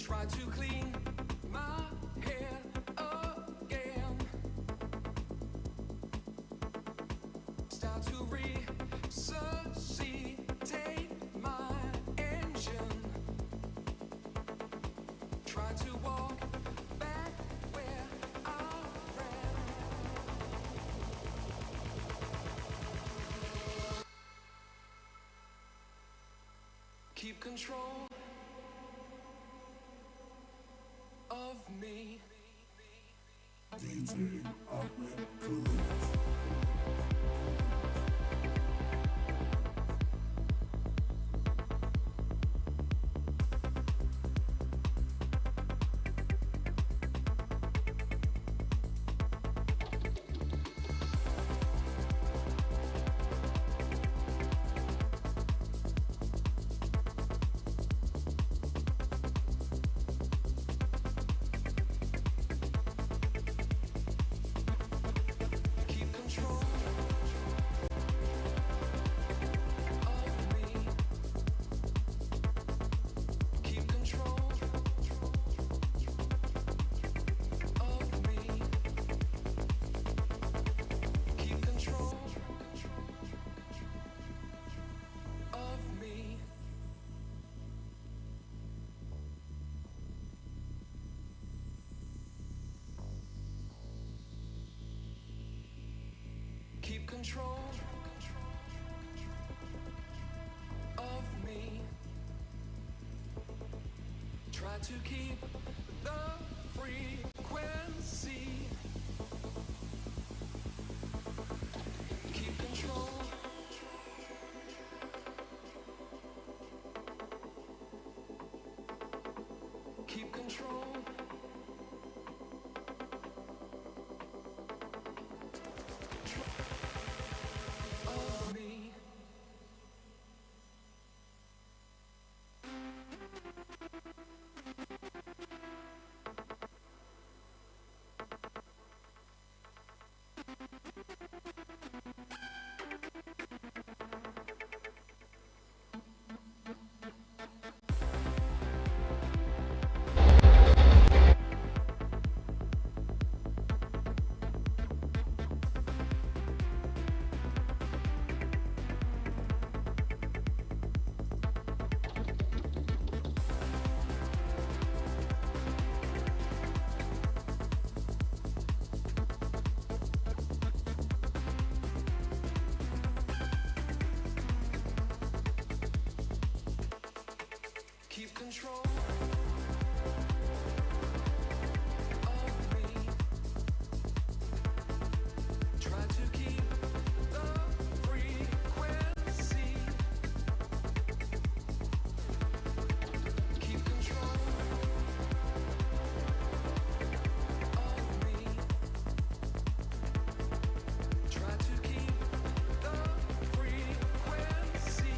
Try to clean my hair again. Start to resuscitate my engine. Try to walk back where I ran. Keep control of me. DJ Ahmed Khalif. Keep control of me. Keep control of me. Keep control of me. Keep control of me. Try to keep the frequency. Keep control. Keep control. Of me. Keep control of me. Try to keep the frequency. Keep control of me. Try to keep the frequency.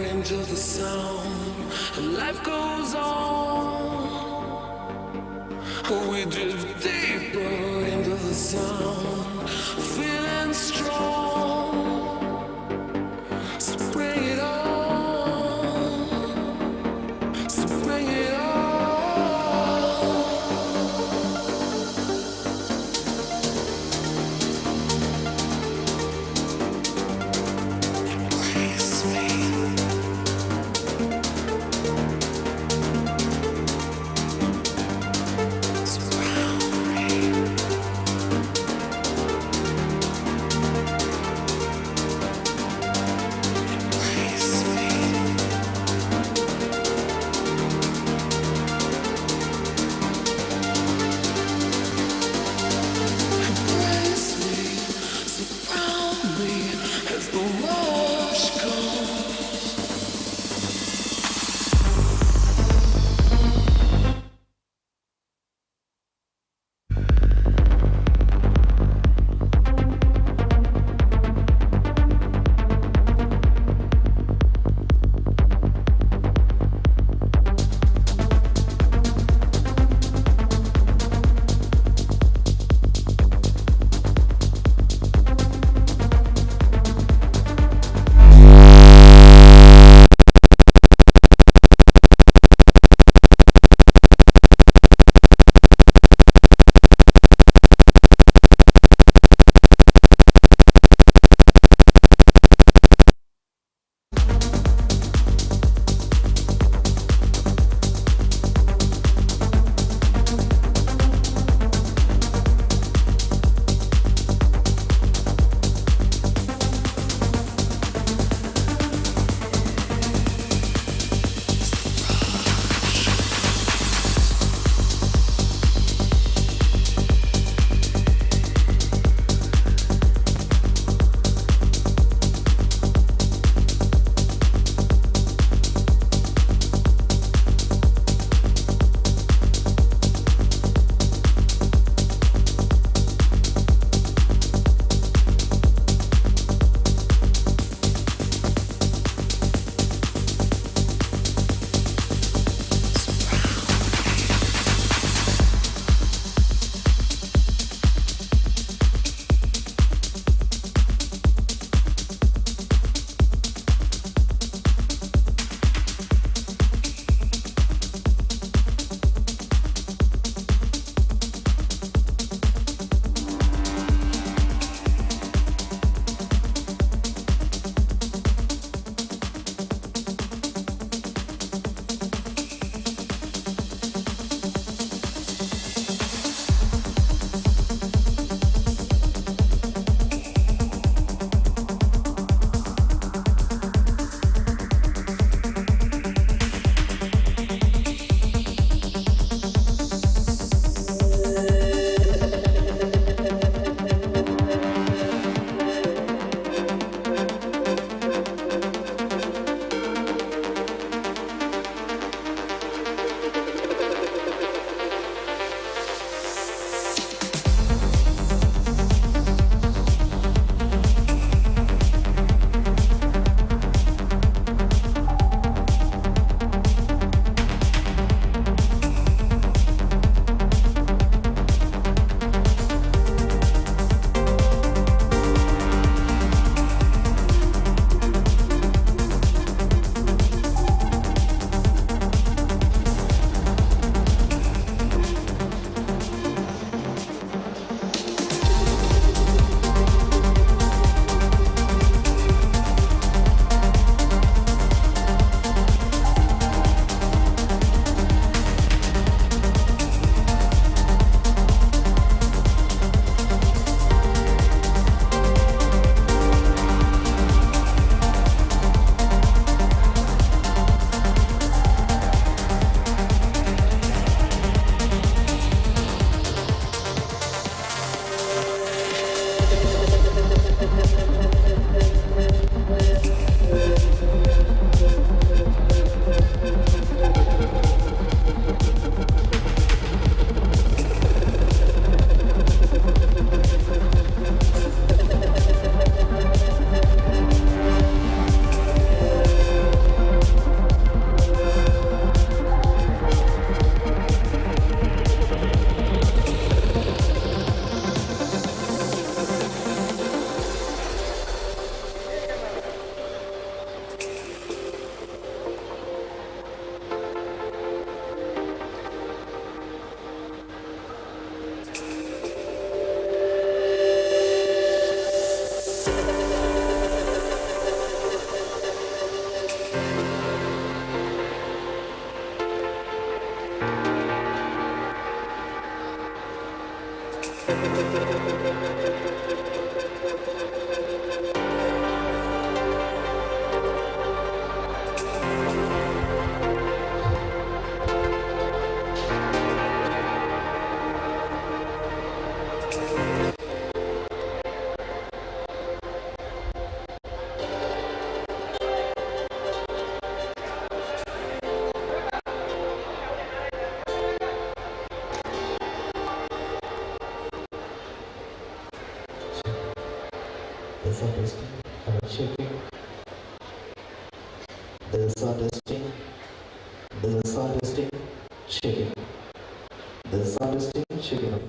into the sound. Life goes on. We drift deeper into the sound, feeling strong. So bring it on. So bring it on. Embrace me. Surround me. There's sound testing. Hello, checking. There's sound testing. There's sound testing. Checking. There's sound testing. Checking.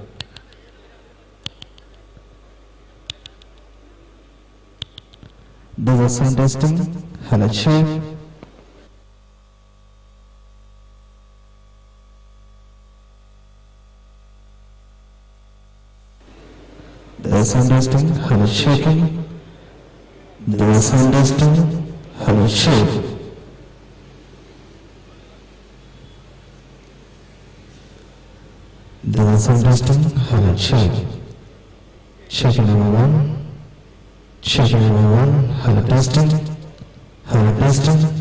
There's a sound testing. Hello, check. There's sound testing. Hello, checking. There's sound testing. Hello, check. There's sound testing. Hello, check. Checking number one. Checking number one. Hello, testing. Hello, testing.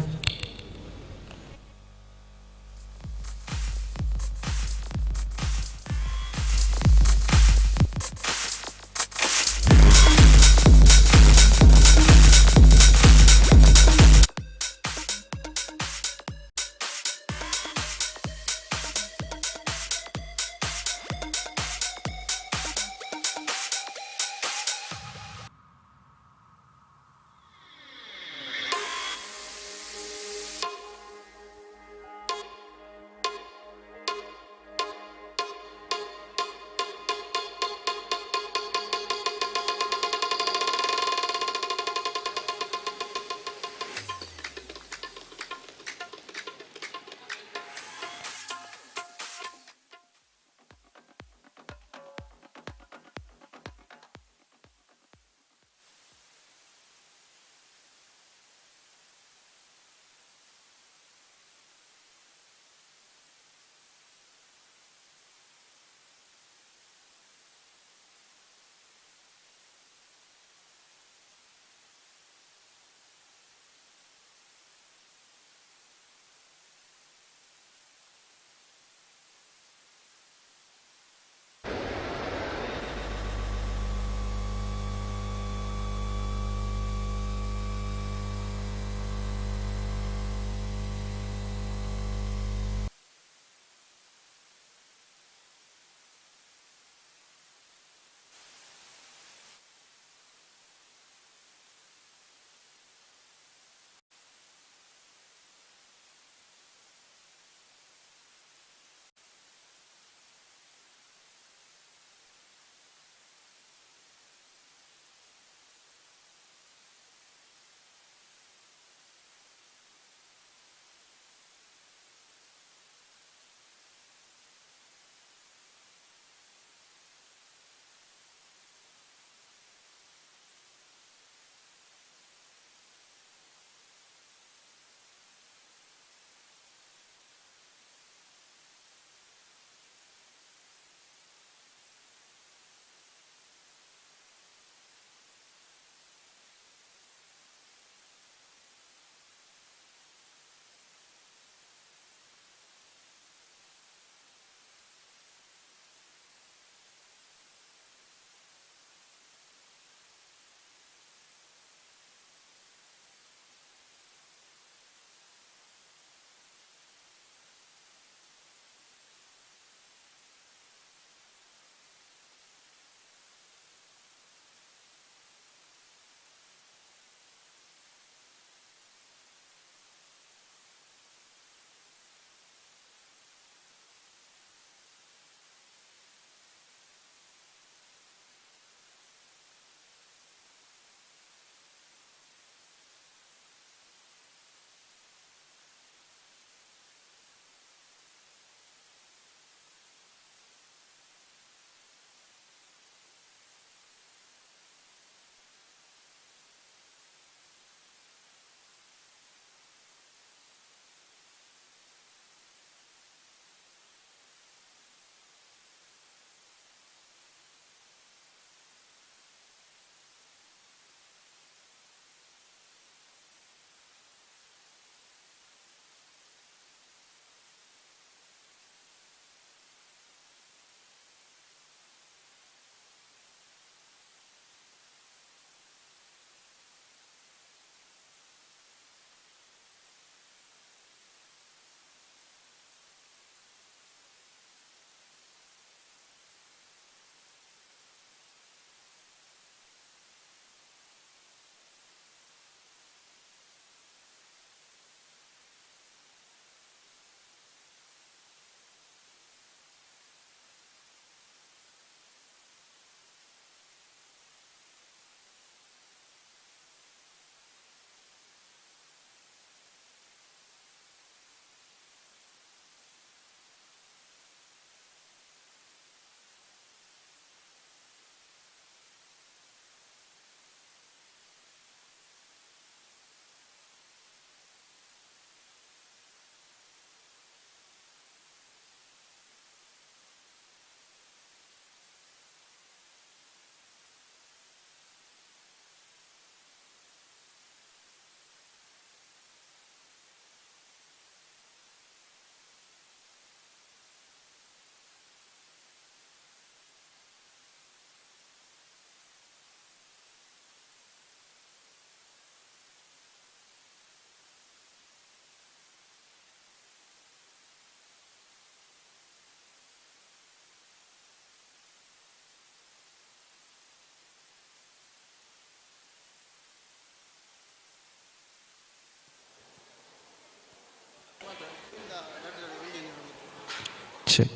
Check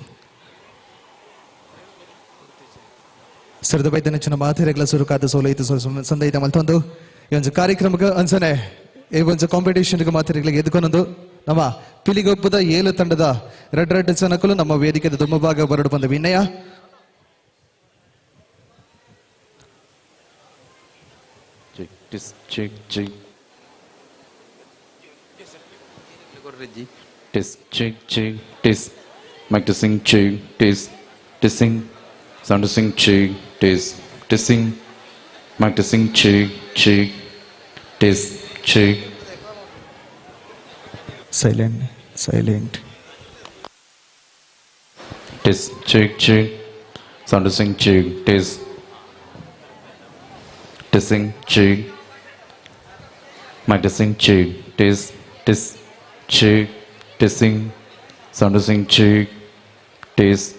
ಸರದ ಬೈದನಚಿನ ಮಾತೆರೆಗ್ಲ ಸುರುಕಾದ ಸೋಲೈತು ಸಂದೈತ ಮಲ್ತೊಂದು ಈ ಒಂಜಿ ಕಾರ್ಯಕ್ರಮಕ್ಕೆ ಅಂಚನೆ ಈ ಒಂಜಿ ಕಾಂಪಿಟೇಷನ್ ಮಾತೆರೆಗ್ಲ ಎದ್ಕೊನೊಂದು ನಮ್ಮ ಪಿಲಿಗೊಪ್ಪದ ಏಳು ತಂಡದ ರಡ್ಡ್ ರಡ್ಡ್ ಜನಕುಲು ನಮ್ಮ ವೇದಿಕೆದ ದುಮ್ಮಭಾಗ ಬರಡು ಬಂದ ವಿನಯ. Check, test, check, check. Test, check, check, test. Mic testing, check, test, testing. Sound testing, check, test, testing. Mic testing, check, check, test, check. Silent, silent. Test, check, check. Sound testing, check, test. Testing, check. Mic testing, check, test, test, check, testing. Sound testing, check, test.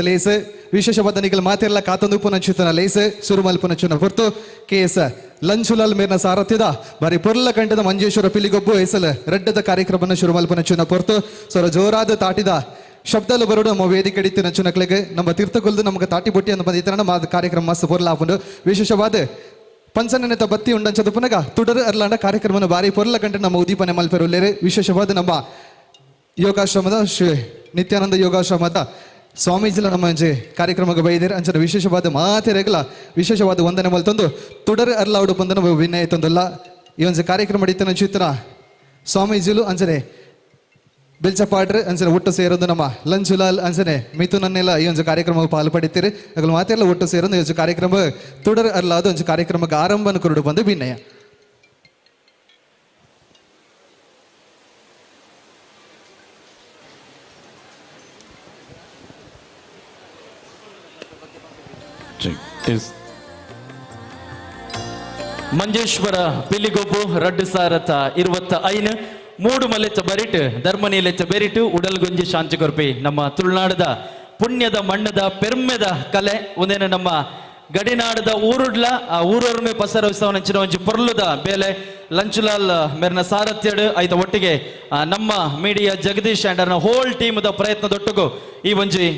Lace ವಿಶೇಷವಾದ ನಿಗಲ್ ಮಾತೆಲ್ಲ ಕಾತೊಂದು ಪುನಚಿತನ ಲೇಸ್ ಸುರುಮಲ್ ಪುನಚಿನ ಹೊರ್ತು K S Lanchulal ಮೇರ್ನ ಸಾರಥ್ಯದ ಬಾರಿ ಪೊರ್ಲ ಕಂಠದ ಮಂಜೇಶ್ವರ ಪಿಲಿಗೊಬ್ಬು ಎಸಲ್ ರಡ್ಡದ ಕಾರ್ಯಕ್ರಮನ ಶುರುಮಲ್ ಪುನಚಿನ ಪೊರ್ತು ಸೊರ ಜೋರಾದ ತಾಟಿದ ಶಬ್ದಲು ಬರೋಡು ನಮ್ಮ ವೇದಿಕೆ ಅಡಿத்து ನಚ್ಚುನಕ್ಲೆಗ್ ನಮ್ಮ ತೀರ್ಥಕೊಲ್ದು ನಮಗೆ ತಾಟಿ ಬೊಟ್ಟಿ ಅಂತ ಬಂದಿತ್ತನ ನಮ್ಮ ಕಾರ್ಯಕ್ರಮ ಮಸ್ತ್ ಪೊರ್ಲ ಆಪುಂಡು. ವಿಶೇಷವಾದ ಪಂಚನೆತ ಬತ್ತಿ ಉಂಡಂಚದ ಪುನಗ ತುಡರು ಅರ್ಲಾಂಡ ಕಾರ್ಯಕ್ರಮನ ಬಾರಿ ಪೊರ್ಲ ಕಂಠ ನಮ್ಮ ಉದೀಪನೆ ಮಲ್ಪೆರುಲ್ಲೇರು. ವಿಶೇಷವಾದ ನಮ್ಮ ಯೋಗಾಶ್ರಮದ ಶ್ರೀ ನಿತ್ಯಾನಂದ ಯೋಗಾಶ್ರಮದ ಸ್ವಾಮೀಜಿಲ ನಮ್ಮ ಅಂಚೆ ಕಾರ್ಯಕ್ರಮಕ್ಕೆ ಬೈದಿರ ಅಂಚನ ವಿಶೇಷವಾದ ಮಾತೆರೆಗಲ ವಿಶೇಷವಾದ ವಂದನೆ ಮಲ್ತೊಂದು ತುಡರು ಅರ್ಲಾವುಡು ಬಂದನ ವಿನಯ ತಂದಲ್ಲ. ಈ ಒಂಜಿ ಕಾರ್ಯಕ್ರಮ ಇತ್ತನ ಚಿತ್ರ ಸ್ವಾಮೀಜಿಲು ಅಂಚನೆ ಬೆಲ್ಚಪಾಟ್ರು ಅಂಚನೆ ಒಟ್ಟು ಸೇರೊಂದು ನಮ್ಮ ಲಂಚುಲಾಲ್ ಅಂಚನೆ ಮಿಥುನನ್ನೆಲ್ಲ ಈ ಒಂದು ಕಾರ್ಯಕ್ರಮ ಪಾಲು ಪಡಿತೀರಿ. ಅಗಲ ಮಾತೆಲ್ಲ ಒಟ್ಟು ಸೇರೊಂದು ಈ ಒಂದು ಕಾರ್ಯಕ್ರಮ ತುಡರು ಅರ್ಲಾದ ಒಂಜಿ ಕಾರ್ಯಕ್ರಮಕ್ಕೆ ಆರಂಭನ ಕುರುಡು ಬಂದು ವಿನಯ. ಮಂಜೇಶ್ವರ ಪಿಲಿಗೊಬ್ಬು ರಡ್ಡು ಸಾರಥ 25 ಮೂಡು ಮಲೆಚ್ಚ ಬರಿಟ್ ಧರ್ಮನೀಲೆಚ್ಚ ಬೆರಿಟು ಉಡಲ್ಗುಂಜಿ ಶಾಂತಿ ಕೊರ್ಪಿ ನಮ್ಮ ತುಳುನಾಡದ ಪುಣ್ಯದ ಮಣ್ಣದ ಪೆರ್ಮೆದ ಕಲೆ ಒಂದೇನು ನಮ್ಮ ಗಡಿನಾಡದ ಊರುಡ್ಲ ಆ ಊರೊರ್ಮೆ ಪಸರವಿಸವನಂಚಿನ ಒಂಜಿ ಪೊರ್ಲುದ ಬೇಲೆ ಲಂಚುಲಾಲ್ ಮೇರ್ನ ಸಾರಥ್ಯಡು ಐತ ಒಟ್ಟಿಗೆ ನಮ್ಮ ಮೀಡಿಯಾ ಜಗದೀಶ್ ಅಂಡ್ ಅವರ ಹೋಲ್ ಟೀಮ್ದ ಪ್ರಯತ್ನದೊಟ್ಟುಗು ಈ ಒಂಜಿ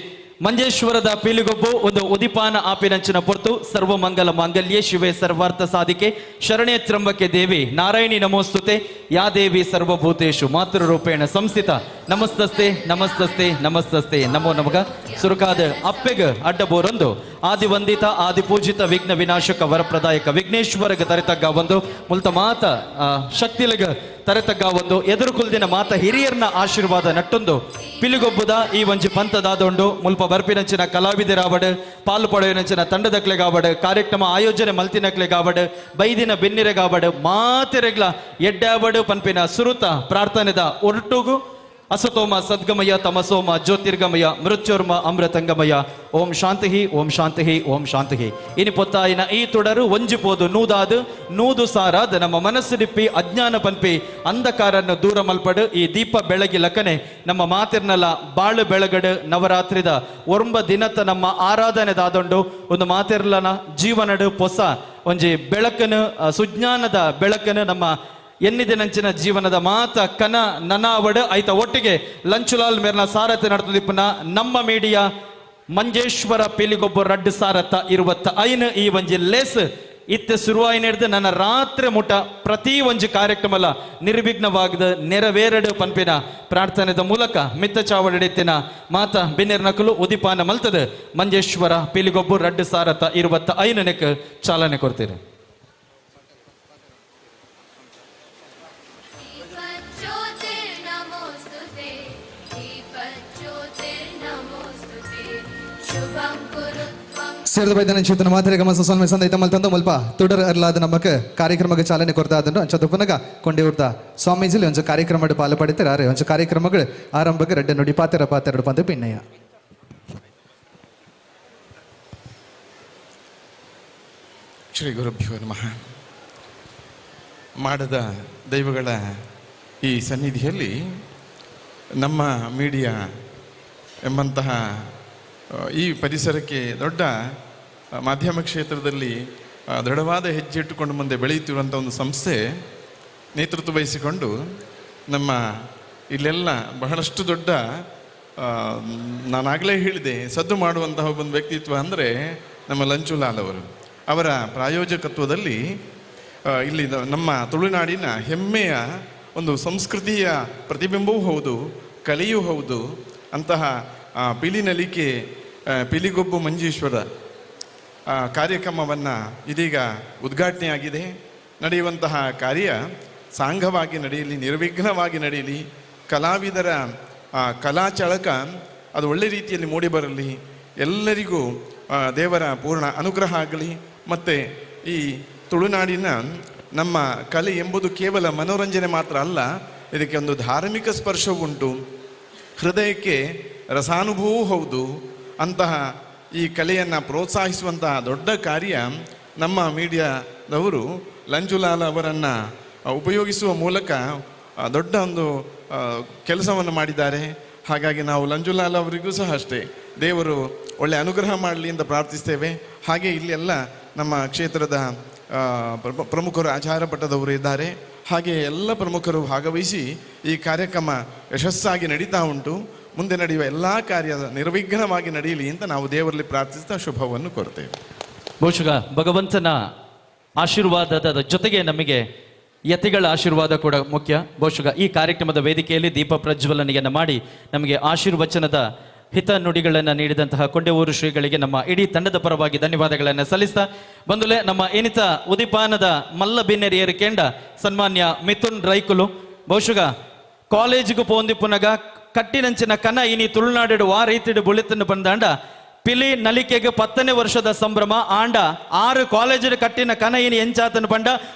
ಮಂಜೇಶ್ವರದ ಪೀಲಿಗೊಬ್ಬು ಒಂದು ಉದಿಪಾನ ಆಪಿನಂಚಿನ ಪೊರ್ತು. ಸರ್ವಮಂಗಲ ಮಾಂಗಲ್ಯೆ ಶಿವೆ ಸರ್ವಾರ್ಥ ಸಾಧಿಕೆ ಶರಣೇ ತ್ರಂಬಕೆ ದೇವಿ ನಾರಾಯಣಿ ನಮೋಸ್ತುತೆ ಯಾ ದೇವಿ ಸರ್ವಭೂತೇಶು ಮಾತೃರೂಪೇಣ ಸಂಸ್ಥಿತ ನಮಸ್ತಸ್ತೆ ನಮಸ್ತಸ್ತೆ ನಮಸ್ತಸ್ತೆ ನಮೋ ನಮಗ. ಸುರುಕಾದ ಅಪ್ಪೆಗ ಅಡ್ಡಬೋರೊಂದು ಆದಿವಂದಿತ ಆದಿಪೂಜಿತ ವಿಘ್ನ ವಿನಾಶಕ ವರಪ್ರದಾಯಕ ವಿಘ್ನೇಶ್ವರಗ ತರೆತಗ್ಗ ಒಂದು ಮುಲ್ತ ಮಾತ ಶಕ್ತಿಲಗ ತರೆತಗ್ಗ ಒಂದು ಎದುರುಕುಲ್ದಿನ ಮಾತ ಹಿರಿಯರ್ನ ಆಶೀರ್ವಾದ ನಟ್ಟೊಂದು ಪಿಲಿಗೊಬ್ಬುದ ಈ ಒಂಜಿ ಪಂಥದಾದೊಂಡು ಮುಲ್ಪ ಬರ್ಪಿನಂಚಿನ ಕಲಾವಿದರಾವಡ್ ಪಾಲು ಪಡೆಯುನಂಚಿನ ತಂಡದಕ್ಲೆಗಾವಡ್ ಕಾರ್ಯಕ್ರಮ ಆಯೋಜನೆ ಮಲ್ತಿನಕ್ಲೆಗಾವಡ್ ಬೈದಿನ ಬೆನ್ನಿರೆಗಾವಡ್ ಮಾತೆರೆಗ್ಲ ಎಡ್ಡಾವಡ್ ಪನ್ಪಿನ ಸುರುತ ಪ್ರಾರ್ಥನೆದ ಒರಟುಗು ಅಸತೋಮ ಸದ್ಗಮಯ ತಮಸೋಮ ಜ್ಯೋತಿರ್ಗಮಯ ಮೃತ್ಯೋರ್ಮ ಅಮೃತಂಗಮಯ ಓಂ ಶಾಂತಿ ಓಂ ಶಾಂತಿ ಓಂ ಶಾಂತಿ. ಇನಿ ಪೊತ್ತಾಯಿನ ಈ ತುಡರು ಒಂಜಿ ಪೋದು ನೂದಾದು ನೂದು ಸಾರಾದ ನಮ್ಮ ಮನಸ್ಸು ನಿಪ್ಪಿ ಅಜ್ಞಾನ ಪನ್ಪಿ ಅಂಧಕಾರನ್ನು ದೂರ ಮಲ್ಪಡು ಈ ದೀಪ ಬೆಳಗಿ ಲಕನೆ ನಮ್ಮ ಮಾತಿರ್ನಲ ಬಾಳು ಬೆಳಗಡು ನವರಾತ್ರಿದ ಒರ್ಂಬ ದಿನತ ನಮ್ಮ ಆರಾಧನೆ ದಾದೊಂಡು ಒಂದು ಮಾತಿರ್ಲನ ಜೀವನಡು ಪೊಸ ಒಂಜಿ ಬೆಳಕನು ಸುಜ್ಞಾನದ ಬೆಳಕನು ನಮ್ಮ ಎನ್ನಿದಿನಂಚಿನ ಜೀವನದ ಮಾತ ಕನ ನನಾವಡ್ ಐತ ಒಟ್ಟಿಗೆ ಲಂಚುಲಾಲ್ ಮೇರ್ನ ಸಾರಥಿ ನಡೆದಿಪ್ಪನ ನಮ್ಮ ಮೀಡಿಯಾ ಮಂಜೇಶ್ವರ ಪಿಲಿಗೊಬ್ಬ ರಡ್ಡು ಸಾರಥ 25 ಈ ಒಂಜಿ ಲೇಸ್ ಇತ್ತೆ ಶುರುವಾಯಿ ನಡೆದು ನನ್ನ ರಾತ್ರಿ ಮುಟ ಪ್ರತಿ ಒಂಜಿ ಕಾರ್ಯಕ್ರಮಲ ನಿರ್ವಿಘ್ನವಾಗದ ನೆರವೇರಡು ಪನ್ಪಿನ ಪ್ರಾರ್ಥನೆದ ಮೂಲಕ ಮಿತ್ತ ಚಾವಡಿತ್ತಿನ ಮಾತ ಬಿನ್ನೆರ್ ನಕಲು ಉದಿಪಾನ ಮಲ್ತದ ಮಂಜೇಶ್ವರ ಪಿಲಿಗೊಬ್ಬ ರಡ್ಡು ಸಾರಥ 25 ಚಾಲನೆ ಕೊಡ್ತೀರಿ. ಸೇರಿದ ಬೈದನ ಚೇತನ ಮಾತ್ರೆ ಗಮನ ಸೊಲ್ಮೆ ಸಂದೈತ ಮಲ್ತಂದು ಮುಲ್ಪ ತುಡರ್ ಅರ್ಲಾದ ನಮಕ್ ಕಾರ್ಯಕ್ರಮಕ್ಕೆ ಚಾಲನೆ ಕೊರ್ತಾ ಅದನ್ನು ಅಂಚ ಪುನಗ ಕೊಂಡೆ ಉರ್ದ ಸ್ವಾಮೀಜಿಲಿ ಒಂಜು ಕಾರ್ಯಕ್ರಮ ಪಾಲು ಪಡಿತಾರೆ. ಒಂಜು ಕಾರ್ಯಕ್ರಮಗಳು ಆರಂಭಕ್ಕೆ ರಡ್ಡೆ ನುಡಿ ಪಾತೆರ ಪಾತೆರಡು ಪಂದು ಪಿನ್ನಯ್ಯ. ಶ್ರೀ ಗುರುಭ್ಯೋ ನಮಃ. ಮಾಡದ ದೈವಗಳ ಈ ಸನ್ನಿಧಿಯಲ್ಲಿ ನಮ್ಮ ಮೀಡಿಯಾ ಎಂಬಂತಹ ಈ ಪರಿಸರಕ್ಕೆ ದೊಡ್ಡ ಮಾಧ್ಯಮ ಕ್ಷೇತ್ರದಲ್ಲಿ ದೃಢವಾದ ಹೆಜ್ಜೆ ಇಟ್ಟುಕೊಂಡು ಮುಂದೆ ಬೆಳೆಯುತ್ತಿರುವಂಥ ಒಂದು ಸಂಸ್ಥೆ ನೇತೃತ್ವ ವಹಿಸಿಕೊಂಡು ನಮ್ಮ ಇಲ್ಲೆಲ್ಲ ಬಹಳಷ್ಟು ದೊಡ್ಡ ನಾನಾಗಲೇ ಹೇಳಿದೆ ಸದ್ದು ಮಾಡುವಂತಹ ಒಂದು ವ್ಯಕ್ತಿತ್ವ ಅಂದರೆ ನಮ್ಮ ಲಂಚುಲಾಲ್ ಅವರು. ಅವರ ಪ್ರಾಯೋಜಕತ್ವದಲ್ಲಿ ಇಲ್ಲಿ ನಮ್ಮ ತುಳುನಾಡಿನ ಹೆಮ್ಮೆಯ ಒಂದು ಸಂಸ್ಕೃತಿಯ ಪ್ರತಿಬಿಂಬವೂ ಹೌದು, ಕಲೆಯೂ ಹೌದು ಅಂತಹ ಪಿಲಿನಲಿಕೆ ಪಿಲಿಗೊಬ್ಬು ಮಂಜೇಶ್ವರ ಕಾರ್ಯಕ್ರಮವನ್ನು ಇದೀಗ ಉದ್ಘಾಟನೆಯಾಗಿದೆ. ನಡೆಯುವಂತಹ ಕಾರ್ಯ ಸಾಂಘವಾಗಿ ನಡೆಯಲಿ, ನಿರ್ವಿಘ್ನವಾಗಿ ನಡೆಯಲಿ, ಕಲಾವಿದರ ಕಲಾಚಳಕ ಅದು ಒಳ್ಳೆ ರೀತಿಯಲ್ಲಿ ಮೂಡಿಬರಲಿ, ಎಲ್ಲರಿಗೂ ದೇವರ ಪೂರ್ಣ ಅನುಗ್ರಹ ಆಗಲಿ. ಮತ್ತು ಈ ತುಳುನಾಡಿನ ನಮ್ಮ ಕಲೆ ಎಂಬುದು ಕೇವಲ ಮನೋರಂಜನೆ ಮಾತ್ರ ಅಲ್ಲ, ಇದಕ್ಕೆ ಒಂದು ಧಾರ್ಮಿಕ ಸ್ಪರ್ಶವುಂಟು, ಹೃದಯಕ್ಕೆ ರಸಾನುಭವವೂ ಹೌದು. ಅಂತಹ ಈ ಕಲೆಯನ್ನು ಪ್ರೋತ್ಸಾಹಿಸುವಂತಹ ದೊಡ್ಡ ಕಾರ್ಯ ನಮ್ಮ ಮೀಡಿಯಾದವರು ಲಂಜುಲಾಲ್ ಅವರನ್ನು ಉಪಯೋಗಿಸುವ ಮೂಲಕ ದೊಡ್ಡ ಒಂದು ಕೆಲಸವನ್ನು ಮಾಡಿದ್ದಾರೆ. ಹಾಗಾಗಿ ನಾವು ಲಂಜುಲಾಲ್ ಅವರಿಗೂ ಸಹ ಅಷ್ಟೇ ದೇವರು ಒಳ್ಳೆ ಅನುಗ್ರಹ ಮಾಡಲಿ ಅಂತ ಪ್ರಾರ್ಥಿಸ್ತೇವೆ. ಹಾಗೆ ಇಲ್ಲಿ ಎಲ್ಲ ನಮ್ಮ ಕ್ಷೇತ್ರದ ಪ್ರಮುಖರು, ಆಚಾರ ಪಟ್ಟದವರು ಇದ್ದಾರೆ. ಹಾಗೆ ಎಲ್ಲ ಪ್ರಮುಖರು ಭಾಗವಹಿಸಿ ಈ ಕಾರ್ಯಕ್ರಮ ಯಶಸ್ಸಾಗಿ ನಡೀತಾ ಉಂಟು. ಮುಂದೆ ನಡೆಯುವ ಎಲ್ಲ ಕಾರ್ಯ ನಿರ್ವಿಘ್ನವಾಗಿ ನಡೆಯಲಿ ಅಂತ ನಾವು ದೇವರಲ್ಲಿ ಪ್ರಾರ್ಥಿಸ್ತಾ ಶುಭವನ್ನು ಕೋರ್ತೇವೆ. ಬಹುಶಃ ಭಗವಂತನ ಆಶೀರ್ವಾದದ ಜೊತೆಗೆ ನಮಗೆ ಯತಿಗಳ ಆಶೀರ್ವಾದ ಕೂಡ ಮುಖ್ಯ. ಬಹುಶಃ ಈ ಕಾರ್ಯಕ್ರಮದ ವೇದಿಕೆಯಲ್ಲಿ ದೀಪ ಪ್ರಜ್ವಲನೆಯನ್ನು ಮಾಡಿ ನಮಗೆ ಆಶೀರ್ವಚನದ ಹಿತ ನುಡಿಗಳನ್ನು ನೀಡಿದಂತಹ ಕೊಂಡೆವೂರು ಶ್ರೀಗಳಿಗೆ ನಮ್ಮ ಇಡೀ ತಂಡದ ಪರವಾಗಿ ಧನ್ಯವಾದಗಳನ್ನು ಸಲ್ಲಿಸ್ತಾ ಬಂದುಲೆ ನಮ್ಮ ಏನಿತ ಉದಿಪಾನದ ಮಲ್ಲ ಬಿನ್ನೆರಿಯರು ಕೇಂದ್ರ ಸನ್ಮಾನ್ಯ ಮಿಥುನ್ ರೈಕುಲು ಬಹುಶಃ ಕಾಲೇಜಿಗೂ ಪೋಂದಿಪ್ಪುನಗ ಕಟ್ಟಿನಂಚಿನ ಕನ ಇನಿ ತುಳುನಾಡು ವಾ ರೀತಿಡು ಬುಳಿತನ್ನು ಬಂದಾಂಡ ಪಿಲಿ ನಲಿಕೆಗೆ 10ನೇ ವರ್ಷದ ಸಂಭ್ರಮ ಆಂಡ 6 ಕಾಲೇಜು ಕಟ್ಟಿನ ಕನ ಇನಿ ಎಂಚಾತನ ಪಂಡ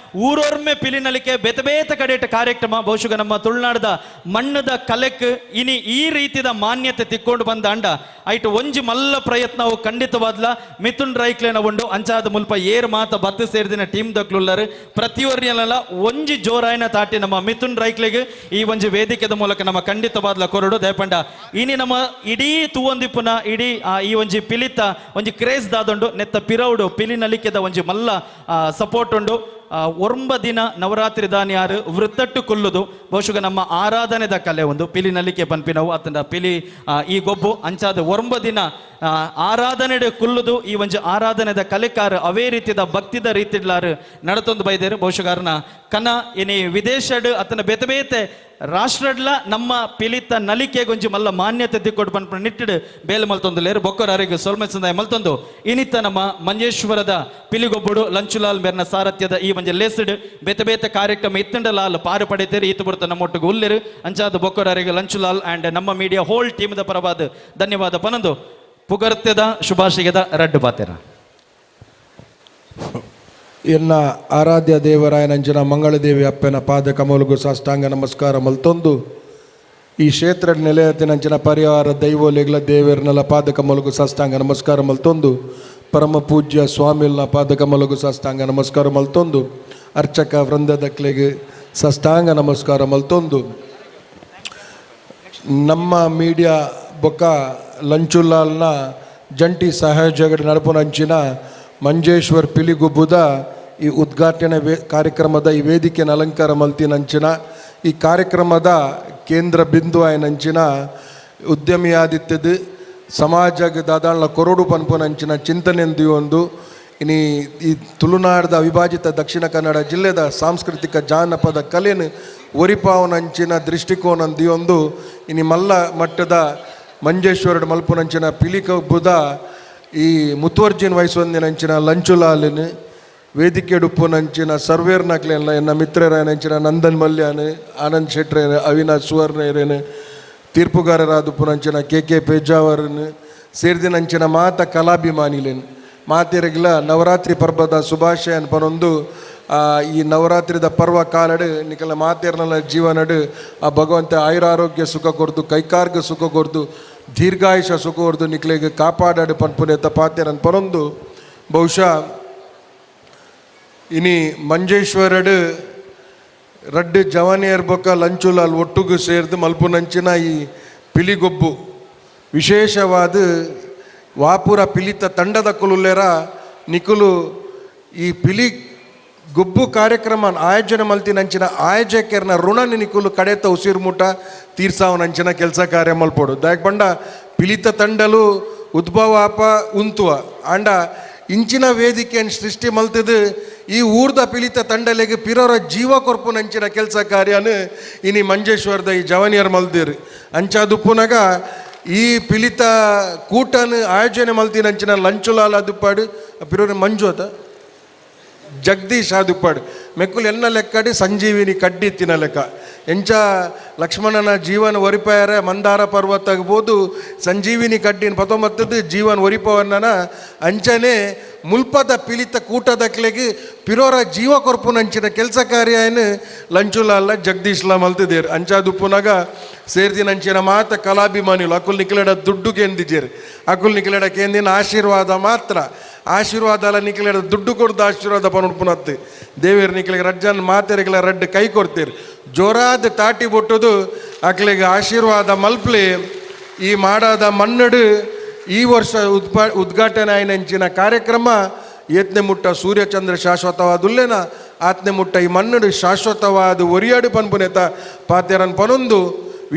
ಊರೊರ್ಮೆ ಪಿಲಿ ನಲಿಕೆ ಬೇತ ಬೇತ ಕಡೆಟ ಕಾರ್ಯಕ್ರಮ. ಬಹುಶಃ ನಮ್ಮ ತುಳುನಾಡದ ಮಣ್ಣದ ಕಲೆಕ್ ಇನಿ ಈ ರೀತಿದ ಮಾನ್ಯತೆ ತಿಕ್ಕೊಂಡು ಬಂದ ಅಂಡ ಐಟು ಒಂಜಿ ಮಲ್ಲ ಪ್ರಯತ್ನವು ಖಂಡಿತವಾದ್ಲ ಮಿಥುನ್ ರೈಕ್ಲೇನ ಉಂಡು. ಅಂಚಾದ ಮುಲ್ಪ ಏರ್ ಮಾತ ಬತ್ತು ಸೇರಿದಿನ ಟೀಮ್ ದಕ್ಲುಲ್ಲರು ಪ್ರತಿಯೊರ್ನೆಲ್ಲ ಒಂಜಿ ಜೋರಾಯನ ತಾಟಿ ನಮ್ಮ ಮಿಥುನ್ ರೈಕ್ಲೆಗ್ ಈ ಒಂಜಿ ವೇದಿಕೆದ ಮೂಲಕ ನಮ್ಮ ಖಂಡಿತವಾದ್ಲ ಕೊರಡು ದಯಪಂಡ ಇನಿ ನಮ್ಮ ಇಡೀ ತೂವಂದಿಪ್ಪುನ ಇಡೀ ಈ ಒಂಜಿ ಪಿಲಿತ ಒಂಜಿ ಕ್ರೇಜ್ ದಾದುಂಡು ನೆತ್ತ ಪಿರೌಡು ಪಿಲಿ ನಲಿಕೆದ ಒಂಜಿ ಮಲ್ಲ ಸಪೋರ್ಟ್ ಉಂಡು. 9 ದಿನ ನವರಾತ್ರಿ ದಾನಿಯಾರು ವೃತ್ತಟ್ಟು ಕೊಲ್ಲುದು ಬಹುಶಃ ನಮ್ಮ ಆರಾಧನೆದ ಕಲೆ ಒಂದು ಪಿಲಿ ನಲಿಕೆ ಪನ್ಪಿನವು ಅತ್ತಂಡ ಪಿಲಿ ಈ ಗೊಬ್ಬು ಅಂಚಾದ 9 ದಿನ ಆರಾಧನೆ ಕುಲ್ಲುದು ಈ ಒಂಜಿ ಆರಾಧನೆದ ಕಲೆಕಾರ ಅವೇ ರೀತಿದ ಭಕ್ತಿದ ರೀತಿಡ್ಲಾರು ನಡತೊಂದು ಬೈದೇರು. ಬಹುಶಃ ಕನ ಇನಿ ವಿದೇಶಡ್ ಅತನ ಬೇತೆ ಬೇತೆ ರಾಷ್ಟ್ರಡ್ಲ ನಮ್ಮ ಪಿಲಿತ ನಲಿಕೆ ಗೊಂಜಿ ಮಲ್ಲ ಮಾನ್ಯತೆ ತಿಕ್ಕೊಡು ಪನ್ಪುನ ನಿಟ್ಟಿಡು ಬೇಲೆ ಮಲ್ತೊಂದು ಲೇರು ಬೊಕ್ಕರಾರಿಗೆ ಸೊಲ್ಮೆ ಸಂದಾಯ ಮಲ್ತೊಂದು ಇನಿತ ನಮ್ಮ ಮಂಜೇಶ್ವರದ ಪಿಲಿಗೊಬ್ಬಡು ಲಂಚುಲಾಲ್ ಮೇರ್ನ ಸಾರಥ್ಯದ ಈ ಒಂಜಿ ಲೇಸಿಡ್ ಬೇತೆ ಬೇತೆ ಕಾರ್ಯಕ್ರಮ ಇತ್ತಂಡ ಲಾಲ್ ಪಾರು ಪಡೆತೇರು ಈತ ಬುರ್ತ ನಮ್ಮೊಟ್ಟಿಗೆ ಉಲ್ಲೇರು ಅಂಚಾದ ಬೊಕ್ಕರಾರಿಗೆ ಲಂಚುಲಾಲ್ ಆ್ಯಂಡ್ ನಮ್ಮ ಮೀಡಿಯಾ ಹೋಲ್ ಟೀಮ್ದ ಪರವಾದ ಧನ್ಯವಾದ ಪನಂದು ಪುಗರ್ತ್ಯದ ಶುಭಾಶಯದ ರಡ್ಡು ಪಾತೆರ. ಎನ್ನ ಆರಾಧ್ಯ ದೇವರಾಯನಂಚಿನ ಮಂಗಳದೇವಿ ಅಪ್ಪನ ಪಾದ ಕಮಲಗು ಸಾಷ್ಟಾಂಗ ನಮಸ್ಕಾರ ಮಲ್ತೊಂದು ಈ ಕ್ಷೇತ್ರ ನೆಲೆಯತಿನಂಚಿನ ಪರಿವಾರ ದೈವೋಲೆಗ್ಲ ದೇವರನೆಲ್ಲ ಪಾದ ಕಮಲಗು ಸಾಷ್ಟಾಂಗ ನಮಸ್ಕಾರ ಮಲ್ತೊಂದು ಪರಮ ಪೂಜ್ಯ ಸ್ವಾಮಿಲ್ನ ಪಾದ ಕಮಲಗು ಸಾಷ್ಟಾಂಗ ನಮಸ್ಕಾರ ಮಲ್ತೊಂದು ಅರ್ಚಕ ವೃಂದದಕ್ಲೆಗೆ ಸಾಷ್ಟಾಂಗ ನಮಸ್ಕಾರ ಮಲ್ತೊಂದು ನಮ್ಮ ಮೀಡಿಯಾ ಬೊಕ್ಕ ಲಂಚುಲಾಲ್ನ ಜಂಟಿ ಸಹಯೋಜಕರ ನಡಪುನಂಚಿನ ಮಂಜೇಶ್ವರ್ ಪಿಲಿಗುಬ್ಬುದ ಈ ಉದ್ಘಾಟನೆ ಕಾರ್ಯಕ್ರಮದ ಈ ವೇದಿಕೆನ ಅಲಂಕಾರ ಮಲ್ತಿನಂಚಿನ ಈ ಕಾರ್ಯಕ್ರಮದ ಕೇಂದ್ರ ಬಿಂದು ಆಯನಂಚಿನ ಉದ್ಯಮಿಯಾದಿತ್ತದು ಸಮಾಜಕ್ಕೆ ದಾದಾಳ್ನ ಕೊರಡು ಪನ್ಪುನಂಚಿನ ಚಿಂತನೆಂದು ಇನಿ ಈ ತುಳುನಾಡದ ಅವಿಭಾಜಿತ ದಕ್ಷಿಣ ಕನ್ನಡ ಜಿಲ್ಲೆದ ಸಾಂಸ್ಕೃತಿಕ ಜಾನಪದ ಕಲೆನು ಒರಿಪಾವನಂಚಿನ ದೃಷ್ಟಿಕೋನ ದಿಯೊಂದು ಇನಿ ಮಲ್ಲ ಮಟ್ಟದ ಮಂಜೇಶ್ವರ ಮಲ್ಪುನಂಚಿನ ಪಿಲಿಕಬ್ಬುದ ಈ ಮುತುವರ್ಜಿನ ವಯಸ್ಸೊಂದಿನಂಚಿನ ಲಂಚುಲಾಲಿನ ವೇದಿಕೆ ಡುಪ್ಪುನಂಚಿನ ಸರ್ವೇರ್ನಕ್ಲೆಲ್ಲ ಎನ್ನ ಮಿತ್ರರಾಯನಂಚಿನ ನಂದನ್ ಮಲ್ಯಾನ್, ಆನಂದ್ ಶೆಟ್ರೇನು, ಅವಿನಾಶ್ ಸುವರ್ಣೇರೇನು, ತೀರ್ಪುಗಾರರಾದ ಕೆ ಕೆ ಪೇಜಾವರನ್ ಸೇರ್ದಿನಂಚಿನ ಮಾತ ಕಲಾಭಿಮಾನಿಲೇನು ಮಾತೆರಗಿಲ ನವರಾತ್ರಿ ಪರ್ವದ ಶುಭಾಶಯ ಪನೊಂದು ಈ ನವರಾತ್ರಿದ ಪರ್ವ ಕಾಲಡು ನಿಕಲ ಮಾತೇರ್ನಲ ಜೀವನಡು ಆ ಭಗವಂತ ಆಯುರಾರೋಗ್ಯ ಸುಖ ಕೊರ್ದು, ಕೈಕಾರ್ಗ ಸುಖ ಕೊರ್ದು, ದೀರ್ಘಾಯುಷ ಸುಖ ಕೊರ್ದು ನಿಕ್ಲೆಗೆ ಕಾಪಾಡಾಡು ಪನ್ಪುನೆತ್ತ ಪಾತೇರನ್ ಪನೊಂದು ಬಹುಶಃ ಇನಿ ಮಂಜೇಶ್ವರಡು ರಡ್ಡು ಜವಾನಿಯರ್ ಬೊಕ್ಕ ಲಂಚುಲಾಲ್ ಒಟ್ಟುಗು ಸೇರ್ದು ಮಲ್ಪುನಂಚಿನ ಈ ಪಿಲಿಗೊಬ್ಬು ವಿಶೇಷವಾದ ವಾಪುರ ಪಿಲಿತ ತಂಡದ ಕುಲುಲ್ಲೆರ ನಿಕುಲು ಈ ಪಿಲಿ ಗೊಬ್ಬು ಕಾರ್ಯಕ್ರಮ ಆಯೋಜನೆ ಮಲ್ತಿನಂಚಿನ ಆಯೋಜಕರ್ನ ಋಣ ನಿಕುಲು ಕಡೆತ ಉಸಿರು ಮುಟ ತೀರ್ಸಾವನಂಚಿನ ಕೆಲಸ ಕಾರ್ಯ ಮಲ್ಪೋಡು. ದಾಯಕ್ ಬಂಡ ಪಿಲಿತ ತಂಡಲು ಉದ್ಭವ ಆಪ ಉಂತುವ ಆಂಡ ಇಂಚಿನ ವೇದಿಕೆಯನ್ನು ಸೃಷ್ಟಿ ಮಲ್ತದು ಈ ಊರ್ದ ಪಿಲಿತ ತಂಡಲೆಗೆ ಪಿರೋರ ಜೀವ ಕೊರ್ಪುನಂಚಿನ ಕೆಲಸ ಕಾರ್ಯನು ಇನಿ ಮಂಜೇಶ್ವರದ ಈ ಜವನಿಯರ್ ಮಲ್ದಿರು. ಅಂಚಾದುಪ್ಪುನಗ ಈ ಪಿಲಿತ ಕೂಟನು ಆಯೋಜನೆ ಮಲ್ತಿನಂಚಿನ ಲಂಚುಲಾಲ ದುಪ್ಪಾಡು ಪಿರೋರ ಮಂಜು ಅತ ಜಗದೀಶ್ ಆದುಪ್ಪಾಡು ಮೆಕ್ಕುಲು ಎನ್ನ ಲೆಕ್ಕಡಿ ಸಂಜೀವಿನಿ ಕಡ್ಡಿ ತಿನ್ನ ಲೆಕ್ಕ ಎಂಚ ಲಕ್ಷ್ಮಣನ ಜೀವನ ಒರಿಪಾಯರ ಮಂದಾರ ಪರ್ವತ ಆಗ್ಬೋದು ಸಂಜೀವಿನಿ ಕಡ್ಡಿನ ಪತ್ತೊಂಬತ್ತದ್ದು ಜೀವನ ಒರಿಪವನ್ನ ಅಂಚನೆ ಮುಲ್ಪದ ಪಿಲಿತ ಕೂಟದಕ್ಲೆಗೆ ಪಿರೋರ ಜೀವ ಕೊರ್ಪುನಂಚಿನ ಕೆಲಸ ಕಾರ್ಯನು ಲಂಚುಲಾಲ ಜಗದೀಶ್ಲ ಮಲ್ತಿದ್ದೇರು. ಅಂಚಾದುಪ್ಪುನಗ ಸೇರ್ದಿನಂಚಿನ ಮಾತ ಕಲಾಭಿಮಾನಿಗಳು ಅಕುಲ್ ನಿಕ್ಲೆಡ ದುಡ್ಡು ಕೇಂದಿಜೇರು ಅಕುಲ್ ನಿಕ್ಲೆಡ ಕೇಂದಿನ ಆಶೀರ್ವಾದ ಮಾತ್ರ ಆಶೀರ್ವಾದ ಅಲ್ಲ ನಿಕ್ಲೆಡ ದುಡ್ಡು ಕೊಡ್ದು ಆಶೀರ್ವಾದ ಪನುಡ್ಪುನತ್ತು ದೇವೇರು ನಿಕ್ಲೆಗೆ ರಜ್ಜನ್ ಮಾತೆರೆಗಳ ರಡ್ಡು ಕೈ ಕೊಡ್ತೀರಿ ಜೋರಾದ ತಾಟಿ ಬೊಟ್ಟುದು ಅಕ್ಲೆಗೆ ಆಶೀರ್ವಾದ ಮಲ್ಪ್ಲಿ. ಈ ಮಾಡಾದ ಮನ್ನಡು ಈ ವರ್ಷ ಉದ್ಘಾಟನೆ ಆಯಿನಂಚಿನ ಕಾರ್ಯಕ್ರಮ ಏತ್ನೆ ಮುಟ್ಟ ಸೂರ್ಯಚಂದ್ರ ಶಾಶ್ವತವಾದುಲ್ಲೇನ ಆತ್ನೆ ಮುಟ್ಟ ಈ ಮನ್ನಡು ಶಾಶ್ವತವಾದ ಒರಿಯಾಡು ಪನ್ಪುನೆತ ಪಾತೆರನ್ ಪನೊಂದು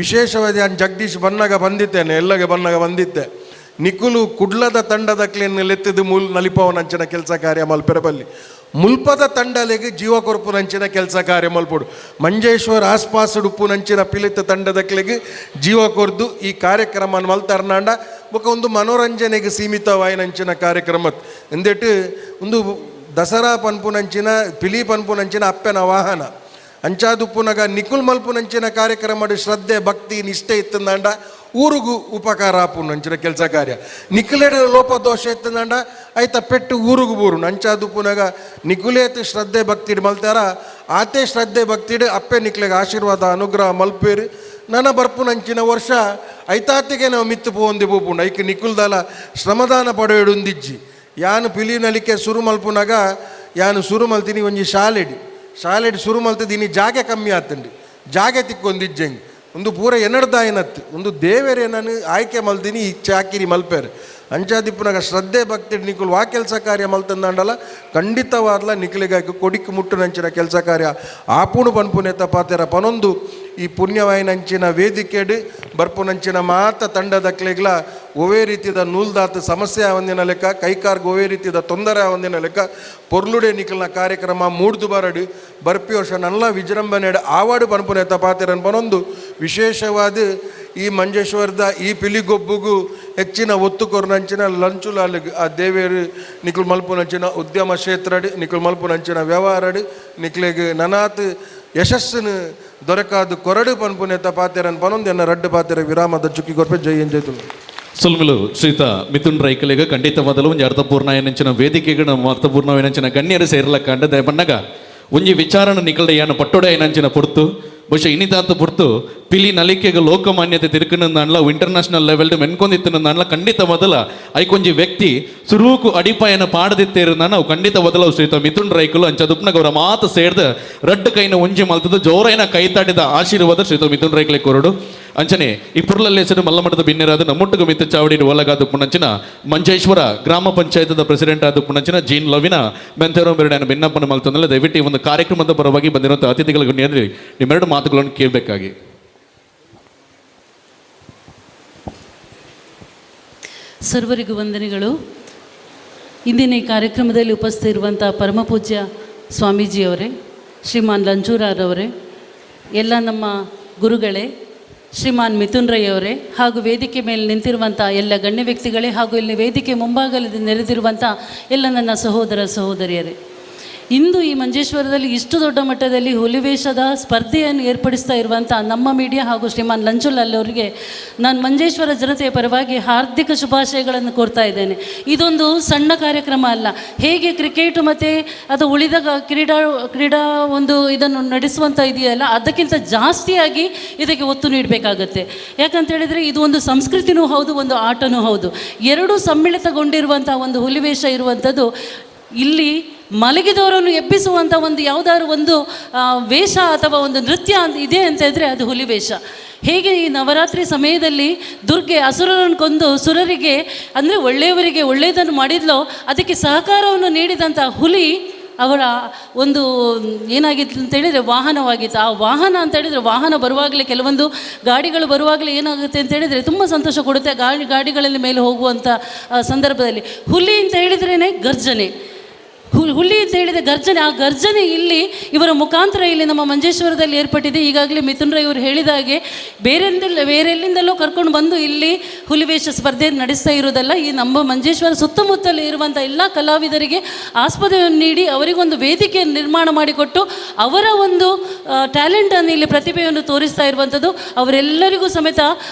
ವಿಶೇಷವಾದ ನಾನು ಜಗದೀಶ್ ಬನ್ನಾಗ ಬಂದಿದ್ದೇನೆ, ಎಲ್ಲಗೆ ಬನ್ನಾಗ ಬಂದಿದ್ದೆ. ನಿಕುಲು ಕುಡ್ಲದ ತಂಡದ ಕ್ಲೇನ್ ಲೆತ್ತದು ಮೂಲ್ ನಲಿಪವನಂಚಿನ ಕೆಲಸ ಕಾರ್ಯ ಮಲ್ಪೆರಬಲ್ಲಿ ಮುಲ್ಪದ ತಂಡಲೆಗೆ ಜೀವ ಕೊರ್ಪುನಂಚಿನ ಕೆಲಸ ಕಾರ್ಯ ಮಲ್ಪೊಡು. ಮಂಜೇಶ್ವರ ಆಸ್ಪಾಸ್ ಉಪ್ಪುನಂಚಿನ ಪಿಲಿತ ತಂಡದಕ್ಲೆಗೆ ಜೀವ ಕೊರ್ದು ಈ ಕಾರ್ಯಕ್ರಮ ಮಲ್ತರ್ನಾಂಡ ಬೊಕ ಒಂದು ಮನೋರಂಜನೆಗೆ ಸೀಮಿತವಾಯಿನಂಚಿನ ಕಾರ್ಯಕ್ರಮ ಎಂದೆಟ್ಟು ಒಂದು ದಸರಾ ಪನ್ಪುನಂಚಿನ ಪಿಲಿ ಪನ್ಪುನಂಚಿನ ಅಪ್ಪೆನ ವಾಹನ ಅಂಚಾದುಪ್ಪುನಗ ನಿಕುಲ್ ಮಲ್ಪುನಂಚಿನ ಕಾರ್ಯಕ್ರಮ ಶ್ರದ್ಧೆ ಭಕ್ತಿ ನಿಷ್ಠೆ ಇತ್ತಂದಾಂಡ ಊರುಗು ಉಪಕಾರ ಆಪುನಂಚಿನ ಕೆಲಸ ಕಾರ್ಯ. ನಿಕುಲೆಡ ಲೋಪದೋಷ ಇತ್ತಂದಾಂಡ ಆಯ್ತ ಪೆಟ್ಟು ಊರುಗು ಬೂರು ಅಂಚಾದುಪ್ಪುನಗ ನಿಕುಲೇತ್ ಶ್ರದ್ಧೆ ಭಕ್ತಿಡ್ ಮಲ್ತಾರ ಆತೆ ಶ್ರದ್ಧೆ ಭಕ್ತಿಡ್ ಅಪ್ಪೆ ನಿಕ್ಲೆಗೆ ಆಶೀರ್ವಾದ ಅನುಗ್ರಹ ಮಲ್ಪೇರು. ನನ್ನ ಬರ್ಪುನಂಚಿನ ವರ್ಷ ಐತಾತಿಗೆ ನಾವು ಮಿತ್ತು ಪೋಂದಿ ಪೋಪುಂಡು ಐಕ್ ನಿಕುಲ್ದಲ ಶ್ರಮದಾನ ಪಡೆಯುಂದಿಜ್ಜಿ. ಯಾನು ಪಿಲಿ ನಲಿಕೆ ಸುರು ಮಲ್ಪುನಗ ಯಾನು ಸುರು ಮಲ್ತೀನಿ ಒಂಜಿ ಶಾಲೆಡ್ ಶಾಲೆಡ್ ಸುರು ಮಲ್ತಿದ್ದೀನಿ ಜಾಗೆ ಕಮ್ಮಿ ಆತಂಡಿ ಜಾಗೆ ತಿಕ್ಕೊಂದಿಜ್ಜಂಗೆ ಒಂದು ಪೂರ ಎನ್ನಡ್ದಾಯನತ್ತು ಒಂದು ದೇವರೇ ನಾನು ಆಯ್ಕೆ ಮಲ್ತೀನಿ ಈ ಚಾಕಿರಿ ಮಲ್ಪೇರು. ಅಂಚಾದಿಪ್ಪುನಾಗ ಶ್ರದ್ಧೆ ಭಕ್ತಿ ನಿಕುಲ್ ವಾ ಕೆಲಸ ಕಾರ್ಯ ಮಲ್ತಂದಾಂಡಲ ಖಂಡಿತವಾದ್ಲ ನಿಕಲಿಗಾಗಿ ಕೊಡಿಕ್ ಮುಟ್ಟುನಂಚಿನ ಕೆಲಸ ಕಾರ್ಯ ಆಪುಣು ಪನ್ಪುನೆತ ಪಾತೆರ ಪನೊಂದು ಈ ಪುಣ್ಯವಾಯಿನಂಚಿನ ವೇದಿಕೆಡು ಬರ್ಪುನಂಚಿನ ಮಾತ ತಂಡದಕ್ಲೆಗ್ಲ ಒವೇ ರೀತಿದ ನೂಲ್ದಾತ ಸಮಸ್ಯೆ ಒಂದಿನ ಲೆಕ್ಕ ಕೈಕಾರ್ಗೆ ಒವೇ ರೀತಿದ ತೊಂದರೆ ಒಂದಿನ ಲೆಕ್ಕ ಪೊರ್ಲುಡೆ ನಿಕಲ್ನ ಕಾರ್ಯಕ್ರಮ ಮೂಡ್ದು ಬರಡು ಬರ್ಪಿ ವರ್ಷ ನಲ್ಲ ವಿಜೃಂಭಣೆ ಆವಾಡು ಪನ್ಪುನೆತ ಪಾತೆರನ್ ಪನೊಂದು ವಿಶೇಷವಾದ ಈ ಮಂಜೇಶ್ವರದ ಈ ಪಿಲಿಗೊಬ್ಬುಗು ಹೆಚ್ಚಿನ ಒತ್ತು ಕೊರ್ನಂಚಿನ ಲಂಚುಲಾಲಿಗ್ ಆ ದೇವೇರು ನಿಕುಲ್ ಮಲ್ಪುನಂಚಿನ ಉದ್ಯಮ ಕ್ಷೇತ್ರಡ್ ನಿಕುಲ್ ಮಲ್ಪುನಂಚಿನ ವ್ಯವಹಾರಡ್ ನಿಕ್ಲೆಗ್ ನನಾತ್ ಯಶಸ್ಸನ್ನು ದೊರಕಾದು ಕೊರಡು ಪನ್ಪುನೆತ ಪಾತೆರನ್ ಪನೊಂದು ಎನ್ನ ರಡ್ಡು ಪಾತೆರ ವಿರಾಮದ ಚುಕ್ಕಿ ಕೊರ್ಪೆ. ಜೈ ಎಂಜೈತು. ಸುಲ್ಮಿಲು ಶ್ರೀತ ಮಿಥುನ್ ರೈಕಲಿಗ ಖಂಡಿತವಾದಲು ಒಂಜಿ ಅರ್ಥಪೂರ್ಣ ಏನಂಚಿನ ವೇದಿಕೆಗೆ ನಮ್ಮ ಅರ್ಥಪೂರ್ಣ ಏನಂಚಿನ ಗಣ್ಯರು ಸೇರ್ಲಕ್ಕಂಡ ಬಣ್ಣಗ ಒಂಜಿ ವಿಚಾರಣ ನಿಕಲ್ಡ ಯಾನ ಪಟ್ಟೊಡೆ ಏನಂಚಿನ ಪೊರ್ತು ಬಹುಶಃ ಇನಿತಾತ ಪೊರ್ತು ಪಿಲಿ ನಲಿಕೆಗೆ ಲೋಕಮಾನ್ಯತೆ ತಿರುಕನಂದಾನ್ಲ ಇಂಟರ್ನ್ಯಾಷನಲ್ ಲೆವೆಲ್ ಮೆನ್ಕೊಂದಿತ್ತನಂದಾನ್ಲ ಖಂಡಿತ ಮೊದಲ ಐಕೊಂಜಿ ವ್ಯಕ್ತಿ ಸುರೂಕು ಅಡಿಪಾಯನ ಪಾಡದಿತ್ತೇರು ನಾವು ಖಂಡಿತ ಮೊದಲ ಶ್ರೀತ ಮಿಥುನ್ ರೈಕುಲು ಅಂಚದುಪ್ನಗ ಅವರ ಮಾತು ಸೇರ್ದ ರಡ್ಡು ಕೈನ ಒಂಜಿ ಮಲ್ತದ ಜೋರೈನ ಕೈತಾಡಿದ ಆಶೀರ್ವಾದ ಶ್ರೀತ ಮಿಥುನ್ ರೈಕಲೆ ಕೊರಡು. ಅಂಚನೆ ಈ ಪುರ್ಲಲ್ಲಿ ಹೆಸರು ಮಲ್ಲಮಠದ ಬಿನ್ನೆರಾದ ನಮ್ಮೊಟ್ಟಿಗೆ ಮಿತ್ತ ಚಾವಡಿ ಒಲಗಾದ ಪುಣಂಚಿನ ಮಂಜೇಶ್ವರ ಗ್ರಾಮ ಪಂಚಾಯತದ ಪ್ರೆಸಿಡೆಂಟ್ ಆದ ಪುಣಂಚಿನ ಜೀನ್ ಲವಿನ ಮೆಂತೆರೋ ಮೆರಡನ ಭಿನ್ನಪ್ಪನ ಮಲ್ತಂದ್ರೆ ದಯವಿಟ್ಟು ಈ ಒಂದು ಕಾರ್ಯಕ್ರಮದ ಪರವಾಗಿ ಬಂದಿರುವಂತಹ ಅತಿಥಿಗಳಿಗೆ ನೇರಿ ನಿಮ್ಮೆರಡು ಮಾತುಗಳನ್ನು ಕೇಳಬೇಕಾಗಿ. ಸರ್ವರಿಗೂ ವಂದನೆಗಳು. ಇಂದಿನ ಈ ಕಾರ್ಯಕ್ರಮದಲ್ಲಿ ಉಪಸ್ಥಿತಿರುವಂಥ ಪರಮಪೂಜ್ಯ ಸ್ವಾಮೀಜಿಯವರೇ, ಶ್ರೀಮಾನ್ ಲಂಚೂರಾರವರೇ, ಎಲ್ಲ ನಮ್ಮ ಗುರುಗಳೇ, ಶ್ರೀಮಾನ್ ಮಿಥುನ್ ರೈ ಅವರೇ ಹಾಗೂ ವೇದಿಕೆ ಮೇಲೆ ನಿಂತಿರುವಂಥ ಎಲ್ಲ ಗಣ್ಯ ವ್ಯಕ್ತಿಗಳೇ ಹಾಗೂ ಇಲ್ಲಿ ವೇದಿಕೆ ಮುಂಭಾಗದಲ್ಲಿ ನೆರೆದಿರುವಂಥ ಎಲ್ಲ ನನ್ನ ಸಹೋದರ ಸಹೋದರಿಯರೇ, ಇಂದು ಈ ಮಂಜೇಶ್ವರದಲ್ಲಿ ಇಷ್ಟು ದೊಡ್ಡ ಮಟ್ಟದಲ್ಲಿ ಹುಲಿವೇಷದ ಸ್ಪರ್ಧೆಯನ್ನು ಏರ್ಪಡಿಸ್ತಾ ಇರುವಂಥ ನಮ್ಮ ಮೀಡಿಯಾ ಹಾಗೂ ಶ್ರೀಮಾನ್ ಲಂಚುಲಾಲ್ ಅವರಿಗೆ ನಾನು ಮಂಜೇಶ್ವರ ಜನತೆಯ ಪರವಾಗಿ ಹಾರ್ದಿಕ ಶುಭಾಶಯಗಳನ್ನು ಕೋರ್ತಾ ಇದ್ದೇನೆ. ಇದೊಂದು ಸಣ್ಣ ಕಾರ್ಯಕ್ರಮ ಅಲ್ಲ. ಹೇಗೆ ಕ್ರಿಕೆಟ್ ಮತ್ತು ಅದು ಉಳಿದ ಕ್ರೀಡಾ ಒಂದು ಇದನ್ನು ನಡೆಸುವಂಥ ಇದೆಯಲ್ಲ, ಅದಕ್ಕಿಂತ ಜಾಸ್ತಿಯಾಗಿ ಇದಕ್ಕೆ ಒತ್ತು ನೀಡಬೇಕಾಗತ್ತೆ. ಯಾಕಂತೇಳಿದರೆ ಇದು ಒಂದು ಸಂಸ್ಕೃತಿನೂ ಹೌದು, ಒಂದು ಆಟನೂ ಹೌದು, ಎರಡೂ ಸಮ್ಮಿಳಿತಗೊಂಡಿರುವಂಥ ಒಂದು ಹುಲಿವೇಷ ಇರುವಂಥದ್ದು. ಇಲ್ಲಿ ಮಲಗಿದವರನ್ನು ಎಬ್ಬಿಸುವಂಥ ಒಂದು ಯಾವುದಾದ್ರು ಒಂದು ವೇಷ ಅಥವಾ ಒಂದು ನೃತ್ಯ ಅಂತ ಇದೆ ಅಂತ ಇದ್ದರೆ ಅದು ಹುಲಿವೇಷ. ಹೇಗೆ ಈ ನವರಾತ್ರಿ ಸಮಯದಲ್ಲಿ ದುರ್ಗೆ ಅಸುರರನ್ನು ಕೊಂದು ಸುರರಿಗೆ ಅಂದರೆ ಒಳ್ಳೆಯವರಿಗೆ ಒಳ್ಳೆಯದನ್ನು ಮಾಡಿದ್ಲೋ ಅದಕ್ಕೆ ಸಹಕಾರವನ್ನು ನೀಡಿದಂಥ ಹುಲಿ ಅವರ ಒಂದು ಏನಾಗಿತ್ತು ಅಂತೇಳಿದರೆ ವಾಹನವಾಗಿತ್ತು. ಆ ವಾಹನ ಅಂತ ಹೇಳಿದರೆ ವಾಹನ ಬರುವಾಗಲೇ ಕೆಲವೊಂದು ಗಾಡಿಗಳು ಬರುವಾಗಲೇ ಏನಾಗುತ್ತೆ ಅಂತ ಹೇಳಿದರೆ ತುಂಬ ಸಂತೋಷ ಕೊಡುತ್ತೆ. ಗಾಡಿಗಳಲ್ಲಿ ಮೇಲೆ ಹೋಗುವಂಥ ಸಂದರ್ಭದಲ್ಲಿ ಹುಲಿ ಅಂತ ಹೇಳಿದ್ರೇ ಗರ್ಜನೆ, ಹುಲಿ ಅಂತ ಹೇಳಿದ ಗರ್ಜನೆ. ಆ ಗರ್ಜನೆ ಇಲ್ಲಿ ಇವರ ಮುಖಾಂತರ ಇಲ್ಲಿ ನಮ್ಮ ಮಂಜೇಶ್ವರದಲ್ಲಿ ಏರ್ಪಟ್ಟಿದೆ. ಈಗಾಗಲೇ ಮಿಥುನ್ ರೈ ಅವರು ಹೇಳಿದ ಹಾಗೆ ಬೇರೆಲ್ಲಿಂದಲೋ ಕರ್ಕೊಂಡು ಬಂದು ಇಲ್ಲಿ ಹುಲಿವೇಷ ಸ್ಪರ್ಧೆ ನಡೆಸ್ತಾ ಇರೋದಲ್ಲ, ಈ ನಮ್ಮ ಮಂಜೇಶ್ವರ ಸುತ್ತಮುತ್ತಲೂ ಇರುವಂಥ ಎಲ್ಲ ಕಲಾವಿದರಿಗೆ ಆಸ್ಪದೆಯನ್ನು ನೀಡಿ ಅವರಿಗೊಂದು ವೇದಿಕೆಯನ್ನು ನಿರ್ಮಾಣ ಮಾಡಿಕೊಟ್ಟು ಅವರ ಒಂದು ಟ್ಯಾಲೆಂಟನ್ನು ಇಲ್ಲಿ ಪ್ರತಿಭೆಯನ್ನು ತೋರಿಸ್ತಾ ಇರುವಂಥದ್ದು. ಅವರೆಲ್ಲರಿಗೂ ಸಮೇತ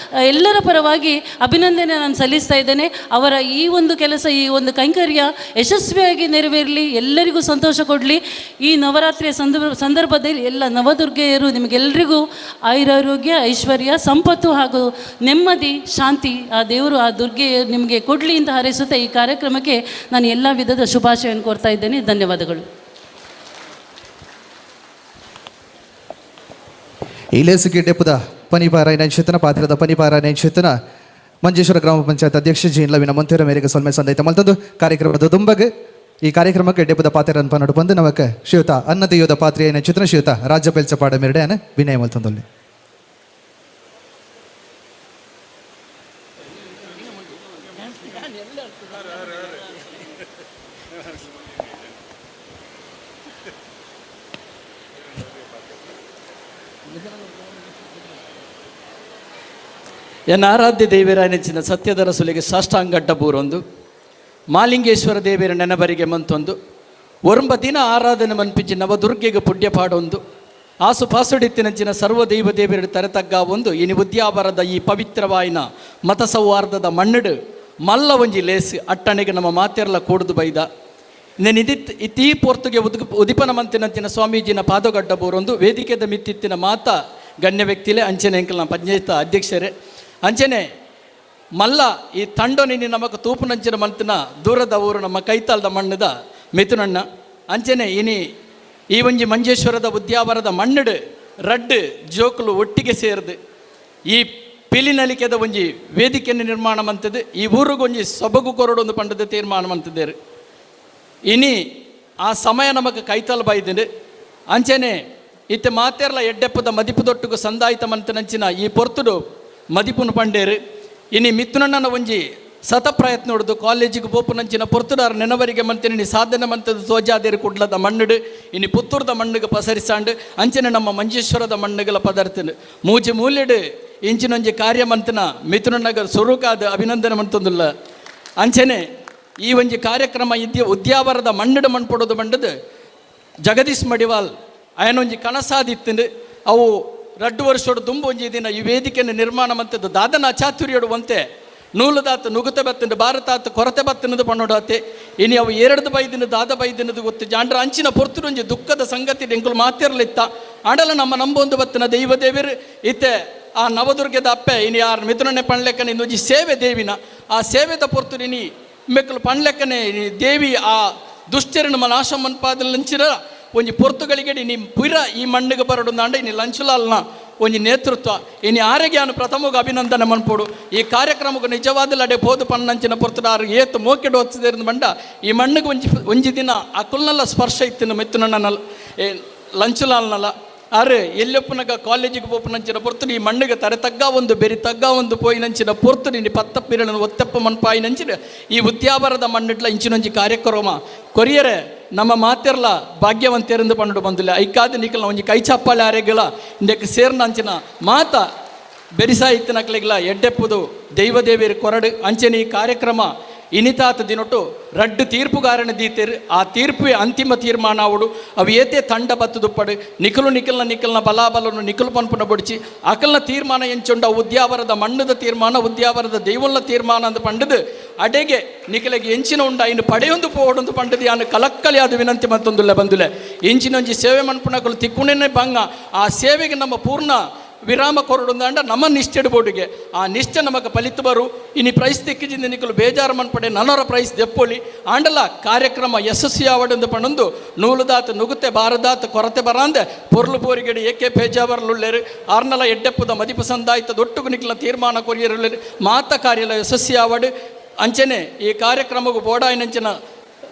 ಎಲ್ಲರ ಪರವಾಗಿ ಅಭಿನಂದನೆ ನಾನು ಸಲ್ಲಿಸ್ತಾ ಇದ್ದೇನೆ. ಅವರ ಈ ಒಂದು ಕೆಲಸ, ಈ ಒಂದು ಕೈಂಕರ್ಯ ಯಶಸ್ವಿಯಾಗಿ ನೆರವೇರಲಿ, ಎಲ್ಲರಿಗೂ ಸಂತೋಷ ಕೊಡಲಿ. ಈ ನವರಾತ್ರಿಯ ಸಂದರ್ಭದಲ್ಲಿ ಎಲ್ಲ ನವದುರ್ಗೆಯರು ನಿಮಗೆಲ್ಲರಿಗೂ ಆಯುರಾರೋಗ್ಯ, ಐಶ್ವರ್ಯ, ಸಂಪತ್ತು ಹಾಗೂ ನೆಮ್ಮದಿ, ಶಾಂತಿ ಆ ದೇವರು, ಆ ದುರ್ಗೆ ನಿಮಗೆ ಕೊಡಲಿ ಅಂತ ಹಾರೈಸುತ್ತಾ ಈ ಕಾರ್ಯಕ್ರಮಕ್ಕೆ ನಾನು ಎಲ್ಲ ವಿಧದ ಶುಭಾಶಯವನ್ನು ಕೋರ್ತಾ ಇದ್ದೇನೆ. ಧನ್ಯವಾದಗಳು. ಈ ಲೇಸಿಗೆ ಡೆಪ್ಪದ ಪನಿಪಾರಾಯಣ ಚೇತನ ಪಾತ್ರದ ಪನಿಪಾರಾಯಣ ಚೇತನ Manjeshwar ಗ್ರಾಮ ಪಂಚಾಯತ್ ಅಧ್ಯಕ್ಷ ಜಿ ಲವಿನ ಮಂತೇರ ಮೇರೆಗೆ ಸೊಲ್ಮೆ ಸಂದೈತ ಮಲ್ತಂದು ಕಾರ್ಯಕ್ರಮದ ದುಂಬಗ್ ಈ ಕಾರ್ಯಕ್ರಮಕ್ಕೆ ಎಡ್ಡೆಪದ ಪಾತ್ರ ಅನ್ಪ ಬಂದು ನಮಕ್ ಶ್ರೀಯುತ ಅನ್ನದೆಯೋದ ಪಾತ್ರೆಯ ಚಿತ್ರ ಶ್ರೀಯುತ ರಾಜ್ಯ ಬೆಲ್ಚಪಾಡ ಮೇರೆಡೆ ಅನ ವಿನಯ ಮಲ್ತಂದೊಲ್ಲಿ. ಎನ್ನ ಆರಾಧ್ಯ ದೇವಿರ ನೆಚ್ಚಿನ ಸತ್ಯದ ರಸುಲಿಗೆ ಸಾಷ್ಟಾಂಗಡ್ಡ ಬೂರೊಂದು ಮಾಲಿಂಗೇಶ್ವರ ದೇವಿಯರ ನೆನಬರಿಗೆ ಮಂತೊಂದು ಒರಂಬ ದಿನ ಆರಾಧನೆ ಮನ್ಪಿಂಚಿ ನವದುರ್ಗೆಗೆ ಪುಣ್ಯ ಪಾಡೊಂದು ಆಸು ಪಾಸುಡಿತ್ತಿನಂಚಿನ ಸರ್ವ ದೈವ ದೇವಿಯರ ತರೆತಗ್ಗ ಒಂದು ಇನಿ ಉದ್ಯಾವರದ ಈ ಪವಿತ್ರವಾಯಿನ ಮತ ಸೌಹಾರ್ದದ ಮಣ್ಣಡು ಮಲ್ಲ ಒಂಜಿ ಲೇಸ್ ಅಟ್ಟಣೆಗೆ ನಮ್ಮ ಮಾತೆರ್ಲ ಕೂಡುದು ಬೈದ ನೆನಿದಿತ್ ಇತೀ ಪೋರ್ತುಗೆ ಉದಿಪನ ಮಂತಿನಂಚಿನ ಸ್ವಾಮೀಜಿನ ಪಾದಗಡ್ಡ ಬೋರೊಂದು ವೇದಿಕೆದ ಮಿತ್ತಿತ್ತಿನ ಮಾತ ಗಣ್ಯ ವ್ಯಕ್ತಿಲೆ ಅಂಚನೆ ಎಂಕಲ್ನ ಪಂಚಾಯತ್ ಅಧ್ಯಕ್ಷರೇ ಅಂಚನೆ ಮಲ್ಲ ಈ ತಂಡೊನಿನಿ ನಮಕ್ ತೂಪುನಂಚಿನ ಮಂತಿನ ದೂರದ ಊರು ನಮ್ಮ ಕೈತಾಲ್ದ ಮಣ್ಣದ ಮಿಥುನಣ್ಣ ಅಂಚನೆ ಇನಿ ಈ ಒಂಜಿ ಮಂಜೇಶ್ವರದ ಉದ್ಯಾವರದ ಮಣ್ಣಡು ರಡ್ಡು ಜೋಕುಲು ಒಟ್ಟಿಗೆ ಸೇರ್ದು ಈ ಪಿಲಿನಲಿಕೆದ ಒಂಜಿ ವೇದಿಕೆಯನ್ನು ನಿರ್ಮಾಣ ಮಂತದ್ದು ಈ ಊರುಗೊಂಜಿ ಸೊಬಗು ಕೊರಡೊಂದು ಪಂಡದ ತೀರ್ಮಾನ ಮಂತದ್ದೇರು. ಇನಿ ಆ ಸಮಯ ನಮಕ್ ಕೈತಾಲ್ ಬೈದಿಂಡು ಅಂಚನೆ ಇತ್ತೆ ಮಾತೆರ್ಲ ಎಡ್ಡೆಪ್ಪದ ಮದಿಪು ದೊಟ್ಟುಗು ಸಂದಾಯಿತ ಮಂತನಂಚಿನ ಈ ಪೊರ್ತುಡು ಮದಿಪುನು ಪಂಡೇರು. ಇನಿ ಮಿಥುನಣ್ಣನ ಒಂಜಿ ಸತ ಪ್ರಯತ್ನ ಹೊಡೆದು ಕಾಲೇಜಿಗೆ ಪೋಪುನಂಚಿನ ಪೊರ್ತುಡಾರ ನೆನವರಿಗೆ ಮಂತಿನಿ ಸಾಧನೆ ಮಂತದ ತೋಜಾದೇರು ಕುಡ್ಲದ ಮಣ್ಣುಡು ಇನಿ ಪುತ್ತೂರ್ದ ಮಣ್ಣುಗೆ ಪಸರಿಸಾಂಡು ಅಂಚನೆ ನಮ್ಮ ಮಂಜೇಶ್ವರದ ಮಣ್ಣುಗಳ ಪದಾರ್ಥನು ಮೂಜಿ ಮೂಲೆಡು ಇಂಚಿನೊಂಜಿ ಕಾರ್ಯ ಮಂತನ ಮಿಥುನಣ್ಣಗ ಸುರುಕಾದ ಅಭಿನಂದನೆ ಮಂತಂದುಲ್ಲ. ಅಂಚನೆ ಈ ಒಂಜಿ ಕಾರ್ಯಕ್ರಮ ಉದ್ಯಾವರದ ಮಣ್ಣುಡು ಮಣ್ಪೊಡೋದು ಮಂಡದು ಜಗದೀಶ್ ಮಡಿವಾಲ್ ಅಯನೊಂಜಿ ಕನಸಾದಿತ್ತಂಡು ಅವು ರಡ್ಡು ವರ್ಷೋಡು ದುಂಬು ಒಂಜಿ ದಿನ ಈ ವೇದಿಕೆಯನ್ನು ನಿರ್ಮಾಣ ಮಂತದ್ದು ದಾದನ ಚಾತುರ್ಯಡು ಒಂತೆ ನೂಲುದಾತ ನುಗುತ ಬತ್ತಂಡು ಭಾರತಾತ ಕೊರತೆ ಬತ್ತನದು ಪಣ್ಣೋಡಾತೆ ಇನಿ ಅವು ಎರಡು ಬೈದಿನ ದಾದ ಬೈದಿನದು ಗೊತ್ತು ಜಾಂಡ್ರ ಅಂಚಿನ ಪೊರ್ತುಡೊಂಜಿ ದುಃಖದ ಸಂಗತಿ ಎಂಕುಲು ಮಾತಿರ್ಲಿತ್ತ ಆಡಲ ನಮ್ಮ ನಂಬೊಂದು ಬತ್ತಿನ ದೈವ ದೇವರು ಇತ್ತೆ ಆ ನವದುರ್ಗದ ಅಪ್ಪೆ ಇನಿ ಆರ್ ಮಿಥುನನೆ ಪಣ್ಲೆಕ್ಕನೆ ಇನ್ನೊಂಜಿ ಸೇವೆ ದೇವಿನ ಆ ಸೇವೆದ ಪೊರ್ತುಡು ಇನಿ ಮೆಕ್ಕಲು ಪಣ್ಲೆಕ್ಕನೆ ಇನಿ ದೇವಿ ಆ ದುಷ್ಟರನ್ನು ನಾಶ ಮನ್ಪಾದಲಂಚಿರ ಒಂಜಿ ಪೊರ್ತುಗಳಿಗೆ ಇನಿ ಪುರ ಈ ಮಣ್ಣಿಗೆ ಬರಡು ಇನಿ ಲಂಚುಲಾಲ್ನ ಒಂಜಿ ನೇತೃತ್ವ ಇನಿ ಆರೋಗ್ಯನು ಪ್ರಥಮಗ ಅಭಿನಂದನೆ ಮನ್ಪೋಡು ಈ ಕಾರ್ಯಕ್ರಮಕ್ಕೆ ನಿಜವಾದ ಲಡೆ ಪೋದು ಪಣ್ಣಂಚಿನ ಪೊರ್ತುಡಾರು ಏತು ಮೋಕೆಡು ಹೊತ್ತಿದ ಬಂಡ ಈ ಮಣ್ಣಿಗೆ ಒಂಜಿ ಒಂಜಿ ದಿನ ಆ ಕುಲ್ನಲ್ಲ ಸ್ಪರ್ಶ ಇತ್ತಿನ ಮೆತ್ತುನಣ್ಣನ ಲಂಚುಲಾಲ್ನಲ್ಲ ಆರೆ ಎಲ್ಲೊಪ್ಪನಗ ಕಾಲೇಜಿಗೆ ಪೋಪುನಂಚಿನ ಪೊರ್ತುಡು ಈ ಮಣ್ಣಿಗೆ ತರೆ ತಗ್ಗ ಒಂದು ಬೆರಿ ತಗ್ಗ ಒಂದು ಪೋಯಿನಂಚಿನ ಪೊರ್ತುಡು ಇನಿ ಪತ್ತ ಪಿರಳನ್ನು ಒತ್ತೆಪ್ಪ ಮನ್ಪಾಯಿನಂಚಿನ ಈ ಉದ್ಯಾವರದ ಮಣ್ಣಿಟ್ಲ ಇಂಚಿನೊಂಜಿ ಕಾರ್ಯಕ್ರಮ ಕೊರಿಯರೆ ನಮ್ಮ ಮಾತೆರ್ಲ ಭಾಗ್ಯವಂತೆರೆಂದು ಪಂಡು ಬಂದಿಲ್ಲ ಐಕಾದ ನಿಕಲ್ನ ಒಂಜಿ ಕೈ ಚಪ್ಪಾಳೆ ಆರೆಗಳ ಇಂದಕ್ಕೆ ಸೇರ್ನಂಚಿನ ಮಾತ ಬೆರಿಸಾಯಿತ್ತಿನಕ್ಲಿಗ್ಲ ಎಡ್ಡೆಪ್ಪುದು ದೈವದೇವಿಯರು ಕೊರಡು ಅಂಚನೆ ಈ ಕಾರ್ಯಕ್ರಮ ಇನಿತಾತ ದಿನೊಟ್ಟು ರಡ್ಡು ತೀರ್ಪುಗಾರನ ದೀತೇರು ಆ ತೀರ್ಪು ಅಂತಿಮ ತೀರ್ಮಾನ ಅವಡು ಅವು ಏತೆ ತಂಡ ಬತ್ತುದುಪ್ಪಡು ನಿಖಲು ನಿಖಲ್ನ ನಿಖಲ್ನ ಬಲಾಬಲನು ನಿಖಲು ಪನ್ಪುನ ಬೊಡಿಚಿ ಅಕಲ್ನ ತೀರ್ಮಾನ ಎಂಚುಂಡ ಉದ್ಯಾವರದ ಮಣ್ಣದ ತೀರ್ಮಾನ ಉದ್ಯಾವರದ ದೈವಲ್ಲ ತೀರ್ಮಾನ ಅಂದ ಪಂಡದು ಅಡೆಗೆ ನಿಖಲಿಗೆ ಎಂಚಿನ ಉಂಡ ಇನ್ನು ಪಡೆಯೊಂದು ಪೋಡೊಂದು ಪಂಡದು ಯಾನು ಕಲಕ್ಕಲಿ ಅದು ವಿನಂತಿ ಮತ್ತೊಂದುಲ್ಲ ಬಂದುಲೆ ಎಂಚಿನೊಂಜಿ ಸೇವೆ ಮನ್ಪುನಕಲು ತಿಕ್ಕುಣೆನೆ ಬಂಗ ಆ ಸೇವೆಗೆ ನಮ್ಮ ಪೂರ್ಣ ವಿರಾಮ ಕೊರಡುಂದಾಂಡ ನಮ್ಮ ನಿಷ್ಠೆಡು ಬೋಡಿಗೆ ಆ ನಿಷ್ಠೆ ನಮಗ ಫಲಿತ ಬರು ಇನಿ ಪ್ರೈಸ್ ತಿಕ್ಕಿಜಿಂದ ನಿಕಲು ಬೇಜಾರು ಮನ್ಪಡೆ ನನೊರ ಪ್ರೈಸ್ ದೆಪ್ಪೊಲಿ ಆಂಡಲ ಕಾರ್ಯಕ್ರಮ ಯಶಸ್ವಿ ಆವಡೆಂದು ಪಣಂದು ನೂಲುದಾತ ನುಗುತೆ ಬಾರದಾತ ಕೊರತೆ ಬರಾಂದೆ ಪೊರ್ಲು ಪೋರಿಗಡಿ ಏಕೆ ಬೇಜಾವರ್ಲುಳ್ಳೇರು ಆರ್ನಲ ಎಡ್ಡೆಪ್ಪದ ಮದಿಪು ಸಂದಾಯ್ತ ದೊಟ್ಟುಗು ನಿಕ್ಲ ತೀರ್ಮಾನ ಕೊರಿಯರುಳ್ಳೇರು ಮಾತ ಕಾರ್ಯಲ ಯಶಸ್ವಿ ಆವಡು ಅಂಚನೆ ಈ ಕಾರ್ಯಕ್ರಮಗೂ ಬೋಡಾಯಿನಂಚಿನ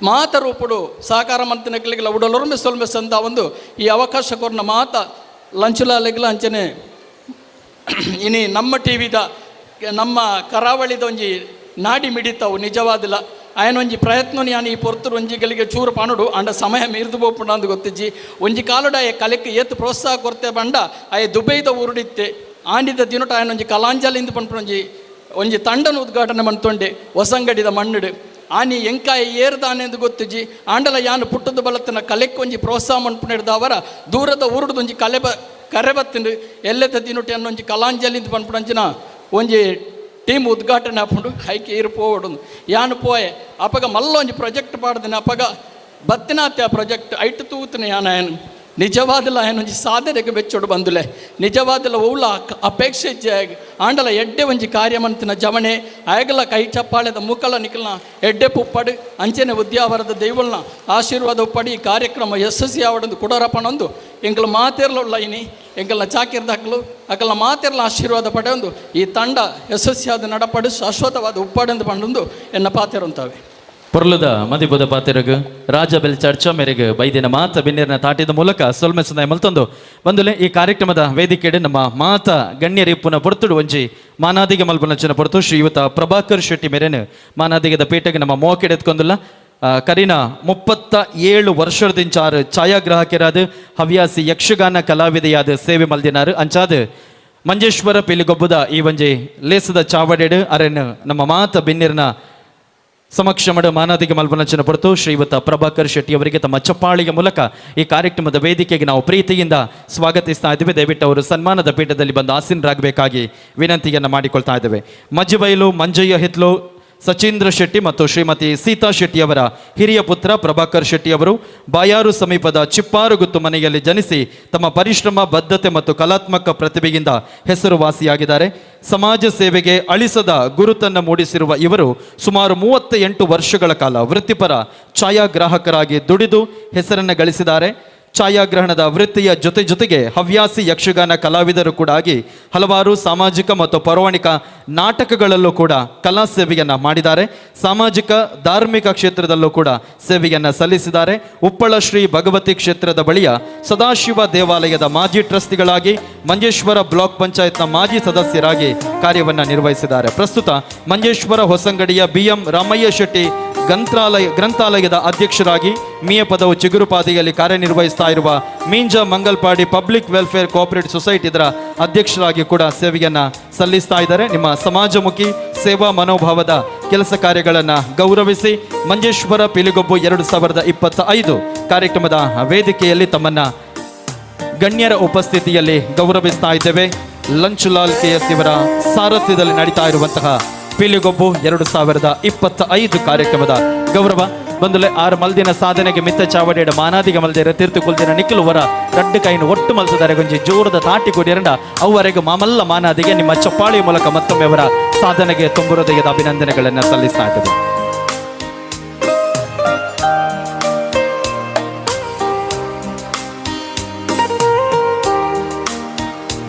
ಮಾತ ರೂಪುಡು ಸಹಕಾರ ಮಂತಿನಕ್ಲಿಗೆಲ್ಲ ಉಡಲೊರ್ಮೆ ಸೊಲ್ಮೆ ಸಂದ ಒಂದು ಈ ಅವಕಾಶ ಕೊರ್ನ ಮಾತ ಲಂಚುಲಾಲೆಗ್ಲ ಅಂಚನೆ ಇನಿ ನಮ್ಮ ಟಿ ವಿದ ನಮ್ಮ ಕರಾವಳಿದ ಒಂಜಿ ನಾಡಿ ಮಿಡಿತಾವು ನಿಜವಾದಿಲ್ಲ ಆಯನೊಂಜಿ ಪ್ರಯತ್ನ ಯಾನ್ ಈ ಪೊರ್ತುಡು ಒಂಜಿ ಗಲಿಗೆ ಚೂರು ಪಾನುಡು ಅಂಡ ಸಮಯ ಮೀರ್ದು ಪೋಪುಂಡ ಅಂದ್ ಗೊತ್ತಿಜ್ಜಿ ಒಂಜಿ ಕಾಲುಡ ಆಯ ಕಲೆಕ್ ಏತ್ ಪ್ರೋತ್ಸಾಹ ಕೊರ್ತೆ ಬಂಡ ಆಯ ದುಬೈದ ಊರುಡಿತ್ತೆ ಆಂಡಿದ ದಿನೊಟ ಆಯನೊಂಜಿ ಕಲಾಂಜಲಿಂದ ಪನ್ಪುನೊಂಜಿ ಒಂಜಿ ತಂಡನ ಉದ್ಘಾಟನೆ ಮಂತೊಂಡೆ ಹೊಸಂಗಡಿದ ಮಣ್ಣುಡು ಆನಿ ಎಂಕಾಯ ಏರ್ದಾನೆಂದು ಗೊತ್ತಿಜ್ಜಿ ಆಂಡಲ ಯಾನು ಪುಟ್ಟದ ಬಲತ್ತನ ಕಲೆಕ್ ಒಂಜಿ ಪ್ರೋತ್ಸಾಹ ಮನ್ಪುನಿಡ್ದವರ ದೂರದ ಊರುಡು ಒಂಜಿ ಕಲೆ ಬ ಕರೆ ಬತ್ತಿಂಡು ಎಲ್ಲೆತ್ತ ದಿನೊಟ್ಟಿ ಅನ್ನೊಂಜಿ ಕಲಾಂಜಲಿಂದ ಪನ್ಪುನಂಚಿನ ಒಂಜಿ ಟೀಮ್ ಉದ್ಘಾಟನೆ ಹಾಕೊಂಡು ಹೈಕೆ ಇರು ಪೋವಡು ಯಾನು ಪೋಯೆ ಅಪಗ ಮಲ್ಲ ಒಂಜಿ ಪ್ರಾಜೆಕ್ಟ್ ಪಾಡ್ದಿನ ಅಪಗ ಬತ್ತಿನಾತೆ ಆ ಪ್ರಾಜೆಕ್ಟ್ ಐಟು ತೂತನೆ ಯಾನ ಏನು ನಿಜವಾದಲ ಏನೊಂಜಿ ಸಾಧನೆಗೆ ಬೆಚ್ಚೊಡು ಬಂದುಲೆ ನಿಜವಾದಲ ಓಲ ಅಪೇಕ್ಷೆ ಆಂಡಲ ಎಡ್ಡೆ ಒಂಜಿ ಕಾರ್ಯಮಂತಿನ ಜವಣೆ ಆಯಗಲ ಕೈ ಚಪ್ಪಾಳೆದ ಮುಕ್ಕಳ ನಿಕಲ್ನ ಎಡ್ಡೆ ಪುಪ್ಪಡು ಅಂಚನೆ ಉದ್ಯಾವರದ ದೈವಲ್ನ ಆಶೀರ್ವಾದ ಉಪ್ಪಡಿ ಈ ಕಾರ್ಯಕ್ರಮ ಯಶಸ್ವಿ ಆವಡೊಂದು ಕುಡರಪಣೊಂದು ಎಂಕಲ ಮಾತೆರ್ಲ ಇನಿ ಎಂಕಲ್ನ ಚಾಕಿರ್ದಾಕ್ಲು ಅಕಲ್ನ ಮಾತೆರ್ಲ ಆಶೀರ್ವಾದ ಪಡೆಯೊಂದು ಈ ತಂಡ ಯಶಸ್ವಿಯಾದ ನಡಪಡು ಶಾಶ್ವತವಾದ ಉಪ್ಪಾಡೆಂದು ಪಂಡೊಂದು ಎನ್ನ ಪಾತೆರುಂತಾವೆ. ಪೊರ್ಲುದ ಮದಿಪುದ ಪಾತೆರಗು ರಾಜ ಬೆಲ್ ಚರ್ಚಾ ಮೇರೆಗೆ ಬೈದಿನ ಮಾತ ಬಿನ್ನೇರಿನ ತಾಟಿದ ಮೂಲಕ ಸೊಲ್ಮೆ ಸಂದಾಯ ಮಲ್ತೊಂದು ಬಂದುಲೆ ಈ ಕಾರ್ಯಕ್ರಮದ ವೇದಿಕೆಡೆ ನಮ್ಮ ಮಾತ ಗಣ್ಯರಿಪ್ಪುನ ಪೊರ್ತುಡು ಒಂಜಿ ಮಾನಾದಿಗೆ ಮಲ್ಪುನಂಚಿನ ಪೊರ್ತು ಶ್ರೀಯುತ ಪ್ರಭಾಕರ್ ಶೆಟ್ಟಿ ಮೇರೆನು ಮಾನಾದಿಗದ ಪೇಟೆಗೆ ನಮ್ಮ ಮೋಕೆಡೆ ಎತ್ಕೊಂದುಲ್ಲ. ಕರಿನ 37 ವರ್ಷದಿಂಚಾರು ಛಾಯಾಗ್ರಾಹಕರಾದ ಹವ್ಯಾಸಿ ಯಕ್ಷಗಾನ ಕಲಾವಿದೆಯಾದ ಸೇವೆ ಮಲ್ದಿನಾರು ಅಂಚಾದ ಮಂಜೇಶ್ವರ ಪಿಲಿಗೊಬ್ಬದ ಈ ಒಂಜಿ ಲೇಸದ ಚಾವಡೆಡು ಅರೆನ್ ನಮ್ಮ ಮಾತ ಬಿನ್ನಿರ್ನ ಸಮಕ್ಷಮಡ ಮಾನಾದಿಗೆ ಮಲ್ಪನಂಚಿನ ಪೊರ್ತು ಶ್ರೀಯುತ ಪ್ರಭಾಕರ್ ಶೆಟ್ಟಿ ಅವರಿಗೆ ತಮ್ಮ ಚಪ್ಪಾಳಿಗೆ ಮೂಲಕ ಈ ಕಾರ್ಯಕ್ರಮದ ವೇದಿಕೆಗೆ ನಾವು ಪ್ರೀತಿಯಿಂದ ಸ್ವಾಗತಿಸ್ತಾ ಇದ್ದೇವೆ. ದಯವಿಟ್ಟು ಅವರು ಸನ್ಮಾನದ ಪೀಠದಲ್ಲಿ ಬಂದು ಆಸೀನರಾಗಬೇಕಾಗಿ ವಿನಂತಿಯನ್ನು ಮಾಡಿಕೊಳ್ತಾ ಇದ್ದೇವೆ. ಮಜ್ಜಿಬೈಲು ಮಂಜಯ್ಯ ಹಿತ್ಲು ಸಚೀಂದ್ರ ಶೆಟ್ಟಿ ಮತ್ತು ಶ್ರೀಮತಿ ಸೀತಾ ಶೆಟ್ಟಿ ಅವರ ಹಿರಿಯ ಪುತ್ರ ಪ್ರಭಾಕರ್ ಶೆಟ್ಟಿ ಅವರು ಬಾಯಾರು ಸಮೀಪದ ಚಿಪ್ಪಾರುಗುತ್ತು ಮನೆಯಲ್ಲಿ ಜನಿಸಿ ತಮ್ಮ ಪರಿಶ್ರಮ, ಬದ್ಧತೆ ಮತ್ತು ಕಲಾತ್ಮಕ ಪ್ರತಿಭೆಯಿಂದ ಹೆಸರುವಾಸಿಯಾಗಿದ್ದಾರೆ. ಸಮಾಜ ಸೇವೆಗೆ ಅಳಿಸದ ಗುರುತನ್ನು ಮೂಡಿಸಿರುವ ಇವರು ಸುಮಾರು 38 ವರ್ಷಗಳ ಕಾಲ ವೃತ್ತಿಪರ ಛಾಯಾಗ್ರಾಹಕರಾಗಿ ದುಡಿದು ಹೆಸರನ್ನು ಗಳಿಸಿದ್ದಾರೆ. ಛಾಯಾಗ್ರಹಣದ ವೃತ್ತಿಯ ಜೊತೆ ಜೊತೆಗೆ ಹವ್ಯಾಸಿ ಯಕ್ಷಗಾನ ಕಲಾವಿದರು ಕೂಡ ಆಗಿ ಹಲವಾರು ಸಾಮಾಜಿಕ ಮತ್ತು ಪೌರಾಣಿಕ ನಾಟಕಗಳಲ್ಲೂ ಕೂಡ ಕಲಾ ಸೇವೆಯನ್ನು ಮಾಡಿದ್ದಾರೆ. ಸಾಮಾಜಿಕ ಧಾರ್ಮಿಕ ಕ್ಷೇತ್ರದಲ್ಲೂ ಕೂಡ ಸೇವೆಯನ್ನು ಸಲ್ಲಿಸಿದ್ದಾರೆ. ಉಪ್ಪಳ ಶ್ರೀ ಭಗವತಿ ಕ್ಷೇತ್ರದ ಬಳಿಯ ಸದಾಶಿವ ದೇವಾಲಯದ ಮಾಜಿ ಟ್ರಸ್ಟಿಗಳಾಗಿ, ಮಂಜೇಶ್ವರ ಬ್ಲಾಕ್ ಪಂಚಾಯತ್ನ ಮಾಜಿ ಸದಸ್ಯರಾಗಿ ಕಾರ್ಯವನ್ನು ನಿರ್ವಹಿಸಿದ್ದಾರೆ. ಪ್ರಸ್ತುತ ಮಂಜೇಶ್ವರ ಹೊಸಂಗಡಿಯ ಬಿ.ಎಂ. ರಾಮಯ್ಯ ಶೆಟ್ಟಿ ಗ್ರಂಥಾಲಯದ ಅಧ್ಯಕ್ಷರಾಗಿ ಮೀಯಪದವು ಚಿಗುರುಪಾದಿಯಲ್ಲಿ ಕಾರ್ಯನಿರ್ವಹಿಸ್ತಾ ಇರುವ Meenja Mangalpady public welfare cooperative society ಇದರ ಅಧ್ಯಕ್ಷರಾಗಿ ಕೂಡ ಸೇವೆಯನ್ನ ಸಲ್ಲಿಸ್ತಾ ಇದ್ದಾರೆ. ನಿಮ್ಮ ಸಮಾಜಮುಖಿ ಸೇವಾ ಮನೋಭಾವದ ಕೆಲಸ ಕಾರ್ಯಗಳನ್ನು ಗೌರವಿಸಿ ಮಂಜೇಶ್ವರ ಪಿಲಿಗೊಬ್ಬು 2025 ಕಾರ್ಯಕ್ರಮದ ವೇದಿಕೆಯಲ್ಲಿ ತಮ್ಮನ್ನ ಗಣ್ಯರ ಉಪಸ್ಥಿತಿಯಲ್ಲಿ ಗೌರವಿಸ್ತಾ ಇದ್ದೇವೆ. ಲಂಚುಲಾಲ್ ಕೆ ಎಸ್ ಇವರ ಸಾರಥ್ಯದಲ್ಲಿ ನಡೀತಾ ಇರುವಂತಹ ಪಿಲಿಗೊಬ್ಬು 2025 ಕಾರ್ಯಕ್ರಮದ ಗೌರವ ಬಂದುಲೆ 6 ಮಲ್ದಿನ ಸಾಧನೆಗೆ ಮಿತ್ತ ಚಾವಡಿಯಡ ಮಾನಾದಿಗೆ ಮಲ್ದೇರ ತೀರ್ತು ಕುಲ್ದಿನ ನಿಖಿಲುವರ ರಡ್ಡು ಕೈನು ಒಟ್ಟು ಮಲ್ತದಾರೆ ಗೊಂಜಿ ಜೋರದ ತಾಟಿ ಕೊಡಿಯರಂಡ ಅವರೆಗೆ ಮಾಮಲ್ಲ ಮಾನಾದಿಗೆ ನಿಮ್ಮ ಚಪ್ಪಾಳಿಯ ಮೂಲಕ ಮತ್ತೊಮ್ಮೆ ಅವರ ಸಾಧನೆಗೆ ತುಂಬು ಹೃದಯದ ಅಭಿನಂದನೆಗಳನ್ನು ಸಲ್ಲಿಸ್ತಾ ಇದ್ದೇವೆ.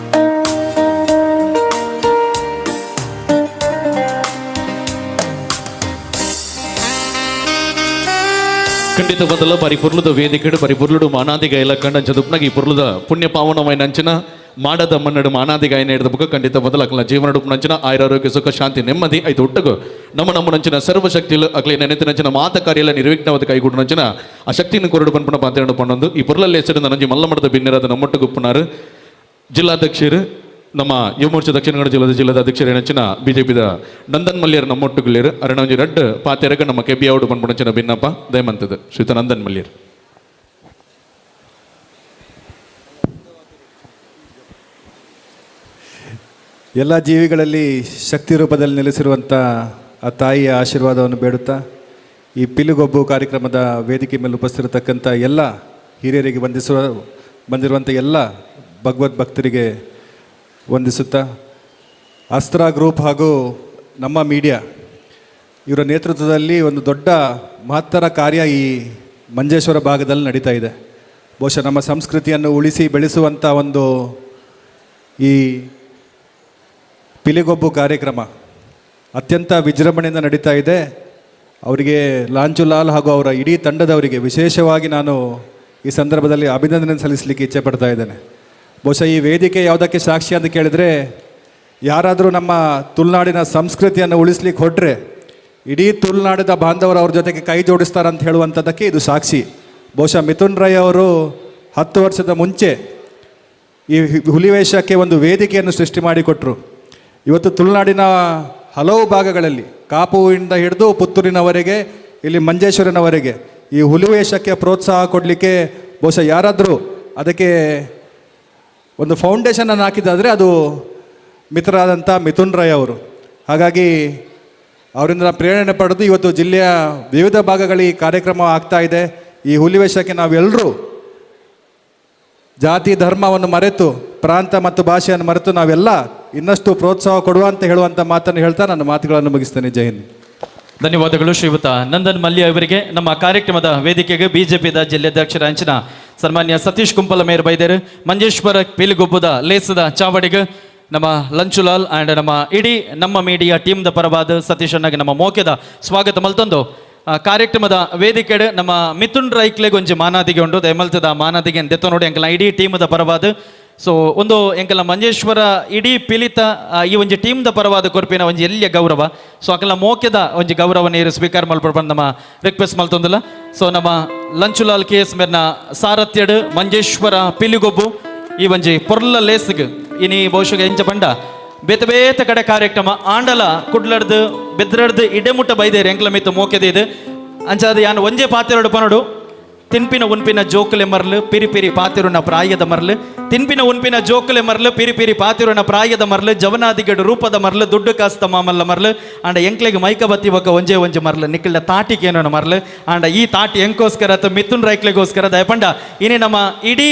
ಖಂಡಿತ ಬದಲ ಬರಿ ಪುರ್ಲುದ ವೇದಿಕೆಡು ಬರಿ ಪುರ್ಲುಡು ಮಾನಾದಿಗ ಇಲ್ಲ ಕಂಡ ಚದುಪ್ನಾಗ ಈ ಪುರ್ಲುದ ಪುಣ್ಯ ಪಾವನమైన ಅಂಚಿನ ಮಾಡದ ಮನ್ನಡು ಮಾನಾದಿಗ ಐನ ಹಿಡಿದ ಬುಕ್ಕ ಖಂಡಿತ ಬದಲ ಅಕಲ ಜೀವನ ನಂಚಿನ ಆಯುರಾರೋಗ್ಯ ಸುಖ ಶಾಂತಿ ನೆಮ್ಮದಿ ಐದು ಒಟ್ಟಗು ನಮ್ಮ ನಮ್ಮ ನಂಚಿನ ಸರ್ವಶಕ್ತಿಲು ಅಕಲಿ ನೆನೆತ ನಂಚಿನ ಮಾತ ಕಾರ್ಯ ನಿರ್ವಿಘ್ನವಾದ ಕೈಗೂಡು ನಂಚಿನ ಆ ಶಕ್ತಿಯನ್ನು ಕೊರಡು ಪನ್ಪುನ ಪಾತ್ರ ಪಣ್ಣೊಂದು ಈ ಪುರ್ಲಲ್ಲಿ ಹೆಸರಿಂದ ನಂಜಿ ಮಲ್ಲಮಡದ ಬಿನ್ನಿರದ ನಮ್ಮೊಟ್ಟುಗುಪ್ಪುನಾರು ಜಿಲ್ಲಾಧ್ಯಕ್ಷರು ನಮ್ಮ ಯುವಮೋರ್ಚಾ ದಕ್ಷಿಣ ಕನ್ನಡ ಜಿಲ್ಲಾದ ಜಿಲ್ಲಾದ ಅಧ್ಯಕ್ಷರು ಏನಂಚಿನ ಬಿಜೆಪಿದ ನಂದನ್ ಮಲ್ಯರ್ ನಮ್ಮೊಟ್ಟುಗುಳ್ಳೇರು ಅರಣಂಜಿ ರಡ್ಡ್ ಪಾತೆರಗ ನಮ್ಮ ಕೆಬಿ ಔಡು ಪನ್ಪುಣಂಚಿನ ಭಿನ್ನಪ್ಪ ದಯಮಂತದ ಶ್ರೀತ ನಂದನ್ ಮಲ್ಯರ್. ಎಲ್ಲ ಜೀವಿಗಳಲ್ಲಿ ಶಕ್ತಿ ರೂಪದಲ್ಲಿ ನೆಲೆಸಿರುವಂಥ ಆ ತಾಯಿಯ ಆಶೀರ್ವಾದವನ್ನು ಬೇಡುತ್ತಾ ಈ ಪಿಲುಗೊಬ್ಬು ಕಾರ್ಯಕ್ರಮದ ವೇದಿಕೆ ಮೇಲೆ ಉಪಸ್ಥಿರತಕ್ಕಂಥ ಎಲ್ಲ ಹಿರಿಯರಿಗೆ ಬಂದಿರುವಂಥ ಎಲ್ಲ ಭಗವದ್ ಭಕ್ತರಿಗೆ ವಂದಿಸುತ್ತಾ, ಅಸ್ತ್ರ ಗ್ರೂಪ್ ಹಾಗೂ ನಮ್ಮ ಮೀಡಿಯಾ ಇವರ ನೇತೃತ್ವದಲ್ಲಿ ಒಂದು ದೊಡ್ಡ ಮಹತ್ತರ ಕಾರ್ಯ ಈ ಮಂಜೇಶ್ವರ ಭಾಗದಲ್ಲಿ ನಡೀತಾ ಇದೆ. ಬಹುಶಃ ನಮ್ಮ ಸಂಸ್ಕೃತಿಯನ್ನು ಉಳಿಸಿ ಬೆಳೆಸುವಂಥ ಒಂದು ಈ ಪಿಲಿಗೊಬ್ಬು ಕಾರ್ಯಕ್ರಮ ಅತ್ಯಂತ ವಿಜೃಂಭಣೆಯಿಂದ ನಡೀತಾ ಇದೆ. ಅವರಿಗೆ ಲಾಂಚುಲಾಲ್ ಹಾಗೂ ಅವರ ಇಡೀ ತಂಡದವರಿಗೆ ವಿಶೇಷವಾಗಿ ನಾನು ಈ ಸಂದರ್ಭದಲ್ಲಿ ಅಭಿನಂದನೆ ಸಲ್ಲಿಸಲಿಕ್ಕೆ ಇಚ್ಛೆ ಪಡ್ತಾ ಇದ್ದೇನೆ. ಬಹುಶಃ ಈ ವೇದಿಕೆ ಯಾವುದಕ್ಕೆ ಸಾಕ್ಷಿ ಅಂತ ಕೇಳಿದರೆ, ಯಾರಾದರೂ ನಮ್ಮ ತುಳುನಾಡಿನ ಸಂಸ್ಕೃತಿಯನ್ನು ಉಳಿಸ್ಲಿಕ್ಕೆ ಹೊರಟ್ರೆ ಇಡೀ ತುಳುನಾಡಿನ ಬಾಂಧವರು ಅವ್ರ ಜೊತೆಗೆ ಕೈ ಜೋಡಿಸ್ತಾರಂತ ಹೇಳುವಂಥದ್ದಕ್ಕೆ ಇದು ಸಾಕ್ಷಿ. ಬಹುಶಃ ಮಿಥುನ್ ರೈ ಅವರು 10 ವರ್ಷದ ಮುಂಚೆ ಈ ಹುಲಿವೇಷಕ್ಕೆ ಒಂದು ವೇದಿಕೆಯನ್ನು ಸೃಷ್ಟಿ ಮಾಡಿಕೊಟ್ರು. ಇವತ್ತು ತುಳುನಾಡಿನ ಹಲವು ಭಾಗಗಳಲ್ಲಿ ಕಾಪುವಿಂದ ಹಿಡಿದು ಪುತ್ತೂರಿನವರೆಗೆ, ಇಲ್ಲಿ ಮಂಜೇಶ್ವರನವರೆಗೆ ಈ ಹುಲಿವೇಷಕ್ಕೆ ಪ್ರೋತ್ಸಾಹ ಕೊಡಲಿಕ್ಕೆ ಬಹುಶಃ ಯಾರಾದರೂ ಅದಕ್ಕೆ ಒಂದು ಫೌಂಡೇಶನನ್ನು ಹಾಕಿದ್ದಾದರೆ ಅದು ಮಿತ್ರರಾದಂಥ ಮಿಥುನ್ ರೈ ಅವರು. ಹಾಗಾಗಿ ಅವರಿಂದ ಪ್ರೇರಣೆ ಪಡೆದು ಇವತ್ತು ಜಿಲ್ಲೆಯ ವಿವಿಧ ಭಾಗಗಳಿಗೆ ಈ ಕಾರ್ಯಕ್ರಮ ಆಗ್ತಾ ಇದೆ. ಈ ಹುಲಿವೇಷಕ್ಕೆ ನಾವೆಲ್ಲರೂ ಜಾತಿ ಧರ್ಮವನ್ನು ಮರೆತು, ಪ್ರಾಂತ ಮತ್ತು ಭಾಷೆಯನ್ನು ಮರೆತು ನಾವೆಲ್ಲ ಇನ್ನಷ್ಟು ಪ್ರೋತ್ಸಾಹ ಕೊಡುವ ಅಂತ ಹೇಳುವಂಥ ಮಾತನ್ನು ಹೇಳ್ತಾ ನನ್ನ ಮಾತುಗಳನ್ನು ಮುಗಿಸ್ತೇನೆ. ಜೈ ಹಿಂದ್. ಧನ್ಯವಾದಗಳು ಶ್ರೀಯುತ ನಂದನ್ ಮಲ್ಯ ಅವರಿಗೆ. ನಮ್ಮ ಕಾರ್ಯಕ್ರಮದ ವೇದಿಕೆಗೆ ಬಿಜೆಪಿದ ಜಿಲ್ಲಾಧ್ಯಕ್ಷರ ಅಂಚಿನ ಸನ್ಮಾನ್ಯ ಸತೀಶ್ ಕುಂಪಲ ಮೇರ್ ಬೈದೇರು, ಮಂಜೇಶ್ವರ ಪಿಲಿಗೊಬ್ಬದ ಲೇಸದ ಚಾವಡಿಗೆ ನಮ್ಮ ಲಂಚುಲಾಲ್ ಆ್ಯಂಡ್ ನಮ್ಮ ಇಡೀ ನಮ್ಮ ಮೀಡಿಯಾ ಟೀಮ್ದ ಪರವಾದ ಸತೀಶ್ ಅಣ್ಣಗೆ ನಮ್ಮ ಮೋಕೆದ ಸ್ವಾಗತ ಮಲ್ತೊಂದು ಕಾರ್ಯಕ್ರಮದ ವೇದಿಕೆಡು ನಮ್ಮ ಮಿಥುನ್ ರೈಕ್ಲೆಗ್ ಒಂಜಿ ಮಾನಾದಿಗೆ ಉಂಡು. ದಯಮಲ್ತದ ಮಾನಾದಿಗೆ ದೆತ್ತ ನೋಡಿ ಅಂಕಲ ಇಡೀ ಟೀಮ್ದ ಪರವಾದ. ಸೊ ಒಂದು ಎಂಕಲ ಮಂಜೇಶ್ವರ ಇಡೀ ಪಿಲಿತ ಈ ಒಂಜಿ ಟೀಮ್ದ ಪರವಾದ ಕೊರ್ಪಿನ ಒಂಜಿ ಎಲ್ಲಿಯ ಗೌರವ. ಸೊ ಅಕಲ ಮೋಕೆದ ಒಂಜಿ ಗೌರವ ನೀರು ಸ್ವೀಕಾರ ಮಲ್ಪಡ್ ನಮ್ಮ ರಿಕ್ವೆಸ್ಟ್ ಮಲ್ತೊಂದಿಲ್ಲ. ಸೊ ನಮ್ಮ ಲಂಚುಲಾಲ್ ಕೆ ಎಸ್ ಮೇರ್ನ ಸಾರಥ್ಯಡ್ ಮಂಜೇಶ್ವರ ಪಿಲಿಗೊಬ್ಬು ಈ ಒಂಜಿ ಪೊರ್ಲ ಲೇಸ್ಗ್ ಇನಿ ಬಹುಶಃ ಎಂಚ ಪಂಡ ಬೇತೆ ಬೇತೆ ಕಡೆ ಕಾರ್ಯಕ್ರಮ ಆಂಡಲ ಕುಡ್ಲಡ್ದು ಬೆದ್ರಡ್ದು ಇಡೆಮುಟ್ಟ ಬೈದೇರು ಎಂಕ್ಲ ಮಿತ್ತು ಮೋಕೆದ ಇದು ಅಂಚಾದ ಯಾನ್ ಒಂಜೇ ಪಾತೆರಡು ಪನೋಡು. ತಿನ್ಪಿನ ಉನ್ಪಿನ ಜೋಕುಲೆ ಮರ್ಲು ಪಿರಿ ಪಿರಿ ಪಾತಿರುನ ಪ್ರಾಯದ ಮರ್ಲು, ತಿನ್ಪಿನ ಉನ್ಪಿನ ಜೋಕುಲೆ ಮರ್ಲು ಪಿರಿ ಪಿರಿ ಪಾತಿರುನ ಪ್ರಾಯದ ಮರ್ಲು, ಜವನಾದಿಗಡು ರೂಪದ ಮರ್ಲು, ದುಡ್ಡು ಕಾಸ್ತ ಮಾಮಲ್ಲ ಮರ್ಲು, ಆಂಡ ಎಂಕ್ಲೆಗ್ ಮೈಕ ಬತ್ತಿ ಬೊಕ್ಕ ಒಂಜೇ ಒಂಜಿ ಮರ್ಲು ನಿಕ್ಕಲ್ದ ತಾಟಿಕೇನೋ ಮರ್ಲು. ಆಂಡ ಈ ತಾಟಿ ಎಂಕೋಸ್ಕರ ಅಥವಾ ಮಿಥುನ್ ರೈಕ್ಲೆಗೋಸ್ಕರ ದಯಪಂಡ ಇನಿ ನಮ್ಮ ಇಡೀ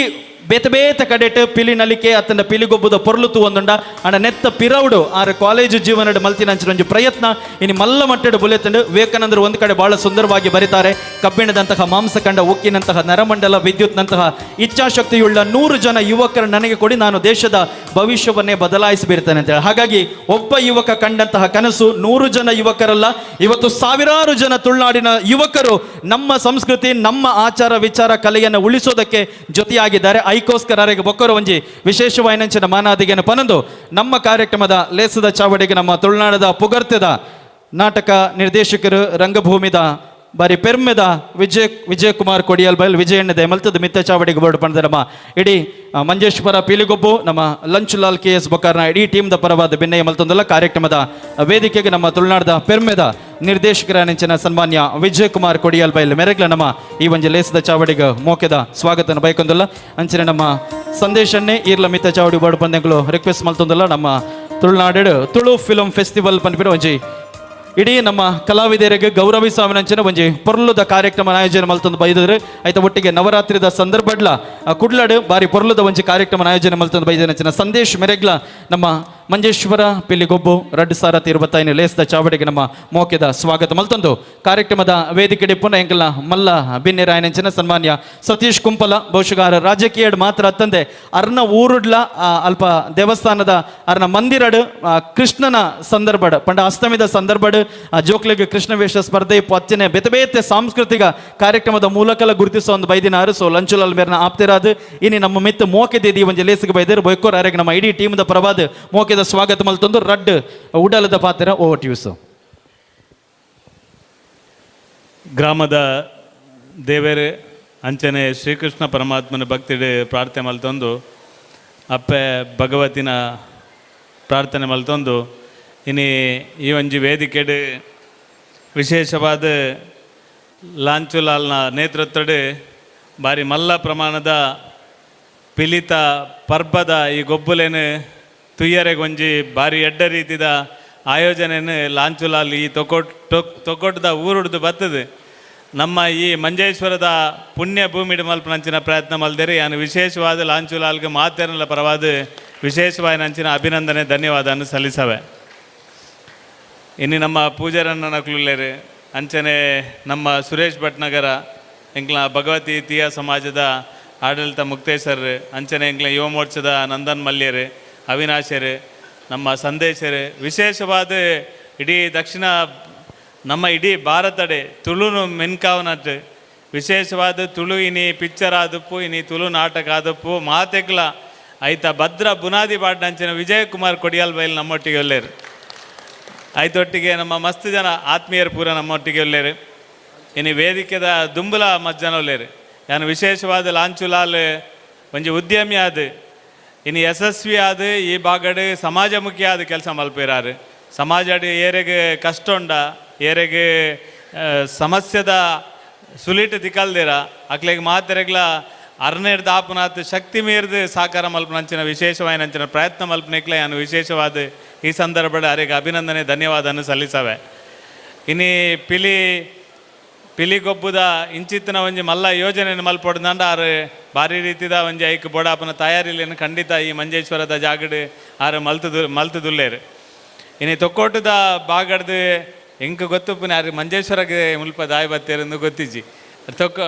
ಬೇತೆ ಬೇತೆ ಕಡೆಟ್ ಪಿಲಿ ನಲಿಕೆ ಅತ್ತಂಡ ಪಿಲಿಗೊಬ್ಬುದ ಪೊರ್ಲು ತೂವೊಂದುಂಡ. ಅಂಡ ನೆತ್ತ ಪಿರೌಡು ಆರ್ ಕಾಲೇಜು ಜೀವನಡ್ ಮಲ್ತಿನಂಚಿನ ಒಂಜಿ ಪ್ರಯತ್ನ ಇನಿ ಮಲ್ಲ ಮಟ್ಟಡ್ ಬುಲೆತುಂಡು. ವಿವೇಕಾನಂದರು ಒಂದು ಕಡೆ ಬಹಳ ಸುಂದರವಾಗಿ ಬರೀತಾರೆ, ಕಬ್ಬಿಣದಂತಹ ಮಾಂಸಖಂಡ, ಉಕ್ಕಿನಂತಹ ನರಮಂಡಲ, ವಿದ್ಯುತ್ನಂತಹ ಇಚ್ಛಾಶಕ್ತಿಯುಳ್ಳ 100 ಜನ ಯುವಕರು ನನಗೆ ಕೊಡಿ, ನಾನು ದೇಶದ ಭವಿಷ್ಯವನ್ನೇ ಬದಲಾಯಿಸಿಬಿಡ್ತೇನೆ ಅಂತೇಳಿ. ಹಾಗಾಗಿ ಒಬ್ಬ ಯುವಕ ಕಂಡಂತಹ ಕನಸು 100 ಜನ ಯುವಕರಲ್ಲ, ಇವತ್ತು ಸಾವಿರಾರು ಜನ ತುಳುನಾಡಿನ ಯುವಕರು ನಮ್ಮ ಸಂಸ್ಕೃತಿ, ನಮ್ಮ ಆಚಾರ ವಿಚಾರ, ಕಲೆಯನ್ನು ಉಳಿಸೋದಕ್ಕೆ ಜೊತೆಯಾಗಿದ್ದಾರೆ. ಐಕೋಸ್ಕರ ಬೊಕ್ಕರು ಒಂಜಿ ವಿಶೇಷವಾಯಿನಂಚಿನ ಮಾನಾದಿಗೆಯನ್ನು ಪನಂದು ನಮ್ಮ ಕಾರ್ಯಕ್ರಮದ ಲೇಸದ ಚಾವಡಿಗೆ ನಮ್ಮ ತುಳುನಾಡದ ಪುಗರ್ತೆದ ನಾಟಕ ನಿರ್ದೇಶಕರು, ರಂಗಭೂಮಿದ ಬಾರಿ ಪೆರ್ಮೆದ ವಿಜಯಕುಮಾರ್ ಕೊಡಿಯಲ್ ಬೈಲ್ ವಿಜಯಣ್ಣ ದಯಮಲ್ತದ ಮಿತ್ತ ಚಾವಡಿಗೆ ಬೋರ್ಡ್ ಪಂದ ನಮ್ಮ ಇಡೀ ಮಂಜೇಶ್ವರ ಪಿಲಿಗೊಬ್ಬು ನಮ್ಮ ಲಂಚುಲಾಲ್ ಕೆ ಎಸ್ ಬೊಕಾರ್ನ ಇಡೀ ಟೀಮ್ದ ಪರವಾದ ಬೆನ್ನಯ್ಯ ಮಲ್ತೊಂದಲ್ಲ ಕಾರ್ಯಕ್ರಮದ ವೇದಿಕೆಗೆ ನಮ್ಮ ತುಳುನಾಡದ ಪೆರ್ಮೆದ ನಿರ್ದೇಶಕರ ನೆಂಚಿನ ಸನ್ಮಾನ್ಯ ವಿಜಯಕುಮಾರ್ ಕೊಡಿಯಲ್ ಬೈಲ್ ಮೆರೆಗ್ಲ ನಮ್ಮ ಈ ಒಂಜಿ ಲೇಸದ ಚಾವಡಿಗೆ ಮೋಕೆದ ಸ್ವಾಗತನ ಬೈಕೊಂದಲ್ಲ. ಅಂಚಿನ ನಮ್ಮ ಸಂದೇಶನ್ನೇ ಈರ್ಲ ಮಿತ್ತ ಚಾವಡಿ ಬೋರ್ಡ್ ಪಂದೆಂಗಳು ರಿಕ್ವೆಸ್ಟ್ ಮಲ್ತೊಂದಲ್ಲ. ನಮ್ಮ ತುಳುನಾಡು ತುಳು ಫಿಲಂ ಫೆಸ್ಟಿವಲ್ ಪನ್ಪಿನ ಒಂಜಿ ಇಡೀ ನಮ್ಮ ಕಲಾವಿದರಿಗೆ ಗೌರವಿಸುವನಂಚಿನ ಒಂಜಿ ಪೊರ್ಲುದ ಕಾರ್ಯಕ್ರಮ ಆಯೋಜನೆ ಮಲ್ತೊಂದು ಬೈದಿದ್ರು. ಆಯ್ತ ಒಟ್ಟಿಗೆ ನವರಾತ್ರಿದ ಸಂದರ್ಭಡ್ಲ ಕುಡ್ಲಡು ಬಾರಿ ಪೊರ್ಲುದ ಒಂಜಿ ಕಾರ್ಯಕ್ರಮ ಆಯೋಜನೆ ಮಲ್ತೊಂದು ಬೈದನಂಚಿನ ಸಂದೇಶ್ ಮೆರೆಗ್ಲ ನಮ್ಮ ಮಂಜೇಶ್ವರ ಪಿಲಿಗೊಬ್ಬು 2025 ಲೇಸದ ಚಾವಡಿಗೆ ನಮ್ಮ ಮೋಕೆದ ಸ್ವಾಗತ ಮಲ್ತೊಂದು ಕಾರ್ಯಕ್ರಮದ ವೇದಿಕೆ ಡಿಪ್ಪುನ ಎಂಕಲ್ನ ಮಲ್ಲ ಬಿನ್ನೆರಾಯನಂಚಿನ ಸನ್ಮಾನ್ಯ ಸತೀಶ್ ಕುಂಪಲ ಬಹುಶಃ ರಾಜಕೀಯ ಮಾತ್ರ ಅತ್ತಂದೆ ಅರ್ನ ಊರುಡ್ಲ ಅಲ್ಪ ದೇವಸ್ಥಾನದ ಅರ್ನ ಮಂದಿರಡು ಕೃಷ್ಣನ ಸಂದರ್ಭಡ್ ಪಂಡ ಅಷ್ಟಮಿದ ಸಂದರ್ಭಡ್ ಜೋಕ್ಲೆಗ್ ಕೃಷ್ಣ ವೇಷ ಸ್ಪರ್ಧೆ ಅಚ್ಚನೆ ಬೇತೆ ಬೇತೆ ಸಾಂಸ್ಕೃತಿಕ ಕಾರ್ಯಕ್ರಮದ ಮೂಲಕಲ ಗುರುತಿಸುವ ಒಂದು ಬೈದಿನಾರು. ಸೊ ಲಂಚುಲಾಲ್ ಮೇರ್ನ ಆಪ್ತಿರಾದು ಇನಿ ನಮ್ಮ ಮಿತ್ತು ಮೋಕೆದಿದಿ ಒಂಜಿ ಲೇಸಿಗೆ ಬೈದರು ಬೊಯ್ಕೋರ್ ಅರೆಗ್ ನಮ್ಮ ಇಡೀ ಟೀಮ್ದ ಪರವಾದ ಮೋಕೆದ ಸ್ವಾಗತ ಮಲ್ತೊಂದು ರಡ್ಡ್ ಉಡಲದ ಪಾತ್ರ ಓವರ್ ಯೂಸ್. ಗ್ರಾಮದ ದೇವೇರೆ ಅಂಚನೆ ಶ್ರೀಕೃಷ್ಣ ಪರಮಾತ್ಮನ ಭಕ್ತಿಡೆ ಪ್ರಾರ್ಥನೆ ಮಲ್ತೊಂದು ಅಪ್ಪೆ ಭಗವತಿನ ಪ್ರಾರ್ಥನೆ ಮಲ್ತೊಂದು ಇನಿ ಈ ಒಂಜಿ ವೇದಿಕೆಡ್ ವಿಶೇಷವಾದ ಲಾಂಚುಲಾಲ್ನ ನೇತೃತ್ವಡ್ ಭಾರಿ ಮಲ್ಲ ಪ್ರಮಾಣದ ಪಿಲಿತ ಪರ್ಬದ ಈ ಗೊಬ್ಬುಲೇನು ತುಯ್ಯರೆಗೊಂಜಿ ಭಾರಿ ಎಡ್ಡ ರೀತಿದ ಆಯೋಜನೆಯನ್ನು ಲಾಂಚುಲಾಲ್ ಈ ತೊಕೊಟ್ಟದ ಊರುಡ್ದು ಬರ್ತದೆ. ನಮ್ಮ ಈ ಮಂಜೇಶ್ವರದ ಪುಣ್ಯ ಭೂಮಿಡ್ ಮಲ್ಪನಂಚಿನ ಪ್ರಯತ್ನ ಮಲ್ದೇರಿ. ಯಾನು ವಿಶೇಷವಾದ ಲಾಂಚುಲಾಲ್ಗೆ ಮಾತೇನಲ್ಲ ಪರವಾದ ವಿಶೇಷವಾದ ನಂಚಿನ ಅಭಿನಂದನೆ ಧನ್ಯವಾದವನ್ನು ಸಲ್ಲಿಸವೆ. ಇನ್ನು ನಮ್ಮ ಪೂಜಾರನ್ನ ನಕ್ಲುಲ್ಲೇರು ಅಂಚನೆ ನಮ್ಮ ಸುರೇಶ್ ಭಟ್ನಗರ ಎಂಕ್ಲ ಭಗವತಿ ತೀಯ ಸಮಾಜದ ಆಡಳಿತ ಮುಕ್ತೇಶ್ವರ್ ಅಂಚನೆ ಎಂಕ್ಲ ಯುವ ಮೋರ್ಚಾದ ನಂದನ್ ಮಲ್ಯರು ಅವಿನಾಶರು ನಮ್ಮ ಸಂದೇಶರು ವಿಶೇಷವಾದ ಇಡೀ ದಕ್ಷಿಣ ನಮ್ಮ ಇಡೀ ಭಾರತಡೆ ತುಳುನು ಮೆನ್ಕಾವನಟ್ ವಿಶೇಷವಾದ ತುಳು ಇನಿ ಪಿಕ್ಚರ್ ಆದಪ್ಪು ಇನಿ ತುಳು ನಾಟಕ ಆದಪ್ಪು ಮಾತೆಗ್ಲ ಐತ ಭದ್ರ ಬುನಾದಿ ಬಾಡ್ನಂಚಿನ ವಿಜಯಕುಮಾರ್ ಕೊಡಿಯಾಲ್ ಬೈಲ್ ನಮ್ಮೊಟ್ಟಿಗೆ ಒಲ್ಲೇರು. ಐತೊಟ್ಟಿಗೆ ನಮ್ಮ ಮಸ್ತ್ ಜನ ಆತ್ಮೀಯರು ಪೂರ ನಮ್ಮೊಟ್ಟಿಗೆ ಒಲ್ಲೇರು. ಇನಿ ವೇದಿಕೆದ ದುಂಬುಲ ಮಸ್ತ್ ಜನ ಒಲ್ಲೇರು. ಯಾನು ವಿಶೇಷವಾದ ಲಾಂಚುಲಾಲ್ ಒಂಜಿ ಉದ್ಯಮಿ ಆದ ಇನ್ನು ಯಶಸ್ವಿ ಆದ ಈ ಭಾಗಡ್ ಸಮಾಜಮುಖಿ ಆದ ಕೆಲಸ ಮಲ್ಪಿರಾರು. ಸಮಾಜಡ್ ಏರೆಗೆ ಕಷ್ಟ ಉಂಡ ಏರೆಗೆ ಸಮಸ್ಯೆದ ಸುಲಿಟ್ ತಿಕ್ಕಲ್ದಿರ ಅಕ್ಲೆಗ್ ಮಾತೆರೆಗ್ಲ ಅರ್ನೇರ್ದ ಆಪುನಾತ್ ಶಕ್ತಿ ಮೀರ್ದು ಸಾಕಾರ ಮಲ್ಪನಂಚಿನ ವಿಶೇಷವಾಯಿನಂಚಿನ ಪ್ರಯತ್ನ ಮಲ್ಪನಿಕ್ಲೆ ಯಾನು ವಿಶೇಷವಾದ ಈ ಸಂದರ್ಭದ ಅರೆಗೆ ಅಭಿನಂದನೆ ಧನ್ಯವಾದವನ್ನು ಸಲ್ಲಿಸವೆ. ಇನಿ ಪಿಲಿಗೊಬ್ಬುದ ಇಂಚಿತ್ತಿನ ಒಂಜಿ ಮಲ್ಲ ಯೋಜನೆಯನ್ನು ಮಲ್ಪೊಡ್ದಂಡ ಆರು ಭಾರಿ ರೀತಿದ ಒಂಜಿ ಐಕ್ ಬೋಡಾಪನ ತಯಾರಿಲೇನು ಖಂಡಿತ ಈ ಮಂಜೇಶ್ವರದ ಜಾಗಡ್ ಆರು ಮಲ್ತುದುಲ್ಲೇರು. ಇನಿ ತೊಕ್ಕೋಟದ ಬಾಗಡ್ದು ಎಂಕ್ ಗೊತ್ತುಪ್ಪುನೆ ಆರು ಮಂಜೇಶ್ವರಗೆ ಮುಲ್ಪ ದಾಯಿ ಬತ್ತೇರೆಂದು ಗೊತ್ತಿಜ್ಜಿ ತೊಕ್ಕ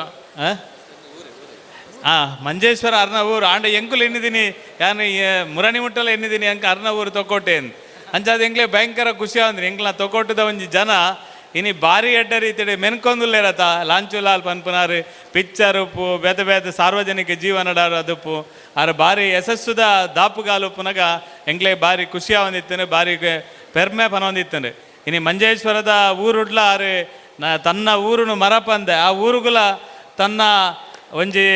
ಮಂಜೇಶ್ವರ ಅರ್ನ ಊರು ಆಂಡ ಎಂಕುಲು ಎನ್ನಿದ್ದೀನಿ ಯಾನು ಮುರಣಿ ಮುಟ್ಟಲ ಎನ್ನಿದ್ದೀನಿ ಅಂಕ ಅರ್ನ ಊರು ತೊಕ್ಕೋಟೆ ಅಂಚಾದ ಎಂಕ್ಲೆ ಭಯಂಕರ ಖುಷಿ ಆವಂದ್ರಿ ಎಂಕ್ಲ ತೊಕ್ಕೋಟದ ಒಂಜಿ ಜನ ಇನಿ ಭಾರಿ ಎಡ್ಡ ರೀತಿಡೆ ಮೆನ್ಕೊಂದುಲ್ಲೇರತ ಲಾಂಚುಲಾಲ್ ಪನ್ಪುನಾರು ಪಿಕ್ಚರ್ ಉಪ್ಪು ಬೇತೆ ಬೇತೆ ಸಾರ್ವಜನಿಕ ಜೀವನಡ ಅದುಪ್ಪು ಆರು ಭಾರಿ ಯಶಸ್ಸುದ ದಾಪುಗಾಲು ಉಪ್ಪುನಗ ಎಂಕ್ಲೆ ಭಾರಿ ಖುಷಿ ಆವಂದಿತ್ತನೆ ಭಾರಿ ಪೆರ್ಮೆ ಪನೊಂದಿತ್ತನೆ. ಇನಿ ಮಂಜೇಶ್ವರದ ಊರುಡ್ಲ ಆರು ತನ್ನ ಊರುನು ಮರಪಂದೆ ಆ ಊರುಗುಲ ತನ್ನ ಒಂಜಿ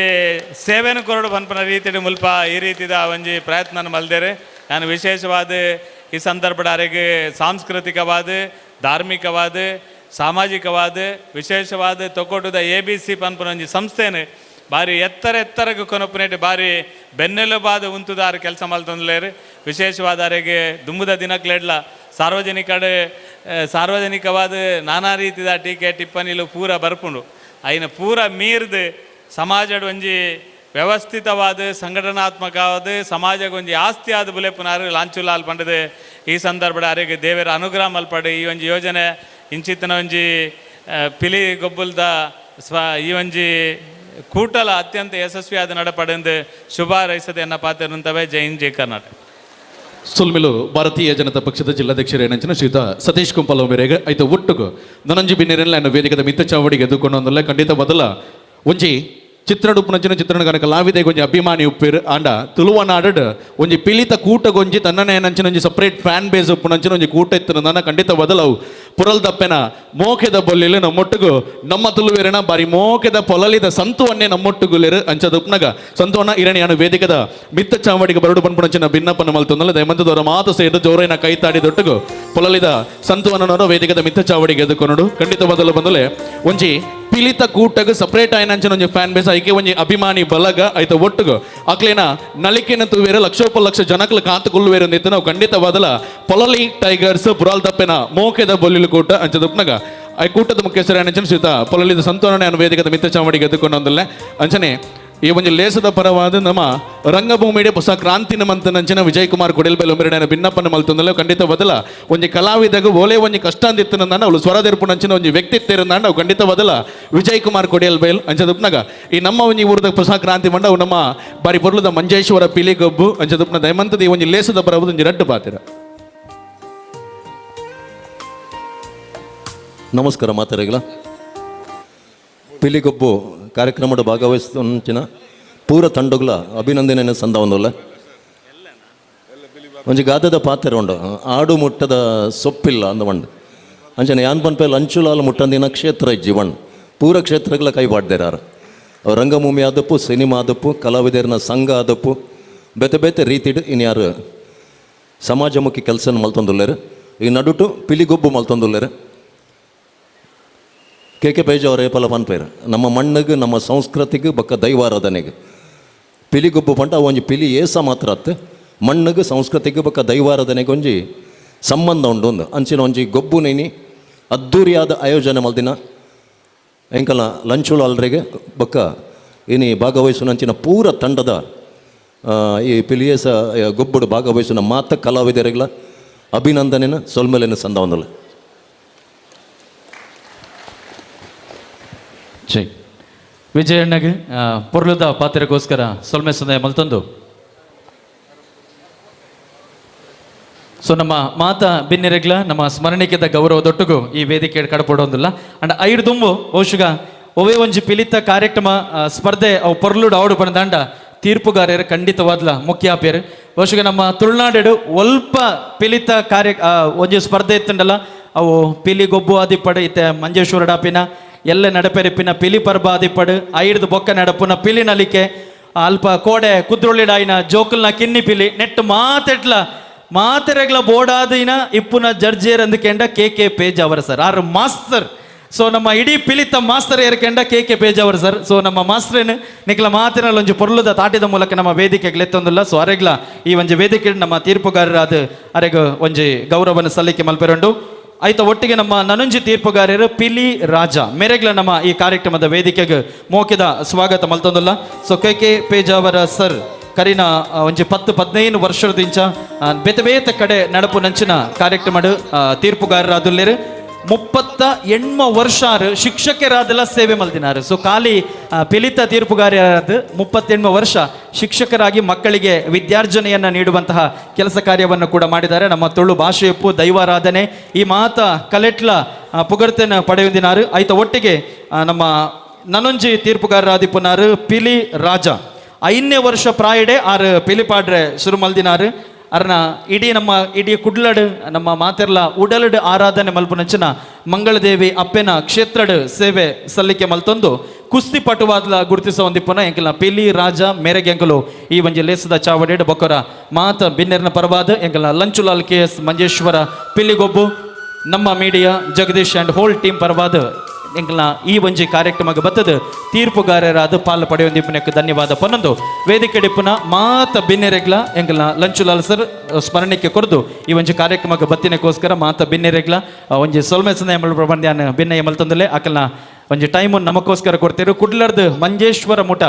ಸೇವೆನು ಕೊರಡು ಪನ್ಪನ ರೀತಿಡು ಮುಲ್ಪ ಈ ರೀತಿದ ಒಂಜಿ ಪ್ರಯತ್ನ ಮಲ್ದೇರೆ. ನಾನು ವಿಶೇಷವಾದ ಈ ಸಂದರ್ಭದ ಅರೆಗೆ ಸಾಂಸ್ಕೃತಿಕವಾದ ಧಾರ್ಮಿಕವಾದ ಸಾಮಾಜಿಕವಾದ ವಿಶೇಷವಾದ ತೊಕ್ಕೊಟ್ಟದ A B C ಪನ್ಪನ ಒಂಜಿ ಸಂಸ್ಥೆನು ಭಾರಿ ಎತ್ತರ ಎತ್ತರಕ್ಕೆ ಕೊನಪುನೇಟು ಭಾರಿ ಬೆನ್ನೆಲುಬಾದ ಉಂತುದಾರ ಕೆಲಸ ಮಲ್ತೊಂದ್ಲೇರು. ವಿಶೇಷವಾದ ಅರೆಗೆ ದುಂಬುದ ದಿನಕ್ಲೆಡ್ಲ ಸಾರ್ವಜನಿಕವಾದ ನಾನಾ ರೀತಿದ ಟೀಕೆ ಟಿಪ್ಪಣಿಲು ಪೂರ ಬರ್ಪುಂಡು ಅಯಿನ ಪೂರ ಮೀರ್ದು ಸಮಾಜಡ್ ಒಂಜಿ ವ್ಯವಸ್ಥಿತವಾದ ಸಂಘಟನಾತ್ಮಕವಾದ ಸಮಾಜಕ್ಕೆ ಒಂಜಿ ಆಸ್ತಿ ಆದ ಬುಲೆಪುನಾರು ಲಾಂಚುಲಾಲ್ ಪಂಡದು ಈ ಸಂದರ್ಭದ ಅರೆಗೆ ದೇವರ ಅನುಗ್ರಹ ಮಲ್ಪಡು ಈ ಒಂಜಿ ಯೋಜನೆ ಇಂಚಿತ್ತನ ಒಂಜಿ ಪಿಲಿ ಗೊಬ್ಬುಲ್ದ ಸ್ವ ಈ ಒಂಜಿ ಕೂಟಲ ಅತ್ಯಂತ ಯಶಸ್ವಿಯಾದ ನಡಪಡೆಂದು ಶುಭ ಹಾರೈಸದೆ ಎನ್ನ ಪಾತ್ರ. ಜೈ ಹಿಂದ್, ಜೈ ಕರ್ನಾಟಕ. ಸುಲ್ಮಿಲು ಭಾರತೀಯ ಜನತಾ ಪಕ್ಷದ ಜಿಲ್ಲಾಧ್ಯಕ್ಷರು ಏನಂಚಿನ ಶ್ರೀಯುತ ಸತೀಶ್ ಕುಂಪಲ ಮೇರೆಗೆ ಐತ ಒಟ್ಟುಗು ನನಂಜಿ ಬಿನ್ನೇರಲ್ಲ ವೇದಿಕದ ಮಿತ್ತ ಚಾವಡಿಗೆ ಎದ್ದುಕೊಂಡು ಒಂದಲ್ಲ ಖಂಡಿತ ಬದಲ ಒಂಜಿ ಚಿತ್ರಡುಪ್ಪುನಂಚಿನ ಚಿತ್ರಣಗಾನ ಕಲಾವಿದೆ ಒಂಜಿ ಅಭಿಮಾನಿ ಉಪ್ಪೇರು ಆಂಡ ತುಳುವನಾಡಡ್ ಒಂಜಿ ಪಿಲಿತ ಕೂಟಗೊಂಜಿ ತನ್ನನೇ ನಂಚಿನ ಒಂಜಿ separate fan base ಉಪ್ಪುನಂಚಿನ ಒಂಜಿ ಕೂಟ ಇತ್ತು ನನ್ನ ಖಂಡಿತ ಬದಲವು ಪುರಲ್ ದಪ್ಪೆನ ಮೋಕೆದ ಬೊಲ್ಲಿಲು ನಮ್ಮೊಟ್ಟುಗು ನಮ್ಮ ತುಳುವೇರನ ಬಾರಿ ಮೋಕೆದ ಪೊಲಲಿದ ಸಂತುವನ್ನೇ ನಮ್ಮೊಟ್ಟುಗುಲೇರು ಅಂಚದ ಉಪ್ನಗ ಸಂತುವನ್ನ ಇರಣಿಯಾನು ವೇದಿಕದ ಮಿತ್ತ ಚಾವಡಿಗೆ ಬರಡು ಪನ್ಪುನಂಚಿನ ಭಿನ್ನಪ್ಪನ ಮಲ್ತೊಂದಲ್ಲ ದಯಮಂತದವರ ಮಾತು ಸೇರಿದ ಜೋರೈನ ಕೈತಾಡಿ ದೊಟ್ಟುಗು ಪೊಲಲಿದ ಸಂತುವನ್ನವರು ವೇದಿಕದ ಮಿತ್ತ ಚಾವಡಿಗೆ ಎದ್ದುಕೊಂಡು ಖಂಡಿತ ಬದಲು ಬಂದಲೆ ಒಂಜಿ ಪಿಲಿತ ಕೂಟಗ್ ಸಪರೇಟ್ ಆಯ್ನಂಚಿನ ಒಂಜಿ ಫ್ಯಾನ್ ಬೇಸ್ ಐಕೆ ಒಂಜಿ ಅಭಿಮಾನಿ ಬಲಗ ಐತ ಒಟ್ಟುಗು ಅಕ್ಲೇನ ನಲಿಕೆನ ತೂವೇರು ಲಕ್ಷೋಪಲಕ್ಷ ಜನಕ್ಲು ಕಾತು ಕೊಲ್ಲುವೇರು ಅಂದಿತ್ತು ನಾವು ಖಂಡಿತ ಬದಲ ಪೊಲಲಿ ಟೈಗರ್ಸ್ ಪುರಾಲ್ ತಪ್ಪೆನ ಮೋಕೆದ ಬೊಲ್ಲಿಲು ಕೂಟ ಅಂಚದ ಉಪ್ನಗ I ಕೂಟದ ಮುಖ್ಯಸ್ಥರ ಅಂಚನ ಶ್ರೀತ ಪೊಲಲಿದ ಸಂತೋಷಣೆ ವೇದಿಕದ ಮಿತ್ತ ಚಾವಡಿಗೆ ಎದ್ದುಕೊಂಡು ಒಂದಲ್ಲೇ ಅಂಚನೆ ಈ ಒಂಜಿ ಲೇಸದ ಪರವಾದ ನಮ್ಮ ರಂಗಭೂಮಿಡೆ ಹೊಸ ಕ್ರಾಂತಿನ ಮಂತನಂಚಿನ ವಿಜಯ್ ಕುಮಾರ್ ಕೊಡಿಲ್ಬೆಲ್ ಉಂಬೆರಡನ ಭಿನ್ನಪ್ಪನ ಮಲ್ತೊಂದಲ್ಲ ಖಂಡಿತ ಬದಲ ಒಂಜಿ ಕಲಾವಿದಾಗ ಓಲೆ ಒಂಜಿ ಕಷ್ಟ ಅಂದಿತ್ತನಂದಾಂಡ ಅವಳು ಸ್ವರದೆರ್ಪುನಂಚಿನ ಒಂಜಿ ವ್ಯಕ್ತಿತ್ವ ಇರಂದಾಂಡ ಅವು ಖಂಡಿತ ಬದಲ ವಿಜಯ್ ಕುಮಾರ್ ಕೊಡಿಯಲ್ಬೇಲ್ ಅಂಚದುಪ್ನಾಗ ಈ ನಮ್ಮ ಒಂಜಿ ಊರದ ಹೊಸ ಕ್ರಾಂತಿ ಮಂಡ ಅವು ನಮ್ಮ ಬಾರಿ ಪೊರ್ಲದ ಮಂಜೇಶ್ವರ ಪಿಲಿಗೊಬ್ಬು ಅಂಚದುಪ್ನ ದಯಮಂತದ ಈ ಒಂಜಿ ಲೇಸದ ಪರವಾದ ಒಂಜಿ ರಡ್ಡು ಪಾತಿರ. ನಮಸ್ಕಾರ ಮಾತಾಡಗಿಲ್ಲ. ಪಿಲಿಗೊಬ್ಬು ಕಾರ್ಯಕ್ರಮದ ಭಾಗವಹಿಸಿದ ಪೂರ ತಂಡಗಳ ಅಭಿನಂದನೆ ಸಂದವೊಂದುಲ್ಲ. ಒಂಜಿ ಗಾದದ ಪಾತ್ರ ಉಂಡು ಆಡು ಮುಟ್ಟದ ಸೊಪ್ಪಿಲ್ಲ ಅಂದ ಒಂದು ಅಂಚನೆ ಯಾನ್ ಪನ್ಪೆ ಲಂಚುಲಾಲ್ ಮುಟ್ಟಂದಿನ ಕ್ಷೇತ್ರ ಇಜ್ಜಿ ಒಣ್ ಪೂರ ಕ್ಷೇತ್ರಗಳ ಕೈ ಬಾಡ್ದೇರಾರು. ಅವ್ರು ರಂಗಭೂಮಿ ಆದಪ್ಪು, ಸಿನಿಮಾ ಆದಪ್ಪು, ಕಲಾವಿದರನ ಸಂಘ ಆದಪ್ಪು, ಬೇತೆ ಬೇತೆ ರೀತಿಡ್ ಇನ್ಯಾರು ಸಮಾಜಮುಖಿ ಕೆಲಸ ಮಲ್ತೊಂದುಲ್ಲೇರು. ಈ ನಡುಟು ಪಿಲಿಗೊಬ್ಬು ಮಲ್ತೊಂದುಲ್ಲೇರು. ಕೆ ಕೆ ಪೇಜ್ ಅವರೇ ಪಲ ಪನ್ಪೇರು ನಮ್ಮ ಮಣ್ಣಿಗೆ ನಮ್ಮ ಸಂಸ್ಕೃತಿಗೆ ಬಕ್ಕ ದೈವಾರಾಧನೆಗೆ ಪಿಲಿಗೊಬ್ಬು ಪಂಟ ಒಂಜಿ ಪಿಲಿ ಏಸ ಮಾತ್ರ ಅತ್ತು ಮಣ್ಣಿಗೆ ಸಂಸ್ಕೃತಿಗೆ ಬಕ್ಕ ದೈವಾರಾಧನೆಗೆ ಒಂಜಿ ಸಂಬಂಧ ಉಂಡು ಒಂದು ಅಂಚಿನ ಒಂಜಿ ಗೊಬ್ಬು ನೇನಿ ಅದ್ದೂರಿಯಾದ ಆಯೋಜನೆ ಮಲ್ದಿನ ಎಂಕಲ ಲಂಚುಳು ಅಲ್ರಿಗೆ ಬಕ್ಕ ಇನಿ ಭಾಗವಹಿಸುವ ಅಂಚಿನ ಪೂರ ತಂಡದ ಈ ಪಿಲಿಯೇಸ ಗೊಬ್ಬುಡು ಭಾಗವಹಿಸುವ ಮಾತ ಕಲಾವಿದರಿಗಳ ಅಭಿನಂದನೆನ ಸೊಲ್ಮೆಲೆನ ಸಂದವೊಂದುಲ್ಲ. ಜೈ ವಿಜಯಣ್ಣಗೆ ಪೊರ್ಲುದ ಪಾತ್ರಕ್ಕೋಸ್ಕರ ಸೊಲ್ಮೆ ಸಂದಾಯ ಮಲ್ತೊಂದು. ಸೊ ನಮ್ಮ ಮಾತಾ ಬಿನ್ನೆರೆಗ್ಲ ನಮ್ಮ ಸ್ಮರಣಿಕೆದ ಗೌರವದೊಟ್ಟುಗು ಈ ವೇದಿಕೆ ಕಡಪಡೋದಿಲ್ಲ. ಅಂಡ್ ಐದು ದುಂಬು ಬಹುಶಃ ಒವೇ ಒಂಜಿ ಪಿಲಿತ ಕಾರ್ಯಕ್ರಮ ಸ್ಪರ್ಧೆ ಅವು ಪೊರ್ಲುಡು ಆವಡು ಪಂಡ ತೀರ್ಪುಗಾರರು ಖಂಡಿತವಾದ್ಲ ಮುಖ್ಯ ಆಪೇರು. ಬಹುಶಃ ನಮ್ಮ ತುಳುನಾಡು ಒಲ್ಪ ಪಿಲಿತ ಕಾರ್ಯ ಒಂಜಿ ಸ್ಪರ್ಧೆ ಇತ್ತಂಡಲ್ಲ ಅವು ಪಿಲಿ ಗೊಬ್ಬು ಆದಿಪ್ಪಡು ಇತ್ತೆ ಮಂಜೇಶ್ವರ ಡಾಪಿನ ಎಲ್ಲ ನಡಪೆರಿಪಿನ ಪಿಲಿ ಪರ್ಬ ಆದಿಪ್ಪಡು ಐಡ್ದು ಬೊಕ್ಕ ನಡಪುನ ಪಿಲಿ ನಲಿಕೆ ಅಲ್ಪ ಕೋಡೆ ಕುದ್ರೊಳ್ಳಿಡಾಯಿನ ಜೋಕುಲ್ನ ಕಿನ್ನಿ ಪಿಲಿ ನೆಟ್ಟು ಮಾತೆಟ್ಲ ಮಾತೆರೆಗ್ಲ ಬೋಡಾದಿನ ಇಪ್ಪುನ ಜಡ್ಜೇರ್ ಅಂದಕೆಂಡ K K page ಅವರ sir R master. So ನಮ್ಮ ಇಡೀ ಪಿಲಿತ ಮಾಸ್ತರ್ ಏರ್ಕೆಂಡ K K page ಅವರು ಸರ್. ಸೊ ನಮ್ಮ ಮಾಸ್ಟ್ರೇನು ನಿಕ್ಲ ಮಾತಿನಲ್ಲಿ ಒಂಜಿ ಪೊರ್ಲುದ ತಾಟಿದ ಮೂಲಕ ನಮ್ಮ ವೇದಿಕೆಗೆ ಲೆತ್ತೊಂದಿಲ್ಲ. ಸೊ ಅರೆಗ್ಲ ಈ ಒಂಜಿ ವೇದಿಕೆ ನಮ್ಮ ತೀರ್ಪುಗಾರರಾದ ಅರೆಗ ಒಂಜಿ ಗೌರವನ ಸಲ್ಲಿಕೆ ಮಲ್ಪೆರುಂಡು. ಐತ ಒಟ್ಟಿಗೆ ನಮ್ಮ ನನಂಜಿ ತೀರ್ಪುಗಾರರು ಪಿಲಿ ರಾಜ ಮೇರೆಗ್ಲ ನಮ್ಮ ಈ ಕಾರ್ಯಕ್ರಮದ ವೇದಿಕೆಗೆ ಮೋಕಿದ ಸ್ವಾಗತ ಮಲ್ತೊಂದುಲ್ಲ. So K K Pejavara sir ಕರಿನ ಒಂಜಿ 10-15 ವರ್ಷದಿಂಚ ಬೇತೆ ಬೇತೆ ಕಡೆ ನಡಪು ನಂಚಿನ ಕಾರ್ಯಕ್ರಮ ತೀರ್ಪುಗಾರರಾದುಲ್ಲೇರು. 38 ವರ್ಷ ಶಿಕ್ಷಕರಾದೆಲ್ಲ ಸೇವೆ ಮಲ್ದಿನಾರು. ಸೊ ಖಾಲಿ ಪಿಲಿತ ತೀರ್ಪುಗಾರರಾದ 38 ವರ್ಷ ಶಿಕ್ಷಕರಾಗಿ ಮಕ್ಕಳಿಗೆ ವಿದ್ಯಾರ್ಜನೆಯನ್ನು ನೀಡುವಂತಹ ಕೆಲಸ ಕಾರ್ಯವನ್ನು ಕೂಡ ಮಾಡಿದ್ದಾರೆ. ನಮ್ಮ ತುಳು ಭಾಷೆಯಪ್ಪು ದೈವಾರಾಧನೆ ಈ ಮಾತ ಕಲೆಟ್ಲ ಪುಗರ್ತೆನ ಪಡೆಯುಂದಿನಾರು. ಐತ ಒಟ್ಟಿಗೆ ನಮ್ಮ ನನೊಂಜಿ ತೀರ್ಪುಗಾರರಾದಿಪ್ಪುನಾರು ಪಿಲಿ ರಾಜ 5ನೇ ವರ್ಷ ಪ್ರಾಯಡೆ ಆರು ಪಿಲಿಪಾಡ್ರೆ ಶುರು ಮಲ್ದಿನಾರು. ಅರ್ನ ಇಡೀ ನಮ್ಮ ಇಡೀ ಕುಡ್ಲಡು ನಮ್ಮ ಮಾತೆರ್ಲ ಉಡಲಡು ಆರಾಧನೆ ಮಲ್ಪುನಂಚಿನ ಮಂಗಳದೇವಿ ಅಪ್ಪೆನ ಕ್ಷೇತ್ರಡು ಸೇವೆ ಸಲ್ಲಿಕೆ ಮಲ್ತೊಂದು ಕುಸ್ತಿ ಪಟುವಾದ್ಲ ಗುರುತಿಸ ಒಂದಿಪ್ಪುನ ಎಂಕಲ್ನ ಪಿಲಿ ರಾಜ ಮೇರೆಗೆ ಎಂಕಲು ಈ ಒಂಜಿ ಲೇಸದ ಚಾವಡಿಡ್ ಬೊಕ್ಕರ ಮಾತ ಬಿನ್ನೆರ್ನ ಪರವಾದ ಎಂಕಲ್ನ ಲಂಚುಲಾಲ್ ಕೆ ಎಸ್ ಮಂಜೇಶ್ವರ ಪಿಲಿಗೊಬ್ಬು ನಮ್ಮ media Jagadish and whole team ಪರವಾದ ಎಂಕಲ್ನ ಈ ಒಂಜಿ ಕಾರ್ಯಕ್ರಮಕ್ಕೆ ಬತ್ತದ ತೀರ್ಪುಗಾರರಾದ ಪಾಲು ಪಡೆಯೊಂದಿಪ್ಪನಕ್ಕೆ ಧನ್ಯವಾದ ಪನ್ನೊಂದು ವೇದಿಕೆ ಡಿಪ್ಪುನ ಮಾತ ಬಿನ್ನೆರೆಗ್ಲ ಎಂಕಲ್ನ ಲಂಚುಲಾಲ್ ಸರ್ ಸ್ಮರಣಕ್ಕೆ ಕೊರದು ಈ ಒಂಜಿ ಕಾರ್ಯಕ್ರಮಕ್ಕೆ ಬತ್ತಿನಕ್ಕೋಸ್ಕರ ಮಾತ ಬಿನ್ನೆರೆಗ್ಲ ಒಂಜಿ ಸೊಲ್ಮೆ ಸಂದ ಪ್ರಬಂಧ್ಯಾನ ಬಿನ್ನಯ ಮಲ್ತೊಂದಲೇ ಅಕಲ್ನ ಒಂಜಿ ಟೈಮು ನಮಕ್ಕೋಸ್ಕರ ಕೊಡ್ತೀರು. ಕುಡ್ಲರ್ದು ಮಂಜೇಶ್ವರ ಮುಠ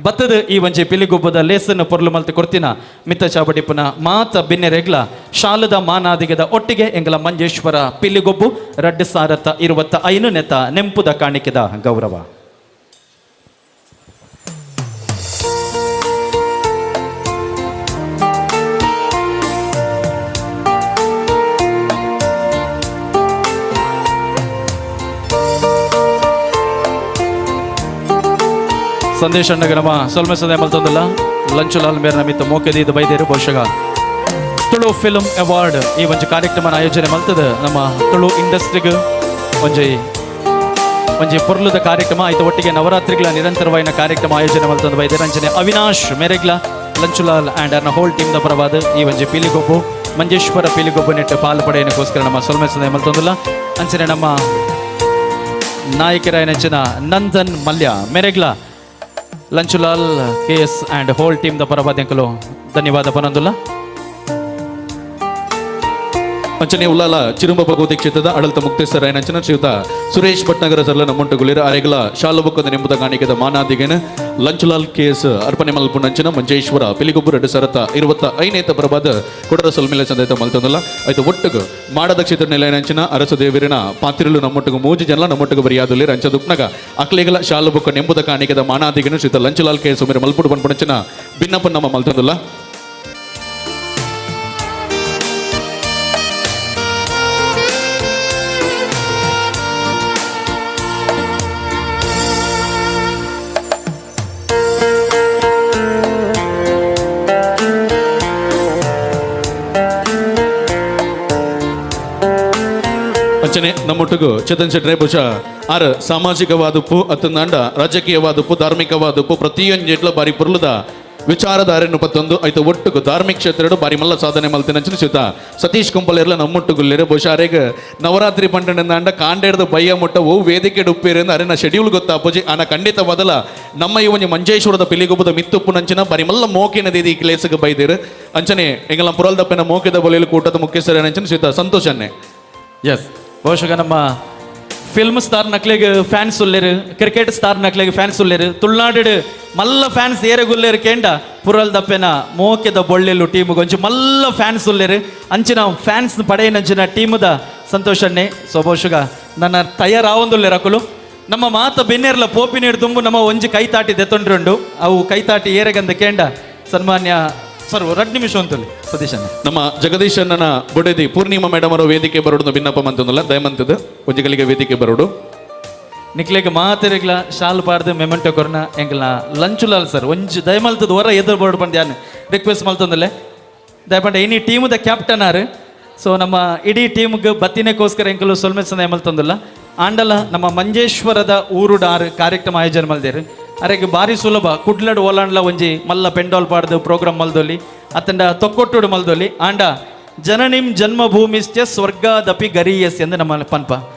ಬತ್ತದ ಈ ಒಂಜಿ ಪಿಲಿಗುಬ್ಬದ ಲೇಸನ್ನು ಪೊರ್ಲು ಮಲ್ತು ಕೊಡ್ತೀನ ಮಿತ್ತ ಚಾವಡಿಪ್ಪುನ ಮಾತ ಬಿನ್ನೆರೆಗ್ಲ ಶಾಲದ ಮಾನಾದಿಗದ ಒಟ್ಟಿಗೆ ಎಂಗಲ ಮಂಜೇಶ್ವರ ಪಿಲಿಗೊಬ್ಬು 2025 ನೆತ ನೆಂಪುದ ಕಾಣಿಕೆದ ಗೌರವ. ಸಂದೇಶ ನಮ್ಮ ಸೊಲ್ಮೆ ಸಂದೇ ಮಲ್ತೊಂದಲ್ಲ ಲಂಚುಲಾಲ್ ಮೇರ್ ನಮಿತ್ತ ಮೋಕೆದೀದ ಬೈದೇರು. ಬಹುಶಃ ತುಳು ಫಿಲ್ಮ್ ಅವಾರ್ಡ್ ಈ ಒಂಜಿ ಕಾರ್ಯಕ್ರಮ ಆಯೋಜನೆ ಮಲ್ತದ ನಮ್ಮ ತುಳು ಇಂಡಸ್ಟ್ರಿಗೆ ಒಂಜಿ ಒಂಜಿ ಪೊರ್ಲುದ ಕಾರ್ಯಕ್ರಮ. ಆಯ್ತು ಒಟ್ಟಿಗೆ ನವರಾತ್ರಿಗಳ ನಿರಂತರವಾಯಿನ ಕಾರ್ಯಕ್ರಮ ಆಯೋಜನೆ ಮಲ್ತೊಂದು ಬೈದೇರು. ಅಂಚನೆ ಅವಿನಾಶ್ ಮೇರೆಗ್ಲ ಲಂಚುಲಾಲ್ ಆ್ಯಂಡ್ ಅರ್ನ ಹೋಲ್ ಟೀಮ್ ದ ಪರವಾದ ಈ ಒಂಜಿ ಪಿಲಿಗೊಬ್ಬು ಮಂಜೇಶ್ವರ ಪಿಲಿಗೊಬ್ಬು ನೆಟ್ಟು ಪಾಲು ಪಡೆಯನಕ್ಕೋಸ್ಕರ ನಮ್ಮ ಸೊಲ್ಮೆ ಸಂದೇ ಮಲ್ತೊಂದಲ್ಲ. ಅಂಚನೆ ನಮ್ಮ ನಾಯಕರಾಯನಂಚಿನ Nandan Mallya ಮೇರೆಗ್ಲ Lanchulal K S and whole team the ಪರವಾದ್ಯಂಕಲು ಧನ್ಯವಾದ ಪನಂದುಲ್ಲ. ಅಂಚನೆ ಉಲ್ಲಾಲ ಚಿರುಂಬ ಭಗವತಿ ಕ್ಷೇತ್ರದ ಆಡಳಿತ ಮುಕ್ತೇಶ್ವರ ಅಂಚನ ಶ್ರೀಯುತ ಸುರೇಶ್ ಭಟ್ನಗರ ಸರ್ಲ ನಮ್ಮೊಂಟುಗುಳಿರ ಅರೆಗಲ ಶಾಲುಬೊಕ್ಕದ ನೆಂಬುದ ಕಾಣಿಕೆದ ಮಾನಾದಿಗೆನ ಲಂಚುಲಾಲ್ ಕೆ ಎಸ್ ಅರ್ಪಣೆ ಮಲ್ಪುನಂಚಿನ ಮಂಜೇಶ್ವರ ಪಿಲಿಗೊಬ್ಬು 2025 ಪರವಾದ ಕೊಡರ ಸೊಲ್ಮಿಲ ಚಂದೈತ ಮಲ್ತೊಂದಲ್ಲ. ಆಯ್ತು ಒಟ್ಟುಗು ಮಾಡದ ಕ್ಷೇತ್ರ ನೆಲಯನಂಚಿನ ಅರಸು ದೇವರಿನ ಪಾತಿರಲು ನಮ್ಮೊಟ್ಟಿಗೆ ಮೂಜಿ ಜನಲ ನಮ್ಮೊಟ್ಟಿಗೆ ಬರಿಯಾದುಲ್ಲಿ ರಂಚದುಪ್ನಗ ಅಕ್ಲೇಗಲ ಶಾಲುಬೊಕ್ಕ ನೆಂಬುದ ಕಾಣಿಕೆದ ಮಾನಾದಿಗೆನ ಶ್ರೀಯುತ ಲಂಚುಲಾಲ್ ಕೆ ಎಸ್ ಮೇರೆ ಮಲ್ಪುಡು ಪನ್ಪುನಂಚಿನ ಭಿನ್ನಪ್ಪ ನಮ್ಮ ಮಲ್ತೊಂದಲ್ಲ. ಅಂಚನೆ ನಮ್ಮೊಟ್ಟಿಗೂ ಚೇತನ್ ಶೆಟ್ರೆ ಬಹುಶಃ ಆರ್ ಸಾಮಾಜಿಕವಾದಪ್ಪು ಅತ್ತಂದಾಂಡ ರಾಜಕೀಯವಾದಪ್ಪು ಧಾರ್ಮಿಕವಾದಪ್ಪು ಪ್ರತಿಯೊಂದು ಬಾರಿ ಪುರ್ಲದ ವಿಚಾರಧಾರೆಯನ್ನು ಪತ್ತೊಂದು ಆಯ್ತು ಒಟ್ಟುಗು ಧಾರ್ಮಿಕ ಕ್ಷೇತ್ರ ಬಾರಿ ಮಲ್ಲ ಸಾಧನೆ ಮಲ್ತಿನಂಚಿನ ಶ್ರೀಯುತ ಸತೀಶ್ ಕುಂಪಲೆರ್ಲ ನಮ್ಮೊಟ್ಟುಗುಲ್ಲೇರು. ಬಹುಶಃ ಅರೆಗ್ ನವರಾತ್ರಿ ಪಂಡಂದಾಂಡ ಕಾಂಡೇರ್ದ ಬಯ್ಯ ಮುಟ್ಟ ಓ ವೇದಿಕೆ ಉಪ್ಪೇರಿಂದ ಅರೆನ ಶೆಡ್ಯೂಲ್ ಗೊತ್ತಾಪುಜಿ ಆನ ಖಂಡಿತ ಬದಲ ನಮ್ಮ ಈ ಒಂಜಿ ಮಂಜೇಶ್ವರದ ಪಿಲಿಗೊಬ್ಬದ ಮಿತ್ತುಪ್ಪು ನಂಚಿನ ಬಾರಿ ಮಲ್ಲ ಮೋಕಿನ ದೀದಿ ಕ್ಲೇಸ್ಗೆ ಬೈದಿರು. ಅಂಚನೆ ಎಂಗಲ ಪುರಲ್ದಪ್ಪನ ಮೋಕಿದ ಬೊಲೆಯಲ್ಲಿ ಕೂಟದ ಮುಖ್ಯಸ್ಥರ ನಂಚಿನ ಶ್ರೀಯುತ ಸಂತೋಷ್ ಅನ್ನೆ. ಎಸ್ ಬಹುಶಃ ನಮ್ಮ ಫಿಲ್ಮ್ ಸ್ಟಾರ್ ನಕ್ಲೆಗ್ ಫ್ಯಾನ್ಸ್ ಉಲ್ಲೇರು, ಕ್ರಿಕೆಟ್ ಸ್ಟಾರ್ ನಕ್ಲೆಗ್ ಫ್ಯಾನ್ಸ್ ಉಲ್ಲೇರು, ತುಳುನಾಡು ಮಲ್ಲ ಫ್ಯಾನ್ಸ್ ಏರೆಗುಲ್ಲೇರು ಕೇಂಡ ಪುರಲ್ ದಪ್ಪೆನ ಮೋಕೆದ ಬೊಳ್ಳೆಲ್ಲು ಟೀಮ್ಗೆ ಒಂಚಿ ಮಲ್ಲ ಫ್ಯಾನ್ಸ್ ಉಲ್ಲೇರು. ಅಂಚಿನ ಫ್ಯಾನ್ಸ್ ಪಡೆಯನಂಚಿನ ಟೀಮದ ಸಂತೋಷನ್ನೇ. ಸೊ ಬಹುಶಃ ನನ್ನ ತಯಾರಾವೊಂದುಲ್ಲೇರು ಅಕುಲು ನಮ್ಮ ಮಾತ ಬೆನ್ನೇರ್ಲ ಪೋಪಿನೇರು ತುಂಬು ನಮ್ಮ ಒಂಜಿ ಕೈತಾಟಿ ದೆತ್ತೊಂಡ್ರುಂಡು ಅವು ಕೈತಾಟಿ ಏರೆಗಂದ ಕೇಂಡ ಸನ್ಮಾನ್ಯ ಸರ್ 2 ನಿಮಿಷ ಅಂತಲ್ಲಿ ಸತೀಶ್ ಅಣ್ಣ. ನಮ್ಮ ಜಗದೀಶ್ ಅಣ್ಣನ ಬೊಡೆದಿ ಪೂರ್ಣಿಮಾ ಮೇಡಮ್ ಅವರ ವೇದಿಕೆ ಬರೋಡು ಭಿನ್ನಪ್ಪ ಮಂತಂದಲ್ಲ ದಯಮಂತದ ಒಂಜಿಗಳಿಗೆ ವೇದಿಕೆ ಬರೋಡು. ನಿಕ್ಲೆಗ್ ಮಾತೆರೆಗ್ಲ ಶಾಲ್ ಪಾಡ್ದು ಮೆಮೆಂಟೋ ಕೊರ್ನ ಎಂಕಲ್ನ ಲಂಚುಲಾಲ್ ಸರ್ ಒಂಜಿ ದಯಮಲ್ತದ ಹೊರ ಎದುರು ಬೋರ್ಡ್ ಬಂದು ಯಾನ್ ರಿಕ್ವೆಸ್ಟ್ ಮಲ್ತಂದಲ್ಲೇ ದಯಪಂಡ ಇನಿ ಟೀಮ್ದ ಕ್ಯಾಪ್ಟನ್ ಆರು. ಸೊ ನಮ್ಮ ಇಡೀ ಟೀಮ್ಗೆ ಬತ್ತಿನಕ್ಕೋಸ್ಕರ ಎಂಕಲು ಸೊಲ್ಮೆ ಸಂದ ಮಲ್ತಂದಲ್ಲ. ಆಂಡಲ ನಮ್ಮ ಮಂಜೇಶ್ವರದ ಊರುಡಾರು ಕಾರ್ಯಕ್ರಮ ಆಯೋಜನೆ ಮಲ್ದೇರು. ಅರೆಗ್ ಬಾರಿ ಸುಲಭ ಕುಡ್ಲಡ್ ಓಲಾಂಡ್ಲ ಒಂಜಿ ಮಲ್ಲ ಪೆಂಡೋಲ್ ಪಾಡ್ದು ಪ್ರೋಗ್ರಾಮ್ ಮಲ್ದೊಲಿ ಅತ್ತಂಡ ತೊಕ್ಕೊಟ್ಟುಡು ಮಲ್ದೊಲಿ. ಆಂಡ ಜನನಿಂ ಜನ್ಮಭೂಮಿಶ್ಚ ಸ್ವರ್ಗಾದಪಿ ಗರೀಯಸ್ ಎಂದು ನಮ್ಮ ಪನ್ಪ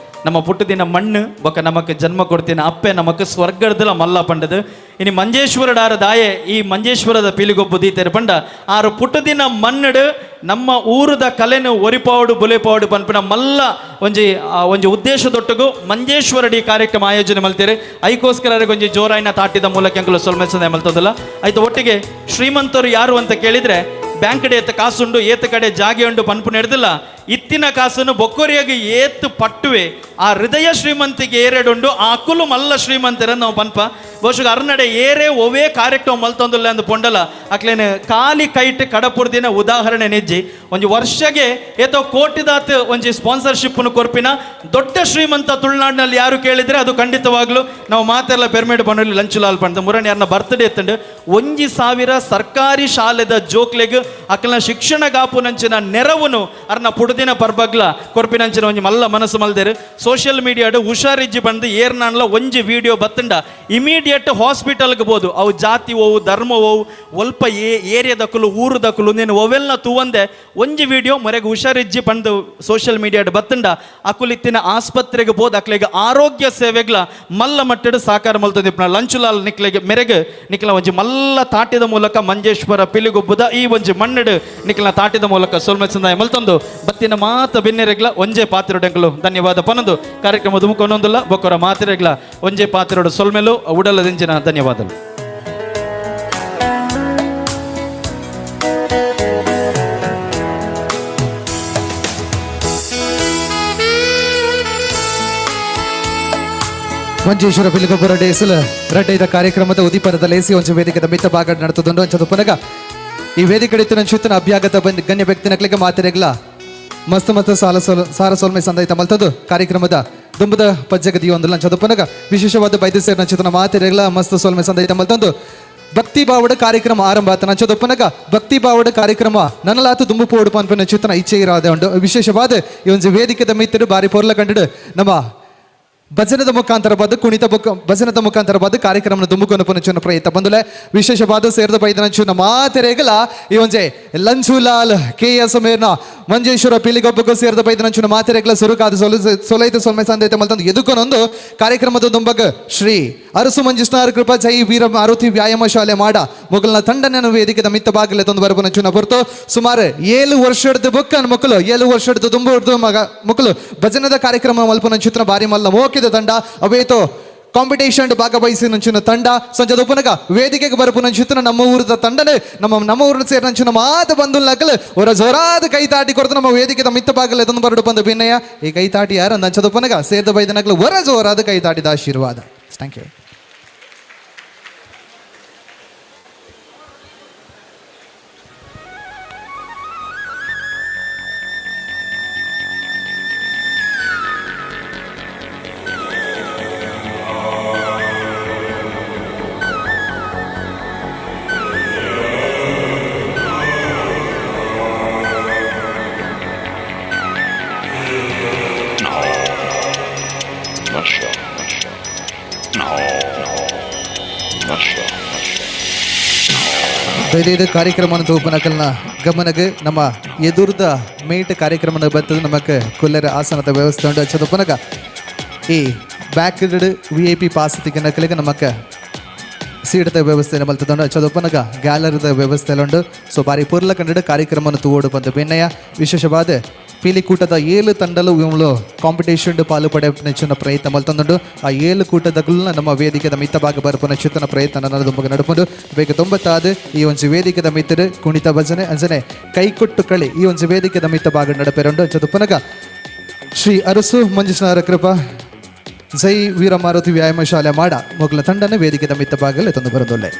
ನಮ್ಮ ಪುಟ್ಟದಿನ ಮಣ್ಣು ಬೊಕ ನಮಕ್ ಜನ್ಮ ಕೊಡ್ತಿನ ಅಪ್ಪೆ ನಮಕ್ ಸ್ವರ್ಗದಲ ಮಲ್ಲ ಪಂಡದು. ಇನಿ ಮಂಜೇಶ್ವರಡಾರ ದಾಯೆ ಈ ಮಂಜೇಶ್ವರದ ಪೀಲಿಗೊಬ್ಬು ದೀತೆರ್ ಪಂಡ ಆರು ಪುಟ್ಟದಿನ ಮಣ್ಣುಡು ನಮ್ಮ ಊರದ ಕಲೆನು ಒರಿಪಾವಡು ಬುಲೆಪಾವಡು ಪನ್ಪಿನ ಮಲ್ಲ ಒಂಜಿ ಒಂಜಿ ಉದ್ದೇಶದೊಟ್ಟುಗು ಮಂಜೇಶ್ವರಡಿ ಕಾರ್ಯಕ್ರಮ ಆಯೋಜನೆ ಮಲ್ತೇರೆ. ಐಕೋಸ್ಕರ ಒಂಜಿ ಜೋರಾಯಿನ ತಾಟಿದ ಮೂಲಕ ಅಂಕಲು ಸೊಲ್ಮೆಸಂದಾಯ ಮಲ್ತದಲ್ಲ. ಆಯ್ತು, ಒಟ್ಟಿಗೆ ಶ್ರೀಮಂತರು ಯಾರು ಅಂತ ಕೇಳಿದ್ರೆ ಬ್ಯಾಂಕ್ ಕಡೆ ಏತ ಕಾಸುಂಡು, ಏತ ಕಡೆ ಜಾಗೆ ಉಂಡು ಪನ್ಪು ನಡೆದಿಲ್ಲ. ಇತ್ತಿನ ಕಾಸನ್ನು ಬೊಕ್ಕೊರಿಯಾಗಿ ಏತು ಪಟ್ಟುವೆ ಆ ಹೃದಯ ಶ್ರೀಮಂತಿಗೆ ಏರೆಡುಂಡು, ಆ ಅಕುಲು ಮಲ್ಲ ಶ್ರೀಮಂತರ ನಾವು ಪನ್ಪ. ಬಹುಶಃ ಅರ್ನಡೆ ಏರೇ ಒವೇ ಕಾರ್ಯಕ್ರಮ ಮಲ್ತೊಂದುಲ್ಲ ಅಂದು ಪೊಂಡಲ ಅಕ್ಲೇನು ಖಾಲಿ ಕೈಟ್ ಕಡಪುರ್ದಿನ ಉದಾಹರಣೆ ನೆಜ್ಜಿ. ಒಂಜಿ ವರ್ಷಗೆ ಏತೋ ಕೋಟಿದಾತ್ ಒಂಜಿ ಸ್ಪಾನ್ಸರ್ಶಿಪ್ನು ಕೊರ್ಪಿನ ದೊಡ್ಡ ಶ್ರೀಮಂತ ತುಳುನಾಡಿನಲ್ಲಿ ಯಾರು ಕೇಳಿದ್ರೆ ಅದು ಖಂಡಿತವಾಗ್ಲೂ ನಾವು ಮಾತೆಲ್ಲ ಪೆರ್ಮೇಡ್ ಪನ್ನೊಲಿ ಲಂಚುಲಾಲ್ ಪಂಡ ಮುರಣಿ ಯಾರನ್ನ ಬರ್ತ್ಡೇ ಎತ್ತಂಡು 1000 ಸರ್ಕಾರಿ ಶಾಲೆದ ಜೋಕ್ಲೆಗ್ ಅಕ್ಲನ ಶಿಕ್ಷಣ ಗಾಪುನಂಚಿನ ನೆರವುನು ಅರ್ನ ಪುಡುದಿನ ಪರ್ಬಗ್ಲ ಕೊರ್ಪಿನಂಚಿನ ಒಂಜಿ ಮಲ್ಲ ಮನಸ್ಸು ಮಲ್ದೇರು. ಸೋಷಿಯಲ್ ಮೀಡಿಯಾಡು ಹುಷಾರಿಜ್ಜಿ ಬಂದು ಏರ್ನಾನ್ಲ ಒಂಜಿ ವಿಡಿಯೋ ಬತ್ತಂಡ ಇಮಿಡಿಯೇಟ್ ಹಾಸ್ಪಿಟಲ್ಗೆ ಬೋದು. ಅವು ಜಾತಿ ಓವು ಧರ್ಮ ಓವು ಒಲ್ಪ ಏರಿಯಾದಕ್ಕಲು ಊರುದಕ್ಕಲು ನೀನು ಒವೆಲ್ನ ತೂವಂದೆ ಒಂಜಿ ವಿಡಿಯೋ ಮೊರೆಗೆ ಹುಷಾರಿಜ್ಜಿ ಬಂದು ಸೋಷಿಯಲ್ ಮೀಡಿಯಾಡು ಬತ್ತಂಡ ಅಕುಲಿತ್ತಿನ ಆಸ್ಪತ್ರೆಗೆ ಬೋದು. ಅಕ್ಲೆಗೆ ಆರೋಗ್ಯ ಸೇವೆಗ್ಲ ಮಲ್ಲ ಮಟ್ಟಡು ಸಾಕಾರ ಮಲ್ತದಿಪ್ಪ ಲಂಚುಲಾಲ್ ನಿಕ್ಲೆಗೆ ಮೆರೆಗೆ ನಿಕ್ಲ ಒಂಜಿ ಮಲ್ಲ ತಾಟಿದ ಮೂಲಕ ಮಂಜೇಶ್ವರ ಪಿಲಿಗೊಬ್ಬದ ಈ ಒಂಜಿ ಮಣ್ಣಡು ನಿಕ್ಲ ತಾಟಿದ ಮೂಲಕ ಸೋಲ್ಮೆಸಂದಾಯ ಮಲ್ತಂದು ಬತ್ತಿನ ಮಾತ ಬೆನ್ನೆರೆಗ್ಲ ಒಂಜೆ ಪಾತಿರೊಡಂಕಲು ಧನ್ಯವಾದ ಪನೊಂದು ಕಾರ್ಯಕ್ರಮ ದುಮುಕೊನೊಂದುಲ್ಲ ಬೊಕ್ಕರ ಮಾತಿರೆಗ್ಲ ಒಂಜೆ ಪಾತಿರೋಡು ಸೊಲ್ಮೆಲು ಉಡಲದಿಂಚಿನ ಧನ್ಯವಾದಗಳು. ಮಂಜೇಶ್ವರ ಪಿಲಿಗೊಬ್ಬರ ಡೇಸಲ್ ರಡ್ಡೈದ ಕಾರ್ಯಕ್ರಮದ ಉದೀಪನದ ಲೇಸಿ ಒಂಜಿ ವೇದಿಕೆದ ಮಿತ್ತ ಭಾಗ ನಡೆತದುಂಡು. ಅಂಚದ ಪುನಗ ಈ ವೇದಿಕೆ ನಂಚುತ್ತನ ಅಭ್ಯಾಗತ ಬಂದ್ ಗಣ್ಯ ವ್ಯಕ್ತಿನಕ್ಲಿಗೆ ಮಾತಿರೆಗ್ಲ ಮಸ್ತ್ ಮಸ್ತ್ ಸಾಲ ಸಾರ ಸೋಲ್ಮೆ ಸಂದೈತ ಮಲ್ತದು ಕಾರ್ಯಕ್ರಮದ ದುಂಬದ ಪಜ್ಜಗದಿ ಒಂದು ಲಂಚದ ಪುನಗ ವಿಶೇಷವಾದ ಬೈದು ಸೇರ್ ನಂಚುತನ ಮಾತಿರೆಗ್ಲ ಮಸ್ತ್ ಸೋಲ್ಮೆ ಸಂದೈತ ಮಲ್ತಂದು ಭಕ್ತಿ ಬಾವಡ ಕಾರ್ಯಕ್ರಮ ಆರಂಭ ಆತ ನಂಚದ ಪುನಗ ಭಕ್ತಿ ಬಾವಡ ಕಾರ್ಯಕ್ರಮ ನನ್ನಲಾತು ದುಂಬು ಪೋಡು ಪನ್ಪಿನ ಚಿತ್ತನ ಇಚ್ಛೆ ಇರಾದೆ ಉಂಡು. ವಿಶೇಷವಾದ ಈ ಒಂದು ವೇದಿಕೆದ ಮಿತ್ತರು ಬಾರಿ ಪೊರ್ಲ ಕಂಡಿಡು ನಮ್ಮ ಭಜನದ ಮುಖಾಂತರ ಬದು ಕುಣಿತ ಬುಕ್ ಭಜನದ ಮುಖಾಂತರ ಬದು ಕಾರ್ಯಕ್ರಮನ ದುಂಬುಕೊಂಡು ಪುನಚುನ ಪ್ರಯತ್ನ ಬಂದುಲೆ. ವಿಶೇಷವಾದ ಸೇರಿದ ಬೈದನಂಚುನ ಮಾತೆರೆಗಲ ಈ ಒಂಜೆ ಲಂಚುಲಾಲ್ ಕೆ ಎಸ್ ಮೇರ್ನ ಮಂಜೇಶ್ವರ ಪಿಲಿಗೊಬ್ಬಕ್ಕೂ ಸೇರಿದ ಬೈದನಂಚುನ ಮಾತೆರೆಗಲ ಸುರುಕಾದ ಸೊಲೈತ ಸೊಲ್ಮೆ ಸಂದೈತ ಮಲ್ತಂದು ಎದುಕೊನೊಂದು ಕಾರ್ಯಕ್ರಮದ ದುಂಬಗ ಶ್ರೀ ಅರಸು ಮಂಜುಷ್ಣಾರ ಕೃಪಾ ಜೈ ವೀರ ಮಾರುತಿ ವ್ಯಾಯಾಮ ಶಾಲೆ ಮಾಡ ಮೊಗಲ್ನ ತಂಡನ ವೇದಿಕೆದ ಮಿತ್ತ ಬಾಗಿಲೆ ತಂದು ಬರಪುನಚುನ ಹೊರತು ಸುಮಾರು 7 ವರ್ಷದ ಬುಕ್ಕನ್ ಮಕ್ಕಳು 7 ವರ್ಷದ ದುಂಬು ಮಗ ಮಕ್ಕಳು ಭಜನದ ಕಾರ್ಯಕ್ರಮ ಮಲ್ಪುನಂಚುತ್ರ ಬಾರಿ ಮಲ್ಲ ಮೋಕಿದ ತಂಡ ಅವೇತೋ ಕಾಂಪಿಟೇಷನ್ ಭಾಗವಹಿಸಿ ನಂಚಿನ ತಂಡ ಸಂಜದ ಉಪನಗ ವೇದಿಕೆಗೆ ಬರಪುನಂಚಿತನ ನಮ್ಮ ಊರದ ತಂಡನೆ ನಮ್ಮ ನಮ್ಮ ಊರಿನ ಸೇರಿ ನಂಚಿನ ಮಾತು ಬಂದು ನಕಲು ಅವರ ಜೋರಾದ ಕೈ ತಾಟಿ ಕೊರತು ನಮ್ಮ ವೇದಿಕೆದ ಮಿತ್ತ ಬಾಗಲೆ ತಂದು ಬರಡು ಬಂದು ಭಿನ್ನಯ ಈ ಕೈ ತಾಟಿ ಯಾರ ನಂಚದ ಉಪನಗ ಸೇರ್ದ ಬೈದ ನಕಲು ಹೊರ ಜೋರಾದ ಕೈ ತಾಟಿದ ಆಶೀರ್ವಾದ. Thank you. ಇದು ಕಾರ್ಯಕ್ರಮ ತೂಪನಕಲ್ನ ಗಮನಗೆ ನಮ್ಮ ಎದುರ್ದ ಮೇಟ್ ಕಾರ್ಯಕ್ರಮ ಬರ್ತದೆ ನಮಕ್ ಕುಲ್ಲರ ಆಸನದ ವ್ಯವಸ್ಥೆ ಉಂಟು. ಅಚ್ಚದ ಪುನಗ ಈ back V I P pass ತಿಕ್ಕನಕಲಿಗೆ ನಮಕ್ ಸೀಟದ ವ್ಯವಸ್ಥೆ ಮಲ್ತದುಂಡು. ಅಚ್ಚದ ಪುನಗ ಗ್ಯಾಲರಿದ ವ್ಯವಸ್ಥೆ ಉಂಡು. ಸೊ ಬಾರಿ ಪೊರ್ಲ ಕಂಡು ಕಾರ್ಯಕ್ರಮವನ್ನು ತೂವೋಡು ಬಂದು ಬೆನ್ನಯ ವಿಶೇಷವಾದ ಪೀಲಿಕೂಟದ 7 ತಂಡಲು ಇವುಗಳು ಕಾಂಪಿಟೇಷನ್ ಪಾಲು ಪಡೆಯ ಪ್ರಯತ್ನ ಮಲ್ತಂದುಂಡು. ಆ 7 ಕೂಟದಗುಲ್ನ ನಮ್ಮ ವೇದಿಕೆದ ಮಿತ್ತ ಭಾಗ ಬರ್ಪುನ ಚಿತ್ತನ ಪ್ರಯತ್ನ ನನ್ನದು ನಡಪುಂಡು. ಬೇಗ ತೊಂಬತ್ತಾದ ಈ ಒಂಜಿ ವೇದಿಕೆದ ಮಿತ್ತರು ಕುಣಿತ ಭಜನೆ ಅಂಜನೆ ಕೈಕೊಟ್ಟು ಕಳಿ ಈ ಒಂಜಿ ವೇದಿಕೆದ ಮಿತ್ತ ಭಾಗ ನಡಪೆರುಂಡು. ಅಂಚದ ಪುನಗ ಶ್ರೀ ಅರಸು ಮಂಜುಷ್ಣಾರ ಕೃಪಾ ಜೈ ವೀರಮಾರುತಿ ವ್ಯಾಯಾಮ ಶಾಲೆ ಮಾಡ ಮೊಗಲ ತಂಡನ ವೇದಿಕೆದ ಮಿತ್ತ ಭಾಗದಲ್ಲಿ ತಂದು ಬರೋದೊಳ್ಳೆ.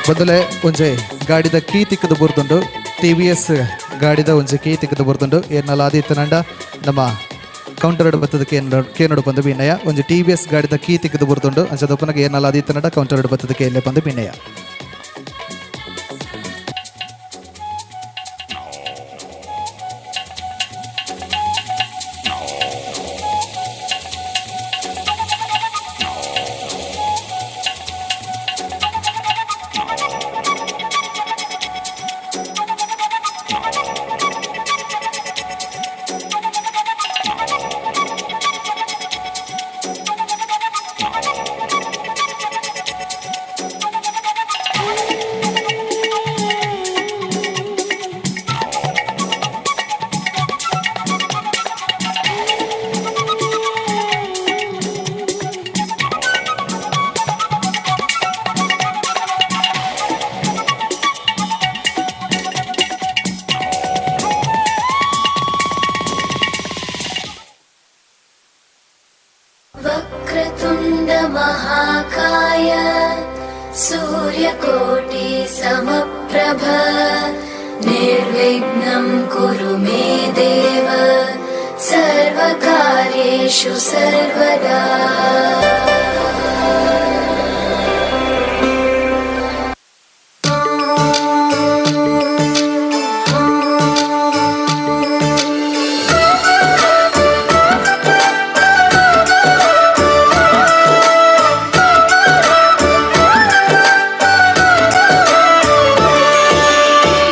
ಬದಲೆ ಒಂಜೆ ಗಾಡಿದ ಕೀ ತಿಕ್ಕದ ಬುರ್ದುಂಡು. ಟಿವಿಎಸ್ ಗಾಡಿದ ಒಂಜೆ ಕೀ ತಿಕ್ಕದ ಬುರ್ದುಂಡು. ಏರ್ನಲ ಆದಿತ್ತನಂಡ ನಮ್ಮ ಕೌಂಟರ್ ಬತ್ತದ ಕೇನೋಡು ಬಂದು ವಿನಯ. ಒಂಜಿ ಟಿವಿಎಸ್ ಗಾಡಿದ ಕೀ ತಿಕ್ಕದ ಬುರ್ದುಂಡು. ಅಂಚದೊಪ್ಪನಗ ಏರ್ನಲ ಆದಿತ್ತನಂಡ ಕೌಂಟರ್ ಬತ್ತದ ಕೇನ್ಲೆ ಬಂದು ವಿನಯ. वक्रतुण्डमहाकाय सूर्यकोटि समप्रभ निर्विघ्नं कुरु मे देव सर्वकार्येषु सर्वदा।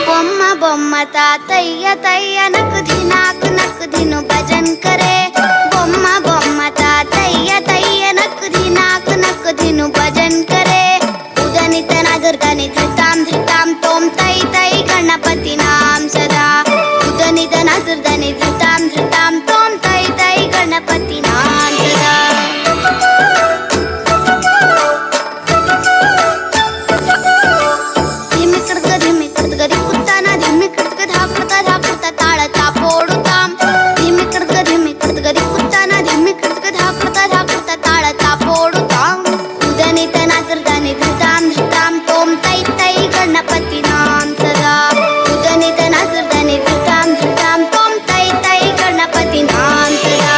బొమ్మ బొమ్మ తాతయ్య తయ్య నకు ధినాకు నకు ధిను భజన్ కరే. బొమ్మ బొమ్మ తాతయ్య తయ్య నకు ధినాకు నకు ధిను భజన్ కరే. ఉదనితన దుర్గని ధృతాం ధృతాం తోం తై తై గణపతి నాం సదా. ఉదనితన దుర్గని ధృతాం ధృతాం తోం తై తై గణపతి నాం సదా. धिमी कृतक धिमी कृतक कुत्ताना धिमी कृतक धाकड़ता धाकड़ता ताड़ता पोड़ुताम. धिमी कृतक धिमी कृतक कुत्ताना धिमी कृतक धाकड़ता धाकड़ता ताड़ता पोड़ुताम. उदनितना धृतानि धृताम धृताम तोम तै तै गणपति नाम सदा. उदनितना धृतानि धृताम धृताम तोम तै तै गणपति नाम सदा.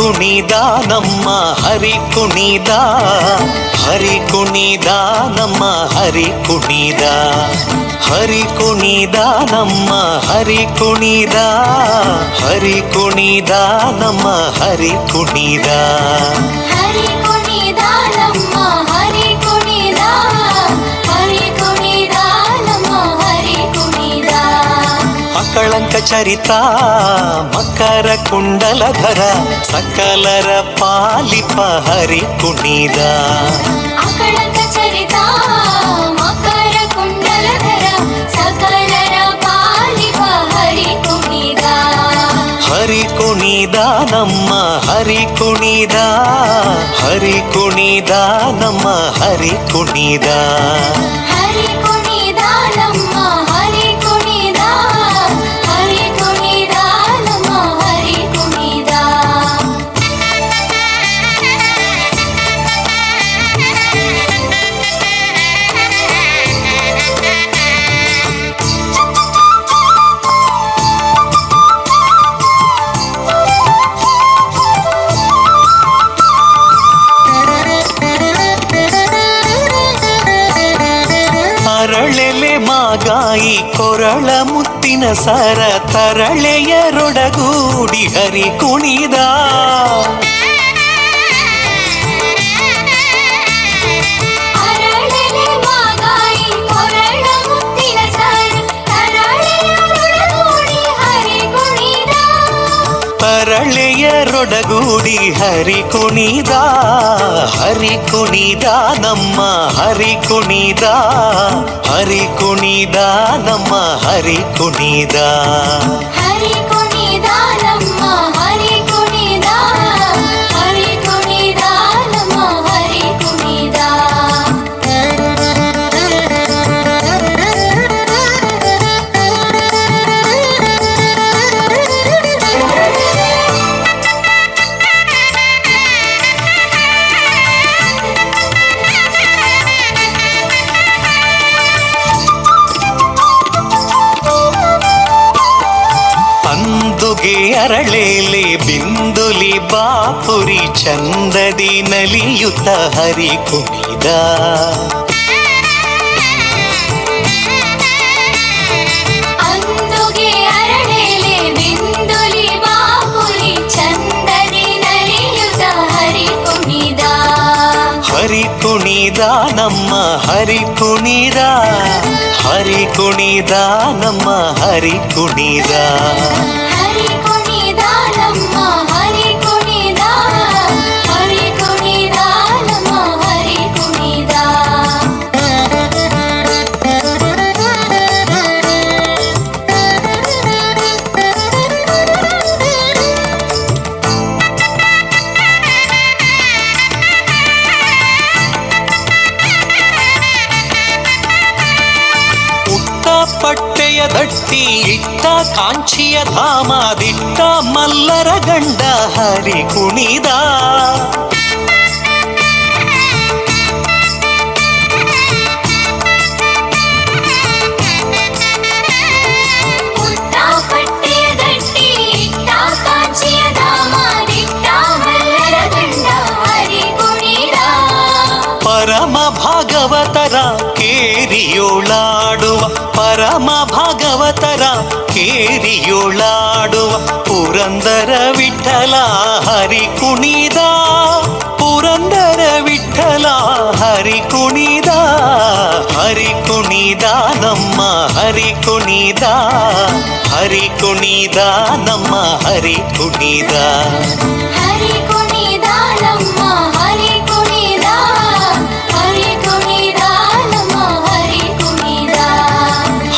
ಕುಣಿದ ನಮ್ಮ ಹರಿ ಕುಣಿದ, ಹರಿ ಕುಣಿದ ನಮ್ಮ ಹರಿ ಕುಣಿದ, ಹರಿ ಕುಣಿದ ನಮ್ಮ ಹರಿ ಕುಣಿದ, ಹರಿ ಕುಣಿದ ನಮ್ಮ ಹರಿ ಕುಣಿದ. ಹರಿ ಕುಣಿದ ನಮ್ಮ ಹರಿ ಕುಣಿದ, ಹರಿ ಕುಣಿದ ನಮ್ಮ ಹರಿ ಕುಣಿದ. ಅಕಳಂಕ ಚರಿತ ಮಕರ ಕುಂಡಲಧರ ಸಕಲರ ಪಾಲಿಪ ಹರಿ ಕುಣಿದ. ಅಕಳಂಕ ಚರಿತ ಮಕರ ಕುಂಡಲಧರ ಸಕಲರ ಪಾಲಿಪ ಹರಿ ಕುಣಿದ. ಹರಿ ಕುಣಿದ ನಮ್ಮ ಹರಿ ಕುಣಿದ, ಹರಿ ಕುಣಿದ ನಮ್ಮ ಹರಿ ಕುಣಿದ. ಹರಿ ಕುಣಿದ ನಮ್ಮ ಹರಿ ಕುಣಿದ, ಹರಿ ಕುಣಿದ ನಮ್ಮ ಹರಿ ಕುಣಿದ. ಅರಳೆಲೆ ಮಾಗಾಯಿ ಕೊರಳ ಮುತ್ತಿನ ಸರ ತರಳೆಯರೊಡಗೂಡಿ ಹರಿ ಕುಣಿದ. ಅರಳೆಲೆ ಮಾಗಾಯಿ ಕೊರಳ ಮುತ್ತಿನ ಸರ ತರಳೆಯರೊಡಗೂಡಿ ಹರಿ ಕುಣಿದ. ತರಳೆಯರೊಡಗೂಡಿ ಹರಿ ಕುಣಿದ, ಹರಿ ಕುಣಿದ ನಮ್ಮ ಹರಿ ಕುಣಿದ, ಹರಿ ಕುಣಿದ ನಮ್ಮ ಹರಿ ಕುಣಿದ. ಹರಿ ಕುಣಿದ ನಮ್ಮ ಹರಿ ಕುಣಿದ, ಹರಿ ಕುಣಿದ ನಮ್ಮ ಹರಿ ಕುಣಿದ. ಅಂದುಗೆ ಅರಳೇಲೆ ಬಿಂದುಲಿ ಬಾಪುರಿ ಚಂದದಿ ನಲಿಯುತ್ತ ಹರಿ ಕುಣಿದ. ಅಂದುಗೆ ಅರಳೇಲೆ ಬಿಂದುಲಿ ಬಾಪುರಿ ಚಂದದಿ ನಲಿಯುತ್ತ ಹರಿ ಕುಣಿದ. ಹರಿ ಕುಣಿದ ನಮ್ಮ ಹರಿ ಕುಣಿದ, ಹರಿ ಕುಣಿದ ನಮ್ಮ ಹರಿ ಕುಣಿದ. ಹರಿ ಕುಣಿದ ನಮ್ಮ ಹರಿ ಕುಣಿದ, ಹರಿ ಕುಣಿದ ನಮ್ಮ ಹರಿ ಕುಣಿದ. ಉಟ್ಟ ಪಟ್ಟೆಯ ದಟ್ಟಿ ಇಟ್ಟ ಕಾಂಚಿಯ ಧಾಮದಿಟ್ಟ ಮಲ್ಲರ ಗಂಡ ಹರಿ ಕುಣಿದ. ಉಟ್ಟ ಪಟ್ಟೆಯ ದಟ್ಟಿ ಇಟ್ಟ ಕಾಂಚಿಯ ಧಾಮದಿಟ್ಟ ಮಲ್ಲರ ಗಂಡ ಹರಿ ಕುಣಿದ. ಪರಮ ಭಾಗವತರ ಕೇರಿಯೋಳಾಡುವ, ಪರಮ ಭಾಗವತರ ಕೇರಿಯೋಳಾಡುವ ಪುರಂದರ ವಿಠಲ ಹರಿ ಕುಣಿದ, ಪುರಂದರ ವಿಠಲ ಹರಿ ಕುಣಿದ, ಹರಿ ಕುಣಿದ ನಮ್ಮ ಹರಿ ಕುಣಿದ, ಹರಿ ಕುಣಿದ ನಮ್ಮ ಹರಿ ಕುಣಿದ. ಹರಿ ಕುಣಿದ ನಮ್ಮ ಹರಿ ಕುಣಿದ, ಹರಿ ಕುಣಿದ ನಮ್ಮ ಹರಿ ಕುಣಿದ.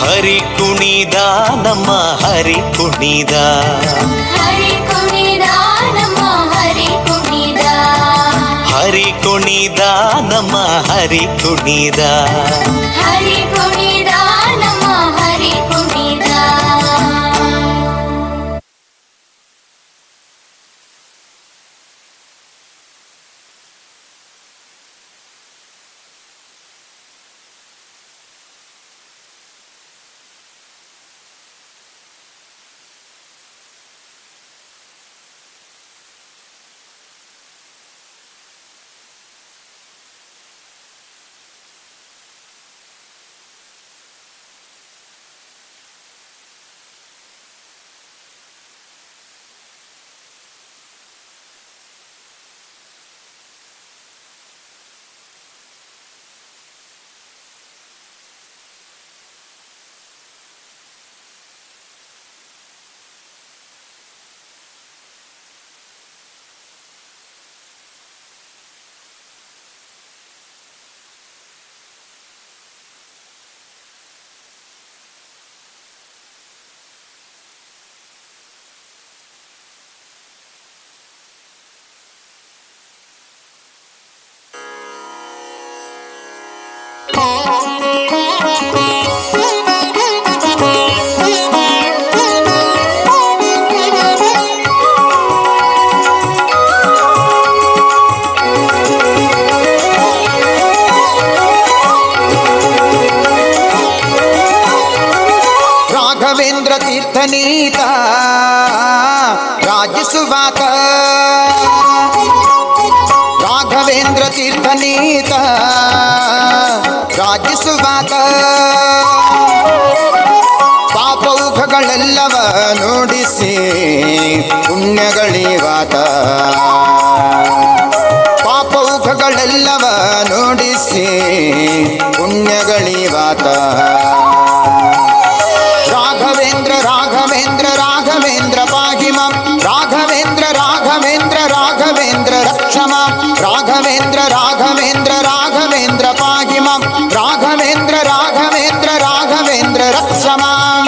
ಹರಿ ಕುಣಿದ ನಮ್ಮ ಹರಿ ಕುಣಿದ, ಹರಿ ಕುಣಿದ ನಮ್ಮ ಹರಿ ಕುಣಿದ. ಹರಿ ಕುಣಿದ ನಮ್ಮ ಹರಿ ಕುಣಿದ. ಹರಿ ಕುಣಿದ ನಮ್ಮ ಹರಿ ಕುಣಿದ. Raghavendra ತೀರ್ಥನೀತ ರಾಜಿಸುವಾತ. ರಾಘವೇಂದ್ರ ತೀರ್ಥನೀತ ರಾಜಿಸುವಾತ. ಪಾಪೌಘಗಳೆಲ್ಲವ ನುಡಿಸಿ ಪುಣ್ಯಗಳಿವಾತ. ಪಾಪೌಘಗಳೆಲ್ಲವ ನುಡಿಸಿ ಪುಣ್ಯಗಳಿವಾತ. ರಾಘವೇಂದ್ರ ರಾಘವೇಂದ್ರ ರಾಘವೇಂದ್ರ ಪಾಹಿ ಮಾಂ. ರಾಘವೇಂದ್ರ ರಾಘವೇಂದ್ರ ರಾಘವೇಂದ್ರ ರಕ್ಷ ಮಾಂ. ರಾಘವೇಂದ್ರ ರಾಘವೇಂದ್ರ ರಾಘವೇಂದ್ರ ಪಾಹಿ ಮಾಂ. ರಾಘವೇಂದ್ರ ರಾಘವೇಂದ್ರ ರಾಘವೇಂದ್ರ ರಕ್ಷ ಮಾಂ.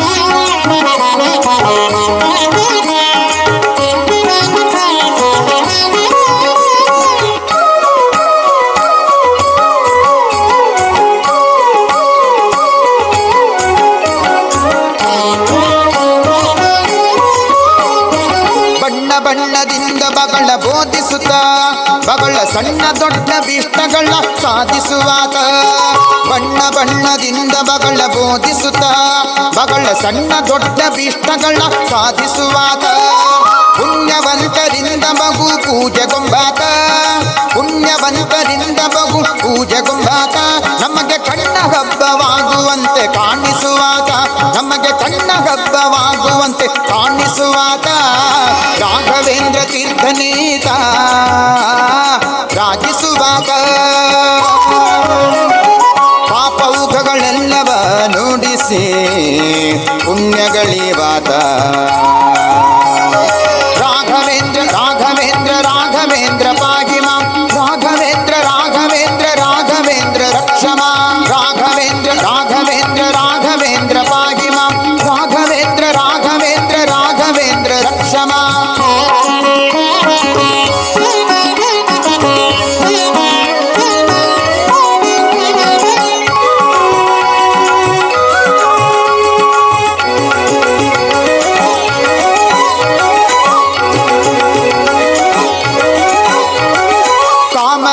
ಬಣ್ಣ ಬಣ್ಣದಿಂದ ಬಗಳ ಬೋಧಿಸುತ್ತ ಬಗಳ ಸಣ್ಣ ದೊಡ್ಡ ಭೀಷ್ಟಗಳ ಸಾಧಿಸುವಾತ. ಬಣ್ಣ ಬಣ್ಣದಿಂದ ಬಗಳ ಬೋಧಿಸುತ್ತ ಬಗಳ ಸಣ್ಣ ದೊಡ್ಡ ಭೀಷ್ಟಗಳ ಸಾಧಿಸುವಾತ. ಪುಣ್ಯವಂತರಿಂದ ಬಗು ಪೂಜೆಗೊಂಬಾತ. ಪುಣ್ಯವಂತರಿಂದ ಬಗು ಪೂಜೆಗೊಂಬಾತ. ನಮಗೆ ಕಣ್ಣ ಹಬ್ಬವಾಗುವಂತೆ ಕಾಣಿಸುವಾತ. ನಮಗೆ ಕಣ್ಣ ಹಬ್ಬವಾಗುವಂತೆ ಕಾಣಿಸುವಾತ. ರಾಘವೇಂದ್ರ ತೀರ್ಥನೀತ ರಾಜಿಸುವಾತ. ಪಾಪೌಘಗಳೆಲ್ಲವ ನುಡಿಸಿ ಪುಣ್ಯಗಳಿವಾತ. ರಾಘವೇಂದ್ರ ರಾಘವೇಂದ್ರ ರಾಘವೇಂದ್ರ ಪಾಹಿ ಮಾಂ. ರಾಘವೇಂದ್ರ ರಾಘವೇಂದ್ರ ರಾಘವೇಂದ್ರ ರಕ್ಷ ಮಾಂ. ರಾಘವೇಂದ್ರ ರಾಘವೇಂದ್ರ ರಾಘವೇಂದ್ರ ಪಾಹಿ ಮಾಂ. ರಾಘವೇಂದ್ರ ರಾಘವೇಂದ್ರ ರಾಘವೇಂದ್ರ ರಕ್ಷ ಮಾಂ.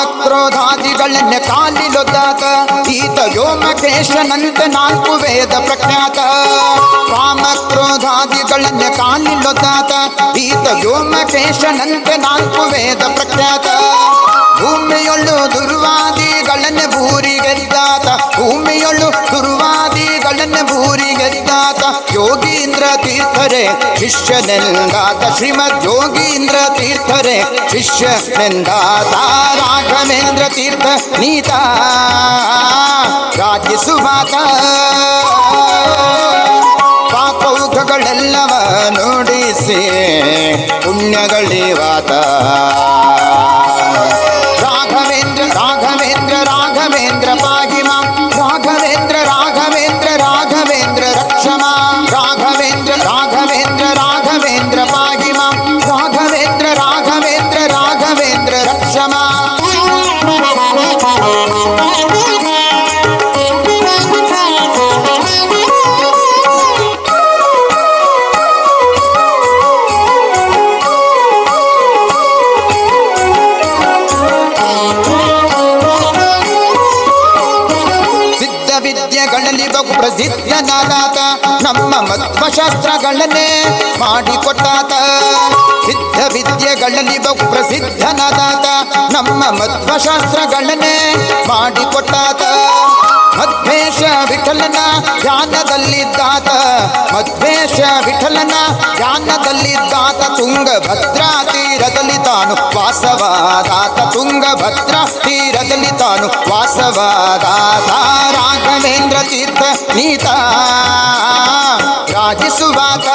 ಕಾಮಕ್ರೋಧಾದಿಗಳನ್ನ ಕಾಲಿಲೊದ್ದಾತ ಈತ ವ್ಯೋಮಕೇಶನಂತೆ ನಾಲ್ಕು ವೇದ ಪ್ರಖ್ಯಾತ. ಕಾಮಕ್ರೋಧಾದಿಗಳನ್ನ ಕಾಲಿಲೊದ್ದಾತ ಈತ ವ್ಯೋಮಕೇಶನಂತೆ ನಾಲ್ಕು ವೇದ ಪ್ರಖ್ಯಾತ. ಭೂಮಿಯೊಳ್ಳು ದುರ್ವಾದಿಗಳನ್ನ ಭೂರಿಗೆದ್ದಾತ. ಭೂಮಿಯೊಳ್ಳು ದುರ್ವಾದಿಗಳನ್ನ ಭೂರಿಗೆದ್ದಾತ. ಯೋಗೀಂದ್ರ ತೀರ್ಥರೇ ಶಿಷ್ಯನೆಂದಾತ. ಶ್ರೀಮದ್ ಯೋಗೀಂದ್ರ ತೀರ್ಥರೇ ಶಿಷ್ಯನೆಂದಾತ. ರಾಘವೇಂದ್ರ ತೀರ್ಥ ನೀತ ರಾಜಿಸುವಾತ. ಪಾಪೌಘಗಳೆಲ್ಲವ ನುಡಿಸಿ ಪುಣ್ಯಗಳಿವಾತ. ರಾಘವೇಂದ್ರ ರಾಘವೇಂದ್ರ ರಾಘವೇಂದ್ರ ಪಾಹಿ ಮಾಂ. ರಾಘವೇಂದ್ರ ರಾಘವೇಂದ್ರ ರಾಘವೇಂದ್ರ ರಕ್ಷ ಮಾಂ. ರಾಘವೇಂದ್ರ ರಾಘವೇಂದ್ರ ರಾಘವೇಂದ್ರ ಪಾಹಿ ಮಾಂ. ರಾಘವೇಂದ್ರ ರಾಘವೇಂದ್ರ ರಾಘವೇಂದ್ರ ರಕ್ಷ ಮಾಂ. ಸಿದ್ಧ ವಿದ್ಯೆಗಳಲ್ಲಿ ಬಹು ಪ್ರಸಿದ್ಧನಾದಾತ. ನಮ್ಮ ಮಧ್ವಶಾಸ್ತ್ರಗಳನ್ನೇ ಮಾಡಿಕೊಟ್ಟಾತ. ಸಿದ್ಧ ವಿದ್ಯೆಗಳಲ್ಲಿ ಬಹು ಪ್ರಸಿದ್ಧನಾದಾತ. ನಮ್ಮ ಮಧ್ವಶಾಸ್ತ್ರಗಳನ್ನೇ ಮಾಡಿಕೊಟ್ಟಾತ. ಮಧ್ವೇಶ ವಿಠಲನ ಧ್ಯಾನದಲ್ಲಿದ್ದಾತ. ಮಧ್ವೇಶ ವಿಠಲನ ಧ್ಯಾನದಲ್ಲಿದ್ದಾತ. ತುಂಗಭದ್ರಾ ತೀರದಲ್ಲಿ ತಾನು ವಾಸವಾದಾತ. ತುಂಗಭದ್ರಾ ತೀರದಲ್ಲಿ ತಾನು ವಾಸವಾದಾತ. ರಾಘವೇಂದ್ರ ತೀರ್ಥ ನೀತ ರಾಜಿಸುವಾತ.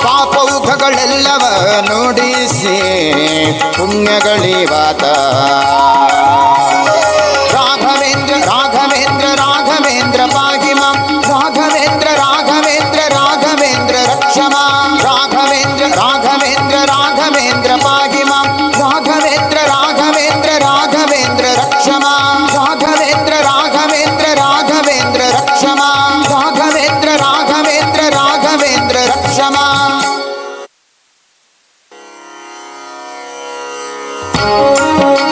ಪಾಪೌಘಗಳೆಲ್ಲವ ನುಡಿಸಿ ಪುಣ್ಯಗಳಿವಾತ. ರಾಘವೇಂದ್ರ ರಾಘವೇಂದ್ರ ರಾಘವೇಂದ್ರ ಪಾಹಿ ಮಾಂ. ರಾಘವೇಂದ್ರ ರಾಘವೇಂದ್ರ ರಾಘವೇಂದ್ರ ರಕ್ಷ ಮಾಂ. ರಾಘವೇಂದ್ರ ರಾಘವೇಂದ್ರ ರಾಘವೇಂದ್ರ ಪಾಹಿ ಮಾಂ. ರಾಘವೇಂದ್ರ ರಾಘವೇಂದ್ರ ರಾಘವೇಂದ್ರ ರಕ್ಷ ಮಾಂ. ರಾಘವೇಂದ್ರ ರಾಘವೇಂದ್ರ ರಾಘವೇಂದ್ರ ರಕ್ಷ ಮಾಂ. ರಾಘವೇಂದ್ರ ರಾಘವೇಂದ್ರ ರಾಘವೇಂದ್ರ ರಕ್ಷ ಮಾಂ.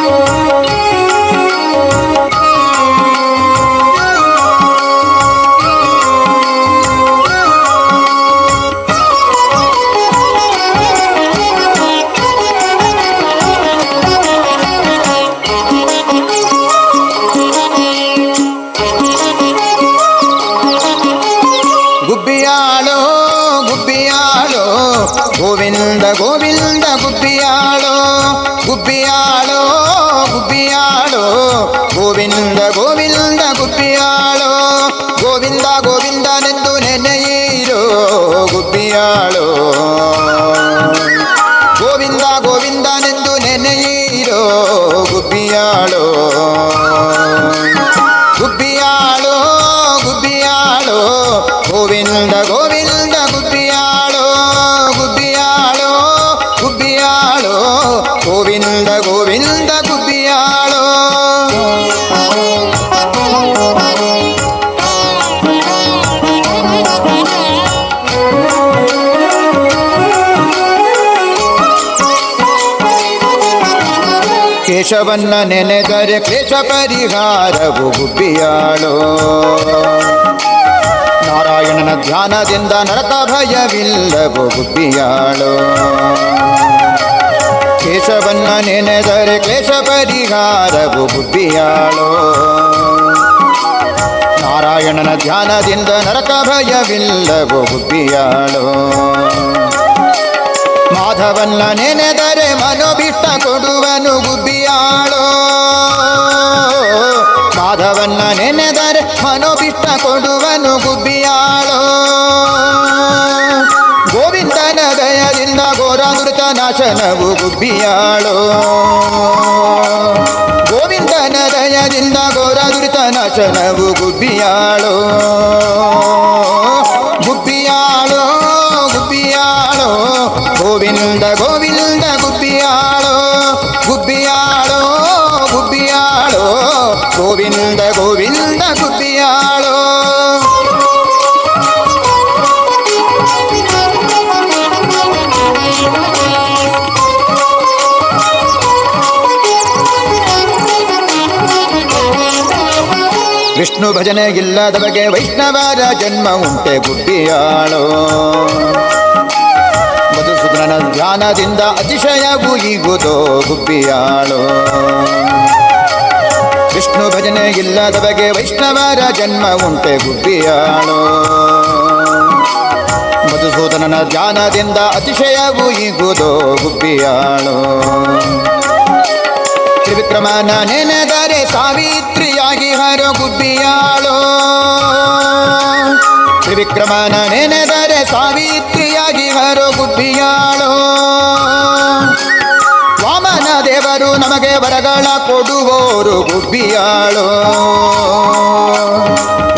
Thank you. Govinda Govinda ಗುಬ್ಬಿಯಾಳೋ ಗುಬ್ಬಿಯಾಳೋ ಗುಬ್ಬಿಯಾಳೋ Govinda Govinda ಗುಬ್ಬಿಯಾಳೋ Govinda ಗೋವಿಂದನೆಂದು ನೆನೆಯಿರೋ ಗುಬ್ಬಿಯಾಳೋ Govinda ಗೋವಿಂದನೆಂದು ನೆನೆಯಿರೋ ಗುಬ್ಬಿಯಾಳೋ ಗುಬ್ಬಿಯಾಳೋ ಗುಬ್ಬಿಯಾಳೋ Govinda Govinda ಗುಬ್ಬಿಯಾಳೋ ಗುಬ್ಬಿಯಾಳೋ ಗುಬ್ಬಿಯಾಳೋ Govinda Govinda ಗುಬ್ಬಿಯಾಳೋ. ಕೇಶವನ್ನ ನೆನೆದರೆ ಕ್ಲೇಶ ಪರಿಹಾರವು ಗುಬ್ಬಿಯಾಳೋ ನಾರಾಯಣನ ಧ್ಯಾನದಿಂದ ನರಕ ಭಯವಿಲ್ಲವು ಗುಬ್ಬಿಯಾಳೋ ಕೇಶವನ್ನ ನೆನೆದರೆ ಕ್ಲೇಶ ಪರಿಹಾರವು ಗುಬ್ಬಿಯಾಳೋ ನಾರಾಯಣನ ಧ್ಯಾನದಿಂದ ನರಕ ಭಯವಿಲ್ಲವು ಗುಬ್ಬಿಯಾಳೋ ಮಾಧವನ್ನ ನೆನೆದರೆ ಮನೋಭೀಷ್ಟ ಕೊಡುವನು ಗುಬ್ಬಿಯಾಳೋ ಮಾಧವನ್ನ ನೆನೆದರೆ ಮನೋಭೀಷ್ಟ ಕೊಡುವನು ಗುಬ್ಬಿಯಾಳೋ ಗೋವಿಂದನ ದಯದಿಂದ ಘೋರಾಮೃತ ನಾಶನವು ಗುಬ್ಬಿಯಾಳೋ ಗೋವಿಂದನ ದಯದಿಂದ ಘೋರಾಮೃತ ನಾಶನವು ಗುಬ್ಬಿಯಾಳೋ ಗುಬ್ಬಿಯಾಳೋ ಗುಬ್ಬಿಯಾಳೋ ಗೋವಿಂದ ಗೋವಿಂದ ಗುಬ್ಬಿಯಾಳೋ ಗುಬ್ಬಿಯಾಳೋ ಗುಬ್ಬಿಯಾಳೋ ಗೋವಿಂದ ಗೋವಿಂದ ಗುಬ್ಬಿಯಾಳೋ. ವಿಷ್ಣು ಭಜನೆ ಇಲ್ಲದ ಬಗೆ ವೈಷ್ಣವರ ಜನ್ಮ ಉಂಟೆ ಗುಬ್ಬಿಯಾಳೋ ಮಧುಸೂದನ ಧ್ಯಾನದಿಂದ ಅತಿಶಯವು ಈಗುದೋ ಗುಬ್ಬಿಯಾಳೋ ವಿಷ್ಣು ಭಜನೆ ಇಲ್ಲದ ಬಗೆ ವೈಷ್ಣವರ ಜನ್ಮ ಉಂಟೆ ಗುಬ್ಬಿಯಾಳೋ ಮಧುಸೂದನನ ಧ್ಯಾನದಿಂದ ಅತಿಶಯವು ಈಗುದೋ ಗುಬ್ಬಿಯಾಳೋ ತ್ರಿವಿಕ್ರಮನ ನೆನೆದರೆ ಸಾವಿತ್ರಿಯಾಗಿ ಹರೋ ಗುಬ್ಬಿಯಾಳೋ ತ್ರಿವಿಕ್ರಮನ ನೆನೆದರೆ ಸಾವಿತ್ರಿಯಾಗಿ ಹರೋ ಗುಬ್ಬಿಯಾಳೋ ವಾಮನ ದೇವರು ನಮಗೆ ವರಗಳ ಕೊಡುವೋರು ಗುಬ್ಬಿಯಾಳೋ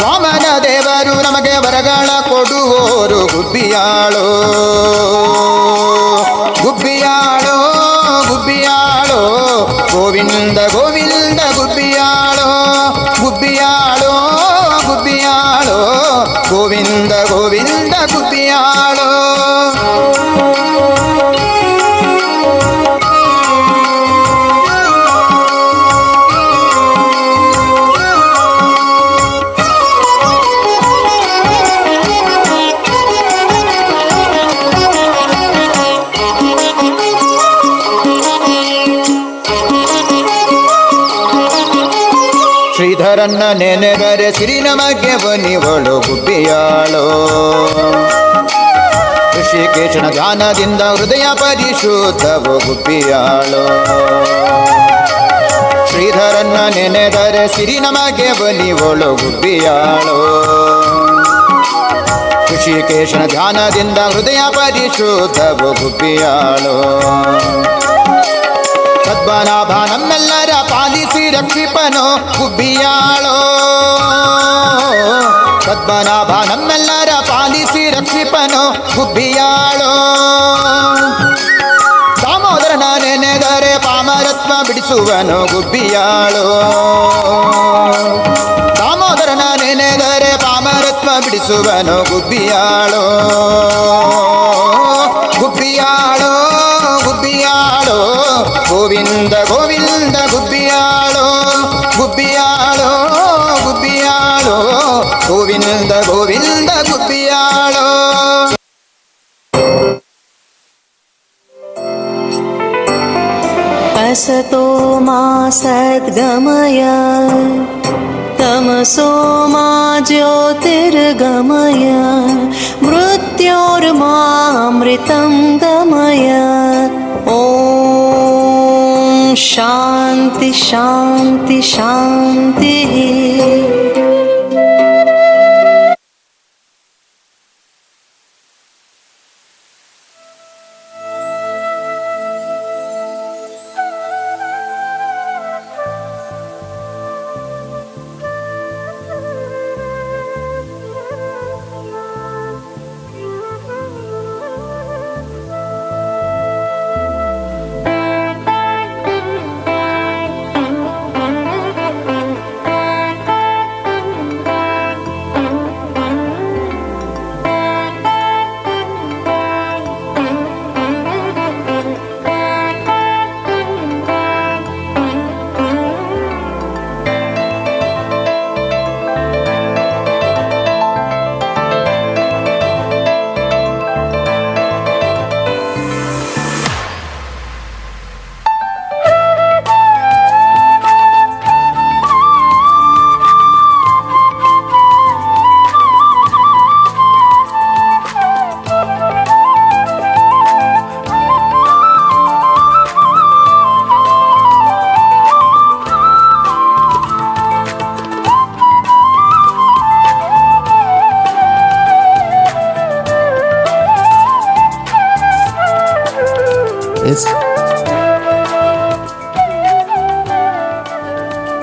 ವಾಮನ ದೇವರು ನಮಗೆ ವರಗಳ ಕೊಡುವೋರು ಗುಬ್ಬಿಯಾಳೋ ಗುಬ್ಬಿಯಾಳೋ ಗುಬ್ಬಿಯಾಳೋ ಗೋವಿಂದ ಗೋವಿಂದ ಗುಬ್ಬಿಯಾಳೋ ಗುಬ್ಬಿಯಾಳೋ ಗುಬ್ಬಿಯಾಳೋ ಗೋವಿಂದ ಗೋವಿಂದ ಗುಬ್ಬಿಯಾಳೋ. ಶ್ರೀಧರನ್ನ ನೆನೆದರೆ ಸಿರಿ ನಮಗೆ ಬನಿವಳು ಗುಬ್ಬಿಯಾಳೋ ಋಷಿಕೇಶನ ಧ್ಯಾನದಿಂದ ಹೃದಯ ಪರಿಶುದ್ಧವು ಗುಬ್ಬಿಯಾಳೋ ಶ್ರೀಧರನ್ನ ನೆನೆದರೆ ಸಿರಿ ನಮಗೆ ಬನಿವಳು ಗುಬ್ಬಿಯಾಳೋ ಋಷಿಕೇಶನ ಧ್ಯಾನದಿಂದ ಹೃದಯ ಪರಿಶುದ್ಧವು ಗುಬ್ಬಿಯಾಳೋ ಪದ್ಮನಾಭ ನಮ್ಮೆಲ್ಲರ ಪಾಲಿಸಿ ರಕ್ಷಿಪನೋ ಗುಬ್ಬಿಯಾಳೋ ಪದ್ಮನಾಭ ನಮ್ಮೆಲ್ಲರ ಪಾಲಿಸಿ ರಕ್ಷಿಪನೋ ಗುಬ್ಬಿಯಾಳೋ ದಾಮೋದರನ ನೆನೆದರೆ ಪಾಮರತ್ವ ಬಿಡಿಸುವನು ಗುಬ್ಬಿಯಾಳೋ ದಾಮೋದರನ ನೆನೆದರೆ ಪಾಮರತ್ವ ಬಿಡಿಸುವನು ಗುಬ್ಬಿಯಾಳೋ ಗುಬ್ಬಿಯಾಳೋ ಗುಬ್ಬಿಯಾಳೋ ಗೋವಿಂದ ಗೋವಿಂದ ಗುಬ್ಬಿಯಾಳೋ ಗುಬ್ಬಿಯಾಳೋ ಗುಬ್ಬಿಯಾಳೋ ಗೋವಿಂದ ಗೋವಿಂದ ಗುಬ್ಬಿಯಾಳೋ. असतो मा सद्गमय। तमसो मा ज्योतिर्गमय मृत्योर्मामृतं गमय। ॐ शान्ति शान्ति शान्तिः।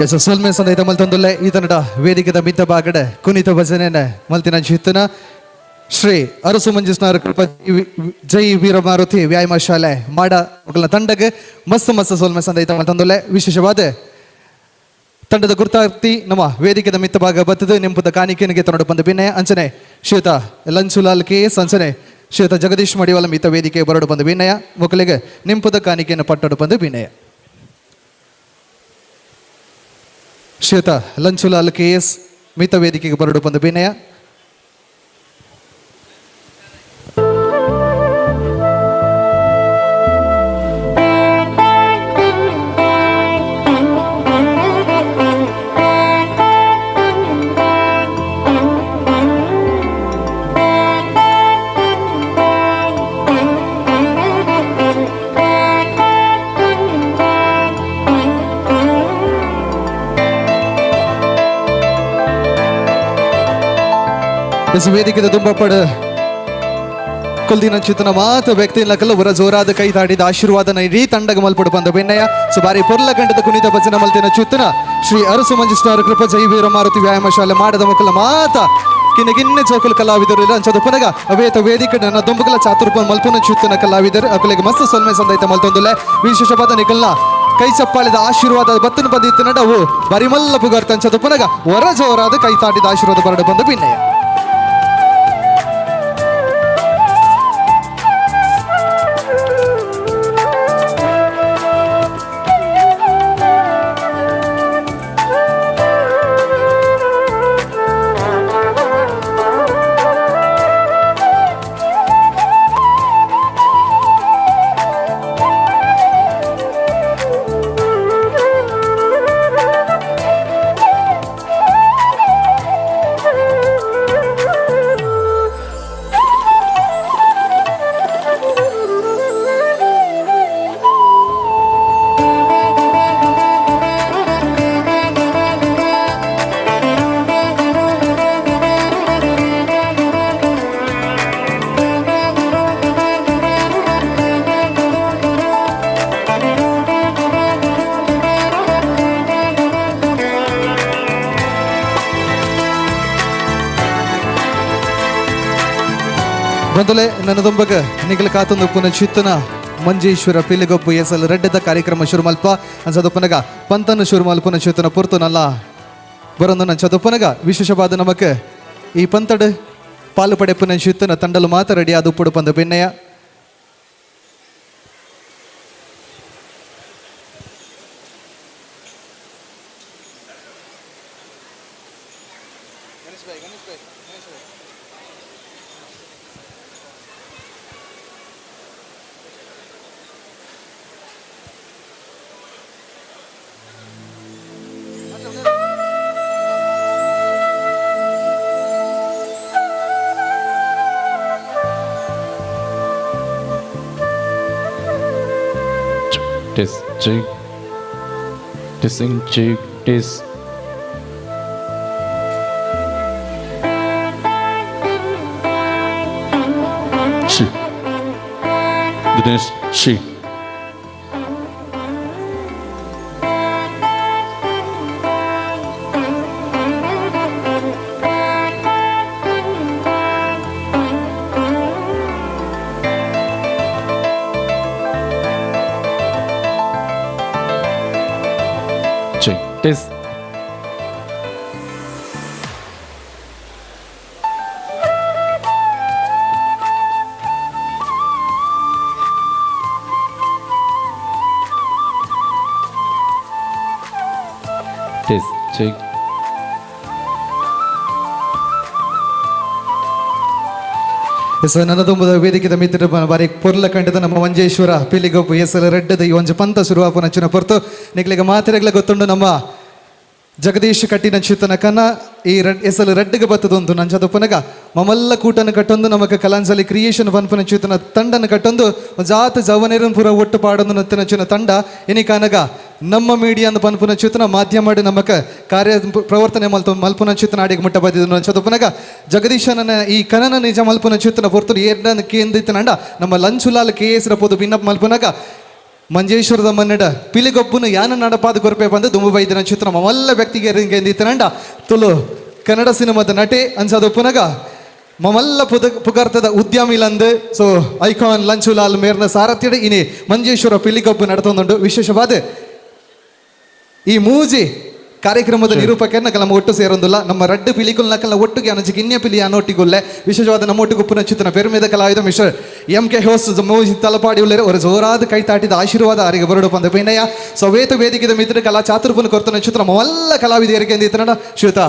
ಎಸ್ ಸೊಲ್ಮೆ ಸಂದೈತ ಮಲ್ತೊಂದುಲ್ಲೆ ಈ ತನಡ ವೇದಿಕೆದ ಮಿತ್ತ ಬಾಗಡೆ ಕುನಿತ ಭಜನೆನ ಮಲ್ತಿನ ಚಿತ್ತನ ಶ್ರೀ ಅರಸು ಮಂಜುಸ್ನಾರ ಕೃಪ ಜೈ ವೀರಮಾರುತಿ ವ್ಯಾಯಾಮ ಶಾಲೆ ಮಾಡ ಮಕ್ಕಳ ತಂಡಗೆ ಮಸ್ತ್ ಮಸ್ತ್ ಸೊಲ್ಮೆ ಸಂದೈತ ಮಲ್ತೊಂದುಲ್ಲೆ. ವಿಶೇಷವಾದ ತಂಡದ ಗುರ್ತಾರ್ತಿ ನಮ್ಮ ವೇದಿಕೆದ ಮಿತ್ತ ಭಾಗ ಬತ್ತದು ನಿಂಪುದ ಕಾಣಿಕೆನಿಗೆ ತನ್ನಡ ಬಂದ ಬಿನ್ನಯ ಅಂಚನೆ ಶ್ರೀಯುತ ಲಂಚುಲಾಲ್ ಕೆ ಎಸ್ ಅಂಚನೆ ಶ್ರೀಯುತ ಜಗದೀಶ್ ಮಡಿವಾಲ ಮಿತ್ತ ವೇದಿಕೆ ಬರಡು ಬಂದ ವಿನಯ ಮಕ್ಕಳಿಗೆ ನಿಂಪುದ ಕಾಣಿಕೆಯನ್ನು ಪಟ್ಟಡು ಬಂದ ವಿನಯ. ಶ್ರೀಯುತ ಲಂಚುಲಾಲ್ ಕೆ ಎಸ್ ಮಿತ ವೇದಿಕೆಗೆ ಬರಡು ಬಂದ ವಿನಯ. ವೇದಿಕೆದ ದುಂಬಪ್ಪಡ ಕೊಲ್ದಿನ ಚಿತ್ತನ ಮಾತ ವ್ಯಕ್ತಿ ಲಕಲ ಉರ ಜೋರಾದ ಕೈ ತಾಡಿದ ಆಶೀರ್ವಾದನ ಇಡೀ ತಂಡಗ ಮಲ್ಪಡು ಬಂದ ಬೆನ್ನಯ್ಯ ಸುಬಾರಿ ಪೊರ್ಲ ಗಂಡದ ಕುಣಿತ ಭಜನ ಮಲ್ತಿನ ಚಿತ್ತನ ಶ್ರೀ ಅರಸು ಮಂಜುಸ್ನಾರ ಕೃಪ ಜೈ ವೀರ ಮಾರುತಿ ವ್ಯಾಯಾಮ ಶಾಲೆ ಮಾಡದ ಮಕ್ಕಳ ಮಾತ ಕಿನ್ನ ಗಿನ್ನೆ ಚೌಕಲ್ ಕಲಾವಿದರು ಇಲ್ಲ ಅಂಚದ ಪುನಗ ಅವೇತ ವೇದಿಕೆ ನನ್ನ ದುಂಬುಗಲ ಚಾತುರ್ಪ ಮಲ್ಪುನ ಚಿತ್ತನ ಕಲಾವಿದರು ಅಕಲಿಗೆ ಮಸ್ತ್ ಸೊಲ್ಮೆ ಸಂದೈತ ಮಲ್ತೊಂದುಲೆ. ವಿಶೇಷವಾದ ನಿಕಲ್ನ ಕೈ ಚಪ್ಪಾಳಿದ ಆಶೀರ್ವಾದ ಬತ್ತನ ಬಂದಿತ್ತು ನಡವು ಬರಿಮಲ್ಲ ಪುಗರ್ತ ಅಂಚದ ಪುನಗ ಹೊರ ಜೋರಾದ ಕೈ ತಾಟಿದ ಆಶೀರ್ವಾದ ಬರಡು ಬಂದ ಬಿನ್ನಯ್ಯ. ಮೊದಲೇ ನನ್ನದೊಂಬಗ ನಿಗಲ ಕಾತೊಂದು ಪುನಃ ಚಿತ್ತನ ಮಂಜೇಶ್ವರ ಪಿಲಿಗೊಬ್ಬು ಎಸಲ್ ರೆಡ್ಡದ ಕಾರ್ಯಕ್ರಮ ಶುರು ಮಲ್ಪ ಅನ್ಸದು ಪುನಗ ಪಂತನು ಶುರು ಮಲ್ಪುನ ಚಿತ್ತನ ಪುರ್ತುನಲ್ಲ ಬರೊಂದು ನಂಚದು ಪುನಗ ವಿಶೇಷವಾದ ನಮಕ್ ಈ ಪಂತಡು ಪಾಲು ಪಡೆಪುನ ಚಿತ್ತನ ತಂಡಲು ಮಾತ್ರ ರೆಡಿ ಆದ ಉಪ್ಪುಡು ಪಂದ ಬೆನ್ನಯ. Test check testing check test She Dinesh she check test. Test check. S ನನ್ನದೊಂಬುದ ವೇದಿಕೆದ ಮಿತ್ರ ಬಾರಿ ಪೊರ್ಲ ಕಂಡದ ನಮ್ಮ ಮಂಜೇಶ್ವರ ಪಿಲಿಗೊಬ್ಬು ಎಸಲ ರೆಡ್ಡದ ಈ ಒಂಜಿ ಪಂತ ಶುರುವಾಪುನ ಚಿನ ಪೊರ್ತು ನಿಕ್ಲೆಗ ಮಾತೆರೆಗ್ಲ ಗೊತ್ತುಂಡು ನಮ್ಮ ಜಗದೀಶ್ ಕಟ್ಟಿನ ಚಿತ್ತನ ಕನ ಈ ರೆಡ್ ಎಸಲು ರೆಡ್ಗೆ ಬತ್ತದೊಂದು ನಂಚದ ಪುನಗ ಮಮಲ್ಲ ಕೂಟನ ಕಟ್ಟೊಂದು ನಮಕ ಕಲಾಂಜಲಿ ಕ್ರಿಯೇಷನ್ ಪನ್ಪುನ ಚಿತ್ತನ ತಂಡನ ಕಟ್ಟೊಂದು ಜಾತ ಜವನೇರನ್ ಪೂರ ಒಟ್ಟು ಪಾಡೊಂದು ನತ್ತಿನ ಚಿನ್ನ ತಂಡ ಇನಿ ಕನಗ ನಮ್ಮ ಮೀಡಿಯಾ ಅಂದ್ ಪನ್ಪುನ ಚಿತ್ತನ ಮಾಧ್ಯಮ ನಮಕ ಕಾರ್ಯ ಪ್ರವರ್ತನೆ ಮಲ್ತು ಮಲ್ಪುನ ಚಿತ್ತನ ಅಡಿಗೆ ಮುಟ್ಟ ಬದಿದ್ದು ನಂಚದ ಪುನಗ ಜಗದೀಶನ ಈ ಕನನ ನಿಜ ಮಲ್ಪುನ ಚಿತ್ತನ ಪೊರ್ತು ಏರ್ನ ಕೇಂದ್ರಿತನಂಡ ನಮ್ಮ ಲಂಚುಲಾಲ್ ಕೆ ಎಸ್ ರಪೋದು ಭಿನ್ನಪ್ ಮಲ್ಪುನಗ ಮಂಜೇಶ್ವರದ ಮನ್ನಡ ಪಿಲಿಗೊಬ್ಬನು ಯಾನ ನಡಪಾದ ಕೊರಪೆ ಬಂದು ದುಂಬು ಬೈದಿನ ಚಿತ್ರ ಮಮಲ್ಲ ವ್ಯಕ್ತಿಗೆ ಎಂದಿತ್ತನಂಡ ತುಳು ಕನ್ನಡ ಸಿನಿಮಾದ ನಟೆ ಅನ್ಸದು ಪುನಗ ಮಮಲ್ಲ ಪುಗರ್ತದ ಉದ್ಯಮಿಲಂದು ಸೊ ಐಕಾನ್ ಲಂಚುಲಾಲ್ ಮೇರ್ನ ಸಾರಥ್ಯಡ ಇನಿ ಮಂಜೇಶ್ವರ ಪಿಲಿಗೊಬ್ಬು ನಡತೊಂದುಂಡು. ವಿಶೇಷವಾದ ಈ ಮೂಜಿ ಕಾರ್ಯಕ್ರಮದ ನಿರೂಪಕರನ್ನ ನಮ್ಮ ಒಟ್ಟು ಸೇರೊಂದಿಲ್ಲ ನಮ್ಮ ರಡ್ಡು ಪಿಲಿಕುಲ್ ನಕಲ್ನ ಒಟ್ಟಿಗೆ ಅನಜಿ ಕಿನ್ಯ ಪಿಲಿ ಅನ್ನೊಟ್ಟಿಗುಲ್ಲೆ ವಿಶೇಷವಾದ ನಮ್ಮ ಒಟ್ಟಿಗೆ ಉಪ್ಪುನ ಚಿತ್ತನ ಪೆರುಮೇದ ಕಲಾವಿದ mister M K hose ಮೋಜಿ Talapady ಉಳ್ಳೇರು ஒரு ಜೋರಾದ ಕೈ ತಾಟಿದ ಆಶೀರ್ವಾದ ಅವರಿಗೆ ಬರಡು ಪಂದ ಪಿನಯ ಸವೇತ ವೇದಿಕೆದ ಮಿತ್ರ ಕಲಾ ಚಾತುರ್ಪುನ ಕೊರ್ತನ ಚಿತ್ರ ಮಲ್ಲ ಕಲಾವಿದರಿಗೆ ಎಂದಿತ್ತನಡ ಶ್ರೀಯುತ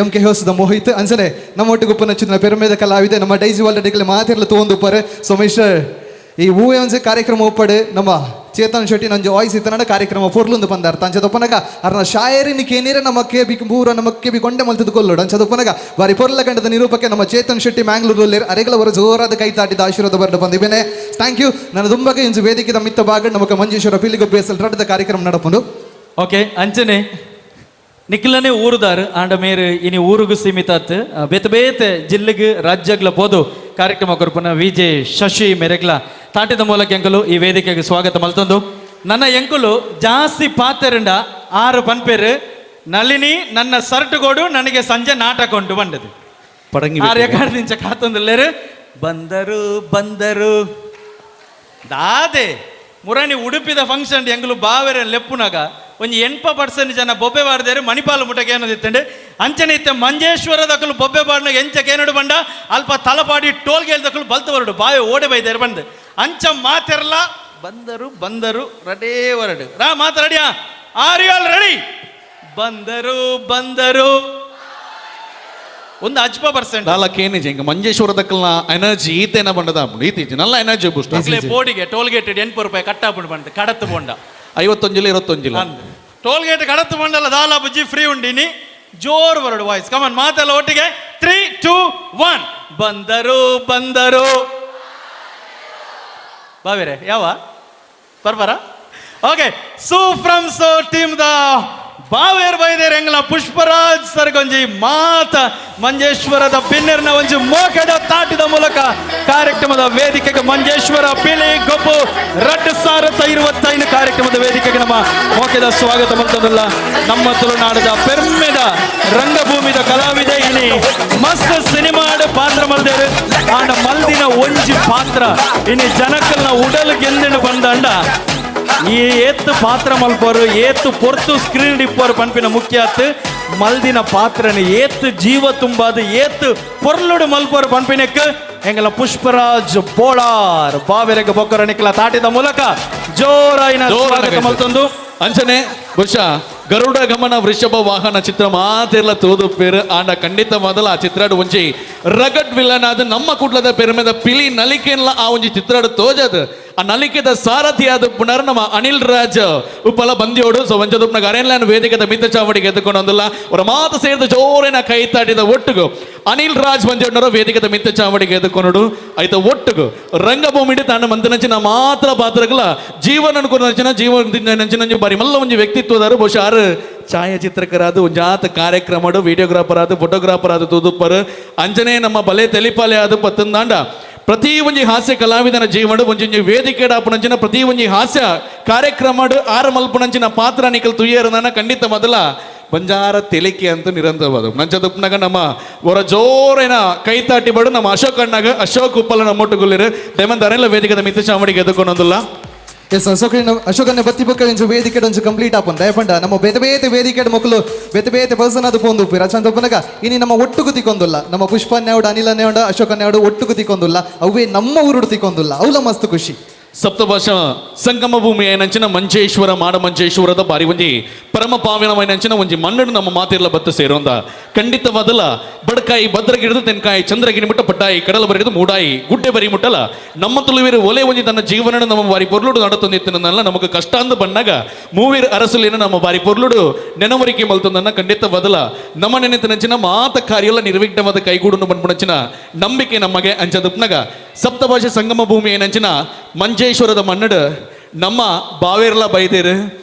M K hose the Mohit ಅಂಜನೆ ನಮ್ಮ ಒಟ್ಟಿಗೆ ಉಪ್ಪುನ ಚಿತ್ರನ ಪೆರುಮೇದ ಕಲಾವಿದೆ ನಮ್ಮ ಡೈಜಿ ವರ್ಲ್ಡ್ ಡಿಗ್ಲಿ ಮಾತಿರಲು ತೋಂದುಪ್ಪರೆ. ಸೊ ಮಿಸ್ಟರ್ ಈ ಹೂವೆ ಕಾರ್ಯಕ್ರಮ ಒಪ್ಪಡು ನಮ್ಮ ಚೇತನ್ ಶೆಟ್ಟಿ ನಂಜು ವಾಯ್ಸ್ ಇತ್ತನಡ ಕಾರ್ಯಕ್ರಮ ಪೊರ್ಲುಂದು ಬಂದಾರ ತಂಚದೊಪ್ಪನಗ ಅರ್ನ ಶಾಯರಿನ ಕೇನಿರ ನಮ್ಮ ಕೇಬಿ ಪೂರ ನಮ್ಮ ಕೇಬಿ ಕೊಂಡೆ ಮಲ್ತದ ಕೊಲ್ಲೋಡು ಅಂಚದೊಪ್ಪನಗ ಬಾರಿ ಪೊರ್ಲ ಗಂಡದ ನಿರೂಪಕ್ಕೆ ನಮ್ಮ ಚೇತನ್ ಶೆಟ್ಟಿ ಮ್ಯಾಂಗ್ಳೂರಲ್ಲಿ ಅರೆಗಳ ಅವರ ಜೋರಾದ ಕೈ ತಾಟಿದ ಆಶೀರ್ವಾದ ಬರಡು ಬಂದಿದ್ದೇನೆ. Thank you. ನನ್ನ ದುಂಬಗೆ ಇಂಚು ವೇದಿಕೆದ ಮಿತ್ತ ಭಾಗ ನಮಕ ಮಂಜೇಶ್ವರ ಪಿಲಿಗೊಬ್ಬೆ ರಡ್ಡದ ಕಾರ್ಯಕ್ರಮ ನಡಪುಂಡು. ಓಕೆ ಅಂಚನೆ ನಿಖಿಲನೇ ಊರುದಾರು ಆಂಡ ಮೇರು ಇನಿ ಊರುಗು ಸೀಮಿತ ಆತ್ ಬೇತೆ ಬೇತೆ ಜಿಲ್ಲೆಗೆ ರಾಜ್ಯಗಳ ಪೋದು ಕಾರ್ಯಕ್ರಮ ಕೊರ್ಪುನ ವಿ ಜೆ ಶಶಿ ಮೆರೆಗ್ಲ ತಾಟಿದ ಮೂಲಕ ಎಂಕಲು ಈ ವೇದಿಕೆಗೆ ಸ್ವಾಗತ ಮಲ್ತೊಂದು. ನನ್ನ ಎಂಕುಲು ಜಾಸ್ತಿ ಪಾತೆರಂಡ ಆರು ಪನ್ಪೇರು ನಳಿನಿ ನನ್ನ ಸರ್ಟುಗೋಡು ನನಗೆ ಸಂಜೆ ನಾಟಕ ಉಂಟು ಬಂದದು ಪಡಂಗಿ ಆರು ಎಕಾಡ್ದಿಂಚ ಕಾತೊಂದುಲ್ಲೇರು ಬಂದರು ಬಂದರು ದಾದೆ ಮುರಣಿ ಉಡುಪಿದ ಫಂಕ್ಷನ್ ಎಂಕುಲು ಬಾವೆರ ಲೆಪ್ಪುನಾಗ ಒಂಜಿ 80% ಜನ ಬೊಬ್ಬೆ ಬಾರ್ದೇರು ಮಣಿಪಾಲ ಮುಟಕ್ಕೆ ಏನದಿತ್ತಂಡೆ ಅಂಚನೆ ಇತ್ತೆ ಮಂಜೇಶ್ವರ ದಕ್ಕಲು ಬೊಬ್ಬೆ ಬಾಡ್ನಾಗ ಎಂಚ ಕೇನಡು ಬಂಡ ಅಲ್ಪ ತಲಪಾಡಿ ಟೋಲ್ ಗೇಲ್ ದಕ್ಕಲು ಬಲ್ತ ಹೊರಡು ಬಾವೆ ಓಡೆ ಬೈದೇರು ಬಂದು ಅಂಚ ಮಾತೆರ್ಲ ಬಂದರು ಬಂದರು ರಡೇ ಹೊರಡು ರಾ ಮಾತು ರೆಡಿಯಾ are you all ready ಬಂದರು ಬಂದರು ಒಂದು ಅಜ್ಪ ಪರ್ಸೆಂಟ್ ನಾಲ್ಕೇನಿಜ ಹಿಂಗ ಮಂಜೇಶ್ವರ ದಕ್ಕಲ್ನ ಎನರ್ಜಿ ಈತೇನ ಬಂಡದ ಈತೀಜಿ ನಲ್ಲ ಎನರ್ಜಿ ಬೂಸ್ಟ್ ಬೋಡಿಗೆ ಟೋಲ್ ಗೇಟ್ 8 ರೂಪಾಯಿ ಕಟ್ಟಾಪುಂಡು ಬಂದು ಕಡತ್ತು ಬೋಂಡ 51 ಇಲ್ಲ 21 ಟೋಲ್ ಗೇಟ್ ಕಡತ್ತು ಬಂಡಲ್ಲ ದಾಲ ಬುಜ್ಜಿ ಫ್ರೀ ಉಂಡಿನಿ ಜೋರ್ ಬರಡು ವಾಯ್ಸ್ ಕಮನ್ ಮಾತೆಲ್ಲ ಒಟ್ಟಿಗೆ 3 2 1 ಬಂದರು ಬಂದರು ಬಾವಿರೆ ಯಾವ ಬರ್ಬಾರ ಓಕೆ ಸು from so team the ಬಾವೇರ್ ಬೈದೇರ್ ಎಂಗ್ಲ ಪುಷ್ಪರಾಜ್ ಸರ್ಗೊಂಜಿ ಮಾತ ಮಂಜೇಶ್ವರದ ಪಿನ್ನರ್ನ ಒಂಜಿ ಮೋಕೆದ ತಾಟಿದ ಮೂಲಕ ಕಾರ್ಯಕ್ರಮದ ವೇದಿಕೆಗೆ ಮಂಜೇಶ್ವರ ಪಿಲಿ ಗೊಬ್ಬು 2025 ಕಾರ್ಯಕ್ರಮದ ವೇದಿಕೆಗೆ ನಮ್ಮ ಮೋಕೆದ ಸ್ವಾಗತ ಮಾಡ್ತದಲ್ಲ ನಮ್ಮ ತುಳುನಾಡದ ಪೆರ್ಮೆದ ರಂಗಭೂಮಿದ ಕಲಾವಿದೆ ಇನಿ ಮಸ್ತ್ ಸಿನಿಮಾಡ ಪಾತ್ರ ಮಲ್ದೇರು ಆಂಡ ಮಲ್ದಿನ ಒಂಜಿ ಪಾತ್ರ ಇನಿ ಜನಕಲ್ನ ಉಡಲ್ ಗೆಂದಿನ ಬಂದಂಡ ಈ ಏತ್ತು ಪಾತ್ರ ಮಲ್ಪರು ಏತ್ತು ಪೊರ್ತು ಸ್ಕ್ರೀನ್ ಡಿಪ್ಪರು ಪನ್ಪಿನ ಮುಖ್ಯ ಆತು ಮಲ್ದಿನ ಪಾತ್ರನ ಏತ್ತು ಜೀವ ತುಂಬಾದು ಏತ್ತು ಪೊರ್ಲುಡು ಮಲ್ಪರು ಪನ್ಪಿನಕ್ಕೆ ಎಂಗಲ ಪುಷ್ಪರಾಜ್ ಬೋಳಾರ್ ಬಾವೆರೆಗ ಬೊಕ್ಕರ ನಿಕ್ಲ ತಾಟಿದ ಮೂಲಕ ಜೋರಾಯಿನ ಸ್ವಾಗತ ಮಲ್ತೊಂದು. ಅಂಚನೆ ಬಹುಶಃ ಗರುಡ ಗಮನ ವೃಷಭ ವಾಹನ ಚಿತ್ರ ಮಾತಿರ್ಲ ತೋದು ಪೇರು ಆಂಡ ಖಂಡಿತ ಮೊದಲ ಆ ಚಿತ್ರಡು ಒಂಜಿ ರಗಡ್ ವಿಲನ್ ಅದು ನಮ್ಮ ಕುಟ್ಲದ ಪೆರುಮೆದ ಪಿಲಿ ನಲಿಕೆನ್ಲ ಆ ಒಂಜಿ ಚಿತ್ರಡು ತೋಜದು ಆ ನಲಿಕೆದ ಸಾರಥಿಯಾದ ಪುನರ್ ನಮ್ಮ ಅನಿಲ್ ರಾಜ್ ಉಪ್ಪಲ ಬಂದಿಯೋಡು. ಸೊ ವಂಚದುಪ್ಪನಾಗ ಅರೇನ್ಲಾನ್ ವೇದಿಕೆದ ಮಿತ್ತ ಚಾವಡಿಗೆ ಎದ್ದುಕೊಂಡು ಒಂದಲ್ಲ ಅವರ ಮಾತು ಸೇರಿದ ಜೋರೇನ ಕೈ ತಾಟಿದ ಒಟ್ಟುಗು ಅನಿಲ್ ರಾಜ್ ಬಂದಿಯೋಡ್ನವರು ವೇದಿಕೆದ ಮಿತ್ತ ಚಾವಡಿಗೆ ಎದ್ದುಕೊಂಡು ಆಯ್ತ ಒಟ್ಟುಗು ರಂಗಭೂಮಿಡಿ ತಾನು ಮಂತನಂಚಿನ ಮಾತ್ರ ಪಾತ್ರಗಳ ಜೀವನ ಅನ್ಕೊಂಡ ಜೀವನ ಬಾರಿ ಮಲ್ಲ ಒಂಜಿ ವ್ಯಕ್ತಿತ್ವದಾರು ಬಹುಶಃ ಆರು ಛಾಯಾಚಿತ್ರಕರಾದ ಒಂಜಾತ ಕಾರ್ಯಕ್ರಮಡು ವಿಡಿಯೋಗ್ರಾಫರ್ ಆದ ಫೋಟೋಗ್ರಾಫರ್ ಆದ ತೂದುಪ್ಪರು ಅಂಜನೇ ನಮ್ಮ ಬಲೆ ತೆಲಿಪಾಲೆ ಆದ ಪತ್ತಂದಾಂಡ ಪ್ರತಿ ಒಂಜಿ ಹಾಸ್ಯ ಕಲಾವಿದನ ಜೀವನ ಒಂಜೊಂಜಿ ವೇದಿಕೆ ಡಾಪುನಂಚಿನ ಪ್ರತಿ ಒಂಜಿ ಹಾಸ್ಯ ಕಾರ್ಯಕ್ರಮಡು ಆರ ಮಲ್ಪುನಂಚಿನ ಪಾತ್ರ ನಿಕಲ್ ತುಯ್ಯರನ ಖಂಡಿತ ಮೊದಲ ಬಂಜಾರ ತೆಲಿಕೆ ಅಂತ ನಿರಂತರವಾದ ನಂಚದುಪ್ಪನಾಗ ನಮ್ಮ ಹೊರ ಜೋರೇನ ಕೈ ತಾಟಿ ಬಡು ನಮ್ಮ ಅಶೋಕ್ ಅಣ್ಣಾಗ ಅಶೋಕ್ ಉಪ್ಪಲ ನಮ್ಮೊಟ್ಟುಗುಲ್ಲಿರು ದಯಮಂತ ಅರೆಲ್ಲ ವೇದಿಕೆದ ಮಿತ್ತ ಚಾವಡಿಗೆ ಎದ್ದುಕೊಂಡೊಂದಿಲ್ಲ. ಎಸ್ ಅಶೋಕ್ ಅಶೋಕನ್ನ ಬತ್ತಿ ಬೊಕ್ಕ ಒಂಜಿ ವೇದಿಕೆ ಒಂಜಿ ಕಂಪ್ಲೀಟ್ ಆಪುಂಡು ದಯಪಂಡ ನಮ್ಮ ಬೇತೆ ಬೇತೆ ವೇದಿಕೆ ಮಕ್ಕಳು ಬೇತೆ ಬೇತೆ ಪರ್ಸನ್ ಅದು ಪೋಂದು ಉಪ್ಪು ರಚಂತ ಉಪ್ಪುನಗ ಇನಿ ನಮ್ಮ ಒಟ್ಟುಗು ತಿಕ್ಕೊಂದುಲ್ಲ ನಮ್ಮ ಪುಷ್ಪನ್ಯಾವಡು ಅನಿಲನ್ಯಾವಡು ಅಶೋಕನ್ಯಾವಡು ಒಟ್ಟುಗು ತಿಕ್ಕೊಂದುಲ್ಲ ಅವೇ ನಮ್ಮ ಊರುಡು ತಿಕ್ಕೊಂದುಲ್ಲ ಅವಲ ಮಸ್ತ್ ಖುಷಿ. ಸಪ್ತಭಾಷಾ ಸಂಗಮ ಭೂಮಿ ಏನಂಚಿನ ಮಂಜೇಶ್ವರ ಮಾಡ ಮಂಜೇಶ್ವರದ ಬಾರಿ ಒಂಜಿ ಪರಮ ಪಾವಿನವೈನಂಚಿನ ಒಂಜಿ ಮಣ್ಣು ನಮ್ಮ ಮಾತಿರ್ಲ ಬತ್ತು ಸೇರೋಂದ ಖಂಡಿತವಾದಲ ಬಡಕಾಯಿ ಭದ್ರಗಿಡಿದು ತೆನ್ಕಾಯಿ ಚಂದ್ರಗಿರಿ ಮುಟ್ಟ ಪಡ್ಡಾಯಿ ಕಡಲ ಬರಿದು ಮೂಡಾಯಿ ಗುಡ್ಡೆ ಬರಿ ಮುಟ್ಟಲ ನಮ್ಮ ತುಳುವಿರು ಒಲೆ ಒಂಜಿ ತನ್ನ ಜೀವನ ನಮ್ಮ ಬಾರಿ ಪೊರ್ಲುಡು ನಡತೊಂದಿತ್ತನಲ್ಲ ನಮಗೆ ಕಷ್ಟ ಅಂದು ಬಂದಾಗ ಮೂವಿರ್ ಅರಸುಲೇನ ನಮ್ಮ ಬಾರಿ ಪೊರ್ಲುಡು ನೆನವರಿಕೆ ಮಲ್ತೊಂದನ್ನ ಖಂಡಿತವಾದಲ ನಮ್ಮ ನೆನೆತನಂಚಿನ ಮಾತ ಕಾರ್ಯಲ್ಲ ನಿರ್ವಿಘ್ನವಾದ ಕೈಗೂಡನ್ನು ಬಂದ್ಬಿಡಂಚಿನ ನಂಬಿಕೆ ನಮಗೆ ಅಂಚದುಪ್ನಗ ಸಪ್ತಭಾಷೆ ಸಂಗಮ ಭೂಮಿ ಏನಂಚಿನ ಮಂಜೇಶ್ವರದ ಮನ್ನಡು ನಮ್ಮ ಬಾವೇರ್ಲ ಬೈದೇರು.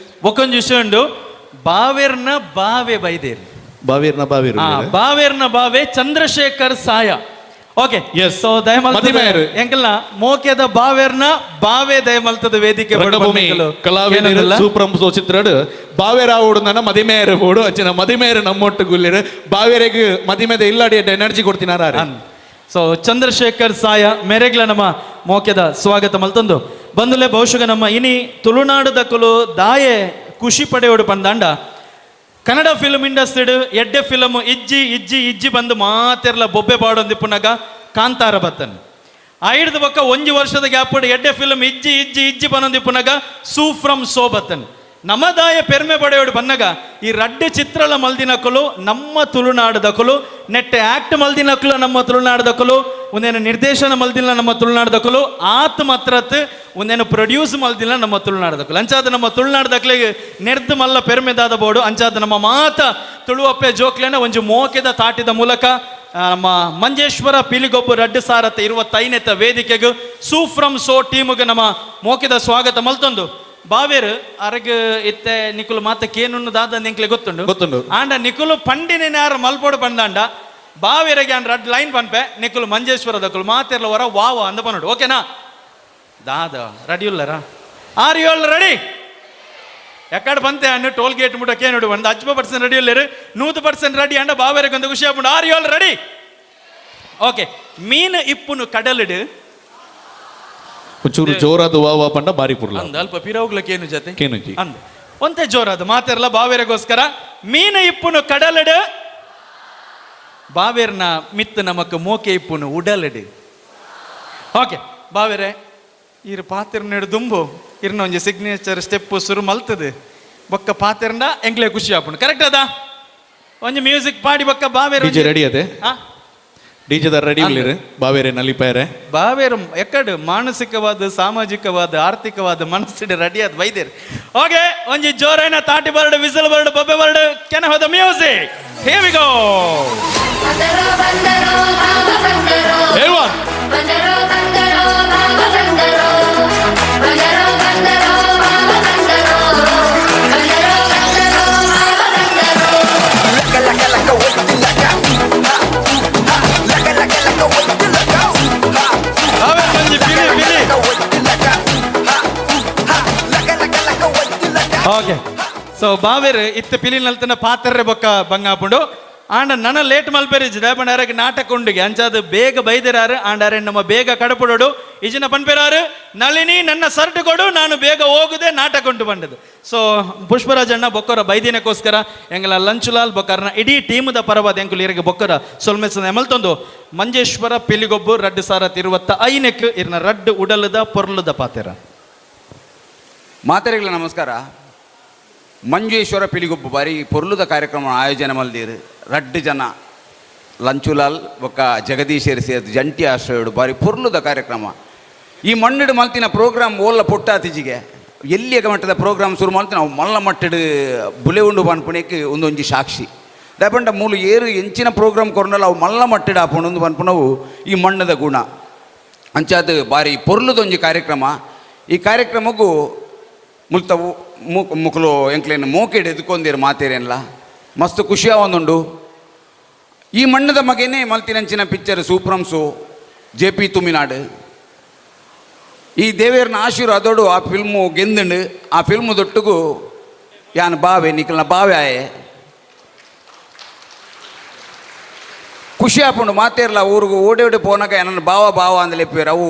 ಒಕ್ಕೊಂದು ವಿಷಯ ಉಂಡು ಬಾವೇರ್ನ ಬಾವೆ ಬೈದೇರು ಬಾವೇರ್ನ ಬಾವೇರು ಬಾವೇರ್ನ ಬಾವೆ ಚಂದ್ರಶೇಖರ್ ಸಾಯ. ಓಕೆ ಸೊ ದಯಮಲ್ತದ ಎಂಕಲ್ನ ಮೋಕೆದ ಬಾವೇರ್ನ ಬಾವೆ ದಯಮಲ್ತದ ವೇದಿಕೆ ರಂಗಭೂಮಿ ಕಲಾವಿದರು ಸೂಪ್ರಂ ಸೋಚಿತ್ರಡು ಬಾವೇರ ಓಡು ನನ್ನ ಮದಿಮೇರು ಓಡು ಅಂಚಿನ ಮದಿಮೇರು ನಮ್ಮೊಟ್ಟು ಗುಲ್ಲಿರು ಬಾವೇರಿಗೆ ಮದಿಮೇದ ಇಲ್ಲಾಡಿ ಎನರ್ಜಿ ಕೊಡ್ತೀನಾರ. ಸೊ ಚಂದ್ರಶೇಖರ್ ಸಾಯ ಮೇರೆಗ್ಲ ನಮ್ಮ ಮೋಕೆದ ಸ್ವಾಗತ ಮಲ್ತಂದು ಬಂದುಲೆ ಬಹುಶಃ ನಮ್ಮ ಇನಿ ತುಳುನಾಡದಕ್ಕಲು ದಾಯೆ ಖುಷಿ ಪಡೆಯೋಡು ಬಂದಾಂಡ ಕನ್ನಡ ಫಿಲ್ಮ್ ಇಂಡಸ್ಟ್ರಿಡ್ ಎಡ್ಡೆ ಫಿಲಮ್ ಇಜ್ಜಿ ಇಜ್ಜಿ ಇಜ್ಜಿ ಬಂದು ಮಾತೆರ್ಲ ಬೊಬ್ಬೆ ಪಾಡೊಂದಿಪ್ಪುನಾಗ ಕಾಂತಾರ ಬತ್ತನ್ ಐಡ್ದ ಬೊಕ್ಕ ಒಂಜಿ ವರ್ಷದ ಗ್ಯಾಪ್ ಎಡ್ಡೆ ಫಿಲಮ್ ಇಜ್ಜಿ ಇಜ್ಜಿ ಇಜ್ಜಿ ಬಂದೊಂದಿಪ್ಪುನಾಗ ಸೂ ಫ್ರಮ್ ಸೋ ಬತ್ತನ್ ನಮದಾಯ ಪೆರ್ಮೆ ಪಡೆಯೋಡು ಬನ್ನಗ ಈ ರಡ್ಡೆ ಚಿತ್ರಲ ಮಲ್ದಿನಕಲು ನಮ್ಮ ತುಳುನಾಡದಕಲು ನೆಟ್ಟೆ ಆಕ್ಟ್ ಮಲ್ದಿನಕಲು ನಮ್ಮ ತುಳುನಾಡದಕಲು ಒಂದೇನು ನಿರ್ದೇಶನ ಮಲ್ದಿಲ್ಲ ನಮ್ಮ ತುಳುನಾಡದಕಲು ಆತ್ ಮಾತ್ರತ್ ಒಂದೇನು ಪ್ರೊಡ್ಯೂಸ್ ಮಲ್ದಿಲ್ಲ ನಮ್ಮ ತುಳುನಾಡದಕಲು ಅಂಚಾದ ನಮ್ಮ ತುಳುನಾಡದಕ್ಲಿಗೆ ನೆರ್ದು ಮಲ್ಲ ಪೆರ್ಮೆದಾದ ಬೋಡು ಅಂಚಾದ ನಮ್ಮ ಮಾತ ತುಳುವಪ್ಪೆ ಜೋಕ್ಲೆನ ಒಂಜಿ ಮೋಕೆದ ತಾಟಿದ ಮೂಲಕ ನಮ್ಮ ಮಂಜೇಶ್ವರ ಪಿಲಿಗೊಬ್ಬು ರಡ್ಡು ಸಾರತ್ತ 25ನೇತ ವೇದಿಕೆಗೆ ಸೂ ಫ್ರಮ್ ಸೋ ಟೀಮ್ಗೆ ನಮ್ಮ ಮೋಕೆದ ಸ್ವಾಗತ ಮಲ್ತೊಂದು ಬಾವೇರು ಅರಗ ಇತ್ತೆ ನಿಕುಲು ಮಾತ ಕೇನುನ್ನು ದಾದ ನಿಂಕ್ಲೆ ಗೊತ್ತುಂಡು ಗೊತ್ತುಂಡು ಆಂಡ ನಿಕುಲು ಪಂಡಿನ ಯಾರು ಮಲ್ಪೋಡು ಬಂದಾಂಡ ಬಾವೇರಿಗೆ and red line ಪನ್ಪೆ ನಿಕುಲು ಮಂಜೇಶ್ವರ ದಕುಲು ಮಾತೆರ್ಲ ಹೊರ ವಾವ ಅಂದ ಪನ್ನೋಡು ಓಕೆನಾ ದಾದ ರೆಡಿ ಉಲ್ಲರ are you all ready ಎಕ್ಕಡ ಬಂತೆ ಅನ್ನು ಟೋಲ್ ಗೇಟ್ ಮುಟ್ಟ ಕೇನುಡು ಒಂದು 50% ರೆಡಿ ಉಲ್ಲೇರು 100% ರೆಡಿ ಅಂಡ ಬಾವೇರಿಗೆ ಒಂದು ಖುಷಿ ಆಪುಂಡು are you all ready okay ಮೀನು ಇಪ್ಪುನು ಕಡಲಿಡು ಒಂಚೂರು ಜೋರಾದ ವಾವ ಪಂಡ ಬಾರಿ ಪುರ್ಲ ಅಂದ ಅಲ್ಪ ಪಿರವುಗ್ಲಕ್ಕೆ ಏನು ಜೊತೆ ಕೇನುಜಿ ಅಂದ ಒಂತೆ ಜೋರಾದ ಮಾತೆರ್ಲ ಬಾವೇರಿಗೋಸ್ಕರ ಮೀನು ಇಪ್ಪುನು ಕಡಲಡು ಬಾವೇರ್ನ ಮಿತ್ತು ನಮಕ್ ಮೋಕೆ ಇಪ್ಪುನು ಉಡಲಡು ಓಕೆ ಬಾವೇರೆ ಇರು ಪಾತಿರ್ನೇಡು ದುಂಬು ಇರ್ನ ಒಂಜಿ ಸಿಗ್ನೇಚರ್ ಸ್ಟೆಪ್ ಸುರು ಮಲ್ತದೆ ಬೊಕ್ಕ ಪಾತಿರ್ನ ಎಂಕ್ಲೆ ಖುಷಿ ಆಪುಂಡು ಕರೆಕ್ಟ್ ಅದ ಒಂಜಿ ಮ್ಯೂಸಿಕ್ ಪಾಡಿ ಬೊಕ್ಕ ಬಾವೇರು ಡಿಜೆ ರೆಡಿ ಅದೇ ಡಿಜೆದಾರ ರೆಡಿ ಉಳ್ಳೇರು ಬಾವೇರೆ ನಲಿಪಾಯರೆ ಬಾವೇರು ಎಕ್ಕಡು ಮಾನಸಿಕವಾದ ಸಾಮಾಜಿಕವಾದ ಆರ್ಥಿಕವಾದ ಮನಸ್ಸಿಡ ರೆಡಿ ಆದ ವೈದ್ಯರು ಓಕೆ ಒಂಜಿ ಜೋರೈನ ತಾಟಿ ಬರಡು ವಿಸಲ್ ಬರಡು ಬೊಬ್ಬೆ ಬರಡು ಕೆನ ಹೋದ music here we go okay so ಬಾವೇರು ಇತ್ತ ಪಿಲಿನಲ್ತನ ಪಾತ್ರರೆ ಬೊಕ್ಕ ಬಂಗಾಪುಂಡು ಆಂಡ ನನ ಲೇಟ್ ಮಲ್ಪೆರಿ ದಯಪಂಡ ನಾಟಕ ಉಂಡಿಗೆ ಅಂಚಾದ ಬೇಗ ಬೈದಿರಾರು ಆಂಡಾರೆ ನಮ್ಮ ಬೇಗ ಕಡಪುಡೋಡು ಇಜಿನ ಪನ್ಪೆರಾರು ನಳಿನಿ ನನ್ನ ಸರ್ಟ್ ಕೊಡು ನಾನು ಬೇಗ ಹೋಗುದೆ ನಾಟಕ ಉಂಟು ಬಂದದ್ದು. ಸೊ ಪುಷ್ಪರಾಜ್ ಅಣ್ಣ ಬೊಕ್ಕರ ಬೈದಿನಕ್ಕೋಸ್ಕರ ಎಂಗಲ ಲಂಚುಲಾಲ್ ಬೊಕ್ಕರ್ನ ಇಡೀ ಟೀಮದ ಪರವಾದ ಎಂಕುಲು ಇರಿಗೆ ಬೊಕ್ಕರ ಸೊಲ್ಮೆಸನ ಎಮಲ್ತೊಂದು ಮಂಜೇಶ್ವರ ಪಿಲಿಗೊಬ್ಬು ರಡ್ಡು ಸಾರ ತಿರುವತ್ತ ಐನೆಕ್ ಇರ್ನ ರಡ್ಡು ಉಡಲದ ಪೊರ್ಲದ ಪಾತೆರ. ಮಾತೆರೆಗಳ ನಮಸ್ಕಾರ. ಮಂಜೇಶ್ವರ ಪಿಲಿಗೊಬ್ಬು ಬಾರಿ ಪೊರ್ಲುದ ಕಾರ್ಯಕ್ರಮ ಆಯೋಜನೆ ಮಲ್ದೀರು ರಡ್ಡು ಜನ ಲಂಚುಲಾಲ್ ಬೊಕ್ಕ ಜಗದೀಶರು ಸೇರಿದ ಜಂಟಿ ಆಶ್ರಯೋಡು ಬಾರಿ ಪೊರ್ಲುದ ಕಾರ್ಯಕ್ರಮ. ಈ ಮಣ್ಣಿಡು ಮಲ್ತಿನ ಪ್ರೋಗ್ರಾಮ್ ಓಲ್ಲ ಪೊಟ್ಟಾತಿಜಿಗೆ ಎಲ್ಲಿಯ ಮಟ್ಟದ ಪ್ರೋಗ್ರಾಮ್ ಶುರು ಮಾಡ್ತೀನಿ ಅವು ಮಲ್ಲ ಮಟ್ಟಡು ಬುಲೆ ಉಂಡು ಪನ್ಪುಣಕ್ಕೆ ಒಂದೊಂಜಿ ಸಾಕ್ಷಿ. ದಾಪಂಡ ಮೂಲು ಏರು ಎಂಚಿನ ಪ್ರೋಗ್ರಾಮ್ ಕೊರ್ನಲ್ಲ ಅವು ಮಲ್ಲ ಮಟ್ಟಡು ಆಪುಂಡು ಪನ್ಪುನವು ಈ ಮಣ್ಣದ ಗುಣ. ಅಂಚಾದ ಬಾರಿ ಪೊರ್ಲುದೊಂಜಿ ಕಾರ್ಯಕ್ರಮ. ಈ ಕಾರ್ಯಕ್ರಮಕ್ಕೂ ಮುಲ್ತವು ಮುಕ್ಲು ಎಂಕ್ಲೇನು ಮೋಕೆಡ್ ಎದ್ಕೊಂದಿರು ಮಾತೇರೇನ್ಲ ಮಸ್ತ್ ಖುಷಿಯ ಒಂದುಂಡು. ಈ ಮಣ್ಣದ ಮಗೇನೆ ಮಲ್ತಿನಂಚಿನ ಪಿಕ್ಚರ್ ಸೂಪ್ರಮ್ಸು ಜೆ ಪಿ ತುಮಿನಾಡು. ಈ ದೇವೇರ್ನ ಆಶೀರ್ವಾದೋಡು ಆ ಫಿಲ್ಮು ಗೆಂದುಂಡು. ಆ ಫಿಲ್ಮು ದೊಟ್ಟುಗು ಯಾನ್ ಬಾವೆ ನಿಖಲ್ನ ಬಾವೆ ಆಯೆ ಖುಷಿ ಆಪುಂಡು ಮಾತೇರ್ಲ ಊರುಗು ಓಡಿ ಓಡಿ ಪೋನಾಗ ನನ್ನ ಬಾವ ಬಾವ ಅಂದಲೆಪ್ಪಿರು. ಅವು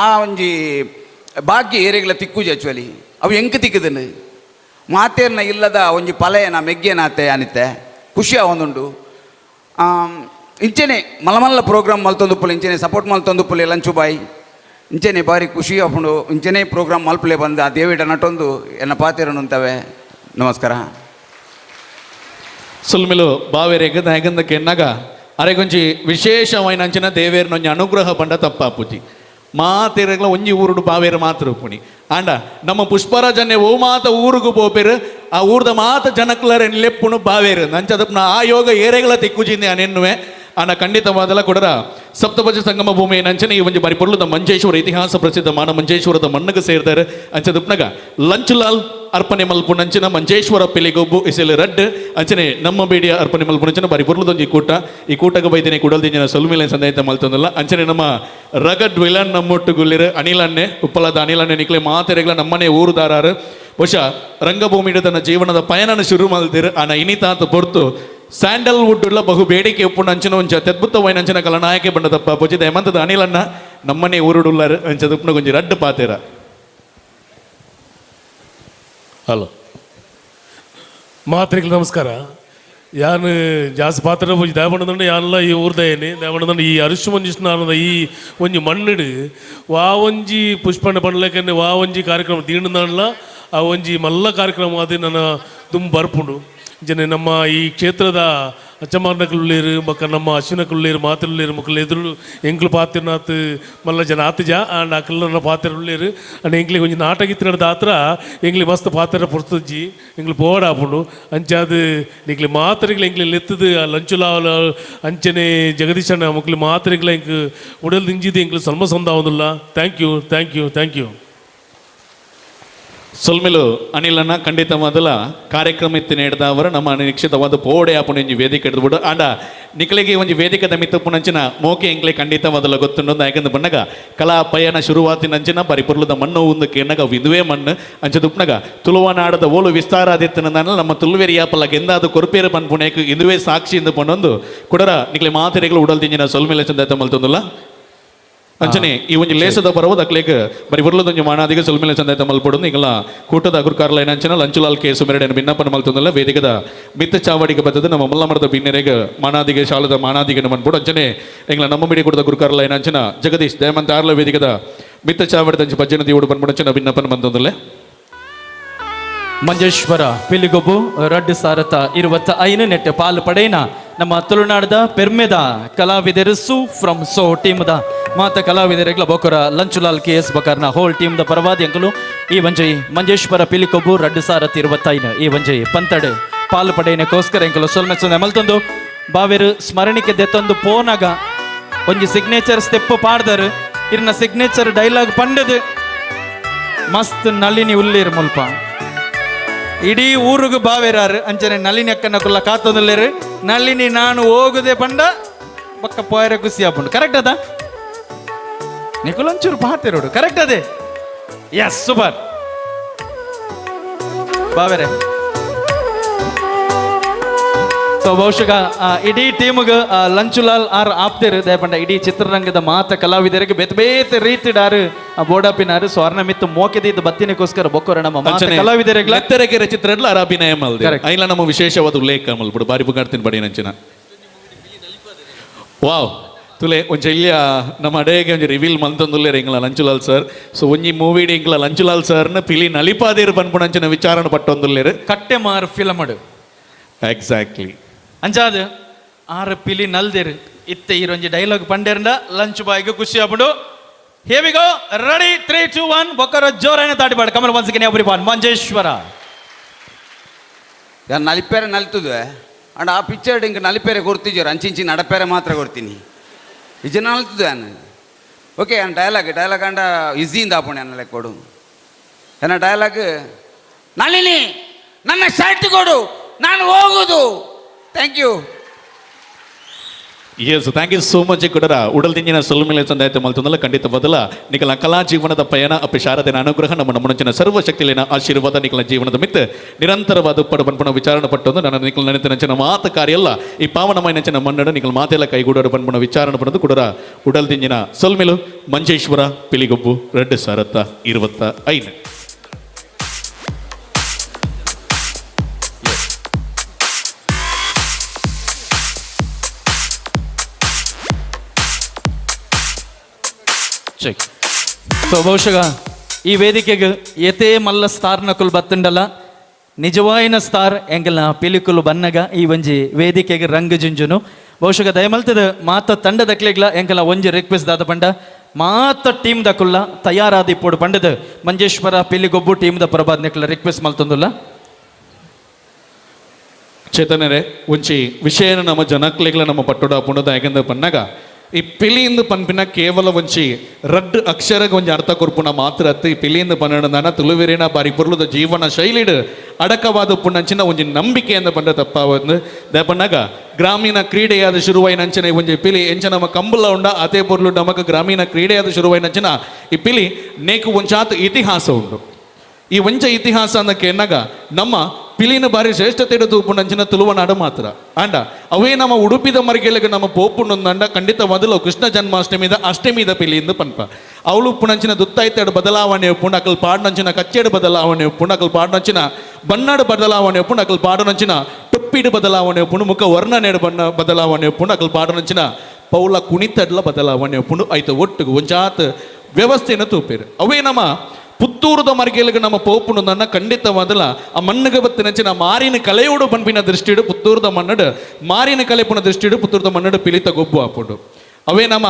ಆ ಒಂಜಿ ಬಾಕಿ ಏರಿಗಳ ತಿಕ್ಕುಜಿ ಆ್ಯಕ್ಚುಲಿ ಅವು ಎಂಕ್ ತಿಕ್ಕುದನ್ನು ಮಾತೇರ್ನ ಇಲ್ಲದ ಒಂಜಿ ಪಲೆಯನ ಮೆಗ್ಗೆನಾತೆ ಅನಿತೆ ಖುಷಿ ಒಂದುಂಡು. ಇಂಚೆನೆ ಮಲಮಲ್ಲ ಪ್ರೋಗ್ರಾಮ್ ಮಲ್ತೊಂದುಪ್ಪುಲೆ ಇಂಚೆನೆ ಸಪೋರ್ಟ್ ಮಲ್ತೊಂದುಪ್ಪುಲೆ ಲಂಚು ಬಾಯಿ ಇಂಚೆನೆ ಬಾರಿ ಖುಷಿ ಆಪುಂಡು. ಇಂಚೆನೆ ಪ್ರೋಗ್ರಾಮ್ ಮಲ್ಪಲೆ ಬಂದು ಆ ದೇವಿಡ ನಟೊಂದು ಎನ್ನ ಪಾತಿರನುಂತವೆ. ನಮಸ್ಕಾರ. ಸುಲ್ಮಿಲು ಬಾವೇರೆಗ್ ದಾಯಗಂದ ಕೆನ್ನಾಗ ಅರೆಗೊಂಜಿ ವಿಶೇಷವಾಯಿನ ಅಂಚಿನ ದೇವೇರ್ನೊಂಜಿ ಅನುಗ್ರಹ ಪಂಡ ತಪ್ಪಾಪುಜಿ. ಮಾತೆರೆಗ್ಲ ಒಂಜಿ ಊರುಡು ಬಾವೇರು ಮಾತ್ರ ಉಪ್ಪುಣಿ ಆಂಡ ನಮ್ಮ ಪುಷ್ಪರಾಜನ್ನೇ ಓ ಮಾತ ಊರುಗು ಪೋಪೇರು ಆ ಊರ್ದ ಮಾತ ಜನಕ್ಲರೆ ಲೆಪ್ಪುನು ಬಾವೇರು ನಂಚದಪ್ಪನ ಆ ಯೋಗ ಏರೆಗಳ ತಿಕ್ಕುಜಿಂದೆ ಅನೆನ್ನುವೆ. ಆಂಡ ಖಂಡಿತವಾದಲ ಕೊಡರ ಸಪ್ತಪಜ ಸಂಗಮ ಭೂಮಿ ನಂಚನೆ ಈ ಒಂಜಿ ಬಾರಿ ಪೊರ್ಲುದ ಮಂಜೇಶ್ವರ ಇತಿಹಾಸ ಪ್ರಸಿದ್ಧ ಮಾನ ಮಂಜೇಶ್ವರದ ಮಣ್ಣಗೆ ಸೇರ್ದಾರೆ. ಅಂಚದಪ್ಪನಾಗ ಲಂಚುಲಾಲ್ ಅರ್ಪಣೆ ಮಲ್ಪು ನಂಚಿನ ಮಂಜೇಶ್ವರ ಪಿಲಿಗೊಬ್ಬು ಇಸೆಲ್ ರಡ್ಡ್ ಅಂಚನೆ ನಮ್ಮ ಬೇಡಿಯ ಅರ್ಪಣೆ ಮಲ್ಪು ನಂಚಿನ ಬಾರಿ ಪೊರ್ಲುದೊಂಜಿ ಕೂಟ. ಈ ಕೂಟಗ ಬೈದಿನಿ ಕುಡಲ್ದಿಂಜಿನ ಸೊಲ್ಮಿಲೆ ಸಂದಾಯಿತ ಮಲ್ತೊಂದಲ್ಲ. ಅಂಚನೆ ನಮ್ಮ ರಗಡ್ ವಿಲನ್ ನಮ್ಮೊಟ್ಟು ಗುಲ್ಲಿರು ಅನಿಲನ್ನೆ ಉಪ್ಪಲದ ಅನಿಲನ್ನೆ ನಿಕ್ಲೆ ಮಾತೆರೆಗ್ಲ ನಮ್ಮನೆ ಊರುದಾರಾರು. ಬಹುಶಃ ರಂಗಭೂಮಿಡು ತನ್ನ ಜೀವನದ ಪಯಣನ ಶುರು ಮಲ್ತಿರು. ಆನ ಇನಿತಾತ ಪೊರ್ತು ಸ್ಯಾಂಡಲ್ವುಡ್ ಉಳ್ಳ ಬಹು ಬೇಡಿಕೆ ಉಪ್ಪು ನಂಚಿನ ಒಂಜಿ ಅತ್ಯದ್ಭುತವಾಯಿನ ನಂಚಿನ ಕಲನಾಯಕೆ ಬಂಡದಪ್ಪ ಪೂಜಿತ ಹೇಮಂತದ ಅನಿಲನ್ನ ನಮ್ಮನೆ ಊರುಡುಲ್ಲಾರು ಅಂಚದ ಉಪ್ಪುನ ಗೊಂಜಿ ರಡ್ಡ್ ಪಾತೇರ. ಹಲೋ ಮಾತ್ರಿಗಳು ನಮಸ್ಕಾರ. ಯಾನು ಜಾಸ್ತಿ ಪಾತ್ರ ಪೂಜೆ ದೇವಣ್ಣದಂಡ ಯಾನೆಲ್ಲ ಈ ಊರ್ದಯನಿ ದೇವಣ್ಣದಂಡ ಈ ಅರಿಶು ಮಂಜಿಷ್ಣ ಈ ಒಂಜಿ ಮಣ್ಣಿಡು ವಾ ಒಂಜಿ ಪುಷ್ಪಣ್ಣ ಪಂಡ್ಲಕನೆ ವಾ ಒಂಜಿ ಕಾರ್ಯಕ್ರಮ ತೀಂಡಲ್ಲ ಆ ಒಂಜಿ ಮಲ್ಲ ಕಾರ್ಯಕ್ರಮ ಅದು ನನ್ನ ತುಂಬ ಬರ್ಪುಂಡು. ಜನ ನಮ್ಮ ಈ ಕ್ಷೇತ್ರದ ಅಚ್ಚಮಾರ್ನಕುಳ್ಳೇರು ಬೊಕ್ಕ ನಮ್ಮ ಅಶ್ವಿನಕುಳ್ಳೇರು ಮಾತೃಳ್ಳೇರು ಮಕ್ಕಳು ಎದುರು ಎಂಕ್ಲು ಪಾತಿರ್ನಾಥ್ ಮಲ್ಲ ಜನ ಆತಜ ಆಂಡ್ ಅಕಲ್ನ ಪಾತ್ರ ಉಳ್ಳೇರು ಅಂಡ್ ಎಂಕ್ಲಿಗೆ ಒಂಜಿ ನಾಟಕ ಇತ್ತಿನದ ಆತ್ರ ಎಂಕ್ಲಿ ಮಸ್ತ್ ಪಾತ್ರ ಪೊರ್ತುಜ್ಜಿ ಎಂಕ್ಲು ಪೋಡಾಪುಂಡು. ಅಂಚಾದ್ ನಿಕ್ಲಿ ಮಾತ್ರೆಗ್ಲ ಎಂಕ್ಲಿ ಲೆತ್ತದು ಆ ಲಂಚುಲಾವಲ ಅಂಚನೆ ಜಗದೀಶಣ್ಣ ಮಕ್ಳು ಮಾತ್ರೆಗ್ಲ ಎಂಕ್ ಉಡಲ್ ದಿಂಜಿದ್ದು ಎಂಕ್ಲು ಸ್ವಲ್ಪ ಸಂದ ಆವೊಂದುಲ್ಲ. Thank you thank you thank you. ಸೊಲ್ಮೆಲು ಅನಿಲನ್ನ ಖಂಡಿತ ಮೊದಲ ಕಾರ್ಯಕ್ರಮ ಇತ್ತಿನ ಹಿಡ್ದವರು ನಮ್ಮ ನಿರೀಕ್ಷಿತವಾದ ಪೋಡೆ ಆಪುಣ ಒಂಜಿ ವೇದಿಕೆ ಹಿಡಿದ್ಬಿಡು. ಆಂಡ ನಿಕ್ಲೆಗೆ ಒಂಜಿ ವೇದಿಕೆದ ಮಿತ್ತಪ್ಪುನಂಚಿನ ಮೋಕೆ ಎಂಕ್ಲೆ ಖಂಡಿತ ಮೊದಲ ಗೊತ್ತುಂಡು. ಯಾಕಂದ್ರೆ ಬಣ್ಣಗ ಕಲಾ ಪಯಣ ಶುರುವಾತಿನಂಚಿನ ಬರಿ ಪೊರ್ಲುದ ಮಣ್ಣು ಒಂದು ಕೇನಗ ಇದುವೇ ಮಣ್ಣು ಅಂಚದುಪ್ನಗ ತುಳುವನಾಡದ ಓಲು ವಿಸ್ತಾರ ಆದಿತ್ತನ ನಮ್ಮ ತುಳುವೆರಿಯಾಪಲ್ಲ ಗೆಂದಾದ ಕೊರ್ಪೇರು ಪನ್ಪುಣೇಕು ಇದುವೇ ಸಾಕ್ಷಿ ಎಂದು ಪಂಡೊಂದು ಕುಡರ ನಿಕ್ಲೆ ಮಾತೆರೆಗಳು ಉಡಲ್ ದಿಂಜಿನ ಸೊಲ್ಮೆಲೆ ಚಂದ ಮಲ್ತೊಂದುಲ್ಲ. ಅಂಚನೆ ಈ ಒಂಜಿ ಲೇಸದ ಬರವು ಅಕ್ಲೇಗ್ ಬರಿ ಬುರ್ಲದೊಂಜಿ ಮಾಣಾದಿಗೆ ಸೊಲ್ಮೆಲೆ ಚಂದಾಯ್ತ ಮಲ್ಪೊಡು. ಈಗಲ ಕೂಟದ ಅಗುರ್ಕಾರ್ಲ ಅಂಚನ ಲಂಚುಲಾಲ್ ಕೆ ಸುಮೆರಡೆನ ಭಿನ್ನಪ್ಪನ ಮಲ್ತೊಂದಲ್ಲ ವೇದಿಕದ ಮಿತ್ತ ಚಾವಡಿಗೆ ಬತ್ತದ ನಮ್ಮ ಮಲ್ಲಮರದ ಬಿನ್ನೆರೆಗ್ ಮಾಣಾದಿಗೆ ಶಾಲದ ಮಾಣಾದಿಗೆ ಮನ್ಪೊಡು. ಅಂಚನೆ ಎಂಗ್ಲ ನಮ್ಮ ಬಿಡಿ ಕೂಟದ ಗುರುಕಾರ್ಲ ಅಂಚನ ಜಗದೀಶ್ ದಯಮಂತ ಆರ್ಲ ವೇದಿಕದ ಮಿತ್ತ ಚಾವಡಿದ ಅಂಚೆ ಭಜನ ದೇವುಡು ಬನ್ಪೊಡು ಅಂಚನ ಭಿನ್ನಪ್ಪನ ಬಂತೊಂದಲ್ಲ. ಮಂಜೇಶ್ವರ ಪಿಲಿಗೊಬ್ಬು 2025 ನೆಟ್ ಪಾಲು ಪಡೇನ ನಮ್ಮ ತುಳುನಾಡದ ಪೆರ್ಮೆದ ಕಲಾವಿದರು ಸು ಫ್ರಮ್ ಸೋ ಟೀಮ್ದ ಮಾತ ಕಲಾವಿದರಿಗಳ ಬೋಕರ ಲಂಚುಲಾಲ್ ಕೆ ಎಸ್ ಬಕರ್ನ ಹೋಲ್ ಟೀಮ್ದ ಪರವಾದಿ ಅಂಕಲು ಈ ಒಂಜಿ ಮಂಜೇಶ್ವರ ಪಿಲಿಕೊಬ್ಬು 2025 ಈ ಒಂಜಿ ಪಂತಡು ಪಾಲು ಪಡೆಯನಕ್ಕೋಸ್ಕರ ಎಂಕಲು ಸೊಲ್ಮೆಚ್ಚೊಂದು ಮಲ್ತೊಂದು ಬಾವೇರು ಸ್ಮರಣಿಕೆ ದೆತ್ತೊಂದು ಪೋನಾಗ ಒಂಜಿ ಸಿಗ್ನೇಚರ್ ಸ್ಟೆಪ್ ಪಾಡ್ದರು ಇರ್ನ ಸಿಗ್ನೇಚರ್ ಡೈಲಾಗ್ ಪಂಡದು ಮಸ್ತ್ ನಳಿನಿ ಉಳ್ಳೀರು ಮುಲ್ಪ ಇಡೀ ಊರುಗು ಬಾವೇರಾರು ಅಂಚನೆ ನಳಿನಿ ಅಕ್ಕನ ಕುಲ್ಲ ಕಾತೊಂದುಲ್ಲೇರು ನಳಿನಿ ನಾನು ಹೋಗುದೆ ಪಂಡ ಪಕ್ಕ ಪೋಯರೆ ಖುಷಿ ಆಪುಂಡು. ಕರೆಕ್ಟ್ ಅದ ನಿಕುಲೊಂಚೂರು ಪಾತಿರೋಡು ಕರೆಕ್ಟ್ ಅದೇ ಎಸ್ ಸೂಪರ್ ಬಾವೇರೆ. ಸೊ ಬಹುಶಃ ಇಡೀ ಟೀಮ್ಗೆ ಲಂಚುಲಾಲ್ ಆರ್ ಆಪ್ತೇರು ದಯಪಂಡ ಇಡೀ ಚಿತ್ರರಂಗದ ಮಾತ ಕಲಾವಿದರಿಗೆ ಬೇತೆ ಬೇತೆ ರೀತಿಡಾರು ಬೋಡಾಪಿನಾರು ಸೊ ಅರ್ನ ಮಿತ್ತು ಮೋಕೆದಿದ್ದು ಬತ್ತಿನಕ್ಕೋಸ್ಕರ ಬೊಕ್ಕೋರ ನಮ್ಮ ಮಾತ ಕಲಾವಿದರಿಗೆ ಲೆತ್ತರೆಗೆರೆ ಚಿತ್ರ ಅರ್ ಅಭಿನಯ ಮಲ್ದೆ ಐಲ ನಮ್ಮ ವಿಶೇಷವಾದ ಉಲ್ಲೇಖ ಮಲ್ಬಿಡು ಬಾರಿ ಬುಗಾಡ್ತೀನಿ ಬಡಿ ನಂಚಿನ. ವಾವ್ ತುಲೆ ಒಂಜಿ ಇಲ್ಲಿಯ ನಮ್ಮ ಅಡೇಗೆ ಒಂಜಿ ರಿವೀಲ್ ಮಲ್ತೊಂದುಲ್ಲೇರು ಎಂಗ್ಲ ಲಂಚುಲಾಲ್ ಸರ್. ಸೊ ಒಂಜಿ ಮೂವಿಡ್ ಎಂಗ್ಲ ಲಂಚುಲಾಲ್ ಸರ್ನ ಪಿಲಿ ನಲಿಪಾದೇರು ಪನ್ಪುನಂಚಿನ ವಿಚಾರಣ ಪಟ್ಟೊಂದುಲ್ಲೇರು ಕಟ್ಟೆ ಮಾರು ಫಿಲಮ್ ಎಕ್ಸಾಕ್ಟ್ಲಿ ಅಂಚಾದ ಆರು ಪಿಲಿ ನಲ್ದೇರು ಇತ್ತೆ ಈರೊಂಜಿ ಡೈಲಾಗ್ ಪಂಡೇರಂಡ ಲಂಚ್ ಬಾಯ್ಗೆ ಖುಷಿ ಆಪುಂಡು. Here we go. Ready? 3, 2, 1. ಬೊಕ್ಕರ ಜೋರಾಯಿನ ತಾಟಿಪಾಡು. Come on once again everyone. Manjeshwar. ಯಾರು ನಲಿಪೇರೆ ನಲಿತದೆ and ಆ ಪಿಕ್ಚರ್ ಹಿಂಗೆ ನಲಿಪೇರೆ ಕೊಡ್ತಿದ್ದೀರ ಅಂಚಿಂಚಿ ನಡಪೇರೆ ಮಾತ್ರ ಕೊಡ್ತೀನಿ ನಿಜ ನಲ್ತದೆ ನಾನು. ಓಕೆ ಅನ್ ಡೈಲಾಗ್ ಡೈಲಾಗ್ ಅಂಡ ಈಸಿಯಿಂದ ಆಪಣೆ ಅನ್ನಲೆ ಕೊಡು ನನ್ನ ಡೈಲಾಗ್ ನಳಿನಿ ನನ್ನ ಶರ್ಟ್ ಕೊಡು ನಾನು ಹೋಗುದು. Thank you. Yes, thank you so much ಕುಡರ ಉಡಲ್ ದಿಂಜಿನ ಸೊಲ್ಮೆಲೆ ಸಂದಾಯತೆ ಮಲ್ತೊಂದಲ ಖಂಡಿತ ಬದಲ ನಿಕಲ ಕಲಾ ಜೀವನದ ಪಯಣ ಅಪ್ಪೆ ಶಾರದೆನ ಅನುಗ್ರಹ ನಮ್ಮ ನಮ್ಮನಂಚಿನ ಸರ್ವಶಕ್ತಿಲೇನ ಆಶೀರ್ವಾದ ನಿಕಲ ಜೀವನದ ಮಿತ್ ನಿರಂತರವಾದ ಉಪ್ಪಡ ಪನ್ಪುಣ ವಿಚಾರಣೆ ಪಟ್ಟೊಂದು ನನ್ನ ನಿಕಲ ನೆನತಿನಂಚಿನ ಮಾತ ಕಾರ್ಯ ಎಲ್ಲ ಈ ಪಾವನಮಯನಂಚಿನ ಮನ್ನಡ ನಿಕಲ ಮಾತೆಲ್ಲ ಕೈಗೂಡೋಡು ಪನ್ಪುಣ ವಿಚಾರಣೆ ಪಡೋದು ಕುಡರ ಉಡಲ್ ದಿಂಜಿನ ಸೊಲ್ಮೆಲು ಮಂಜೇಶ್ವರ ಪಿಲಿಗೊಬ್ಬು 2025. ಚೆಕ್. ಸೊ ಬಹುಶಃ ಈ ವೇದಿಕೆಗೆ ಏತೇ ಮಲ್ಲ ಸ್ಟಾರ್ ನಕುಲ್ ಬತ್ತುಂಡಲ್ಲ ನಿಜವಾಯಿನ ಸ್ಟಾರ್ ಎಂಗಲ್ನ ಪಿಲಿಕುಲು ಬನ್ನಗ ಈ ಒಂಜಿ ವೇದಿಕೆಗೆ ರಂಗು ಜಿಂಜುನು ಬಹುಶಃ ದಯಮಲ್ತದ ಮಾತ ತಂಡದಕ್ಲೆಗ್ಲ ಎಂಕಲ ಒಂಜಿ ರಿಕ್ವೆಸ್ಟ್ ದಾದ ಪಂಡ ಮಾತ ಟೀಮ್ ದಕುಲ್ಲ ತಯಾರಾದ ಇಪ್ಪೋಡು ಪಂಡದ Manjeshwar Piligobbu team the ಪ್ರಭಾದ್ ನಿಕ್ಲ request ಮಲ್ತೊಂದುಲ್ಲ. ಚೇತನರೇ ಒಂಜಿ ವಿಷಯನ ನಮ್ಮ ಜನಕ್ಲೆಗ್ಲ ನಮ್ಮ ಪಟ್ಟೋಡ ಪುಣದ ಯಾಕಂದ್ರೆ ಪನ್ನಾಗ ಈ ಪಿಲಿಯಿಂದ ಪನ್ಪಿನ ಕೇವಲ ಒಂಜಿ ರಡ್ಡ್ ಅಕ್ಷರಗೆ ಒಂಜಿ ಅರ್ಥ ಕೊರ್ಪುನ ಮಾತ್ರ ಅತ್ತು ಈ ಪಿಲಿಯಿಂದ ಪನ್ನಡದಾನ ತುಳುವೆರಿನ ಬಾರಿ ಪೊರ್ಲುದ ಜೀವನ ಶೈಲಿಡ್ ಅಡಕವಾದ ಪುಣ್ಣಂಚಿನ ಒಂಜಿ ನಂಬಿಕೆಯಿಂದ ಪಂಡ ತಪ್ಪಾವೊಂದು ದಯಪನ್ನಾಗ ಗ್ರಾಮೀಣ ಕ್ರೀಡೆಯಾದ ಶುರುವಾಯಿನಂಚಿನ ಒಂಜಿ ಪಿಲಿ ಎಂಚ ನಮ್ಮ ಕಂಬಲ ಉಂಡ ಅದೇ ಪೊರ್ಲು ನಮಕ ಗ್ರಾಮೀಣ ಕ್ರೀಡೆಯಾದ ಶುರುವಾಯಿನಂಚಿನ ಈ ಪಿಲಿ ನೇಕು ಒಂಚಾತ್ ಇತಿಹಾಸ ಉಂಡು. ಈ ಒಂಚ ಇತಿಹಾಸ ಅನ್ನಕ್ಕೆ ನಮ್ಮ ಪಿಲಿನ ಬಾರಿ ಶ್ರೇಷ್ಠತೆ ತೂಪುಂಡಂಚಿನ ತುಳುವನಾಡು ಮಾತ್ರ ಅಂಡ ಅವೇ ನಮ್ಮ ಉಡುಪಿದ ಮರಿಗೆಲಗೆ ನಮ್ಮ ಪೋಪುಂಡೊಂದಂಡ ಖಂಡಿತವಾದಲು ಕೃಷ್ಣ ಜನ್ಮಾಷ್ಟಮಿದ ಅಷ್ಟಮಿದ ಪಿಲಿಯಿಂದ ಪನ್ಪ ಅವಳು ಪುಣಂಚಿನ ದುತ್ತಾಯ್ತಾಡು ಬದಲಾವಣೆ ಉಪ್ಪುಂಡು ಅಕಲ್ ಪಾಡುನಂಚಿನ ಕಚ್ಚೇಡು ಬದಲಾವಣೆ ಉಪ್ಪುಂಡು ಅಕಲ್ ಪಾಡುನಂಚಿನ ಬನ್ನಾಡು ಬದಲಾವಣೆ ಉಪ್ಪುಂಡು ಅಕಲ್ ಪಾಡುನಂಚಿನ ಟೊಪ್ಪಿಡು ಬದಲಾವಣೆ ಉಪ್ಪುಂಡು ಮುಖ ವರ್ಣನೇಡು ಬಣ್ಣ ಬದಲಾವಣೆ ಉಪ್ಪುಂಡು ಅಕಲ್ ಪಾಡುನಂಚಿನ ಪೌಲ ಕುಣಿತಡ್ಲ ಬದಲಾವಣೆ ಉಪ್ಪುಂಡು ಐತ ಒಟ್ಟುಗು ಒಂಜಾತ್ ವ್ಯವಸ್ಥೆಯನ್ನು ತೂಪೇರು. ಅವೇ ನಮ್ಮ ಪುತ್ತೂರುದ ಮರಿಗೆಲಗೆ ನಮ್ಮ ಪೋಪುಂಡು ಖಂಡಿತವಾದಲ ಆ ಮಣ್ಣುಗೆ ಬತ್ತಿನಂಚಿನ ಮಾರಿನ ಕಲೆಯೋಡು ಪನ್ಪಿನ ದೃಷ್ಟಿಡು ಪುತ್ತೂರುದ ಮಣ್ಣಡು ಮಾರಿನ ಕಲೆಪುನ ದೃಷ್ಟಿಡು ಪುತ್ತೂರುದ ಮಣ್ಣಡು ಪಿಲಿತ ಗೊಬ್ಬು ಆಪುಂಡು. ಅವೇ ನಮ್ಮ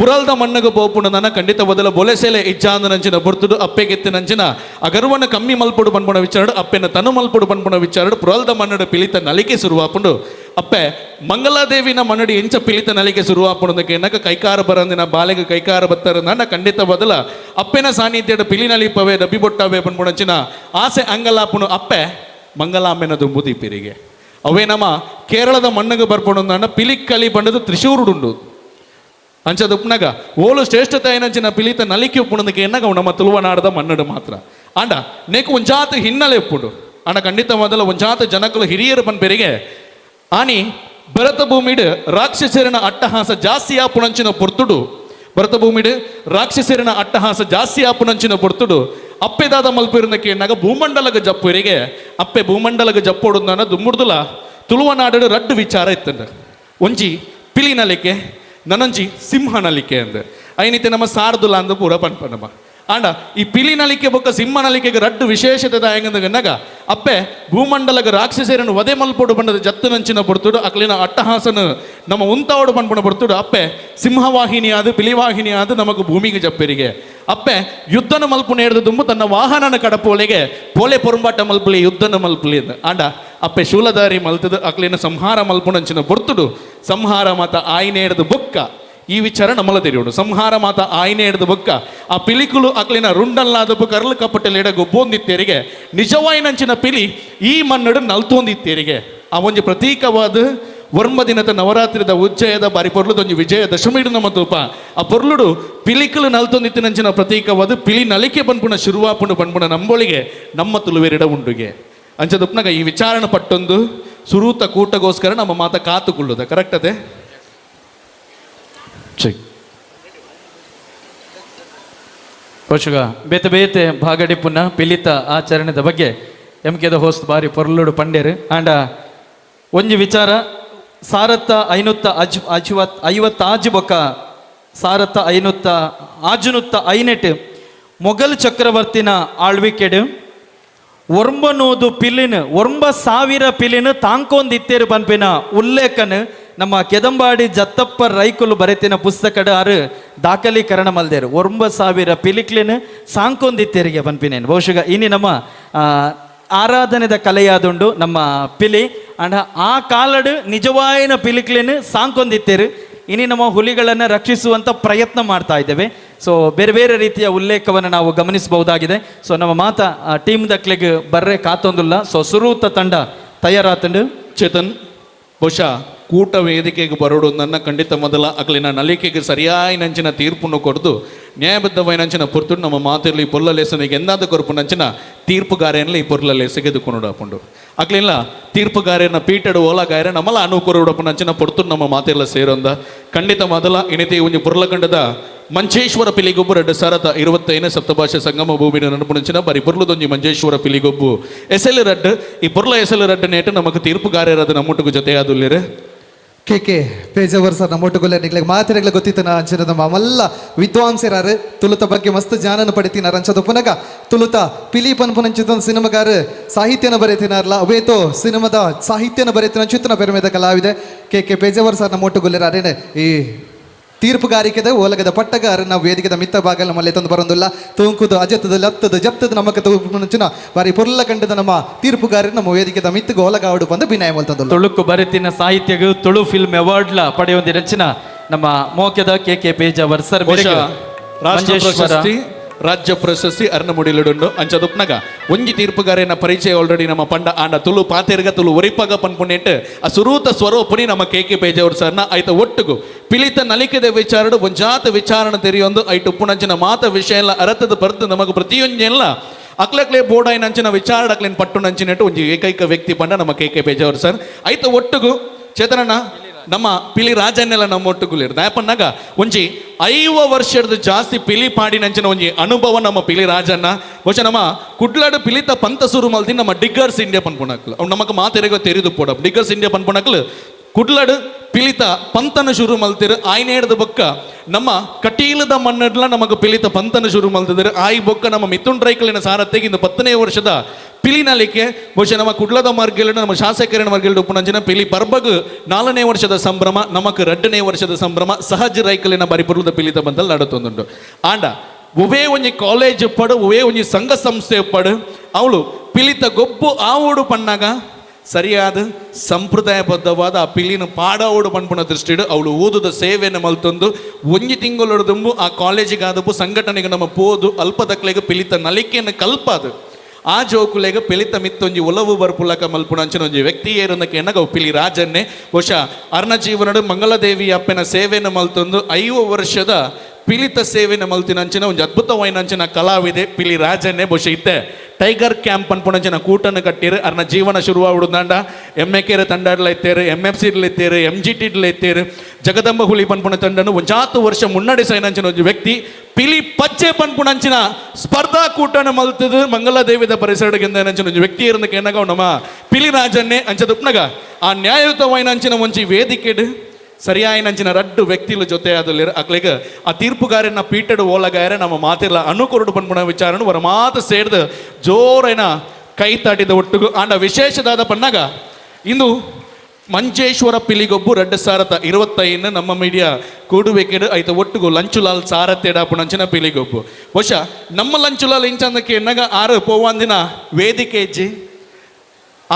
ಪುರಲ್ದ ಮಣ್ಣುಗೆ ಪೋಪುಂಡು ಖಂಡಿತವಾದಲ ಬೊಲೆಸೆಲೆ ಇಜ್ಜಾಂದನಂಚಿನ ಬುರ್ತುಡು ಅಪ್ಪೆಗೆತ್ತಿನಂಚಿನ ಅಗರ್ವನ ಕಮ್ಮಿ ಮಲ್ಪುಡು ಪನ್ಪುಣ ವಿಚಾರಡು ಅಪ್ಪೆನ ತನು ಮಲ್ಪುಡು ಪನ್ಪುಣ ವಿಚಾರಡು ಪುರಲ್ದ ಮಣ್ಣಡು ಪಿಲಿತ ನಲಿಕೆ ಶುರುವಾಪುಂಡು. ಅಪ್ಪೆ ಮಂಗಲಾದೇವಿನ ಮಣ್ಣಡಿ ಎಂಚ ಪಿಲಿತ ನಲಿಕೆ ಶುರುವಾಪುಂಡು ಏನಕ ಕೈಕಾರ ಬರಂದಿನ ಬಾಲೆಗೆ ಕೈಕಾರ ಬತ್ತರಂದ ಖಂಡಿತ ಬದಲ ಅಪ್ಪೆನ ಸಾನ್ನಿಧ್ಯದ ಪಿಲಿ ನಲಿಪವೆ ಡಬ್ಬಿ ಬೊಟ್ಟವೆ ಪನ್ಪುಣಂಚಿನ ಆಸೆ ಅಂಗಲಾಪುಣು ಅಪ್ಪೆ ಮಂಗಲಾಂಬೆನ ದುಂಬು ದೀಪಿರಿಗೆ. ಅವೇ ನಮ್ಮ ಕೇರಳದ ಮಣ್ಣಗೆ ಬರ್ಪುಂಡು ಪಿಲಿಕ್ಕಲಿ ಬಂಡದು ತ್ರಿಶೂರುಡುಂಡು ಅಂಚದ ಉಪ್ನಾಗ ಓಲು ಶ್ರೇಷ್ಠತೆ ಏನಂಚಿನ ಪಿಲಿತ ನಲಿಕೆ ಉಪ್ಪುಣದಕ್ಕೆ ಎನ್ನಾಗ ನಮ್ಮ ತುಳುವನಾಡದ ಮನ್ನಡು ಮಾತ್ರ ಅಂಡ ನೇಕು ಒಂಜಾತ ಹಿನ್ನೆಲೆ ಉಪ್ಪುಂಡು ಅಂಡ ಖಂಡಿತ ಮೊದಲ ಒಂಜಾತ ಜನಕಲು ಹಿರಿಯರು ಪನ್ಪೆರಿಗೆ ಆನಿ ಭರತ ಭೂಮಿಡು ರಾಕ್ಷಸರನ ಅಟ್ಟಹಾಸ ಜಾಸ್ತಿ ಆಪುಣಂಚಿನ ಪೊರ್ತುಡು ಭರತ ಭೂಮಿಡು ರಾಕ್ಷಸರನ ಅಟ್ಟಹಾಸ ಜಾಸ್ತಿ ಆಪುಣಂಚಿನ ಪೊರ್ತುಡು ಅಪ್ಪೆದಾದ ಮಲ್ಪಿರುನಕ್ಕೆ ಎನ್ನಾಗ ಭೂಮಂಡಲಗ ಜಪ್ಪುರಿಗೆ ಅಪ್ಪೆ ಭೂಮಂಡಲಗ ಜಪ್ಪೋಡು ದುಮ್ಮುಡ್ದುಲ ತುಳುವನಾಡು ರಡ್ಡು ವಿಚಾರ ಇತ್ತಂಡ ಒಂಜಿ ಪಿಲಿ ನಲಿಕೆ ನನಂಜಿ ಸಿಂಹ ನಲಿಕೆ ಅಂದ ಐನಿತೆ ನಮ್ಮ ಸಾರ್ದುಲ ಅಂದ ಪೂರ ಪನ್ಪನಮ್ಮ ಆಂಡ ಈ ಪಿಲಿ ನಲಿಕೆ ಬೊಕ್ಕ ಸಿಂಹ ನಲಿಕೆಗೆ ರಡ್ಡು ವಿಶೇಷತೆ ಹೆಂಗಂದಾಗ ಅಪ್ಪೆ ಭೂಮಂಡಲಗ ರಾಕ್ಷಸರನ್ನು ವಧೆ ಮಲ್ಪೊಡು ಬಣ್ಣದ ಜತ್ತನಂಚಿನ ಬರ್ತುಡು ಅಕ್ಲಿನ ಅಟ್ಟಹಾಸನ ನಮ್ಮ ಉಂತಾವಡು ಪನ್ಪುಣ ಬರ್ತುಡು ಅಪ್ಪೆ ಸಿಂಹವಾಹಿನಿಯಾದ ಪಿಲಿವಾಹಿನಿಯಾದ ನಮಗ ಭೂಮಿಗೆ ಜಪ್ಪೆರಿಗೆ ಅಪ್ಪೆ ಯುದ್ಧನ ಮಲ್ಪುಣ ಹಿಡಿದು ದುಂಬು ತನ್ನ ವಾಹನನ ಕಡಪೋಲೆಗೆ ಪೋಲೆ ಪೊರುಂಬಾಟ ಮಲ್ಪುಲಿ ಯುದ್ಧನ ಮಲ್ಪುಲಿ ಅಂಡ ಅಪ್ಪೆ ಶೂಲಧಾರಿ ಮಲ್ತದ ಅಕ್ಲಿನ ಸಂಹಾರ ಮಲ್ಪುಣಂಚಿನ ಬರ್ತುಡು ಸಂಹಾರ ಮಾತ ಆಯ್ನೆ ಹಿಡಿದು ಬೊಕ್ಕ ಈ ವಿಚಾರ ನಮ್ಮಲ್ಲ ತೆರೆಯೋಡು ಸಂಹಾರ ಮಾತ ಆಯ್ನೆ ಹಿಡಿದು ಬೊಕ್ಕ ಆ ಪಿಲಿಕುಲು ಅಕ್ಲಿನ ರುಂಡಲ್ಲಾದಪ್ಪು ಕರಳು ಕಪ್ಪಟ್ಟೆಲೆಡ ಗೊಬ್ಬೊಂದಿತ್ತೇರಿಗೆ ನಿಜವಾಯಿನಂಚಿನ ಪಿಲಿ ಈ ಮನ್ನಡು ನಲ್ತೊಂದಿತ್ತೇರಿಗೆ ಆ ಒಂಜಿ ಪ್ರತೀಕವಾದ ವರ್ಮ ದಿನದ ನವರಾತ್ರಿದ ಉಜ್ಜಯದ ಬಾರಿ ಪೊರ್ಲುದೊಂಜಿ ವಿಜಯ ದಶಮಿಡು ನಮ್ಮ ತೂಪ ಆ ಪೊರ್ಲುಡು ಪಿಲಿಕುಲು ನಲ್ತೊಂದಿತ್ತಿನಂಚಿನ ಪ್ರತೀಕವಾದ ಪಿಲಿ ನಲಿಕೆ ಬನ್ಪುಣ ಶುರುವಾಪುಂಡು ಬನ್ಪುಣ ನಂಬೊಳಿಗೆ ನಮ್ಮ ತುಳುವೆರಿಡ ಉಂಡುಗೆ ಅಂಚದುಪ್ನಾಗ ಈ ವಿಚಾರಣೆ ಪಟ್ಟೊಂದು ಸುರೂತ ಕೂಟಗೋಸ್ಕರ ನಮ್ಮ ಮಾತ ಕಾತುಕೊಳ್ಳುದ ಕರೆಕ್ಟ್ ಅದೇ. ಚೆಕ್ ಪೋಷಕ ಬೇತೆ ಬೇತೆ ಭಾಗಡಿಪುನ ಪಿಲಿತ ಆಚರಣೆದ ಬಗ್ಗೆ ಎಂ ಕೆದ ಹೋಸ್ಟ್ ಬಾರಿ ಪೊರ್ಲುಡು ಪಂಡೇರು ಆಂಡ ಒಂಜಿ ವಿಚಾರ ಸಾರತ್ತ ಐನೂತ್ತ ಅಜ್ ಅಜ್ವತ್ ಐವತ್ತಾಜು ಬೊಕ್ಕ ಸಾರತ್ತ ಐನೂತ್ತ ಆಜುನುತ್ತ ಐನೆಟ್ ಮೊಘಲ್ ಚಕ್ರವರ್ತಿನ ಆಳ್ವಿಕೆಡು ಒರ್ಂಬನೂದು ಪಿಲಿನ ಒರ್ಂಬ ಸಾವಿರ ಪಿಲಿನ ತಾಂಕೊಂದಿತ್ತೇರು ಪನ್ಪಿನ ಉಲ್ಲೇಖನ ನಮ್ಮ ಕೆದಂಬಾಡಿ ಜತ್ತಪ್ಪ ರೈಕುಲು ಬರೆತಿನ ಪುಸ್ತಕಡ್ ಆರು ದಾಖಲೀಕರಣ ಮಲ್ದೇರು 9000 ಪಿಲಿಕ್ಲಿನ ಸಾಂಕೊಂದಿತ್ತೇರಿಗೆ ಪನ್ಪಿನೇನು. ಬಹುಶಃ ಇನಿ ನಮ್ಮ ಆರಾಧನೆದ ಕಲೆಯಾದುಂಡು ನಮ್ಮ ಪಿಲಿ ಅಂಡ ಆ ಕಾಲಡು ನಿಜವಾಯಿನ ಪಿಲಿಕ್ಲಿನ ಸಾಂಕೊಂದಿತ್ತೇರು. ಇನಿ ನಮ್ಮ ಹುಲಿಗಳನ್ನು ರಕ್ಷಿಸುವಂಥ ಪ್ರಯತ್ನ ಮಾಡ್ತಾ ಇದ್ದೇವೆ. ಸೊ ಬೇರೆ ಬೇರೆ ರೀತಿಯ ಉಲ್ಲೇಖವನ್ನು ನಾವು ಗಮನಿಸಬಹುದಾಗಿದೆ. ಸೊ ನಮ್ಮ ಮಾತ ಟೀಮ್ ದಕ್ಲೆಗ್ ಬರ್ರೆ ಕಾತೊಂದುಲ್ಲ. ಸೊ ಸುರೂತ ತಂಡ ತಯಾರಾತಂಡು. ಚೇತನ್, ಬಹುಶಃ ಕೂಟ ವೇದಿಕೆಗೆ ಬರೋಡು ನನ್ನ ಖಂಡಿತ ಮೊದಲ ಅಗಲಿನ ನಲಿಕೆಗೆ ಸರಿಯಾಯಿನಂಚಿನ ತೀರ್ಪನ್ನು ಕೊಡ್ದು ನ್ಯಾಯಬದ್ಧವಾಯಿನಂಚಿನ ಪೊರ್ತು ನಮ್ಮ ಮಾತಿರಲಿ ಪೊರ್ಲ ಲೇಸನಿಗೆ ಎಂದಾದ ಕೊರಪುನಂಚಿನ ತೀರ್ಪುಗಾರೆಯಲ್ಲಿ ಈ ಪೊರ್ಲ ಲೇಸಿಗೆ ಹಾಕೊಂಡು ಅಗ್ಲಿಲ್ಲ ತೀರ್ಪುಗಾರೆಯನ್ನ ಪೀಟಡು ಓಲಗಾಯರ ನಮ್ಮಲ್ಲ ಅನುಕೂಲಪುನಂಚಿನ ಪೊರ್ತು ನಮ್ಮ ಮಾತಿರಲ ಸೇರೊಂದ ಖಂಡಿತ ಮೊದಲ ಇನಿತಿ ಒಂಜಿ ಪೊರ್ಲಕಂಡದ ಮಂಜೇಶ್ವರ ಪಿಲಿಗೊಬ್ಬು 2025 ಸಪ್ತಭಾಷೆ ಸಂಗಮ ಭೂಮಿನ ನಡುಪುನಂಚಿನ ಬರಿ ಪೊರ್ಲುದೊಂಜಿ ಮಂಜೇಶ್ವರ ಪಿಲಿಗೊಬ್ಬು ಎಸೆಲ್ ರಡ್ಡು ಈ ಪೊರ್ಲ ಎಸೆಲ್ ರಡ್ಡು ನೇಟು ನಮಕ್ ತೀರ್ಪುಗಾರರಾದ ನಮ್ಮೊಟ್ಟಿಗೆ ಜೊತೆಯಾದುಲ್ಲೇರು ಕೆ ಕೆ ಪೇಜವರ್ ಸರ್ ನಮ್ಮೊಟ್ಟುಗುಲ್ಲ ನಿಗ್ಲೆಗ್ ಮಾತಿರಗ್ಲ ಗೊತ್ತಿತ್ತನ ಅಂಚಿನ ನಮ್ಮ ಮಲ್ಲ ವಿದ್ವಾಂಸರಾರು ತುಳುತ ಬಗ್ಗೆ ಮಸ್ತ್ ಜ್ಞಾನನ ಪಡಿತಿನಾರ ಅಂಚದ ಪುನಗ ತುಳುತ ಪಿಲಿ ಪನ್ಪುನಂಚಿತ ಸಿನಿಮಾಗಾರ ಸಾಹಿತ್ಯನ ಬರೆತಿನಾರಲ್ಲ ಅವೇತೋ ಸಿನಿಮಾದ ಸಾಹಿತ್ಯನ ಬರೆತಿನ ಚಿತ್ರನ ಪೆರುಮೆದ ಕಲಾವಿದೆ ಕೆ ಕೆ ಪೇಜವರ್ ಸರ್ ನಮ್ಮೊಟ್ಟುಗುಲ್ಲೇರ ಅರೇನೆ ಈ ತೀರ್ಪುಗಾರಿಕೆದ ಓಲಗದ ಪಟ್ಟಗಾರ ನಾವು ವೇದಿಕೆದ ಮಿತ್ತ ಭಾಗಲ ಮಲ್ಲೆ ತಂದು ಬರೋದಿಲ್ಲ ತೂಂಕುದು ಅಜತ್ತದ ಲತ್ತದ ಜಪ್ತದ ನಮಕ ತೂಪುನಂಚಿನ ಬಾರಿ ಪೊರ್ಲ ಕಂಡದ ನಮ್ಮ ತೀರ್ಪುಗಾರರು ನಮ್ಮ ವೇದಿಕೆದ ಮಿತ್ತಗ ಓಲಗಾವಡು ಬಂದು ಬಿನಾಯ ಮಲ್ತಂದು ತುಳುಕು ಬರೆತಿನ ಸಾಹಿತ್ಯಗೂ ತುಳು ಫಿಲ್ಮ್ ಅವಾರ್ಡ್ಲ ಪಡೆಯುವಂತ ರಚನ ನಮ್ಮ ಮೋಕ್ಯದ ಕೆ ಕೆ ಪೇಜಾವರ್ ಸರ್ ರಾಷ್ಟ್ರ ಪ್ರಶಸ್ತಿ ರಾಜ್ಯ ಪ್ರಶಸ್ತಿ ಅರ್ಣಮುಡಿಲುಂಡು ಅಂಚದುಪ್ನಗ ಒಂಜಿ ತೀರ್ಪುಗಾರನ ಪರಿಚಯ ಆಲ್ರೆಡಿ ನಮ್ಮ ಪಂಡ ಆಂಡ ತುಳು ಪಾತೆರ್ಗ ತುಳು ಒರಿಪಾಗ ಪನ್ಪುನೇಟ್ ಆ ಸುರೂತ ಸ್ವರೂಪನಿ ನಮ್ಮ ಕೆ ಕೆ ಪೇಜಾವರ್ ಸರ್ನ ಐತ ಒಟ್ಟುಗು ಪಿಲಿತ ನಲಿಕೆದ ವಿಚಾರಡು ಒಂಜಾತ ವಿಚಾರಣ ತೆರೆಯೊಂದು ಐಟು ಉಪ್ಪುನಂಚಿನ ಮಾತ ವಿಷಯ ಎಲ್ಲ ಅರತದ ಬರ್ದು ನಮಗೆ ಪ್ರತಿಯೊಂಜೆಲ್ಲ ಅಕ್ಲಕ್ಲೆ ಬೋಡಾಯಿನಂಚಿನ ವಿಚಾರ ಅಕ್ಲೇನ್ ಪಟ್ಟು ನಂಚಿನಟ್ಟು ಒಂಜಿ ಏಕೈಕ ವ್ಯಕ್ತಿ ಪಂಡ ನಮ್ಮ ಕೆ ಕೆ ಪೇಜಾವರ್ ಸರ್ ಐತ ಒಟ್ಟುಗು ಚೇತನಣ್ಣ ನಮ್ಮ ಪಿಲಿ ರಾಜನ್ನೆಲ್ಲ ನಮ್ಮ ಒಟ್ಟುಗುಲಿರ್ ದಾಯಪನ್ನಾಗ ಒಂಜಿ 50 ವರ್ಷದ ಜಾಸ್ತಿ ಪಿಲಿ ಪಾಡಿನಂಚಿನ ಒಂಜಿ ಅನುಭವ ನಮ್ಮ ಪಿಲಿ ರಾಜನ್ನ. ಬಹುಶಃ ನಮ್ಮ ಕುಡ್ಲಾಡು ಪಿಲಿತ ಪಂತ ಸುರು ಮಲ್ತಿ ನಮ್ಮ ಡಿಗ್ಗರ್ಸ್ ಇಂಡಿಯಾ ಪನ್ಪುಣಕ್ಲು ಅವ್ನು ನಮಕ್ ಮಾತೆರೆಗೋ ತೆರಿದು ಪೋಡ ಡಿಗ್ಗರ್ಸ್ ಇಂಡಿಯಾ ಪನ್ಪುಣಕ್ಲು ಕುಡ್ಲಾಡು ಪಿಲಿತ ಪಂತನ ಶುರು ಮಲ್ತಿರು ಆಯ್ನೇಡ್ದ ಬೊಕ್ಕ ನಮ್ಮ ಕಟೀಲದ ಮಣ್ಣಡ್ಲ ನಮಗ ಪಿಲಿತ ಪಂತನ ಶುರು ಮಲ್ತಿದ್ರು ಆಯ್ ಬೊಕ್ಕ ನಮ್ಮ ಮಿಥುನ್ ರೈಕಲಿನ ಸಾರಥ್ಯಗೆ ಇಂದು 10ನೇ ವರ್ಷದ ಪಿಲಿನಲಿಕೆ ಬಹುಶಃ ನಮ್ಮ ಕುಡ್ಲದ ಮಾರ್ಗೆಲ್ಲ ನಮ್ಮ ಶಾಸಕರನ ಮಾರ್ಗೆಲ್ಲ ಉಪ್ಪುನಂಚಿನ ಪಿಲಿ ಪರ್ಬಗ್ 4ನೇ ವರ್ಷದ ಸಂಭ್ರಮ ನಮಕ್ 2ನೇ ವರ್ಷದ ಸಂಭ್ರಮ ಸಹಜ ರೈಕಲಿನ ಬರಿಪುರದ ಪಿಲಿತ ಬಂದಲ್ಲಿ ನಡತೊಂದುಂಡು. ಆಂಡ ಒವೇ ಒಂಜಿ ಕಾಲೇಜ್ ಪಡು ಒವೇ ಒಂಜಿ ಸಂಘ ಸಂಸ್ಥೆ ಪಡು ಅವಳು ಪಿಲಿತ ಗೊಬ್ಬು ಆವೋಡು ಪಣ್ಣಾಗ ಸರಿಯಾದ ಸಂಪ್ರದಾಯಬದ್ಧವಾದ ಆ ಪಿಲಿನ ಪಾಡಾವೋಡು ಪನ್ಪುನ ದೃಷ್ಟಿಡು ಅವಳು ಓದುದ ಸೇವೆಯನ್ನು ಮಲ್ತೊಂದು ಒಂಜಿ ತಿಂಗಳೊಡದುಂಬು ಆ ಕಾಲೇಜಿಗಾದಪ್ಪು ಸಂಘಟನೆಗೆ ನಮ್ಮ ಪೋದು ಅಲ್ಪದಕ್ಲೆಗೆ ಪಿಲಿತ ನಲಿಕೆಯನ್ನು ಕಲ್ಪಾದು ಆ ಜೋಕುಲೆಗೆ ಪಿಲಿತ ಮಿತ್ತೊಂಜಿ ಒಲವು ಬರ್ಪುಲಕ ಮಲ್ಪುಣ ಅಂಚಿನ ಒಂಜಿ ವ್ಯಕ್ತಿ ಏರುಂದಕ್ಕೆ ಎನ್ನಗ ಪಿಲಿ ರಾಜನ್ನೇ. ಬಹುಶಃ ಅರ್ಣ ಜೀವನಡು ಮಂಗಳದೇವಿ ಅಪ್ಪನ ಸೇವೆಯನ್ನು ಮಲ್ತೊಂದು 50 ವರ್ಷದ ಪಿಲಿತ ಸೇವೆನ ಮಲ್ತಿನ ಅಂಚಿನ ಒಂಜಿ ಅದ್ಭುತವಾಯಿನ ಅಂಚಿನ ಕಲಾವಿದೆ ಪಿಲಿ ರಾಜನ್ನೇ. ಬಹುಶಃ ಇತ್ತೆ ಟೈಗರ್ ಕ್ಯಾಂಪ್ ಅನ್ಪುಣಂಚಿನ ಕೂಟನ್ನು ಕಟ್ಟಿರು ಅರ್ನ ಜೀವನ ಶುರುವಾಗುದಂಡ ಎಮ್ ಎ ಕೆರೆ ತಂಡಾಡ್ಲ ಇತ್ತೇರು ಎಮ್ ಎಫ್ ಸಿಡ್ಲ ಇತ್ತೇರು ಎಮ್ ಜಿ ಟಿಡ್ಲ ಇತ್ತೇರು ಜಗದಂಬ ಹುಲಿ ಪನ್ಪುಣ ತಂಡನು ಒಂಜಾತು ವರ್ಷ ಮುನ್ನಡೆ ಸೈನಂಚಿನ ಒಂಜಿ ವ್ಯಕ್ತಿ ಪಿಲಿ ಪಚ್ಚೆ ಪನ್ಪುಣಂಚಿನ ಸ್ಪರ್ಧಾ ಕೂಟನ ಮಲ್ತದು ಮಂಗಲದೇವಿದ ಪರಿಸರದಿಂದ ಅಂಚಿನ ಒಂಜಿ ವ್ಯಕ್ತಿ ಇರಂದಕ್ಕೆ ಎನ್ನಗ ನಮ್ಮ ಪಿಲಿ ರಾಜನ್ನೇ ಅಂಚದುಪ್ನಗ ಆ ನ್ಯಾಯಯುತವಾಯಿನ ಅಂಚಿನ ಒಂಜಿ ವೇದಿಕೆಡು ಸರಿಯಾಯಿನಂಚಿನ ರಡ್ಡು ವ್ಯಕ್ತಿల ಜೊತೆ ಆದಲ್ಲಿ ಅಕ್ಲೆಗ್ ಆ ತೀರ್ಪುಗಾರನ ಪೀಟೆಡ್ ಓಲಗಾಯರ ನಮ್ಮ ಮಾತಿರ್ಲ ಅನುಕೊರಡು ಪನ್ಪುಣ ವಿಚಾರನು ವರ ಮಾತು ಸೇರ್ದು ಜೋರೈನ ಕೈ ತಾಟಿದ ಒಟ್ಟುಗು ಆಂಡ ವಿಶೇಷದಾದ ಪನ್ನಾಗ ಇಂದು ಮಂಜೇಶ್ವರ ಪಿಲಿಗೊಬ್ಬು 2025 ನಮ್ಮ ಮೀಡಿಯಾ ಕೂಡುಬೇಕೆಡು ಐತ ಒಟ್ಟುಗು ಲಂಚುಲಾಲ್ ಸಾರತ್ತೇಡಾಪುಣಂಚಿನ ಪಿಲಿಗೊಬ್ಬು. ಬಹುಶಃ ನಮ್ಮ ಲಂಚುಲಾಲ್ ಇಂಚಂದಕ್ಕೆ ಎನ್ನಗ ಆರು ಪೋವಾಂದಿನ ವೇದಿಕೆ ಹೆಜ್ಜೆ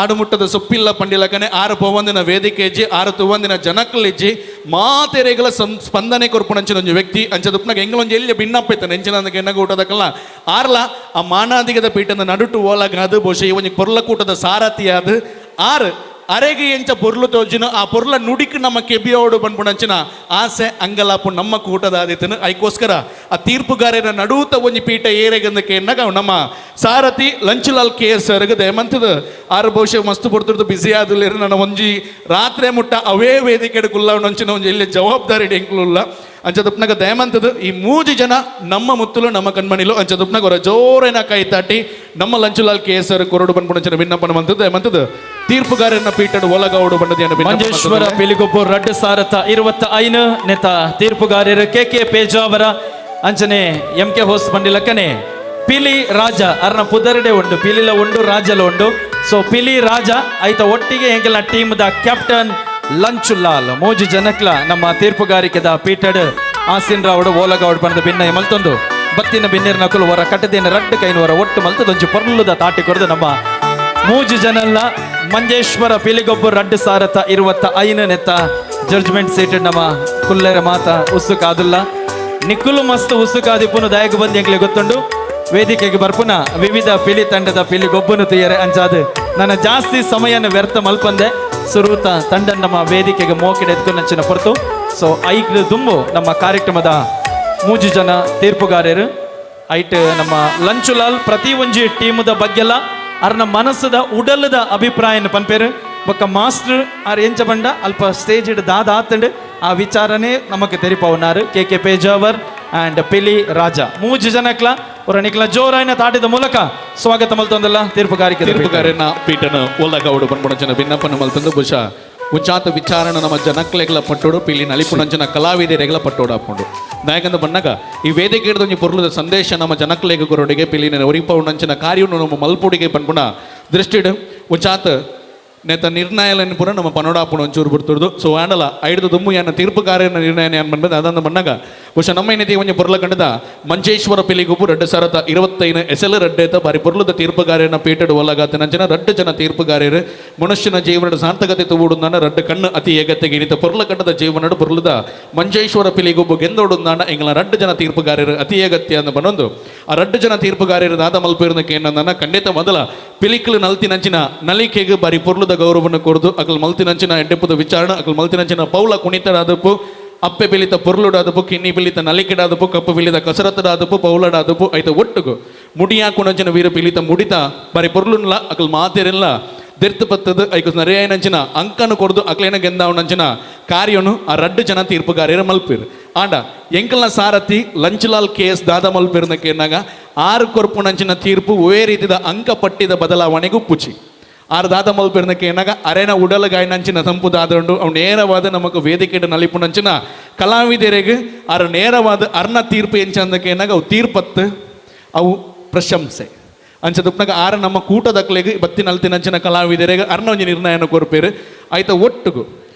ಆಡುಮುಟ್ಟದ ಸೊಪ್ಪಿಲ್ಲ ಪಂಡಿಲಕನೆ ಆರು ಪೋವಂದಿನ ವೇದಿಕೆ ಹೆಜ್ಜಿ ಆರು ತುವಂದಿನ ಜನಕ್ಕಲಿಜ್ಜಿ ಮಾತೆರೆಗಳ ಸ್ಪಂದನೆ ಕೊರ್ಪುಣಂಚಿನ ಒಂಜಿ ವ್ಯಕ್ತಿ ಅಂಚದುಪ್ನಾಗ ಎಂಗ್ಲೊಂಜಿ ಎಲ್ಲಿ ಭಿನ್ನಪ್ಪ ನೆಂಚಿನ ಎನ್ನಗ ಊಟದಕ್ಕಲ್ಲ ಆರ್ಲ ಆ ಮಾನಾದಿಗದ ಪೀಠದ ನಡುಟು ಓಲಗಾದು ಬಹುಶಃ ಈ ಒಂಜಿ ಪೊರ್ಲಕೂಟದ ಸಾರಥಿಯಾದ ಆರು ಅರೆಗೆ ಎಂಚ ಪೊರ್ಲು ತೋಜಿನ ಆ ಪೊರ್ಲ ನುಡಿಕ್ ನಮ್ಮ ಕೆಬಿಯೋಡು ಬಂದ್ಪುಣಂಚಿನ ಆಸೆ ಅಂಗಲಾಪು ನಮ್ಮ ಕೂಟದ ಆದಿತನು ಐಕೋಸ್ಕರ ಆ ತೀರ್ಪುಗಾರರ ನಡುತ ಒಂಜಿ ಪೀಠ ಏರೆಗಂದಕ್ಕೆ ಎನ್ನಗ ನಮ್ಮ ಸಾರಥಿ ಲಂಚುಲಾಲ್ ಕೆ ಎಸ್ ಸರ್ಗೆ ದಯಮಂತದ ಆರು ಬಹುಶಃ ಮಸ್ತ್ ಪೊರ್ತುರ್ದು ಬಿಸಿ ಆದುಲ್ಲೇರು ನನ್ನ ಒಂಜಿ ರಾತ್ರಿ ಮುಟ್ಟ ಅವೇ ವೇದಿಕೆ ಕುಲ್ಲವನಂಚಿನ ಒಂಜಿ ಇಲ್ಲಿ ಜವಾಬ್ದಾರಿ ಎಂಕ್ಲುಲ್ಲ ಅಂಚದುಪ್ನಾಗ ದಯಮಂತದ ಈ ಮೂಜಿ ಜನ ನಮ್ಮ ಮುತ್ತುಲು ನಮ್ಮ ಕಣ್ಮಣಿಲು ಅಂಚದುಪ್ನಾಗ ಅವರ ಜೋರೇನ ಕೈ ತಾಟಿ ನಮ್ಮ ಲಂಚುಲಾಲ್ ಕೆ ಎಸ್ ಸರ್ ಕೊರಡು ಬಂದ್ಪುಣಂಚಿನ ವಿನ್ನಪನ ಮಂತದ ದಯಮಂತದ ತೀರ್ಪುಗಾರನ ಪೀಠಡ್ ಒಲಗೌಡು ಬಣ್ಣದ ಮಂಜೇಶ್ವರ ಪಿಲಿಗೊಬ್ಬು 2025 ನೆತ ತೀರ್ಪುಗಾರರು ಕೆ ಕೆ ಪೇಜಾವರ ಅಂಚನೆ ಎಂ ಕೆ ಹೋಸ್ ಬಂಡಿಲಕ್ಕನೆ ಪಿಲಿ ರಾಜ ಅರ್ನ ಪುದರ್ಡೆ ಉಂಡು ಪಿಲಿಲ ಉಂಡು ರಾಜಲ ಉಂಡು. ಸೊ ಪಿಲಿ ರಾಜ ಐತ ಒಟ್ಟಿಗೆ ಎಂಕೆಲ್ಲ ಟೀಮ್ the captain ಲಂಚುಲಾಲ್ ಮೂಜಿ ಜನಕ್ಲ ನಮ್ಮ ತೀರ್ಪುಗಾರಿಕೆದ ಪೀಠಡ್ ಆಸಿನ್ ರಾವುಡು ಓಲಗೌಡ್ ಪಂದ ಭಿನ್ನ ಮಲ್ತೊಂದು ಬತ್ತಿನ ಬಿನ್ನೇರ್ ನಕುಲು ಹೊರ ಕಟ್ಟದೇನ ರಡ್ಡು ಕೈನವರ ಒಟ್ಟು ಮಲ್ತದೊಂಜಿ ಪೊರ್ಲುದ ತಾಟಿ ಕೊರದು ನಮ್ಮ ಮೂಜಿ ಜನಲ್ಲ ಮಂಜೇಶ್ವರ ಪಿಲಿಗೊಬ್ಬ ರಡ್ಡು ಸಾರತ ಇರುವತ್ತ ಐನ ನೆತ್ತ ಜಡ್ಜ್ಮೆಂಟ್ ಸೀಟೆಡ್ ನಮ್ಮ ಕುಲ್ಲೆರ ಮಾತ ಉಸು ಕಾದುಲ್ಲ ನಿಕ್ಕುಲು ಮಸ್ತ್ ಉಸು ಕಾದಿಪ್ಪುನು ದಯకు ಬಂದು ಎಂಕ್ಲೆ ಗೊತ್ತುಂಡು. ವೇದಿಕೆಗೆ ಬರ್ಪುನ ವಿವಿಧ ಪಿಲಿ ತಂಡದ ಪಿಲಿ ಗೊಬ್ಬನು ತುಯ್ಯರೆ ಅಂಚಾದು ನನ್ನ ಜಾಸ್ತಿ ಸಮಯನ ವ್ಯರ್ಥ ಮಲ್ಪಂದೆ ಸುರೂತ ತಂಡ ನಮ್ಮ ವೇದಿಕೆಗೆ ಮೋಕಿಡೆ ಎತ್ಕೊಂಡು ಪೊರ್ತು. ಸೊ ಐಕ್ ದುಂಬು ನಮ್ಮ ಕಾರ್ಯಕ್ರಮದ ಮೂಜು ಜನ ತೀರ್ಪುಗಾರರು ಐಟ್ ನಮ್ಮ ಲಂಚುಲಾಲ್ ಪ್ರತಿ ಒಂಜಿ ಟೀಮುದ ಬಗ್ಗೆಲ್ಲ ಅರ್ನ ಮನಸ್ಸದ ಉಡಲದ ಅಭಿಪ್ರಾಯನ ಪನ್ಪೇರು. ಬೊಕ್ಕ ಮಾಸ್ಟರ್ ಆರ್ ಎಂಚ ಬಂಡ ಅಲ್ಪ ಸ್ಟೇಜ್ ಇಡ್ ದಾದ ಆತಂಡು ಆ ವಿಚಾರನೆ ನಮಕ್ ತೆರಿಪವನಾರು K K Pejawar and Pili Raja ಮೂಜು ಜನಕ್ಲ ಅವರ ನಿಕ್ಲ ಜೋರಾಯಿನ ತಾಟದ ಮೂಲಕ ಸ್ವಾಗತ ಮಲ್ತೊಂದಲ್ಲ ತೀರ್ಪುಗಾರಿಕೆ ತೀರ್ಪುಗಾರನ ಪೀಠನ ಒಲ್ಲಗೌಡು ಪನ್ಪುಣಂಚಿನ ಭಿನ್ನಪ್ಪನ ಮಲ್ತೊಂದು ಬಹುಶಃ ಉಚ್ಚಾತ ವಿಚಾರಣ ನಮ್ಮ ಜನಕ್ಲೆಗ್ಲ ಪಟ್ಟೋಡು ಪಿಲಿ ನಲಿಪುಣಂಚಿನ ಕಲಾವಿದರೆಗ್ಲ ಪಟ್ಟೋಡು ಹಾಕೊಂಡು ನಾಯಕಂದ ಬಣ್ಣಗ ಈ ವೇದಿಕೆ ಹಿಡಿದೊಂಜಿ ಪೊರ್ಲುದ ಸಂದೇಶ ನಮ್ಮ ಜನಕ್ಲೆಗ್ ಕೊರೊಡಿಗೆ ಪಿಲಿನ ಒರಿಪೌಣಂಚಿನ ಕಾರ್ಯವನ್ನು ನಮ್ಮ ಮಲ್ಪುಡಿಗೆ ಪನ್ಪುಣ ದೃಷ್ಟಿಡು ಉಚ್ಚಾತ ನೇತ ನಿರ್ಣಯలను ಪೂರ ನಮ್ಮ ಪನೋಡಾಪುಣ ಒಂಚೂರು ಬಿಡ್ತಿರ್ದು. ಸೊ ಆಂಡಲ ಐದು ದುಮ್ಮು ಯಾನ ತೀರ್ಪುಗಾರನ ನಿರ್ಣಯ ಏನ್ ಬಂದ ಅದಂದ ಬಣ್ಣಗ ಬಹುಶಃ ನಮ್ಮ ಏನೈತಿ ಒಂಜಿ ಪೊರ್ಲ ಕಂಡದ ಮಂಜೇಶ್ವರ ಪಿಲಿಗುಬ್ಬು 2025 ಎಸೆಲ್ ರಡ್ಡೇತ ಬಾರಿ ಪೊರ್ಲದ ತೀರ್ಪುಗಾರನ ಪೀಟಡು ಒಲಗಾತನಂಚಿನ ರಡ್ಡು ಜನ ತೀರ್ಪುಗಾರರು ಮನುಷ್ಯನ ಜೀವನದ ಸಾರ್ಥಕತೆ ತೂಡುಂದಾನ ರಡ್ಡು ಕಣ್ಣು ಅತಿ ಏಗತೆಗೆ ಇನಿತ ಪೊರ್ಲ ಕಂಡದ ಜೀವನಡು ಪೊರ್ಲದ ಮಂಜೇಶ್ವರ ಪಿಲಿಗುಬ್ಬು ಗೆಂದೋಡುಂದಾನ ಎಂಗಲ ರಡ್ಡು ಜನ ತೀರ್ಪುಗಾರರು ಅತಿ ಏಗತ್ಯ ಅಂದ ಬನ್ನೊಂದು ಆ ರಡ್ಡು ಜನ ತೀರ್ಪುಗಾರರು ದಾದ ಮಲ್ಪಿರುನಕ್ಕೆ ಏನಂದಾನ ಖಂಡಿತ ಮೊದಲ ಪಿಲಿಕ್ಲು ನಲ್ತಿನಂಚಿನ ನಲಿಕೆಗೆ ಬಾರಿ ಪೊರ್ಲುದ ಗೌರವವನ್ನು ಕೊರದು ಅಕಲ್ ಮಲ್ತಿನಂಚಿನ ಎಡ್ಡೆಪ್ಪದ ವಿಚಾರಣ ಅಕಲ್ ಮಲ್ತಿನಂಚಿನ ಪೌಲ ಕುಣಿತಡಾದಪ್ಪು ಅಪ್ಪೆ ಬಿಲಿತ ಪೊರ್ಲುಡಾದಪ್ಪು ಕಿನ್ನಿ ಬಿಲಿತ ನಲಿಕೆಡಾದಪ್ಪು ಕಪ್ಪು ಬಿಲಿತ ಕಸರತ್ತಡಾದಪ್ಪು ಪೌಲಡಾದಪ್ಪು ಐತ ಒಟ್ಟುಗು ಮುಡಿಯಾಕುಣಂಚಿನ ವೀರ ಪಿಲಿತ ಮುಡಿತ ಬಾರಿ ಪೊರ್ಲುನ್ಲ ಅಕಲ್ ಮಾತೆರೆಲ್ಲ ದೆರ್ತು ಪತ್ತದ ಐಕು ನರಿಯಾಯನಂಚಿನ ಅಂಕನು ಕೊರದು ಅಕ್ಲೇನ ಗೆಂದಾವನಂಚಿನ ಕಾರ್ಯನು ಆ ರಡ್ಡು ಜನ ತೀರ್ಪುಗಾರ್ಯರ ಮಲ್ಪಿರು. ಆಂಡ ಎಂಕಲ್ನ ಸಾರಥಿ ಲಂಚಲಾಲ್ ಕೆ ಎಸ್ ದಾದ ಮಲ್ಪಿರ್ನಕ್ಕೇನಾಗ ಆರು ಕೊರ್ಪುನಂಚಿನ ತೀರ್ಪು ಒವೇ ರೀತಿದ ಅಂಕ ಪಟ್ಟಿದ ಬದಲಾವಣೆಗೂ ಪುಚಿ ಆರು ದಾದ ಮಲ್ಪಿರ್ನಕ್ಕೆ ಏನಾಗ ಅರೇನ ಉಡಲಗಾಯನಂಚಿನ ತಂಪು ದಾದಂಡು ಅವ್ನು ನೇರವಾದ ನಮಕ್ ವೇದಿಕೆ ನಲಿಪುನಂಚಿನ ಕಲಾವಿದರಿಗೆ ಆರು ನೇರವಾದ ಅರ್ನ ತೀರ್ಪು ಎಂಚಂದಕ್ಕೆ ಏನಾಗ ಅವು ತೀರ್ಪತ್ತು ಅವು ಪ್ರಶಂಸೆ ಅಂಚದುಪ್ನಾಗ ಆರ ನಮ್ಮ ಕೂಟದಕ್ಲೆಗೆ ಬತ್ತಿ ನಲ್ತಿನಂಚಿನ ಕಲಾವಿದರಿಗೆ ಅರ್ನ ಒಂಜಿ ನಿರ್ಣಯನ ಕೊರ್ಪೇರು ಆಯ್ತ ಒಟ್ಟುಗು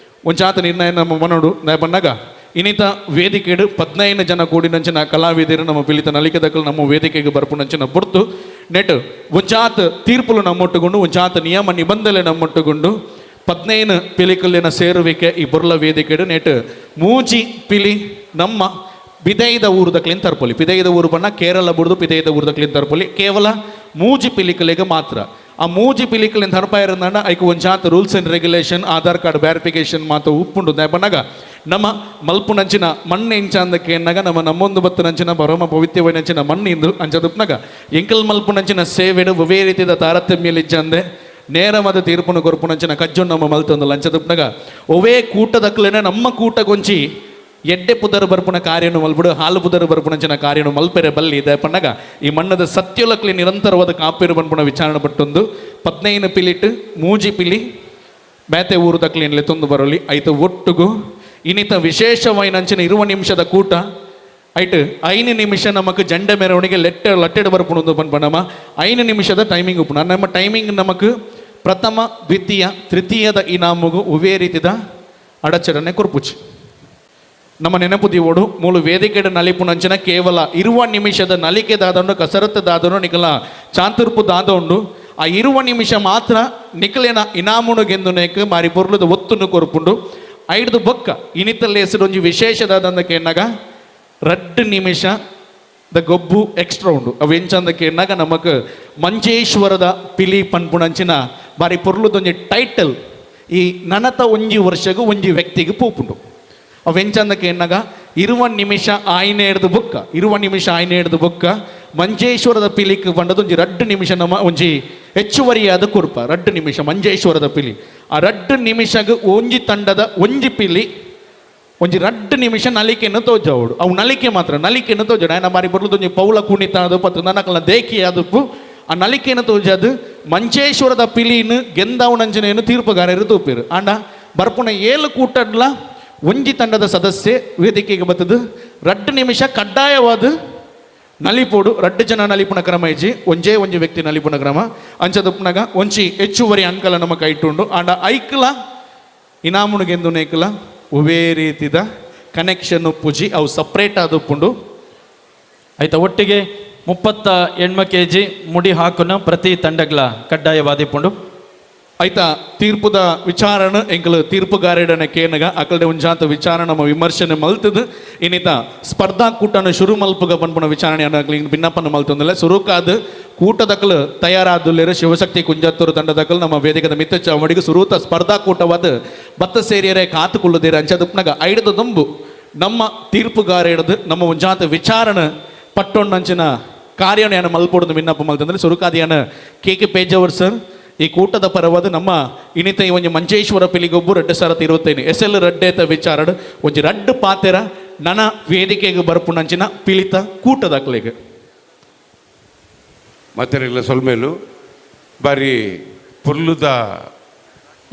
ಒಂಚಾತ ನಿರ್ಣಯ ನಮ್ಮ ಮನೋಡು ಬನ್ನಾಗ ಇನ್ನಿತ ವೇದಿಕೆಡು 15 ಜನ ಕೂಡಿನಂಚಿನ ಕಲಾವಿದರು ನಮ್ಮ ಪಿಲಿತ ನಲಿಕೆದಕ್ಕಲು ನಮ್ಮ ವೇದಿಕೆಗೆ ಬರ್ಪುನಂಚಿನ ಪೊರ್ತು ನೆಟ್ ಒಂಚಾತ ತೀರ್ಪುಲು ನಮ್ಮೊಟ್ಟುಗೊಂಡು ಒಂಚಾತ ನಿಯಮ ನಿಬಂಧನೆ ನಮ್ಮೊಟ್ಟುಗೊಂಡು 15 ಪಿಲಿಕಲ್ಲಿನ ಸೇರುವಿಕೆ ಈ ಬುರ್ಲ ವೇದಿಕೆಡು ನೆಟ್ ಮೂಜಿ ಪಿಲಿ ನಮ್ಮ ಪಿದೈದ ಊರುದಕ್ಲಿನ್ ತರ್ಪೊಲಿ ಪಿದೈದ ಊರು ಬಣ್ಣ ಕೇರಳ ಬುಡ್ದು ಪಿದೈದ ಊರುದಕ್ಲಿನ್ ತರ್ಪೊಲಿ ಕೇವಲ ಮೂಜಿ ಪಿಲಿಕಲಿಗೆ ಮಾತ್ರ ಆ ಮೂಜಿ ಪಿಲಿಕಲಿನ ತರ್ಪಾಯಿರಂದಾಂಡ ಐಕು ಒಂಜಾತ rules and regulation Aadhaar card verification ಮಾತ್ರ ಉಪ್ಪುಂಡು ಬಣ್ಣಗ ನಮ್ಮ ಮಲ್ಪುನಂಚಿನ ಮಣ್ಣು ಎಂಚಾಂದಕ್ಕೆ ಎನ್ನಾಗ ನಮ್ಮ ನಮ್ಮೊಂದು ಬತ್ತನಂಚಿನ ಪರಮ ಪವಿತ್ರವೈನಂಚಿನ ಮಣ್ಣು ಇಂದು ಅಂಚದುಪ್ನಾಗ ಎಂಕಲ್ ಮಲ್ಪುನಂಚಿನ ಸೇವೆಡು ಒವೇ ರೀತಿಯ ತಾರತಮ್ಯಲಿಜ್ಜಂದೆ ನೇರವಾದ ತೀರ್ಪುನು ಕೊರ್ಪುನಂಚಿನ ಕಜ್ಜು ನಮ್ಮ ಮಲ್ತೊಂದು ಲಂಚದುಪ್ನಾಗ ಒವೇ ಕೂಟದಕ್ಲೇನೆ ನಮ್ಮ ಕೂಟಗೊಂಚಿ ಎಡ್ಡೆ ಪುದರ್ ಬರ್ಪುನ ಕಾರ್ಯನು ಮಲ್ಪುಡು ಹಾಲು ಪುದರ್ ಬರ್ಪುನಂಚಿನ ಕಾರ್ಯನು ಮಲ್ಪೆರೆ ಬಲ್ಲಿ ಇದೆ ಪಣ್ಣಗ ಈ ಮಣ್ಣದ ಸತ್ಯೊಲಕ್ಲಿ ನಿರಂತರವಾದ ಕಾಪೇರು ಬನ್ಪುನ ವಿಚಾರಣೆ ಪಟ್ಟೊಂದು 15 ಪಿಲಿಟ್ ಮೂಜಿ ಪಿಲಿ ಬೇತೆ ಊರು ದಕ್ಲಿನ್ಲೆ ತೊಂದು ಬರಲಿ ಐತ ಒಟ್ಟುಗು ಇನ್ನಿತ ವಿಶೇಷವಾಯಿನಂಚಿನ 20 ನಿಮಿಷದ ಕೂಟ ಐಟ್ 5 ನಿಮಿಷ ನಮಕ್ ಜಂಡ ಮೆರವಣಿಗೆ ಲಟ್ಟೆಡ್ ಬರ್ಪುಣದು ಪನ್ಪನಮ 5 ನಿಮಿಷದ ಟೈಮಿಂಗ್ ಉಪ್ಪುನ ನಮ್ಮ ಟೈಮಿಂಗ್ ನಮಕ್ ಪ್ರಥಮ ದ್ವಿತೀಯ ತೃತೀಯದ ಇನಾಮುಗು ಉವೇ ರೀತಿದ ಅಡಚರಣೆ ಕೊರ್ಪುಚಿ ನಮ್ಮ ನೆನಪು ದಿವೋಡು ಮೂಲು ವೇದಿಕೆಡ ನಲಿಪುನಂಚಿನ ಕೇವಲ 20 ನಿಮಿಷದ ನಲಿಕೆ ದಾದಂಡು ಕಸರತ್ತು ದಾದನು ನಿಕಲ ಚಾತುರ್ಪು ದಾದ ಉಂಡು ಆ 20 ನಿಮಿಷ ಮಾತ್ರ ನಿಕಲೇನ ಇನಾಮುನು ಗೆಂದುನೇಕ್ ಮಾರಿ ಪೊರ್ಲುದ ಒತ್ತುನು ಕೊರ್ಪುಂಡು ಐಡ್ದು ಬೊಕ್ಕ ಇನಿತಲ್ಲಿ ಹೆಸರು ಒಂಜಿ ವಿಶೇಷದಾದಂದಕ್ಕೆ ಎನ್ನಾಗ 2 ನಿಮಿಷ the ಗೊಬ್ಬು ಎಕ್ಸ್ಟ್ರಾ ಉಂಡು ಅವು ಎಂಚಂದಕ್ಕೆ ಎನ್ನಾಗ ನಮಕ್ ಮಂಜೇಶ್ವರದ ಪಿಲಿ ಪನ್ಪುಣಂಚಿನ ಬಾರಿ ಪೊರ್ಲುದೊಂಜಿ ಟೈಟಲ್ ಈ ನನತ ಒಂಜಿ ವರ್ಷಗೂ ಒಂಜಿ ವ್ಯಕ್ತಿಗೆ ಪೋಪುಂಡು ಅವು ಎಂಚಂದಕ್ಕೆ ಎನ್ನಾಗ 20 ನಿಮಿಷ ಆಯ್ನೆ ಹಿಡ್ದು ಬೊಕ್ಕ 20 ನಿಮಿಷ ಆಯ್ನೆ ಹಿಡ್ದು ಬೊಕ್ಕ ಮಂಜೇಶ್ವರದ ಪಿಲಿಕ್ ಬಂಡದು ಒಂಜಿ 2 ನಿಮಿಷ ನಮ್ಮ ಒಂಜಿ ಹೆಚ್ಚುವರಿಯಾದ ಕುರ್ಪ 2 ನಿಮಿಷ ಮಂಜೇಶ್ವರದ ಪಿಲಿ ಆ 2 ನಿಮಿಷಗ್ ಒಂಜಿ ತಂಡದ ಒಂಜಿ ಪಿಲಿ ಒಂಜಿ 2 ನಿಮಿಷ ನಲಿಕೆಯನ್ನು ತೋಜಾವಡು ಅವು ನಲಿಕೆ ಮಾತ್ರ ನಲಿಕೆಯನ್ನು ತೋಜಾಡು ಆಯ್ನ ಬಾರಿ ಬರ್ಲುದು ಒಂಜಿ ಪೌಲ ಕುಣಿತ ಅದು ಪತ್ತು ನನಕಲ ದೇಕಿ ಅದಪ್ಪು ಆ ನಲಿಕೆಯನ್ನು ತೋಜಾದು ಮಂಜೇಶ್ವರದ ಪಿಲಿನ ಗೆಂದವನಂಜನೆಯನ್ನು ತೀರ್ಪುಗಾರರು ತೂಪಿರು ಆಂಡ ಬರ್ಪುನ 7 ಕೂಟಡ್ಲ ಒಂಜಿ ತಂಡದ ಸದಸ್ಯೆ ವೇದಿಕೆಗೆ ಬತ್ತದು 2 ನಿಮಿಷ ಕಡ್ಡಾಯವಾದ ನಲಿಪೋಡು 2 ಜನ ನಲಿಪುನ ಕ್ರಮ ಇಜ್ಜಿ ಒಂಜೇ ಒಂಜಿ ವ್ಯಕ್ತಿ ನಲಿಪುನ ಕ್ರಮ ಅಂಚದುಪ್ನಗ ಒಂಚಿ ಹೆಚ್ಚುವರಿ ಅಂಕಲ ನಮ್ಮ ಕೈಟುಂಡು ಆಂಡ ಐಕ್ಲ ಇನಾಮುಣಿಗೆಂದು ನೇಕಲ ಒವೇ ರೀತಿದ ಕನೆಕ್ಷನ್ ಉಪ್ಪುಜಿ ಅವು ಸಪ್ರೇಟ್ ಆದ ಉಪ್ಪುಂಡು. ಆಯ್ತಾ ಒಟ್ಟಿಗೆ 38 ಕೆಜಿ ಮುಡಿ ಹಾಕುನ ಪ್ರತಿ ತಂಡಗಳ ಕಡ್ಡಾಯವಾದಿಪುಂಡು. ಆಯ್ತಾ ತೀರ್ಪುದ ವಿಚಾರಣ ಎಂಕಲು ತೀರ್ಪುಗಾರಡನ ಕೇನಗ ಅಕಲ್ಡೆ ಒಂಜಾತ ವಿಚಾರ ನಮ್ಮ ವಿಮರ್ಶನೆ ಮಲ್ತದು ಇನ್ನಿತ ಸ್ಪರ್ಧಾ ಕೂಟನ ಶುರು ಮಲ್ಪುಗ ಪನ್ಪುನ ವಿಚಾರಣೆ ಭಿನ್ನಪ್ಪನ ಮಲ್ತಂದಿಲ್ಲ. ಸುರುಕಾದ ಕೂಟದಕಲು ತಯಾರಾದುಲ್ಲೇರು ಶಿವಶಕ್ತಿ ಕುಂಜತ್ತೂರು ತಂಡದಕಲು ನಮ್ಮ ವೇದಿಕದ ಮಿತ್ತ ಚಾವಡಿಗೆ ಸುರೂತ ಸ್ಪರ್ಧಾ ಕೂಟವಾದ ಬತ್ತ ಸೇರಿಯರೆ ಕಾತುಕೊಳ್ಳುದೇರ ಅಂಚದುಪ್ನಗ ಐಡದ ದುಂಬು ನಮ್ಮ ತೀರ್ಪುಗಾರ ಹಿಡಿದು ನಮ್ಮ ಒಂಜಾತ ವಿಚಾರಣ ಪಟ್ಟೊಣ್ಣಂಚಿನ ಕಾರ್ಯವನ್ನು ಮಲ್ಪೊಡುದು ವಿನ್ನಪ್ಪ ಮಲ್ತಂದ್ರೆ ಸುರುಕಾದಿಯಾನ ಕೆ ಕೆ ಪೇಜಾವರ್ ಸರ್ ಈ ಕೂಟದ ಪರವಾದ ನಮ್ಮ ಇನ್ನಿತ ಈ ಒಂಜಿ ಮಂಜೇಶ್ವರ ಪಿಲಿಗೊಬ್ಬು ರಡ್ಡು ಸರತಿ ಇರುತ್ತೇನೆ ಎಸ್ ಎಲ್ ರಡ್ಡೇತ ವಿಚಾರಡು ಒಂಜಿ ರಡ್ಡು ಪಾತೆರ ನನ ವೇದಿಕೆಗೆ ಬರ್ಪುನಂಚಿನ ಪಿಲಿತ ಕೂಟದಾಕ್ಲೆಗ್. ಮತ್ತೆಲ್ಲ ಸೊಲ್ಮೇಲು ಬಾರಿ ಪುರ್ಲುದ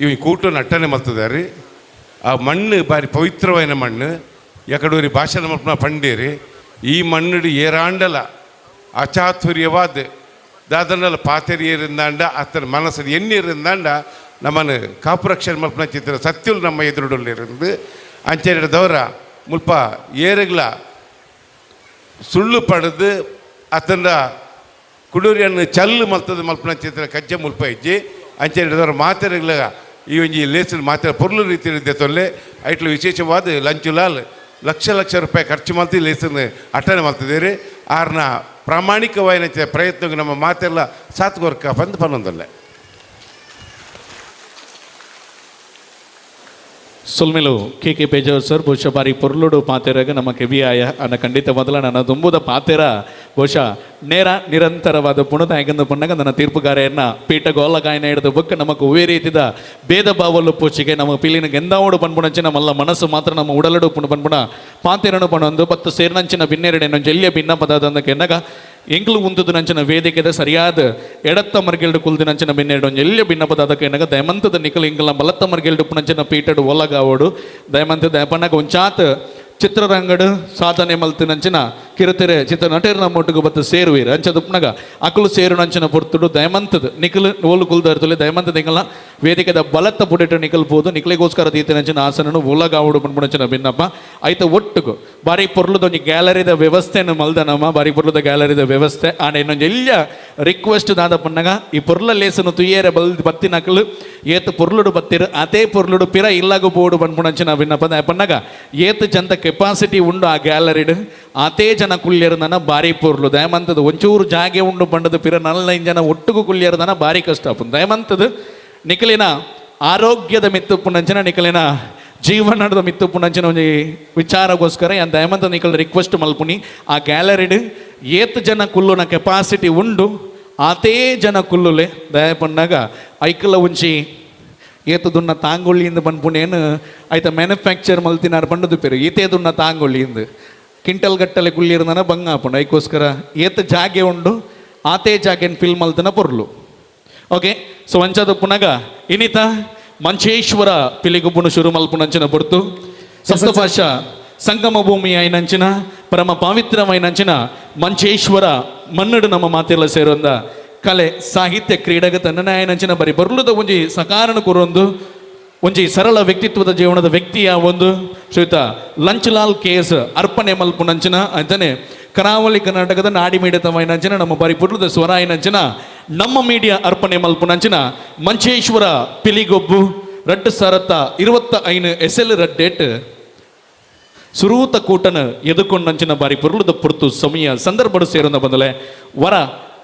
ಇವು ಕೂಟ ನಟ್ಟನೆ ಮಲ್ತದಾರಿ. ಆ ಮಣ್ಣು ಬಾರಿ ಪವಿತ್ರವಾದ ಮಣ್ಣು ಎಕಡೂರಿ ಭಾಷಣ ಮಲ್ಪನ ಪಂಡೇರಿ ಈ ಮಣ್ಣು ಏರಾಂಡಲ ಅಚಾತುರ್ಯವಾದ ದಾದನಲ್ಲ ಪಾತೆರಿ ಏರಿಂದಾಂಡ ಅத்தನ ಮನಸ್ಸು ಎಣ್ಣಿರಿಂದಾಂಡ ನಮ್ಮನ್ನು ಕಾಪುರಕ್ಷಣೆ ಮಲ್ಪನ ಚಿತ್ರ ಸತ್ಯುಲ್ ನಮ್ಮ ಎದುರುಡಲ್ಲಿருந்து ಅಂಚೆದವರ ಮುಲ್ಪ ಏರುಗಳ ಸುಳ್ಳು ಪಡೆದು ಅತನ ಕುಡೂರಿಯನ್ನು ಚಲ್ಲು ಮಲ್ತದ ಮಲ್ಪನ ಚಿತ್ರ ಕಜ್ಜೆ ಮುಲ್ಪ ಇಜ್ಜಿ ಅಂಚೆದವರ ಮಾತೆರುಗಳ ಈ ಒಂಜಿ ಲೇಸಿನ ಮಾತೆರ ಪೊರ್ಲು ರೀತಿಯಲ್ಲಿ ತೊಲ್ಲೆ ಐಟ್ಲು ವಿಶೇಷವಾದ ಲಂಚುಲಾಲ್ ಲಕ್ಷ ಲಕ್ಷ ರೂಪಾಯಿ ಖರ್ಚು ಮಾಡ್ತಿ ಲೇಸನ್ನು ಅಟ್ಟಣೆ ಮಾಡ್ತಿದ್ದೀರಿ. ಆರ್ನ ಪ್ರಾಮಾಣಿಕವಾದ ಪ್ರಯತ್ನಕ್ಕೆ ನಮ್ಮ ಮಾತೆಲ್ಲ ಸಾತ್ಗೋರ್ಕ ಬಂದು ಪನ್ನೊಂದಲ್ಲ. ಸೊಲ್ಮೆಲು K K Pejawar sir ಬಹುಶಃ ಬಾರಿ ಪೊರ್ಲುಡು ಪಾತೆರಾಗ ನಮ್ಮ ಕೆವಿಯಾಯ ಅನ್ನ ಖಂಡಿತ ಮೊದಲ ನನ್ನ ತುಂಬುದ ಪಾತೆರ ಬಹುಶಃ ನೇರ ನಿರಂತರವಾದ ಪುಣದ ಯಾಕಂದ ಪುಣ್ಣಗ ನನ್ನ ತೀರ್ಪುಗಾರೆಯನ್ನ ಪೀಠ ಗೋಲಗಾಯನ ಹಿಡಿದು ಬೊಕ್ಕ ನಮಕ್ ಒವ್ವೇ ರೀತಿದ ಭೇದ ಭಾವಲು ಪೋಚಿಗೆ ನಮ್ಮ ಪಿಲಿನ ಗೆಂದಾವಡು ಪನ್ಪುಣಂಚಿನ ನಮ್ಮಲ್ಲ ಮನಸ್ಸು ಮಾತ್ರ ನಮ್ಮ ಉಡಲಡು ಪುಣ ಪನ್ಪುಣ ಪಾತೆರನು ಪಣೊಂದು ಪತ್ತು ಸೇರ್ನಂಚಿನ ಬಿನ್ನೆರಡೆನೊಂದು ಜೆಲ್ಯ ಭಿನ್ನ ಪದಾದಂದಕ್ಕೆ ಎನ್ನಗ ಎಂಕ್ಲು ಉಂತುದು ನಂಚಿನ ವೇದಿಕೆದ ಸರಿಯಾದ ಎಡತ್ತ ಮರ್ಗೆಲ್ಡು ಕುಲ್ದು ನಂಚಿನ ಬಿನ್ನೆರಡು ಒಂಜಿ ಎಲ್ಯ ಭಿನ್ನ ಪದಾದಕ್ಕೆ ಎನ್ನಗ ದಯಮಂತದ ನಿಕಲು ಇಂಕಲ್ನ ಬಲತ್ತ ಮರ್ಗೆಲ್ಡು ಪುಣಂಚಿನ ಪೀಠಡು ಒಲಗಾವಡು ದಯಮಂತ ದಯಪಣ್ಣಗ ಒಂಚಾತ್ ಚಿತ್ರರಂಗಡು ಸಾಧನೆ ಮಲ್ತಿನಂಚಿನ ಕಿರುತೆರೆ ಚಿತ್ರ ನಟೇರ್ ನಮ್ಮೊಟ್ಟಿಗೆ ಬತ್ತು ಸೇರುವೀರು ಅಂಚದುಪ್ನಗ ಅಕಲು ಸೇರು ನಂಚಿನ ಪೊರ್ತುಡು ದಯಮಂತದ ನಿಖಲು ಓಲು ಕುಲ್ದರ್ತುಲೆ ದಯಮಂತದ ಎಂಕಲ್ನ ವೇದಿಕೆದ ಬಲತ್ತ ಪುಡಿಟ್ಟು ನಿಕಲ್ಬೋದು ನಿಖಲಿಗೋಸ್ಕರ ದೀತಿನಂಚಿನ ಆಸನನು ಒಲಗಾವಡು ಪನ್ಪುಣಂಚಿನ ಭಿನ್ನಪ್ಪ ಐತ ಒಟ್ಟುಗು ಬಾರಿ ಪೊರ್ಲುದ ಒಂಜಿ ಗ್ಯಾಲರಿದ ವ್ಯವಸ್ಥೆಯನ್ನು ಮಲ್ದನಮ್ಮ ಬಾರಿ ಪೊರ್ಲುದ ಗ್ಯಾಲರಿದ ವ್ಯವಸ್ಥೆ ಆಂಡ ಇನ್ನೊಂಜಿ ಎಲ್ಯ ರಿಕ್ವೆಸ್ಟ್ ದಾದ ಪನ್ನಗ ಈ ಪೊರ್ಲ ಲೇಸನು ತುಯ್ಯೇರೆ ಬಲ್ ಬತ್ತಿನಕಲು ಏತ್ ಪೊರ್ಲುಡು ಬತ್ತಿರು ಅದೇ ಪೊರ್ಲುಡು ಪಿರ ಇಲ್ಲಾಗು ಬೋಡು ಪನ್ಪುಣಂಚಿನ ಭಿನ್ನಪ್ಪ ಪನ್ನಗ ಏತ್ ಜಂತ ಕೆಪಾಸಿಟಿ ಉಂಡು ಆ ಗ್ಯಾಲರಿಡ್ ಆತೇ ಜನ ಕುಲ್ಯರ್ದನ ಬಾರಿ ಪೊರ್ಲು ದಯಮಂತದ ಒಂಚೂರು ಜಾಗೆ ಉಂಡು ಬಂಡದ ಪಿರ ನಲ್ಲೈನ್ ಜನ ಒಟ್ಟುಗು ಕುಲ್ಯರ್ದನ ಬಾರಿ ಕಷ್ಟ ಆಪುಂಡು ದಯಮಂತದ ನಿಖಲಿನ ಆರೋಗ್ಯದ ಮಿತ್ತುಪ್ಪುನಂಚಿನ ನಿಖಲಿನ ಜೀವನದ ಮಿತ್ತುಪ್ಪುನಂಚಿನ ಒಂಜಿ ವಿಚಾರಗೋಸ್ಕರ ಯಾನ್ ದಯಮಂತ ನಿಖಲ್ ರಿಕ್ವೆಸ್ಟ್ ಮಲ್ಪುನಿ ಆ ಗ್ಯಾಲರಿಡ್ ಏತ್ ಜನ ಕುಲ್ಲುನ ಕೆಪಾಸಿಟಿ ಉಂಡು ಆತೇ ಜನ ಕುಲ್ಲುಲೆ ದಯಪಣ್ಣಾಗ ಐಕಲ ಒಂಜಿ ಏತು ದುನ್ನ ತಾಂಗೊಳ್ಳಿಯಿಂದ ಪನ್ಪುನೇನು ಆಯ್ತ ಮ್ಯಾನುಫ್ಯಾಕ್ಚರ್ ಮಲ್ತಿನಾರು ಪಂಡದು ಪೇರು ಈತೇ ದುನ್ನ ತಾಂಗೊಳ್ಳಿಯಿಂದ ಕ್ವಿಂಟಲ್ ಗಟ್ಟಲೆ ಕುಳ್ಳಿರ್ದನ ಬಂಗ ಆಪುಂಡು ಐಕೋಸ್ಕರ ಏತ್ ಜಾಗೆ ಉಂಡು ಆತೇ ಜಾಗೆನ್ ಫಿಲ್ ಮಲ್ತನ ಪೊರ್ಲು. ಓಕೆ ಸೊ ಅಂಚದ ಪುನಗ ಇನಿತ ಮಂಚೇಶ್ವರ ಪಿಲಿಗುಬ್ಬುನು ಶುರು ಮಲ್ಪುನಂಚಿನ ಪೊರ್ತು ಸಪ್ತಭಾಷಾ ಸಂಗಮ ಭೂಮಿ అయినంచిన ಪರಮ ಪವಿತ್ರమైనంచిన ಮಂಚೇಶ್ವರ ಮನ್ನಡು ನಮ್ಮ ಮಾತೆಲ್ಲ ಸೇರೊಂದ ಕಲೆ ಸಾಹಿತ್ಯ ಕ್ರೀಡೆಗೆ ತನ್ನನಾಯನಂಚಿನ ಬರಿ ಬರ್ಲುದ ಒಂಜಿ ಸಕಾರಣ ಕೊರೊಂದು ಒಂಜಿ ಸರಳ ವ್ಯಕ್ತಿತ್ವದ ಜೀವನದ ವ್ಯಕ್ತಿಯ ಒಂದು ಶ್ರೀಯುತ ಲಂಚಲಾಲ್ ಕೇಸ್ ಅರ್ಪಣೆ ಮಲ್ಪುನಂಚಿನ ಅಂತಾನೆ ಕರಾವಳಿ ಕರ್ನಾಟಕದ ನಾಡಿ ಮೀಡಿತమైనంచిన ನಮ್ಮ ಬರಿ ಪುರ್ಲುದ ಸ್ವರ అయినంచిన ನಮ್ಮ ಮೀಡಿಯಾ ಅರ್ಪಣೆ ಮಲ್ಪುನಂಚಿನ ಮಂಚೇಶ್ವರ ಪಿಲಿಗೊಬ್ಬು ರಡ್ಡು ಸರತ್ತ 25 ಎಸ್ ಎಲ್ ರಡ್ಡೇಟ್ ಸುರೂತ ಕೂಟನ ಎದುಕೊಂಡಂಚಿನ ಬಾರಿ ಪೊರ್ಲುದ ಪುರ್ತು ಸಮಯ ಸಂದರ್ಭಡು ಸೇರೊಂದ ಬಂದಲೆ ವರ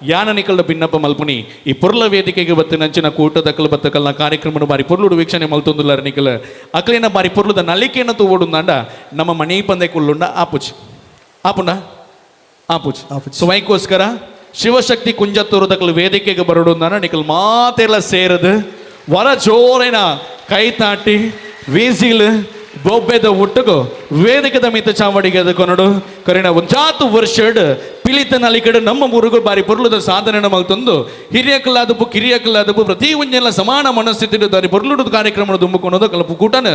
ಯಾನನಿಕಲ್ದ ಭಿನ್ನಪ್ಪ ಮಲ್ಪುನಿ ಈ ಪೊರ್ಲ ವೇದಿಕೆಗೆ ಬತ್ತಿನಂಚಿನ ಕೂಟದಕಲ್ ಬತ್ತಕಲ್ನ ಕಾರ್ಯಕ್ರಮನ ಬಾರಿ ಪೊರ್ಲುಡು ವೀಕ್ಷಣೆ ಮಲ್ತೊಂದುಲ್ಲಾರ ನಿಕಲ್ ಅಕಲಿನ ಬಾರಿ ಪೊರ್ಲುದ ನಲಿಕೆನ ತೂವೊಡುಂದಾಂಡ ನಮ್ಮ ಮಣಿ ಪಂದೆ ಕುಳ್ಳುಂಡ ಆಪುಚಿ ಆಪುಂಡ ಆಪುಚಿ ಸೊ ವೈಕೋಸ್ಕರ ಶಿವಶಕ್ತಿ ಕುಂಜತ್ತೂರು ದಕಲ್ ವೇದಿಕೆಗೆ ಬರೋಡುಂದಾಂಡ ನಿಕಲ್ ಮಾತೆಲ್ಲ ಸೇರದು ವರ ಜೋರಿನ ಕೈ ತಾಟಿ ವೀಸಿಲ್ ಬೊಬ್ಬೆದ ಒಟ್ಟುಗು ವೇದಿಕದ ಮಿತ ಚಾವಡಿಗೆ ಅದಕ್ಕೊನಡು ಕರಿಣ ಒಂಜಾತು ವರ್ಷಡ್ ಪಿಲಿತ ನಲಿಕಡು ನಮ್ಮ ಊರುಗಳು ಬಾರಿ ಪೊರ್ಲುದ ಸಾಧನೆ ಮಲ್ತೊಂದು ಹಿರಿಯಕಲ್ಲಾದಪ್ಪು ಕಿರಿಯಕಲ್ಲಾದಪ್ಪು ಪ್ರತಿ ಒಂಜೆಲ್ಲ ಸಮಾನ ಮನಸ್ಥಿತಿ ದಾರಿ ಪೊರ್ಲುಡು ಕಾರ್ಯಕ್ರಮ ದುಂಬುಕೊನೋದು ಕಲಪು ಕೂಟನ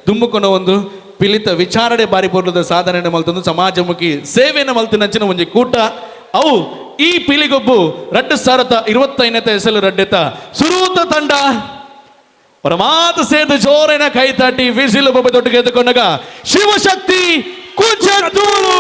ದುಂಬುಕೊನೋ ಒಂದು ಪಿಲಿತ ವಿಚಾರಣೆ ಬಾರಿ ಪೊರ್ಲುದ ಸಾಧನೆ ಮಲ್ತೊಂದು ಸಮಾಜಮುಖಿ ಸೇವೆಯನ್ನು ಮಲ್ತಿನಂಚಿನ ಒಂಜಿ ಕೂಟ ಅವು ಈ ಪಿಲಿಗೊಬ್ಬು 2025 ಹೆಸರು ರಡ್ಡೆತ ಸುರೂತ ತಂಡ ಪರಮಾತ ಸೇರ್ದು ಜೋರಿನ ಕೈ ತಟ್ಟಿ ವಿಸಿಲು ಬೊಬ್ಬೆ ತೊಟ್ಟಿಗೆ ಎದ್ದುಕೊಂಡಾಗ Shivashakti ಕುಂಚತ್ತೂರು.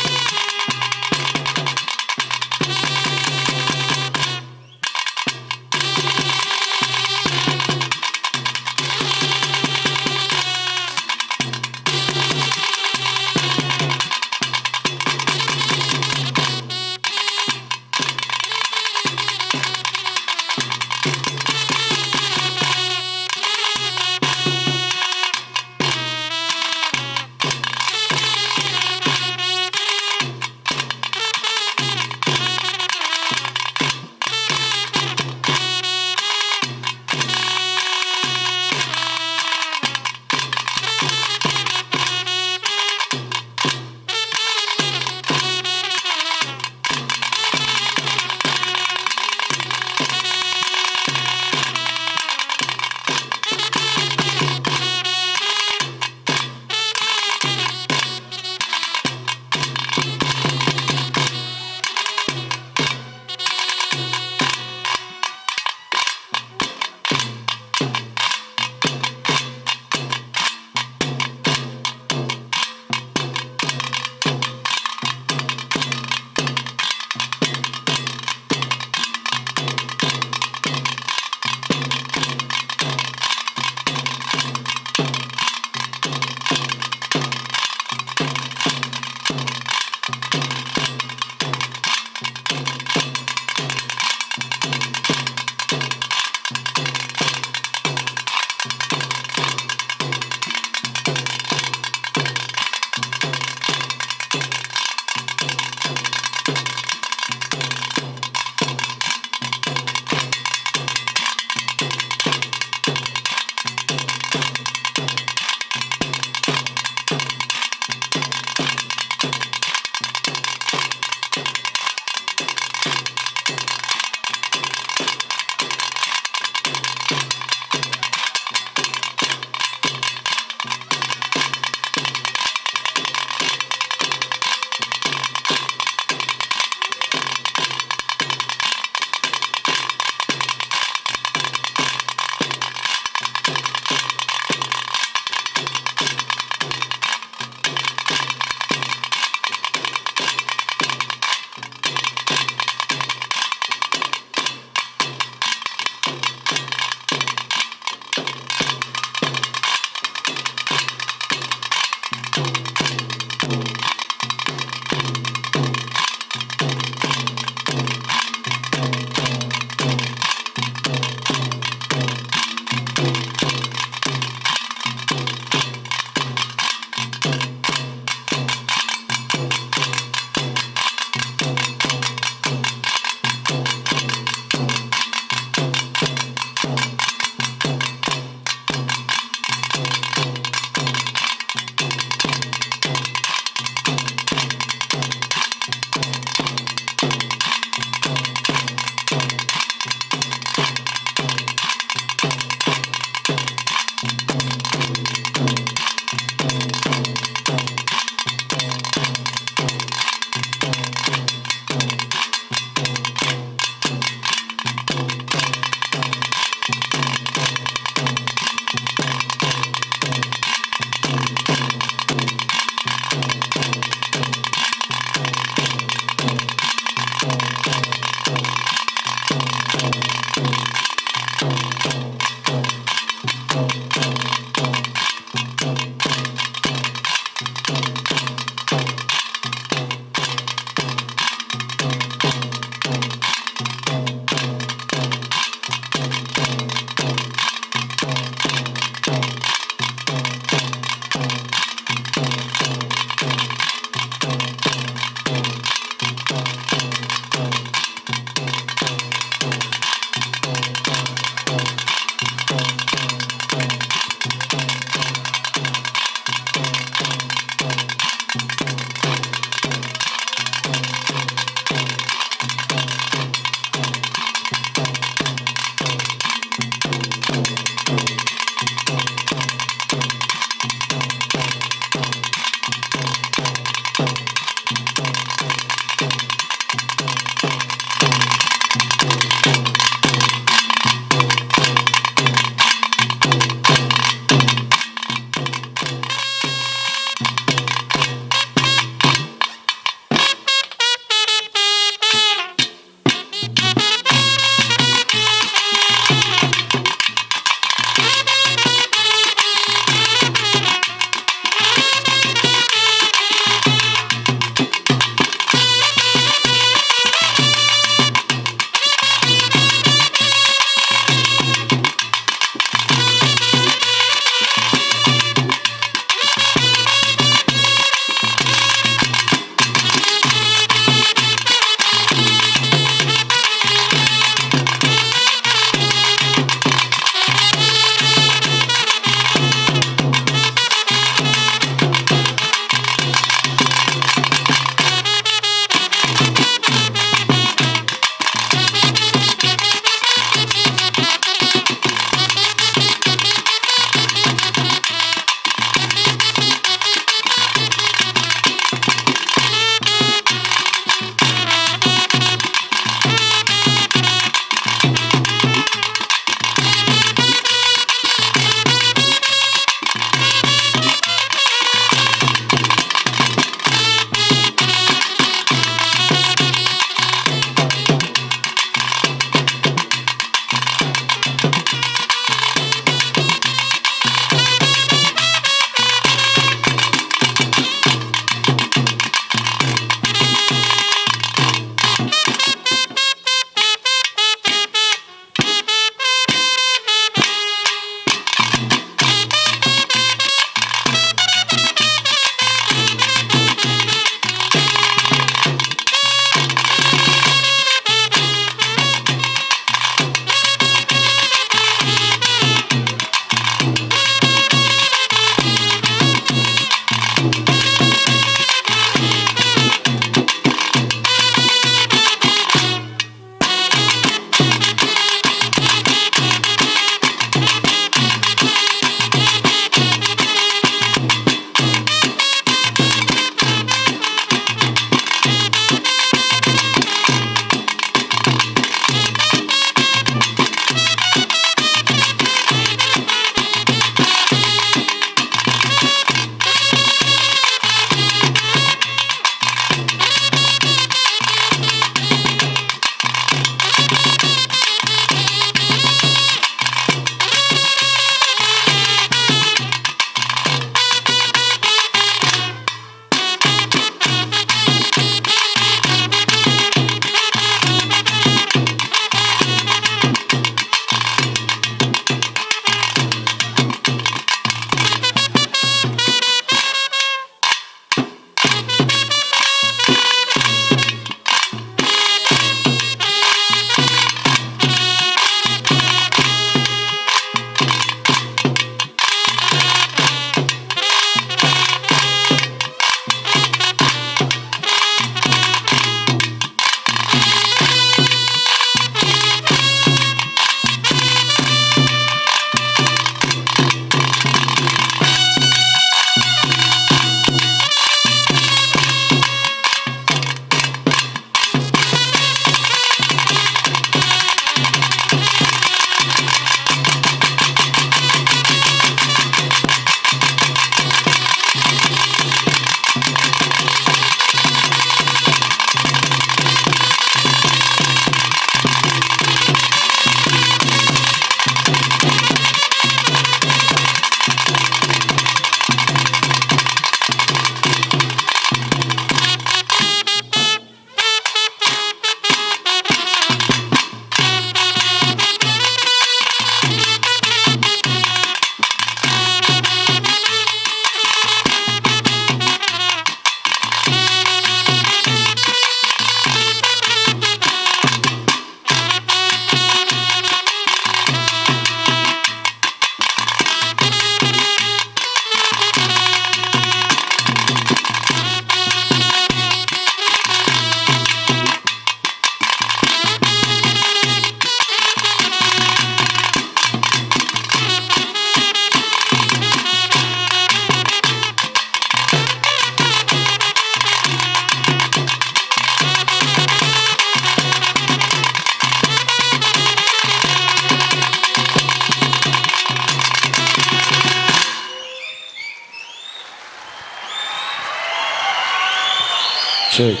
Check.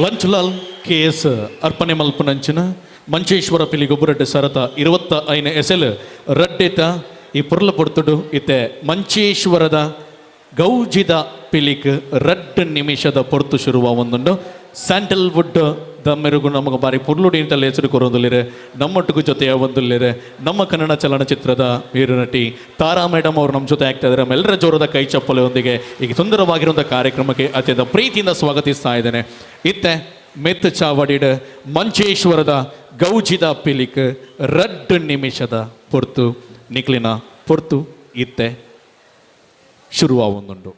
Lanchlal K S ಅರ್ಪಣೆ ಮಲ್ಪುನಂಚಿನ ಮಂಚೇಶ್ವರ ಪಿಲಿಗೊಬ್ಬರಡ್ಡೆ ಸರತ 25 ಎಸೆಲ್ ರಡ್ಡೆತ ಈ ಪೊರ್ಲ ಪೊರ್ತುಡು ಇತ್ತೆ ಮಂಚೇಶ್ವರದ ಗೌಜಿದ ಪಿಲಿಕ್ ರಡ್ಡ್ ನಿಮಿಷದ ಪೊರ್ತು ಶುರುವ ಒಂದುಂಡು. ಸ್ಯಾಂಡಲ್ವುಡ್ the ಮೆರುಗು ನಮಗೆ ಬಾರಿ ಪೊರ್ಲುಡಿ ಅಂತಲೇ ಹೆಸರು ಕೊರೊಂದುಲ್ಲಿರೆ, ನಮ್ಮೊಟ್ಟಿಗೂ ಜೊತೆಯ ಒಂದುಲ್ಲಿರೆ ನಮ್ಮ ಕನ್ನಡ ಚಲನಚಿತ್ರದ ವೀರನಟಿ ತಾರಾ ಮೇಡಮ್ ಅವರು ನಮ್ಮ ಜೊತೆ ಆಗ್ತಾ ಇದ್ದಾರೆ. ನಮ್ಮೆಲ್ಲರ ಜೋರದ ಕೈ ಚಪ್ಪಲೆಯೊಂದಿಗೆ ಈಗ ಸುಂದರವಾಗಿರುವಂಥ ಕಾರ್ಯಕ್ರಮಕ್ಕೆ ಅತ್ಯಂತ ಪ್ರೀತಿಯಿಂದ ಸ್ವಾಗತಿಸ್ತಾ ಇದ್ದೇನೆ. ಇತ್ತೆ ಮೆತ್ತು ಚಾವಡಿಡ್ ಮಂಚೇಶ್ವರದ ಗೌಜಿದ ಪಿಲಿಕ್ ರಡ್ಡು ನಿಮಿಷದ ಪೊರ್ತು ನಿಕ್ಲಿನ ಪೊರ್ತು ಇತ್ತೆ ಶುರುವಾವೊಂದುಂಡು.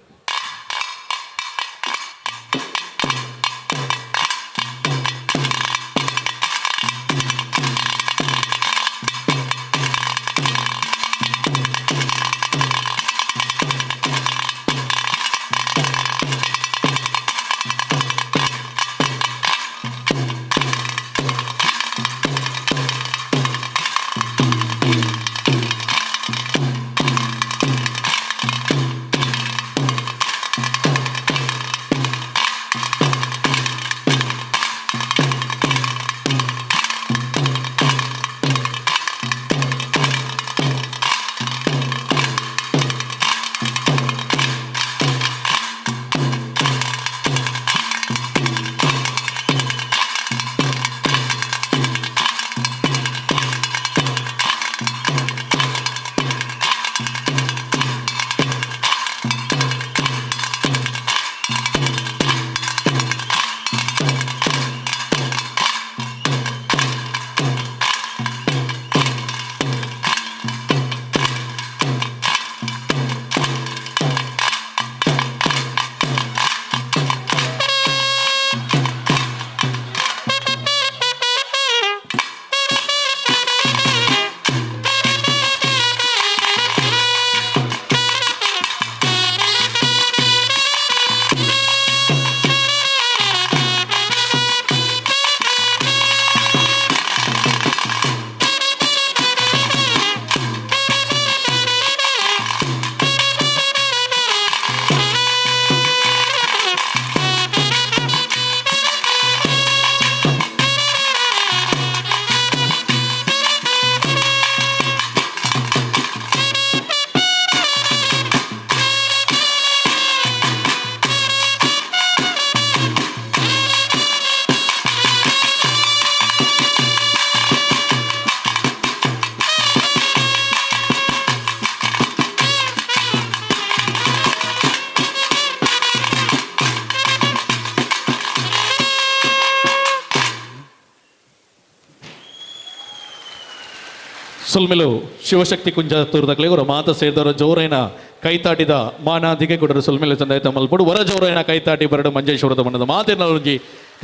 ಸೊಲ್ಮೆಲು ಶಿವಶಕ್ತಿ ಕುಂಜ ತೂರ್ದಕ್ಲೆ ಗುರು ಮಾತ ಸೇರಿದವರ ಜೋರೈನ ಕೈತಾಟಿದ ಮಾನಾದಿಗೆ ಕೊಡರು ಸೊಲ್ಮೆಲು ಚಂದಾಯ್ತ ಮಲ್ಪಡು ವರ ಜೋರೈನ ಕೈತಾಟಿ ಬರಡು ಮಂಜೇಶ್ವರದ ಮಣ್ಣದ ಮಾತಿನ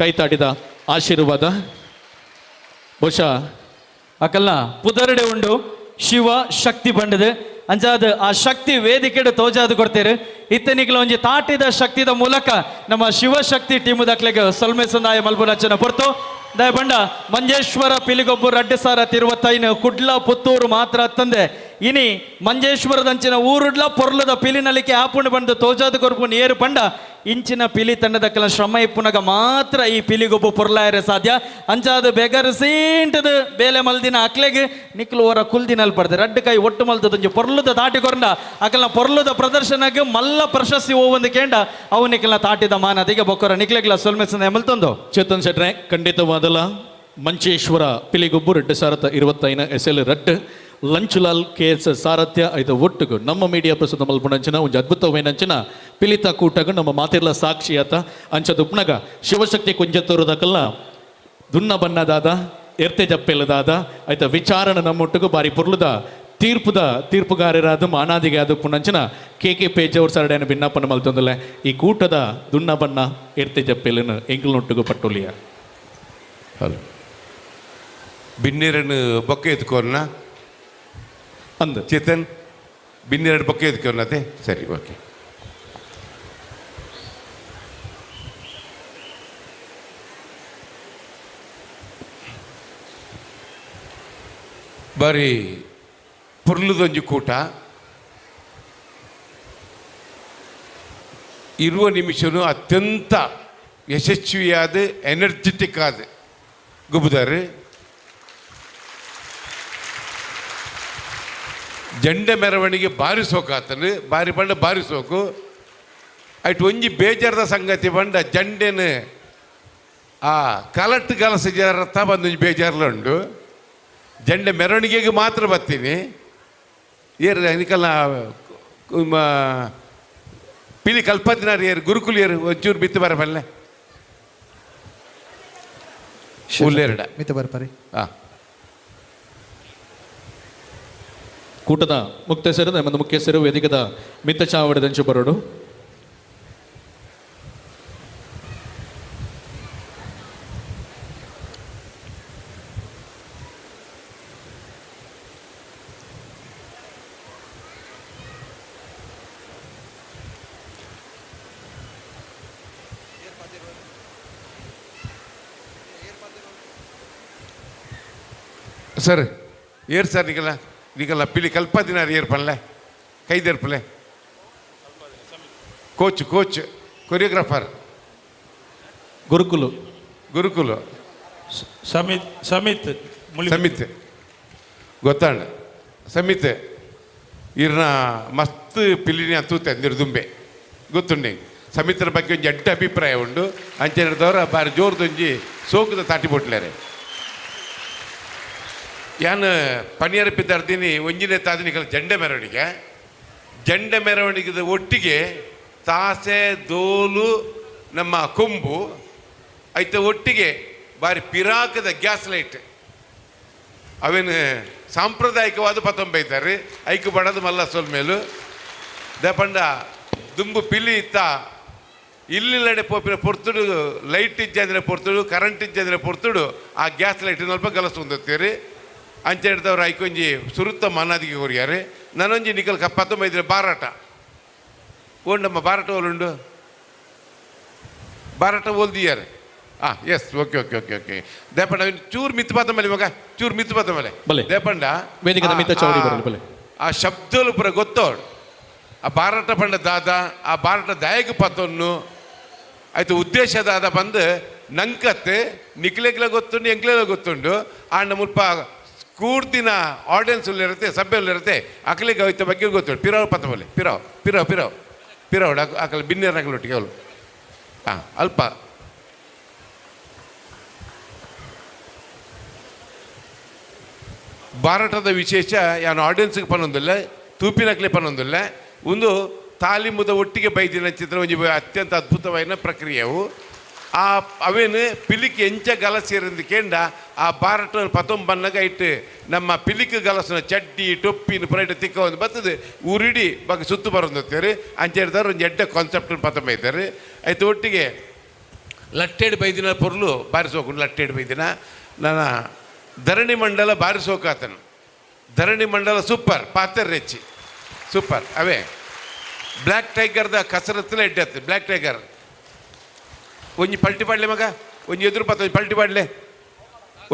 ಕೈತಾಟಿದ ಆಶೀರ್ವಾದ ಬಹುಶಃ ಅಕಲ್ನ ಪುದರಡೆ ಉಂಡು ಶಿವ ಶಕ್ತಿ ಬಂಡದೆ ಅಂಚಾದ ಆ ಶಕ್ತಿ ವೇದಿಕೆಡು ತೋಜಾದು ಕೊಡ್ತೇವೆ. ಇತ್ತನಿಗ್ಲ ಒಂಜಿ ತಾಟಿದ ಶಕ್ತಿದ ಮೂಲಕ ನಮ್ಮ ಶಿವಶಕ್ತಿ ಟೀಮು ದಾಖಲೆಗೆ ಸೊಲ್ಮೆ ಸಂದಾಯ ಮಲ್ಪುನಚ್ಚನ ಪೊರ್ತು ದಯ ಬಂಡ ಮಂಜೇಶ್ವರ ಪಿಲಿಗೊಬ್ಬು ರಡ್ಡು ಸಾರ ತಿರುವತ್ತೈನು ಕುಡ್ಲ ಪುತ್ತೂರು ಮಾತ್ರ ತಂದೆ ಇನಿ ಮಂಜೇಶ್ವರದಂಚಿನ ಊರುಡ್ಲ ಪೊರ್ಲದ ಪಿಲಿನಲಿಕೆ ಆಪುಂಡು ಬಂದು ತೋಜಾದ ಕೊರ್ಪು ನೇರು ಪಂಡ ಇಂಚಿನ ಪಿಲಿ ತಂಡದ ಕೆಲ ಶ್ರಮ ಇಪ್ಪುನಗ ಮಾತ್ರ ಈ ಪಿಲಿಗೊಬ್ಬು ಪೊರ್ಲಾಯರೆ ಸಾಧ್ಯ. ಅಂಚಾದ ಬೆಗರ್ ಸೀಂಟದ ಬೇಲೆ ಮಲ್ದಿನ ಅಕ್ಲೆಗ್ ನಿಕ್ಲು ಓರ ಕುಲ್ದಿನಲ್ಲಿ ಪಡ್ದೆ ರಡ್ಡು ಕೈ ಒಟ್ಟು ಮಲ್ತದೊಂಜಿ ಪೊರ್ಲುದ ತಾಟಿ ಕೊರಂಡ ಅಕಲ್ನ ಪೊರ್ಲುದ ಪ್ರದರ್ಶನಕ್ಕೆ ಮಲ್ಲ ಪ್ರಶಸ್ತಿ ಓವೊಂದು ಕೇಂಡ ಅವು ನಿಕ್ಲ ತಾಟಿದ ಮಾನದಿಗೆ ಬೊಕ್ಕರ ನಿಕ್ಲೆಗ್ಲ ಸೊಲ್ಮೆಸನ ಎಮಲ್ತೊಂದು. ಚೇತನ್ ಶೆಟ್ರೆ ಖಂಡಿತವಾದಲ ಮಂಚೇಶ್ವರ ಪಿಲಿಗೊಬ್ಬು ರೆಡ್ಡು ಸಾರತ 25 ಎಸ್ ಎಲ್ ರಡ್ಡು ಲಂಚುಲಾಲ್ ಕೆ ಎಸ್ ಸಾರಥ್ಯ ಐದು ಒಟ್ಟುಗು ನಮ್ಮ ಮೀಡಿಯಾ ಪ್ರಸ್ತುತ ಮಲ್ಪುನಂಚಿನ ಒಂಜಿ ಅದ್ಭುತವೈನಂಚಿನ ಪಿಲಿತ ಕೂಟಗು ನಮ್ಮ ಮಾತಿರ್ಲ ಸಾಕ್ಷಿಯಾತ ಅಂಚದುಪ್ನಗ ಶಿವಶಕ್ತಿ ಕುಂಜತ್ತೂರುದಕಲ್ಲ ದುನ್ನ ಬಣ್ಣದಾದ ಎರ್ತೆ ಜಪ್ಪೆಲ್ಲದಾದ ಆಯ್ತ ವಿಚಾರಣ ನಮ್ಮೊಟ್ಟಿಗೂ ಬಾರಿ ಪೊರ್ಲುದ ತೀರ್ಪುದ ತೀರ್ಪುಗಾರರಾದ ಮಾನಾದಿಗೆ ಅದು ಪುನಂಚಿನ ಕೆ ಕೆ ಪೇಜ್ ಅವ್ರ ಸರಡೇನ ಭಿನ್ನಪ್ಪನ ಮಲ್ತೊಂದಲೆ ಈ ಕೂಟದ ದುನ್ನ ಬಣ್ಣ ಎರ್ತೆ ಜಪ್ಪೆಲ್ಲನು ಎಂಕಲ್ನೊಟ್ಟಿಗೂ ಪಟ್ಟೊಲಿಯ. ಹಲೋ ಬಿನ್ನೇರನ್ನು ಬೊಕ್ಕೆ ಎತ್ಕೋರ್ನ ಅಂದ ಚೇತನ್ ಬಿನ್ನೆರಡು ಬೊಕ್ಕೆ ಎತ್ಕೋರ್ನತೆ ಸರಿ ಓಕೆ. ಬಾರಿ ಪೊರ್ಲುದೊಂಜಿ ಕೂಟ ಇರುವ ನಿಮಿಷನು ಅತ್ಯಂತ ಯಶಸ್ವಿಯಾದ ಎನರ್ಜೆಟಿಕ್ ಆದ ಗುಬ್ಬುದಾರು. ಜಂಡೆ ಮೆರವಣಿಗೆ ಬಾರಿ ಸೋಕಾತನು, ಬಾರಿ ಬಂಡ ಬಾರಿ ಸೋಕು. ಐಟ್ ಒಂಜಿ ಬೇಜಾರದ ಸಂಗತಿ ಬಂಡ ಜಂಡೆನು ಆ ಕಲಟ್ಟು ಕಲಸ ಜರತ್ತ ಬಂದೊಂಜಿ ಬೇಜಾರ್ಲ ಉಂಡು. ಜಂಡೆ ಮೆರವಣಿಗೆಗೆ ಮಾತ್ರ ಬರ್ತೀನಿ. ಏರ್ ನಿಕಲ್ನ ಪಿಲಿ ಕಲ್ಪತಿನಾರು ಏರು ಗುರುಕುಲು ಏರು ಒಂಚೂರು ಬಿತ್ತು ಬರಬಲ್ಲೆ ಉಲ್ಲೇರಡ ಮಿತ್ತು ಬರ್ಪರಿ. ಹಾಂ, ಕೂಟದ ಮುಕ್ತೇಸರು ನಮ್ಮ ಮುಖ್ಯಸ್ಥರು ವೇದಿಕದ ಮಿತ್ತ ಚಾವಡಿದಂಚು ಬರೋಡು. ಸರ್ ಏರ್ ಸರ್ ನಿಕಲ್ಲ ನಿಕಲ್ಲ ಪಿಲಿ ಕಲ್ಪದಿನಾರು ಏರ್ ಪನ್ಲೆ ಕೈದೇರ್ಪಲೆ coach coach choreographer ಗುರುಕುಲು ಗುರುಕುಲು ಸಮಿತ್ ಸಮಿತ್ ಸಮಿತ್ ಗೊತ್ತಾಂಡ ಸಮಿತ್ ಇರ್ನ ಮಸ್ತ್ ಪಿಲಿನಿ ತೂತೆ ಅಂದಿರು ದುಂಬೆ ಗೊತ್ತುಂಡೆ. ಸಮಿತ್ರ ಬಗ್ಗೆ ಒಂಜಿ ಅಡ್ಡ ಅಭಿಪ್ರಾಯ ಉಂಡು. ಅಂಚೆನದವರ ಬಾರಿ ಜೋರ್ದೊಂಜಿ ಸೋಕುದ ತಾಟಿ ಬೊಟ್ಲೇರೆ. ಯಾನ್ ಪನಿಯರ ಪಿದ್ದಾರ್ತೀನಿ ಒಂಜಿನೇ ತಾದಿನಿಕಲ ಜಂಡೆ ಮೆರವಣಿಗೆ. ಜಂಡೆ ಮೆರವಣಿಗೆದ ಒಟ್ಟಿಗೆ ತಾಸೆ ದೋಲು ನಮ್ಮ ಕೊಂಬು ಐತ ಒಟ್ಟಿಗೆ ಬಾರಿ ಪಿರಾಕದ ಗ್ಯಾಸ್ ಲೈಟ್ ಅವೇನು ಸಾಂಪ್ರದಾಯಿಕವಾದ ಪತ್ತೊಂಬೈತಾರೆ ಐಕು ಬಡದು ಮಲ್ಲ ಸೊಲ್ಮೇಲು ದಪಂಡ ದುಂಬು ಪಿಲಿ ಇತ್ತ ಇಲ್ಲಿಲ್ಲಡೆ ಪೋಪಿನ ಪೊರ್ತುಡು ಲೈಟ್ ಇಜ್ಜಂದ್ರೆ ಪೊರ್ತುಡು ಕರೆಂಟ್ ಇಜ್ಜಂದ್ರೆ ಪೊರ್ತುಡು ಆ ಗ್ಯಾಸ್ ಲೈಟ್ ಸ್ವಲ್ಪ ಗಲಸು ಹೊಂದುತ್ತೀರಿ. ಅಂಚೆ ಹಿಡ್ದವ್ರು ಐಕೊಂಜಿ ಸುರುತ್ತ ಮನಾದಿಗೆ ಕೊರಿಯಾರೆ. ನಾನೊಂಜಿ ನಿಕಲ್ ಕಪ್ಪತ್ತೊಂಬೈದ್ರೆ ಬಾರಾಟ ಓಂಡಮ್ಮ ಬಾರಾಟ ಓಲುಂಡು ಬಾರಾಟ ಓಲ್ದಿಯಾರೆ. ಹಾಂ yes okay okay okay okay ದೇಪಂಡ ಚೂರು ಮಿತ್ತು ಪಾತ ಮೇಲೆ ಮಗ ಚೂರು ಮಿತ್ತು ಪಾತ ಮೇಲೆ ದೇಪಂಡ ಆ ಶಬ್ದಲು ಪೂರ ಗೊತ್ತೋಡು. ಆ ಬಾರಾಟ ಪಂಡ ದಾದ ಆ ಬಾರಾಟ ದಾಯಕ ಪತ್ತೊನ್ನು ಆಯ್ತು ಉದ್ದೇಶ ದಾದ ಬಂದು ನಂಕತ್ತೆ ನಿಕ್ಲೆಗ್ಲ ಗೊತ್ತುಂಡು ಎಂಕ್ಲೆಲ್ಲ ಗೊತ್ತುಂಡು. ಆಂಡ ಮುಲ್ಪ ಕೂರ್ದಿನ ಆಡಿಯನ್ಸ್ ಇರುತ್ತೆ ಸಭೆಯಲ್ಲಿರುತ್ತೆ ಅಕಲಿಗೆ ಹೋಯ್ತ ಬಗ್ಗೆ ಗೊತ್ತುಂಟು. ಪಿರಾವ್ ಪತ್ತಬಲೆ ಪಿರಾವ್ ಪಿರಾವ್ ಪಿರಾವ್ ಪಿರಾವ್ ಅಕಲ ಬಿನ್ನೇರ್ ಒಟ್ಟಿಗೆ ಅವಳು ಹಾಂ ಅಲ್ಪ ಬಾರಾಟದ ವಿಶೇಷ ಯಾನು ಆಡಿಯನ್ಸ್ಗೆ ಪನ್ನೊಂದಿಲ್ಲ ತೂಪಿನಕ್ಲೆ ಪನ್ನೊಂದಿಲ್ಲ. ಒಂದು ತಾಲೀಮುದ ಒಟ್ಟಿಗೆ ಬೈದಿನ ಚಿತ್ರ ಒಂಜಿ ಅತ್ಯಂತ ಅದ್ಭುತವಾದ ಪ್ರಕ್ರಿಯೆವು. ಆ ಅವೇನು ಪಿಲಿಕ್ ಎಂಚ ಗಲಸೇರಿಂದ ಕೇಂಡ ಆ ಬಾರಾಟ ಪತ್ತೊಂಬನ್ನಾಗ ಇಟ್ಟು ನಮ್ಮ ಪಿಲಿಕ್ ಗಲಸನ ಚಡ್ಡಿ ಟೊಪ್ಪಿನ ಪುರ ತಿಕ್ಕ ಒಂದು ಬರ್ತದೆ ಊರಿಡಿ ಬಗ್ಗೆ ಸುತ್ತು ಬರೋದು ಅಂಚೆ ಹಿಡ್ದವ್ರು ಒಂದು ಎಡ್ಡ ಕಾನ್ಸೆಪ್ಟ್ ಪತ್ತೊಂಬ ಇದ್ದಾರೆ. ಆಯ್ತು ಒಟ್ಟಿಗೆ ಲಟ್ಟೇಡು ಬೈದಿನ ಪೊರ್ಲು ಬಾರಿಸೋಕು ಲಟ್ಟೇಡು ಬೈದಿನ ನನ್ನ ಧರಣಿ ಮಂಡಲ ಬಾರಿಸೋಕಾತನು. ಧರಣಿ ಮಂಡಲ ಸೂಪರ್ ಪಾತರ್ ರೆಚ್ಚಿ ಸೂಪರ್ ಅವೇ ಬ್ಲ್ಯಾಕ್ ಟೈಗರ್ದ ಕಸರತ್ತಲೇ ಎಡ್ಡತ್ತು ಬ್ಲ್ಯಾಕ್ ಟೈಗರ್. ಒಂಜಿ ಪಲ್ಟಿ ಪಾಡ್ಲೆ ಮಗ ಒಂಜಿ ಎದುರು ಪತ್ತ ಒಂಜಿ ಪಲ್ಟಿ ಪಾಡ್ಲೆ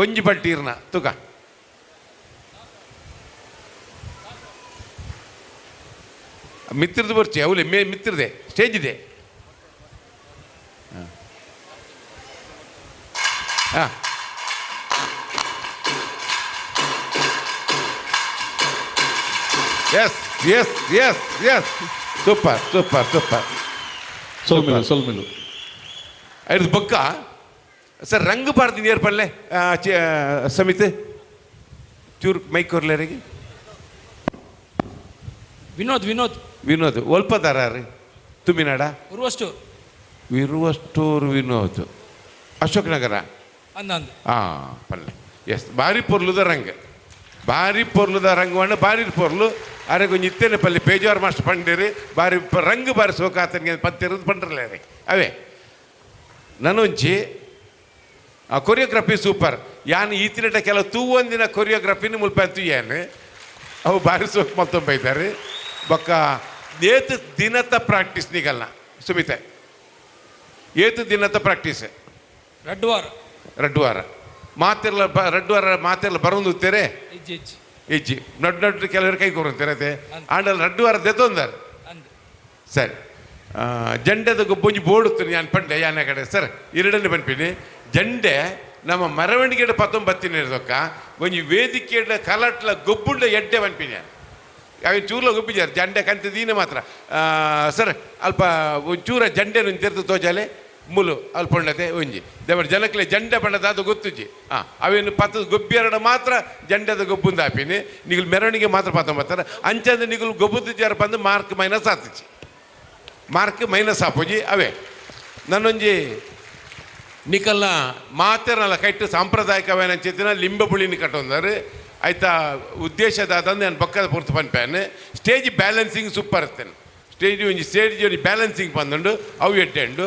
ಒಂಜಿ ಪಲ್ಟಿ ಇರ್ನ ತೂಕ ಮಿತ್ರದು ಬರ್ಚಿ ಅವಲೇ ಮೇ ಮಿತ್ರದೆ ಸ್ಟೇಜ್ ಇದೆ. ಹಾಂ yes yes yes yes super super super. ಸೊಲ್ಮಿಲು ಸೊಲ್ಮಿಲು ಐದು ಬೊಕ್ಕ ಸರ್ ರಂಗು ಪಾಡ್ತೀನಿ ಏರ್ಪಲ್ಲೆ ಸಮಿತಿ ಚೂರು ಮೈಕ್ ಕೊರ್ಲೇರಿಗೆ. ವಿನೋದ್ ವಿನೋದ್ ವಿನೋದ್ ಒಲ್ಪದಾರ ರೀ ತುಮಿನಾಡ ಉರ್ವಷ್ಟೂರು ವಿರುವಷ್ಟೂರು ವಿನೋದ್ ಅಶೋಕ್ ನಗರ ಅಂದ ಹಾಂ ಪಲ್ಲೆ ಎಸ್ ಭಾರಿ ಪೊರ್ಲುದ ರಂಗ್ ಭಾರಿ ಪೊರ್ಲುದ ರಂಗವಣ್ಣ ಭಾರಿ ಪೊರ್ಲು ಅರೆ ಕೊಂಚ ಇತ್ತೇನೆ ಪಲ್ಲೆ ಪೇಜಾರ್ ಮಾಸ್ಟರ್ ಪಂಡಿರಿ ಭಾರಿ ರಂಗು ಬಾರಿ ಸೋಕಾತನಿಗೆ ಪತ್ತಿರೋದು ಪಂಡ್ರಲ್ಲ ರೀ ಅವೇ ನನೊಂಚಿ ಆ ಕೊರಿಯೋಗ್ರಫಿ ಸೂಪರ್. ಯಾನ್ ಈತಿನಟ ಕೆಲವು ತೂವೊಂದಿನ ಕೊರಿಯೋಗ್ರಫಿನ ಮುಲ್ಪ ತುಯ್ಯಾನು ಅವು ಭಾರಿ ಸೋಕ್ ಮಲ್ತೊಂಬೈತಾರೆ. ಬೊಕ್ಕ ಏತು ದಿನತ ಪ್ರಾಕ್ಟೀಸ್ ನಿಗಲ್ಲ ಸುಮಿತೆ ಏತು ದಿನತ ಪ್ರಾಕ್ಟೀಸ್ ರಡ್ಡು ವಾರ ರಡ್ಡು ವಾರ ಮಾತೆಲ್ಲ ರಡ್ಡು ವಾರ ಮಾತೆಲ್ಲ ಬರೋದು ಇಜ್ಜಿ ಇಜ್ಜಿ ಇಜ್ಜಿ ನಡ್ ನಡ್ ಕೆಲವರು ಕೈ ಕೊರಂತಾರೆ ಅದೇ ಆಂಡಲ್ ರಡ್ಡು ವಾರ ದೆತ್ತೊಂದಾರ. ಸರಿ ಜಂಡೆದ ಗೊಬ್ಬೊಂಜಿ ಬೋಡುತ್ತು ಯಾನ್ ಪಂಡೆ ಯಾನ ಕಡೆ ಸರ್ ಎರಡನೇ ಪನ್ಪಿನಿ ಜಂಡೆ ನಮ್ಮ ಮೆರವಣಿಗೆಡ ಪತ್ತೊಂಬತ್ತಿನ ಇರೋದಕ್ಕ ಒಂಜಿ ವೇದಿಕೆಡ ಕಲಟ್ಲ ಗೊಬ್ಬುಂಡ ಎಡ್ಡೆ ಪನ್ಪಿನಿ ಅవి ಚೂರ್ಲ ಗೊಬ್ಬಿಜಾರ ಜಂಡೆ ಕಂತ ಮಾತ್ರ ಸರ್ ಅಲ್ಪ ಒಂಚೂರ ಜಂಡೆ ತೆರೆದು ತೋಜಾಲೆ ಮುಲು ಅಲ್ಪ ಉಂಡತೆ ಒಂಜಿ ದೇವರ ಜನಕ್ಲೆ ಜಂಡೆ ಬಣ್ಣದ ಅದು ಗೊತ್ತುಜಿ ಹಾಂ ಅವೇನು ಪತ್ತದ ಗೊಬ್ಬಿಯರಡ ಮಾತ್ರ ಜಂಡೆದ ಗೊಬ್ಬುಂದ ಹಾಪಿನಿ ನಿಗುಲು ಮೆರವಣಿಗೆ ಮಾತ್ರ ಪತ್ತೊಂಬತ್ತರ ಅಂಚಂದ ನಿಗುಲು ಗೊಬ್ಬುದು ಜಾರ ಬಂದು ಮಾರ್ಕ್ ಮೈನಸ್ ಆತುಜಿ ಮಾರ್ಕ್ ಮೈನಸ್ ಆಪುಜಿ ಅವೇ ನನ್ನೊಂಜಿ ನಿಕಲ್ನ ಮಾತೆರನಲ್ಲ ಕೈಟ್ಟು ಸಾಂಪ್ರದಾಯಿಕವೇನ ಚೇತನ ಲಿಂಬೆ ಪುಳಿನ ಕಟ್ಟೊಂದಾರು ಆಯ್ತಾ ಉದ್ದೇಶದಾದಂದು ನಾನು ಪಕ್ಕದ ಪೂರ್ತಿ ಪನ್ಪೇನೆ stage balancing super ಇರ್ತೇನೆ ಸ್ಟೇಜ್ ಒಂಜಿ ಸ್ಟೇಜ್ ಒಂಜಿ ಬ್ಯಾಲೆನ್ಸಿಂಗ್ ಬಂದುಂಡು ಅವು ಎಡ್ಡೆಂಡು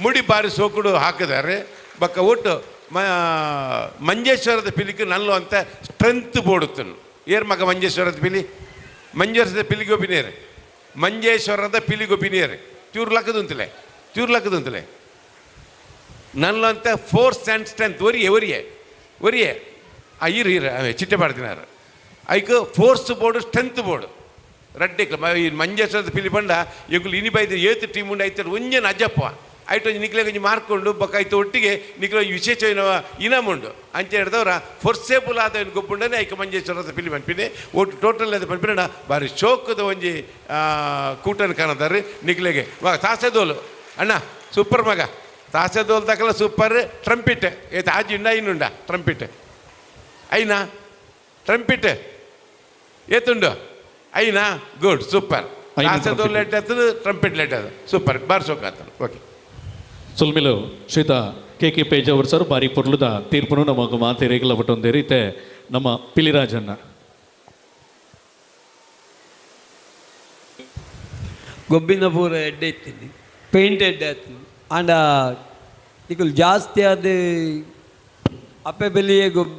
ಮುಡಿ ಬಾರಿ ಸೋಕುಡು ಹಾಕಿದ್ದಾರೆ ಬಕ್ಕ ಒಟ್ಟು ಮಂಜೇಶ್ವರದ ಪಿಲಿಗೆ ನಲ್ಲು ಅಂತ ಸ್ಟ್ರೆಂತ್ ಬೋಡುತ್ತನು ಏರ್ ಮಗ ಮಂಜೇಶ್ವರದ ಪಿಲಿ ಮಂಜೇಶ್ವರದ ಪಿಲಿಗೊಬ್ಬಿನೇರು ಮಂಜೇಶ್ವರದ ಪಿಲಿಗೊಬ್ಬಿನೇರು ಚೂರು ಲಕ್ಕದುಂತಲೆ ಚೂರು ಲಕ್ಕದುಂತಲೆ ನಲ್ಲು ಅಂತ force and strength ಒರಿಯೆ ಒರಿಯೆ ಒರಿಯೆ ಆ ಇರು ಇರು ಅವೇ ಚಿಟ್ಟೆ ಪಾಡ್ತಿನಾರು ಐಕ್ force board strength board ರಡ್ಡೆಕ್ಲ ಈ ಮಂಜೇಶ್ವರದ ಪಿಲಿ ಪಂಡ ಎಂಕುಲು ಇನಿ ಬೈದ ಏತ್ ಟೀಮ್ ಉಂಡು ಐತಡ್ ಒಂಜೇನು ಅಜ್ಜಪ್ಪ ಐಟ್ ಒಂಜಿ ನಿಕ್ಲೆ ಒಂಜಿ ಮಾರ್ಕೊಂಡು ಬೊಕ್ಕ ಐತ ಒಟ್ಟಿಗೆ ನಿಕ್ಲೆ ಒಂಜಿ ವಿಶೇಷ ಇನಾಮ್ ಉಂಡು ಅಂಚೆ ಹಿಡ್ದವ್ರ ಫೋರ್ಸೇಬಲ್ ಆದ ಗೊಬ್ಬುಂಡನೆ ಐಕ ಮಂಜೇಶ್ವರದ ಪಿಲಿ ಪನ್ಪಿನಿ ಒಟ್ಟು ಟೋಟಲ್ ಅದು ಪನ್ಪಿನ ಬಾರಿ ಶೋಕದ ಒಂಜಿ ಕೂಟನ ಕಾಣದಾರೆ ನಿಕ್ಲೆಗೆ ಮಗ ತಾಸೆದೋಲು ಅಣ್ಣ ಸೂಪರ್ ಮಗ ತಾಸೆದೋಲು ತಕಲ ಸೂಪರ್ ಟ್ರಂಪಿಟ್ ಏತ್ ಆಜಿ ಉಂಡ ಐನುಂಡ ಟ್ರಂಪಿಟ್ ಐನಾ ಟ್ರಂಪಿಟ್ ಏತುಂಡು ಐನಾ ಗುಡ್ ಸೂಪರ್ ತಾಸೆದೋಲು ಲೇಟ್ ಆಗ್ತದೆ ಟ್ರಂಪಿಟ್ ಲೇಟ್ ಆಗ್ತದೆ ಸೂಪರ್ ಬಾರ್ ಶೋಕ ಆಗ್ತದೆ ಓಕೆ ಸೊಲ್ಮಿಲು ಶ್ರೀತ ಕೆ ಕೆ ಪೇಜಾವರ್ ಸರ್ ಬಾರಿ ಪೊರ್ಲುದ ತೀರ್ಪುನು ನಮಗ ಮಾತೆರೆಗಲ ಬಟ್ಟೊಂದೇ ರೀತೆ ನಮ್ಮ ಪಿಲಿರಾಜನ್ನ ಗೊಬ್ಬಿನ ಪೂರ ಎಡ್ಡೆ ಇತ್ತೀನಿ ಪೇಂಟ್ ಎಡ್ಡೆ ಆತೀನಿ ಆಂಡ ನಿಕುಲು ಜಾಸ್ತಿ ಅದು ಅಪ್ಪೆ ಬೆಲಿಯೇ ಗೊಬ್ಬ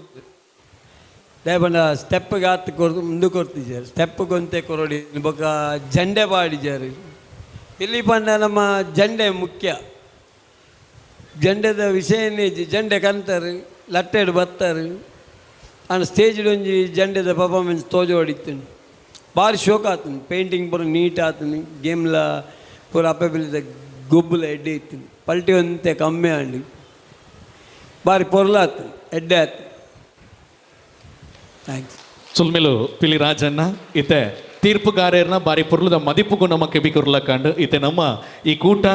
ದೇಪಂಡ ಸ್ಟೆಪ್ಗೆ ಆತ್ ಕೊರ್ ಮುಂದೆ ಕೊರ್ತಿದ್ದಾರೆ ಸ್ಟೆಪ್ ಗೊಂತೆ ಕೊರಡಿ ಬೊಕ್ಕ ಜಂಡೆ ಪಾಡಿದ್ದಾರೆ ಇಲ್ಲಿ ಪಂಡ ನಮ್ಮ ಜಂಡೆ ಮುಖ್ಯ ಜಂಡೆದ ವಿಷಯನೇ ಜಂಡೆ ಕಂತಾರೆ ಲಟ್ಟೆಡ್ ಬರ್ತಾರೆ ಆಂಡ್ ಸ್ಟೇಜ್ ಒಂಜಿ ಜಂಡೆದ ಪರ್ಫಾರ್ಮೆನ್ಸ್ ತೋಜ ಹೊಡಿತೀನಿ ಭಾರಿ ಶೋಕ್ ಆತೀನಿ ಪೇಂಟಿಂಗ್ ಪೂರ ನೀಟ್ ಆತೀನಿ ಗೇಮ್ಲ ಪೂರ ಅಪ್ಪೆ ಬೆಲಿದ ಗೊಬ್ಬುಲ ಎಡ್ಡೆ ಇತ್ತೀನಿ ಪಲ್ಟಿ ಒಂತೆ ಕಮ್ಮಿ ಆಂಡ್ ಭಾರಿ ಪೊರ್ಲಾತು ಎಡ್ಡೆ ಆತು thanks ಸುಲ್ಮಿಲು ಪಿಲಿರಾಜನ್ನ ಇತ್ತೆ ತೀರ್ಪುಗಾರರ್ನ ಬಾರಿ ಪೊರ್ಲುದ ಮದಿಪುಗು ನಮ್ಮ ಕೆಬಿ ಕೊರ್ಲಕ್ಕಂಡು ಇತ್ತೆ ನಮ್ಮ ಈ ಕೂಟ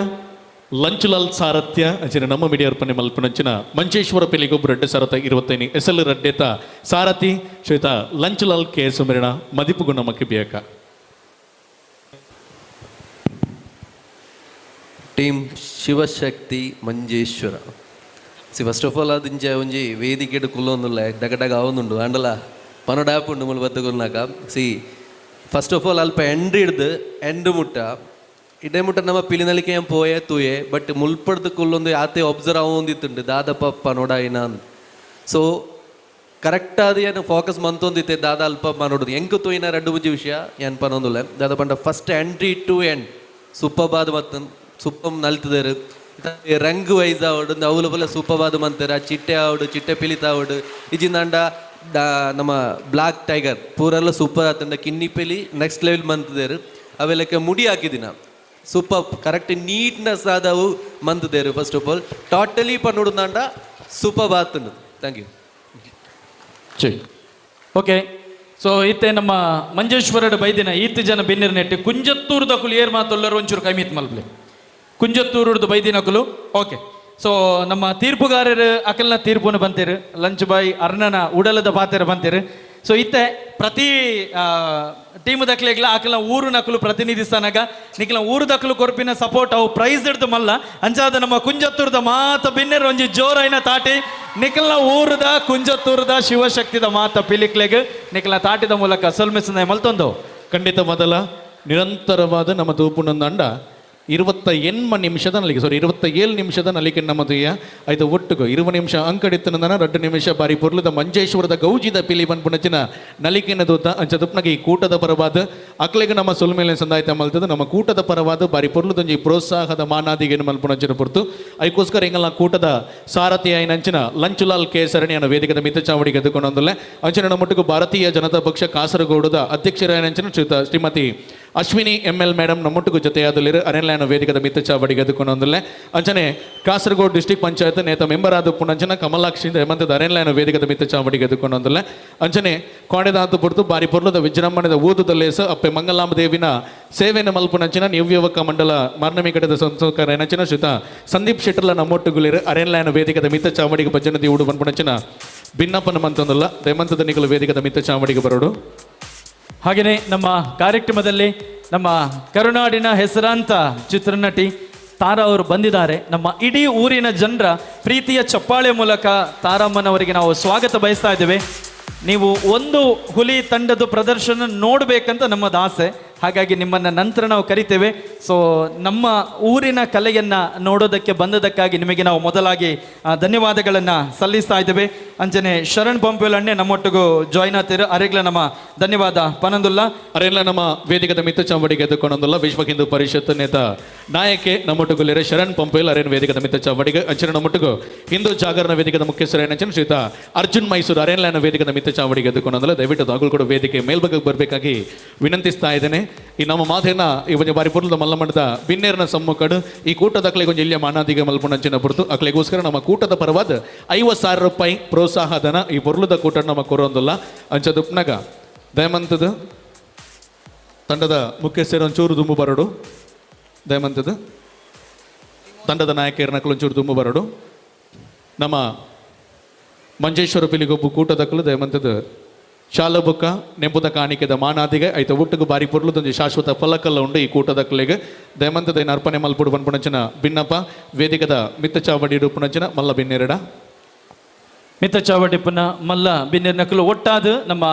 ಲಂಚುಲಾಲ್ ಸಾರಥ್ಯ ಅಂಚಿನ ನಮ್ಮ ಮೀಡಿಯಾ ಅರ್ಪಣೆ ಮಲ್ಪನಂಚಿನ ಮಂಜೇಶ್ವರ ಪಿಲಿಗೊಬ್ಬ ರಡ್ಡೆ ಸಾರಥ 25 ಎಸ್ ಎಲ್ ರಡ್ಡೆತ ಸಾರಥಿ ಶ್ವೇತ ಲಂಚುಲಾಲ್ ಕೆ ಸುಮಿರಣ ಮದಿಪುಗು ನಮ್ಮ ಕೆಬಿಯಕ team Shivashakti Manjeshwar. See first of all ಅದಿಂಚ ಒಂಜಿ ವೇದಿಕೆಡ್ ಕುಲ್ಲೊಂದುಲ್ಲ ದಗಡಗ ಆವೊಂದುಂಡು ಆಂಡಲ ಪನೊಡ ಆ್ಯಪ್ ಉಂಡು ಮುಲು ಬತ್ತುಕೊಲ್ನಾಕ. C first of all ಅಲ್ಪ ಎಂಡ್ ಹಿಡ್ದು ಎಂಡ್ ಮುಟ್ಟ ಇಡೇ ಮುಟ್ಟ ನಮ್ಮ ಪಿಲಿನಲಿಕೆ ಏನ್ ಪೋಯೆ ತೂಯೆ ಬಟ್ ಮುಲ್ಪಡ್ದು ಕುಲ್ಲೊಂದು ಆತೆ ಒಬ್ಸರ್ವ್ ಆವೊಂದಿತ್ತುಂಡು ದಾದಪ್ಪ ಪನೊಡ ಐನ. ಸೊ ಕರೆಕ್ಟ್ ಆದ ಏನು ಫೋಕಸ್ ಮಂತೊಂದಿತ್ತೆ ದಾದ ಅಲ್ಪ ಪನೊಡುದು ಎಂಕು ತೂಯಿನ ರಡ್ಡು ಬುಜ್ಜಿ ವಿಷಯ ಏನ್ ಪನೊಂದುಲ್ಲ ದಾದ ಪಂಡ first entry to end ಸೂಪರ್ಬಾದ್ ಮತ್ತು ಸೂಪರ್ ನಲ್ತದರು ರಂಗ್ ವೈಸ್ ಆವಡು ಅವಲು ಬಲ ಸೂಪರ್ವಾದ ಮಂತಾರೆ ಆ ಚಿಟ್ಟೆ ಆವಡು ಚಿಟ್ಟೆ ಪಿಲಿತ ಆವಡು ಇಜಿಂದಾಂಡ ನಮ್ಮ ಬ್ಲಾಕ್ ಟೈಗರ್ ಪೂರೆಲ್ಲ ಸೂಪರ್ ಆತಂಡ ಕಿನ್ನಿ ಪಿಲಿ ನೆಕ್ಸ್ಟ್ ಲೆವೆಲ್ ಮಂತದೇರು ಅವೆಲ್ಲಕ್ಕೆ ಮುಡಿ ಹಾಕಿದಿನ super correct neatness ಆದವು ಮಂತದೇರು first of all totally ಪನ್ನುಡುಂದಾಂಡ super ಆತಂಡು. Thank you. Okay so ಇತ್ತೆ ನಮ್ಮ ಮಂಜೇಶ್ವರಡ್ ಬೈದಿನ ಈತ್ ಜನ ಬೆನ್ನಿರ್ ನೆಟ್ಟು ಕುಂಜತ್ತೂರು ದಕುಲು ಏರ್ ಮಾತೊಲ್ಲರು ಒಂಚೂರು ಕೈಮೀತ್ ಮಲ್ಪ್ಲೆ ಕುಂಜತ್ತೂರುಡ್ದು ಬೈದಿನಕುಲು. ಓಕೆ ಸೊ ನಮ್ಮ ತೀರ್ಪುಗಾರರು ಅಕಲ್ನ ತೀರ್ಪುನ ಬಂತೇರು ಲಂಚ್ ಬಾಯ್ ಅರ್ಣನ ಉಡಲದ ಪಾತೆರ ಬಂತೇರು. ಸೊ ಇತ್ತೆ ಪ್ರತಿ ಟೀಮ್ ದಕ್ಲೆಗ್ಲ ಅಕಲ್ನ ಊರು ನಕಲು ಪ್ರತಿನಿಧಿಸ್ತಾನಾಗ ನಿಖಲ ಊರು ದಕ್ಕಲು ಕೊರ್ಪಿನ ಸಪೋರ್ಟ್ ಅವು ಪ್ರೈಸ್ ಹಿಡ್ದು ಮಲ್ಲ ಅಂಚಾದ ನಮ್ಮ ಕುಂಜತ್ತೂರದ ಮಾತ ಬಿನ್ನೆರ್ ಒಂಜಿ ಜೋರೈನ ತಾಟಿ ನಿಖಲ್ನ ಊರದ ಕುಂಜತ್ತೂರದ ಶಿವಶಕ್ತಿದ ಮಾತ ಪಿಲಿಕ್ಲೆಗ್ ನಿಖಲ್ನ ತಾಟಿದ ಮೂಲಕ ಸೊಲ್ಮೆಸಂದ ಮಲ್ತೊಂದು. ಖಂಡಿತ ಮೊದಲ ನಿರಂತರವಾದ ನಮ್ಮ ತೂಪುನಂದಂಡ 28 ನಿಮಿಷದ ನಲಿಗೆ ಸಾರಿ 27 ನಿಮಿಷದ ನಲಿಕೆ ನಮ್ಮದಯ್ಯ ಆಯ್ತು ಒಟ್ಟುಗು 20 ನಿಮಿಷ ಅಂಕಡಿತ್ತನಂದನ 2 ನಿಮಿಷ ಬಾರಿ ಪೊರ್ಲುದ ಮಂಜೇಶ್ವರದ ಗೌಜಿದ ಪಿಲಿ ಪನ್ಪುನಚಿನ ನಲಿಕೆನ ದೂತ ಅಂಚ ತುಪ್ನಗೆ ಈ ಕೂಟದ ಪರವಾದ ಅಕ್ಲೆಗೆ ನಮ್ಮ ಸೊಲ್ಮೇಲೆ ಸಂದಾಯ್ತ ಮಲ್ತದ ನಮ್ಮ ಕೂಟದ ಪರವಾದ ಬಾರಿ ಪೊರ್ಲುದೊಂಜಿ ಪ್ರೋತ್ಸಾಹದ ಮಾನಾದಿಗೆ ಮಲ್ಪುನಂಚಿನ ಪೊರ್ತು ಐಕೋಸ್ಕರ ಎಂಗಲ್ನ ಕೂಟದ ಸಾರಥಿ ಐನಂಚಿನ ಲಂಚುಲಾಲ್ ಕೆ ಸರಣಿಯನ್ನು ವೇದಿಕದ ಮಿತ್ತ ಚಾವಡಿಗೆ ಎದ್ದುಕೊಂಡೊಂದಲ್ಲ ಅಂಚಿನ ನಮ್ಮೊಟ್ಟಿಗೆ ಭಾರತೀಯ ಜನತಾ ಪಕ್ಷ ಕಾಸರಗೋಡುದ ಅಧ್ಯಕ್ಷರಾಯನಂಚಿನ ಶ್ರೀಮತಿ ಅಶ್ವಿನಿ ಎಂ ಎಲ್ ಮೇಡಮ್ ನಮ್ಮೊಟ್ಟಿಗೂ ಜೊತೆಯಾದಲ್ಲಿರು ಅರೆನ್ಲೈನ್ ವೇದಿಕದ ಮಿತ್ತ ಚಾವಡಿಗೆ ಎದುಕೊಂಡೊಂದುಲ್ಲೆ. ಅಂಚನೆ ಕಾಸರಗೋಡು ಡಿಸ್ಟಿಕ್ ಪಂಚಾಯತ್ ನೇತ ಮೆಂಬರ್ ಆದ ಪುಣಂಚನ ಕಮಲಾಕ್ಷಿ ಹೇಮಂತದ ಅರೆನ್ಲೈನ್ ವೇದಿಕದ ಮಿತ್ತ ಚಾವಡಿಗೆ ಎದುಕೊಂಡೊಂದುಲ್ಲೆ. ಅಂಚನೆ ಕೋಣೆದಾತು ಪುರ್ತು ಬಾರಿ ಪೊರ್ಲದ ವಿಜೃಂಭಣೆದ ಊದುದಲ್ಲೇಸ ಅಪ್ಪೆ ಮಂಗಲಾಂಬ ದೇವಿನ ಸೇವೆನ ಮಲ್ಪುನಂಚಿನ ನಿವ್ಯವಕ ಮಂಡಲ ಮಾರ್ನಮಿ ಕಟ್ಟದ ಸಂಸ್ಕಾರ ಏನಂಚಿನ ಶ್ರೀತ ಸಂದೀಪ್ ಶೆಟ್ಟರ್ಲ ನಮ್ಮೊಟ್ಟುಗುಲಿರು ಅರೆನ್ಲೈನ್ ವೇದಿಕದ ಮಿತ್ತ ಚಾವಡಿಗೆ ಭಜನೆ ದೇವುಡು ಪನ್ಪುನಂಚಿನ ಭಿನ್ನಪ್ಪನ ಮಂತಂದಲ್ಲ ದಯಮಂತದ ನಿಕಲು ವೇದಿಕದ ಮಿತ್ತ ಚಾವಡಿಗೆ ಬರೋಡು. ಹಾಗೆಯೇ ನಮ್ಮ ಕಾರ್ಯಕ್ರಮದಲ್ಲಿ ನಮ್ಮ ಕರುನಾಡಿನ ಹೆಸರಾಂತ ಚಿತ್ರನಟಿ ತಾರಾ ಅವರು ಬಂದಿದ್ದಾರೆ. ನಮ್ಮ ಇಡೀ ಊರಿನ ಜನರ ಪ್ರೀತಿಯ ಚಪ್ಪಾಳೆ ಮೂಲಕ ತಾರಮ್ಮನವರಿಗೆ ನಾವು ಸ್ವಾಗತ ಬಯಸ್ತಾ ಇದ್ದೇವೆ. ನೀವು ಒಂದು ಹುಲಿ ತಂಡದ ಪ್ರದರ್ಶನ ನೋಡಬೇಕಂತ ನಮ್ಮದು ಆಸೆ, ಹಾಗಾಗಿ ನಿಮ್ಮನ್ನು ನಂತರ ನಾವು ಕರಿತೇವೆ. ಸೊ ನಮ್ಮ ಊರಿನ ಕಲೆಯನ್ನು ನೋಡೋದಕ್ಕೆ ಬಂದದಕ್ಕಾಗಿ ನಿಮಗೆ ನಾವು ಮೊದಲಾಗಿ ಧನ್ಯವಾದಗಳನ್ನು ಸಲ್ಲಿಸ್ತಾ ಇದ್ದೇವೆ. ಅಂಜನೆ ಶರಣ್ ಪಂಪೇಲ್ ಅಣ್ಣೆ ನಮ್ಮೊಟ್ಟಿಗೂ ಜಾಯ್ನ್ ಆಗ್ತಿರೋ ಅರೆಗ್ಲ ನಮ್ಮ ಧನ್ಯವಾದ ಪನಂದುಲ್ಲ. ಅರೆಲ್ಲ ನಮ್ಮ ವೇದಿಕದ ಮಿತ್ತ ಚಾವಡಿಗೆ ಎದ್ದುಕೊಂಡೊಂದುಲ್ಲ ವಿಶ್ವ ಹಿಂದೂ ಪರಿಷತ್ ನೇತ ನಾಯಕೆ ನಮ್ಮೊಟ್ಟುಗುಲಿರೆ ಶರಣ್ ಪಂಪೇಲ್ ಅರೇನ್ ವೇದಿಕದ ಮಿತ್ತ ಚಾವಡಿಗೆ. ಅಂಚನೆ ನಮ್ಮೊಟ್ಟಿಗೂ ಹಿಂದೂ ಜಾಗರಣ ವೇದಿಕದ ಮುಖ್ಯಸ್ಥರ ಏನಂಚನೆ ಶ್ರೀತ ಅರ್ಜುನ್ ಮೈಸೂರು ಅರೇನ್ಲೈನ್ ವೇದಿಕದ ಮಿತ್ತ ಚಾವಡಿಗೆ ಎದ್ದುಕೊಂಡೊಂದುಲ್ಲ. ದಯವಿಟ್ಟು ತಾಗುಲ್ ಕೂಡ ವೇದಿಕೆ ಮೇಲ್ಭಾಗಕ್ಕೆ ಬರಬೇಕಾಗಿ ವಿನಂತಿಸ್ತಾ ಇದ್ದೇನೆ. ಈ ನಮ್ಮ ಮಾತೇನ ಈ ಒಂಜಿ ಬಾರಿ ಪುರ್ಲದ ಮಲ್ಲಮಂಡದ ಬಿನ್ನೇರ್ನ ಸಮ್ಮುಖಡು ಈ ಕೂಟದ ಅಕ್ಲೆಗೆ ಒಂಜಿ ಇಲ್ಲಿಯ ಮಾನಾದಿಗೆ ಮಲ್ಪುನಂಚಿನ ಪುರ್ತು ಅಕ್ಲೆಗೋಸ್ಕರ ನಮ್ಮ ಕೂಟದ ಪರವಾದ 50,000 ರೂಪಾಯಿ ಪ್ರೋತ್ಸಾಹ ಧನ ಈ ಪೊರ್ಲದ ಕೂಟ ನಮ್ಮ ಕೊರೊಂದುಲ್ಲ. ಅಂಚದುಪ್ನಗ ದಯಮಂತದ ತಂಡದ ಮುಖ್ಯಸ್ಥರು ಒಂಚೂರು ದುಂಬು ಬರಡು, ದಯಮಂತದ ತಂಡದ ನಾಯಕರನಕಲು ಒಂಚೂರು ದುಂಬು ಬರಡು. ನಮ್ಮ ಮಂಜೇಶ್ವರ ಪಿಲಿಗೊಬ್ಬು ಕೂಟದಕ್ಕಲು ದಯಮಂತದ ಶಾಲಬುಕ್ಕ ನೆಂಪುದ ಕಾಣಿಕೆದ ಮಾನಾದಿಗೆ ಐತ ಒಟ್ಟುಗು ಬಾರಿ ಪೊರ್ಲುದೊಂಜಿ ಶಾಶ್ವತ ಫಲಕಲ್ಲ ಉಂಡು ಈ ಕೂಟದಕ್ಕಲಿಗೆ ದಯಮಂತದ ಅರ್ಪಣೆ ಮಲ್ಪುಡು ಪನ್ಪುಣಂಚಿನ ಭಿನ್ನಪ್ಪ ವೇದಿಕದ ಮಿತ್ತ ಚಾವಡಿ ಪುಣಂಚಿನ ಮಲ್ಲ ಬಿನ್ನೆರಡ ಮಿತ್ತ ಚಾವಡಿ ಪುನ ಮಲ್ಲ ಬಿನ್ನೆರ್ನಕಲು ಒಟ್ಟಾದ ನಮ್ಮ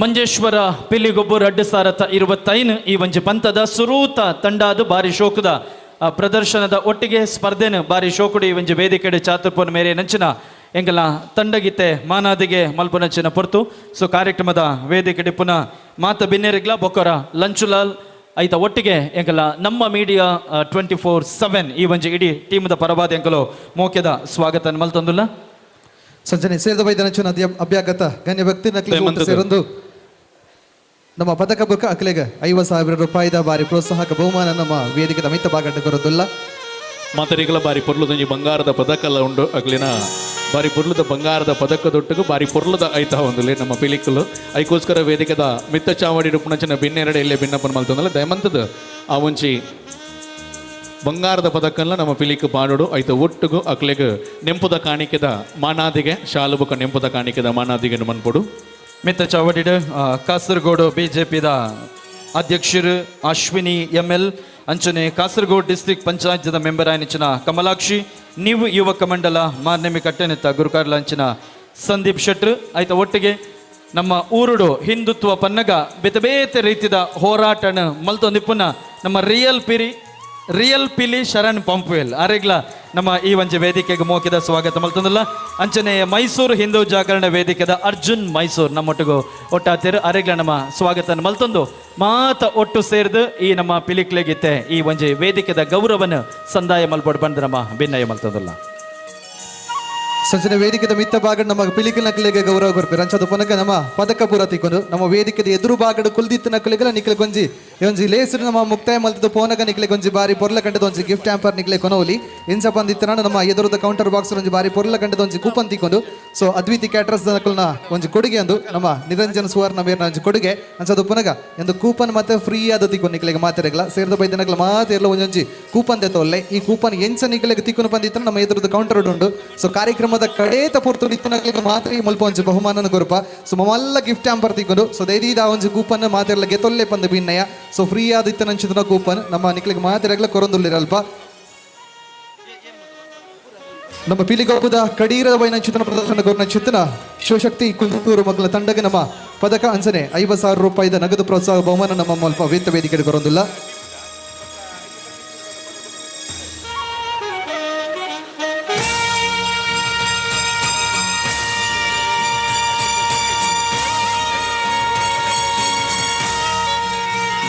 ಮಂಜೇಶ್ವರ ಪಿಲಿಗೊಬ್ಬು 2025 ಈ ಒಂಜಿ ಪಂಥದ ಸುರೂತ ತಂಡಾದ ಬಾರಿ ಶೋಕದ ಪ್ರದರ್ಶನದ ಒಟ್ಟಿಗೆ ಸ್ಪರ್ಧೆನ ಬಾರಿ ಶೋಕುಡು ಈ ಒಂಜಿ ವೇದಿಕೆಡೆ ಚಾತುರ್ಪುನ ಮೇರೆ ನಂಚಿನ ಎಂಗಲ ತಂಡಗೀತೆ ಮಾನಾದಿಗೆ ಮಲ್ಪುನಂಚಿನ ಪೊರ್ತು. ಸೊ ಕಾರ್ಯಕ್ರಮದ ವೇದಿಕೆಡೆ ಪುನಃ ಮಾತ ಬಿನ್ನೆರಿಗ್ಲ ಬೊಕ್ಕರ ಲಂಚುಲಾಲ್ ಐತ ಒಟ್ಟಿಗೆ ಎಂಕಲ ನಮ್ಮ ಮೀಡಿಯಾ 24/7 ಈ ಒಂಜಿ ಇಡೀ ಟೀಮದ ಪರವಾದ ಎಂಕಲು ಮೋಕ್ಯದ ಸ್ವಾಗತ ಮಲ್ತೊಂದುಲ್ಲ. ಸಂಜನೆ ಸೇರಿದ ವೈದ್ಯನಂಚಿನ ಅಭ್ಯಾಗತ ಗಣ್ಯ ವ್ಯಕ್ತಿ ನಕಲಿ ಸೇರೊಂದು ನಮ್ಮ ಪದಕ ಬುಕ್ಕ ಅಕ್ಲೆಗೆ 50,000 ರೂಪಾಯಿದ ಬಾರಿ ಪ್ರೋತ್ಸಾಹಕ ಬಹುಮಾನ ನಮ್ಮ ವೇದಿಕೆದ ಮಿತ್ತ ಬಾಗಟ್ಟ ಬರೋದಿಲ್ಲ. ಮಾತರಿಗಳ ಬಾರಿ ಪೊರ್ಲುದೊಂಜಿ ಬಂಗಾರದ ಪದಕಲ್ಲ ಉಂಡು ಅಕ್ಲಿನ ಬಾರಿ ಪೊರ್ಲುದ ಬಂಗಾರದ ಪದಕದೊಟ್ಟಿಗೂ ಬಾರಿ ಪೊರ್ಲುದ ಐತ ಒಂದುಲೆ ನಮ್ಮ ಪಿಲಿಕುಲು ಐಕೋಸ್ಕರ ವೇದಿಕೆದ ಮಿತ್ತ ಚಾವಡಿ ಪುಣಚನ ಬಿನ್ನೆರಡೆ ಇಲ್ಲೇ ಭಿನ್ನಪ್ಪನ ಮಲ್ತೊಂದಲ್ಲ ದಯಮಂತದ ಆ ಒಂಚಿ ಬಂಗಾರದ ಪದಕಲ್ಲ ನಮ್ಮ ಪಿಲಿಕ್ ಪಾಡೋಡು ಐತ ಒಟ್ಟುಗು ಅಕ್ಲೆಗ್ ನೆಂಪುದ ಕಾಣಿಕೆದ ಮಾನಾದಿಗೆ ಶಾಲುಬುಕ ನೆಂಪುದ ಕಾಣಿಕೆದ ಮಾನಾದಿಗೆ ಮನ್ಪೊಡು. ಮಿತ್ತ ಚಾವಡಿಡು ಕಾಸರಗೋಡು ಬಿಜೆಪಿದ ಅಧ್ಯಕ್ಷರು ಅಶ್ವಿನಿ ಎಂ ಎಲ್ ಅಂಚನೆ ಕಾಸರಗೋಡು ಡಿಸ್ಟ್ರಿಕ್ಟ್ ಪಂಚಾಯತ್ದ ಮೆಂಬರ್ ಆಯ್ನಿಂಚಿನ ಕಮಲಾಕ್ಷಿ ನೀವು ಯುವಕ ಮಂಡಲ ಮಾರ್ನೆಮಿ ಕಟ್ಟೆನೆತ್ತ ಗುರುಕಾರ್ಲಂಚಿನ ಸಂದೀಪ್ ಶೆಟ್ರು ಆಯ್ತ ಒಟ್ಟಿಗೆ ನಮ್ಮ ಊರುಡು ಹಿಂದುತ್ವ ಪನ್ನಗ ಬೇತೆ ಬೇತೆ ರೀತಿದ ಹೋರಾಟನ ಮಲ್ತೊಂದಿಪ್ಪುನ ನಮ್ಮ ರಿಯಲ್ ಪಿಲಿ ಶರಣ್ ಪಂಪುವೆಲ್ ಅರೆಗ್ಲ ನಮ್ಮ ಈ ಒಂಜಿ ವೇದಿಕೆಗೆ ಮೋಕಿದ ಸ್ವಾಗತ ಮಲ್ತೊಂದುಲ್ಲ. ಅಂಚನೆ ಮೈಸೂರು ಹಿಂದೂ ಜಾಗರಣ ವೇದಿಕೆದ ಅರ್ಜುನ್ ಮೈಸೂರು ನಮ್ಮೊಟ್ಟಿಗೂ ಒಟ್ಟಾತಿರು ಅರೆಗ್ಲ ನಮ್ಮ ಸ್ವಾಗತ ಮಲ್ತೊಂದು ಮಾತ ಒಟ್ಟು ಸೇರಿದು ಈ ನಮ್ಮ ಪಿಲಿಕ್ಲೆಗಿತ್ತೆ ಈ ಒಂಜಿ ವೇದಿಕೆದ ಗೌರವನ ಸಂದಾಯ ಮಲ್ಪೊಡು ಬಂದು ನಮ್ಮ ಭಿನ್ನಯ ಮಲ್ತೊಂದುಲ್ಲ. ಸಂಜನೆ ವೇದಿಕೆದ ಮಿತ್ತ ಭಾಗಡ್ ನಮ್ಮ ಪಿಲಿಕಲ್ ನಕಲಿಗೆ ಗೌರವ ಕೊರ್ಪೇರು ಅಂಚದ ಪನಕ ನಮ್ಮ ಪದಕ ಪೂರ ತಿಕ್ಕೊಂಡು ನಮ್ಮ ವೇದಿಕೆದ ಎದುರು ಭಾಗಡ್ ಕುಲ್ದಿತ್ತು ನಕಲಿಗೆಲ್ಲ ನಿಕ್ಲೆ ಗೊಂಜಿ ಒಂಜಿ ಲೇಸರು ನಮ್ಮ ಮುಕ್ತಾಯ ಮಲ್ತದ ಪೋನಗ ನಿಕ್ಲೆ ಗೊಂಜಿ ಬಾರಿ ಪೊರ್ಲ ಕಂಡದ ಒಂಜಿ ಗಿಫ್ಟ್ ಹ್ಯಾಂಪರ್ ನಿಕ್ಲೆ ಕೊನೋಲಿ ಇಂಚ ಬಂದಿತ್ತನ ನಮ್ಮ ಎದುರದ ಕೌಂಟರ್ ಬಾಕ್ಸ್ ಒಂಜಿ ಬಾರಿ ಪೊರ್ಲ ಕಂಡದ ಒಂಜಿ ಕೂಪನ್ ತಿಕ್ಕೊಂಡು. ಸೊ ಅದ್ವಿತಿ ಕ್ಯಾಟ್ರಸ್ ನಕಲ್ನ ಒಂಜಿ ಕೊಡುಗೆ ಅಂದು ನಮ್ಮ ನಿರಂಜನ್ ಸುವರ್ಣ ಮೇರ್ನ ಒಂಜಿ ಕೊಡುಗೆ ಅಂಚದ ಪುನಗ ಎಂದು ಕೂಪನ್ ಮತ್ತೆ ಫ್ರೀ ಆದ ತಿಕ್ಕೊಂಡು ನಿಕ್ಲೆಗೆ ಮಾತಿರಗಲ ಸೇರಿದ ಬೈದನಕಲ ಮಾತಿರಲ ಒಂಜೊಂಜಿ ಕೂಪನ್ ತೆತ್ತೊಲ್ಲೆ ಈ ಕೂಪನ್ ಎಂಚ ನಿಕ್ಲೆಗೆ ತಿಕ್ಕೊಂಡು ಬಂದಿತ್ತ ನಮ್ಮ ಎದುರದ ಕೌಂಟರ್ ಉಂಡು. ಸೊ ಕಾರ್ಯಕ್ರಮ ಕಡೇತ ಪೊರ್ತು ಇತ್ತನಕ್ಲೆಗ್ ಮಾತ್ರ ಈ ಮುಲ್ಪ ಒಂಜಿ ಬಹುಮಾನನ ಕೊರ್ಪ. ಸೊ ಮಲ್ಲ ಗಿಫ್ಟ್ ಹ್ಯಾಂಪರ್ ತಿಕ್ಕೊಂಡು ಸೊ ದೈದೀದ ಒಂಜಿ ಕೂಪನ್ ಮಾತೆರ್ಲ ಗೆತೊಲ್ಲೆ ಪಂದು ಬಿನ್ನಯ. ಸೊ ಫ್ರೀ ಆದ ಇತ್ತನಂಚಿನ ಕೂಪನ್ ನಮ್ಮ ನಿಕ್ಲೆಗ್ ಮಾತೆರಗ್ಲ ಕೊರೊಂದುಲ್ಲಿರಲ್ಪ. ನಮ್ಮ ಪಿಲಿಗೊಬ್ಬದ ಕಡೀರದ ವೈನಂಚಿತನ ಪ್ರದರ್ಶನ ಕೊರ್ನಂಚಿತನ ಶಿವಶಕ್ತಿ ಕುಂದೂರು ಮಕ್ಕಳ ತಂಡಗೆ ನಮ್ಮ ಪದಕ ಅಂಚನೆ 50,000 ರೂಪಾಯಿದ ನಗದು ಪ್ರೋತ್ಸಾಹ ಬಹುಮಾನ ನಮ್ಮ ಮುಲ್ಪ ವೇತ ವೇದಿಕೆ ಕೊರೊಂದುಲ್ಲ.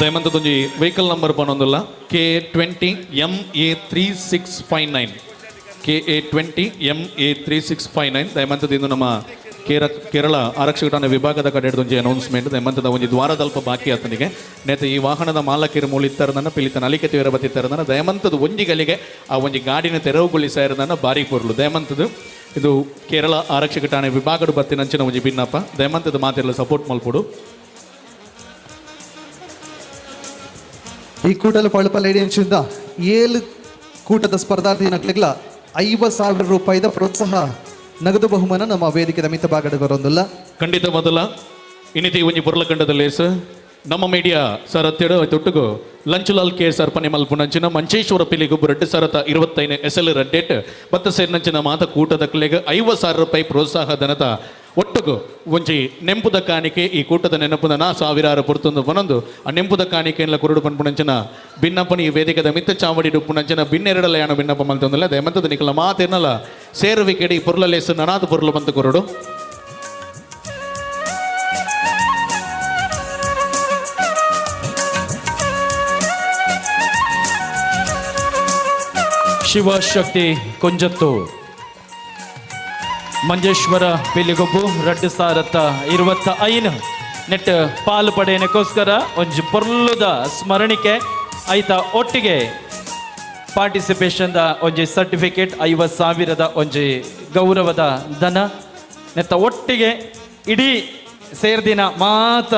ದಯಮಂತದೊಂಜಿ ವೆಹಿಕಲ್ ನಂಬರ್ ಪನೊಂದುಲ್ಲ K20 MA 3659 KA20 MA 3659 ದಯಮಂತದಿಂದ ನಮ್ಮ ಕೇರಳ ಆರಕ್ಷಕ ಠಾಣೆ ವಿಭಾಗದ ಕಡೆ ಒಂಜಿ ಅನೌನ್ಸ್ಮೆಂಟ್ ದಯಮಂತದ ಒಂಜಿ ದ್ವಾರದಲ್ಪ ಬಾಕಿ ಆತನಿಗೆ ನೇತ ಈ ವಾಹನದ ಮಾಲಕಿರು ಮೂಲಿತ್ತರದನ್ನ ಪಿಲಿತ ನಲಿಕೆ ತೀವ್ರ ಬತ್ತಿತ್ತರದನ್ನ ದಯಮಂತದ ಒಂಜಿ ಗಲಿಗೆ ಆ ಒಂಜಿ ಗಾಡಿನ ತೆರವುಗೊಳಿಸಾರದನ್ನ ಬಾರಿ ಪೊರ್ಲು ದಯಮಂತದ ಇದು ಕೇರಳ ಆರಕ್ಷಕ ಠಾಣೆ ವಿಭಾಗದ ಬತ್ತಿನಂಚಿನ ಒಂಜಿ ಭಿನ್ನಪ್ಪ ದಯಮಂತದ ಮಾತಿರಲು ಸಪೋರ್ಟ್ ಮಲ್ಪೊಡು. ಈ ಕೂಟಲು ಪಳಪಲ್ ಏಡಿಯಂಚಿಂದ 7 ಕೂಟದ ಸ್ಪರ್ಧಾರ್ಥಿ ನಕ್ಲಿಗ್ಲ 50,000 ರೂಪಾಯಿದ ಪ್ರೋತ್ಸಾಹ ನಗದು ಬಹುಮಾನ ನಮ್ಮ ವೇದಿಕೆದ ಮಿತ ಭಾಗದ ಬರೋದಿಲ್ಲ. ಖಂಡಿತ ಮೊದಲ ಇನ್ನಿತಿ ಒಂಜಿ ಪೊರ್ಲ ಕಂಡದ ಲೇಸ್ ನಮ್ಮ ಮೀಡಿಯಾ ಸರ್ ಅತ್ತೆಡು ತೊಟ್ಟುಗು ಲಂಚುಲಾಲ್ ಕೆ ಸರ್ಪಣೆ ಮಲ್ಪುನಂಚಿನ ಮಂಚೇಶ್ವರ ಪಿಲಿಗೊಬ್ಬ 2025 ಎಸ್ ಎಲ್ ರಡ್ಡೇಟ್ ಬತ್ತ ಸೇರಿನಂಚಿನ ಮಾತ ಕೂಟದ ಕ್ಲೆಗ್ 50,000 ರೂಪಾಯಿ ಪ್ರೋತ್ಸಾಹ ಧನದ ಒಟ್ಟುಗು ಒಂಜಿ ನೆಂಪುದ ಕಾಣಿಕೆ ಈ ಕೂಟದ ನೆನಪುದ ನಾ ಸಾವಿರಾರು ಪೊರ್ತೊಂದು ಪನೊಂದು ಆ ನೆಂಪುದ ಕಾಣಿಕೆಲ್ಲ ಕುರುಡು ಪನ್ಪುನಂಚಿನ ಭಿನ್ನಪ್ಪನ ಈ ವೇದಿಕೆದ ಮಿತ್ತ ಚಾವಡಿ ಡುಪ್ಪುನಂಚಿನ ಬಿನ್ನೆರಡಲ ಯಾನ ಭಿನ್ನಪ್ಪ ಮಲ್ತೊಂದಿಲ್ಲ ದಯಮಂತದ ನಿಕಲ ಮಾತೇನಲ್ಲ ಸೇರುವಿಕೆಡಿ ಪೊರ್ಲಲೇಸು ನನಾದ ಪೊರ್ಲು ಬಂತು ಕುರುಡು. ಶಿವಶಕ್ತಿ ಕೊಂಜತ್ತೂರ್ ಮಂಜೇಶ್ವರ ಪಿಲಿಗೊಬ್ಬು 2025 ನೆಟ್ ಪಾಲು ಪಡೆಯನಕ್ಕೋಸ್ಕರ ಒಂಜಿ ಪೊರ್ಲುದ ಸ್ಮರಣಿಕೆ ಐತ ಒಟ್ಟಿಗೆ ಪಾರ್ಟಿಸಿಪೇಷನ್ದ ಒಂಜಿ ಸರ್ಟಿಫಿಕೇಟ್ 50,000 ಒಂಜಿ ಗೌರವದ ಧನ ನೆತ್ತ ಒಟ್ಟಿಗೆ ಇಡೀ ಸೇರ್ದಿನ ಮಾತ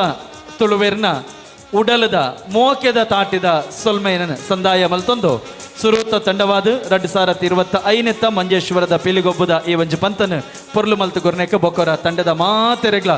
ತುಳುವೆರ್ನ ಉಡಲದ ಮೋಕೆದ ತಾಟಿದ ಸೊಲ್ಮೆಯನ ಸಂದಾಯ ಮಲ್ತೊಂದು ಸುರೂತ ತಂಡವಾದ 2025 ಮಂಜೇಶ್ವರದ ಪಿಲಿಗೊಬ್ಬದ ಈ ಒಂಜಿ ಪಂತನ ಪೊರ್ಲು ಮಲ್ತು ಗುರ್ನೆಕ ಬೊಕ್ಕರ ತಂಡದ ಮಾತೆರೆಗ್ಲ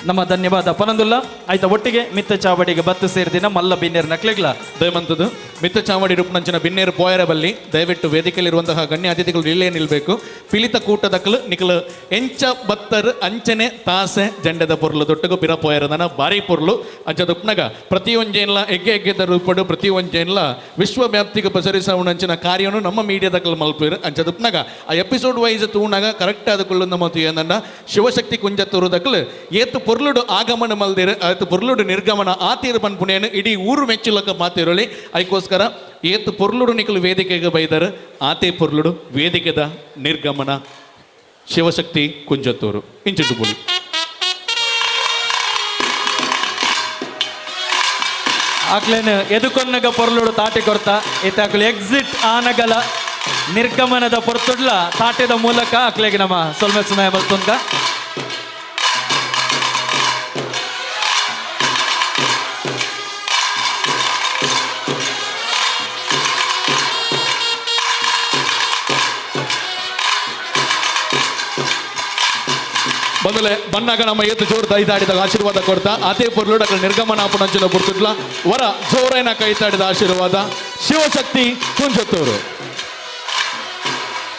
ನಮ್ಮ ಧನ್ಯವಾದ ಪನಂದುಲ್ಲ ಆಯ್ತ ಒಟ್ಟಿಗೆ ಮಿತ್ತ ಚಾವಡಿಗೆ ಬತ್ತು ಸೇರಿದಿನ ಮಲ್ಲ ಬಿನ್ನೇರ್ ನಕ್ಲೆಗ್ಲ ದಯಮಂತದ್ದು ಮಿತ್ತ ಚಾವಡಿ ರೂಪನಂಚಿನ ಬಿನ್ನೇರು ಪೋಯರ ಬಲ್ಲಿ ದಯವಿಟ್ಟು ವೇದಿಕೆಯಲ್ಲಿರುವಂತಹ ಗಣ್ಯ ಅತಿಥಿಗಳು ಇಲ್ಲೇ ನಿಲ್ಬೇಕು. ಪಿಲಿತ ಕೂಟದಕ್ಕಲು ನಿಕಲು ಎಂಚ ಬತ್ತರ್ ಅಂಚನೆ ತಾಸೆ ಜಂಡದ ಪೊರ್ಲು ದೊಟ್ಟಗು ಪಿರ ಪೋಯರದನ ಭಾರಿ ಪೊರ್ಲು ಅಂಚದುಪ್ನಗ ಪ್ರತಿಯೊಂಜೇನ್ಲ ಎಗ್ಗೆ ಎಗ್ಗೆದ ರೂಪಡು ಪ್ರತಿಯೊಂಜೇನ್ಲ ವಿಶ್ವವ್ಯಾಪ್ತಿಗೆ ಪಸರಿಸವನಂಚಿನ ಕಾರ್ಯವನ್ನು ನಮ್ಮ ಮೀಡಿಯಾದಕ್ಕಲು ಮಲ್ಪೇರು ಅಂಚದುಪ್ನಗ ಆ ಎಪಿಸೋಡ್ ವೈಸ್ ತೂಣಾಗ ಕರೆಕ್ಟ್ ಆದಕೊಳ್ಳು ನಮ್ಮ ಏನಂದ ಶಿವಶಕ್ತಿ ಕುಂಜತ್ತೂರುದಕ್ಕಲು ಏತು ಪೊರ್ಲುಡು ಆಗಮನ ಮಲ್ದಿರು ಆಯ್ತು ಪೊರ್ಲುಡು ನಿರ್ಗಮನ ಆತೀರು ಪನ್ಪುಣೇನು ಇಡೀ ಊರು ಮೆಚ್ಚುಲಕ ಮಾತಿರಲಿ ಅದಕ್ಕೋಸ್ಕರ ಏತು ಪೊರ್ಲುಡು ನಿಕಲು ವೇದಿಕೆಗೆ ಬೈದರು ಆತೇ ಪೊರ್ಲುಡು ವೇದಿಕೆದ ನಿರ್ಗಮನ ಶಿವಶಕ್ತಿ ಕುಂಜತ್ತೂರು ಇಂಚಿಟ್ಟು ಬುಲಿ. ಆಕ್ಲೇನು ಎದುಕೊನ್ನಗ ಪೊರ್ಲುಡು ತಾಟಿ ಕೊರ್ತ ಈತ ಎಕ್ಸಿಟ್ ಆನಗಲ ನಿರ್ಗಮನದ ಪೊರ್ತುಡ್ಲ ತಾಟದ ಮೂಲಕ ಆಕ್ಲೆಗೆ ನಮ್ಮ ಸೊಲ್ಮೆ ಸಮಯ ಬರ್ತುಂದ. ಮೊದಲೇ ಬನ್ನಾಗ ನಮ್ಮ ಏತು ಜೋರು ದೈದಾಡಿದ ಆಶೀರ್ವಾದ ಕೊಡ್ತಾ ಅದೇ ಪೊರ್ಲುಡಕ ನಿರ್ಗಮನ ಅಪನಂಚಿನ ಪುರ್ತುಡ್ಲ ವರ ಜೋರೈನ ಕೈತಾಡಿದ ಆಶೀರ್ವಾದ ಶಿವಶಕ್ತಿ ಕುಂಜತ್ತೂರು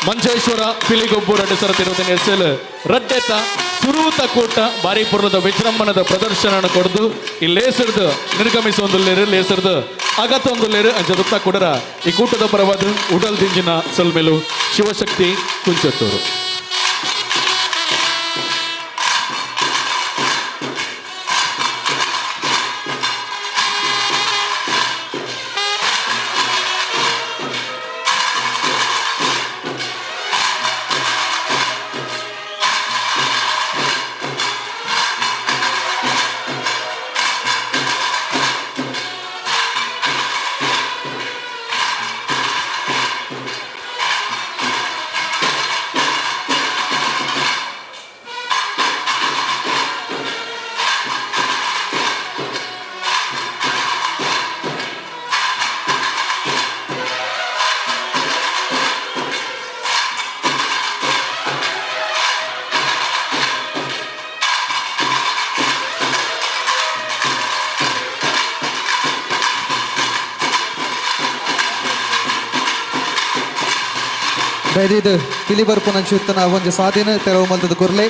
ಮಂಜೇಶ್ವರ ಪಿಲಿಗೊಬ್ಬು 2025 ಎಸ್ ಎಲ್ ರಡ್ಡೆತ ಸುರೂತ ಕೂಟ ಬಾರಿ ಪುರ್ಲದ ವಿಜೃಂಭಣದ ಪ್ರದರ್ಶನ ಕೊಡ್ದು ಈ ಲೇಸರ್ದು ನಿರ್ಗಮಿಸುವಂದುಲ್ಲೇರು ಲೇಸರ್ದು ಅಗತ್ತೊಂದುಲ್ಲೇರು ಅಂಚದುತ್ತ ಕೊಡರ ಈ ಕೂಟದ ಪರವಾದ ಉಡಲ್ ದಿಂಜಿನ ಸೊಲ್ಮೆಲು ಶಿವಶಕ್ತಿ ಕುಂಚತ್ತೂರು. ದಯದೀದು ಪಿಲಿ ಬರ್ಪುನಂಚಿತ್ತನ ಒಂಜಿ ಸಾದಿನ ತೆರವು ಮಲ್ತದ ಕುರ್ಲೆ.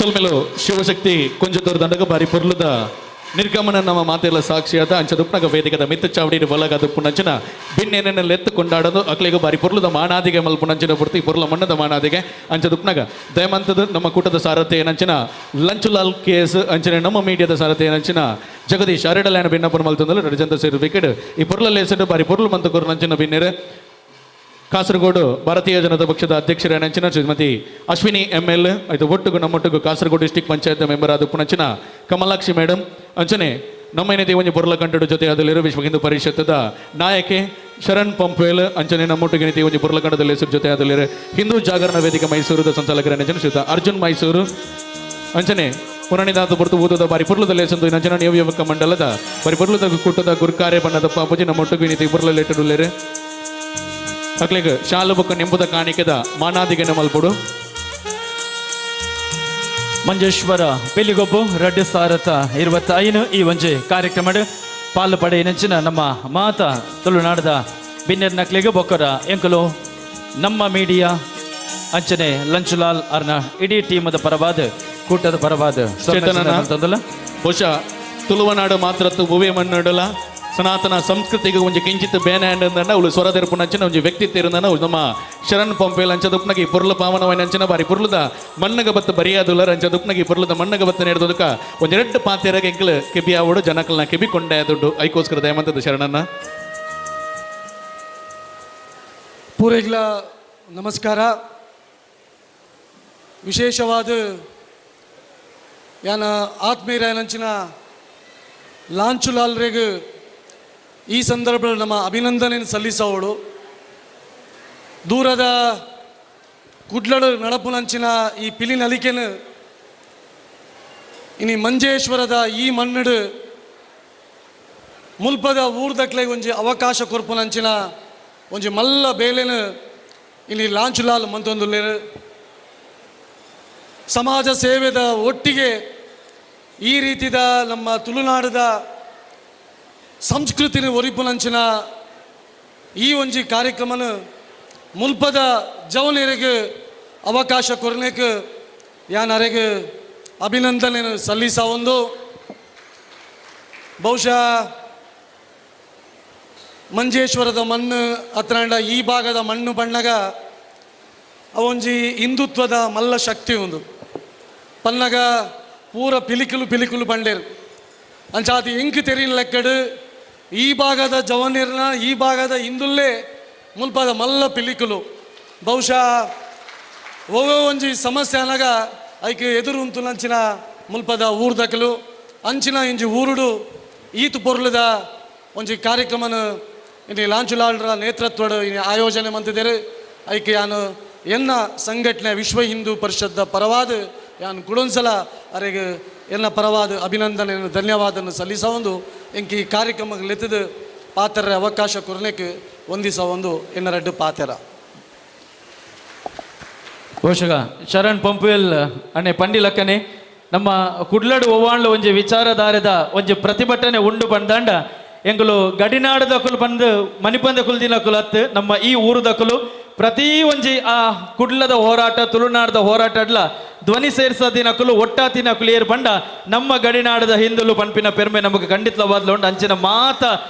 ಸೊಲ್ಮೆಲು ಶಿವಶಕ್ತಿ ಕೊಂಜತೋರ್ ದಂಡಗ ಬಾರಿ ಪೊರ್ಲುದ ನಿರ್ಗಮನ ನಮ್ಮ ಮಾತೆಲ್ಲ ಸಾಕ್ಷಿಯಾದ ಅಂಚದುಪ್ಪನಾಗ ವೇದಿಕದ ಮಿತ್ತ ಚಾವಡಿ ಬಲಗ ದುಪ್ಪುನಂಚಿನ ಬಿನ್ನೇನೆಲ್ಲ ಎತ್ತು ಕೊಂಡಾಡೋದು ಅಕ್ಲಿಗೂ ಬಾರಿ ಪೊರ್ಲುದ ಮಾನಾದಿಗೆ ಮಲ್ಪುನಂಚಿನ ಪೂರ್ತಿ ಪೊರ್ಲ ಮಣ್ಣದ ಮಾನಾದಿಗೆ ಅಂಚದುಪ್ಪನಾಗ ದಯಮಂತದ ನಮ್ಮ ಕೂಟದ ಸಾರಥಿ ಏನಂಚಿನ ಲಂಚುಲಾಲ್ ಕೇಸ್ ಅಂಚನೆ ನಮ್ಮ ಮೀಡಿಯಾದ ಸಾರಥಿ ಏನಂಚಿನ ಜಗದೀಶ್ ಅರೆಡಲ್ಯಾನ ಬಿನ್ನಪ್ಪನ ಮಲ್ತಂದಲು ರಜಂತ ಸೇರು ವಿಕೆಟ್ ಈ ಪೊರ್ಲ ಲೇಸಡು ಬಾರಿ ಪೊರ್ಲು ಮಂತ ಕೊರ್ನಂಚಿನ ಬಿನ್ನೇರು ಕಾಸರಗೋಡು ಭಾರತೀಯ ಜನತಾ ಪಕ್ಷದ ಅಧ್ಯಕ್ಷರ ಶ್ರೀಮತಿ ಅಶ್ವಿನಿ ಎಂ ಎಲ್ ಆಯ್ತು ಒಟ್ಟುಗು ನಮ್ಮೊಟ್ಟುಗು ಕಾಸರಗೋಡು ಡಿಸ್ಟಿಕ್ ಪಂಚಾಯತ್ ಮೆಂಬರ್ ಆದ ಪುಣಂಚಿನ ಕಮಲಾಕ್ಷಿ ಮೇಡಮ್ ಅಂಚನೆ ನಮ್ಮ ಏನಿದೆ ಒಂಜಿ ಬೊರ್ಲ ಕಂಟಡು ಜೊತೆ ಅದಲ್ಲಿರೋ ವಿಶ್ವ ಹಿಂದೂ ಪರಿಷತ್ತದ ನಾಯಕೆ ಶರಣ್ ಪಂಪೇಲ್ ಅಂಚನೆ ನಮ್ಮೊಟ್ಟಿಗೆ ನೀತಿ ಒಂಜಿ ಬೊರ್ಲಕಂಡದಲ್ಲಿ ಹೆಸರು ಜೊತೆ ಅದಲ್ಲಿರೋ ಹಿಂದೂ ಜಾಗರಣ ವೇದಿಕೆ ಮೈಸೂರದ ಸಂಚಾಲಕರ ಶ್ರೀಯುತ ಅರ್ಜುನ್ ಮೈಸೂರು ಅಂಚನೆ ಪುನಣಿದಾದ ಪೊರ್ತು ಊದದ ಬಾರಿ ಪುರ್ಲದಲ್ಲಿ ಸಂದು ನಂಜನ ಯುವಕ ಮಂಡಲದ ಬಾರಿ ಪುರ್ಲದ ಕೂಟದ ಗುರ್ಕಾರೆ ಬಣ್ಣದ ಪಾಪುಜಿ ನಮ್ಮೊಟ್ಟಿಗೆ ನೀತಿ ಬುರ್ಲ ಲೇಟಡುಲ್ಲೇರೆ ಅಕ್ಲೆಗ್ ಶಾಲು ಬೊಕ್ಕ ನೆಂಬುದ ಕಾಣಿಕೆದ ಮಾನಾದಿಗೆ ಮಲ್ಪುಡು. ಮಂಜೇಶ್ವರ ಪಿಲಿಗೊಬ್ಬು ರಡ್ಡು ಸಾರತ 25 ಈ ಒಂಜಿ ಕಾರ್ಯಕ್ರಮ ಪಾಲು ಪಡೆಯಿನಂಚಿನ ನಮ್ಮ ಮಾತ ತುಳುನಾಡದ ಬಿನ್ನೆರ್ ನಕ್ಲೆಗ್ ಬೊಕ್ಕರ ಎಂಕಲು ನಮ್ಮ ಮೀಡಿಯಾ ಅಂಚನೆ ಲಂಚುಲಾಲ್ ಅರ್ನ ಇಡೀ ಟೀಮದ ಪರವಾದ ಕೂಟದ ಪರವಾದ ಚೇತನನ ಬಹುಶಃ ತುಳುವನಾಡು ಮಾತ್ರ ಭುವೆ ಮಣ್ಣಡಲ ಸನಾತನ ಸಂಸ್ಕೃತಿಗೆ ಒಂಜಿ ಕಿಂಚಿತ್ ಬೇನೆ ಅಂಡ ಅವಳು ಸ್ವರದೆರ್ಪುನಂಚಿನ ಒಂಜಿ ವ್ಯಕ್ತಿತ್ವ ಇರುಂದನ ಅವಳು ನಮ್ಮ ಶರಣ್ ಪಂಪೇಲ್ ಅಂಚದುಪ್ನಗೆ ಪೊರ್ಲ ಪಾವನವೈನ ಅಂಚಿನ ಬಾರಿ ಪೊರ್ಲದ ಮಣ್ಣಗ ಬತ್ತ ಬರಿಯಾದುಲ್ಲರ ಅಂಚದುಪ್ನಗೆ ಪೊರ್ಲದ ಮಣ್ಣಗ ಬತ್ತ ನೇಡ್ದೊದಕ ಒಂಜೆರಡು ಪಾತೆರಗೆ ಎಂಕಲ್ ಕೆಬಿ ಆವಡು ಜನಕಲ್ನ ಕೆಬಿ ಕೊಂಡೆ ದುಡ್ಡು ಐಕೋಸ್ಕರ ದಯಮಂತದ ಶರಣನ್ನ. ಪೂರೈಗ್ಲ ನಮಸ್ಕಾರ. ವಿಶೇಷವಾದ ಯಾನ ಆತ್ಮೀಯರಂಚಿನ ಲಾಂಚುಲಾಲ್ರೆಗ್ ಈ ಸಂದರ್ಭದಲ್ಲಿ ನಮ್ಮ ಅಭಿನಂದನೆಯನ್ನು ಸಲ್ಲಿಸೋಳು. ದೂರದ ಕುಡ್ಲಡು ನಡಪುನಂಚಿನ ಈ ಪಿಲಿ ನಲಿಕೆನು ಇನಿ ಮಂಜೇಶ್ವರದ ಈ ಮಣ್ಣಡು ಮುಲ್ಪದ ಊರ್ದಕ್ಲೆ ಒಂಜಿ ಅವಕಾಶ ಕೊರ್ಪುನಂಚಿನ ಒಂಜಿ ಮಲ್ಲ ಬೇಲೆನು ಇಲ್ಲಿ ಲಾಂಚುಲಾಲ್ ಮಂತೊಂದುಲ್ಲೇರು. ಸಮಾಜ ಸೇವೆದ ಒಟ್ಟಿಗೆ ಈ ರೀತಿದ ನಮ್ಮ ತುಳುನಾಡದ ಸಂಸ್ಕೃತಿನ ಒರಿಪುನಂಚಿನ ಈ ಒಂಜಿ ಕಾರ್ಯಕ್ರಮನ ಮುಲ್ಪದ ಜವನರಿಗೆ ಅವಕಾಶ ಕೊರನೇಕ್ ಯಾನರೆಗೆ ಅಭಿನಂದನೆ ಸಲ್ಲಿಸ ಒಂದು. ಬಹುಶಃ ಮಂಜೇಶ್ವರದ ಮಣ್ಣು ಅತ್ರಾಂಡ ಈ ಭಾಗದ ಮಣ್ಣು ಬಣ್ಣಗ ಅವೊಂಜಿ ಹಿಂದುತ್ವದ ಮಲ್ಲ ಶಕ್ತಿ ಒಂದು ಪನ್ನಗ ಪೂರ ಪಿಲಿಕುಲು ಪಿಲಿಕುಲು ಬಂಡೇರು ಅಂಚಾತಿ ಎಂಕ್ ತೆರಿನ ಲೆಕ್ಕಡು ಈ ಭಾಗದ ಜವನಿರ್ನ ಈ ಭಾಗದ ಹಿಂದುಲ್ಲೇ ಮುಲ್ಪದ ಮಲ್ಲ ಪಿಲಿಕುಲು. ಬಹುಶಃ ಒವ್ವೇ ಒಂಜಿ ಸಮಸ್ಯೆ ಅನಗ ಐಕ್ ಎದುರು ಉಂತುನಂಚಿನ ಮುಲ್ಪದ ಊರ್ದಕಲು ಅಂಚಿನ ಇಂಜಿ ಊರುಡು ಈತು ಪೊರ್ಲದ ಒಂಜಿ ಕಾರ್ಯಕ್ರಮನ ಇನ್ನು ಲಾಂಚುಲಾಲ್ರ ನೇತೃತ್ವದ ಆಯೋಜನೆ ಮಂತಿದ್ದಾರೆ. ಐಕ್ ಯಾನು ಎನ್ನ ಸಂಘಟನೆ ವಿಶ್ವ ಹಿಂದೂ ಪರಿಷತ್ ಪರವಾದ ಯಾನು ಕುಡೊಂದ್ಸಲ ಅರೆಗೆ ಎನ್ನ ಪರವಾದ ಅಭಿನಂದನೆಯನ್ನು ಧನ್ಯವಾದವನ್ನು ಸಲ್ಲಿಸ ಒಂದು ಎಂಕಿ ಈ ಕಾರ್ಯಕ್ರಮಕ್ಕೆ ಲೆತ್ತದ ಪಾತ್ರ ಅವಕಾಶ ಕೊರನೇಕ್ ಹೊಂದಿಸ ಒಂದು ಎನ್ನ ರೆಡ್ಡು ಪಾತ್ರ. ಬಹುಶಃ ಶರಣ್ ಪಂಪುವೆಲ್ ಅಣ್ಣೆ ಪಂಡಿಲಕ್ಕನೆ ನಮ್ಮ ಕುಡ್ಲಡು ಒವ್ವಾಂಡ್ಲ ಒಂಜಿ ವಿಚಾರಧಾರೆದ ಒಂಜಿ ಪ್ರತಿಭಟನೆ ಉಂಡು ಬಂದಾಂಡ ಎಂಗುಲು ಗಡಿನಾಡದಕುಲು ಬಂದು ಮಣಿಪಂದ ಕುಲ್ದಿನಕುಲು ಅತ್ತು ನಮ್ಮ ಈ ಊರುದಕುಲು ಪ್ರತಿ ಒಂಜಿ ಆ ಕುಡ್ಲದ ಹೋರಾಟ ತುಳುನಾಡದ ಹೋರಾಟ ಅಡ್ಲ ಧ್ವನಿ ಸೇರ್ಸದಿನಕುಲು ಒಟ್ಟಾತಿನಕುಲು ಏರ್ ಬಂಡ ನಮ್ಮ ಗಡಿನಾಡದ ಹಿಂದುಲು ಪನ್ಪಿನ ಪೆರ್ಮೆ ನಮಗೆ ಖಂಡಿತವಾದ್ಲು ಉಂಡು. ಅಂಚಿನ ಮಾತ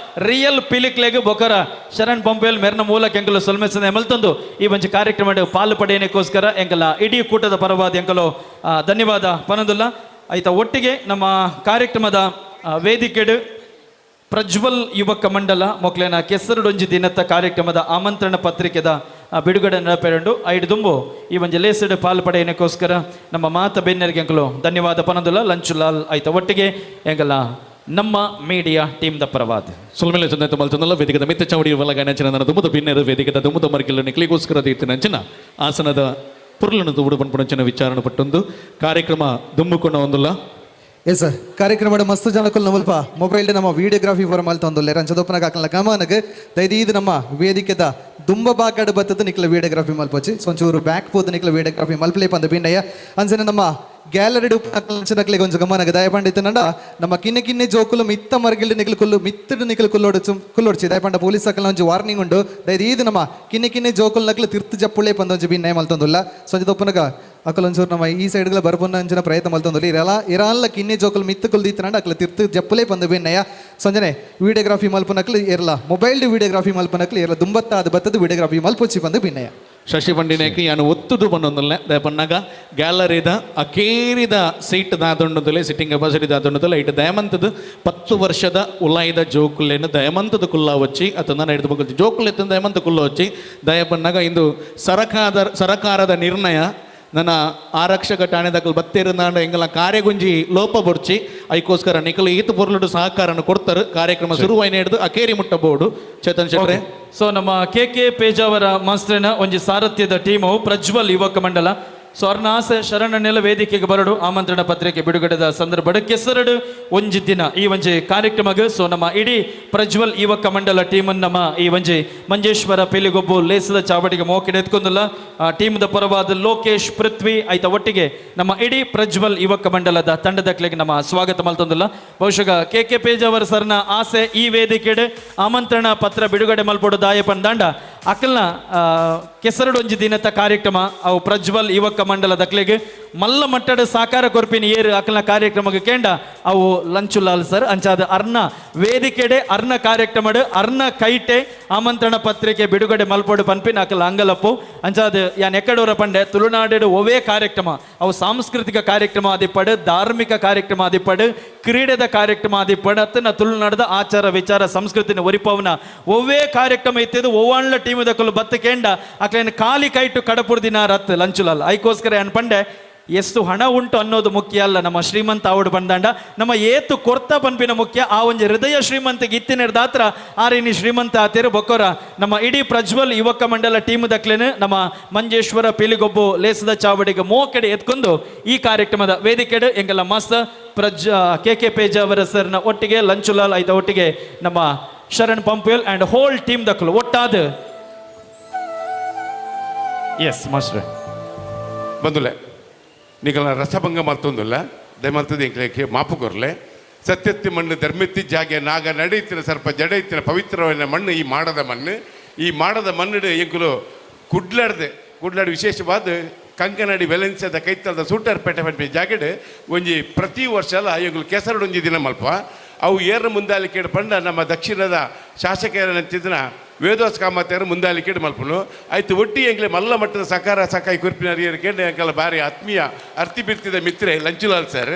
ರಿಯಲ್ ಪಿಲಿಕ್ಲೆಗ್ ಬೊಕರ ಶರಣ್ ಪಂಪೇಲ್ ಮೆರ್ನ ಮೂಲಕ ಎಂಕಲು ಸೊಲ್ಮೆಸನ ಎಮಲ್ತಂದು ಈ ಒಂಜಿ ಕಾರ್ಯಕ್ರಮ ಪಾಲು ಪಡೆಯನಕ್ಕೋಸ್ಕರ ಎಂಕಲ ಇಡೀ ಕೂಟದ ಪರವಾದ ಎಂಕಲು ಧನ್ಯವಾದ ಪನದುಲ್ಲ. ಆಯ್ತಾ ಒಟ್ಟಿಗೆ ನಮ್ಮ ಕಾರ್ಯಕ್ರಮದ ವೇದಿಕೆಡು ಪ್ರಜ್ವಲ್ ಯುವಕ ಮಂಡಲ ಮೊಕ್ಲೆನ ಕೆಸರುಡೊಂಜಿ ದಿನತ್ತ ಕಾರ್ಯಕ್ರಮದ ಆಮಂತ್ರಣ ಪತ್ರಿಕೆದ ಬಿಡುಗಡೆ ನಡಪೆರಂಡು ಐಡು ದುಂಬು ಈ ಒಂಜಿ ಲೇಸಡ್ ಪಾಲು ಪಡೆಯನಕ್ಕೋಸ್ಕರ ನಮ್ಮ ಮಾತ ಬೆನ್ನರಿಗೆ ಎಂಕಲು ಧನ್ಯವಾದ ಪನದುಲ್ಲ. ಲಂಚುಲಾಲ್ ಆಯ್ತ ಒಟ್ಟಿಗೆ ಎಂಕಲ ನಮ್ಮ ಮೀಡಿಯಾ ಟೀಮ್ the ಪರವಾದ ಸುಲ್ಮೇಲೆ ಚಂದ ಮಲ್ತಂದಲ್ಲ ವೇದಿಕದ ಮಿತ್ತ ಚಾವಡಿ ಒಲಗಾನಂಚಿನ ನನ್ನ ದುಮ್ಮದ ಬಿನ್ನೆರು ವೇದಿಕದ ದುಮ್ಮದ ಮರ್ಗಿಲ್ಲ ನಿಕ್ಲಿಗೋಸ್ಕರ ದೀತಿನಂಚಿನ ಆಸನದ ಪುರ್ಲನ್ನು ದುಬುಡು ಪನ್ಪುನಂಚಿನ ವಿಚಾರಣೆ ಪಟ್ಟೊಂದು ಕಾರ್ಯಕ್ರಮ ದುಮ್ಮುಕೊಂಡ ಒಂದುಲ್ಲ. ಎಸ್ ಸರ್ ಕಾರ್ಯಕ್ರಮ ಮಸ್ತ್ ಜನಕ್ಕೂ ನಮಲ್ಪ ಮೊಬೈಲ್ ನಮ್ಮ ವಿಡಿಯೋಗ್ರಾಫಿ ಫಾರ್ಮ್ ಅಲ್ಲಿ ತಂದುಲ್ಲೆ ರಂಚದೊಪ್ಪನಾಗ ಹಾಕಲ್ಲ ಗಮನಕ್ಕೆ ದಯದೀದು ನಮ್ಮ ವೇದಿಕೆದ ದುಂಬ ಬಾಗಡು ಬತ್ತದ ನಿಕ್ಲ ವಿಡಿಯೋಗ್ರಾಫಿ ಮಲ್ಪೊಚ್ಚಿ ಸೊಂಚೂರು ಬ್ಯಾಕ್ ಪೋದು ನಿಕ್ಲ ವಿಡಿಯೋಗ್ರಾಫಿ ಮಲ್ಪಲೇ ಪಂದ ಬಿನ್ನಯ್ಯ ಅಂಚನೆ ನಮ್ಮ ಗ್ಯಾಲರಿ ಉಪ್ಪನಕ್ಲೆಗೆ ಒಂಜು ಗಮನಕ್ಕೆ ದಯಪಂಡಿತನಂಡ ನಮ್ಮ ಕಿನ್ನೆ ಕಿನ್ನೆ ಜೋಕುಲು ಮಿತ್ತ ಮರ್ಗಿಲ್ಡು ನಿಕ್ಲು ಕುಲ್ಲು ಮಿತ್ತಡು ನಿಕ್ಲು ಕುಲ್ಲೋಡು ಕುಲ್ಲೋಡ್ಚಿ ದಯಪಂಡ ಪೊಲೀಸ್ ಅಕ್ಕಲ ಒಂಜಿ ವಾರ್ನಿಂಗ್ ಉಂಡು ದಯದೀದು ನಮ್ಮ ಕಿನ್ನೆ ಕಿನ್ನೆ ಜೋಕುಲು ನಕ್ಲು ತಿರ್ತು ಜಪ್ಪುಳೆ ಪಂದ ಒಂಜಿ ಬಿನ್ನಯ ಮಲ್ತೊಂದುಲ್ಲ ಸಂಜೆದೊಪ್ಪನಗ ಅಕಲೊಂಚೂರು ನಮ್ಮ ಈ ಸೈಡ್ಗಳ ಬರ್ಪೊನ್ನ ಅಂಚಿನ ಪ್ರಯತ್ನ ಮಲ್ತೊಂದುಲ್ಲ. ಇರಲ ಇರಾನ್ಲ ಕಿನ್ನೆ ಜೋಕುಲು ಮಿತ್ತು ಕುಲ್ದಿತ್ತನಾಂಡ ಅಕ್ಲ ತಿರ್ತು ಜಪ್ಪುಲೇ ಪಂದು ಬೆನ್ನಯ. ಸಂಜನೆ ವಿಡಿಯೋಗ್ರಾಫಿ ಮಲ್ಪನಕ್ಲು ಇರಲ, ಮೊಬೈಲ್ ವಿಡಿಯೋಗ್ರಾಫಿ ಮಲ್ಪನಕ್ಲು ಇರಲ, ದುಂಬತ್ತ ಅದು ಬತ್ತದ ವಿಡಿಯೋಗ್ರಾಫಿ ಮಲ್ಪೊಚ್ಚಿ ಪಂದು ಬಿನ್ನಯ. ಶಶಿ ಬಂಡಿನೇಕ ಯಾನು ಒತ್ತುದು ಬಂದೊಂದಲ್ಲ ದಯಪನ್ನಾಗ ಗ್ಯಾಲರಿದ ಅಕೇರಿದ ಸೀಟ್ ದಾದೊಂಡುದಲೆ ಸಿಟ್ಟಿಂಗ್ ಕೆಪಾಸಿಟಿ ದಾದೊಂಡುದಲ್ಲ ಇಟ್ಟು ದಯಮಂತದ 10 ವರ್ಷದ ಉಲಾಯಿದ ಜೋಕುಲೇನು ದಯಮಂತದ ಕುಲ್ಲ ವಚ್ಚಿ ಅತಂದ ಹಿಡಿದು ಮಕ್ಕಳು ಜೋಕುಲ್ ಎತ್ತ ದಯಮಂತ ಕುಲ್ಲ ವಚ್ಚಿ ದಯಪನ್ನಾಗ ಇಂದು ಸರಕಾರದ ನಿರ್ಣಯ ನನ್ನ ಆರಕ್ಷಕ ಠಾಣೆದಾಕಲು ಬತ್ತೇರಿನಾಂಡ ಎಂಗಲ ಕಾರ್ಯಗುಂಜಿ ಲೋಪ ಬೊರ್ಚಿ ಐಕೋಸ್ಕರ ನಿಖಲು ಈತ ಪೊರ್ಲುಡು ಸಹಕಾರನ ಕೊಡ್ತಾರೆ. ಕಾರ್ಯಕ್ರಮ ಶುರುವಾಯಿನ ಹಿಡಿದು ಅಕೇರಿ ಮುಟ್ಟಬಹುದು. ಚೇತನ್ ಶೆಟ್ರೆ. ಸೊ ನಮ್ಮ ಕೆ ಕೆ ಪೇಜಾವರ ಮಾಸ್ಟರ್ನ ಒಂಜಿ ಸಾರಥ್ಯದ ಟೀಮು ಪ್ರಜ್ವಲ್ ಯುವಕ ಮಂಡಲ. ಸೊ ಅವ್ರನ್ನ ಆಸೆ ಶರಣನೆಲ್ಲ ವೇದಿಕೆಗೆ ಬರಡು ಆಮಂತ್ರಣ ಪತ್ರಿಕೆ ಬಿಡುಗಡೆದ ಸಂದರ್ಭ ಕೆಸರಡು ಒಂಜಿ ದಿನ ಈ ಒಂಜಿ ಕಾರ್ಯಕ್ರಮಗ್. ಸೊ ನಮ್ಮ ಇಡೀ ಪ್ರಜ್ವಲ್ ಯುವಕ ಮಂಡಲ ಟೀಮ್ ನಮ್ಮ ಈ ಒಂಜಿ ಮಂಜೇಶ್ವರ ಪಿಲಿಗೊಬ್ಬು ಲೇಸದ ಚಾವಡಿಗೆ ಮೋಕಿಡೆ ಎತ್ಕೊಂದಿಲ್ಲ. ಆ ಟೀಮ್ದ ಪರವಾದ ಲೋಕೇಶ್, ಪೃಥ್ವಿ ಆಯ್ತ ಒಟ್ಟಿಗೆ ನಮ್ಮ ಇಡೀ ಪ್ರಜ್ವಲ್ ಯುವಕ ಮಂಡಲದ ತಂಡದಕ್ಲೆಗೆ ನಮ್ಮ ಸ್ವಾಗತ ಮಲ್ತೊಂದಿಲ್ಲ. ಬಹುಶಃ ಕೆ ಕೆ ಪೇಜಾವರ್ ಸರ್ನ ಆಸೆ ಈ ವೇದಿಕೆಡೆ ಆಮಂತ್ರಣ ಪತ್ರ ಬಿಡುಗಡೆ ಮಲ್ಪೊಡು ದಾಯಪನ್ ದಾಂಡ ಅಕಲ್ನ ಕೆಸರಡು ಒಂಜಿ ದಿನದ ಕಾರ್ಯಕ್ರಮ ಅವು ಪ್ರಜ್ವಲ್ ಯುವಕ ಮಂಡಲದಕ್ಲೆಗೆ ಮಲ್ಲ ಮಟ್ಟದ ಸಾಕಾರ ಕೊರ್ಪಿನ ಏರು ಅಕಲ್ನ ಕಾರ್ಯಕ್ರಮಕ್ಕೆ ಕೇಂಡ ಅವು ಲಂಚುಲಾಲ್ ಸರ್ ಅಂಚಾದ ಅರ್ನ ವೇದಿಕೆಡೆ ಅರ್ನ ಕಾರ್ಯಕ್ರಮಡು ಅರ್ನ ಕೈಟೆ ಆಮಂತ್ರಣ ಪತ್ರಿಕೆ ಬಿಡುಗಡೆ ಮಲ್ಪೊಡು ಪನ್ಪಿನ ಅಕಲ್ ಅಂಗಲಪ್ಪು ಅಂಚಾದ ಯಾನ್ ಎಕ್ಕಡೂರ ಪಂಡೆ ತುಳುನಾಡು ಒವೇ ಕಾರ್ಯಕ್ರಮ ಅವು ಸಾಂಸ್ಕೃತಿಕ ಕಾರ್ಯಕ್ರಮ ಆದಿಪ್ಪಡು, ಧಾರ್ಮಿಕ ಕಾರ್ಯಕ್ರಮ ಆದಿಪ್ಪಡು, ಕ್ರೀಡೆದ ಕಾರ್ಯಕ್ರಮ ಆದಿಪ್ಪಡು, ಅತ್ತನ ತುಳುನಾಡದ ಆಚಾರ ವಿಚಾರ ಸಂಸ್ಕೃತಿನ ಒರಿಪವನ ಒವ್ವೇ ಕಾರ್ಯಕ್ರಮ ಇತ್ತಿದ್ದು ಒವ್ವಾಣ್ಲ ಟೀಮ್ ದಕ್ಕಲು ಬತ್ತು ಕೇಂಡ ಅಕ್ಲೇನು ಖಾಲಿ ಕೈಟು ಕಡಪುರ್ ದಿನ ರತ್ ಲಂಚುಲಲ್ಲ. ಐಕೋಸ್ಕರ ಏನ್ ಪಂಡೆ ಎಷ್ಟು ಹಣ ಉಂಟು ಅನ್ನೋದು ಮುಖ್ಯ ಅಲ್ಲ, ನಮ್ಮ ಶ್ರೀಮಂತ ಆವಡು ಬಂದಾಂಡ ನಮ್ಮ ಏತು ಕೊರ್ತ ಪನ್ಪಿನ ಮುಖ್ಯ. ಆ ಒಂಜಿ ಹೃದಯ ಶ್ರೀಮಂತಿಗೆ ಇತ್ತಿನ ದಾತ್ರ ಆರಿನಿ ಶ್ರೀಮಂತ ಆತೇರು ಬೊಕ್ಕೋರ ನಮ್ಮ ಇಡೀ ಪ್ರಜ್ವಲ್ ಯುವಕ ಮಂಡಲ ಟೀಮ್ ದಕ್ಲೇನು ನಮ್ಮ ಮಂಜೇಶ್ವರ ಪಿಲಿಗೊಬ್ಬು ಲೇಸದ ಚಾವಡಿಗೆ ಮೋಕಡೆ ಎತ್ಕೊಂಡು ಈ ಕಾರ್ಯಕ್ರಮದ ವೇದಿಕೆಡು ಎಂಗೆಲ್ಲ ಮಸ್ತ್ ಕೆ ಕೆ ಪೇಜಾವರ ಸರ್ನ ಒಟ್ಟಿಗೆ ಲಂಚುಲಾಲ್ ಆಯ್ತ ಒಟ್ಟಿಗೆ ನಮ್ಮ Sharan Pumpwell and whole team ದಕ್ಕಲು ಒಟ್ಟಾದ. ಎಸ್ ಮಾಸ್ಟರ್ ಬಂದುಲೆ ನಿಗಲ ರಸಭಂಗ ಮಲ್ತೊಂದುಲ್ಲ ದಯಮಲ್ತದ ಎಂಕ್ಲೇಕೆ ಮಾಪು ಕೊರ್ಲೆ. ಸತ್ಯತ್ತಿ ಮಣ್ಣು ಧರ್ಮೆತ್ತಿ ಜಾಗೆ ನಾಗ ನಡೆಯುತ್ತಿನ ಸರ್ಪ ಜಡೈತಿನ ಪವಿತ್ರವಾದ ಮಣ್ಣು ಈ ಮಾಡದ ಮಣ್ಣು. ಈ ಮಾಡದ ಮಣ್ಣು ಎಂಕುಲು ಕುಡ್ಲಾಡ್ದೆ ಕುಡ್ಲಾಡ್ ವಿಶೇಷವಾದ ಕಂಕನಾಡಿ ವೆಲೆನ್ಸಿಯಾದ ಕೈತಲ್ದ ಸೂಟರ್ಪೇಟೆ ಪನ್ಪಿ ಜಾಗೆಡ್ ಒಂಜಿ ಪ್ರತಿ ವರ್ಷಲ ಎಂಕುಲು ಕೆಸರಡು ಒಂಜಿ ದಿನ ಮಲ್ಪ ಅವು ಏರ ಮುಂದಾಲಿಕೆಡ್ ಪಂಡ ನಮ್ಮ ದಕ್ಷಿಣದ ಶಾಸಕರಂತಿದ್ದನ ವೇದೋಸ್ ಕಾಮತ್ತೇರು ಮುಂದಾಲಿಕೆಡ್ ಮಲ್ಪನು ಆಯ್ತು ಒಟ್ಟಿ ಎಂಗ್ಲೆ ಮಲ್ಲ ಮಟ್ಟದ ಸಕಾರ ಸಕಾಯಿ ಕುರ್ಪಿನ ಕೇಂದ್ರ ಎಂಕಲ ಬಾರಿ ಆತ್ಮೀಯ ಅರ್ತಿ ಬಿರ್ತಿದ ಮಿತ್ರೆ ಲಂಚುಲಾಲ್ ಸರ್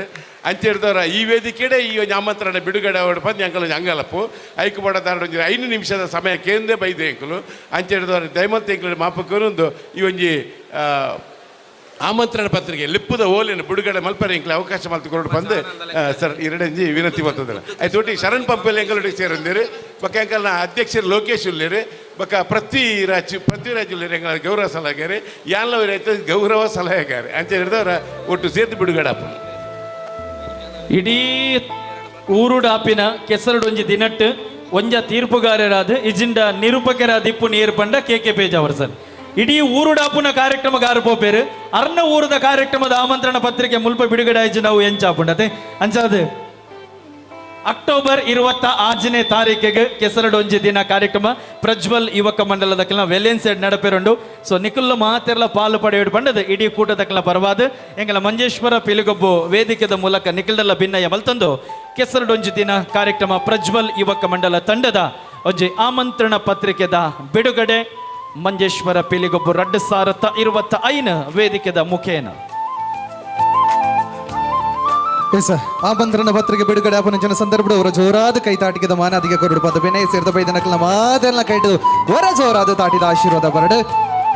ಅಂಚೆಡ್ದವರ ಈ ವೇದಿಕೆಡೆ ಈ ಒಂಜಿ ಆಮಂತ್ರಣ ಬಿಡುಗಡೆ ಅವಡು ಬಂದು ಅಂಕಲ್ ಒಂಜಿ ಅಂಗಲಪ್ಪು ಐಕು ಬಡದಾರ ಒಂಜಿ 5 ನಿಮಿಷದ ಸಮಯ ಕೇಂದ್ರ ಬೈದೆ ಎಂಕುಲು ಅಂಚೆಡ್ದವರ ದಯಮಂತ ಎಂಕುಲು ಮಾಪಕ್ಕನೊಂದು ಈ ಒಂಜಿ ಆಮಂತ್ರಣ ಪತ್ರಿಕೆ ಲಿಪ್ಪುದ ಓಲಿನ ಬಿಡುಗಡೆ ಮಲ್ಪರೆ ಎಂಕ್ಲೆ ಅವಕಾಶ ಮಲ್ತು ಕೊರಡು ಬಂದು ಸರ್ ಎರಡಂಜಿ ವಿನಂತಿ ಬರ್ತದಲ್ಲ ಆಯ್ತು ಒಟ್ಟಿಗೆ ಶರಣ್ ಪಂಪಲ್ಲಿ ಎಂಕಲೊಟ್ಟಿಗೆ ಸೇರಂದಿರಿ ಬೊಕ್ಕ ಎಂಕಲ್ನ ಅಧ್ಯಕ್ಷರು ಲೋಕೇಶ್ ಉಲ್ಲೇರಿ ಬೊಕ್ಕ ಪೃಥ್ವಿರಾಜ್ ಉಲ್ಲೇರಿ ಎಂಕಲ ಗೌರವ ಸಲಹೆಗಾರಿ ಯಾನ್ಲ ರೈತ ಗೌರವ ಸಲಹೆಗಾರಿ ಅಂಚೆ ಹಿಡಿದವರ ಒಟ್ಟು ಸೇರ್ದು ಬಿಡುಗಡೆ ಅಪ್ಪ. ಇಡೀ ಊರುಡಾಪಿನ ಕೆಸರಡೊಂಜಿ ದಿನಟ್ಟು ಒಂಜ ತೀರ್ಪುಗಾರರಾದ ಇಜಿಂಡ ನಿರೂಪಕರಾದ ಇಪ್ಪು ನೀರು ಪಂಡ ಕೆ ಕೆ ಪೇಜಾವರ್ ಸರ್ ಇಡೀ ಊರುಡಾಪುನ ಕಾರ್ಯಕ್ರಮಗಾರ ಪೋಪೇರು ಅರ್ನ ಊರದ ಕಾರ್ಯಕ್ರಮದ ಆಮಂತ್ರಣ ಪತ್ರಿಕೆ ಮುಲ್ಪ ಬಿಡುಗಡೆ ಆಯ್ತು ನಾವು ಎಂಚಾಪುಂಡತೆ ಅಂಚಾದ ಅಕ್ಟೋಬರ್ 26ನೇ ತಾರೀಕಿಗೆ ಕೆಸರಡೊಂಜಿ ದಿನ ಕಾರ್ಯಕ್ರಮ ಪ್ರಜ್ವಲ್ ಯುವಕ ಮಂಡಲದ ಕೆಲ ವೆಲೆನ್ಸೆಡ್ ನಡಪೆರುಂಡು. ಸೊ ನಿಖುಲ್ಲ ಮಾತೆರ್ಲ ಪಾಲು ಪಡೆಯಡು ಬಂಡದ ಇಡೀ ಕೂಟದ ಕೆಲ ಪರವಾದ ಎಂಗಲ ಮಂಜೇಶ್ವರ ಪಿಲಿಗೊಬ್ಬು ವೇದಿಕೆದ ಮೂಲಕ ನಿಖಿಲ್ದಲ್ಲ ಭಿನ್ನಯ ಮಲ್ತಂದು ಕೆಸರಡೊಂಜಿ ದಿನ ಕಾರ್ಯಕ್ರಮ ಪ್ರಜ್ವಲ್ ಯುವಕ ಮಂಡಲ ತಂಡದ ಒಂಜಿ ಆಮಂತ್ರಣ ಪತ್ರಿಕೆದ ಬಿಡುಗಡೆ ಮಂಜೇಶ್ವರ ಪಿಲಿಗೊಬ್ಬು 2025 ವೇದಿಕೆದ ಮುಖೇನ. ಎಸ್ ಆಮಂತ್ರಣ ಪತ್ರಿಕೆ ಬಿಡುಗಡೆ ಆಪನ ಸಂದರ್ಭ ಅವರ ಜೋರಾದ ಕೈ ತಾಟಿಗೆದ ಮಾನಾದಿಗೆ ಕೊರಡು ಪದ ಬೆನೆ ಸೇರಿದ ಬೈದ ನಕಲ ಮಾತೆಲ್ಲ ಕೈಟು ಹೊರ ಜೋರಾದ ತಾಟಿದ ಆಶೀರ್ವಾದ ಬರಡು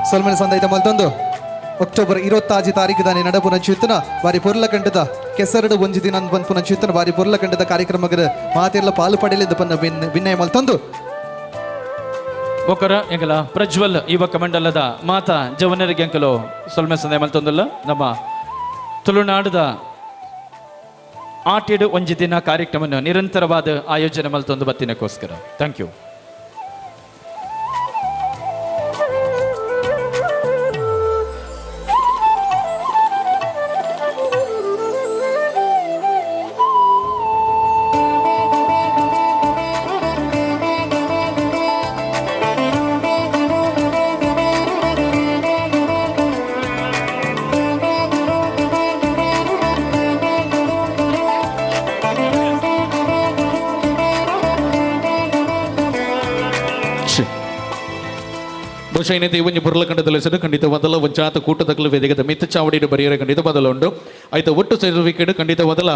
ಸಲ್ಮನ್ ಸಂದೈತ ಮಲ್ತೊಂದು ಅಕ್ಟೋಬರ್ 26 ತಾರೀಕು ದಾನಿ ನಡಪುನ ಚಿತ್ತನ ಬಾರಿ ಪೊರ್ಲ ಕಂಡದ ಕೆಸರಡು ಒಂಜಿ ದಿನ ಬಂದ್ಪುನ ಚಿತ್ತನ ಬಾರಿ ಪೊರ್ಲ ಕಂಡದ ಕಾರ್ಯಕ್ರಮದ ಮಾತೆಲ್ಲ ಪಾಲು ಪಡೆಯಲಿದ್ದ ಪನ್ನ ವಿನಯ ಮಲ್ತೊಂದು ಬೊಕ್ಕರ ಎಂಗಲ ಪ್ರಜ್ವಲ್ ಯುವಕ ಮಂಡಲದ ಮಾತಾ ಜವನರಿಗೆ ಎಂಕಲು ಸೊಲ್ಮೆ ಸಂದೆ ಮಲ್ತೊಂದುಲ್ಲ ನಮ್ಮ ತುಳುನಾಡದ ಆಟಿಡು ಒಂಜಿ ದಿನ ಕಾರ್ಯಕ್ರಮವನ್ನು ನಿರಂತರವಾದ ಆಯೋಜನೆ ಮಲ್ತೊಂದು ಬತ್ತಿನಕ್ಕೋಸ್ಕರ thank you. ಬಹುಶಃ ಏನೈತೆ ಈ ಒಂಜಿ ಪೊರ್ಲ ಕಂಡದ ಲೆಸಡು ಖಂಡಿತವಾದಲ ಒಂಜಾತ ಕೂಟದಕಲು ವೇದಿಕೆದ ಮಿತ್ತ ಚಾವಡಿಡು ಬರಿಯರೆ ಖಂಡಿತವಾದಲ ಉಂಡು. ಆಯ್ತು ಒಟ್ಟು ಸರ್ಟಿಫಿಕೇಟ್ ಖಂಡಿತವಾದಲ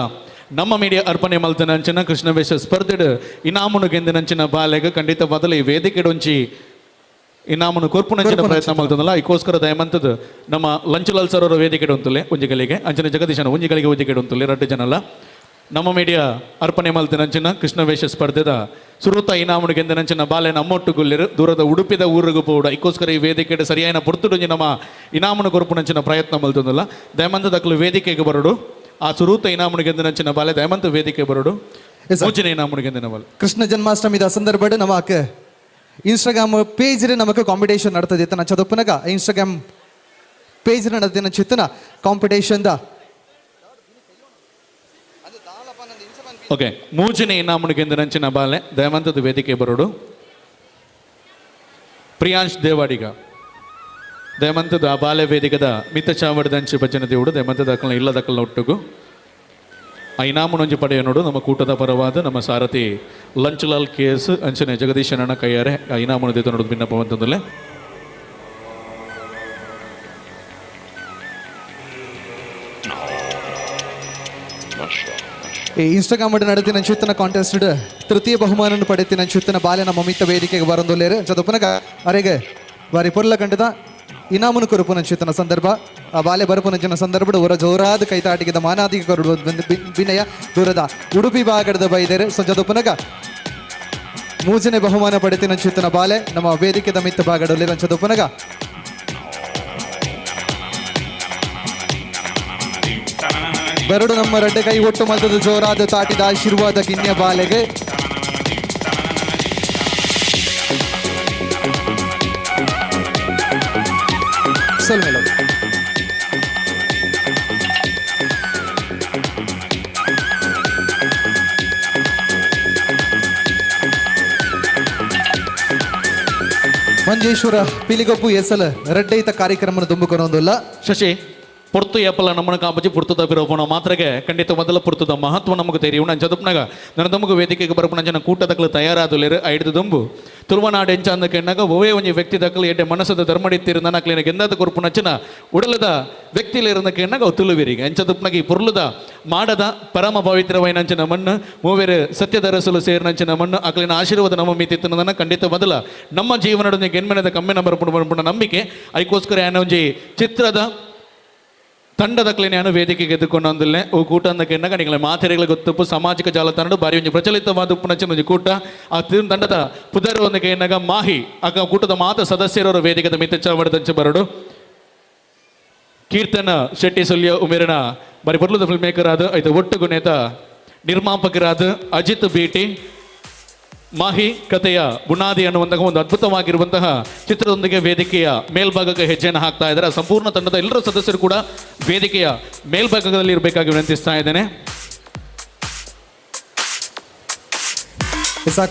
ನಮ್ಮ ಮೀಡಿಯಾ ಅರ್ಪಣೆ ಮಲ್ತನಂಚಿನ ಕೃಷ್ಣವೇಶ ಸ್ಪರ್ಧೆಡು ಇನಾಮುನು ಗೆಂದಿನಂಚಿನ ಬಾಲೆಗ್ ಖಂಡಿತವಾದಲ ಈ ವೇದಿಕೆಡು ಒಂಜಿ ಇನಾಮುನು ಕೊರ್ಪುನಂಚಿನ ಪ್ರಯತ್ನ ಮಲ್ತದಲ್ಲ. ಐಕೋಸ್ಕರ ದಯಮಂತದ ನಮ್ಮ ಲಂಚುಲಾಲ್ ಸರ್ ಅವರ ವೇದಿಕೆಡು ಉಂತುಲೆ ಒಂಜಿ ಗಳಿಗೆ ಅಂಚಿನ ಜಗದೀಶನ ಒಂಜಿ ಗಳಿಗೆ ಒಂಜಿ ಉಂತುಲೆ ರಡ್ಡು ಜನಲ್ಲ ನಮ್ಮ ಮೀಡಿಯಾ ಅರ್ಪಣೆ ಮಲ್ತಿನಂಚಿನ ಕೃಷ್ಣವೇಷ ಸ್ಪರ್ಧೆದ ಸುರುತ ಇನಾಮುನು ಗೆಂದಿನಂಚಿನ ಬಾಲೆ ನಮ್ಮೊಟ್ಟು ಗುಲ್ಲೆರು ದೂರದ ಉಡುಪಿದ ಊರುಗು ಪೋಡ ಐಕೋಸ್ಕರ ಈ ವೇದಿಕೆಡು ಸರಿಯಾದ ಪೊರ್ತುಡುಂಜಿ ನಮ್ಮ ಇನಾಮುನು ಕೊರ್ಪುನಂಚಿನ ಪ್ರಯತ್ನ ಮಲ್ತದಲ್ಲ. ದಯಮಂತ ದಕ್ಕಲು ವೇದಿಕೆಗೆ ಬರಡು ಆ ಸುರೂತ ಇನಾಮುನು ಗೆಂದಿನಂಚಿನ ಬಾಲೆ ದಯಮಂತ ವೇದಿಕೆ ಬರಡು ಮೂಜಿನ ಇನಾಮುನು ಗೆಂದಿನ ಬಾಲೆ. ಕೃಷ್ಣ ಜನ್ಮಾಷ್ಟಮಿದ ಸಂದರ್ಭಡ್ ನಮಕ್ ಇನ್ಸ್ಟಾಗ್ರಾಮ್ ಪೇಜ್ ನಮಕ್ ಕಾಂಪಿಟೇಷನ್ ನಡ್ತದೆ ತನ್ನ ಚದಪ್ಪನಗ ಇನ್ಸ್ಟಾಗ್ರಾಮ್ ಪೇಜ್ ನಡೆದಿನ ಚಿತ್ತನ ಕಾಂಪಿಟೇಷನ್ the okay ಮೂಜಿನ ಇನಾಮುನು ಗೆಂದಿನಂಚಿನ ಬಾಲೆ ದಯಮಂತದ ವೇದಿಕೆ ಬರಡು ಪ್ರಿಯಾಂಶ್ ದೇವಾಡಿಗ ದಯಮಂತದ ಆ ಬಾಲೆ ವೇದಿಕದ ಮಿತ್ತ ಚಾವಡದಂಚಿ ಭಜನೆ ದೇವುಡು ದಯಮಂತದ ಅಕ್ಕಲ್ನ ಇಲ್ಲದಕ್ಕಲ್ನ ಒಟ್ಟುಗು ಆ ಇನಾಮುನೊಂಜಿ ಪಡೆಯ ನೋಡು ನಮ್ಮ ಕೂಟದ ಪರವಾದ ನಮ್ಮ ಸಾರಥಿ ಲಂಚುಲಾಲ್ ಕೇಸ್ ಅಂಚನೆ ಜಗದೀಶನಣ್ಣ ಕೈಯಾರೆ ಆ ಇನಾಮುನ ದೇತ ನೋಡು ಭಿನ್ನಪ್ಪ ಅಂತಂದಲೇ. ಈ ಇನ್ಸ್ಟಾಗ್ರಾಮ್ ನಡೆದಿನ ಚಿತ್ತನ ಕಾಂಟೆಸ್ಟ್ ತೃತೀಯ ಬಹುಮಾನ ಪಡೆತಿನ ಚಿತ್ತನ ಬಾಲೆ ನಮ್ಮ ಮಿತ್ತ ವೇದಿಕೆಗೆ ಬರಂದೊಲ್ಲೇರು ಚದಪ್ಪನಗ ಅರೆಗೆ ಬಾರಿ ಪೊರ್ಲ ಕಂಡದ ಇನಾಮುನು ಕೊರುಪುನ ಚಿತ್ತನ ಸಂದರ್ಭ ಆ ಬಾಲೆ ಬರಪುನಂಚಿನ ಸಂದರ್ಭದ ಹೊರ ಜೋರಾದ ಕೈತಾಟಿಗೆದ ಮಾನಾದಿಗೆ ಕೊರಡು ವಿನಯ ದೂರದ ಉಡುಪಿ ಭಾಗದ ಬೈದೇರು ಸಂಜದಪ್ಪನಗ ಮೂಜನೆ ಬಹುಮಾನ ಪಡೆತಿನ ಚಿತ್ತನ ಬಾಲೆ ನಮ್ಮ ವೇದಿಕೆದ ಮಿತ್ತ ಭಾಗದಲ್ಲಿ ರಂಚದಪ್ಪನಗ ಬರಡು ನಮ್ಮ ರಡ್ಡೆ ಕೈ ಒಟ್ಟು ಮಲ್ತದ ಜೋರಾದ ತಾಟಿದ ಆಶೀರ್ವಾದ ಕಿನ್ಯ ಬಾಲೆಗೆ ಸಲ್ಮೇಲ. ಮಂಜೇಶ್ವರ ಪಿಲಿಗೊಪ್ಪು ಎಸಲ ರಡ್ಡೈತ ಕಾರ್ಯಕ್ರಮ ದುಂಬುಕೊನೊಂದುಲ್ಲ. ಶಶಿ ಪೊರ್ತು ಏಪಲ ನಮ್ಮನ ಕಾಪಜಿ ಪುರ್ತದ ಬಿರೋಪಣ ಮಾತ್ರಗೆ ಖಂಡಿತ ಮೊದಲ ಪುರ್ತದ ಮಹತ್ವ ನಮಗೆ ತೆರಿಯುಣ ಚದುಪ್ನಾಗ ನನ್ನ ದುಂಬುಗು ವೇದಿಕೆಗೆ ಬರಪುಣ ಜನ ಕೂಟದಕ್ಕಲು ತಯಾರಾದುಲೇರು ಐದು ದುಂಬು ತುಳುವನಾಡು ಎಂಚ ಅಂದ ಕೆಣ್ಣಾಗ ಒವೇ ಒಂಜಿ ವ್ಯಕ್ತಿ ದಕ್ಕಲು ಎಡ್ಡೆ ಮನಸ್ಸದ ಧರ್ಮಡಿತ್ತಿರು ನನ್ನ ಗೆಂದಾದ ಕೊರ್ಪುನಂಚಿನ ಉಡಲದ ವ್ಯಕ್ತಿಲಿರುന്ന ಕೆಣ್ಣಾಗ ಅವು ತುಳುವಿರಿಗೆ ಎಂಚದುಪ್ನಾಗ ಈ ಪೊರ್ಲುದ ಮಾಡದ ಪರಮ ಪವಿತ್ರವೈನಂಚಿನ ಮಣ್ಣು ಮೂವೇರು ಸತ್ಯದರಸಲು ಸೇರಿನಂಚಿನ ಮಣ್ಣು ಅಕಲಿನ ಆಶೀರ್ವಾದ ನಮ್ಮ ಮಿತಿತ್ತನ್ನ ಖಂಡಿತ ಮೊದಲ ನಮ್ಮ ಜೀವನದೊಂದಿಗೆ ಗೆನ್ಮೆನದ ಕಮ್ಮೆನ ಬರಪುಣ ಬರಪುಣ ನಂಬಿಕೆ ಐಕೋಸ್ಕರ ಏನೊಂಜಿ ಚಿತ್ರದ ತಂಡದ ಕ್ಲೀನಿಯನ್ನು ವೇದಿಕೆಗೆ ಎದ್ದುಕೊಂಡು ಅಂದಲೇ ಓ ಕೂಟ ಅಂದ ಕೆಣ್ಣಗ ನಿಗಳ ಮಾತೆರೆಗಳ ಗೊತ್ತುಪ್ಪು ಸಾಮಾಜಿಕ ಜಾಲತಾಣ ಬಾರಿ ಒಂಜಿ ಪ್ರಚಲಿತವಾದ ಉಪ್ಪುನಂಚಿನ ಒಂಜಿ ಕೂಟ ಆ ತಂಡದ ಪುದರ್ ಒಂದು ಕೆಣ್ಣಗ ಮಾಹಿ ಆಗ ಕೂಟದ ಮಾತ ಸದಸ್ಯರವರು ವೇದಿಕೆದ ಮಿತ್ತ ಬರಡು ಕೀರ್ತನ ಶೆಟ್ಟಿ ಸುಲ್ಯ ಉಮೇರನ ಬಾರಿ ಪೊರ್ಲುದ ಫಿಲ್ಮ್ ಮೇಕರ್ ಆದ ಐತ ಒಟ್ಟು ನೇತ ನಿರ್ಮಾಪಕರಾದ ಅಜಿತ್ ಬೀಟಿ ಮಾಹಿ ಕಥೆಯ ಬುನಾದಿ ಅನ್ನುವಂತಹ ಒಂದು ಅದ್ಭುತವಾಗಿರುವಂತಹ ಚಿತ್ರದೊಂದಿಗೆ ವೇದಿಕೆಯ ಮೇಲ್ಭಾಗಕ್ಕೆ ಹೆಜ್ಜೆಯನ್ನು ಹಾಕ್ತಾ ಇದ್ದಾರೆ. ಸಂಪೂರ್ಣ ತಂಡದ ಎಲ್ಲರ ಸದಸ್ಯರು ಕೂಡ ವೇದಿಕೆಯ ಮೇಲ್ಭಾಗದಲ್ಲಿ ಇರಬೇಕಾಗಿ ವಿನಂತಿಸ್ತಾ ಇದ್ದೇನೆ.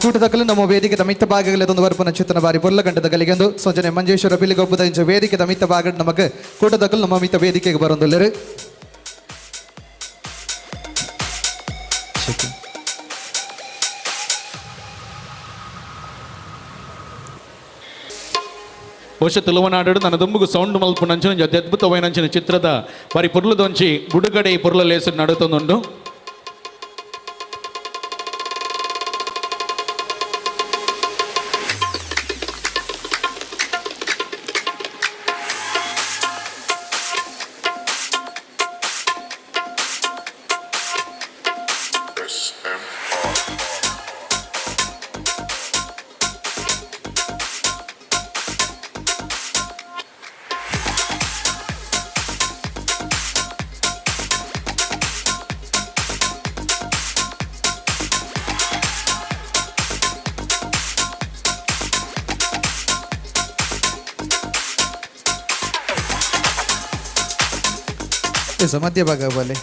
ಕೂಟದಕ್ಕಲು ನಮ್ಮ ವೇದಿಕೆ ಮಿತ್ತ ಭಾಗಗಳಲ್ಲಿ ಒಂದು ವರ್ಪನ ಚಿತ್ತನ ಬಾರಿ ಪೊರ್ಲ ಗಂಟದ ಗಲಿಗೆಂದು ಸಂಜನೆ ಮಂಜೇಶ್ವರ ಪಿಲಿಗೊಪ್ಪದ ಇಂಚ ವೇದಿಕೆ ಮಿತ್ತ ಭಾಗ ನಮಗೆ ಕೂಟದಕ್ಕಲು ನಮ್ಮ ಮಿತ್ತ ವೇದಿಕೆಗೆ ಬರೊಂದುಲ್ಲೆರು. ಬಹುಶಃ ತುಳುವನಾಡು ನನ್ನ ದುಂಬುಗು ಸೌಂಡ್ ಮಲ್ಪುನಂಚಿನ ಒಂಜಿ ಅತ್ಯದ್ಭುತವಾಯಿನಂಚಿನ ಚಿತ್ರದ ಬಾರಿ ಪೊರ್ಲುದೊಂಚಿ ಬುಡುಗಡೆ ಈ ಪೊರ್ಲ ಲೇಸು ನಡುತ್ತೊಂದುಂಡು. ಮಧ್ಯಭಾಗ ಬಲೆ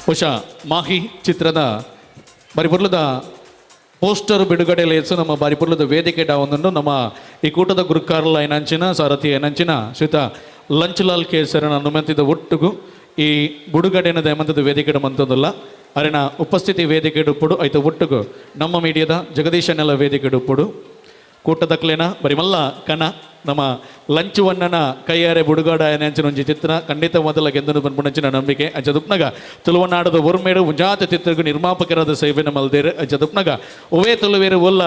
ಬಹುಶಃ ಮಾಹಿ ಚಿತ್ರದ ಬಾರಿ ಪೊರ್ಲುದ ಪೋಸ್ಟರ್ ಬಿಡುಗಡೆ ಲೇಸು ನಮ್ಮ ಬಾರಿ ಪೊರ್ಲುದ ವೇದಿಕೆ ಡಾವೊಂದುಂಡು. ನಮ್ಮ ಈ ಕೂಟದ ಗುರುಕಾರ್ಲ ಏನಂಚಿನ ಸಾರಥಿ ಏನಂಚಿನ ಶ್ರೀತ ಲಂಚುಲಾಲ್ ಕೇಸರನ ಅನುಮತಿದ ಒಟ್ಟುಗು ಈ ಬಿಡುಗಡೆನ ದಯಮಂತದ ವೇದಿಕೆ ಮಂತದಲ್ಲ. ಅರೆನ ಉಪಸ್ಥಿತಿ ವೇದಿಕೆ ಉಪ್ಪುಡು ಐತ ಒಟ್ಟುಗು ನಮ್ಮ ಮೀಡಿಯಾದ ಜಗದೀಶನೆಲ್ಲ ವೇದಿಕೆ ಉಪ್ಪುಡು ಕೂಟದಕ್ಲೇನ ಬರಿಮಲ್ಲ ಕಣ ನಮ್ಮ ಲಂಚುವಣ್ಣನ ಕೈಯಾರೆ ಬುಡುಗಾಡ ನೆಂಚಿನ ಒಂಜಿ ಚಿತ್ರ ಖಂಡಿತ ಮೊದಲ ಗೆಂದನು ಪನ್ಪುನಂಚಿನ ನಂಬಿಕೆ ಅಂಚದುಪ್ನಗ ತುಳುವನಾಡದ ಒರ್ಮೇಡು ಉಂಜಾತ ಚಿತ್ರಗೂ ನಿರ್ಮಾಪಕರಾದ ಸೇವೆನ ಮಲ್ದೇರು ಅಂಚದುಪ್ನಗ ಒವೇ ತುಳುವೇರು ಒಲ್ಲ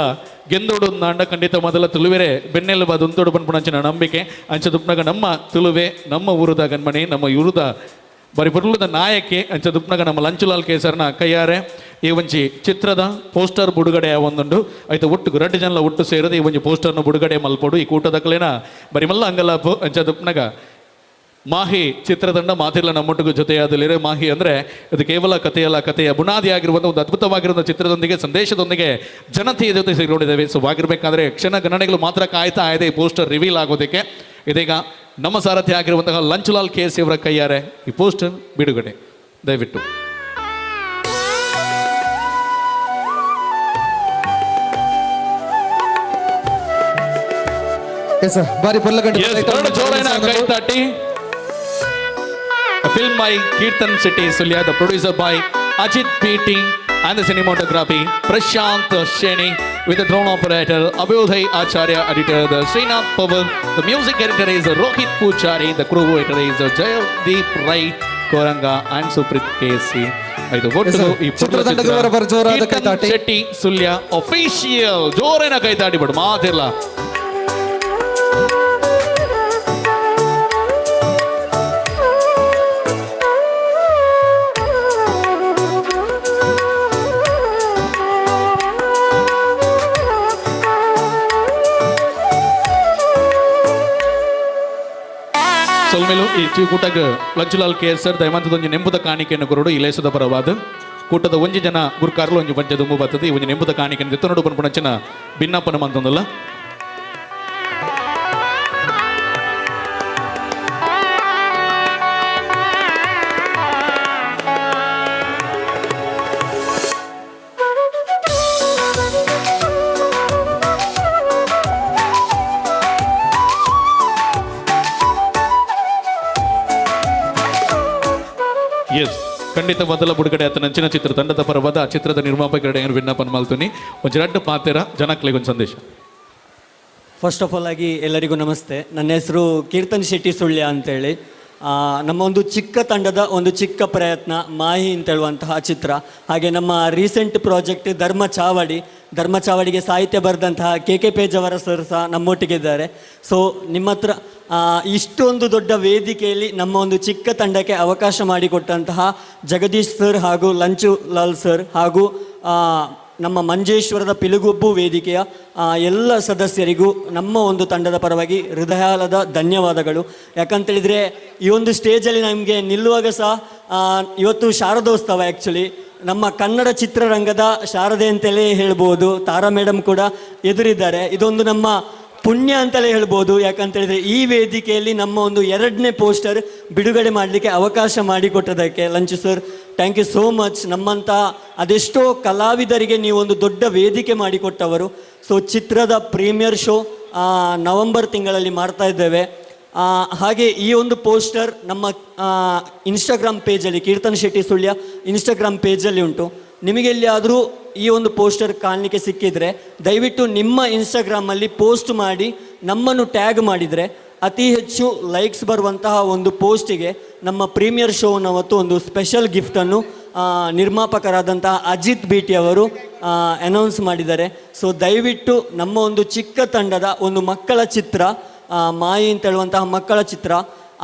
ಗೆಂದೋಡು ನಾಂಡ ಖಂಡಿತ ಮೊದಲ ತುಳುವೆರೆ ಬೆನ್ನೆಲುಬಾದ ಉಂತೋಡು ಪನ್ಪುನಂಚಿನ ನಂಬಿಕೆ ಅಂಚದುಪ್ನಗ ನಮ್ಮ ತುಳುವೆ ನಮ್ಮ ಊರುದ ಗಣ್ಮಣಿ ನಮ್ಮ ಊರುದ ಬರಿ ಬರುಲದ ನಾಯಕಿ ಅಂಚದುಪ್ನಗ ನಮ್ಮ ಲಂಚುಲಾಲ್ ಕೇಸರ್ನ ಕೈಯಾರೆ ಈ ಒಂಜಿ ಚಿತ್ರದ ಪೋಸ್ಟರ್ ಬುಡುಗಡೆ ಒಂದುಂಡು ಐತ ಒಟ್ಟು ರಡ್ಡು ಜನಲ ಒಟ್ಟು ಸೇರದು ಈ ಒಂಜಿ ಪೋಸ್ಟರ್ನ ಬುಡುಗಡೆ ಮಲ್ಪೊಡು ಈ ಕೂಟದಕ್ಲೇನ ಬರಿಮಲ್ಲ ಅಂಗಲಾಪು ಅಂಚದುಪ್ನಗ ಮಾಹಿ ಚಿತ್ರದಂಡ ಮಾತಿಲ್ಲ ನಮ್ಮೊಟ್ಟಿಗೂ ಜೊತೆಯಾದಲ್ಲಿರೋ ಮಾಹಿ ಅಂದರೆ ಇದು ಕೇವಲ ಕಥೆಯಲ್ಲ, ಕಥೆಯ ಬುನಾದಿಯಾಗಿರುವಂಥ ಒಂದು ಅದ್ಭುತವಾಗಿರುವ ಚಿತ್ರದೊಂದಿಗೆ ಸಂದೇಶದೊಂದಿಗೆ ಜನತೆಯ ಜೊತೆ ಸೇರಿಕೊಂಡಿದ್ದೇವೆ. ಸೊ ಆಗಿರಬೇಕಾದ್ರೆ ಕ್ಷಣ ಗಣನೆಗಳು ಮಾತ್ರ ಕಾಯ್ತಾ ಇದೆ ಈ ಪೋಸ್ಟರ್ ರಿವೀಲ್ ಆಗೋದಕ್ಕೆ. ಇದೀಗ ನಮ್ಮ ಸಾರಥಿ ಆಗಿರುವಂತಹ ಲಂಚುಲಾಲ್ ಕೆ ಎಸ್ ಇವರ ಕೈಯಾರೆ ಈ ಪೋಸ್ಟರ್ ಬಿಡುಗಡೆ, ದಯವಿಟ್ಟು. ಬಾರಿ ಪೊರ್ಲಗಂಟು ಕೈತಾಟಿ. A film by Keerthan Shetty Sullia, the producer by Ajit PT and the cinematography Prashant Sheni, with the drone operator Abhyuday Acharya, editor the Srinath Pavan, the music editor is Rohit Pujari, the crew editor is Jayadeep Rai Koranga and Suprit KC. ಇದು ಒಟ್ಟು ಈ ಚಿತ್ರತಂಡದವರ ಪರ ಜೋರಾದ ಕೈತಾಟಿ. Shetty Sullia official ಜೋರೇನ ಕೈತಾಟಿ ಬಿಡು ಮಾತಿಲ್ಲ. ಸೊಲ್ಮೇಲು ಈ ಕೂಟಗ್ Lanchulal K yes sir ದಯಮಂತದೊಂಜಿ ನೆಂಬುದ ಕಾಣಿಕೆಯನ್ನು ಕೊರಡು ಈ ಲೇಸದ ಪರವಾದ ಕೂಟದ ಒಂಜಿ ಜನ ಗುರುಕಾರ್ಲು ಒಂಜಿ ಪಂಚ ದುಂಬು ಬರ್ತದೆ. ಈ ಒಂಜಿ ನೆಂಬುದ ಕಾಣಿಕೆಯನ್ನು ದೆತ್ತನೋಡು ಪನ್ಪುನಂಚಿನ ಭಿನ್ನಪ್ಪನ ಮಂತಂದಲ್ಲ. ಎಸ್, ಖಂಡಿತ ಮೊದಲ ಬುಡುಗಡೆ ಆತನ ಅಂಚಿನ ಚಿತ್ರ ತಂಡದ ಪರವಾದ ಆ ಚಿತ್ರದ ನಿರ್ಮಾಪಕರ ಏನು ವಿಜ್ಞಾಪನ ಮಾಡ್ತೀನಿ. ಒಂದು ರಡ್ಡು ಪಾತೆರ ಜನಕ್ಲಿಗೆ ಒಂದು ಸಂದೇಶ. ಫಸ್ಟ್ ಆಫ್ ಆಲ್ ಆಗಿ ಎಲ್ಲರಿಗೂ ನಮಸ್ತೆ. ನನ್ನ ಹೆಸರು ಕೀರ್ತನ್ ಶೆಟ್ಟಿ ಸುಳ್ಯ ಅಂತೇಳಿ. ನಮ್ಮ ಒಂದು ಚಿಕ್ಕ ತಂಡದ ಒಂದು ಚಿಕ್ಕ ಪ್ರಯತ್ನ ಮಾಹಿ ಅಂತೇಳುವಂತಹ ಚಿತ್ರ, ಹಾಗೆ ನಮ್ಮ ರೀಸೆಂಟ್ ಪ್ರಾಜೆಕ್ಟ್ ಧರ್ಮ ಚಾವಡಿ, ಧರ್ಮ ಚಾವಡಿಗೆ ಸಾಹಿತ್ಯ ಬರೆದಂತಹ ಕೆ ಕೆ ಪೇಜವರ ಸರ್ ಸಹ ನಮ್ಮೊಟ್ಟಿಗಿದ್ದಾರೆ. ಸೊ ನಿಮ್ಮ ಹತ್ರ ಇಷ್ಟೊಂದು ದೊಡ್ಡ ವೇದಿಕೆಯಲ್ಲಿ ನಮ್ಮ ಒಂದು ಚಿಕ್ಕ ತಂಡಕ್ಕೆ ಅವಕಾಶ ಮಾಡಿಕೊಟ್ಟಂತಹ ಜಗದೀಶ್ ಸರ್ ಹಾಗೂ ಲಂಚು ಲಾಲ್ ಸರ್ ಹಾಗೂ ನಮ್ಮ ಮಂಜೇಶ್ವರದ ಪಿಲುಗೊಬ್ಬು ವೇದಿಕೆಯ ಎಲ್ಲ ಸದಸ್ಯರಿಗೂ ನಮ್ಮ ಒಂದು ತಂಡದ ಪರವಾಗಿ ಹೃದಯಾಳದ ಧನ್ಯವಾದಗಳು. ಯಾಕಂತೇಳಿದರೆ ಈ ಒಂದು ಸ್ಟೇಜಲ್ಲಿ ನಮಗೆ ನಿಲ್ಲುವಾಗ ಸಹ ಇವತ್ತು ಶಾರದೋತ್ಸವ, ಆ್ಯಕ್ಚುಲಿ ನಮ್ಮ ಕನ್ನಡ ಚಿತ್ರರಂಗದ ಶಾರದೆ ಅಂತಲೇ ಹೇಳ್ಬೋದು. ತಾರಾ ಮೇಡಮ್ ಕೂಡ ಎದುರಿದ್ದಾರೆ. ಇದೊಂದು ನಮ್ಮ ಪುಣ್ಯ ಅಂತಲೇ ಹೇಳ್ಬೋದು. ಯಾಕಂತೇಳಿದರೆ ಈ ವೇದಿಕೆಯಲ್ಲಿ ನಮ್ಮ ಒಂದು ಎರಡನೇ ಪೋಸ್ಟರ್ ಬಿಡುಗಡೆ ಮಾಡಲಿಕ್ಕೆ ಅವಕಾಶ ಮಾಡಿಕೊಟ್ಟದಕ್ಕೆ Lanchu sir, thank you so much. ನಮ್ಮಂಥ ಅದೆಷ್ಟೋ ಕಲಾವಿದರಿಗೆ ನೀವೊಂದು ದೊಡ್ಡ ವೇದಿಕೆ ಮಾಡಿಕೊಟ್ಟವರು. ಸೊ ಚಿತ್ರದ ಪ್ರೀಮಿಯರ್ ಶೋ ನವಂಬರ್ ತಿಂಗಳಲ್ಲಿ ಮಾಡ್ತಾ ಇದ್ದೇವೆ. ಹಾಗೆ ಈ ಒಂದು ಪೋಸ್ಟರ್ ನಮ್ಮ ಇನ್ಸ್ಟಾಗ್ರಾಮ್ ಪೇಜಲ್ಲಿ, ಕೀರ್ತನ್ ಶೆಟ್ಟಿ ಸುಳ್ಯ ಇನ್ಸ್ಟಾಗ್ರಾಮ್ ಪೇಜಲ್ಲಿ ಉಂಟು. ನಿಮಗೆ ಎಲ್ಲಿಯಾದರೂ ಈ ಒಂದು ಪೋಸ್ಟರ್ ಕಾಣಲಿಕ್ಕೆ ಸಿಕ್ಕಿದರೆ ದಯವಿಟ್ಟು ನಿಮ್ಮ ಇನ್ಸ್ಟಾಗ್ರಾಮಲ್ಲಿ ಪೋಸ್ಟ್ ಮಾಡಿ ನಮ್ಮನ್ನು ಟ್ಯಾಗ್ ಮಾಡಿದರೆ ಅತಿ ಹೆಚ್ಚು ಲೈಕ್ಸ್ ಬರುವಂತಹ ಒಂದು ಪೋಸ್ಟಿಗೆ ನಮ್ಮ ಪ್ರೀಮಿಯರ್ ಶೋನ ಅವತ್ತು ಒಂದು ಸ್ಪೆಷಲ್ ಗಿಫ್ಟನ್ನು ನಿರ್ಮಾಪಕರಾದಂತಹ ಅಜಿತ್ ಬೀಟಿ ಅವರು ಅನೌನ್ಸ್ ಮಾಡಿದ್ದಾರೆ. ಸೊ ದಯವಿಟ್ಟು ನಮ್ಮ ಒಂದು ಚಿಕ್ಕ ತಂಡದ ಒಂದು ಮಕ್ಕಳ ಚಿತ್ರ, ಮಾಯಿ ಅಂತೇಳುವಂತಹ ಮಕ್ಕಳ ಚಿತ್ರ,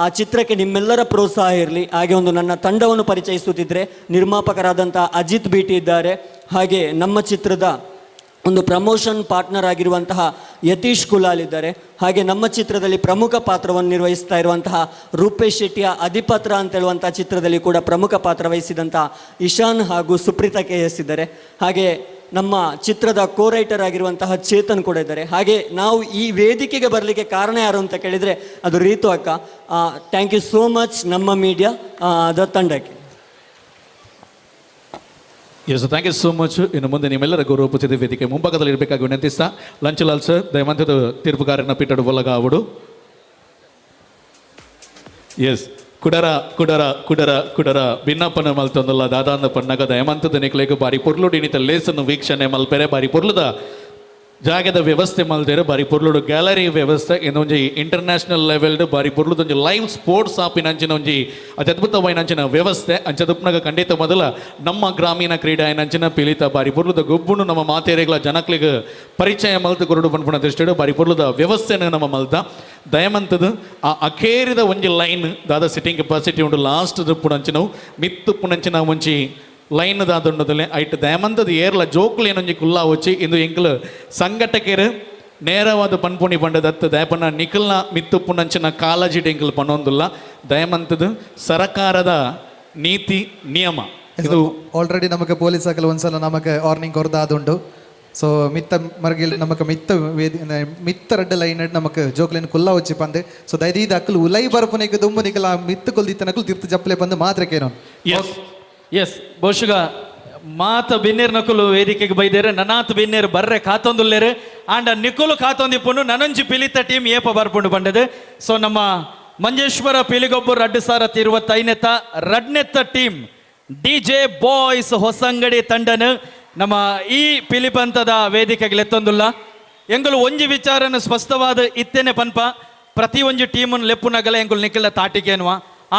ಆ ಚಿತ್ರಕ್ಕೆ ನಿಮ್ಮೆಲ್ಲರ ಪ್ರೋತ್ಸಾಹ ಇರಲಿ. ಹಾಗೆ ಒಂದು ನನ್ನ ತಂಡವನ್ನು ಪರಿಚಯಿಸುತ್ತಿದ್ದರೆ ನಿರ್ಮಾಪಕರಾದಂಥ ಅಜಿತ್ ಬೀಟಿ ಇದ್ದಾರೆ, ಹಾಗೆ ನಮ್ಮ ಚಿತ್ರದ ಒಂದು ಪ್ರಮೋಷನ್ ಪಾರ್ಟ್ನರ್ ಆಗಿರುವಂತಹ ಯತೀಶ್ ಕುಲಾಲ್ ಇದ್ದಾರೆ, ಹಾಗೆ ನಮ್ಮ ಚಿತ್ರದಲ್ಲಿ ಪ್ರಮುಖ ಪಾತ್ರವನ್ನು ನಿರ್ವಹಿಸ್ತಾ ಇರುವಂತಹ ರೂಪೇಶ್ ಶೆಟ್ಟಿಯ ಅಧಿಪತ್ರ ಅಂತೇಳುವಂಥ ಚಿತ್ರದಲ್ಲಿ ಕೂಡ ಪ್ರಮುಖ ಪಾತ್ರ ವಹಿಸಿದಂಥ ಇಶಾನ್ ಹಾಗೂ ಸುಪ್ರೀತಾ ಕೆ ಎಸ್ ಇದ್ದಾರೆ, ಹಾಗೆ ನಮ್ಮ ಚಿತ್ರದ ಕೋ ರೈಟರ್ ಆಗಿರುವಂತಹ ಚೇತನ್ ಕೂಡ ಇದ್ದಾರೆ. ಹಾಗೆ ನಾವು ಈ ವೇದಿಕೆಗೆ ಬರಲಿಕ್ಕೆ ಕಾರಣ ಯಾರು ಅಂತ ಕೇಳಿದರೆ ಅದು ರೀತು ಅಕ್ಕ. Thank you so much ನಮ್ಮ ಮೀಡಿಯಾ the ತಂಡಕ್ಕೆ. Yes, thank you so much. ಇನ್ನು ಮುಂದೆ ನಿಮ್ಮೆಲ್ಲರ ಗೌರವ ಉಪಸ್ಥಿತಿ ವೇದಿಕೆ ಮುಂಭಾಗದಲ್ಲಿ ಇರಬೇಕಾಗಿ ವಿನಂತಿಸ್ತಾ ಲಂಚುಲಾಲ್ ಸರ್ ದಯಮಂತದ ತೀರ್ಪುಗಾರನ ಪೀಠದ ಒಳಗ ಅವಡು. ಎಸ್, ಕುಡರ ಕುಡರ ಕುಡರ ಕುಡರ ಭಿನ್ನಪ್ಪನ ಮಲ್ತೊಂದುಲ್ಲ ದಾದಾಂದ ಪನ್ನಗ ದಯಮಂತದ ನಿಕ್ಲೆಗ್ ಬಾರಿ ಪೊರ್ಲುಡು ಇನಿತ ಲೇಸನ್ನು ವೀಕ್ಷಣೆ ಮಲ್ಪೆರೆ ಬಾರಿ ಪೊರ್ಲುದ ಜಾಗದ ವ್ಯವಸ್ಥೆ ಮಲ್ದೇರು ಬಾರಿ ಪೊರ್ಲುಡು ಗ್ಯಾಲರಿ ವ್ಯವಸ್ಥೆ ಇನ್ನೊಂಜಿ ಇಂಟರ್ನ್ಯಾಷನಲ್ ಲೆವೆಲ್ ಬಾರಿ ಪೊರ್ಲುದು ಒಂಜಿ ಲೈವ್ ಸ್ಪೋರ್ಟ್ಸ್ ಆಪಿನಂಚಿನ ಒಂಜಿ ಅತ್ಯದ್ಭುತವಾಯಿನಂಚಿನ ವ್ಯವಸ್ಥೆ. ಅಂಚದುಪ್ನಗ ಖಂಡಿತ ಮೊದಲ ನಮ್ಮ ಗ್ರಾಮೀಣ ಕ್ರೀಡೆ ಆಯಿನಂಚಿನ ಪಿಲಿತ ಬಾರಿ ಪೊರ್ಲುದ ಗೊಬ್ಬುನು ನಮ್ಮ ಮಾತೇರೆಗಳ ಜನಕ್ಲಿಗೆ ಪರಿಚಯ ಮಲ್ತು ಕೊರಡು ಪನ್ಪುನ ದೃಷ್ಟಿಡು ಬಾರಿ ಪೊರ್ಲುದ ವ್ಯವಸ್ಥೆನ ನಮ್ಮ ಮಲ್ತ ದಯಮಂತದ ಆ ಅಖೇರಿದ ಒಂಜಿ ಲೈನ್ ದಾದ ಸಿಟ್ಟಿಂಗ್ ಕೆಪಾಸಿಟಿ ಉಂಡು ಲಾಸ್ಟ್ ಪುಣಂಚಿನವು ಮಿತ್ತು ಪುಣಂಚಿನ ಒಂಜಿ ಲೈನ್ ದಾದುಂಡದಲ್ಲೇ ಐಟ್ ದಯಮಂತದ ಏರ್ಲ ಜೋಕ್ಲು ಏನೊಂಜಿ ಕುಲ್ಲಾ ವಚ್ಚಿ ಇಂದು ಎಂಕ್ಲು ಸಂಘಟಕರು ನೇರವಾದ ಪನ್ಪುಣಿ ಪಂಡದತ್ತು ದಯಪನ ನಿಖಲ್ನ ಮಿತ್ತು ಪುಣಂಚಿನ ಕಾಳಜಿಡ್ ಎಂಕ್ಲು ಪನೊಂದುಲ್ಲ. ದಯಮಂತದ ಸರಕಾರದ ನೀತಿ ನಿಯಮ ಇದು ಆಲ್ರೆಡಿ ನಮಗೆ ಪೊಲೀಸ್ ಆಗಲು ಒಂದ್ಸಲ ನಮಗೆ ವಾರ್ನಿಂಗ್ ಕೊರ್ದಾದುಂಡು. ಸೊ ಮಿತ್ತ ಮರ್ಗಿಲ್ ನಮಕ್ ಮಿತ್ತ ಮಿತ್ತ ರಡ್ಡ ಲೈನ್ ನಮಕ್ ಜೋಕ್ಲೇನ್ ಕುಲ್ಲಾ ವಚ್ಚಿ ಪಂದೆ. ಸೊ ದಯದೀದ ಅಕ್ಕಲು ಉಲೈ ಬರಪುನೆಗ್ ದುಂಬು ನಿಕಲ ಮಿತ್ತು ಕೊಲ್ದಿತ್ತನಕುಲು ತಿರ್ತು ಜಪ್ಪಲೆ ಬಂದು ಮಾತ್ರ ಕೇನೋ. ಎಸ್ ಎಸ್ ಬಹುಶಃ ಮಾತ ಬಿನ್ನೇರ್ ನಕುಲು ವೇದಿಕೆಗೆ ಬೈದೇರು ನನಾತ್ ಬಿನ್ನೇರು ಬರ್ರೆ ಕಾತೊಂದುಲ್ಲೇರು ಆಂಡ ನಿಕುಲು ಕಾತೊಂದಿಪ್ಪುಂಡು ನನೊಂಜಿ ಪಿಲಿತ ಟೀಮ್ ಏಪ ಬರ್ಪುಂಡು ಬಂಡದು. ಸೊ ನಮ್ಮ ಮಂಜೇಶ್ವರ ಪಿಲಿಗೊಬ್ಬರು 2025 ರಡ್ನೆತ್ತ team D J boys Hosangadi ತಂಡನು ನಮ್ಮ ಈ ಪಿಲಿಪಂತದ ವೇದಿಕೆಗೆ ಲೆತ್ತೊಂದುಲ್ಲ. ಎಂಗುಲು ಒಂಜಿ ವಿಚಾರನ ಸ್ಪಷ್ಟವಾದ ಇತ್ತೇನೆ ಪನ್ಪ ಪ್ರತಿ ಒಂಜಿ ಟೀಮನ್ನು ಲೆಪ್ಪುನಗಲ ಎಂಗುಲು ನಿಖಲ ತಾಟಿಗೇನುವ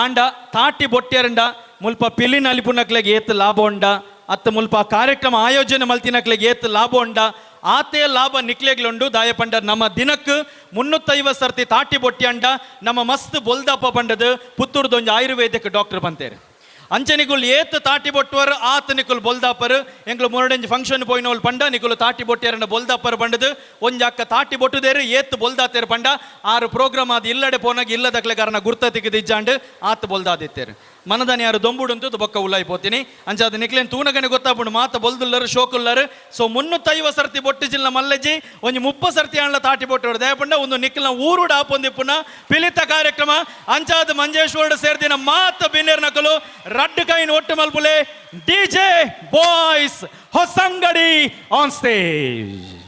ಆಂಡ ತಾಟಿ ಬೊಟ್ಟಿಯರಂಡ ಮುಲ್ಪ ಪಿಲಿನ ಅಲಿಪುನಕ್ಲೆಗ್ ಏತ್ ಲಾಭ ಉಂಡ ಅತ್ತ ಮುಲ್ಪ ಕಾರ್ಯಕ್ರಮ ಆಯೋಜನೆ ಮಲ್ತಿನಕ್ಲೆಗ್ ಏತ್ ಲಾಭ ಉಂಡ ಆತೇ ಲಾಭ ನಿಕ್ಲೆಗ್ಲುಂಡು. ದಾಯಪಂಡ ನಮ್ಮ ದಿನಕ್ಕೆ 350 ಸರ್ತಿ ತಾಟಿ ಬೊಟ್ಟಿ ಅಂಡ ನಮ್ಮ ಮಸ್ತ್ ಬೊಲ್ದಪ್ಪ ಪಂಡದು ಪುತ್ತೂರ್ದೊಂಜಿ ಆಯುರ್ವೇದಿಕ್ ಡಾಕ್ಟರ್ ಬಂತೇರು. ಅಂಚೆ ನಿಕುಲ್ ಏತ್ ತಾಟಿ ಬೊಟ್ಟುವರು ಆತ ನಿಕುಲ್ ಬೊಲ್ದಾಪರು ಎಂಕ್ಲು ಮುರಡಂಜಿ ಫಂಕ್ಷನ್ ಪೋಯಿನೋಲ್ ಪಂಡ ನಿಕುಲು ತಾಟಿ ಬೊಟ್ಟಿಯರಂಡ ಬೊಲ್ದಾಪರು ಪಂಡದು ಒಂಜಿ ಅಕ್ಕ ತಾಟಿ ಬೊಟ್ಟುದೇರು ಏತ್ ಬೊಲ್ದಾತೇರು ಪಂಡ ಆರು ಪ್ರೋಗ್ರಾಮ್ ಅದು ಇಲ್ಲಡೆ ಪೋನಾಗ ಇಲ್ಲದಕ್ಲೆ ಕಾರಣ ಗುರ್ತ ತಿಕ್ಕಿದಿಜ್ಜಾಂಡು ಆತ ಬೊಲ್ದಾದಿತ್ತೇರು. ಮನದಾನಿ ಯಾರು ದೊಂಬುಡುಂತು ಬೊಕ್ಕ ಉಲ್ಲಾಯಿ ಪೋತೀನಿ ಅಂಚಾದ ನಿಕ್ಲೇನ್ ತೂನಗನೆ ಗೊತ್ತಾಪುಂಡು ಮಾತ ಬೊಲ್ದುಲ್ಲರು ಶೋಕುಲ್ಲರು. ಸೊ 350 ಸರ್ತಿ ಬೊಟ್ಟು ಜಿಲ್ಲ ಮಲ್ಲಜ್ಜಿ ಒಂಜಿ 30 ಸರ್ತಿ ಆಂಡ್ಲ ತಾಟಿ ಬೊಟ್ಟುವರು ದಯಪಂಡ ಒಂದು ನಿಕ್ಲ ಊರುಡು ಆಪೊಂದಿಪ್ಪುನ ಪಿಲಿತ ಕಾರ್ಯಕ್ರಮ ಅಂಚಾದ ಮಂಜೇಶ್ವರ ಸೇರ್ದಿನ ಮಾತ ಬಿನ್ನೇರ್ ನಕಲು ರಡ್ಡು ಕೈನ್ ಒಟ್ಟು ಮಲ್ಪುಲೆ DJ boys Hosangadi on stage.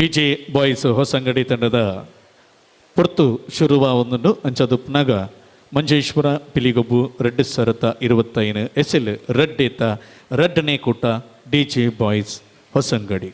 DJ boys Hosangadi ತಂಡದ ಪೊರ್ತು ಶುರುವಾವೊಂದುಂಡು. ಅಂಚದುಪ್ನಾಗ ಮಂಜೇಶ್ವರ ಪಿಲಿಗೊಬ್ಬು ರೆಡ್ ಸರತ 25 ಎಸ್ ಎಲ್ ರಡ್ಡೇತ ರಡ್ಡನೇ ಕೂಟ ಡಿಜೆ ಬಾಯ್ಸ್ ಹೊಸಂಗಡಿ.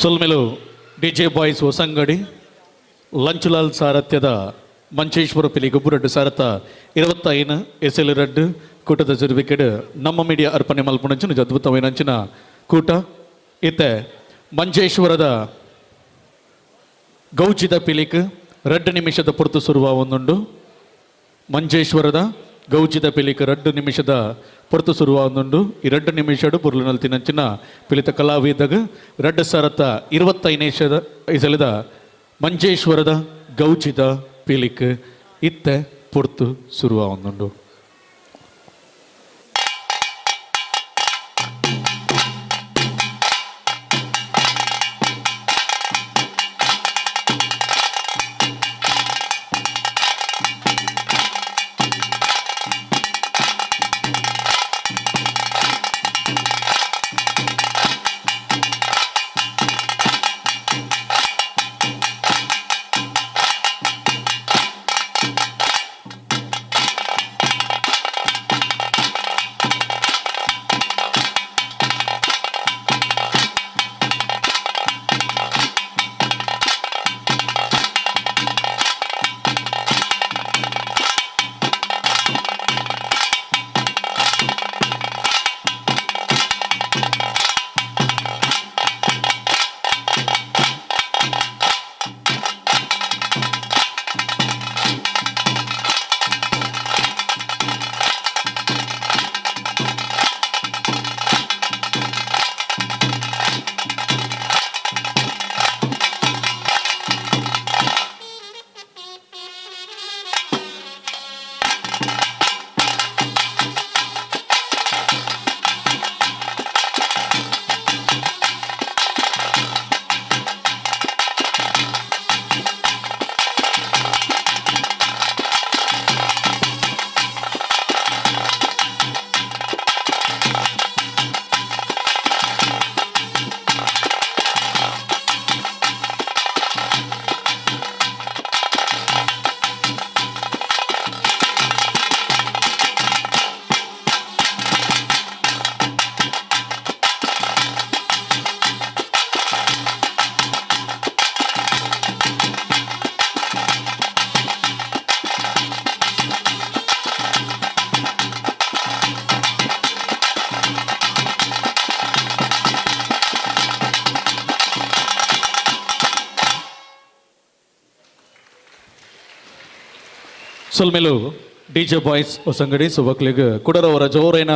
ಸೊಲ್ಮೆಲು ಡಿಜೆ ಬಾಯ್ಸ್ ಹೊಸಂಗಡಿ ಲಂಚುಲಾಲ್ ಸಾರಥ್ಯದ ಮಂಚೇಶ್ವರ ಪಿಲಿ ಗೊಬ್ಬರಡ್ಡು ಸಾರಥ 25 ಎಸ್ ಎಲ್ ರಡ್ಡು ಕೂಟದ ಜುರುವಿಕೆಡ್ ನಮ್ಮ ಮೀಡಿಯಾ ಅರ್ಪಣೆ ಮಲ್ಪುಣಂಚಿನ ಅದ್ಭುತವೈನಂಚಿನ ಕೂಟ ಇತ್ತೆ ಮಂಜೇಶ್ವರದ ಗೌಜಿದ ಪಿಲಿಕ್ 2 ನಿಮಿಷದ ಪೊರ್ತು ಸುರುವ ಒಂದುಂಡು. ಮಂಜೇಶ್ವರದ ಗೌಜಿದ ಪಿಲಿಕ್ 2 ನಿಮಿಷದ ಪೊರ್ತು ಸುರುವ ಒಂದುಂಡು. ಈ 2 ನಿಮಿಷಡು ಪುರ್ಲು ನಲ್ತಿನಂಚಿನ ಪಿಲಿತ ಕಲಾವಿದಾಗ 2 ಸಾರಥ 25 ಇಸಲಿದ ಮಂಜೇಶ್ವರದ ಗೌಜಿದ ಪಿಲಿಕ್ ಇತ್ತೆ ಪೊರ್ತು ಸುರುವ ಒಂದುಂಡು. ಸೊಲ್ಮೆಲು ಡಿಜೆ ಬಾಯ್ಸ್ ಹೊಸಂಗಡಿ ಸುಬಕ್ಲಿಗ್ ಕುಡರವರ ಜೋರೇನ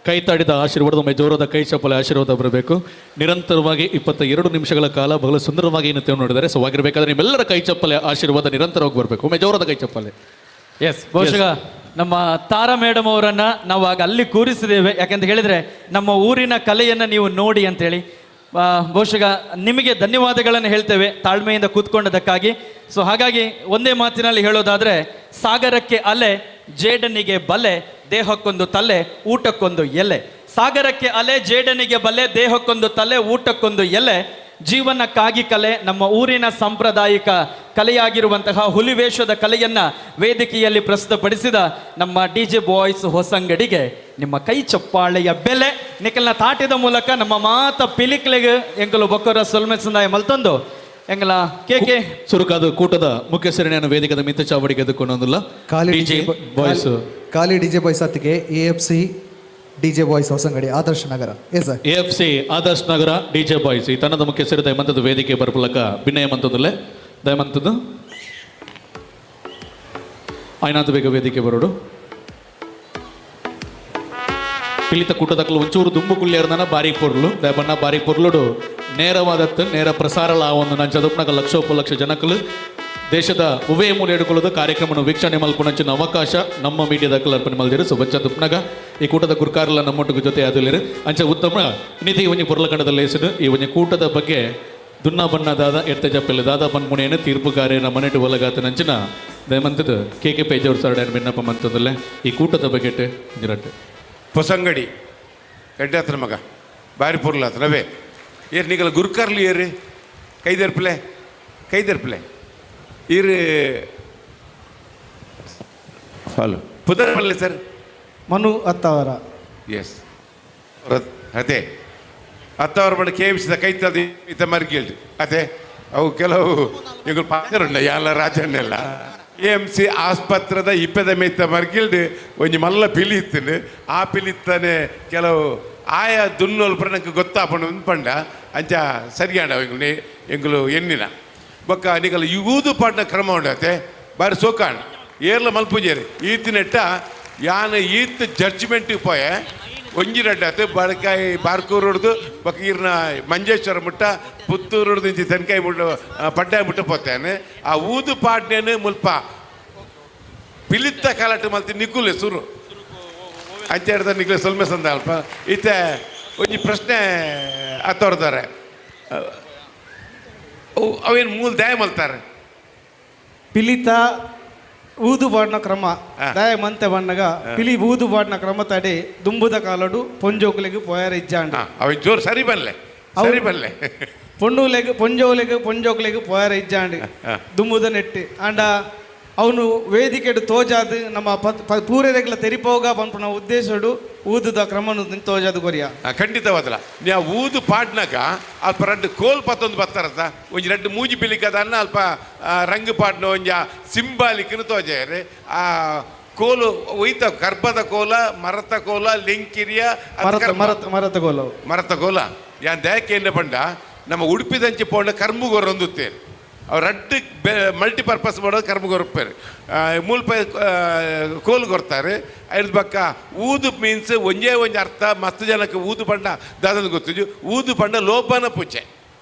ಕೈ ತಾಡಿದ ಆಶೀರ್ವಾದ, ಒಮ್ಮೆ ಜೋರದ ಕೈ ಚಪ್ಪಲೆ ಆಶೀರ್ವಾದ ಬರಬೇಕು. ನಿರಂತರವಾಗಿ 22 ನಿಮಿಷಗಳ ಕಾಲ ಬಹಳ ಸುಂದರವಾಗಿ ನೃತ್ಯವನ್ನು ನೋಡಿದ್ದಾರೆ. ಸೊ ಆಗಿರಬೇಕಾದ್ರೆ ನಿಮ್ಮೆಲ್ಲರ ಕೈ ಚಪ್ಪಲೆ ಆಶೀರ್ವಾದ ನಿರಂತರವಾಗಿ ಬರಬೇಕು. ಒಮ್ಮೆ ಜೋರದ ಕೈ ಚಪ್ಪಲೆ. ಎಸ್, ಬಹುಶಃ ನಮ್ಮ ತಾರಾ ಮೇಡಮ್ ಅವರನ್ನು ನಾವು ಆಗ ಅಲ್ಲಿ ಕೂರಿಸಿದ್ದೇವೆ. ಯಾಕಂತ ಹೇಳಿದರೆ ನಮ್ಮ ಊರಿನ ಕಲೆಯನ್ನು ನೀವು ನೋಡಿ ಅಂತೇಳಿ. ಬಹುಶಃ ನಿಮಗೆ ಧನ್ಯವಾದಗಳನ್ನು ಹೇಳ್ತೇವೆ ತಾಳ್ಮೆಯಿಂದ ಕೂತ್ಕೊಂಡದಕ್ಕಾಗಿ. ಸೊ ಹಾಗಾಗಿ ಒಂದೇ ಮಾತಿನಲ್ಲಿ ಹೇಳೋದಾದರೆ, ಸಾಗರಕ್ಕೆ ಅಲೆ, ಜೇಡನಿಗೆ ಬಲೆ, ದೇಹಕ್ಕೊಂದು ತಲೆ, ಊಟಕ್ಕೊಂದು ಎಲೆ. ಸಾಗರಕ್ಕೆ ಅಲೆ, ಜೇಡನಿಗೆ ಬಲೆ, ದೇಹಕ್ಕೊಂದು ತಲೆ, ಊಟಕ್ಕೊಂದು ಎಲೆ, ಜೀವನಕ್ಕಾಗಿ ಕಲೆ. ನಮ್ಮ ಊರಿನ ಸಾಂಪ್ರದಾಯಿಕ ಕಲೆಯಾಗಿರುವಂತಹ ಹುಲಿವೇಷದ ಕಲೆಯನ್ನು ವೇದಿಕೆಯಲ್ಲಿ ಪ್ರಸ್ತುತಪಡಿಸಿದ ನಮ್ಮ ಡಿ ಜೆ ಬಾಯ್ಸ್ ಹೊಸಂಗಡಿಗೆ ನಿಮ್ಮ ಕೈ ಚಪ್ಪಾಳೆಯ ಬೆಲೆ. ನಿಖಲ್ನ ತಾಟಿದ ಮೂಲಕ ನಮ್ಮ ಮಾತ ಪಿಲಿಕ್ಲೆಗೆ ಎಂಕಲು ಬೊಕ್ಕರ ಸೊಲ್ಮೆ ಸಂದಾಯ ಮಲ್ತೊಂದು ಎಂಗಲ ಕೆ ಕೆ ಸುರುಕಾದ ಕೂಟದ ಮುಖ್ಯ ಸರಣಿಯನ್ನು ವೇದಿಕದ ಮಿತ್ತ ಚಾವಡಿಗೆ ಎದುಕೊಂಡೊಂದಿಲ್ಲ. ಡಿಜೆ ಬಾಯ್ಸ್ ಖಾಲಿ ಡಿಜೆ ಬಾಯ್ಸ್ ಅತ್ತಿಗೆ A F C D J boys Hosangadi Adarsh Nagar. Yes sir, A F C Adarsh Nagar D J boys ಈ ತಂಡದ ಮುಖ್ಯಸ್ಥರು ದಯಮಂತದ ವೇದಿಕೆ ಬರಪಲಕ ಭಿನ್ನಯಮಂತದಲ್ಲೇ ದಯಮಂತದ್ದು ಆಯ್ನಾಥ ಬೇಗ ವೇದಿಕೆ ಬರೋಡು. ಪಿಲಿತ ಕೂಟದಕ್ಕಲು ಒಂಚೂರು ದುಂಬು ಕುಳ್ಳಿಯರ್ದನ ಬಾರಿ ಪೊರ್ಲು ದಯಬಣ್ಣ ಬಾರಿ ಪೊರ್ಲುಡು ನೇರವಾದತ್ತು ನೇರ ಪ್ರಸಾರಲ ಆ ಒಂದು ನಂಚ ದೊಪ್ಪನಕ ಲಕ್ಷೋಪಲಕ್ಷ ಜನಕ್ಕಲು ದೇಶದ ಉಭಯ ಮೂಲೆ ಹಿಡ್ಕೊಳ್ಳೋದು ಕಾರ್ಯಕ್ರಮವನ್ನು ವೀಕ್ಷಣೆ ಮಲ್ಪುನಂಚಿನ ಅವಕಾಶ ನಮ್ಮ ಮೀಡಿಯಾದ ಅರ್ಪಣೆ ಮಲ್ದಿರು. ಸೊ ಬಂಚ ತುಪ್ನಗ ಈ ಕೂಟದ ಗುರ್ಕಾರಲ ನಮ್ಮೊಟ್ಟಿಗೆ ಜೊತೆ ಆದಲ್ಲಿರು ಅಂಚ ಉತ್ತಮ ನಿಧಿ ಒಂಜಿ ಪೊರ್ಲಕಂಡದ ಲೇಸಿಡು ಈ ಒಂಜಿ ಕೂಟದ ಬಗ್ಗೆ ದುನ್ನ ಬಣ್ಣ ದಾದ ಎರ್ತೆ ಜಪ್ಪೆಲ್ಲ ದಾದಾ ಪನ್ಪುಣೇನು ತೀರ್ಪುಗಾರೇನ ಮನೆಟು ಒಲಗಾತನಂಚಿನ ದಯಮಂತದ ಕೆ ಕೆ ಪೇಜವ್ರ ಸರಡೇನು ಭಿನ್ನಪ್ಪ ಮಂತದಲ್ಲೇ ಈ ಕೂಟದ ಬಗ್ಗೆ ಇಂಜಿರಟ್ಟೆ ಹೊಸಂಗಡಿ ಎಡ್ಡಾತ್ರ ಮಗ ಬಾರಿ ಪೊರ್ಲಾತ್ರ ಅವೇ ಏರ್ ನಿಗಲ ಗುರ್ಕಾರ್ಲಿ ಏರಿ ಕೈದರ್ಪಲೆ ಕೈದರ್ಪಲೆ ಇರು ಹಲೋ ಪುದರ್ ಸರ್ ಮನು ಅತ್ತಾವರ. ಎಸ್ ಅದೇ ಅತ್ತವರ ಬಣ್ಣ ಕೆ ಎಮ್ ಸಿದ ಕೈತದ ಇತ್ತ ಮರ್ಗಿಲ್ರಿ ಅದೇ ಅವು ಕೆಲವು ಇವುಗಳು ಪಾತ್ರರುಂಡ ಯಾಲ ರಾಜನ್ನೆಲ್ಲ ಕೆ ಎಮ್ ಸಿ ಆಸ್ಪತ್ರೆದ ಇಪ್ಪದ ಮೇತ ಮರ್ಗಿಲ್ಡು ಒಂಜಿ ಮಲ್ಲ ಪಿಲಿ ಇತ್ತಿನ ಆ ಪಿಲಿತ್ತಾನೆ ಕೆಲವು ಆಯಾ ದುನ್ನೋಲ್ ನಂಗೆ ಗೊತ್ತಾಪಂಡು ಪಂಡ ಅಂಚ ಸರಿಯಾಣ ಎಂಗುಲು ಎಂಗುಲು ಎನ್ನಿನ ಬೊಕ್ಕ ನಿಗಲ ಯೂದು ಪಾಡ್ನ ಕ್ರಮ ಉಂಡತೆ ಬಾರಿ ಸೋಕಾಂಡ್ ಏರ್ಲ ಮಲ್ಪುಜೇರಿ ಈತಿನೆಟ್ಟ ಯಾನ ಈತ್ ಜಡ್ಜ್ಮೆಂಟ್ ಪೋಯೆ ಒಂಜಿ ರಡ್ಡಾತು ಬಾಳಕಾಯಿ ಬಾರ್ಕೂರು ಹಿಡ್ದು ಬೊಕ್ಕ ಈರ್ನ ಮಂಜೇಶ್ವರ ಮುಟ್ಟ ಪುತ್ತೂರು ಹಿಡ್ದು ಇಂಚಿ ತೆನ್ಕಾಯಿ ಮುಟ್ಟ ಪಡ್ಡಾಯ ಮುಟ್ಟ ಪೋತೇನೆ ಆ ಊದು ಪಾಡ್ನೇನು ಮುಲ್ಪ ಪಿಲಿತ್ತ ಕಾಲಾಟ ಮಲ್ತಿ ನಿಕ್ಕುಲೆ ಸುರು ಅಂಚೆ ಹಿಡ್ದ ನಿಕ್ಕುಲೆ ಸೊಲ್ಮೆ ಸಂದ ಅಲ್ಪ ಈತೆ ಒಂಜಿ ಪ್ರಶ್ನೆ ಆತೋರ್ದಾರೆ ಅವೇನು ಮೂಲ ದಯ ಮಲ್ತಾರೆ ಪಿಲಿತ ಊದು ಬಾಡ್ನ ಕ್ರಮ ದಯ ಮಂತೆ ಬಣ್ಣಗ ಪಿಲಿ ಊದು ಬಾಡ್ನ ಕ್ರಮ ತಡೆ ದುಂಬುದ ಕಾಲಡು ಪೊಂಜೋಕುಲೆಗ್ ಪೋಯರ ಇಜ್ಜಾಂಡ ಅವ ಜೋರು ಸರಿ ಬಲ್ಲೆ ಸರಿ ಬಲ್ಲೆ ಪೊಣ್ಣುಲೆಗ್ ಪೊಂಜೋಲೆಗ್ ಪೊಂಜೋಕುಲೆಗ್ ಪೋಯರ ಇಜ್ಜಾಂಡ್ ದುಂಬುದ ನೆಟ್ಟು ಆಂಡ ಅವನು ವೇದಿಕೆಡು ತೋಜಾದ್ ನಮ್ಮ ಪೂರೆರೆಗ್ಲ ತೆರಿಪೋಗ ಪನ್ಪುನ ಉದ್ದೇಶಡು ಊದುದ ಕ್ರಮನು ತೋಜಾದ್ ಕೊರಿಯ. ಖಂಡಿತವಾದಲ್ಲ ನೀವು ಊದು ಪಾಡ್ನಾಗ ಅಲ್ಪ ರಡ್ಡು ಕೋಲ್ ಪತ್ತೊಂದು ಬತ್ತಾರತ್ತ ಒಂಜಿ ರಡ್ಡು ಮೂಜಿ ಬಿಲಿಕದನ್ನ ಅಲ್ಪ ರಂಗು ಪಾಡ್ನ ಒಂಜಿ ಸಿಂಬಾಲಿಕ್ನು ತೋಜಾಯರು ಆ ಕೋಲು ಒಯ್ತ ಕರ್ಬದ ಕೋಲ ಮರತ ಕೋಲ ಲಿಂಕಿರಿಯ ಮರತ ಕೋಲ ಮರತ ಕೋಲ ಯಾನ್ ದಯಕೇಂದ್ರ ಪಂಡ ನಮ್ಮ ಉಡುಪಿದಂಚಿ ಪೋಂಡ ಕರ್ಮುಗೊರೊಂದುತ್ತೇನೆ ಅವ್ರು ರಡ್ಡು ಮಲ್ಟಿಪರ್ಪಸ್ ಮಾಡೋದು ಕರ್ಮಗೊರಪ್ಪೇರು ಮೂಲ್ಪ ಕೋಲು ಕೊರ್ತಾರೆ ಐದು ಪಕ್ಕ ಊದು ಮೀನ್ಸ್ ಒಂಜೇ ಒಂಜಿ ಅರ್ಥ ಮಸ್ತ್ ಜನಕ್ಕೆ ಊದು ಪಂಡ ದಾದನ ಗೊತ್ತಿದ್ದು ಊದು ಪಂಡ ಲೋಪನ ಪೂಜೆ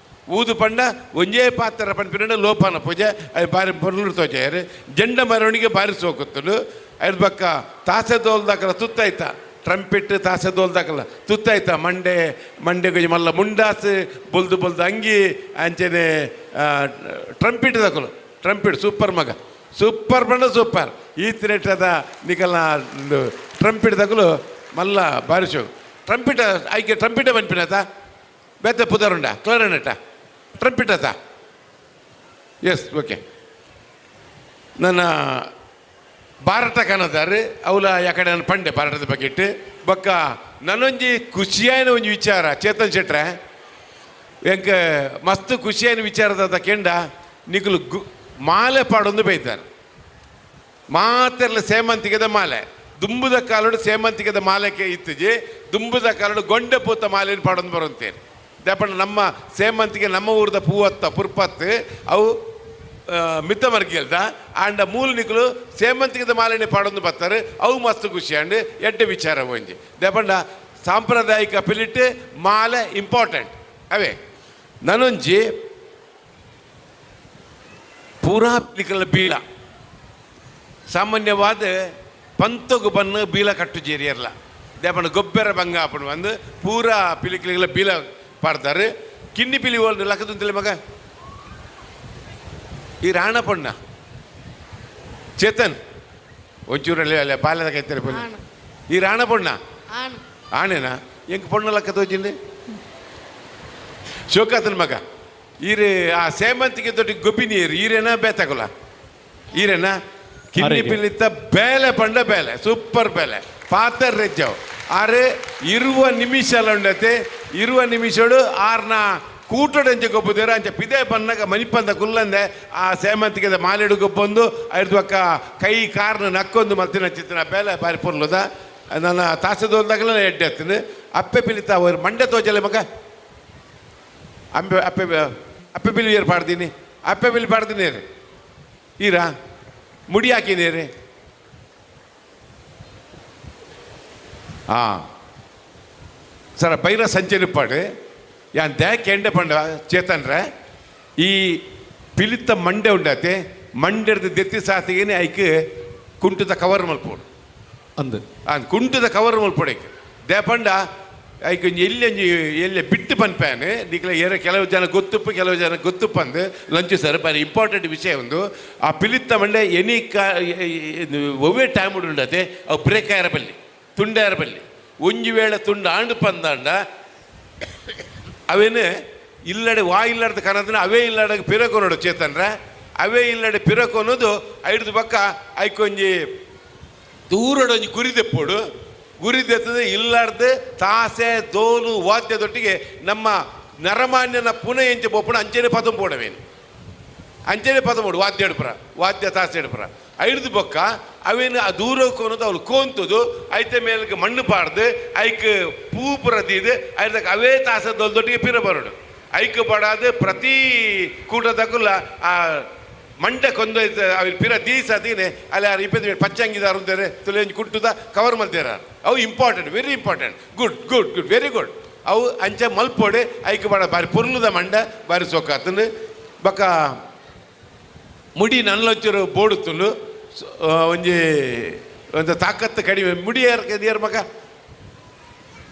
ಊದು ಪಂಡ ಒಂಜೇ ಪಾತ್ರ ಪಂಪಿನ ಲೋಪನ ಪೂಜೆ ಅದು ಬಾರಿ ಪೊರ್ಲು ತೋಜಾಯರು ಜಂಡ ಮೆರವಣಿಗೆ ಬಾರಿ ಸೋಕುತ್ತಲು ಐದು ಪಕ್ಕ ತಾಸೆ ದೋಲ್ದಾಕಲ ತುತ್ತಾಯ್ತ ಟ್ರಂಪಿಟ್ ತಾಸೆ ದೋಲ್ದಾಕಲ ತುತ್ತಾಯ್ತ ಮಂಡೆ ಮಂಡೆಗೆ ಮಲ್ಲ ಮುಂಡಾಸು ಬೊಲ್ದು ಬೊಲ್ದು ಅಂಗಿ ಅಂಚನೆ ಟ್ರಂಪಿಟ್ ದಾಕಲು ಟ್ರಂಪಿಟ್ ಸೂಪರ್ ಮಗ ಸೂಪರ್ ಬಂಡ ಸೂಪರ್ ಈ ತಿರೇಟದ ನಿಕಲ್ನ ಟ್ರಂಪಿಟ್ ದಾಕಲು ಮಲ್ಲ ಬಾರಿಸು ಟ್ರಂಪಿಟ್ ಆಯ್ಕೆ ಟ್ರಂಪಿಟ ಬನ್ಪಿನತ ಬೇತೆ ಪುದರುಂಡ ಕ್ಲರನೆಟ ಟ್ರಂಪಿಟ್ ಆತ ಎಸ್ ಓಕೆ ನನ್ನ ಭಾರತ ಕನದಾರೆ ಅವಲ ಯಾಕಡೆ ನಾನು ಪಂಡೆ ಭಾರತದ ಬಗ್ಗೆ ಇಟ್ಟು ಬೊಕ್ಕ ನನ್ನೊಂಜಿ ಖುಷಿಯಾಯಿನ ಒಂಜಿ ವಿಚಾರ ಚೇತನ್ ಶೆಟ್ರೆ ಎಂಕ ಮಸ್ತ್ ಖುಷಿಯಾಯಿನ ವಿಚಾರದ ಕೆಂಡ ನಿಕಲು ಗು ಮಾಲೆ ಪಾಡೊಂದು ಬೈತಾರೆ ಮಾತೆರ್ಲ ಸೇಮಂತಿಗೆದ ಮಾಲೆ ದುಂಬುದ ಕಾಲೋಡು ಸೇಮಂತಿಗೆದ ಮಾಲೆಗೆ ಇತ್ತಿಜಿ ದುಂಬುದ ಕಾಲೋಡು ಗೊಂಡೆ ಪೂತ ಮಾಲೆನ ಪಾಡೊಂದು ಬರುತ್ತೇನೆ ದಪ್ಪಣ್ಣ ನಮ್ಮ ಸೇಮಂತಿಗೆ ನಮ್ಮ ಊರದ ಪೂವತ್ತ ಪುರ್ಪತ್ತು ಅವು ಮಿತ್ತ ಮರ್ಗಿಲ್ದ ಆಂಡ ಮೂಲ ನಿಕಲು ಸೇಮಂತಿಗೆದ ಮಾಲೆನೆ ಪಾಡೊಂದು ಬರ್ತಾರೆ ಅವು ಮಸ್ತ್ ಖುಷಿ ಅಂಡ್ ಎಡ್ಡೆ ವಿಚಾರ ಒಂಜಿ ದಪ್ಪಂಡ ಸಾಂಪ್ರದಾಯಿಕ ಪಿಲಿಟ್ ಮಾಲೆ ಇಂಪಾರ್ಟೆಂಟ್ ಅವೇ ನಾನೊಂಜಿ ಪೂರಾ ಪಿಲಿಕಲ ಬೀಳ ಸಾಮಾನ್ಯವಾದ ಪಂತಗು ಬನ್ನು ಬೀಳ ಕಟ್ಟು ಜೇರಿಯರ್ಲ ದೇಪಣ್ಣ ಗೊಬ್ಬರ ಬಂಗಾಪಣ ಬಂದು ಪೂರಾ ಪಿಲಿಕಲಿಗೆಲ್ಲ ಬೀಳ ಪಾಡ್ತಾರೆ ಕಿನ್ನಿ ಪಿಲಿ ಓಲ್ದು ಲಕ್ಕದಂತಲೇ ಮಗ ಈ ರಾಣ ಪಣ್ಣ ಚೇತನ್ ಒಂಚೂರಲ್ಲಿ ಅಲ್ಲ ಬಾಲ್ಯದ ಕೈತಾರೆ ಪೊಣ್ಣ ಈ ರಾಣ ಪೊಣ್ಣ ಆಣೆನಾ ಎಂಕ್ ಪೊಣ್ಣ ಲಕ್ಕ ತೋಜಿಂದೆ ಶೋಕಾತನ ಮಗ ಈರೆ ಆ ಸೇಮಂತಿಗೆ ದೊಡ್ಡ ಗೊಬ್ಬಿ ನೀರು ಈರೇನ ಬೇತಕುಲ ಈರೇನ ಕಿನ್ನಿ ಪಿಲಿತ್ತ ಬೇಲೆ ಪಂಡ ಬೇಲೆ ಸೂಪರ್ ಬೇಲೆ ಪಾತರ್ ರೆಜ್ಜವು ಆರೆ ಇರುವ ನಿಮಿಷ ಉಂಡತೆ ಇರುವ ನಿಮಿಷಡು ಆರ್ನ ಕೂಟೊಡಂಚೆ ಗೊಬ್ಬುದೇರು ಅಂಚೆ ಪಿದೆ ಬನ್ನಾಗ ಮನಿಪಂದ ಕುಲ್ಲಂದೆ ಆ ಸೇಮಂತಿಗೆ ಮಾಲೆಡು ಗೊಬ್ಬೊಂದು ಐದು ಪಕ್ಕ ಕೈ ಕಾರ್ನ ನಕ್ಕೊಂದು ಮಲ್ತಿನ ಚಿತ್ತಿನ ಬೇಲೆ ಬಾರಿ ಪೊರ್ಲುದ ನನ್ನ ತಾಸದೋಲ್ದಾಗಲೇ ಎಡ್ಡೆ ಹತ್ತಿನ ಅಪ್ಪೆ ಪಿಲಿತ ಅವ್ರು ಮಂಡೆ ತೋಜಲೆ ಮಗ ಅಂಬೆ ಅಪ್ಪೆ ಅಪ್ಪೆ ಬಿಲ್ ಏರ್ ಪಾಡ್ತೀನಿ ಅಪ್ಪೆ ಬಿಲ್ ಪಾಡ್ತೀನಿ ರೀ ಈರಾ ಮುಡಿ ಹಾಕಿನಿ ರೀ ಹಾಂ ಸರ ಬೈರ ಸಂಚರಿಪಾಡು ಯಾನ್ ದ್ಯಾಕೆ ಎಂಡೆ ಪಂಡ ಚೇತನ್ರೆ ಈ ಪಿಲಿತ ಮಂಡೆ ಉಂಡಾತೆ ಮಂಡೆರ್ದು ದೆತ್ತಿ ಸಾತಿಗೆನೆ ಐಕ್ ಕುಂಟುದ ಕವರ್ ಮಲ್ಪೋಡು ಅಂದು ಅಂದ್ ಕುಂಟುದ ಕವರ್ ಮಲ್ಪೊಡೈಕ್ ದೇಪಂಡ ಐಕ್ ಒಂಜಿ ಎಲ್ಲಿ ಒಂಜಿ ಎಲ್ಲಿ ಬಿಟ್ಟು ಪನ್ಪ್ಯಾನ್ ನಿಕ್ಲೆ ಏರ ಕೆಲವು ಜನ ಗೊತ್ತುಪ್ಪು ಕೆಲವು ಜನ ಗೊತ್ತುಪ್ಪಂದು ಲಂಚು ಸರ್ ಬಾರಿ ಇಂಪಾರ್ಟೆಂಟ್ ವಿಷಯ ಒಂದು. ಆ ಪಿಲಿತ್ತ ಮಂಡೆ ಎನಿ ಕಾ ಒವ್ವೇ ಟೈಮ್ ಉಂಡತೆ ಅವು ಬ್ರೇಕ್ ಆಯರ ಬಲ್ಲಿ ತುಂಡಾರ ಬಲ್ಲಿ ಒಂಜಿ ವೇಳೆ ತುಂಡು ಆಂಡು ಪಂದಾಂಡ ಅವೇನು ಇಲ್ಲಡೆ ವಾ ಇಲ್ಲಡ್ದ ಕನದನ ಅವೇ ಇಲ್ಲಡೆ ಪಿರಕೊನೋಡು ಚೇತನ್ರ ಅವೇ ಇಲ್ಲಡೆ ಪಿರಕೊನೋದು ಐಡ್ದು ಪಕ್ಕ ಐಕೊಂಜಿ ದೂರಡೊಂಜಿ ಗುರಿ ದೆಪ್ಪೋಡು ಗುರಿ ದೆತ್ತದೆ ಇಲ್ಲಾರ್ದು ತಾಸೆ ದೋಲು ವಾದ್ಯದೊಟ್ಟಿಗೆ ನಮ್ಮ ನರಮಾನ್ಯನ ಪುನಃ ಎಂಚೆ ಬೋಪಣ ಅಂಚೆನೆ ಪದಂ ಪೋಡವೇನು ಅಂಚೆನೆ ಪದ ಪೋಡು ವಾದ್ಯ ಎಡ್ಪುರ ವಾದ್ಯ ತಾಸೆ ಎಡ್ಪುರ ಐಡ್ದು ಬೊಕ್ಕ ಅವೇನು ಆ ದೂರ ಕೋನದು ಅವಳು ಕೋಂತದು ಐತೆ ಮೇಲ್ಗೆ ಮಣ್ಣು ಪಾಡ್ದು ಐಕ್ ಪೂ ಪುರ ದೀದು ಐದಕ್ಕೆ ಅವೇ ತಾಸೆ ದೊಲ್ದೊಟ್ಟಿಗೆ ಪಿರ ಬರೋಡು ಐಕ್ ಪಡಾದು ಪ್ರತಿ ಕೂಟದಕ್ಕಲ್ಲ ಆ ಮಂಡೆ ಕೊಂದೊಯ್ತ ಅవి ಪಿರ ದೀಸದಿನೇ ಅಲ್ಲಿ ಯಾರು ಇಪ್ಪತ್ತು ಪಚ್ಚಂಗಿದಾರು ಅಂತಾರೆ ತುಲೆಂಜಿ ಕುಟ್ಟುದ ಕವರ್ ಮಲ್ತೇರ ಅವು important very important good good good very good. ಅವು ಅಂಚೆ ಮಲ್ಪೋಡೆ ಐಕ್ ಬಾಡ ಬಾರಿ ಪೊರ್ಲುದ ಮಂಡೆ ಬಾರಿ ಸೊಕ್ಕಾತನು ಬೊಕ್ಕ ಮುಡಿ ನಲ್ಲೊಂಚೂರು ಬೋಡುತ್ತುಂಡು ಒಂಜಿ ಒಂದು ತಾಕತ್ತು ಕಡಿಮೆ ಮುಡಿ ಯಾರು ಮಗ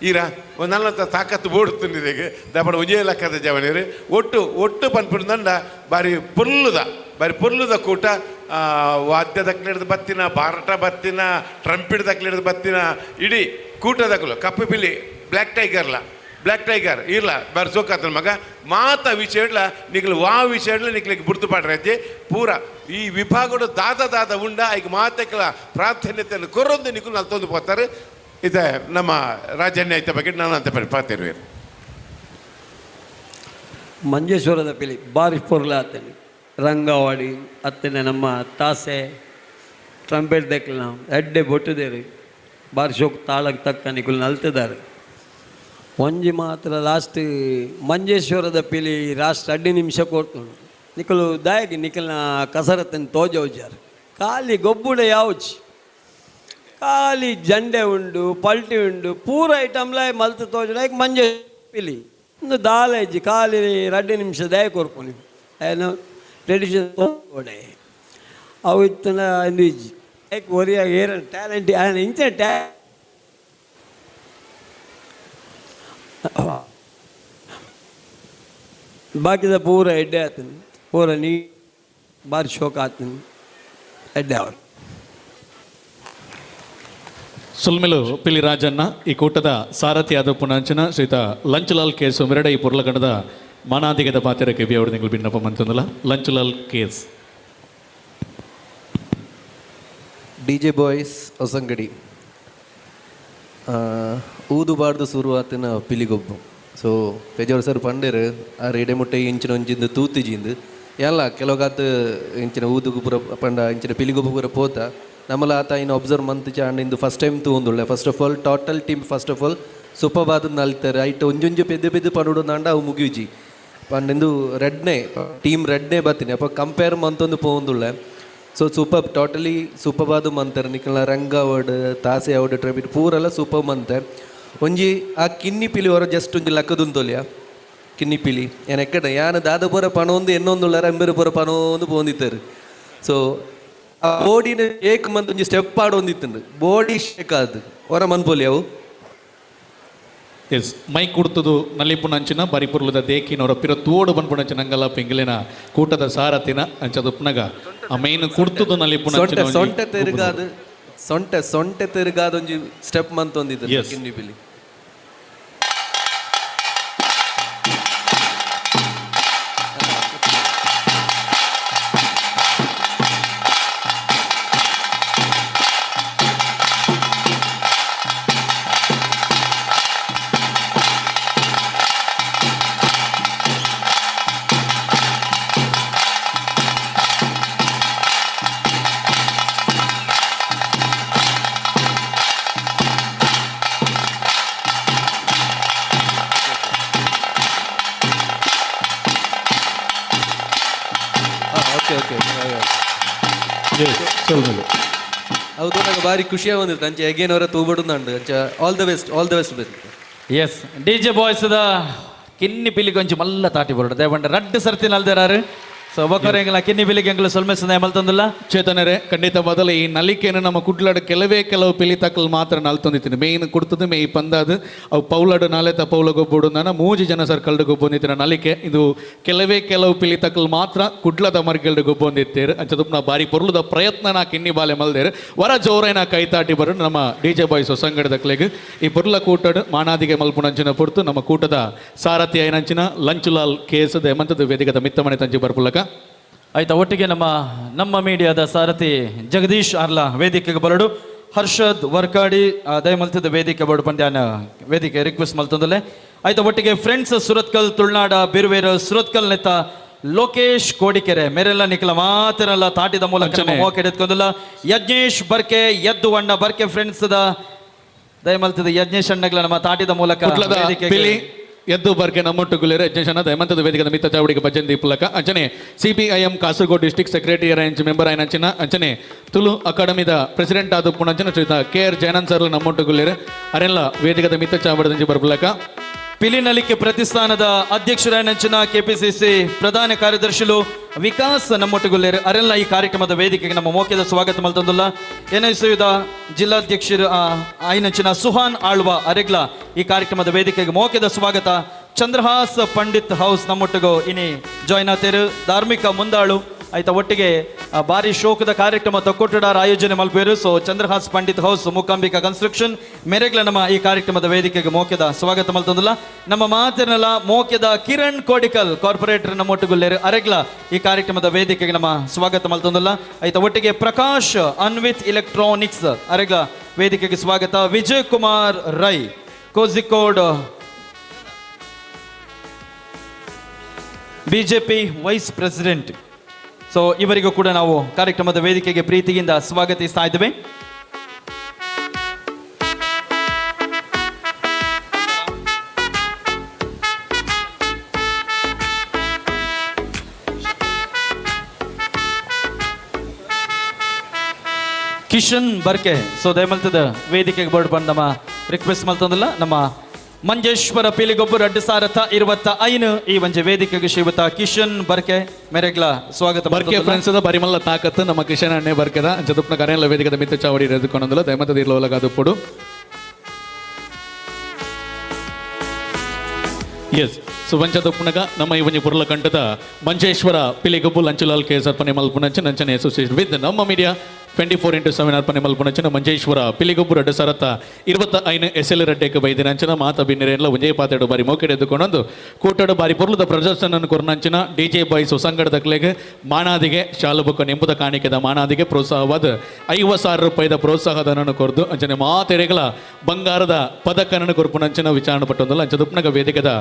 ಈರ ಒಂದು ನಲ್ಲಂತ ತಾಕತ್ತು ಬೋಡುತ್ತುಂಡು ದಪಡ ಒಂಜೇ ಲೆಕ್ಕದ ಜವನಿರು ಒಟ್ಟು ಒಟ್ಟು ಪನ್ಪುಂಡ ಬಾರಿ ಪೊರ್ಲುದ ಕೂಟ. ವಾದ್ಯ ದಕ್ಲಿಡ್ದು ಬತ್ತಿನ ಬಾರಟ ಬತ್ತಿನ ಟ್ರಂಪಿಡ್ ದಕ್ಲಿಡ್ದು ಬತ್ತಿನ ಇಡೀ ಕೂಟದಕ್ಕಲು ಕಪ್ಪು ಪಿಲಿ ಬ್ಲ್ಯಾಕ್ ಟೈಗರ್ಲ ಬ್ಲ್ಯಾಕ್ ಟೈಗರ್ ಇರ್ಲ ಬಾರಿ ಸೋಕಾತನ ಮಗ ಮಾತ ವಿಷಯಡ್ಲ ನಿಕ್ಲು ವಾ ವಿಷಯಡ್ಲ ನಿಕ್ಲಿಗೆ ಬುರ್ತು ಪಾಡ್ರಜ್ಜೆ ಪೂರ ಈ ವಿಭಾಗಡು ದಾದ ದಾದ ಉಂಡ ಐಕ್ ಮಾತಕ್ಲ ಪ್ರಾಧಾನ್ಯತೆಯನ್ನು ಕೊರೊಂದು ನಿಕ್ಲು ನಲ್ತೊಂದು ಪೋತಾರೆ. ಇದೆ ನಮ್ಮ ರಾಜನ್ಯ ಐತ ಬಗ್ಗೆ ನಾನು ಅಂತ ಪಾತಿರುವೆ. ಮಂಜೇಶ್ವರದ ಪಿಲಿ ಬಾರಿ ಪೊರ್ಲ ಆತನೆ ರಂಗವಾಡಿ ಅತ್ತನೆ ನಮ್ಮ ತಾಸೆ ಟ್ರಂಪೆಟ್ ದಕ್ಲಿನ ಎಡ್ಡೆ ಬೊಟ್ಟುದೇರು ಬಾರಿ ಶೋಕ್ ತಾಳಕ್ಕೆ ತಕ್ಕ ನಿಕುಲು ನಲ್ತಿದ್ದಾರೆ. ಒಂಜಿ ಮಾತ್ರ ಲಾಸ್ಟ್ ಮಂಜೇಶ್ವರದ ಪಿಲಿ ರಾಷ್ಟ್ರ ಅಡ್ಡಿ ನಿಮಿಷ ಕೊಡ್ತುಂಡು ನಿಕುಲು ದಾಯಕಿ ನಿಕಲ್ನ ಕಸರತ್ತನ್ನು ತೋಜೋಜಾರು ಖಾಲಿ ಗೊಬ್ಬುಡೆ ಯಾವಚಿ ಖಾಲಿ ಜಂಡೆ ಉಂಡು ಪಲ್ಟಿ ಉಂಡು ಪೂರ ಐಟಮ್ಲ ಮಲ್ತು ತೋಜ ಮಂಜೆ ಪಿಲಿ ಒಂದು ದಾಲ ಇಜ್ಜಿ ಖಾಲಿ ರಡ್ಡು ನಿಮಿಷ ದಯ ಕೊರ್ಪುನಿ ಏನು ಟ್ರೆಡಿಷನ್ ಅವು ಇತ್ತನ ಇಂದು ಇಜ್ಜಿ ಏಕ್ ಒರಿಯಾಗ ಏರ ಟ್ಯಾಲೆಂಟ್ ಇಂಚ ಟ್ಯಾ ಬಾಕಿದ ಪೂರ ಎಡ್ಡೆ ಆತನಿ ಪೂರ ನೀ ಬಾರಿ ಶೋಕ ಆತನಿ ಎಡ್ಡೆ ಅವರು. ಸುಲ್ಮೆಲು ಪಿಲಿ ರಾಜಣ್ಣ ಈ ಕೂಟದ ಸಾರಥಿಯಾದ ಪುನಾಂಚನ ಶ್ರೀತ ಲಂಚುಲಾಲ್ ಕೇಸ್ ಮೆರಡ ಈ ಪುರ್ಲಗಂಡದ ಮಾನಾದಿಗದ ಪಾತ್ರ ಕೆಬಿ ಅವರು നിങ്ങൾ ಭಿನ್ನಪ ಮಂತಂದಲ್ಲ Lanchlal case. D J boys Hosangadi ಊದುಬಾರ್ದು ಸುರುವಾತಿನ ಪಿಲಿಗೊಬ್ಬು. ಸೊ ಪೆಜೋರ್ ಸರ್ ಪಂಡೇರು ಆ ರೇಡೆ ಮುಟ್ಟೆ ಇಂಚಿನ ಒಂಜಿಂದು ತೂತಿಜಿಂದು ಎಲ್ಲ ಕೆಲವು ಇಂಚಿನ ಊದುಗು ಪೂರ ಪಂಡ ಇಂಚಿನ ಪಿಲಿಗೊಬ್ಬು ಪೂರ ಪೋತ ನಮ್ಮಲ ಆತ ಇನ್ನು ಅಬ್ಸರ್ವ್ ಮಂತ್ ಚಾಂಡ್ ಇಂದು ಫಸ್ಟ್ ಟೈಮ್ ತೂಂದುಳ್ಳೆ. First of all total team first of all super ಬಾದ ನಲ್ತಾರೆ ಐಟ್ ಒಂಜೊಂಜು ಪೆದ್ದು ಪೆದ್ದು ಪನುಡು ನಾಂಡ ಅವು ಮುಗಿಯುಜಿ ಪಂಡೆಂದು ರೆಡ್ನೇ ಟೀಮ್ ರೆಡ್ನೇ ಬತ್ತೀನಿ ಅಪ್ಪ ಕಂಪೇರ್ ಮಂತೊಂದು ಪೋಂದುಳ್ಳೆ. ಸೊ ಸೂಪರ್ ಟೋಟಲಿ ಸೂಪರ್ ಬಾದು ಮಂತಾರೆ ನಿಕಲ್ನ ರಂಗ ಅವಡ್ ತಾಸೆ ಅವಡ್ ಟ್ರಬಿಟ್ ಪೂರೆಲ್ಲ ಸೂಪರ್ ಮಂತೆ. ಒಂಜಿ ಆ ಕಿನ್ನಿ ಪಿಲಿ ಹೊರ ಜಸ್ಟ್ ಒಂಜಿ ಲಕ್ಕದುಂತೊಲಿಯ ಕಿನ್ನಿ ಪಿಲಿ ಏನ್ ಎಕ್ಕಡ ಯಾನ ದಾದ ಪೂರ ಪಣೊಂದು ಎನ್ನೊಂದುಳ್ಳಾರ ಎಂಬರು ಪೂರ ಪಣೊಂದು ಪೋಂದಿತ್ತಾರೆ. ಸೊ ಆ ಬೋಡಿನ ಶೇಕ್ ಮಂತ್ ಒಂಜಿ ಸ್ಟೆಪ್ ಆಡೊಂದಿತ್ತುಂಡು ಬೋಡಿ ಶೇಕ್ ಆದ್ ಹೊರ ಮನ್ಪೊಲಿ ಅವು. ಎಸ್ ಮೈ ಕುಡ್ತದು ನಲಿಪುನಂಚಿನ ಬರಿಪುರ್ಲದ ದೇಕಿನವರ ಪಿರ ತೋಡು ಬನ್ಪುನಂಚಿನ ಅಂಗಲ ಪಿಂಗಲಿನ ಕೂಟದ ಸಾರಥಿನ ಅಂಚದ ಉಪ್ನಗ ಆ ಮೈನ್ ಕುಡ್ತದು ನಲಿಪುನಂಚಿನ ಸೊಂಟೆ ತಿರುಗಾದ ಸೊಂಟೆ ಸೊಂಟೆ ತಿರುಗಾದ ಒಂಜಿ ಸ್ಟೆಪ್ ಮಂತ್ ಒಂದಿತ್ತು ಕಿನ್ನಿ ಪಿಲಿ. ಹೌದು ನಂಗೆ ಭಾರಿ ಖುಷಿಯಾಗಿ ಬಂದಿತ್ತು ಅಂಚೆ ಎಗೇನ್ ಅವರ ತೂಬಡುಂಡು ಅಂಚೆ all the best, all the best ಬೇಕು. ಎಸ್ ಡಿ ಜೆ ಬಾಯ್ಸ್ದ ಕಿನ್ನಿ ಪಿಲಿ ಕೊಂಚ ಮಲ್ಲ ತಾಟಿ ಬರೋಡು ದೇವಂಡ ರಡ್ಡು ಸರ್ತಿ ನಲ್ದೇರಾರು. ಸೊ ಬೊಕ್ಕರೆಂಗ್ಲ ಕಿನ್ನಿ ಬಿಲಿಗೆ ಎಂಗ್ಲ ಸೊಲ್ಮೆ ಸಂದಾಯ ಮಲ್ತೊಂದುಲ್ಲ. ಚೇತನರೇ, ಖಂಡಿತ ಮೊದಲ ಈ ನಲಿಕೆಯನ್ನು ನಮ್ಮ ಕುಡ್ಲಾಡು ಕೆಲವೇ ಕೆಲವು ಪಿಲಿ ತಕ್ಕಲು ಮಾತ್ರ ನಲ್ತೊಂದಿತ್ತಿನ. ಮೇಯ್ನ್ ಕುಡ್ತದ ಮೇಯ್ ಪಂದಾದು ಅವು ಪೌಲಾಡು ನಾಲೆತ ಪೌಲ ಗೊಬ್ಬುಡು ನಾನ ಮೂಜಿ ಜನ ಸರ್ಕಲ್ಡ್ ಗೊಬ್ಬೊಂದಿತ್ತಿನ ನಲಿಕೆ. ಇದು ಕೆಲವೇ ಕೆಲವು ಪಿಲಿ ತಕ್ಕಲು ಮಾತ್ರ ಕುಡ್ಲದ ಮರ್ಗೆಲ್ಡ್ ಗೊಬ್ಬೊಂದಿತ್ತೇರು. ಅಂಚ ತುಪ್ನ ಬಾರಿ ಪೊರ್ಲುದ ಪ್ರಯತ್ನ ನಾ ಕಿನ್ನಿ ಬಾಲೆ ಮಲ್ದೇರು. ವರ ಜೋರೈನ ಕೈತಾಟಿ ಬರು ನಮ್ಮ ಡಿ ಜೆ ಬಾಯ್ಸ್ ಹೊಸಂಗಡದಕ್ಲೆಗ್ ಈ ಪೊರ್ಲ ಕೂಟಡು ಮಾನಾದಿಗೆ ಮಲ್ಪುನಂಚಿನ ಪೊರ್ತು ನಮ್ಮ ಕೂಟದ ಸಾರಥಿ ಐನಂಚಿನ ಲಂಚುಲಾಲ್ ಕೇಸದ ಹೇಮಂತದ ವೇದಿಕದ ಮಿತ್ತಮನೆ ತಂಚಿ ಬರ್ಪುಲಕ. ಆಯ್ತಾ, ಒಟ್ಟಿಗೆ ನಮ್ಮ ನಮ್ಮ ಮೀಡಿಯಾದ ಸಾರಥಿ ಜಗದೀಶ್ ಆರ್ಲಾ ವೇದಿಕೆಗೆ ಬರಡು. ಹರ್ಷದ್ ವರ್ಕಾಡಿ ದಯಮಲ್ತದ ವೇದಿಕೆ ಬರಡು ಪಂದ್ಯಾನ ವೇದಿಕೆ ರಿಕ್ವೆಸ್ಟ್ ಮಲ್ತಂದಲೆ. ಆಯ್ತಾ, ಒಟ್ಟಿಗೆ ಫ್ರೆಂಡ್ಸ್ ಸುರತ್ಕಲ್ ತುಳುನಾಡ ಬಿರುವೇರು ಸುರತ್ಕಲ್ ನೆತ್ತ ಲೋಕೇಶ್ ಕೋಡಿಕೆರೆ ಮೇರೆಲ್ಲ ನಿಖಲ ಮಾತಿರಲ್ಲ ತಾಟಿದ ಮೂಲಕ ನಮ್ಮ ಮೋಕೆ ಎತ್ಕೊಂದಿಲ್ಲ. ಯಜ್ಞೇಶ್ ಬರ್ಕೆ ಎದ್ದು ಅಣ್ಣ ಬರ್ಕೆ ಫ್ರೆಂಡ್ಸ್ the ದಯಮಲ್ತದ ಯಜ್ಞೇಶ್ ಅಣ್ಣಗಳ ನಮ್ಮ ತಾಟಿದ ಮೂಲಕ ಕುಡ್ಲದ ವೇದಿಕೆಗೆ ಪಿಲಿ ಎದ್ದು ಬರ್ಕೆ ನಮ್ಮೊಟ್ಟು ಗುಲೇರು ಯಜ್ಞೇಶ್ ಅಣ್ಣ ದಯಮಂತದ ವೇದಿಕೆದ ಮಿತ್ತ ಚಾವಡಿಗೆ ಭಜನ್ ದೀಪಲಕ. ಅಂಚನೆ ಸಿಪಿಐಎಂ ಕಾಸರಗೋಡು ಡಿಸ್ಟಿಕ್ ಸೆಕ್ರೆಟರಿ ಅಂಚೆ ಮೆಂಬರ್ ಆಯ್ನಂಚಿನ ಅಂಚನೆ ತುಳು ಅಕಾಡೆಮಿದ ಪ್ರೆಸಿಡೆಂಟ್ ಆದ ಪುಣಂಚನ ಶ್ರೀಯುತ ಕೆ ಆರ್ ಜಯನಂದ್ ಸರ್ ನಮ್ಮೊಟ್ಟು ಗುಲೇರು ಅರೆಲ್ಲ ವೇದಿಕೆದ ಮಿತ್ತ ಚಾವಡಿದಂಚಿ ಬರ್ಪುಲಕ. ಪಿಲಿನಲಿಕೆ ಪ್ರತಿಷ್ಠಾನದ ಅಧ್ಯಕ್ಷರಾಯನಂಚಿನ ಕೆಪಿಸಿಸಿ ಪ್ರಧಾನ ಕಾರ್ಯದರ್ಶಿಲು ವಿಕಾಸ್ ನಮ್ಮೊಟ್ಟುಗುಲ್ಲೇರು ಅರೆಲ್ಲ ಈ ಕಾರ್ಯಕ್ರಮದ ವೇದಿಕೆಗೆ ನಮ್ಮ ಮೋಕ್ಯದ ಸ್ವಾಗತ ಮಲ್ತಂದುಲ್ಲ. ಎನ್ಐಸಿಯುದ ಜಿಲ್ಲಾಧ್ಯಕ್ಷರು ಆಯ್ನಂಚಿನ ಸುಹಾನ್ ಆಳ್ವ ಅರೆಗ್ಲ ಈ ಕಾರ್ಯಕ್ರಮದ ವೇದಿಕೆಗೆ ಮೋಕ್ಯದ ಸ್ವಾಗತ. ಚಂದ್ರಹಾಸ್ ಪಂಡಿತ್ ಹೌಸ್ ನಮ್ಮೊಟ್ಟಿಗೂ ಇನಿ ಜಾಯ್ನ್ ಆತೇರು ಧಾರ್ಮಿಕ ಮುಂದಾಳು. ಆಯ್ತಾ, ಒಟ್ಟಿಗೆ ಭಾರಿ ಶೋಕದ ಕಾರ್ಯಕ್ರಮ ತೊಕ್ಕೊಟ್ಟಡಾರ ಆಯೋಜನೆ ಮಲ್ಪೇರು. ಸೊ ಚಂದ್ರಹಾಸ್ ಪಂಡಿತ್ ಹೌಸ್ ಮೂಕಾಂಬಿಕಾ ಕನ್ಸ್ಟ್ರಕ್ಷನ್ ಮೇರೆಗ್ಲ ನಮ್ಮ ಈ ಕಾರ್ಯಕ್ರಮದ ವೇದಿಕೆಗೆ ಮೋಕ್ಯದ ಸ್ವಾಗತ ಮಲ್ತಂದುಲ್ಲ. ನಮ್ಮ ಮಾತಿನಲ್ಲ ಮೋಕ್ಯದ ಕಿರಣ್ ಕೋಡಿಕಲ್ ಕಾರ್ಪೊರೇಟರ್ ನಮ್ಮೊಟ್ಟುಗುಲ್ಲೇರು ಅರೆಗ್ಲ ಈ ಕಾರ್ಯಕ್ರಮದ ವೇದಿಕೆಗೆ ನಮ್ಮ ಸ್ವಾಗತ ಮಲ್ತಂದುಲ್ಲ. ಆಯ್ತಾ, ಒಟ್ಟಿಗೆ ಪ್ರಕಾಶ್ ಅನ್ವಿತ್ ಎಲೆಕ್ಟ್ರಾನಿಕ್ಸ್ ಅರೆಗ್ಲ ವೇದಿಕೆಗೆ ಸ್ವಾಗತ. Vijay Kumar Rai Kozhikode BJP vice president. So ಇವರಿಗೂ ಕೂಡ ನಾವು ಕಾರ್ಯಕ್ರಮದ ವೇದಿಕೆಗೆ ಪ್ರೀತಿಯಿಂದ ಸ್ವಾಗತಿಸ್ತಾ ಇದ್ದೇವೆ. ಕಿಶನ್ ಬರ್ಕೆ ಸೊ ದಯಮಲ್ತದ ವೇದಿಕೆಗೆ ಬರ್ಡ್ ಬಂದ ನಮ್ಮ ರಿಕ್ವೆಸ್ಟ್ ಮಲ್ತಂದಿಲ್ಲ. ನಮ್ಮ ಮಂಜೇಶ್ವರ ಪಿಲಿಗೊಬ್ಬರು 2025 ಈ ಒಂಜಿ ವೇದಿಕೆಗೆ ಶ್ರೀಯುತ ಕಿಶನ್ ಬರ್ಕೆ ಮೆರೆಗ್ಲ ಸ್ವಾಗತ. ಬರ್ಕೆ ಫ್ರೆಂಡ್ಸ್ ಬರಿಮಲ್ಲ ತಾಕತ್ತು ನಮ್ಮ ಕಿಶನ್ ಅಣ್ಣೆ ಬರ್ಕೆದ ಅಂಚದುಪ್ನ ಕರೆಯಲ್ಲ ವೇದಿಕೆದ ಮಿತ್ತ ಚಾವಡಿ ಎದುಕೊಂಡಲ್ಲ ದಯಮತದ ಇರ್ಲೋಲಗ ಅದು ಪೊಡು. ಎಸ್ ಸುವಂಚದಪ್ಪನಗ ನಮ್ಮ ಈ ಒಂಜಿ ಪುರ್ಲ ಕಂಠದ ಮಂಜೇಶ್ವರ ಪಿಲಿಗೊಬ್ಬು ಲಂಚುಲಾಲ್ ಕೆ ಅರ್ಪಣೆ ಮಲ್ಪುನಂಚ ನಂಚನೆ ಅಸೋಸಿಯೇಷನ್ ವಿತ್ ನಮ್ಮ ಮೀಡಿಯಾ 24x7 ಅರ್ಪಣೆ ಮಲ್ಪುನಂಚಿನ ಮಂಜೇಶ್ವರ ಪಿಲಿಗೊಬ್ಬು 2025 ಎಸ್ ಎಲ್ ರಡ್ಡೆಗೆ ಬೈದಿನಂಚಿನ ಮಾತ ಬಿನ್ನಿರೇನ್ಲ ಒಂಜೇ ಪಾತೆಡು ಬಾರಿ ಮೋಕೆಡೆ ಎದ್ದುಕೊಂಡೊಂದು ಕೂಟಡು ಬಾರಿ ಪೊರ್ಲುದ ಪ್ರದರ್ಶನ ಕೊರ್ನಂಚಿನ ಡಿ ಜೆ ಬಾಯ್ಸ್ ಹೊಸಂಗಡದಕ್ಲೆಗ್ ಮಾನಾದಿಗೆ ಶಾಲುಬೊಕ್ಕ ನೆಂಬುದ ಕಾಣಿಕೆದ ಮಾನಾದಿಗೆ ಪ್ರೋತ್ಸಾಹವಾದ 50,000 ರೂಪಾಯಿದ ಪ್ರೋತ್ಸಾಹಧನನ್ನು ಕೊರ್ದು ಅಂಚನೆ ಮಾತೆರೆಗಳ ಬಂಗಾರದ ಪದಕನನ್ನು ಕೊರ್ಪುನಂಚಿನ ವಿಚಾರಣೆ ಪಟ್ಟೊಂದಲ್ಲ. ಅಂಚದುಪ್ನಗ ವೇದಿಕೆದ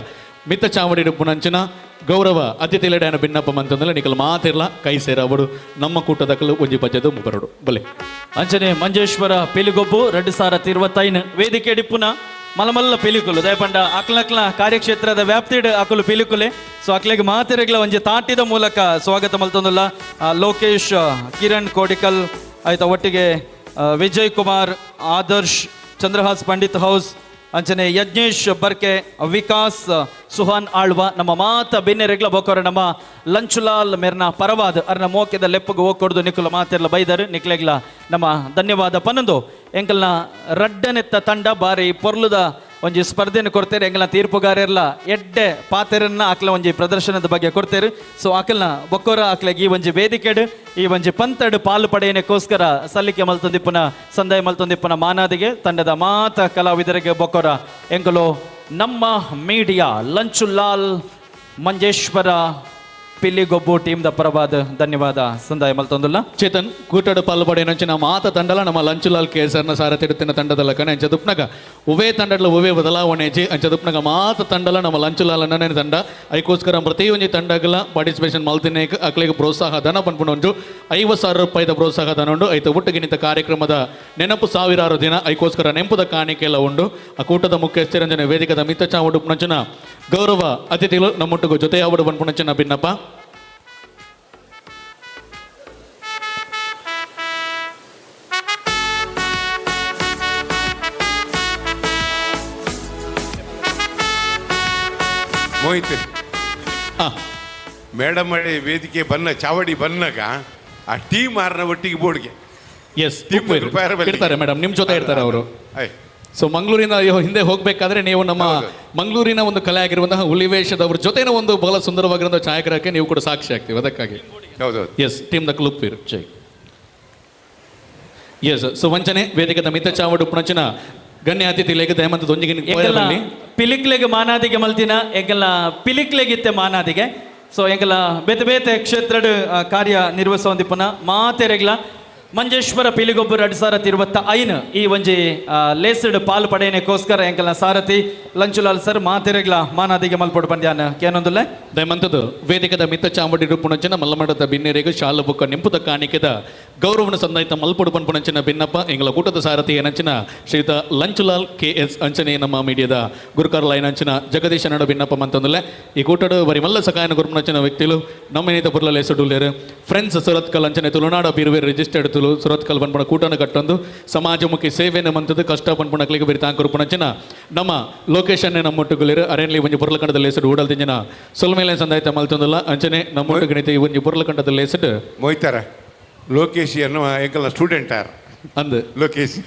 ಮಿತ್ತ ಚಾವಡಿ ಪುನಂಚಿನ ಗೌರವ ಅತಿಥಿಲೆಡಾನ ಭಿನ್ನಪ್ಪ ಮಂತಂದಲ್ಲ ನಿಕಲ್ ಮಾತಿರ್ಲ ಕೈ ಸೇರವಡು ನಮ್ಮ ಕೂಟದಕಲು ಒಂಜಿ ಪಜ್ಜದು ಮುಬರಡು ಬಲೆ. ಅಂಚನೆ ಮಂಜೇಶ್ವರ ಪಿಲಿಗೊಬ್ಬು 2025 ವೇದಿಕೆ ಡಿಪ್ಪುನ ಮಲಮಲ್ಲ ಪಿಲಿಕುಲು ದಯಪಂಡ ಅಕ್ಲಕ್ಲ ಕಾರ್ಯಕ್ಷೇತ್ರದ ವ್ಯಾಪ್ತಿಡ್ ಅಕುಲು ಪಿಲಿಕುಲೆ. ಸೊ ಅಕ್ಲೆಗ್ ಮಾತೆರೆಗ್ಲ ಒಂಜಿ ತಾಟಿದ ಮೂಲಕ ಸ್ವಾಗತ ಮಲ್ತೊಂದುಲ್ಲ. ಲೋಕೇಶ್ ಕಿರಣ್ ಕೋಡಿಕಲ್ ಆಯ್ತಾ, ಒಟ್ಟಿಗೆ ವಿಜಯ್ ಕುಮಾರ್ ಆದರ್ಶ್ ಚಂದ್ರಹಾಸ್ ಪಂಡಿತ್ ಹೌಸ್ ಅಂಚನೆ ಯಜ್ಞೇಶ್ ಬರ್ಕೆ ವಿಕಾಸ್ ಸುಹಾನ್ ಆಳ್ವ ನಮ್ಮ ಮಾತ ಬೆನ್ನೆರೆಗ್ಲ ಬೋಕೋರ ನಮ್ಮ ಲಂಚುಲಾಲ್ ಮೆರ್ನ ಪರವಾದ ಅರ್ನ ಮೋಕೆದ ಲೆಪ್ಪಗೆ ಹೋಗ್ಕೊಡ್ದು ನಿಕುಲ ಮಾತೆರ್ಲ ಬೈದರು ನಿಕ್ಲೆಗ್ಲ ನಮ್ಮ ಧನ್ಯವಾದ ಪನ್ನೊಂದು. ಎಂಕಲ್ನ ರಡ್ಡನೆತ್ತ ತಂಡ ಬಾರಿ ಪೊರ್ಲುದ ಒಂಜಿ ಸ್ಪರ್ಧೆಯನ್ನು ಕೊಡ್ತೇನೆ. ಎಂಕಲ್ನ ತೀರ್ಪುಗಾರೆರ್ಲ ಎಡ್ಡೆ ಪಾತೆರನ್ನ ಅಕ್ಲ ಒಂಜಿ ಪ್ರದರ್ಶನದ ಬಗ್ಗೆ ಕೊಡ್ತೇರು. ಸೊ ಅಕಲ್ನ ಬೊಕ್ಕೋರ ಅಕ್ಲೆಗ್ ಈ ಒಂಜಿ ವೇದಿಕೆಡು ಈ ಒಂಜಿ ಪಂತಡು ಪಾಲು ಪಡೆಯನಕ್ಕೋಸ್ಕರ ಸಲ್ಲಿಕೆ ಮಲ್ತೊಂದಿಪ್ಪುನ ಸಂದಾಯ ಮಲ್ತೊಂದಿಪ್ಪುನ ಮಾನಾದಿಗೆ ತಂಡದ ಮಾತ ಕಲಾವಿದರಿಗೆ ಬೊಕ್ಕೋರ ಎಂಕಲು ನಮ್ಮ media Lanchulal Manjeshwar Piligobbu team the ಪರವಾದ ಧನ್ಯವಾದ ಸಂದಾಯ ಮಲ್ತೊಂದುಲ್ಲ. ಚೇತನ್ ಕೂಟಡು ಪಾಲು ಪಡೆಯನಂಚಿನ ಮಾತ ತಂಡಲ ನಮ್ಮ ಲಂಚುಲಾಲ್ ಕೇಸರ್ನ ಸಾರಥಿಡುತ್ತಿನ ತಂಡದ ಕನೆ ಅಂಚದುಪ್ನಗ ಉವೇ ತಂಡಲ ಉವೇ ಬದಲಾವಣೆ ಜಿ ಅಂಚದುಪ್ನಗ ಮಾತ ತಂಡಲ ನಮ್ಮ ಲಂಚುಲಾಲ್ ಅನ್ನನೇ ತಂಡ ಐಕೋಸ್ಕರ ಪ್ರತಿಯೊಂದು ತಂಡಗಳ ಪಾರ್ಟಿಸಿಪೇಷನ್ ಮಲ್ತಿನೇ ಅಕ್ಲೆಗೆ ಪ್ರೋತ್ಸಾಹ ಧನ ಪನ್ಪುನೊಂಜು 50,000 ರೂಪಾಯಿದ ಪ್ರೋತ್ಸಾಹ ಧನ ಉಂಡು. ಐತ ಒಟ್ಟುಗಿನಿತ ಕಾರ್ಯಕ್ರಮದ ನೆನಪು ಸಾವಿರಾರು ದಿನ ಐಕೋಸ್ಕರ ನೆಂಪುದ ಕಾಣಿಕೆ ಎಲ್ಲ ಉಂಡು. ಆ ಕೂಟದ ಮುಖ್ಯಸ್ಥರಂಜನೆ ವೇದಿಕದ ಮಿತ್ತ ಚಾವುಡುಪ್ನಂಚಿನ ಗೌರವ ಅತಿಥಿಗಳು ನಮ್ಮೊಟ್ಟಿಗೂ ಜೊತೆಯಾವಡು ಪನ್ಪುನಂಚಿನ ಭಿನ್ನಪ್ಪ. ಮೋಹಿತ್. ಮೇಡಮ್ ವೇದಿಕೆ ಬನ್ನ ಚಾವಡಿ ಬನ್ನಾಗ ಆ ಟೀಮ್ ಆರ್ನ ಒಟ್ಟಿಗೆ ಬೋರ್ಡ್ಗೆ ಎಸ್ ಇರ್ತಾರೆ ಮೇಡಮ್, ನಿಮ್ಮ ಜೊತೆ ಇರ್ತಾರೆ ಅವರು. ಸೊ ಮಂಗಳೂರಿನ ಹಿಂದೆ ಹೋಗಬೇಕಾದ್ರೆ ನೀವು ನಮ್ಮ ಮಂಗಳೂರಿನ ಒಂದು ಕಲೆ ಆಗಿರುವಂತಹ ಹುಲಿವೇಷದವ್ರ ಜೊತೆನ ಒಂದು ಬಹಳ ಸುಂದರವಾಗಿರುವಂತಹ ಛಾಯಾಗ್ರಹಕ್ಕೆ ನೀವು ಕೂಡ ಸಾಕ್ಷಿ ಆಗ್ತೀವಿ, ಅದಕ್ಕಾಗಿ. ಹೌದೌದು. ಎಸ್, ಟೀಮ್ the ಕ್ಲುಪ್ ಇರು ಜೈ. ಎಸ್, ಸೊ ವಂಚನೆ ವೇದಿಕೆದ ಮಿತ ಚಾವಡು ಪುಣಚಿನ ಗಣ್ಯ ಅತಿಥಿ ಲೇಖ ದಯಮಂತ ದೊಂಜಿಗೆ ಪಿಲಿಕ್ಲೆಗ್ ಮಾನಾದಿಗೆ ಮಲ್ತಿನ ಎಂಕಲ್ನ ಪಿಲಿಕ್ಲೆಗಿತ್ತೆ ಮಾನಾದಿಗೆ. ಸೊ ಎಂಕಲ ಬೇತೆ ಬೇತೆ ಕ್ಷೇತ್ರಡ್ ಕಾರ್ಯ ನಿರ್ವಹಿಸುವಂದಿಪ್ಪನ ಮಾತೆರೆಗ್ಲ ಮಂಜೇಶ್ವರ ಪಿಲಿಗೊಬ್ಬರು 2025 ಈ ಒಂಜಿ ಲೇಸ್ಡ್ ಪಾಲ್ ಪಡೆಯನೆಗೋಸ್ಕರ ಎಂಕಲ್ನ ಸಾರಥಿ ಲಂಚುಲಾಲ್ ಸರ್ ಮಾತೆರೆಗ್ಲ ಮಾನಾದಿಗೆ ಮಲ್ಪೊಡು ಪಂದ್ಯಾನ ಕೇನೊಂದುಲ್ಲೆ. ದಯಮಂತದ್ದು ವೇದಿಕದ ಮಿತ್ತ ಚಾಂಬಡಿ ಪುಣಚಿನ ಮಲ್ಲಮಠದ ಬಿನ್ನೆರೆಗು ಶಾಲು ಬೊಕ್ಕ ನಿಂಪುದ ಕಾಣಿಕೆದ ಗೌರವನ ಸಂದಾಯಿತ ಮಲ್ಪೊಡು ಪನ್ಪುಣಂಚಿನ ಬಿನ್ನಪ್ಪ ಎಂಗಳ ಕೂಟದ ಸಾರಥಿ ಏನಂಚಿನ ಶ್ರೀಯುತ ಲಂಚುಲಾಲ್ ಕೆ ಎಸ್ ಅಂಚನೆ ನಮ್ಮ ಮೀಡಿಯಾದ ಗುರುಕಾರ್ ಲೈನ್ ಅಂಚಿನ ಜಗದೀಶ್ ನಡ ಬಿನ್ನಪ್ಪ ಮಂತಂದುಲ್ಲೆ. ಈ ಕೂಟಡು ಬರಿ ಮಲ್ಲ ಸಕಾಯನ ಗುರುಪುಣಂಚಿನ ವ್ಯಕ್ತಿಲು ನಮ್ಮ ನೇತ ಪುರ್ಲ ಲೇಸುಡುಲ್ಲೇರು ಫ್ರೆಂಡ್ಸ್ ಸುರತ್ಕಲ್ ಅಂಚನೆ ತುಳುನಾಡ ಬಿರುವೆ ರಿಜಿಸ್ಟರ್ಡ್ ತುಳು ಸುರತ್ಕಲ್ ಪನ್ಪುಣ ಕೂಟನ ಕಟ್ಟೊಂದು ಸಮಾಜಮುಖಿ ಸೇವೆಯನ್ನು ಮಂತದ್ದು ಕಷ್ಟ ಪನ್ಪುಣಕ್ಲಿಗೆ ಬರಿ ತಾಂಕುರುಪುಣಂಚಿನ ನಮ್ಮ ಲೊಕೇಶನ್ ನಮ್ಮೊಟ್ಟುಗುಲೇರು ಅರೇನ್ಲಿ ಒಂಜಿ ಪುರ್ಲಕಂಡದ ಲೇಸುಡು ಊಡಲ್ ತಿಂಜಿನ ಸೊಲ್ಮೇಲೆ ಸಂದಾಯಿತ ಮಲ್ತೊಂದುಲ್ಲ ಅಂಚನೆ ನಮ್ಮೊಟ್ಟುಗಣಿತ ಈ ಒಂಜಿ ಪುರ್ಲಕಂಡದ ಲೇಸುಡು ಮೊಯ್ತಾರ ಲೋಕೇಶ್ ಅನ್ನೋ ಎಂಕಲ್ನ ಸ್ಟೂಡೆಂಟ್ ಆರ್ ಅಂದು ಲೋಕೇಶ್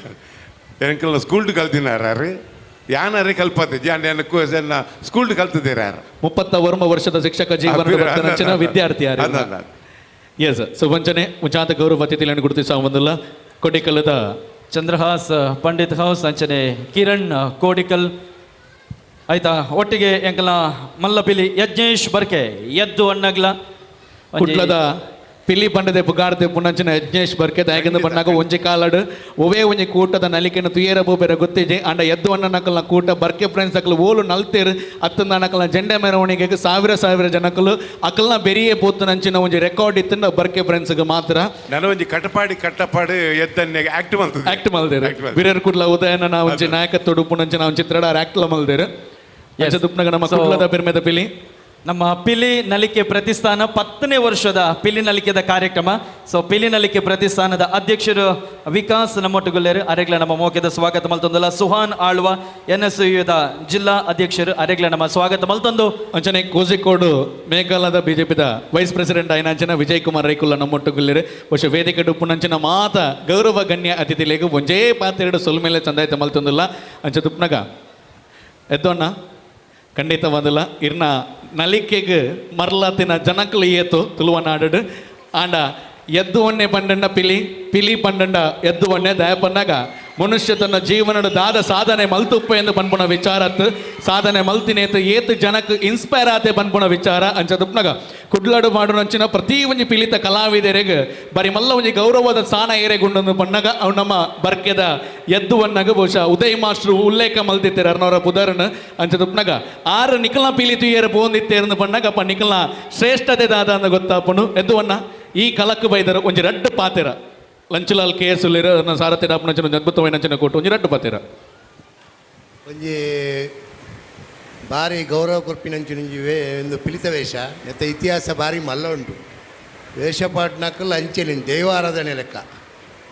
ಎಂಕಲ್ನ ಸ್ಕೂಲ್ಡ್ ಕಲ್ತಿನಾರು ಯಾನಾರೇ ಕಲ್ಪತೆ ಜಾನ್ ಸ್ಕೂಲ್ಡ್ ಕಲ್ತಿದ್ದೀರ 39 ವರ್ಷದ ಶಿಕ್ಷಕ ಜೀವನ ವಿದ್ಯಾರ್ಥಿ. ಎಸ್, ಸೊ ವಂಚನೆ ಮುಂಚಾತ ಗೌರವ ಅತಿಥಿಗಳನ್ನು ಗುರುತಿಸ ಒಂದಲ್ಲ ಕೊಡಿಕಲ್ಲದ ಚಂದ್ರಹಾಸ್ ಪಂಡಿತ್ ಹೌಸ್ ಅಂಚನೆ ಕಿರಣ್ ಕೋಡಿಕಲ್ ಆಯ್ತಾ ಒಟ್ಟಿಗೆ ಎಂಕಲ್ನ ಮಲ್ಲಪಿಲಿ ಯಜ್ಞೇಶ್ ಬರ್ಕೆ ಎದ್ದು ಅಣ್ಣಗ್ಲ ಕುಡ್ಲದ ಪಿಲಿ ಪಂಡದೆ ಪುಗಾರ್ದೆ ಪುಣಂಚಿನ ಯಜ್ಞೇಶ್ ಬರ್ಕೆ ದಾಯಕಂದ ಬಣ್ಣಾಗ ಒಂಜಿ ಕಾಲಡು ಒವೇ ಒಂಜಿ ಕೂಟದ ನಲಿಕೆನ ತುಯೇರ ಬೋಬೇರ ಗೊತ್ತಿಜೆ ಅಂಡ ಎದ್ದು ಅಣ್ಣನಕಲ್ನ ಕೂಟ ಬರ್ಕೆ ಫ್ರೆಂಡ್ಸ್ ಅಕಲ್ ಓಲು ನಲ್ತೇರು ಅತ್ತಂದ ಅಣ್ಣಕಲ್ನ ಜೆಂಡೆ ಮೆರವಣಿಗೆಗೆ ಸಾವಿರ ಸಾವಿರ ಜನಕಲು ಅಕಲ್ನ ಬೆರಿಯೇ ಪೋತುನಂಚಿನ ಒಂಜಿ ರೆಕಾರ್ಡ್ ಇತ್ತಂದ ಬರ್ಕೆ ಫ್ರೆಂಡ್ಸ್ಗೆ ಮಾತ್ರ. ನಾನು ಒಂಜಿ ಕಟಪಾಡಿ ಕಟ್ಟಪಾಡಿ ಎದ್ದನ್ನೇ ಆಕ್ಟ್ ಮಲ್ತದೆ ಆಕ್ಟ್ ಮಲ್ದೇರು ವೀರರ್ ಕುಡ್ಲ ಉದಯನ ಒಂಜಿ ನಾಯಕತ್ವ ಪುಣಂಚಿನ ಒಂಜಿ ಚಿತ್ರಡ ಆಕ್ಟ್ ಮಲ್ದೇರು. ನಮ್ಮ ಕುಡ್ಲದ ಪೆರ್ಮೆದ ಪಿಲಿ ನಮ್ಮ ಪಿಲಿ ನಲಿಕೆ ಪ್ರತಿಷ್ಠಾನ 10ನೇ ವರ್ಷದ ಪಿಲಿ ನಲಿಕೆದ ಕಾರ್ಯಕ್ರಮ. ಸೊ ಪಿಲಿ ನಲಿಕೆ ಪ್ರತಿಷ್ಠಾನದ ಅಧ್ಯಕ್ಷರು ವಿಕಾಸ್ ನಮ್ಮೊಟ್ಟುಗುಲ್ಲೇರು ಅರೆಗ್ಲ ನಮ್ಮ ಮೋಕೆದ ಸ್ವಾಗತ ಮಲ್ತೊಂದಲ್ಲ. ಸುಹಾನ್ ಆಳ್ವ ಎನ್ ಎಸ್ ಯುದ ಜಿಲ್ಲಾ ಅಧ್ಯಕ್ಷರು ಅರೆಗ್ಲ ನಮ್ಮ ಸ್ವಾಗತ ಮಲ್ತೊಂದು. ಅಂಚನೆ ಕೋಜಿಕೋಡು ಮೇಘಾಲಯದ ಬಿಜೆಪಿದ ವೈಸ್ ಪ್ರೆಸಿಡೆಂಟ್ ಐನಾಂಚನ ವಿಜಯ್ ಕುಮಾರ್ ರೈಕುಲ್ಲ ನಮ್ಮೊಟ್ಟುಗುಲ್ಲೇರು. ವರ್ಷ ವೇದಿಕೆ ಡುಪ್ಪುನಂಚಿನ ಮಾತ ಗೌರವ ಗಣ್ಯ ಅತಿಥಿಲೇಗು ಒಂಜೇ ಪಾತ್ರೆರಡು ಸೊಲ್ಮೇಲೆ ಚಂದಾಯ್ತ ಮಲ್ತೊಂದಿಲ್ಲ. ಅಂಚೆ ತುಪ್ನಗ ಎದ್ದೋಣ್ಣ ಖಂಡಿತವಾದಲ್ಲ ಇರ್ನ ನಲಿಕೆಗೆ ಮರ್ಲಾತಿನ ಜನಕ್ಲು ಏತು ತುಳುವನಾಡು ಆಂಡ ಎದ್ದು ಒಣ್ಣೆ ಪಂಡಂಡ ಪಿಲಿ ಪಿಲಿ ಪಂಡಂಡ ಎದ್ದು ಒಣ್ಣೆ ದಯಪನ್ನಾಗ ಮನುಷ್ಯ ತನ್ನ ಜೀವನದ ದಾದ ಸಾಧನೆ ಮಲ್ತುಪ್ಪ ಎಂದು ಪನ್ಪುಣ ವಿಚಾರತ್ ಸಾಧನೆ ಮಲ್ತಿನೇತು ಏತು ಜನಕ್ಕೆ ಇನ್ಸ್ಪೈರ್ ಆತೆ ಪನ್ಪುಣ ವಿಚಾರ ಅಂಚ ತುಪ್ನಗ ಕುಡ್ಲಾಡು ಮಾಡುನಂಚಿನ ಪ್ರತಿ ಒಂಜಿ ಪಿಲಿತ ಕಲಾವಿದರೆಗ್ ಬರಿ ಮಲ್ಲ ಒಂಜಿ ಗೌರವದ ಸ್ಥಾನ ಏರೆಗುಂಡೊಂದು ಪಣ್ಣಗ ಅವು ನಮ್ಮ ಬರ್ಕೆದ ಎದ್ದುವನ್ನಾಗ ಬಹುಶಃ ಉದಯ್ ಮಾಸ್ಟ್ರು ಉಲ್ಲೇಖ ಮಲ್ತಿತ್ತಾರೆ ಅರ್ನವರ ಪುದರ್ನ ಅಂಚ ತುಪ್ನಗ ಆರು ನಿಕಲ್ನ ಪಿಲಿ ತುಯ್ಯರ ಪೋಂದಿತ್ತೇರ್ದು ಪಣ್ಣಗ ಅಪ್ಪ ನಿಕಲ್ನ ಶ್ರೇಷ್ಠತೆ ದಾದ ಅಂದ ಗೊತ್ತಾಪುಣು ಎದ್ದುವನ್ನ ಈ ಕಲಕ್ಕು ಬೈದರು ಒಂಜಿ ರಡ್ಡು ಪಾತೆರ ಲಂಚುಲಾಲ್ ಕೆ ಎಸ್ ಉಲ್ಲೇರು ಸಾರಥಿ ಡಾಪುನಂಚಿನ ಒಂಜಿ ಅದ್ಭುತವಾಯಿನಂಚಿನ ಕೋಟು ಒಂಜಿ ರಡ್ಡು ಪಾತೆರ ಒಂಜಿ ಭಾರಿ ಗೌರವ ಕೊರ್ಪಿನಂಚಿನ ಒಂಜಿ ಒಂದು ಪಿಲಿತ ವೇಷ ನೆತ್ತ ಇತಿಹಾಸ ಭಾರಿ ಮಲ್ಲ ಉಂಟು. ವೇಷಪಾಟ್ನಕಲ್ ಅಂಚೆನೆ ದೈವಾರಾಧನೆ ಲೆಕ್ಕ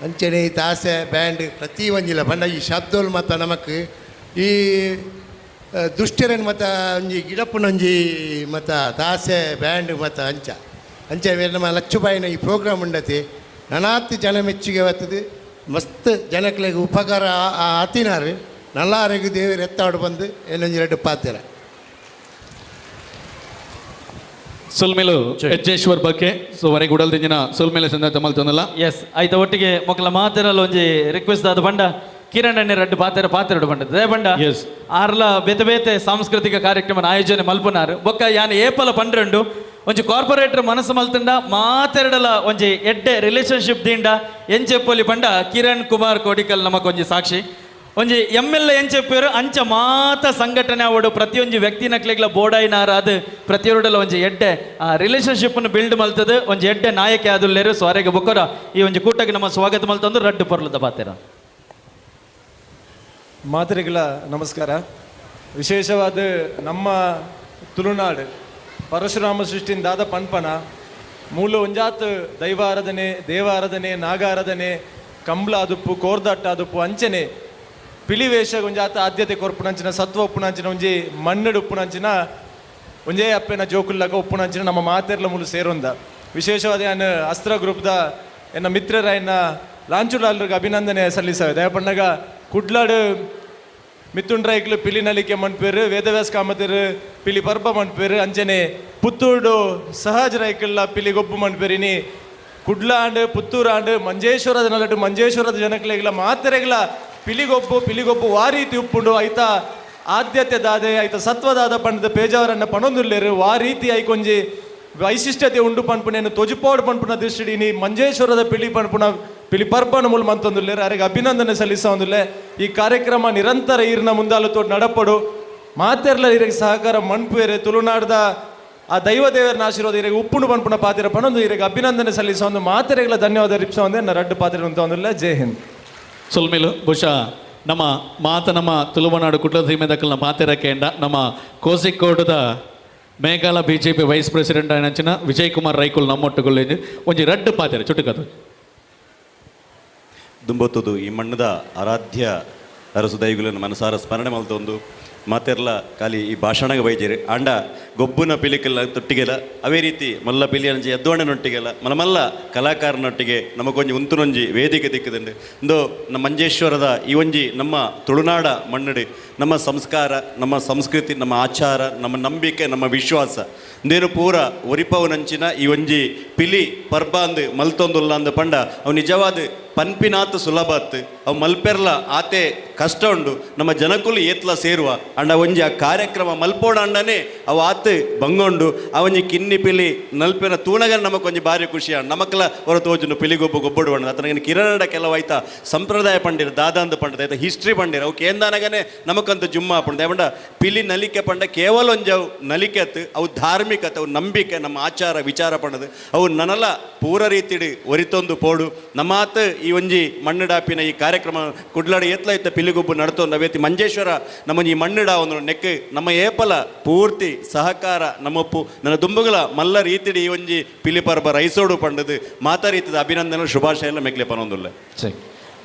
ಅಂಚೆನೆ ಈ ತಾಸೆ ಬ್ಯಾಂಡ್ ಪ್ರತಿ ಒಂಜಿಲ ಪಂಡ ಈ ಶಬ್ದೋಲ್ ಮತ್ತು ನಮಕ್ ಈ ದುಷ್ಟರನ್ ಮತ್ತು ಒಂಜಿ ಗಿಡಪ್ಪನೊಂಜಿ ಮತ್ತು ತಾಸೆ ಬ್ಯಾಂಡ್ ಮತ್ತು ಅಂಚ ಅಂಚೆ ನಮ್ಮ ಲಚ್ಚುಬಾಯಿನ ಈ ಪ್ರೋಗ್ರಾಮ್ ಉಂಡತಿ ನನಾತಿ ಜನ ಮೆಚ್ಚುಗೆ ಬರ್ತದೆ ಮಸ್ತ್ ಜನಕ್ಲೆಗ್ ಉಪಕಾರ ಆತಿನಾರು ನಲ್ಲಾರೆಗು ದೇವರು ಎತ್ತಾಡು ಬಂದು ಏನೊಂಜಿ ರಡ್ಡು ಪಾತೆರ. ಸೊಲ್ಮೇಲು ಯಜ್ಜೇಶ್ವರ್ ಬಗ್ಗೆ ಸೊ ವರೆಗೆ ಉಡಲ್ದಿಂಜಿನ ಸೊಲ್ಮೇಲೆ ಸಂದ ತಮ್ಮಲ್ ತೊಂದಲ್ಲ. ಎಸ್ ಆಯ್ತ ಒಟ್ಟಿಗೆ ಮೊಕ್ಕಲ ಮಾತೆರಲ್ಲ ಒಂಜಿ ರಿಕ್ವೆಸ್ಟ್ ಆದ ಬಂಡ ಕಿರಣ್ ಅಣ್ಣೆ ರಡ್ಡು ಪಾತೆರ ಪಾತೆರಡು ಬಂಡ they ಬಂಡ ಆರ್ಲ ಬೇತೆ ಬೇತೆ ಸಾಂಸ್ಕೃತಿಕ ಕಾರ್ಯಕ್ರಮ ಆಯೋಜನೆ ಮಲ್ಪುನಾರು ಬೊಕ್ಕ ಯಾನ್ ಏಪಲ ಪಂಡ್ರಂಡು ಒಂಜಿ ಕಾರ್ಪೊರೇಟರ್ ಮನಸ್ಸು ಮಲ್ತಂಡ ಮಾತೆರಡಲ ಒಂಜಿ ಎಡ್ಡೆ ರಿಲೇಶನ್ಶಿಪ್ ದಿಂಡ ಎಂಚೆಪ್ಪೊಲಿ ಪಂಡ ಕಿರಣ್ ಕುಮಾರ್ ಕೋಡಿಕಲ್ ನಮಕ್ ಒಂಜಿ ಸಾಕ್ಷಿ ಒಂಜಿ ಎಮ್ ಎಲ್ ಎ ಎಂಚೆಪ್ಪೇರು ಅಂಚ ಮಾತ ಸಂಘಟನೆ ಅವಡು ಪ್ರತಿಯೊಂಜಿ ವ್ಯಕ್ತಿ ನಕ್ಲೆಗ್ಲ ಬೋಡಾಯಿನಾರಾದ ಪ್ರತಿಯೊರಡಲ ಒಂಜಿ ಎಡ್ಡೆ ಆ ರಿಲೇಶನ್ಶಿಪ್ ಬಿಲ್ಡ್ ಮಲ್ತದ ಒಂಜಿ ಎಡ್ಡೆ ನಾಯಕೆ ಆದುಲ್ಲೇರು. ಸೊ ಅರೆಗೆ ಬೊಕ್ಕರ ಈ ಒಂಜಿ ಕೂಟಕ್ಕೆ ನಮ್ಮ ಸ್ವಾಗತ ಮಲ್ತಂದು ರಡ್ಡು ಪೊರ್ಲದ ಪಾತೆರ. ಮಾತರಿಗಳ ನಮಸ್ಕಾರ. ವಿಶೇಷವಾದ ನಮ್ಮ ತುಳುನಾಡು ಪರಶುರಾಮ ಸೃಷ್ಟಿಯಿಂದ ಪನ್ಪನ ಮೂಲ ಒಂಜಾತ್ ದೈವಾರಾಧನೆ ದೇವಾರಾಧನೆ ನಾಗಾರಾಧನೆ ಕಂಬ್ಲ ಅದುಪ್ಪು ಕೋರ್ದಟ್ಟ ಅದುಪ್ಪು ಅಂಚನೆ ಪಿಲಿವೇಷ ಒಂಜಾತ ಆದ್ಯತೆ ಕೊರ್ಪುನಂಚಿನ ಸತ್ವ ಉಪ್ಪುನಂಚಿನ ಒಂಜಿ ಮಣ್ಣಡು ಉಪ್ಪುನಂಚಿನ ಒಂಜೇ ಅಪ್ಪೆನ ಜೋಕುಲ್ಲಕ ಉಪ್ಪುನಂಚಿನ ನಮ್ಮ ಮಾತೆರ್ಲ ಮೂಲು ಸೇರೊಂದ. ವಿಶೇಷವಾದ ಯಾನ್ ಅಸ್ತ್ರ ಗ್ರೂಪ್ದ ಎನ್ನ ಮಿತ್ರರಾಯನ ಲಾಂಚುಲಾಲ್ರಿಗೆ ಅಭಿನಂದನೆ ಸಲ್ಲಿಸವೆ. ದಯಪಣ್ಣಗ ಕುಡ್ಲಾಡು ಮಿಥುನ್ ರೈಕ್ಲು ಪಿಲಿ ನಲಿಕೆ ಮನ್ಪೇರು, ವೇದವ್ಯಾಸ ಕಾಮತರು ಪಿಲಿ ಪರ್ಬ ಮನ್ಪೇರು, ಅಂಚನೆ ಪುತ್ತೂರು ಸಹಜ ರೈಕಲ್ಲ ಪಿಲಿ ಗೊಬ್ಬು ಮನ್ಪೇರು. ಇನಿ ಕುಡ್ಲಾಂಡ್ ಪುತ್ತೂರಾಂಡ್ ಮಂಜೇಶ್ವರದ ನಲಟು ಮಂಜೇಶ್ವರದ ಜನಕ್ಲೆಗ್ಲ ಮಾತೆರೆಗ್ಲ ಪಿಲಿಗೊಬ್ಬು ಪಿಲಿಗೊಬ್ಬು ವಾರೀತಿ ಉಪ್ಪುಂಡು. ಐತ ಆದ್ಯತೆ ದಾದೆ ಐತ ಸತ್ವದಾದ ಪಂಡದ ಪೇಜಾವರನ್ನ ಪಣೊಂದುಲ್ಲೇರು ವಾ ರೀತಿ ಐಕೊಂಜಿ ವೈಶಿಷ್ಟ್ಯತೆ ಉಂಡು ಪನ್ಪುನೇನು ತೊಜುಪೋಡು ಪನ್ಪುನ ದೃಷ್ಟಿಡಿ ಮಂಜೇಶ್ವರದ ಪಿಲಿ ಪನ್ಪುನ ಪಿಲಿ ಪರ್ಬನ ಮೂಲ ಮಂತೊಂದುಲ್ಲೇರು. ಅರೆಗೆ ಅಭಿನಂದನೆ ಸಲ್ಲಿಸೊಂದುಲ್ಲೆ. ಈ ಕಾರ್ಯಕ್ರಮ ನಿರಂತರ ಈರ್ನ ಮುಂದಾಲುತೋಡು ನಡಪಡು ಮಾತೆರ್ಲ ಇರಗೆ ಸಹಕಾರ ಮನ್ಪುವೇರೆ. ತುಳುನಾಡ್ದ ಆ ದೈವ ದೇವರನ್ನ ಆಶೀರ್ವಾದ ಇರಗೆ ಉಪ್ಪುಂಡು ಪನ್ಪುನ ಪಾತಿರ ಪಣೊಂದು ಇರಗೆ ಅಭಿನಂದನೆ ಸಲ್ಲಿಸೊಂದು ಮಾತೆರೆಗಳ ಧನ್ಯವಾದ ರಿಪ್ಸೊಂದೆ ನನ್ನ ರಡ್ಡು ಪಾತಿರ ಉಂತೊಂದುಲ್ಲೆ. ಜೈ ಹಿಂದ್. ಸೊಲ್ಮೇಲು ಬಹುಶಃ ನಮ್ಮ ಮಾತ ನಮ್ಮ ತುಳುವನಾಡು ಕುಡ್ಲದ ಸೀಮೆದಕ್ಕಲ್ನ ಮಾತೆರಕೆಂಡ ನಮ್ಮ ಕೋಸಿಕೋಟದ ಮೇಘಾಲ ಬಿಜೆಪಿ ವೈಸ್ ಪ್ರೆಸಿಡೆಂಟ್ ಆಯ್ನಂಚಿನ ವಿಜಯ್ ಕುಮಾರ್ ರೈಕುಲ್ ನಮ್ಮೊಟ್ಟುಗೊಳ್ಳಿ ಒಂಜಿ ರಡ್ಡು ಪಾತೆರ ಚುಟುಕದು. ದುಂಬೊತ್ತುದು ಈ ಮಣ್ಣದ ಆರಾಧ್ಯ ಅರಸು ದೈಗುಲನ ಮನಸಾರ ಸ್ಮರಣೆ ಮಲ್ತೊಂದು ಮಾತೆರ್ಲ ಖಾಲಿ ಈ ಭಾಷಣಗೆ ಬೈಜೇರಿ ಆಂಡ ಗೊಬ್ಬುನ ಪಿಲಿಕೆಲ್ಲ ತೊಟ್ಟಿಗೆಲ್ಲ ಅವೇ ರೀತಿ ಮಲ್ಲ ಪಿಲಿಯಂಜಿ ಎದ್ದೋಣನೊಟ್ಟಿಗೆಲ್ಲ ಮಲ್ಲ ಕಲಾಕಾರನೊಟ್ಟಿಗೆ ನಮಗೊಂಜಿ ಉಂತುನೊಂಜಿ ವೇದಿಕೆ ದಿಕ್ಕದಂಡು. ಇಂದು ನಮ್ಮ ಮಂಜೇಶ್ವರದ ಈ ಒಂಜಿ ನಮ್ಮ ತುಳುನಾಡ ಮಣ್ಣಡಿ ನಮ್ಮ ಸಂಸ್ಕಾರ, ನಮ್ಮ ಸಂಸ್ಕೃತಿ, ನಮ್ಮ ಆಚಾರ, ನಮ್ಮ ನಂಬಿಕೆ, ನಮ್ಮ ವಿಶ್ವಾಸ ಇಂದೇನು ಪೂರ ಒರಿಪವನಂಚಿನ ಈ ಒಂಜಿ ಪಿಲಿ ಪರ್ಬ ಅಂದು ಮಲ್ತೊಂದುಲ್ಲ ಅಂದು ಪಂಡ ಅವು ನಿಜವಾದ ಪನ್ಪಿನಾತ್ ಸುಲಭತ್ ಅವು ಮಲ್ಪೆರ್ಲ ಆತೆ ಕಷ್ಟ ಉಂಡು. ನಮ್ಮ ಜನಕುಲು ಏತ್ಲ ಸೇರುವ ಅಂಡ ಒಂಜಿ ಆ ಕಾರ್ಯಕ್ರಮ ಮಲ್ಪೋಡ ಅಂಡನೆ ಅವು ಆತ್ ಬಂಗೊಂಡು ಆ ಒಂಜಿ ಕಿನ್ನಿ ಪಿಲಿ ನಲ್ಪಿನ ತೂಣಗ ನಮಕೊಂಜಿ ಭಾರಿ ಖುಷಿ ನಮಕ್ಲ ಹೊರ ತೋಜುನು ಪಿಲಿಗೊಬ್ಬ ಗೊಬ್ಬಡು ಅಣ್ಣ ಅತನ ಕಿರಣಡ ಕೆಲವು ಆಯ್ತಾ ಸಂಪ್ರದಾಯ ಪಂಡಿರ ದಾದಾಂದು ಪಂಡದ ಆಯ್ತಾ ಹಿಸ್ಟ್ರಿ ಪಂಡಿರ ಅವು ಕೇಂದಾನಗನೆ ನಮಕಂತ ಜುಮ್ಮ ಪಂಡ ಪಂಡ ಪಿಲಿ ನಲಿಕೆ ಪಂಡ ಕೇವಲ ಒಂಜಿ ಅವು ನಲಿಕೆತ್ ಅವು ಧಾರ್ಮಿಕತೆ ಅವು ನಂಬಿಕೆ ನಮ್ಮ ಆಚಾರ ವಿಚಾರ ಪಂಡದು ಅವು ನನಲ ಪೂರ ರೀತಿಡು ಒರಿತೊಂದು ಪೋಡು ನಮಾತ್ ಈ ಒಂಜಿ ಮಣ್ಣುಡಾಪಿನ ಈ ಕಾರ್ಯಕ್ರಮ ಕುಡ್ಲಾಡಿ ಎತ್ಲ ಇತ್ತ ಪಿಲಿಗೊಬ್ಬು ನಡತೊಂದು ಅವೇತಿ ಮಂಜೇಶ್ವರ ನಮ್ಮ ಈ ಮಣ್ಣುಡ ಒಂದು ನೆಕ್ ನಮ್ಮ ಏಪಲ ಪೂರ್ತಿ ಸಹಕಾರ ನಮ್ಮಪ್ಪು ನನ್ನ ದುಂಬುಗಳ ಮಲ್ಲ ರೀತಿಡಿ ಈ ಒಂಜಿ ಪಿಲಿ ಪರ್ಬ ರೈಸೋಡು ಪಂಡದು ಮಾತಾ ರೀತಿದ ಅಭಿನಂದನೆ ಶುಭಾಶಯ ಎಲ್ಲ ಮೆಕ್ಲೆ ಪನೊಂದುಲ್ಲ. ಸರಿ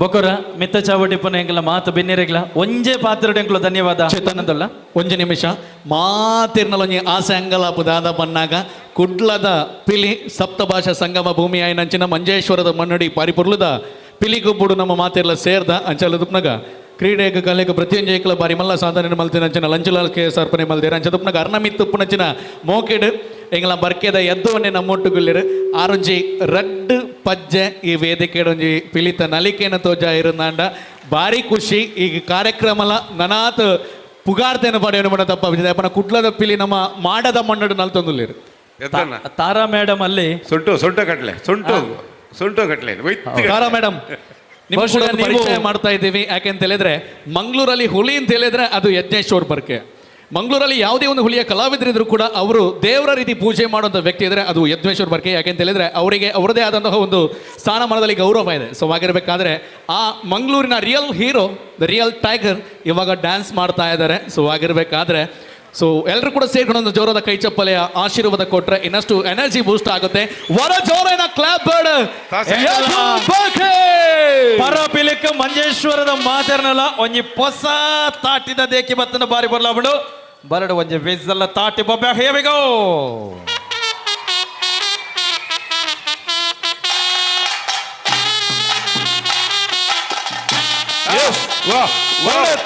ಬೊಕೊರ ಮಿತ್ತ ಚಾವಡಿ ಪುನ ಎಂಕಲ ಮಾತು ಬೆನ್ನಿರೆಗ್ಲ ಒಂಜೆ ಪಾತ್ರ ಎಂಕುಲ ಧನ್ಯವಾದ ಚೇತನದಲ್ಲ ಒಂಜಿ ನಿಮಿಷ ಮಾತಿರ್ನಲೊಂಜಿ ಆಸೆ ಅಂಗಲಾಪು ದಾದ ಬನ್ನಾಗ ಕುಡ್ಲದ ಪಿಲಿ ಸಪ್ತಭಾಷಾ ಸಂಗಮ ಭೂಮಿ ಆಯ್ನಂಚಿನ ಮಂಜೇಶ್ವರದ ಮಣ್ಣಡಿ ಪಾರಿಪುರ್ಲದ ಪಿಲಿಗೊಬ್ಬುಡು ನಮ್ಮ ಮಾತಿರ್ಲ ಸೇರ್ದ ಅಂಚಲ ದುಪ್ನಗ ಕ್ರೀಡೆಗೆ ಕಲೆಗೆ ಪ್ರತಿಯೊಂಜೈಕಲ ಬಾರಿ ಮಲ್ಲ ಸಾಧನೆ ಮಲ್ತಿನಂಚಿನ ಲಂಚಲಾಲ್ ಕೆ ಎಸ್ ಅರ್ಪಣೆ ಮಲ್ದಿರ ಅಂಚ ದುಪ್ನಗ ಅರ್ಣಮಿತ್ತುಪ್ಪುನಂಚಿನ ಮೋಕೆಡ್ ಎಂಗಲ ಬರ್ಕೆದ ಎದ್ದವನ್ನೇ ನಮ್ಮೊಟ್ಟುಗುಲ್ಲಿರು ಆರೊಂಜಿ ರಡ್ಡು ಪಜ್ಜೆ ಈ ವೇದಿಕೆಡೊಂಜಿ ಪಿಲಿತ ನಲಿಕೆನ ತೋಜ ಇರುಂದಾಂಡ ಭಾರಿ ಖುಷಿ. ಈ ಕಾರ್ಯಕ್ರಮಲ ನನಾತ್ ಪುಗಾರ್ತೇನ ಪಡೆಯೋಣ ಮನ ತಪ್ಪ ಅಪ್ಪನ ಕುಡ್ಲದ ಪಿಲಿ ನಮ್ಮ ಮಾಡದ ಮಣ್ಣಡು ನಲ್ತೊಂದುಲ್ಲಿರು. ತಾರಾ ಮೇಡಮ್ ಅಲ್ಲಿ ಸೊಂಟು ಸೊಂಟ ಕಟ್ಲೆ ಸೊಂಟು ಸೊಂಟು ಕಟ್ಲೆ ತಾರಾ ಮೇಡಮ್ ಪರಿಚಯ ಮಾಡ್ತಾ ಇದ್ದೀವಿ. ಯಾಕೆಂತ ಹೇಳಿದ್ರೆ ಮಂಗಳೂರಲ್ಲಿ ಹುಲಿ ಅಂತ ಹೇಳಿದ್ರೆ ಅದು ಯಜ್ಞೇಶ್ವರ್ ಬರ್ಕೆ. ಮಂಗಳೂರಲ್ಲಿ ಯಾವುದೇ ಒಂದು ಹುಲಿಯ ಕಲಾವಿದರಿದ್ರು ಕೂಡ ಅವರು ದೇವರ ರೀತಿ ಪೂಜೆ ಮಾಡುವಂಥ ವ್ಯಕ್ತಿ ಇದ್ರೆ ಅದು ಯಜ್ಞೇಶ್ವರ್ ಬರ್ಕೆ. ಯಾಕೆಂತ ಹೇಳಿದ್ರೆ ಅವರಿಗೆ ಅವರದೇ ಆದಂತಹ ಒಂದು ಸ್ಥಾನಮಾನದಲ್ಲಿ ಗೌರವ ಇದೆ. ಸೊ ಆಗಿರಬೇಕಾದ್ರೆ ಆ ಮಂಗಳೂರಿನ real hero, the real tiger ಇವಾಗ ಡ್ಯಾನ್ಸ್ ಮಾಡ್ತಾ ಇದ್ದಾರೆ. ಸೊ ಆಗಿರಬೇಕಾದ್ರೆ ಸೊ ಎಲ್ಲರೂ ಕೂಡ ಸೇರ್ಕೊಂಡು ಒಂದು ಜೋರಾದ ಕೈ ಚಪ್ಪಲೆಯ ಆಶೀರ್ವಾದ ಕೊಟ್ರೆ ಇನ್ನಷ್ಟು ಎನರ್ಜಿ ಬೂಸ್ಟ್ ಆಗುತ್ತೆ. ವರ ಜೋರೈನ ಕ್ಲಾಪ್ ಬರ್ಡ್ ಪರ ಪಿಲಿಕ್ ಮಂಜೇಶ್ವರದ ಮಾತರ್ನಲ್ಲ ಒಂಜಿ ಪೊಸ ತಾಟಿದ ದೇಕಿ ಬತ್ತನ ಬಾರಿ ಬರ್ಲಾಬಿಡು ಬರಡು ಒಂಜಿ ವಿಸಲ್ಲ ತಾಟಿ ಬೊಬ್ಬೆ. Here we go.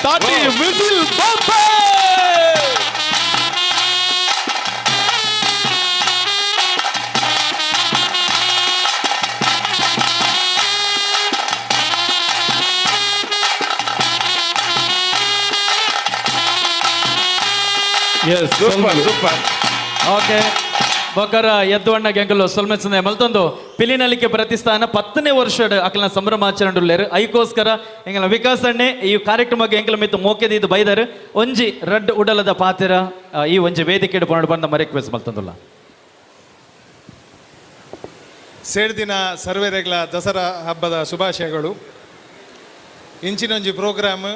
ತಾಟಿ ವಿಸಿಲ್ ಬೊಬ್ಬೆ. Super super. Okay ಬೊಕರ ಎದ್ದುವಣ್ಣ ಗೆಂಕಲು ಸೊಲ್ಮೆಸಂದೆ ಮಲ್ತೊಂದು ಪಿಲಿನಲಿಕೆ ಪ್ರತಿಷ್ಠಾನ 10ನೇ ವರ್ಷ ಅಕಲ್ನ ಸಂಭ್ರಮಾಚರಣೆ ಉಲ್ಲೇರು. ಐಕೋಸ್ಕರ ಎಂಗಲ ವಿಕಾಸ್ ಅಣ್ಣೆ ಈ ಕಾರ್ಯಕ್ರಮಕ್ಕೆ ಎಂಕಲ ಮಿತ್ತು ಮೋಕೆದಿದ್ದು ಬೈದರು ಒಂಜಿ ರಡ್ಡ್ ಉಡಲದ ಪಾತಿರ ಈ ಒಂಜಿ ವೇದಿಕೆ ಪೋಣಡ್ ಬಂದ ರಿಕ್ವೆಸ್ಟ್ ಮಲ್ತೊಂದುಲ್ಲ. ಸೇಡ್ದಿನ ಸರ್ವೇರೆಗ್ಲ ದಸರಾ ಹಬ್ಬದ ಶುಭಾಶಯಗಳು. ಇಂಚಿನೊಂಜಿ ಪ್ರೋಗ್ರಾಮ್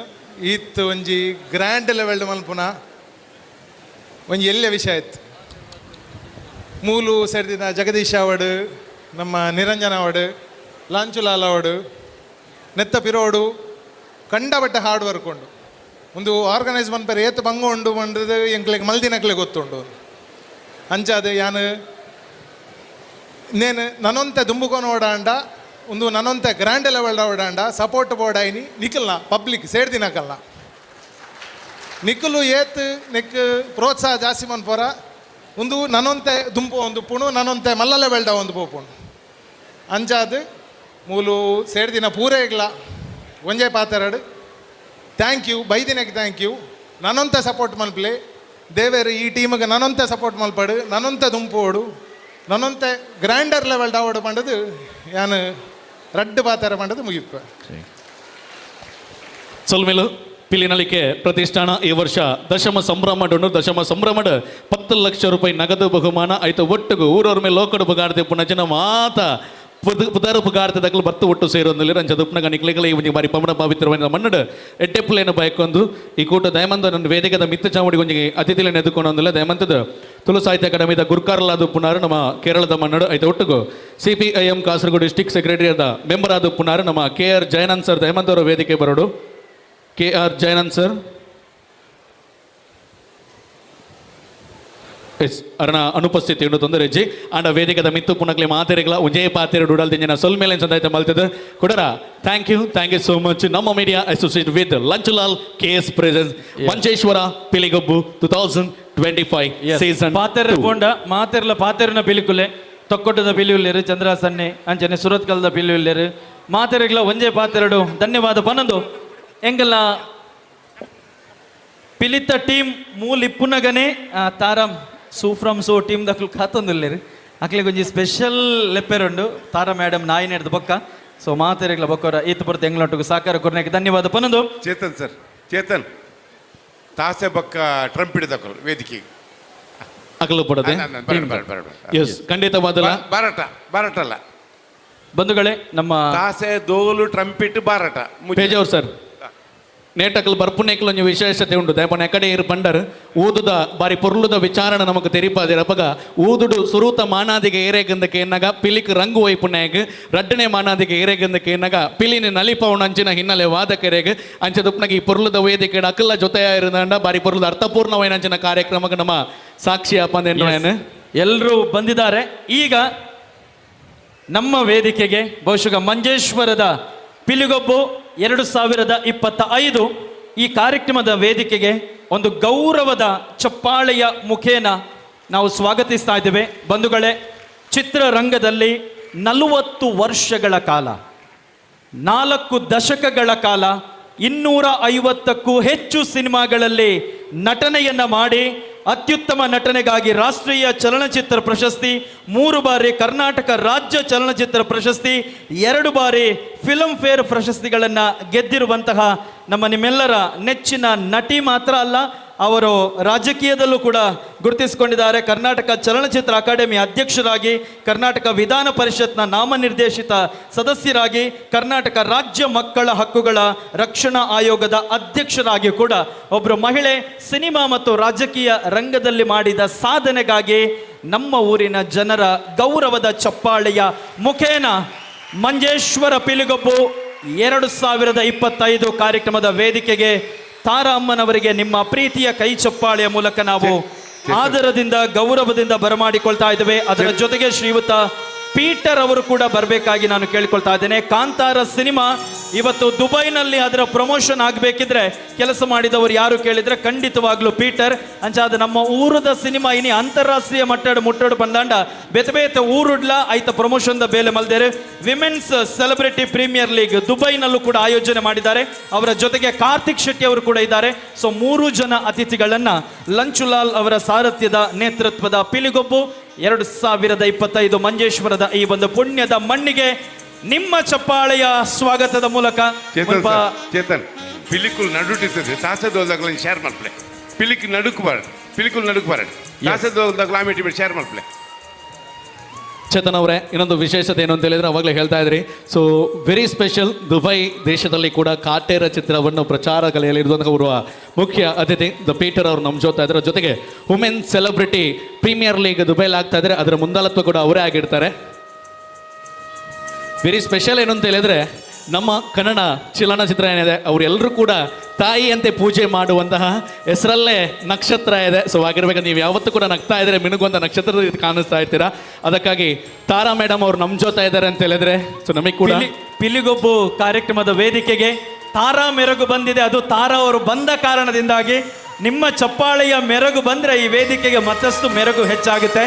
ಈತ್ ಒಂಜಿ ಗ್ರ್ಯಾಂಡ್ ಲೆವೆಲ್ ಮಲ್ಪುನ ಒಂಜಿ ಎಲ್ಲ ವಿಷಯ ಆಯ್ತು. ಮೂಲು ಸೇರಿದಿನ ಜಗದೀಶ್ ಅವಡು, ನಮ್ಮ ನಿರಂಜನ ಅವಡು, ಲಾಂಚುಲಾಲ್ ಅವಡು, ನೆತ್ತ ಪಿರೋಡು ಕಂಡಬಟ್ಟೆ ಹಾರ್ಡ್ ವರ್ಕ್ ಉಂಡು. ಒಂದು ಆರ್ಗನೈಸ್ ಮನ್ಪೆರೆ ಏತ್ ಬಂಗ ಉಂಡು ಪಂಡ್ದು ಎಂಕ್ಲೆಗ್ ಮಲ್ದಿನಕ್ಲೆ ಗೊತ್ತುಂಡು. ಅಂಚಾದ ಯಾನ್ ನೇನು ನನೊಂತೆ ದುಂಬುಕೊನ ಓಡಾಂಡ ಒಂದು ನನೊಂತೆ ಗ್ರ್ಯಾಂಡ್ ಲೆವೆಲ್ ಓಡಾಂಡ ಸಪೋರ್ಟ್ ಬೋರ್ಡ್ ನಿಖಲ್ನ ಪಬ್ಲಿಕ್ ಸೇರ್ದಿನಕಲ್ನ ನಿಖಲು ಏತ್ ನಿಕ್ ಪ್ರೋತ್ಸಾಹ ಜಾಸ್ತಿ ಮನ್ಪೋರ ಒಂದು ನನೊಂತೆ ದುಂಪು ಒಂದು ಪುಣು ನನೊಂತೆ ಮಲ್ಲ ಲೆವೆಲ್ಡ ಒಂದು ಪೋಪುಣು ಅಂಚಾದ್ ಮೂಲು ಸೇರ್ದಿನ ಪೂರೇಗ್ಲ ಒಂಜೇ ಪಾತೆರಡು thank you ಬೈದಿನಕ್ಕೆ thank you ನನೊಂತೆ support ಮಲ್ಪಲೆ ದೇವೇರು ಈ ಟೀಮಿಗೆ ನನೊಂತೆ ಸಪೋರ್ಟ್ ಮಲ್ಪಡು ನನೊಂತೆ ದುಂಪೋಡು ನನೊಂತೆ ಗ್ರ್ಯಾಂಡರ್ ಲೆವೆಲ್ ಡಾವೋಡು ಪಂಡದು ಯಾನು ರಡ್ಡು ಪಾತೆರ ಪಂಡದು ಮುಗಿಪ್ಪ. ಸೊಲ್ಮೆಲು ಪಿಲಿನಲಿಕೆ ಪ್ರತಿಷ್ಠಾನ ಈ ವರ್ಷ ದಶಮ ಸಂಭ್ರಮಡು ದಶಮ ಸಂಭ್ರಮಡು 10 ಲಕ್ಷ ರೂಪಾಯಿ ನಗದು ಬಹುಮಾನ ಆಯ್ತು ಒಟ್ಟುಗು ಊರವ್ರ ಮೇಲೆ ಲೋಕಡು ಬುಗಾಡ್ದೆ ಪುನಜನ ಮಾತ ಪುದಾರು ಪುಗಾರ್ತೆ ಬತ್ತು ಒಟ್ಟು ಸೇರೊಂದಿಲ್ಲ ರಂಜ ದುಪ್ನಗ ನಿಕ್ಲೆಗಳ ಈ ಒಂಜಿ ಬಾರಿ ಪಮಣ ಪವಿತ್ರವಾದ ಮಣ್ಣಡು ಎಡ್ಡೆಪ್ಪುಲೇನು ಬಯಕೊಂದು ಈ ಕೂಟ ದಯಮಂದ ನನ್ನ ವೇದಿಕೆದ ಮಿತ್ತ ಚಾವಡಿ ಒಂಜಿ ಅತಿಥಿಲೇನು ಎದುಕೊಂಡೊಂದಿಲ್ಲ ದಯಮಂತದ ತುಳು ಸಾಹಿತ್ಯ ಅಕಾಡೆಮಿದ ಗುರ್ಕಾರ್ಲಾದ ಪುನಾರು ನಮ್ಮ ಕೇರಳದ ಮನ್ನಡು ಆಯ್ತು ಒಟ್ಟುಗು ಸಿಪಿಐಎಂ ಕಾಸರಗೋಡು ಡಿಸ್ಟಿಕ್ ಸೆಕ್ರೆಟರಿ ಆದ ಮೆಂಬರ್ ಆದ ಪುನಾರು ನಮ್ಮ ಕೆ ಆರ್ ಜಯನಂದ್ ಸರ್ ದಯಮಂತ್ ಅವರ ವೇದಿಕೆ ಬರೋಡು. K R Jayanand sir S ಅರಣ ಅನುಪಸ್ಥಿತಿ ಉಂಡು ತೊಂದರೆ ಹೆಜ್ಜಿ ಆಂಡ ವೇದಿಕದ ಮಿತ್ತು ಪುನಕ್ಲೆ ಮಾತೆರೆಗಳ ಉಜಯ ಪಾತೆರೆ ಡುಡಲ್ ದಿಂಜಿನ ಸೊಲ್ಮೇಲೆ ಸಂದಾಯ್ತ ಮಲ್ತದ ಕೊಡರ thank you so much. ನಮ್ಮ media associate with Lanchlal K S presence Manjeshwar Piligobbu 2025 season ಪಾತೆರ ಪೋಂಡ ಮಾತೆರ್ಲ ಪಾತೆರನ ಪಿಲಿಕುಲೆ ತೊಕ್ಕೊಟ್ಟದ ಪಿಲಿಯುಲ್ಲೇರು ಚಂದ್ರಾಸನ್ನೆ ಅಂಚನೆ ಸುರತ್ಕಲ್ದ ಪಿಲಿಯುಲ್ಲೇರು ಮಾತೆರೆಗಳ ಒಂಜೇ ಪಾತೆರಡು ಧನ್ಯವಾದ ಪನ್ನೊಂದು ಎಂಗಲ್ಲ ಪಿಲಿತ ಟೀಮ್ ಮೂಲಿಪ್ಪುನಗನೆ ತಾರಂ ಸೂಫ್ರಮ್ ಸೋ ಟೀಮ್ ದಕ್ಲು ಕಾತೊಂದುಲ್ಲೇರು ಅಕ್ಲೆಗ್ ಒಂಜಿ ಸ್ಪೆಷಲ್ ಲೆಪ್ಪೆರುಂಡು ತಾರಾ ಮೇಡಮ್ ನಾಯಿ ನೆಡ್ದು ಬೊಕ್ಕ ಸೊ ಮಾತೆರೆಗ್ಲ ಬೊಕ್ಕೋರ ಈತ ಪೊರ್ತು ಎಂಗ್ಲೊಟ್ಟುಗು ಸಾಕಾರ ಕೊರ್ನೆಗೆ ಧನ್ಯವಾದ ಪನ್ನೊಂದು. ಚೇತನ್ ಸರ್ ಚೇತನ್ ತಾಸೆ ಬೊಕ್ಕ ಟ್ರಂಪ್ ಹಿಡಿದಕ್ಕಲು ವೇದಿಕೆ ಅಕಲು ಪಡದೆ ಎಸ್ ಖಂಡಿತವಾದಲ್ಲ ಬಾರಾಟ ಬಾರಾಟ ಅಲ್ಲ ಬಂಧುಗಳೇ ನಮ್ಮ ತಾಸೆ ದೋಲು ಟ್ರಂಪಿಟ್ ಬಾರಾಟ ಪೇಜವ್ರು ಸರ್ ನೇಟಕಲ್ ಬರ್ಪುನೇಕಲ್ ಒಂಜಿ ವಿಶೇಷತೆ ಉಂಟು ದಯಪಣ ಎಕಡೆ ಇರು ಪಂಡರ್ ಊದುದ ಬಾರಿ ಪೊರ್ಲುದ ವಿಚಾರಣ ನಮಕ್ ತೆರಿಪಾದಿರ ಅಪಗ ಊದುಡು ಸುರೂತ ಮಾನಾದಿಗೆ ಏರೇಗಂದಕ್ಕೆ ಎನ್ನಗ ಪಿಲಿಕ್ ರಂಗು ವೈಪುನಾಯಗ್ ರಡ್ಡನೆ ಮಾನಾದಿಗೆ ಏರೇಗಂದಕ್ಕೆ ಎನ್ನಗ ಪಿಲಿನ ನಲಿಪವಣ ಅಂಚಿನ ಹಿನ್ನೆಲೆ ವಾದಕೆರೆಗ್ ಅಂಚದುಪ್ನಗ ಈ ಪೊರ್ಲುದ ವೇದಿಕೆ ಅಕಲ್ಲ ಜೊತೆಯಾಗಿರುದಂಡ ಬಾರಿ ಪೊರ್ಲುದ ಅರ್ಥಪೂರ್ಣವೈನ ಅಂಚಿನ ಕಾರ್ಯಕ್ರಮಕ್ಕೆ ನಮ್ಮ ಸಾಕ್ಷಿ ಅಪ್ಪಂದೇನು ಎಲ್ಲರೂ ಬಂದಿದ್ದಾರೆ. ಈಗ ನಮ್ಮ ವೇದಿಕೆಗೆ ಬಹುಶಃ ಮಂಜೇಶ್ವರದ ಪಿಲಿಗೊಬ್ಬು 2025 ಈ ಕಾರ್ಯಕ್ರಮದ ವೇದಿಕೆಗೆ ಒಂದು ಗೌರವದ ಚಪ್ಪಾಳೆಯ ಮುಖೇನ ನಾವು ಸ್ವಾಗತಿಸ್ತಾ ಇದ್ದೇವೆ. ಬಂಧುಗಳೇ, ಚಿತ್ರರಂಗದಲ್ಲಿ 40 ವರ್ಷಗಳ ಕಾಲ, 4 ದಶಕಗಳ ಕಾಲ 250ಕ್ಕೂ ಹೆಚ್ಚು ಸಿನಿಮಾಗಳಲ್ಲಿ ನಟನೆಯನ್ನು ಮಾಡಿ ಅತ್ಯುತ್ತಮ ನಟನೆಗಾಗಿ ರಾಷ್ಟ್ರೀಯ ಚಲನಚಿತ್ರ ಪ್ರಶಸ್ತಿ, 3 ಬಾರಿ ಕರ್ನಾಟಕ ರಾಜ್ಯ ಚಲನಚಿತ್ರ ಪ್ರಶಸ್ತಿ, 2 ಬಾರಿ ಫಿಲ್ಮ್ ಫೇರ್ ಪ್ರಶಸ್ತಿಗಳನ್ನು ಗೆದ್ದಿರುವಂತಹ ನಮ್ಮ ನಿಮ್ಮೆಲ್ಲರ ನೆಚ್ಚಿನ ನಟಿ ಮಾತ್ರ ಅಲ್ಲ, ಅವರು ರಾಜಕೀಯದಲ್ಲೂ ಕೂಡ ಗುರುತಿಸಿಕೊಂಡಿದ್ದಾರೆ. ಕರ್ನಾಟಕ ಚಲನಚಿತ್ರ ಅಕಾಡೆಮಿ ಅಧ್ಯಕ್ಷರಾಗಿ, ಕರ್ನಾಟಕ ವಿಧಾನ ಪರಿಷತ್ನ ನಾಮನಿರ್ದೇಶಿತ ಸದಸ್ಯರಾಗಿ, ಕರ್ನಾಟಕ ರಾಜ್ಯ ಮಕ್ಕಳ ಹಕ್ಕುಗಳ ರಕ್ಷಣಾ ಆಯೋಗದ ಅಧ್ಯಕ್ಷರಾಗಿ ಕೂಡ ಒಬ್ಬರು ಮಹಿಳೆ ಸಿನಿಮಾ ಮತ್ತು ರಾಜಕೀಯ ರಂಗದಲ್ಲಿ ಮಾಡಿದ ಸಾಧನೆಗಾಗಿ ನಮ್ಮ ಊರಿನ ಜನರ ಗೌರವದ ಚಪ್ಪಾಳೆಯ ಮುಖೇನ ಮಂಜೇಶ್ವರ ಪಿಲಿಗೊಬ್ಬು 2025 ಕಾರ್ಯಕ್ರಮದ ವೇದಿಕೆಗೆ ತಾರಾ ಅಮ್ಮನವರಿಗೆ ನಿಮ್ಮ ಪ್ರೀತಿಯ ಕೈ ಚಪ್ಪಾಳೆಯ ಮೂಲಕ ನಾವು ಆದರದಿಂದ ಗೌರವದಿಂದ ಬರಮಾಡಿಕೊಳ್ತಾ ಇದ್ದೇವೆ. ಅದರ ಜೊತೆಗೆ ಶ್ರೀಯುತ ಪೀಟರ್ ಅವರು ಕೂಡ ಬರಬೇಕಾಗಿ ನಾನು ಕೇಳಿಕೊಳ್ತಾ ಇದ್ದೇನೆ. ಕಾಂತಾರ ಸಿನಿಮಾ ಇವತ್ತು ದುಬೈನಲ್ಲಿ ಅದರ ಪ್ರಮೋಷನ್ ಆಗಬೇಕಿದ್ರೆ ಕೆಲಸ ಮಾಡಿದವರು ಯಾರು ಕೇಳಿದ್ರೆ ಖಂಡಿತವಾಗ್ಲೂ ಪೀಟರ್. ಅಂಚಾದ ನಮ್ಮ ಊರದ ಸಿನಿಮಾ ಇನಿ ಅಂತಾರಾಷ್ಟ್ರೀಯ ಮಟ್ಟಡ ಮುಟ್ಟಡು ಬಂದಾಂಡ ಬೇತೆ ಬೇತೆ ಊರುಡ್ಲ ಐತ ಪ್ರಮೋಷನ್ the ಬೇಲೆ ಮಲ್ದೇರೆ. ವಿಮೆನ್ಸ್ ಸೆಲೆಬ್ರಿಟಿ ಪ್ರೀಮಿಯರ್ ಲೀಗ್ ದುಬೈನಲ್ಲೂ ಕೂಡ ಆಯೋಜನೆ ಮಾಡಿದ್ದಾರೆ. ಅವರ ಜೊತೆಗೆ ಕಾರ್ತಿಕ್ ಶೆಟ್ಟಿ ಅವರು ಕೂಡ ಇದ್ದಾರೆ. ಸೊ 3 ಜನ ಅತಿಥಿಗಳನ್ನ ಲಂಚುಲಾಲ್ ಅವರ ಸಾರಥ್ಯದ ನೇತೃತ್ವದ ಪಿಲಿಗೊಬ್ಬು 2025 ಮಂಜೇಶ್ವರದ ಈ ಒಂದು ಪುಣ್ಯದ ಮಣ್ಣಿಗೆ ನಿಮ್ಮ ಚಪ್ಪಾಳೆಯ ಸ್ವಾಗತದ ಮೂಲಕ ಚೇತನ್ ಪಿಲಿಕುಲ್ ನಡುಟಿರ್ತದೆ ತಾಸದೋದಾಗಲ ಶೇರ್ ಮಾಡ್ಪ್ಲೆ ಪಿಲಿಕ್ ನಡುಕು ಬಾರ ಪಿಲಿಕುಲ್ ನಡುಕು ಬಾರ ತಾಸದೋದಾಗಲ ಆಮೇಲೆ ಶೇರ್ ಮಾಡ್ಪ್ಲೆ. ಚೇತನ್ ಅವರೇ, ಇನ್ನೊಂದು ವಿಶೇಷತೆ ಏನು ಅಂತ ಹೇಳಿದ್ರೆ ಅವಾಗಲೇ ಹೇಳ್ತಾ ಇದ್ರಿ, ಸೊ ವೆರಿ ಸ್ಪೆಷಲ್ ದುಬೈ ದೇಶದಲ್ಲಿ ಕೂಡ ಕಾಟೇರ ಚಿತ್ರವನ್ನು ಪ್ರಚಾರ ಕಲೆಯಲ್ಲಿ ಇರುವಂತಹ ಓರ್ವ ಮುಖ್ಯ ಅತಿಥಿ the Peter ಅವರು ನಮ್ಮ ಜೊತೆ ಅದರ ಜೊತೆಗೆ ವುಮೆನ್ ಸೆಲೆಬ್ರಿಟಿ ಪ್ರೀಮಿಯರ್ ಲೀಗ್ ದುಬೈಲಿ ಆಗ್ತಾ ಇದ್ದಾರೆ, ಅದರ ಮುಂದಾಳತ್ವ ಕೂಡ ಅವರೇ ಆಗಿರ್ತಾರೆ. ವೆರಿ ಸ್ಪೆಷಲ್ ಏನು ಅಂತ ಹೇಳಿದ್ರೆ ನಮ್ಮ ಕನ್ನಡ ಚಲನಚಿತ್ರ ಏನಿದೆ ಅವರೆಲ್ಲರೂ ಕೂಡ ತಾಯಿಯಂತೆ ಪೂಜೆ ಮಾಡುವಂತಹ ಹೆಸರಲ್ಲೇ ನಕ್ಷತ್ರ ಇದೆ. ಸೊ ಆಗಿರ್ಬೇಕು ನೀವು ಯಾವತ್ತೂ ಕೂಡ ನಗ್ತಾ ಇದ್ರೆ ಮಿನುಗುವಂಥ ನಕ್ಷತ್ರದ ರೀತಿ ಕಾಣಿಸ್ತಾ ಇರ್ತೀರಾ. ಅದಕ್ಕಾಗಿ ತಾರಾ ಮೇಡಮ್ ಅವ್ರು ನಮ್ಮ ಜೊತೆ ಇದ್ದಾರೆ ಅಂತ ಹೇಳಿದ್ರೆ ಸೊ ನಮಗೆ ಕೂಡ ಪಿಲಿಗೊಬ್ಬು ಕಾರ್ಯಕ್ರಮದ ವೇದಿಕೆಗೆ ತಾರಾ ಮೆರುಗು ಬಂದಿದೆ. ಅದು ತಾರಾ ಅವರು ಬಂದ ಕಾರಣದಿಂದಾಗಿ ನಿಮ್ಮ ಚಪ್ಪಾಳೆಯ ಮೆರುಗು ಬಂದರೆ ಈ ವೇದಿಕೆಗೆ ಮತ್ತಷ್ಟು ಮೆರುಗು ಹೆಚ್ಚಾಗುತ್ತೆ.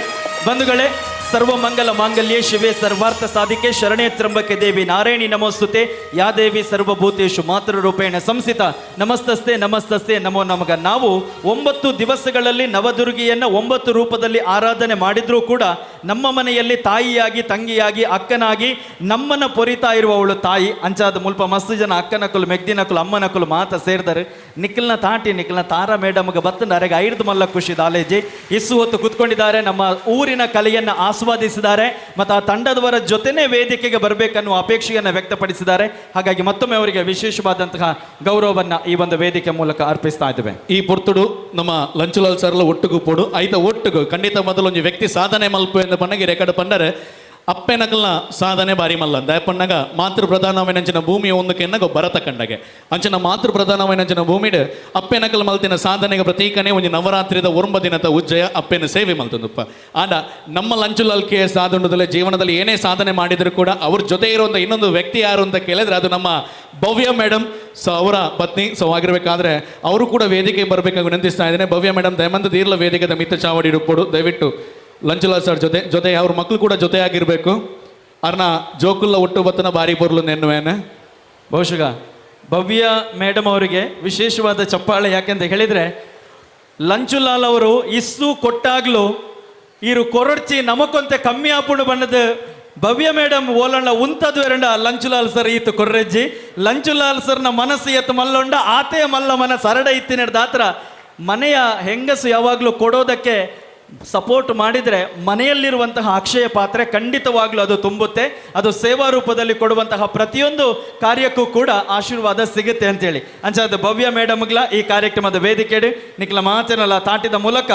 ಬಂಧುಗಳೇ, ಸರ್ವಮಂಗಲ ಮಾಂಗಲ್ಯೆ ಶಿವೆ ಸರ್ವಾರ್ಥ ಸಾಧಿಕೆ ಶರಣೇ ತ್ರಂಬಕೆ ದೇವಿ ನಾರಾಯಣಿ ನಮೋಸ್ತುತೆ ಯಾ ದೇವಿ ಸರ್ವಭೂತೇಶು ಮಾತೃರೂಪೇಣ ಸಂಸ್ಥಿತ ನಮಸ್ತಸ್ತೆ ನಮಸ್ತಸ್ತೆ ನಮೋ ನಮಗ. ನಾವು 9 ದಿವಸಗಳಲ್ಲಿ ನವದುರ್ಗಿಯನ್ನು 9 ರೂಪದಲ್ಲಿ ಆರಾಧನೆ ಮಾಡಿದ್ರೂ ಕೂಡ ನಮ್ಮ ಮನೆಯಲ್ಲಿ ತಾಯಿಯಾಗಿ, ತಂಗಿಯಾಗಿ, ಅಕ್ಕನಾಗಿ ನಮ್ಮನ್ನು ಪೊರಿತಾ ಇರುವವಳು ತಾಯಿ. ಅಂಚಾದ ಮುಲ್ಪ ಮಸ್ತು ಜನ ಅಕ್ಕನಕುಲು, ಮೆಗ್ದಿನಕುಲು, ಅಮ್ಮನಕುಲು ಮಾತ ಸೇರ್ತಾರೆ. ನಿಖಲ್ನ ತಾಟಿ ನಿಖಲ್ನ ತಾರಾ ಮೇಡಮ್ಗೆ ಬತ್ತಂಡ ಅರೆಗೆ ಐದು ಮಲ್ಲ ಖುಷಿ ದಾಲೇಜಿ ಇಸ್ಸು ಹೊತ್ತು ಕೂತ್ಕೊಂಡಿದ್ದಾರೆ. ನಮ್ಮ ಊರಿನ ಕಲೆಯನ್ನು ಆಸ್ವಾದಿಸಿದ್ದಾರೆ ಮತ್ತು ಆ ತಂಡದವರ ಜೊತೆನೇ ವೇದಿಕೆಗೆ ಬರಬೇಕನ್ನುವ ಅಪೇಕ್ಷೆಯನ್ನು ವ್ಯಕ್ತಪಡಿಸಿದ್ದಾರೆ. ಹಾಗಾಗಿ ಮತ್ತೊಮ್ಮೆ ಅವರಿಗೆ ವಿಶೇಷವಾದಂತಹ ಗೌರವವನ್ನು ಈ ಒಂದು ವೇದಿಕೆ ಮೂಲಕ ಅರ್ಪಿಸ್ತಾ ಇದ್ದೇವೆ. ಈ ಪೊರ್ತುಡು ನಮ್ಮ ಲಂಚುಲಾಲ್ ಸರ್ಲ ಒಟ್ಟುಗು ಪೋಡು ಐತ ಒಟ್ಟುಗು ಖಂಡಿತ ಮೊದಲೊಂದು ವ್ಯಕ್ತಿ ಸಾಧನೆ ಮಲ್ಪು ಎಂದು ಪಣ್ಣಗೆ ರೆಕಾರ್ಡ್ ಪಂಡರೆ ಅಪ್ಪೆನಕಲ್ನ ಸಾಧನೆ ಬಾರಿ ಮಲ್ಲ ದಯಪಣ್ಣಗ ಮಾತೃ ಪ್ರಧಾನವೈನಂಚಿನ ಭೂಮಿಯ ಒಂದಕ್ಕೆ ಎನ್ನಗ ಭರತ ಕಂಡಗೆ ಅಂಚಿನ ಮಾತೃ ಪ್ರಧಾನವೈನಂಚಿನ ಭೂಮಿಡ್ ಅಪ್ಪೆನಕಲ್ ಮಲ್ತಿನ ಸಾಧನೆಗೆ ಪ್ರತೀಕನೇ ಒಂದು ನವರಾತ್ರಿದ 9 ದಿನದ ಉಜ್ಜಯ ಅಪ್ಪೆನ ಸೇವೆ ಮಲ್ತಂದಪ್ಪ. ಆಂಡ ನಮ್ಮ ಲಂಚುಲಾಲ್ ಕೆ ಸಾಧನದಲ್ಲಿ ಜೀವನದಲ್ಲಿ ಏನೇ ಸಾಧನೆ ಮಾಡಿದರೂ ಕೂಡ ಅವ್ರ ಜೊತೆ ಇರುವಂಥ ಇನ್ನೊಂದು ವ್ಯಕ್ತಿ ಯಾರು ಅಂತ ಕೇಳಿದ್ರೆ ಅದು ನಮ್ಮ ಭವ್ಯ ಮೇಡಮ್. ಸೊ ಅವರ ಪತ್ನಿ. ಸೊ ಆಗಿರಬೇಕಾದ್ರೆ ಅವರು ಕೂಡ ವೇದಿಕೆಗೆ ಬರಬೇಕಾಗಿ ವಿನಂತಿಸ್ತಾ ಇದ್ದೇನೆ. ಭವ್ಯ ಮೇಡಮ್ ದಯಮಂತ ದೀರ್ಲ ವೇದಿಕೆದ ಮಿತ್ತ ಚಾವಡಿ ಇಡುಪೋಡು ದಯವಿಟ್ಟು ಲಂಚುಲಾಲ್ ಸರ್ ಜೊತೆ ಜೊತೆ ಅವ್ರ ಮಕ್ಕಳು ಕೂಡ ಜೊತೆಯಾಗಿರಬೇಕು. ಅರ್ನ ಜೋಕುಲ್ಲ ಒಟ್ಟು ಬತ್ತನ ಬಾರಿ ಬರಲು ನೆನ್ನುವೇನೆ. ಬಹುಶಃ ಭವ್ಯ ಮೇಡಮ್ ಅವರಿಗೆ ವಿಶೇಷವಾದ ಚಪ್ಪಾಳೆ. ಯಾಕೆಂತ ಹೇಳಿದರೆ ಲಂಚುಲಾಲ್ ಅವರು ಇಸ್ಸು ಕೊಟ್ಟಾಗ್ಲೂ ಇರು ಕೊರಡ್ಚಿ ನಮಕೊಂತೆ ಕಮ್ಮಿ ಆಪುಂಡು ಬಣ್ಣದ ಭವ್ಯ ಮೇಡಮ್ ಓಲಣ್ಣ ಉಂತದು ಎರಡ ಲಂಚುಲಾಲ್ ಸರ್ ಈತು ಕೊರ್ರೆಜ್ಜಿ. ಲಂಚುಲಾಲ್ ಸರ್ನ ಮನಸ್ಸು ಎತ್ತು ಮಲ್ಲೊಂಡ ಆತೇ ಮಲ್ಲ ಮನಸ್ಸು ಅರಡ ಇತ್ತಿನ ದಾತ್ರ ಮನೆಯ ಹೆಂಗಸು ಯಾವಾಗಲೂ ಕೊಡೋದಕ್ಕೆ ಸಪೋರ್ಟ್ ಮಾಡಿದರೆ ಮನೆಯಲ್ಲಿರುವಂತಹ ಅಕ್ಷಯ ಪಾತ್ರೆ ಖಂಡಿತವಾಗ್ಲೂ ಅದು ತುಂಬುತ್ತೆ. ಅದು ಸೇವಾ ರೂಪದಲ್ಲಿ ಕೊಡುವಂತಹ ಪ್ರತಿಯೊಂದು ಕಾರ್ಯಕ್ಕೂ ಕೂಡ ಆಶೀರ್ವಾದ ಸಿಗುತ್ತೆ ಅಂತೇಳಿ ಅಂಚಾದ ಭವ್ಯ ಮೇಡಮ್ಗಳ ಈ ಕಾರ್ಯಕ್ರಮದ ವೇದಿಕೆಡು ನಿಖಲ ಮಾತನಲ್ಲ ತಾಟಿದ ಮೂಲಕ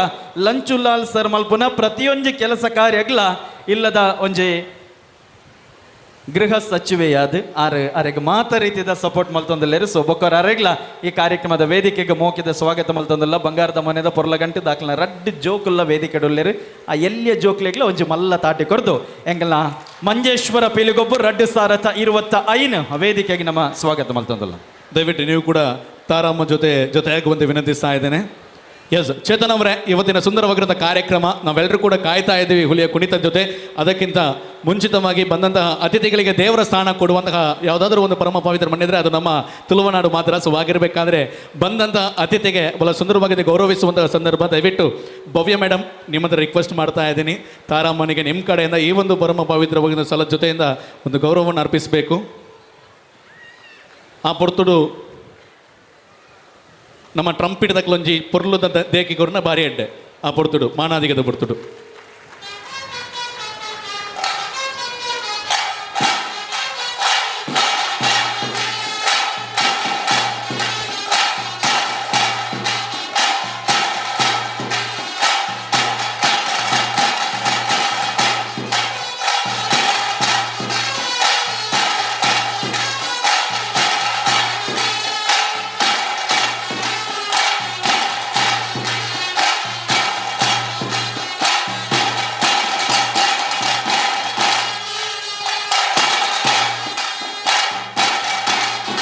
ಲಂಚುಲಾಲ್ ಸರ್ ಮಲ್ಪುನ ಪ್ರತಿಯೊಂದು ಕೆಲಸ ಕಾರ್ಯಗಳ ಇಲ್ಲದ ಒಂಜಿ ಗೃಹ ಸಚಿವೆಯಾದ ಆರ್ ಅರೆಗ್ ಮಾತ ರೀತಿಯ ಸಪೋರ್ಟ್ ಮಲ್ತೊಂದಿಲ್ಲೇರು. ಸೊ ಬೊಕ್ಕರ್ ಅರೆಗ್ಲ ಈ ಕಾರ್ಯಕ್ರಮದ ವೇದಿಕೆಗೆ ಮೋಕಿದ ಸ್ವಾಗತ ಮಲ್ತೊಂದಿಲ್ಲ. ಬಂಗಾರದ ಮನೆದ ಪೊರ್ಲಗಂಟು ದಾಖಲ ರಡ್ಡು ಜೋಕುಲ್ಲ ವೇದಿಕೆ ಡೊಲ್ಲೇರು. ಆ ಎಲ್ಲಿಯ ಜೋಕ್ಲೆಗ್ಲ ಒಂಜಿ ಮಲ್ಲ ತಾಟಿ ಕೊರ್ದು ಎಂಗಲ್ನ ಮಂಜೇಶ್ವರ ಪಿಲಿಗೊಬ್ಬು 2025 ವೇದಿಕೆಗೆ ನಮ್ಮ ಸ್ವಾಗತ ಮಲ್ತೊಂದಿಲ್ಲ. ದಯವಿಟ್ಟು ನೀವು ಕೂಡ ತಾರಮ್ಮ ಜೊತೆ ಜೊತೆಯಾಗುವಂತೆ ವಿನಂತಿಸ್ತಾ ಇದ್ದೇನೆ. ಎಸ್ ಚೇತನ್ ಅವರೇ, ಇವತ್ತಿನ ಸುಂದರವಾಗಿರೋ ಕಾರ್ಯಕ್ರಮ ನಾವೆಲ್ಲರೂ ಕೂಡ ಕಾಯ್ತಾ ಇದ್ದೀವಿ ಹುಲಿಯ ಕುಣಿತದ ಜೊತೆ. ಅದಕ್ಕಿಂತ ಮುಂಚಿತವಾಗಿ ಬಂದಂತಹ ಅತಿಥಿಗಳಿಗೆ ದೇವರ ಸ್ಥಾನ ಕೊಡುವಂತಹ ಯಾವುದಾದ್ರೂ ಒಂದು ಪರಮ ಪವಿತ್ರ ಮಣ್ಣಿದ್ರೆ ಅದು ನಮ್ಮ ತುಳುವನಾಡು ಮಾತ್ರ. ಸೊ ಆಗಿರಬೇಕಾದ್ರೆ ಬಂದಂತಹ ಅತಿಥಿಗೆ ಬಹಳ ಸುಂದರವಾಗಿದೆ ಗೌರವಿಸುವಂತಹ ಸಂದರ್ಭ. ದಯವಿಟ್ಟು ಭವ್ಯ ಮೇಡಮ್ ನಿಮ್ಮ ಹತ್ರ ರಿಕ್ವೆಸ್ಟ್ ಮಾಡ್ತಾ ಇದ್ದೀನಿ, ತಾರಾಮನಿಗೆ ನಿಮ್ಮ ಕಡೆಯಿಂದ ಈ ಒಂದು ಪರಮ ಪವಿತ್ರವಾಗಿನ ಸ್ಥಳದ ಜೊತೆಯಿಂದ ಒಂದು ಗೌರವವನ್ನು ಅರ್ಪಿಸಬೇಕು. ಆ ಪೊರ್ತುಡು ನಮ್ಮ ಟ್ರಂಪಿಟ್ ದಕ್ಲೊಂಜಿ ಪೊರ್ಲುದ ದೇಕಿ ಕೊರ್ನ ಬಾರಿ ಅಡ್ಡೆ ಆ ಪೊರ್ತುಡು ಮಾನಾದಿಗದ ಪೊರ್ತುಡು.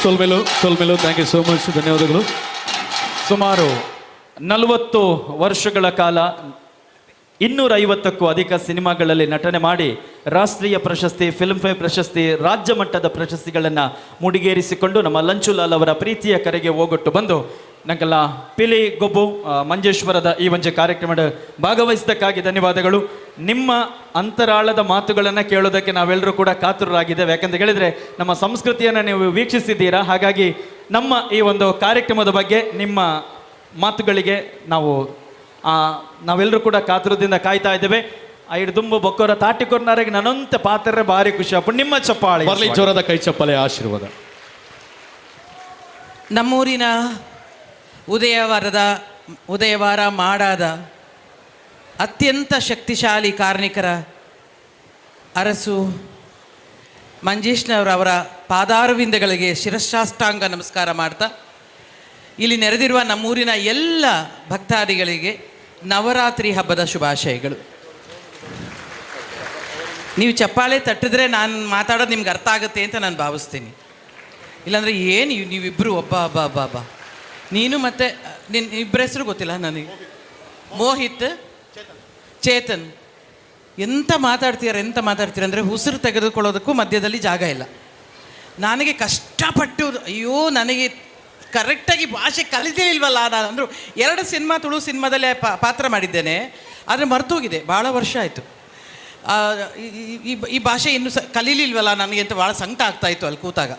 ಸೊಲ್ಮೆಲು ಸೊಲ್ಮೆಲು, thank you so much, ಧನ್ಯವಾದಗಳು. ಸುಮಾರು 40 ವರ್ಷಗಳ ಕಾಲ 250ಕ್ಕೂ ಅಧಿಕ ಸಿನಿಮಾಗಳಲ್ಲಿ ನಟನೆ ಮಾಡಿ ರಾಷ್ಟ್ರೀಯ ಪ್ರಶಸ್ತಿ, ಫಿಲ್ಮ್ಫೇರ್ ಪ್ರಶಸ್ತಿ, ರಾಜ್ಯ ಮಟ್ಟದ ಪ್ರಶಸ್ತಿಗಳನ್ನು ಮುಡಿಗೇರಿಸಿಕೊಂಡು ನಮ್ಮ ಲಂಚುಲಾಲ್ ಅವರ ಪ್ರೀತಿಯ ಕರೆಗೆ ಹೋಗೊಟ್ಟು ಬಂದು ನಂಗೆಲ್ಲ ಪಿಲಿ ಗೊಬ್ಬು ಮಂಜೇಶ್ವರದ ಈ ಒಂಜಿ ಕಾರ್ಯಕ್ರಮದ ಭಾಗವಹಿಸಿದ್ದಕ್ಕಾಗಿ ಧನ್ಯವಾದಗಳು. ನಿಮ್ಮ ಅಂತರಾಳದ ಮಾತುಗಳನ್ನು ಕೇಳೋದಕ್ಕೆ ನಾವೆಲ್ಲರೂ ಕೂಡ ಕಾತುರರಾಗಿದ್ದೇವೆ. ಯಾಕಂತ ಹೇಳಿದರೆ ನಮ್ಮ ಸಂಸ್ಕೃತಿಯನ್ನು ನೀವು ವೀಕ್ಷಿಸಿದ್ದೀರಾ. ಹಾಗಾಗಿ ನಮ್ಮ ಈ ಒಂದು ಕಾರ್ಯಕ್ರಮದ ಬಗ್ಗೆ ನಿಮ್ಮ ಮಾತುಗಳಿಗೆ ನಾವೆಲ್ಲರೂ ಕೂಡ ಕಾತುರದಿಂದ ಕಾಯ್ತಾ ಇದ್ದೇವೆ. ಐದು ಬೊಕ್ಕೋರ ತಾಟಿಕೊರ್ನಾರಿಗೆ ನನ್ನಂತೆ ಪಾತ್ರೆ ಭಾರಿ ಖುಷಿ ಅಪ್ಪ. ನಿಮ್ಮ ಚಪ್ಪಾಳೆ ಬರಲಿ, ಜೋರದ ಕೈ ಚಪ್ಪಾಳೆ ಆಶೀರ್ವಾದ. ನಮ್ಮೂರಿನ ಉದಯವಾರ ಮಾಡಾದ ಅತ್ಯಂತ ಶಕ್ತಿಶಾಲಿ ಕಾರ್ಮಿಕರ ಅರಸು ಮಂಜೇಶ್ನವರವರ ಪಾದಾರವಿಂದಗಳಿಗೆ ಶಿರಶಾಷ್ಟಾಂಗ ನಮಸ್ಕಾರ ಮಾಡ್ತಾ ಇಲ್ಲಿ ನೆರೆದಿರುವ ನಮ್ಮೂರಿನ ಎಲ್ಲ ಭಕ್ತಾದಿಗಳಿಗೆ ನವರಾತ್ರಿ ಹಬ್ಬದ ಶುಭಾಶಯಗಳು. ನೀವು ಚಪ್ಪಾಳೆ ತಟ್ಟಿದ್ರೆ ನಾನು ಮಾತಾಡೋದು ನಿಮ್ಗೆ ಅರ್ಥ ಆಗುತ್ತೆ ಅಂತ ನಾನು ಭಾವಿಸ್ತೀನಿ. ಇಲ್ಲಾಂದರೆ ಏನು ನೀವಿಬ್ಬರು ಒಬ್ಬ ಒಬ್ಬ ಒಬ್ಬ ಒಬ್ಬ ನೀನು ಮತ್ತು ನಿನ್ನ ಇಬ್ಬರ ಹೆಸರು ಗೊತ್ತಿಲ್ಲ ನನಗೆ, ಮೋಹಿತ್ ಚೇತನ್, ಎಂತ ಮಾತಾಡ್ತೀರ ಎಂತ ಮಾತಾಡ್ತೀರ ಅಂದರೆ ಉಸಿರು ತೆಗೆದುಕೊಳ್ಳೋದಕ್ಕೂ ಮಧ್ಯದಲ್ಲಿ ಜಾಗ ಇಲ್ಲ. ನನಗೆ ಕಷ್ಟಪಟ್ಟು ಅಯ್ಯೋ ನನಗೆ ಕರೆಕ್ಟಾಗಿ ಭಾಷೆ ಕಲಿತಿಲ್ವಲ್ಲ ನಾನು ಅಂದರು. 2 ಸಿನಿಮಾ ತುಳು ಸಿನಿಮಾದಲ್ಲೇ ಪಾತ್ರ ಮಾಡಿದ್ದೇನೆ, ಆದರೆ ಮರ್ತೋಗಿದೆ, ಭಾಳ ವರ್ಷ ಆಯಿತು. ಈ ಭಾಷೆ ಇನ್ನೂ ಕಲೀಲಿಲ್ವಲ್ಲ ನನಗೆ ಅಂತ ಭಾಳ ಸಂಕಟ ಆಗ್ತಾಯಿತ್ತು ಅಲ್ಲಿ ಕೂತಾಗ.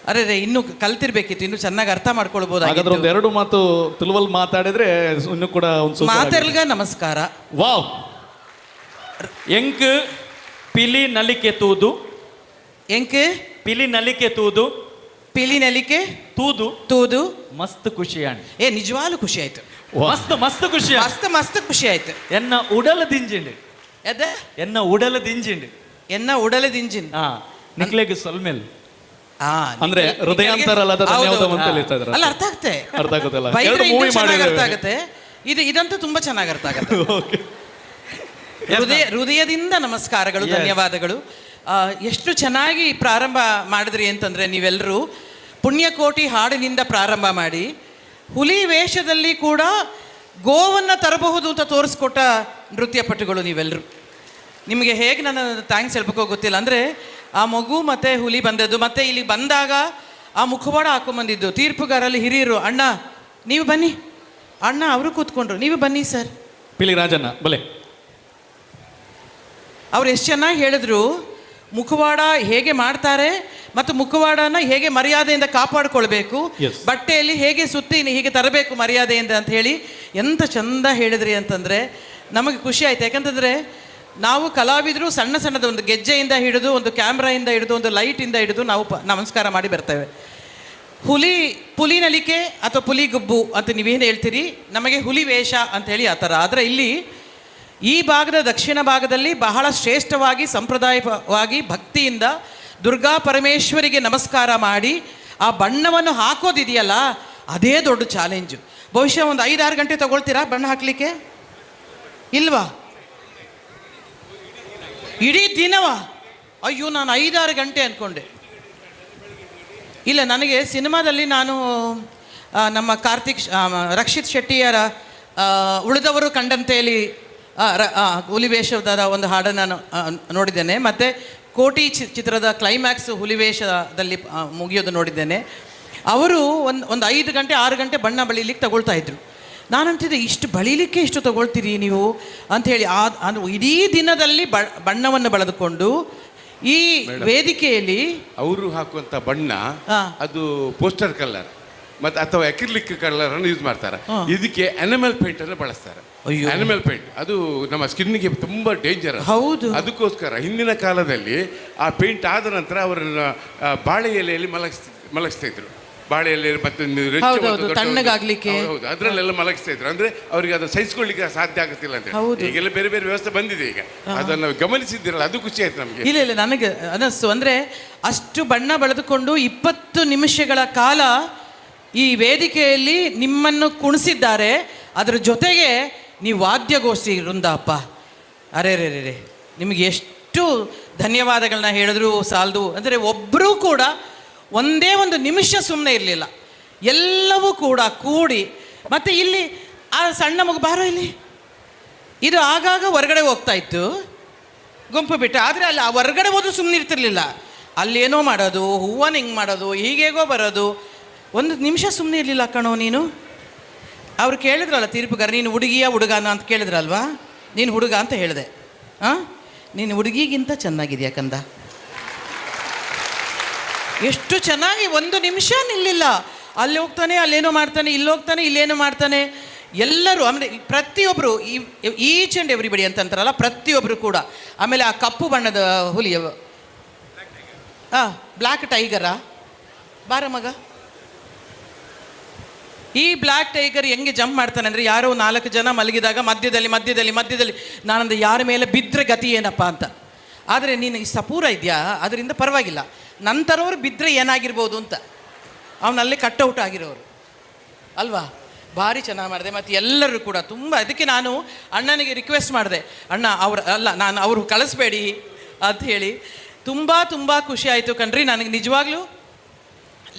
ಅರೆ ರೇ ಇನ್ನೂ ಕಲ್ತಿರ್ಬೇಕಿತ್ತು, ಇನ್ನೂ ಚೆನ್ನಾಗಿ ಅರ್ಥ ಮಾಡ್ಕೊಳ್ಬೋದು. ಹಾಗಾದ್ರೆ ಒಂದು 2 ಮಾತು ತುಳುವಲ್ಲಿ ಮಾತಾಡಿದ್ರೆ ಇನ್ನೂ ಕೂಡ ಒಂದು ಮಾತೆಲ್ಗ ನಮಸ್ಕಾರ. ವಾವ್. ಎಂಕ್ ಪಿಲಿ ನಲಿಕೆ ತೂದು, ಎಂಕ್ ಪಿಲಿ ನಲಿಕೆ ತೂದು, ಪಿಲಿ ನಲಿಕೆ ತೂದು ತೂದು ಮಸ್ತ್ ಖುಷಿ ಆಂಡ್. ಏ ನಿಜವಾಗ್ಲೂ ಖುಷಿ ಆಯ್ತು, ಮಸ್ತ್ ಮಸ್ತ್ ಖುಷಿ, ಮಸ್ತ್ ಮಸ್ತ್ ಖುಷಿ ಆಯ್ತು. ಎನ್ನ ಉಡಲ ದಿಂಜಿಂಡ್, ಅದೇ ಎನ್ನ ಉಡಲ ದಿಂಜಿಂಡ್, ಎನ್ನ ಉಡಲ ದಿಂಜಿನ್. ಹಾ ನಿಕ್ಲೆಗ್ ಸೊಲ್ಮೆಲ್. ಅಂದ್ರೆ ಹೃದಯಾಂತರಲ್ಲದ ಧನ್ಯವಾದ ಅಂತ ಹೇಳ್ತಾ ಇದ್ದಾರೆ. ಅಲ್ಲ ಅರ್ಥ ಆಗುತ್ತೆ, ಅರ್ಥ ಆಗುತ್ತಲ್ಲ. ಅರ್ಥ ಆಗುತ್ತೆ ಇದು, ಇದಂತೂ ತುಂಬಾ ಚೆನ್ನಾಗಿ ಅರ್ಥ ಆಗುತ್ತೆ. ಹೃದಯದಿಂದ ನಮಸ್ಕಾರಗಳು, ಧನ್ಯವಾದಗಳು. ಎಷ್ಟು ಚೆನ್ನಾಗಿ ಪ್ರಾರಂಭ ಮಾಡಿದ್ರಿ ಅಂತಂದರೆ ನೀವೆಲ್ಲರೂ ಪುಣ್ಯಕೋಟಿ ಹಾಡಿನಿಂದ ಪ್ರಾರಂಭ ಮಾಡಿ ಹುಲಿ ವೇಷದಲ್ಲಿ ಕೂಡ ಗೋವನ್ನು ತರಬಹುದು ಅಂತ ತೋರಿಸ್ಕೊಟ್ಟ ನೃತ್ಯಪಟುಗಳು ನೀವೆಲ್ಲರೂ. ನಿಮಗೆ ಹೇಗೆ ನಾನು thanks ಹೇಳ್ಬೇಕೋ ಗೊತ್ತಿಲ್ಲ. ಅಂದರೆ ಆ ಮಗು ಮತ್ತು ಹುಲಿ ಬಂದದ್ದು, ಮತ್ತು ಇಲ್ಲಿ ಬಂದಾಗ ಆ ಮುಖವಾಡ ಹಾಕೊಂಬಂದಿದ್ದು, ತೀರ್ಪುಗಾರಲ್ಲಿ ಹಿರಿಯರು ಅಣ್ಣ ನೀವು ಬನ್ನಿ ಅಣ್ಣ, ಅವರು ಕೂತ್ಕೊಂಡ್ರು, ನೀವು ಬನ್ನಿ ಸರ್. ಪಿಲಿ ರಾಜಣ್ಣ ಬಲೆ. ಅವ್ರು ಎಷ್ಟು ಚೆನ್ನಾಗಿ ಹೇಳಿದ್ರು ಮುಖವಾಡ ಹೇಗೆ ಮಾಡ್ತಾರೆ ಮತ್ತು ಮುಖವಾಡನ ಹೇಗೆ ಮರ್ಯಾದೆಯಿಂದ ಕಾಪಾಡಿಕೊಳ್ಬೇಕು, ಬಟ್ಟೆಯಲ್ಲಿ ಹೇಗೆ ಸುತ್ತಿ ಹೀಗೆ ತರಬೇಕು ಮರ್ಯಾದೆಯಿಂದ ಅಂತ ಹೇಳಿ ಎಂಥ ಚಂದ ಹೇಳಿದ್ರಿ ಅಂತಂದರೆ ನಮಗೆ ಖುಷಿ ಆಯ್ತು. ಯಾಕಂತಂದರೆ ನಾವು ಕಲಾವಿದರು ಸಣ್ಣ ಸಣ್ಣದ ಒಂದು ಗೆಜ್ಜೆಯಿಂದ ಹಿಡಿದು, ಒಂದು ಕ್ಯಾಮ್ರಾಯಿಂದ ಹಿಡಿದು, ಒಂದು ಲೈಟಿಂದ ಹಿಡಿದು ನಾವು ನಮಸ್ಕಾರ ಮಾಡಿ ಬರ್ತೇವೆ. ಹುಲಿ ನಲಿಕೆ ಅಥವಾ ಪುಲಿ ಗುಬ್ಬು ಅಂತ ನೀವೇನು ಹೇಳ್ತೀರಿ, ನಮಗೆ ಹುಲಿ ವೇಷ ಅಂಥೇಳಿ ಆ ಥರ. ಆದರೆ ಇಲ್ಲಿ ಈ ಭಾಗದ ದಕ್ಷಿಣ ಭಾಗದಲ್ಲಿ ಬಹಳ ಶ್ರೇಷ್ಠವಾಗಿ ಸಂಪ್ರದಾಯವಾಗಿ ಭಕ್ತಿಯಿಂದ ದುರ್ಗಾ ಪರಮೇಶ್ವರಿಗೆ ನಮಸ್ಕಾರ ಮಾಡಿ ಆ ಬಣ್ಣವನ್ನು ಹಾಕೋದಿದೆಯಲ್ಲ, ಅದೇ ದೊಡ್ಡ ಚಾಲೆಂಜು. ಬಹುಶಃ ಒಂದು 5-6 ಗಂಟೆ ತಗೊಳ್ತೀರಾ ಬಣ್ಣ ಹಾಕಲಿಕ್ಕೆ? ಇಲ್ವಾ? ಇಡೀ ದಿನವಾ? ಅಯ್ಯೋ ನಾನು 5-6 ಗಂಟೆ ಅಂದ್ಕೊಂಡೆ. ಇಲ್ಲ, ನನಗೆ ಸಿನಿಮಾದಲ್ಲಿ ನಾನು ನಮ್ಮ ಕಾರ್ತಿಕ್ ರಕ್ಷಿತ್ ಶೆಟ್ಟಿಯರ ಉಳಿದವರು ಕಂಡಂತೆಯಲ್ಲಿ ಹುಲಿವೇಷದ ಒಂದು ಹಾಡನ್ನು ನಾನು ನೋಡಿದ್ದೇನೆ. ಮತ್ತು ಕೋಟಿ ಚಿತ್ರದ ಕ್ಲೈಮ್ಯಾಕ್ಸ್ ಹುಲಿವೇಷದಲ್ಲಿ ಮುಗಿಯೋದು ನೋಡಿದ್ದೇನೆ. ಅವರು ಒಂದು 5 ಗಂಟೆ 6 ಗಂಟೆ ಬಣ್ಣ ಬಳಿಲಿಕ್ಕೆ ತಗೊಳ್ತಾ ಇದ್ರು. ನಾನಂತಿದ್ದೆ ಇಷ್ಟು ಬಳಿಲಿಕ್ಕೆ ಇಷ್ಟು ತಗೊಳ್ತೀರಿ ನೀವು ಅಂಥೇಳಿ. ಇಡೀ ದಿನದಲ್ಲಿ ಬಣ್ಣವನ್ನು ಬಳದುಕೊಂಡು ಈ ವೇದಿಕೆಯಲ್ಲಿ ಅವರು ಹಾಕುವಂಥ ಬಣ್ಣ ಅದು ಪೋಸ್ಟರ್ ಕಲರ್ ಮತ್ತು ಅಥವಾ ಅಕ್ರಿಲಿಕ್ ಕಲರ್ ಅನ್ನು ಯೂಸ್ ಮಾಡ್ತಾರೆ. ಇದಕ್ಕೆ ಅನಿಮಲ್ ಪೇಂಟ್ ಅನ್ನು ಬಳಸ್ತಾರೆ. ಅನಿಮಲ್ ಪೇಂಟ್ ಅದು ನಮ್ಮ ಸ್ಕಿನ್ಗೆ ತುಂಬಾ ಡೇಂಜರ್. ಹೌದು, ಅದಕ್ಕೋಸ್ಕರ ಹಿಂದಿನ ಕಾಲದಲ್ಲಿ ಆ ಪೇಂಟ್ ಆದ ನಂತರ ಅವರನ್ನು ಬಾಳೆ ಎಲೆಯಲ್ಲಿ ಮಲಗಿಸ್ತಾ ಇದ್ರು. ಬಾಳೆ ಎಲೆ ಮತ್ತು ತಣ್ಣಗಾಗ್ಲಿಕ್ಕೆ, ಹೌದು, ಅದರಲ್ಲೆಲ್ಲ ಮಲಗಿಸ್ತಾ ಇದ್ರು. ಅಂದ್ರೆ ಅವರಿಗೆ ಅದು ಸಹಿಸಿಕೊಳ್ಳಿಕ್ಕೆ ಸಾಧ್ಯ ಆಗುತ್ತಿಲ್ಲ ಅಂತ. ಈಗೆಲ್ಲ ಬೇರೆ ಬೇರೆ ವ್ಯವಸ್ಥೆ ಬಂದಿದೆ, ಈಗ ಅದನ್ನು ಗಮನಿಸಿದ್ದೀರಲ್ಲ, ಅದು ಖುಷಿ ಆಯ್ತು ನಮಗೆ. ಇಲ್ಲ ಇಲ್ಲ, ನನಗೆ ಅನ್ನಿಸ್ತು ಅಂದ್ರೆ ಅಷ್ಟು ಬಣ್ಣ ಬಳದುಕೊಂಡು 20 ನಿಮಿಷಗಳ ಕಾಲ ಈ ವೇದಿಕೆಯಲ್ಲಿ ನಿಮ್ಮನ್ನು ಕುಣಿಸಿದ್ದಾರೆ. ಅದರ ಜೊತೆಗೆ ನೀವು ವಾದ್ಯಗೋಷ್ಠಿ ವೃಂದಪ್ಪ, ಅರೆ ರೇ ರೇ ರೇ, ನಿಮಗೆ ಎಷ್ಟು ಧನ್ಯವಾದಗಳನ್ನ ಹೇಳಿದ್ರು ಸಾಲದು. ಅಂದರೆ ಒಬ್ಬರೂ ಕೂಡ ಒಂದೇ ಒಂದು ನಿಮಿಷ ಸುಮ್ಮನೆ ಇರಲಿಲ್ಲ, ಎಲ್ಲವೂ ಕೂಡ ಕೂಡಿ. ಮತ್ತು ಇಲ್ಲಿ ಆ ಸಣ್ಣ ಮಗು ಬಾರೋ ಇಲ್ಲಿ, ಇದು ಆಗಾಗ ಹೊರಗಡೆ ಹೋಗ್ತಾ ಇತ್ತು ಗುಂಪು ಬಿಟ್ಟು. ಆದರೆ ಅಲ್ಲಿ ಆ ಹೊರಗಡೆ ಹೋದ್ರೂ ಸುಮ್ಮನೆ ಇರ್ತಿರ್ಲಿಲ್ಲ, ಅಲ್ಲೇನೋ ಮಾಡೋದು, ಹೂವನ್ನು ಹಿಂಗೆ ಮಾಡೋದು, ಹೀಗೇಗೋ ಬರೋದು, ಒಂದು ನಿಮಿಷ ಸುಮ್ಮನೆ ಇರಲಿಲ್ಲ ಕಣೋ ನೀನು. ಅವ್ರು ಕೇಳಿದ್ರಲ್ಲ ತೀರ್ಪುಗಾರ, ನೀನು ಹುಡುಗಿಯ ಹುಡುಗನ ಅಂತ ಕೇಳಿದ್ರಲ್ವಾ, ನೀನು ಹುಡುಗ ಅಂತ ಹೇಳಿದೆ. ಹಾಂ, ನೀನು ಹುಡುಗಿಗಿಂತ ಚೆನ್ನಾಗಿದೆಯಾ ಕಂದ, ಎಷ್ಟು ಚೆನ್ನಾಗಿ ಒಂದು ನಿಮಿಷ ನಿಲ್ಲಿಲ್ಲ. ಅಲ್ಲಿ ಹೋಗ್ತಾನೆ, ಅಲ್ಲೇನೋ ಮಾಡ್ತಾನೆ, ಇಲ್ಲಿ ಹೋಗ್ತಾನೆ, ಇಲ್ಲೇನೋ ಮಾಡ್ತಾನೆ. ಎಲ್ಲರೂ ಆಮೇಲೆ ಪ್ರತಿಯೊಬ್ಬರು ಈಚ್ ಆ್ಯಂಡ್ ಎವ್ರಿಬಡಿ ಅಂತಂತಾರಲ್ಲ, ಪ್ರತಿಯೊಬ್ಬರು ಕೂಡ. ಆಮೇಲೆ ಆ ಕಪ್ಪು ಬಣ್ಣದ ಹುಲಿ, ಬ್ಲ್ಯಾಕ್ ಟೈಗರಾ, ಬಾರ ಮಗ, ಈ ಬ್ಲ್ಯಾಕ್ ಟೈಗರ್ ಹೆಂಗೆ ಜಂಪ್ ಮಾಡ್ತಾನೆ ಅಂದರೆ, ಯಾರೋ 4 ಜನ ಮಲಗಿದಾಗ ಮಧ್ಯದಲ್ಲಿ ಮಧ್ಯದಲ್ಲಿ ಮಧ್ಯದಲ್ಲಿ ನಾನಂದ್ರೆ ಯಾರ ಮೇಲೆ ಬಿದ್ದರೆ ಗತಿ ಏನಪ್ಪ ಅಂತ. ಆದರೆ ನೀನು ಈ ಸಪೂರ ಇದೆಯಾ, ಅದರಿಂದ ಪರವಾಗಿಲ್ಲ. ನಂತರವರು ಬಿದ್ದರೆ ಏನಾಗಿರ್ಬೋದು ಅಂತ ಅವನಲ್ಲಿ ಕಟ್ಔಟ್ ಆಗಿರೋರು ಅಲ್ವಾ. ಭಾರಿ ಚೆನ್ನಾಗಿ ಮಾಡಿದೆ. ಮತ್ತು ಎಲ್ಲರೂ ಕೂಡ ತುಂಬ, ಅದಕ್ಕೆ ನಾನು ಅಣ್ಣನಿಗೆ ರಿಕ್ವೆಸ್ಟ್ ಮಾಡಿದೆ, ಅಣ್ಣ ಅವ್ರ ಅಲ್ಲ ನಾನು ಅವರು ಕಳಿಸ್ಬೇಡಿ ಅಂತ ಹೇಳಿ. ತುಂಬ ತುಂಬ ಖುಷಿ ಆಯಿತು ಕಣ್ರಿ ನನಗೆ. ನಿಜವಾಗ್ಲೂ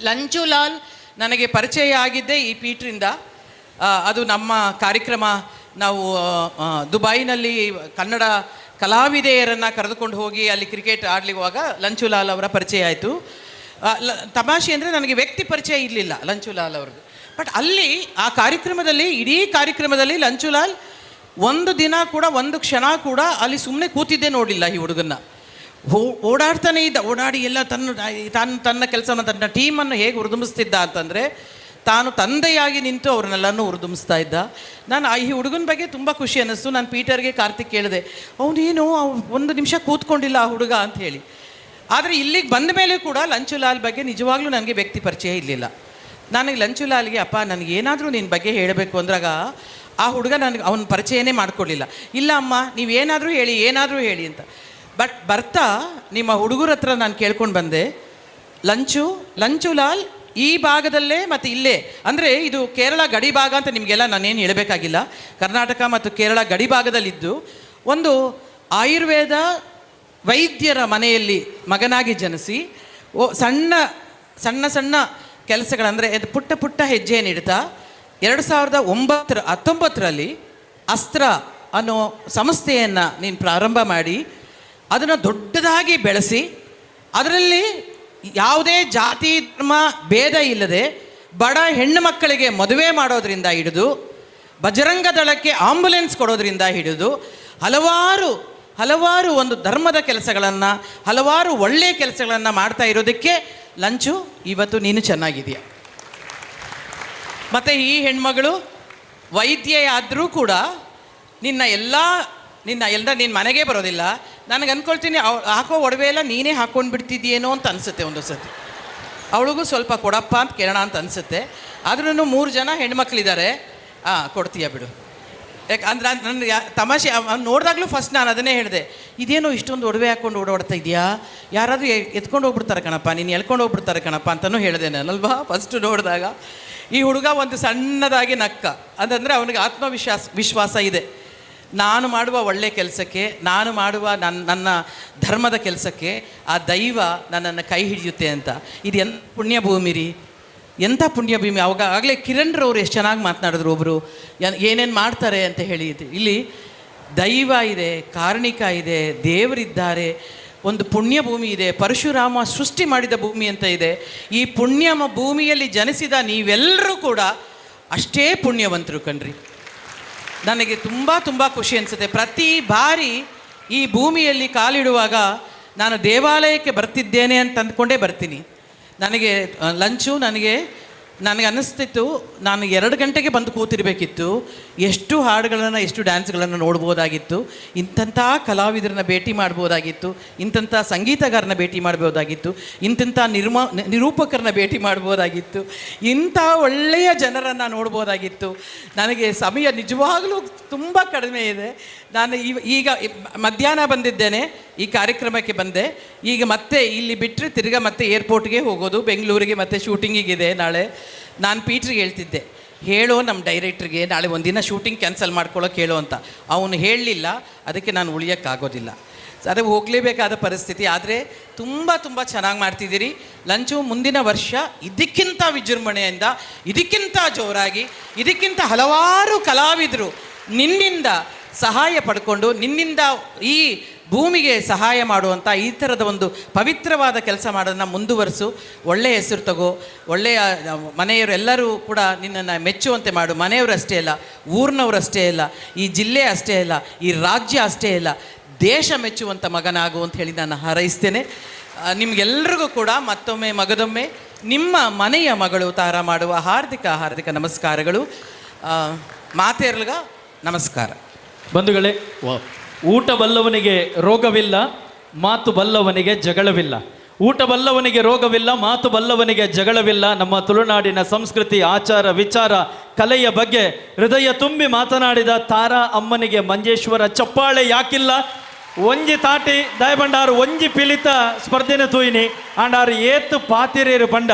ಲಂಚುಲಾಲ್ ನನಗೆ ಪರಿಚಯ ಆಗಿದ್ದೆ ಈ ಪೀಟ್ರಿಂದ. ಅದು ನಮ್ಮ ಕಾರ್ಯಕ್ರಮ, ನಾವು ದುಬೈನಲ್ಲಿ ಕನ್ನಡ ಕಲಾವಿದೆಯರನ್ನು ಕರೆದುಕೊಂಡು ಹೋಗಿ ಅಲ್ಲಿ ಕ್ರಿಕೆಟ್ ಆಡಲಿರುವಾಗ ಲಂಚುಲಾಲ್ ಅವರ ಪರಿಚಯ ಆಯಿತು. ತಮಾಷೆ ಅಂದರೆ ನನಗೆ ವ್ಯಕ್ತಿ ಪರಿಚಯ ಇರಲಿಲ್ಲ ಲಂಚುಲಾಲ್ ಅವ್ರದ್ದು. ಬಟ್ ಅಲ್ಲಿ ಆ ಕಾರ್ಯಕ್ರಮದಲ್ಲಿ, ಇಡೀ ಕಾರ್ಯಕ್ರಮದಲ್ಲಿ ಲಂಚುಲಾಲ್ ಒಂದು ದಿನ ಕೂಡ, ಒಂದು ಕ್ಷಣ ಕೂಡ ಅಲ್ಲಿ ಸುಮ್ಮನೆ ಕೂತಿದ್ದೇ ನೋಡಲಿಲ್ಲ ಈ ಹುಡುಗನ್ನ. ಓಡಾಡ್ತಾನೆ ಇದ್ದ, ಓಡಾಡಿ ಎಲ್ಲ ತನ್ನ ತನ್ನ ಕೆಲಸವನ್ನು, ತನ್ನ ಟೀಮನ್ನು ಹೇಗೆ ಹುರಿದುಂಬಿಸ್ತಿದ್ದ ಅಂತಂದರೆ, ತಾನು ತಂದೆಯಾಗಿ ನಿಂತು ಅವ್ರನ್ನೆಲ್ಲನೂ ಹುರಿದುಂಬಿಸ್ತಾ ಇದ್ದ. ನಾನು ಈ ಹುಡುಗನ ಬಗ್ಗೆ ತುಂಬ ಖುಷಿ ಅನ್ನಿಸ್ತು. ನಾನು ಪೀಟರ್ಗೆ, ಕಾರ್ತಿಕ್ ಕೇಳಿದೆ, ಅವನೇನು ಒಂದು ನಿಮಿಷ ಕೂತ್ಕೊಂಡಿಲ್ಲ ಆ ಹುಡುಗ ಅಂತ ಹೇಳಿ. ಆದರೆ ಇಲ್ಲಿಗೆ ಬಂದ ಮೇಲೆ ಕೂಡ ಲಂಚುಲಾಲ್ ಬಗ್ಗೆ ನಿಜವಾಗ್ಲೂ ನನಗೆ ವ್ಯಕ್ತಿ ಪರಿಚಯ ಇರಲಿಲ್ಲ. ನನಗೆ ಲಂಚುಲಾಲ್ಗೆ, ಅಪ್ಪ ನನಗೇನಾದರೂ ನಿನ್ನ ಬಗ್ಗೆ ಹೇಳಬೇಕು ಅಂದಾಗ ಆ ಹುಡುಗ ನನಗೆ ಅವನ ಪರಿಚಯನೇ ಮಾಡಿಕೊಡ್ಲಿಲ್ಲ. ಇಲ್ಲ ಅಮ್ಮ, ನೀವೇನಾದರೂ ಹೇಳಿ, ಏನಾದರೂ ಹೇಳಿ ಅಂತ. ಬಟ್ ಬರ್ತಾ ನಿಮ್ಮ ಹುಡುಗರ ಹತ್ರ ನಾನು ಕೇಳ್ಕೊಂಡು ಬಂದೆ, ಲಂಚುಲಾಲ್ ಈ ಭಾಗದಲ್ಲೇ ಮತ್ತು ಇಲ್ಲೇ, ಅಂದರೆ ಇದು ಕೇರಳ ಗಡಿ ಭಾಗ ಅಂತ ನಿಮಗೆಲ್ಲ ನಾನೇನು ಹೇಳಬೇಕಾಗಿಲ್ಲ, ಕರ್ನಾಟಕ ಮತ್ತು ಕೇರಳ ಗಡಿ ಭಾಗದಲ್ಲಿದ್ದು ಒಂದು ಆಯುರ್ವೇದ ವೈದ್ಯರ ಮನೆಯಲ್ಲಿ ಮಗನಾಗಿ ಜನಿಸಿ, ಸಣ್ಣ ಸಣ್ಣ ಸಣ್ಣ ಕೆಲಸಗಳಂದರೆ ಅದು ಪುಟ್ಟ ಪುಟ್ಟ ಹೆಜ್ಜೆಯನ್ನಿಡ್ತಾ 2019 ಅಸ್ತ್ರ ಅನ್ನೋ ಸಂಸ್ಥೆಯನ್ನು ನೀನು ಪ್ರಾರಂಭ ಮಾಡಿ ಅದನ್ನು ದೊಡ್ಡದಾಗಿ ಬೆಳೆಸಿ ಅದರಲ್ಲಿ ಯಾವುದೇ ಜಾತಿ ಧರ್ಮ ಭೇದ ಇಲ್ಲದೆ ಬಡ ಹೆಣ್ಣು ಮಕ್ಕಳಿಗೆ ಮದುವೆ ಮಾಡೋದರಿಂದ ಹಿಡಿದು ಬಜರಂಗ ದಳಕ್ಕೆ ಆಂಬುಲೆನ್ಸ್ ಕೊಡೋದ್ರಿಂದ ಹಿಡಿದು ಹಲವಾರು ಹಲವಾರು ಒಂದು ಧರ್ಮದ ಕೆಲಸಗಳನ್ನು, ಹಲವಾರು ಒಳ್ಳೆಯ ಕೆಲಸಗಳನ್ನು ಮಾಡ್ತಾ ಇರೋದಕ್ಕೆ ಲಂಚು ಇವತ್ತು ನೀನು ಚೆನ್ನಾಗಿದೆಯಾ. ಮತ್ತು ಈ ಹೆಣ್ಮಗಳು ವೈದ್ಯೆಯಾದರೂ ಕೂಡ ನಿನ್ನ ಎಲ್ಲ ನಿನ್ನ ಮನೆಗೆ ಬರೋದಿಲ್ಲ. ನನಗೆ ಅಂದ್ಕೊಳ್ತೀನಿ ಹಾಕೋ ಒಡವೆ ಎಲ್ಲ ನೀನೇ ಹಾಕ್ಕೊಂಡು ಬಿಡ್ತಿದ್ಯೇನೋ ಅಂತ ಅನಿಸುತ್ತೆ ಒಂದೊಂದು ಸತಿ. ಅವಳಿಗೂ ಸ್ವಲ್ಪ ಕೊಡಪ್ಪ ಅಂತ ಕೇಳೋಣ ಅಂತ ಅನಿಸುತ್ತೆ. ಆದ್ರೂ 3 ಜನ ಹೆಣ್ಮಕ್ಳಿದ್ದಾರೆ, ಕೊಡ್ತೀಯ ಬಿಡು. ಯಾಕೆ ಅಂದ್ರೆ ನನ್ನ ತಮಾಷೆ ನೋಡಿದಾಗಲೂ ಫಸ್ಟ್ ನಾನು ಅದನ್ನೇ ಹೇಳಿದೆ, ಇದೇನೋ ಇಷ್ಟೊಂದು ಒಡವೆ ಹಾಕ್ಕೊಂಡು ಓಡಾಡ್ತಾ ಇದೆಯಾ, ಯಾರಾದರೂ ಎತ್ಕೊಂಡು ಹೋಗ್ಬಿಡ್ತಾರೆ ಕಣಪ್ಪ, ನೀನು ಎಳ್ಕೊಂಡು ಹೋಗ್ಬಿಡ್ತಾರೆ ಕಣಪ್ಪ ಅಂತಲೂ ಹೇಳಿದೆ ನಾನಲ್ವಾ ಫಸ್ಟು ನೋಡಿದಾಗ. ಈ ಹುಡುಗ ಒಂದು ಸಣ್ಣದಾಗಿ ನಕ್ಕ, ಅಂತಂದರೆ ಅವನಿಗೆ ಆತ್ಮವಿಶ್ವಾಸ ಇದೆ, ನಾನು ಮಾಡುವ ಒಳ್ಳೆಯ ಕೆಲಸಕ್ಕೆ, ನಾನು ಮಾಡುವ ನನ್ನ ಧರ್ಮದ ಕೆಲಸಕ್ಕೆ ಆ ದೈವ ನನ್ನನ್ನು ಕೈ ಹಿಡಿಯುತ್ತೆ ಅಂತ. ಇದು ಎಂಥ ಪುಣ್ಯಭೂಮಿ ರೀ, ಎಂಥ ಪುಣ್ಯಭೂಮಿ. ಅವಾಗ ಆಗಲೇ ಕಿರಣ್ರವ್ರು ಎಷ್ಟು ಚೆನ್ನಾಗಿ ಮಾತನಾಡಿದ್ರು, ಒಬ್ಬರು ಏನೇನು ಮಾಡ್ತಾರೆ ಅಂತ ಹೇಳಿ. ಇಲ್ಲಿ ದೈವ ಇದೆ, ಕಾರ್ಣಿಕ ಇದೆ, ದೇವರಿದ್ದಾರೆ, ಒಂದು ಪುಣ್ಯಭೂಮಿ ಇದೆ, ಪರಶುರಾಮ ಸೃಷ್ಟಿ ಮಾಡಿದ ಭೂಮಿ ಅಂತ ಇದೆ. ಈ ಪುಣ್ಯ ಭೂಮಿಯಲ್ಲಿ ಜನಿಸಿದ ನೀವೆಲ್ಲರೂ ಕೂಡ ಅಷ್ಟೇ ಪುಣ್ಯವಂತರು ಕಣ್ರಿ. ನನಗೆ ತುಂಬ ತುಂಬ ಖುಷಿ ಅನಿಸುತ್ತೆ ಪ್ರತಿ ಬಾರಿ ಈ ಭೂಮಿಯಲ್ಲಿ ಕಾಲಿಡುವಾಗ. ನಾನು ದೇವಾಲಯಕ್ಕೆ ಬರ್ತಿದ್ದೇನೆ ಅಂತ ಅಂದ್ಕೊಂಡೇ ಬರ್ತೀನಿ. ನನಗೆ ಲಂಚು ನನಗೆ ಅನ್ನಿಸ್ತಿತ್ತು, ನಾನು 2 ಗಂಟೆಗೆ ಬಂದು ಕೂತಿರಬೇಕಿತ್ತು, ಎಷ್ಟು ಹಾಡುಗಳನ್ನು ಎಷ್ಟು ಡ್ಯಾನ್ಸ್ಗಳನ್ನು ನೋಡ್ಬೋದಾಗಿತ್ತು, ಇಂಥಂಥ ಕಲಾವಿದರನ್ನ ಭೇಟಿ ಮಾಡ್ಬೋದಾಗಿತ್ತು, ಇಂಥಂಥ ಸಂಗೀತಗಾರನ ಭೇಟಿ ಮಾಡ್ಬೋದಾಗಿತ್ತು, ಇಂಥಂಥ ನಿರೂಪಕರನ್ನ ಭೇಟಿ ಮಾಡ್ಬೋದಾಗಿತ್ತು, ಇಂಥ ಒಳ್ಳೆಯ ಜನರನ್ನು ನೋಡ್ಬೋದಾಗಿತ್ತು. ನನಗೆ ಸಮಯ ನಿಜವಾಗಲೂ ತುಂಬ ಕಡಿಮೆ ಇದೆ. ನಾನು ಈಗ ಮಧ್ಯಾಹ್ನ ಬಂದಿದ್ದೇನೆ, ಈ ಕಾರ್ಯಕ್ರಮಕ್ಕೆ ಬಂದೆ. ಈಗ ಮತ್ತೆ ಇಲ್ಲಿ ಬಿಟ್ಟರೆ ತಿರ್ಗಾ ಮತ್ತೆ ಏರ್ಪೋರ್ಟ್ಗೆ ಹೋಗೋದು, ಬೆಂಗಳೂರಿಗೆ ಮತ್ತೆ ಶೂಟಿಂಗಿಗಿದೆ ನಾಳೆ. ನಾನು ಪೀಟ್ರಿಗೆ ಹೇಳ್ತಿದ್ದೆ, ಹೇಳೋ ನಮ್ಮ ಡೈರೆಕ್ಟ್ರಿಗೆ ನಾಳೆ ಒಂದಿನ ಶೂಟಿಂಗ್ ಕ್ಯಾನ್ಸಲ್ ಮಾಡ್ಕೊಳ್ಳೋಕೆ ಹೇಳೋ ಅಂತ. ಅವನು ಹೇಳಲಿಲ್ಲ, ಅದಕ್ಕೆ ನಾನು ಉಳಿಯೋಕ್ಕಾಗೋದಿಲ್ಲ, ಅದೇ ಹೋಗಲೇಬೇಕಾದ ಪರಿಸ್ಥಿತಿ. ಆದರೆ ತುಂಬ ತುಂಬ ಚೆನ್ನಾಗಿ ಮಾಡ್ತಿದ್ದೀರಿ ಲಂಚು. ಮುಂದಿನ ವರ್ಷ ಇದಕ್ಕಿಂತ ವಿಜೃಂಭಣೆಯಿಂದ, ಇದಕ್ಕಿಂತ ಜೋರಾಗಿ, ಇದಕ್ಕಿಂತ ಹಲವಾರು ಕಲಾವಿದರು ನಿನ್ನಿಂದ ಸಹಾಯ ಪಡ್ಕೊಂಡು, ನಿನ್ನಿಂದ ಈ ಭೂಮಿಗೆ ಸಹಾಯ ಮಾಡುವಂಥ ಈ ಥರದ ಒಂದು ಪವಿತ್ರವಾದ ಕೆಲಸ ಮಾಡೋದನ್ನು ಮುಂದುವರಿಸು. ಒಳ್ಳೆಯ ಹೆಸರು ತಗೋ, ಒಳ್ಳೆಯ ಮನೆಯವರೆಲ್ಲರೂ ಕೂಡ ನಿನ್ನನ್ನು ಮೆಚ್ಚುವಂತೆ ಮಾಡು. ಮನೆಯವರಷ್ಟೇ ಅಲ್ಲ, ಊರಿನವರಷ್ಟೇ ಅಲ್ಲ, ಈ ಜಿಲ್ಲೆ ಅಷ್ಟೇ ಅಲ್ಲ, ಈ ರಾಜ್ಯ ಅಷ್ಟೇ ಅಲ್ಲ, ದೇಶ ಮೆಚ್ಚುವಂಥ ಮಗನಾಗು ಅಂತ ಹೇಳಿ ನಾನು ಹಾರೈಸ್ತೇನೆ. ನಿಮಗೆಲ್ರಿಗೂ ಕೂಡ ಮತ್ತೊಮ್ಮೆ ಮಗದೊಮ್ಮೆ ನಿಮ್ಮ ಮನೆಯ ಮಗಳು ತಾರಾ ಮಾಡುವ ಹಾರ್ದಿಕ ಹಾರ್ದಿಕ ನಮಸ್ಕಾರಗಳು. ಮಾತೇರ್ಲ್ಗ ನಮಸ್ಕಾರ. ಬಂಧುಗಳೇ, ಊಟ ಬಲ್ಲವನಿಗೆ ರೋಗವಿಲ್ಲ, ಮಾತು ಬಲ್ಲವನಿಗೆ ಜಗಳವಿಲ್ಲ. ಊಟ ಬಲ್ಲವನಿಗೆ ರೋಗವಿಲ್ಲ, ಮಾತು ಬಲ್ಲವನಿಗೆ ಜಗಳವಿಲ್ಲ. ನಮ್ಮ ತುಳುನಾಡಿನ ಸಂಸ್ಕೃತಿ, ಆಚಾರ ವಿಚಾರ, ಕಲೆಯ ಬಗ್ಗೆ ಹೃದಯ ತುಂಬಿ ಮಾತನಾಡಿದ ತಾರಾ ಅಮ್ಮನಿಗೆ ಮಂಜೇಶ್ವರ ಚಪ್ಪಾಳೆ ಯಾಕಿಲ್ಲ? ಒಂಜಿ ತಾಟಿ ದಯಬಂಡಾರು ಒಂಜಿ ಪಿಲಿತ ಸ್ಪರ್ಧೆನ ತೂಯಿನಿ ಆಂಡಾರು ಏತ್ ಪಾತಿರೇರು ಪಂಡ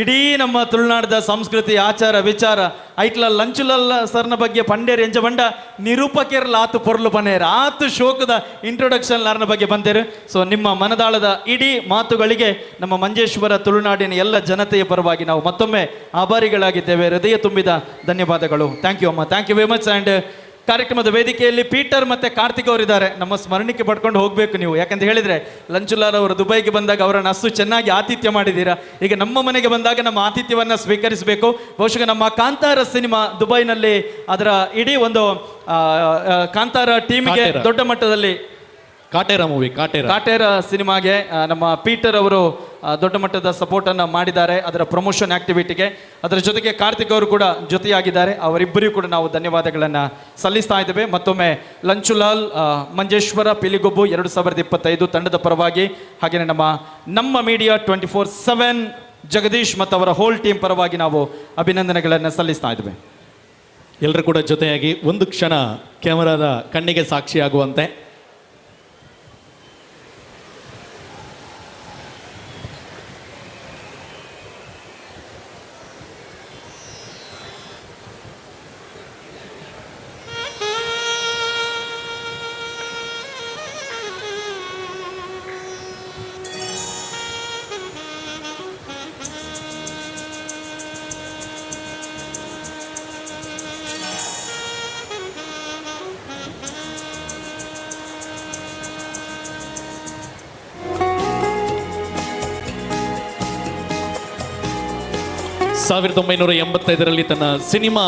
ಇಡೀ ನಮ್ಮ ತುಳುನಾಡದ ಸಂಸ್ಕೃತಿ ಆಚಾರ ವಿಚಾರ ಐಟ್ಲ ಲಂಚುಲಲ್ಲ ಸರ್ನ ಬಗ್ಗೆ ಪಂಡೇರ್ ಎಂಚ ಬಂಡ ನಿರೂಪಕರ್ಲ ಆತು ಪೊರ್ಲು ಪನೇರ್ ಆತು ಶೋಕದ ಇಂಟ್ರೊಡಕ್ಷನ್ ಲಾರ್ನ ಬಗ್ಗೆ ಬಂದೇರು. ಸೊ ನಿಮ್ಮ ಮನದಾಳದ ಇಡೀ ಮಾತುಗಳಿಗೆ ನಮ್ಮ ಮಂಜೇಶ್ವರ ತುಳುನಾಡಿನ ಎಲ್ಲ ಜನತೆಯ ಪರವಾಗಿ ನಾವು ಮತ್ತೊಮ್ಮೆ ಆಭಾರಿಗಳಾಗಿದ್ದೇವೆ. ಹೃದಯ ತುಂಬಿದ ಧನ್ಯವಾದಗಳು. Thank you ಅಮ್ಮ, thank you very much. And ಕಾರ್ಯಕ್ರಮದ ವೇದಿಕೆಯಲ್ಲಿ ಪೀಟರ್ ಮತ್ತು ಕಾರ್ತಿಕ್ ಅವರಿದ್ದಾರೆ. ನಮ್ಮ ಸ್ಮರಣಕ್ಕೆ ಪಡ್ಕೊಂಡು ಹೋಗಬೇಕು ನೀವು. ಯಾಕಂತ ಹೇಳಿದರೆ ಲಂಚುಲಾಲ್ ಅವರು ದುಬೈಗೆ ಬಂದಾಗ ಅವರನ್ನು ಅಷ್ಟು ಚೆನ್ನಾಗಿ ಆತಿಥ್ಯ ಮಾಡಿದ್ದೀರಾ. ಈಗ ನಮ್ಮ ಮನೆಗೆ ಬಂದಾಗ ನಮ್ಮ ಆತಿಥ್ಯವನ್ನು ಸ್ವೀಕರಿಸಬೇಕು. ಬಹುಶಃ ನಮ್ಮ ಕಾಂತಾರ ಸಿನಿಮಾ ದುಬೈನಲ್ಲಿ ಅದರ ಇಡೀ ಒಂದು ಕಾಂತಾರ ಟೀಮಿಗೆ ದೊಡ್ಡ ಮಟ್ಟದಲ್ಲಿ ಕಾಟೇರ ಮೂವಿ, ಕಾಟೇರ ಕಾಟೇರ ಸಿನಿಮಾಗೆ ನಮ್ಮ ಪೀಟರ್ ಅವರು ದೊಡ್ಡ ಮಟ್ಟದ ಸಪೋರ್ಟನ್ನು ಮಾಡಿದ್ದಾರೆ ಅದರ ಪ್ರಮೋಷನ್ ಆ್ಯಕ್ಟಿವಿಟಿಗೆ. ಅದರ ಜೊತೆಗೆ ಕಾರ್ತಿಕ್ ಅವರು ಕೂಡ ಜೊತೆಯಾಗಿದ್ದಾರೆ. ಅವರಿಬ್ಬರಿಗೂ ಕೂಡ ನಾವು ಧನ್ಯವಾದಗಳನ್ನು ಸಲ್ಲಿಸ್ತಾ ಇದ್ದೇವೆ. ಮತ್ತೊಮ್ಮೆ ಲಂಚುಲಾಲ್ ಮಂಜೇಶ್ವರ ಪಿಲಿಗೊಬ್ಬು 2025 ತಂಡದ ಪರವಾಗಿ, ಹಾಗೆಯೇ ನಮ್ಮ ನಮ್ಮ ಮೀಡಿಯಾ 24/7 ಜಗದೀಶ್ ಮತ್ತು ಅವರ ಹೋಲ್ ಟೀಮ್ ಪರವಾಗಿ ನಾವು ಅಭಿನಂದನೆಗಳನ್ನು ಸಲ್ಲಿಸ್ತಾ ಇದ್ದೇವೆ. ಎಲ್ಲರೂ ಕೂಡ ಜೊತೆಯಾಗಿ ಒಂದು ಕ್ಷಣ ಕ್ಯಾಮರಾದ ಕಣ್ಣಿಗೆ ಸಾಕ್ಷಿಯಾಗುವಂತೆ. 1985ರಲ್ಲಿ ತನ್ನ ಸಿನಿಮಾ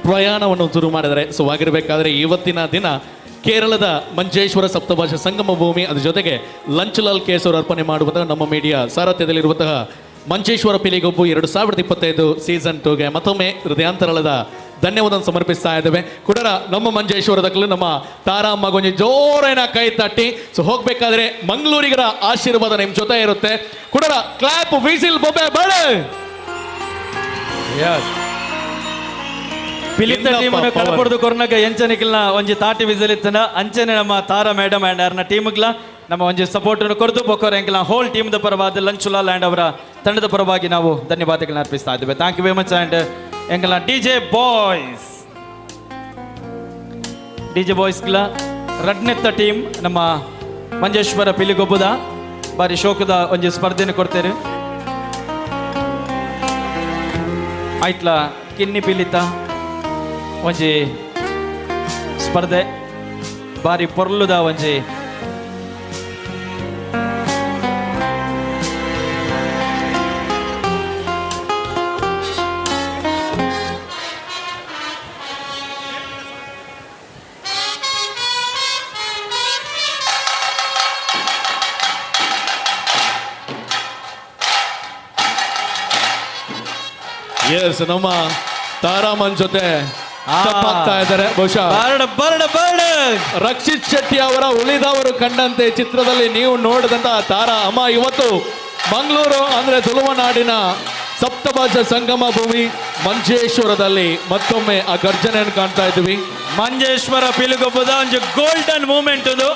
ಪ್ರಯಾಣವನ್ನು ಶುರು ಮಾಡಿದರೆ. ಸೊ ಆಗಿರಬೇಕಾದ್ರೆ ಇವತ್ತಿನ ದಿನ ಕೇರಳದ ಮಂಜೇಶ್ವರ ಸಪ್ತಭಾಷಾ ಸಂಗಮ ಭೂಮಿ, ಅದ್ರ ಜೊತೆಗೆ ಲಂಚುಲಾಲ್ ಕೇಸ್ ಅವರು ಅರ್ಪಣೆ ಮಾಡುವಂತಹ ನಮ್ಮ ಮೀಡಿಯಾ ಸಾರಥ್ಯದಲ್ಲಿರುವಂತಹ ಮಂಜೇಶ್ವರ ಪಿಲಿಗೊಬ್ಬು 2025 ಸೀಸನ್ 2ಗೆ ಮತ್ತೊಮ್ಮೆ ಹೃದಯಾಂತರಾಳದ ಧನ್ಯವಾದ ಸಮರ್ಪಿಸ್ತಾ ಇದ್ದೇವೆ. ಕುಡರ ನಮ್ಮ ಮಂಜೇಶ್ವರದಕ್ಕೂ ನಮ್ಮ ತಾರಾ ಮಗೊಂಜಿ ಜೋರೇನ ಕೈ ತಟ್ಟಿ. ಸೊ ಹೋಗ್ಬೇಕಾದ್ರೆ ಮಂಗಳೂರಿಗರ ಆಶೀರ್ವಾದ ನಿಮ್ ಜೊತೆ ಇರುತ್ತೆ. ಕುಡರ ಕ್ಲಾಪ್, ವಿಸಿಲ್, ಬೊಬ್ಬೆ ಬೇಡ. ಪಿಲಿತ ಟೀಮನ್ನು ಕಲಪೊಡ್ದು ಕೊರ್ನಗ ಎಂಚನಿಕ್ಲ ಒಂಜಿ ತಾಟಿ ವಿಸಲಿತ್ತನ ಅಂಚನೆ ನಮ್ಮ ತಾರಾ ಮೇಡಮ್ ಆ್ಯಂಡ್ ಅವ್ರನ್ನ ಟೀಮ್ಗ್ಲ ನಮ್ಮ ಒಂಜಿ ಸಪೋರ್ಟನ್ನು ಕೊರದು ಬೊಕ್ಕೋರ್ ಎಂಕ್ಲ ಹೋಲ್ ಟೀಮ್ದ ಪರವಾದ ಲಂಚುಲಾಲ್ ಆ್ಯಂಡ್ ಅವರ ತಂಡದ ಪರವಾಗಿ ನಾವು ಧನ್ಯವಾದಗಳನ್ನ ಅರ್ಪಿಸ್ತಾ ಇದ್ದೇವೆ. Thank you very much. And ಎಂಕ್ಲ D J boys, D J ಬಾಯ್ಸ್ಗ್ಲ ರಡ್ನೆತ್ತ team ನಮ್ಮ ಮಂಜೇಶ್ವರ ಪಿಲಿಗೊಬ್ಬದ ಬಾರಿ ಶೋಕದ ಒಂಜಿ ಸ್ಪರ್ಧೆಯನ್ನು ಕೊಡ್ತೇವೆ. ಐಟ್ಲ ಕಿನ್ನಿ ಪಿಲಿತ ಒಂಜಿ ಸ್ಪರ್ಧೆ ಬಾರಿ ಪೊರ್ಲುದ ಒಂಜಿ ಎಸ್ ನಮ್ಮ ತಾರಾಮನ್ ಜೊತೆ ಆಗ್ತಾ ಇದ್ದಾರೆ. ಬಹುಶಃ ರಕ್ಷಿತ್ ಶೆಟ್ಟಿ ಅವರ ಉಳಿದವರು ಕಂಡಂತೆ ಚಿತ್ರದಲ್ಲಿ ನೀವು ನೋಡಿದಂತಹ ತಾರಾ ಅಮ್ಮ ಇವತ್ತು ಮಂಗಳೂರು ಅಂದ್ರೆ ತುಳುವನಾಡಿನ ಸಪ್ತಭಾಷಾ ಸಂಗಮ ಭೂಮಿ ಮಂಜೇಶ್ವರದಲ್ಲಿ ಮತ್ತೊಮ್ಮೆ ಆ ಗರ್ಜನೆಯನ್ನು ಕಾಣ್ತಾ ಇದ್ವಿ. ಮಂಜೇಶ್ವರ ಪಿಲುಗೊಬ್ಬದ ಒಂದು ಗೋಲ್ಡನ್ ಮೂಮೆಂಟ್ ಅದು.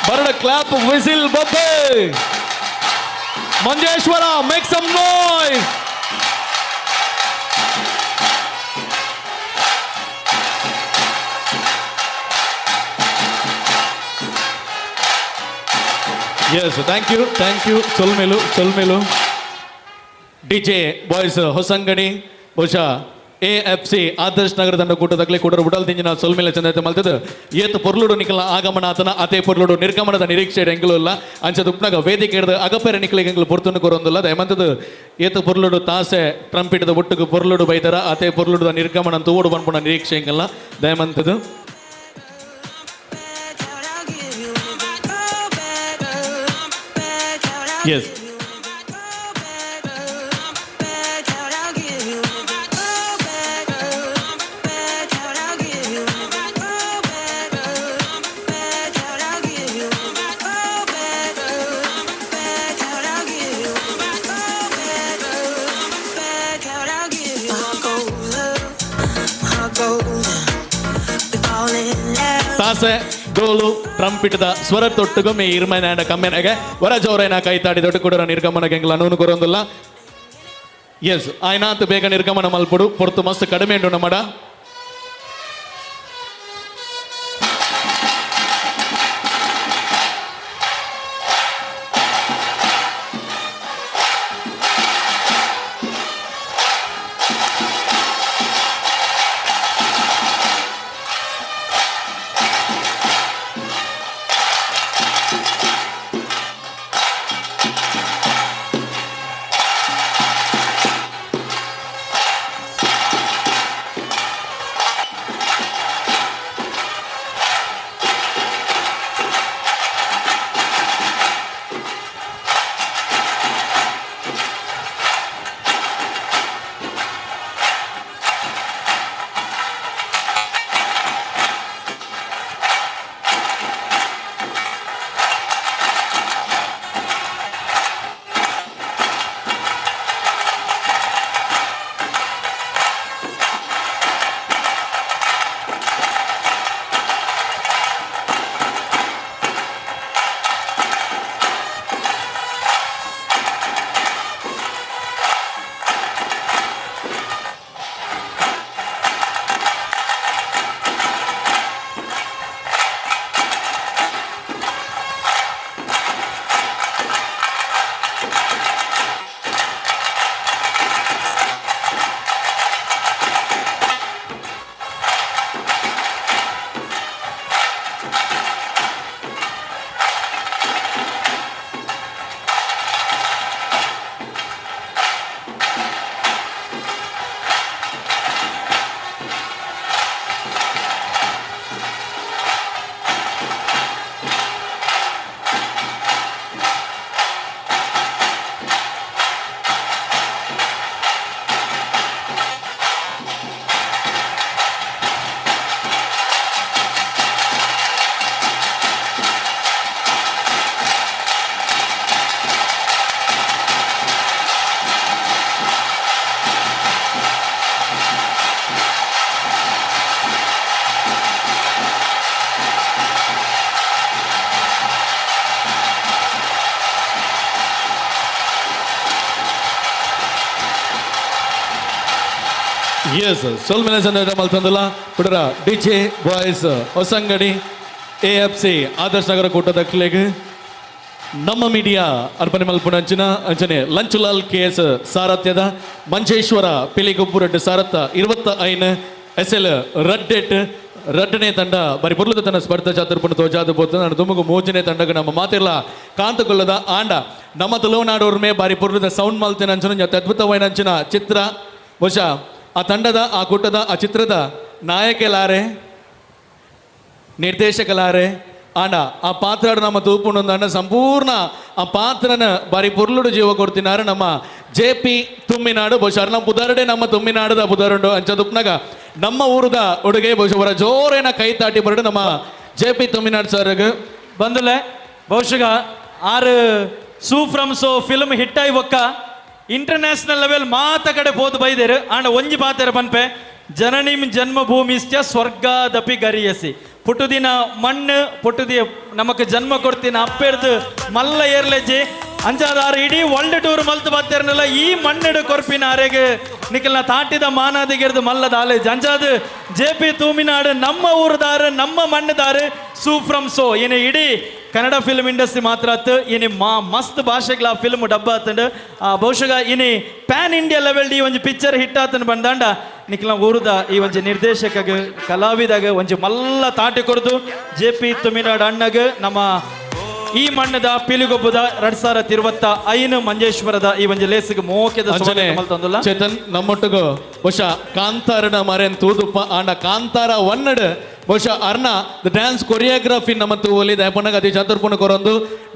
ಬರಡ ಕ್ಲಾಪ್, ವಿಸಿಲ್, ಬೊಬ್ಬೆ. Manjeshwar make some noise. Yes, thank you, thank you. ಸೊಲ್ಮೆಲು ಸೊಲ್ಮೆಲು. D J boys Hosangadi, ಬಹುಶಃ ಎ ಎಫ್ ಸಿ ಆದರ್ಶ್ ನಗರ ತಂಡ ಕೂಟದಾಗಲಿ ಕೂಡ ಉಡಲ್ ದಿಂಜಿನ ಸೊಲ್ಮೆಲೆ ಚಂದೈತೆ ಮಲ್ತದ. ಏತ್ ಪೊರ್ಲುಡು ನಿಕಲ ಆಗಮನ ಆತನ ಅದೇ ಪೊರ್ಲುಡು ನಿರ್ಗಮನದ ನಿರೀಕ್ಷೆ ಎಂಗ್ಲು ಇಲ್ಲ. ಅಂಚದ ಉಪ್ನಾಗ ವೇದಿಕೆ ಹಿಡಿದು ಅಗಪೆರೆ ನಿಕಲಿಗೆ ಎಂಗ್ಲು ಪೊರ್ತುನು ಕೊರೊಂದಿಲ್ಲ. ದಯಮಂತದ ಏತ್ ಪೊರ್ಲುಡು ತಾಸೆ ಟ್ರಂಪಿಟದ ಒಟ್ಟುಗು ಪೊರ್ಲುಡು ಬೈದರ ಅದೇ ಪೊರ್ಲುಡುದ ನಿರ್ಗಮನ ತೂಡು ಬನ್ಪುಣ ನಿರೀಕ್ಷೆ ಎಂಗಲ್ಲ ದಯಮಂತದ. ಎಸ್ ತಾಸೆ ಡೋಲು ಟ್ರಂಪಿಟ್ದ ಸ್ವರ ತೊಟ್ಟುಗು ಮೇ ಇರ್ಮೈನ ಕಮ್ಮೆನಗೆ ವರ ಜೋರೈನ ಕೈತಾಡಿ ದೊಡ್ಡ ಕೂಡ ನಿರ್ಗಮನ ಗೆಂಗ್ಲ ನೂನು ಕೊರೊಂದುಲ್ಲ. ಎಸ್ ಆಯ್ನಾತ್ ಬೇಗ ನಿರ್ಗಮನ ಮಲ್ಪುಡು ಪೊರ್ತು ಮಸ್ತ್ ಕಡಿಮೆ ಉಂಡು ನಮ್ಮಡ. ಎಸ್ ಸೊಲ್ಮೆನೆ ಸಂದರ್ಭ ಮಲ್ತಂದಲ್ಲ ಕುಡರ DJ boys Hosangadi A F C Adarsh Nagar ಕೂಟದ ಕ್ಲೇಗ್ ನಮ್ಮ ಮೀಡಿಯಾ ಅರ್ಪಣೆ ಮಲ್ಪುಣ ಅಂಚಿನ ಅಂಚನೆ ಲಂಚುಲಾಲ್ ಕೆ ಎಸ್ ಸಾರಥ್ಯದ ಮಂಜೇಶ್ವರ ಪಿಲಿಗೊಬ್ಬುರಡ್ಡು ಸಾರಥ 25 ಎಸ್ ಎಲ್ ರಡ್ಡೆಟ್ ರಡ್ಡನೇ ತಂಡ ಬರಿ ಪೊರ್ಲುದ ತನ್ನ ಸ್ಪರ್ಧಾ ಚಾತುರ್ಪುಣ ತೋಜಾದ ಪೋತು ನಾನು ದುಮುಗು ಮೂಜನೇ ತಂಡಗ ನಮ್ಮ ಮಾತಿರ್ಲ ಕಾಂತಗೊಳ್ಳದ ಆಂಡ ನಮ್ಮ ತುಳುನಾಡೋರ್ಮೆ ಬಾರಿ ಪೊರ್ಲುದ ಸೌಂಡ್ ಮಲ್ತಿನ ಅಂಚನ ಅದ್ಭುತವಾದ ಅಂಚಿನ ಚಿತ್ರ ಬಹುಶಃ ಆ ತಂಡದ ಆ ಕೂಟದ ಆ ಚಿತ್ರದ ನಾಯಕಲಾರೆ ನಿರ್ದೇಶಕಲಾರೆ ಆಂಡ ಆ ಪಾತ್ರ ನಮ್ಮ ತೂಪುಂಡು ಸಂಪೂರ್ಣ ಆ ಪಾತ್ರನ ಬಾರಿ ಪೊರ್ಲುಡು ಜೀವ ಕೊಡ್ತಿನಾರು ನಮ್ಮ ಜೆ ಪಿ ತುಮ್ಮಿನಾಡು. ಬಹುಶಃ ನಮ್ಮ ಪುದರಡೆ ನಮ್ಮ ತುಮ್ಮಿನಾಡದ ಪುದರುಂಡು ಅಂಚ ತುಪ್ನಾಗ ನಮ್ಮ ಊರದ ಉಡುಗೆ ಬಹುಶಃ ಅವರ ಜೋರೇನ ಕೈ ತಾಟಿ ಬರಡು ನಮ್ಮ ಜೆ ಪಿ ತುಮ್ಮಿನಾಡು ಸರ್ ಬಂದುಲೆ. ಬಹುಶಃ ಆರು ಸೂ ಫ್ರಮ್ ಸೋ ಫಿಲ್ಮ್ ಹಿಟ್ಟಾಯಿ ಒಕ್ಕ ಇಂಟರ್ನ್ಯಾಷನಲ್ ಲೆವೆಲ್ ಮಾತ ಕಡೆ ಪೋದು ಬೈದೇರು ಆಂಡ ಒಂಜಿ ಪಾತೆರ ಪನ್ಪೆ ಜನನಿಂ ಜನ್ಮಭೂಮಿಶ್ಚ ಸ್ವರ್ಗಾದಪಿ ಗರಿಯಸಿ. ಪುಟ್ಟುದಿನ ಮಣ್ಣು ಪುಟ್ಟುದಿ ನಮಕ್ ಜನ್ಮ ಕೊಡ್ತಿನ ಅಪ್ಪೆರ್ದು ಮಲ್ಲ ಏರ್ಲೆಜ್ಜಿ ಅಂಚಾದಾರು ಇಡೀ ವರ್ಲ್ಡ್ ಟೂರ್ ಮಲ್ತು ಬತ್ತೇರ್ನಲ್ಲ ಈ ಮಣ್ಣೆಡು ಕೊರ್ಪಿನ ಅರೆಗೆ ನಿಖಲ್ನ ತಾಟಿದ ಮಾನಾದಿಗೆರ್ದು ಮಲ್ಲದ ಆಲೇಜ್ ಅಂಚಾದ ಜೆ ಪಿ ತೂಮಿನಾಡು ನಮ್ಮ ಊರುದಾರು ನಮ್ಮ ಮಣ್ಣುದಾರು ಸೂ ಫ್ರಮ್ ಸೋ ಇನ್ನು ಇಡೀ ಕನ್ನಡ ಫಿಲ್ಮ್ ಇಂಡಸ್ಟ್ರಿ ಮಾತ್ರ ಆತು ಇನಿ ಮಾ ಮಸ್ತ್ ಭಾಷೆಗಳ ಫಿಲ್ಮ್ ಡಬ್ಬ ಆತಂಡು. ಬಹುಶಃ ಇನಿ ಪ್ಯಾನ್ ಇಂಡಿಯಾ ಲೆವೆಲ್ ಈ ಒಂಜಿ ಪಿಕ್ಚರ್ ಹಿಟ್ ಆತಂಡು ಬಂದಾಂಡ ನಿಖಲ್ನ ಊರುದ ಈ ಒಂಜಿ ನಿರ್ದೇಶಕಗ ಕಲಾವಿದಾಗ ಒಂಜಿ ಮಲ್ಲ ತಾಟಿ ಕೊರ್ದು ಜೆ ಪಿ ತುಮಿನಾಡು ಅಣ್ಣಗ ನಮ್ಮ ಈ ಮಣ್ಣದ ಪಿಲಿಗೊಬ್ಬದ 2025 ಮಂಜೇಶ್ವರದ ಈ ಒಂಜಿ ಲೇಸಿಗೆ ಮೋಕೆದ ಅಂಚನೆ ಚೇತನ್ ನಮ್ಮೊಟ್ಟಿಗೂ ಬಹುಶಃ ಕಾಂತಾರನ ಮರೆನ್ ತೂದುಪ್ಪ ಆಂಡ ಕಾಂತಾರ ಒನ್ನಡ್ ಬಹುಶಃ ಅರ್ಣ the dance choreography ನಮ್ಮ ತೂವಲಿ ದಯಪಣ್ಣಗ ಅತಿ ಚಾತುರ್ಪುಣ ಕೊರೊಂದು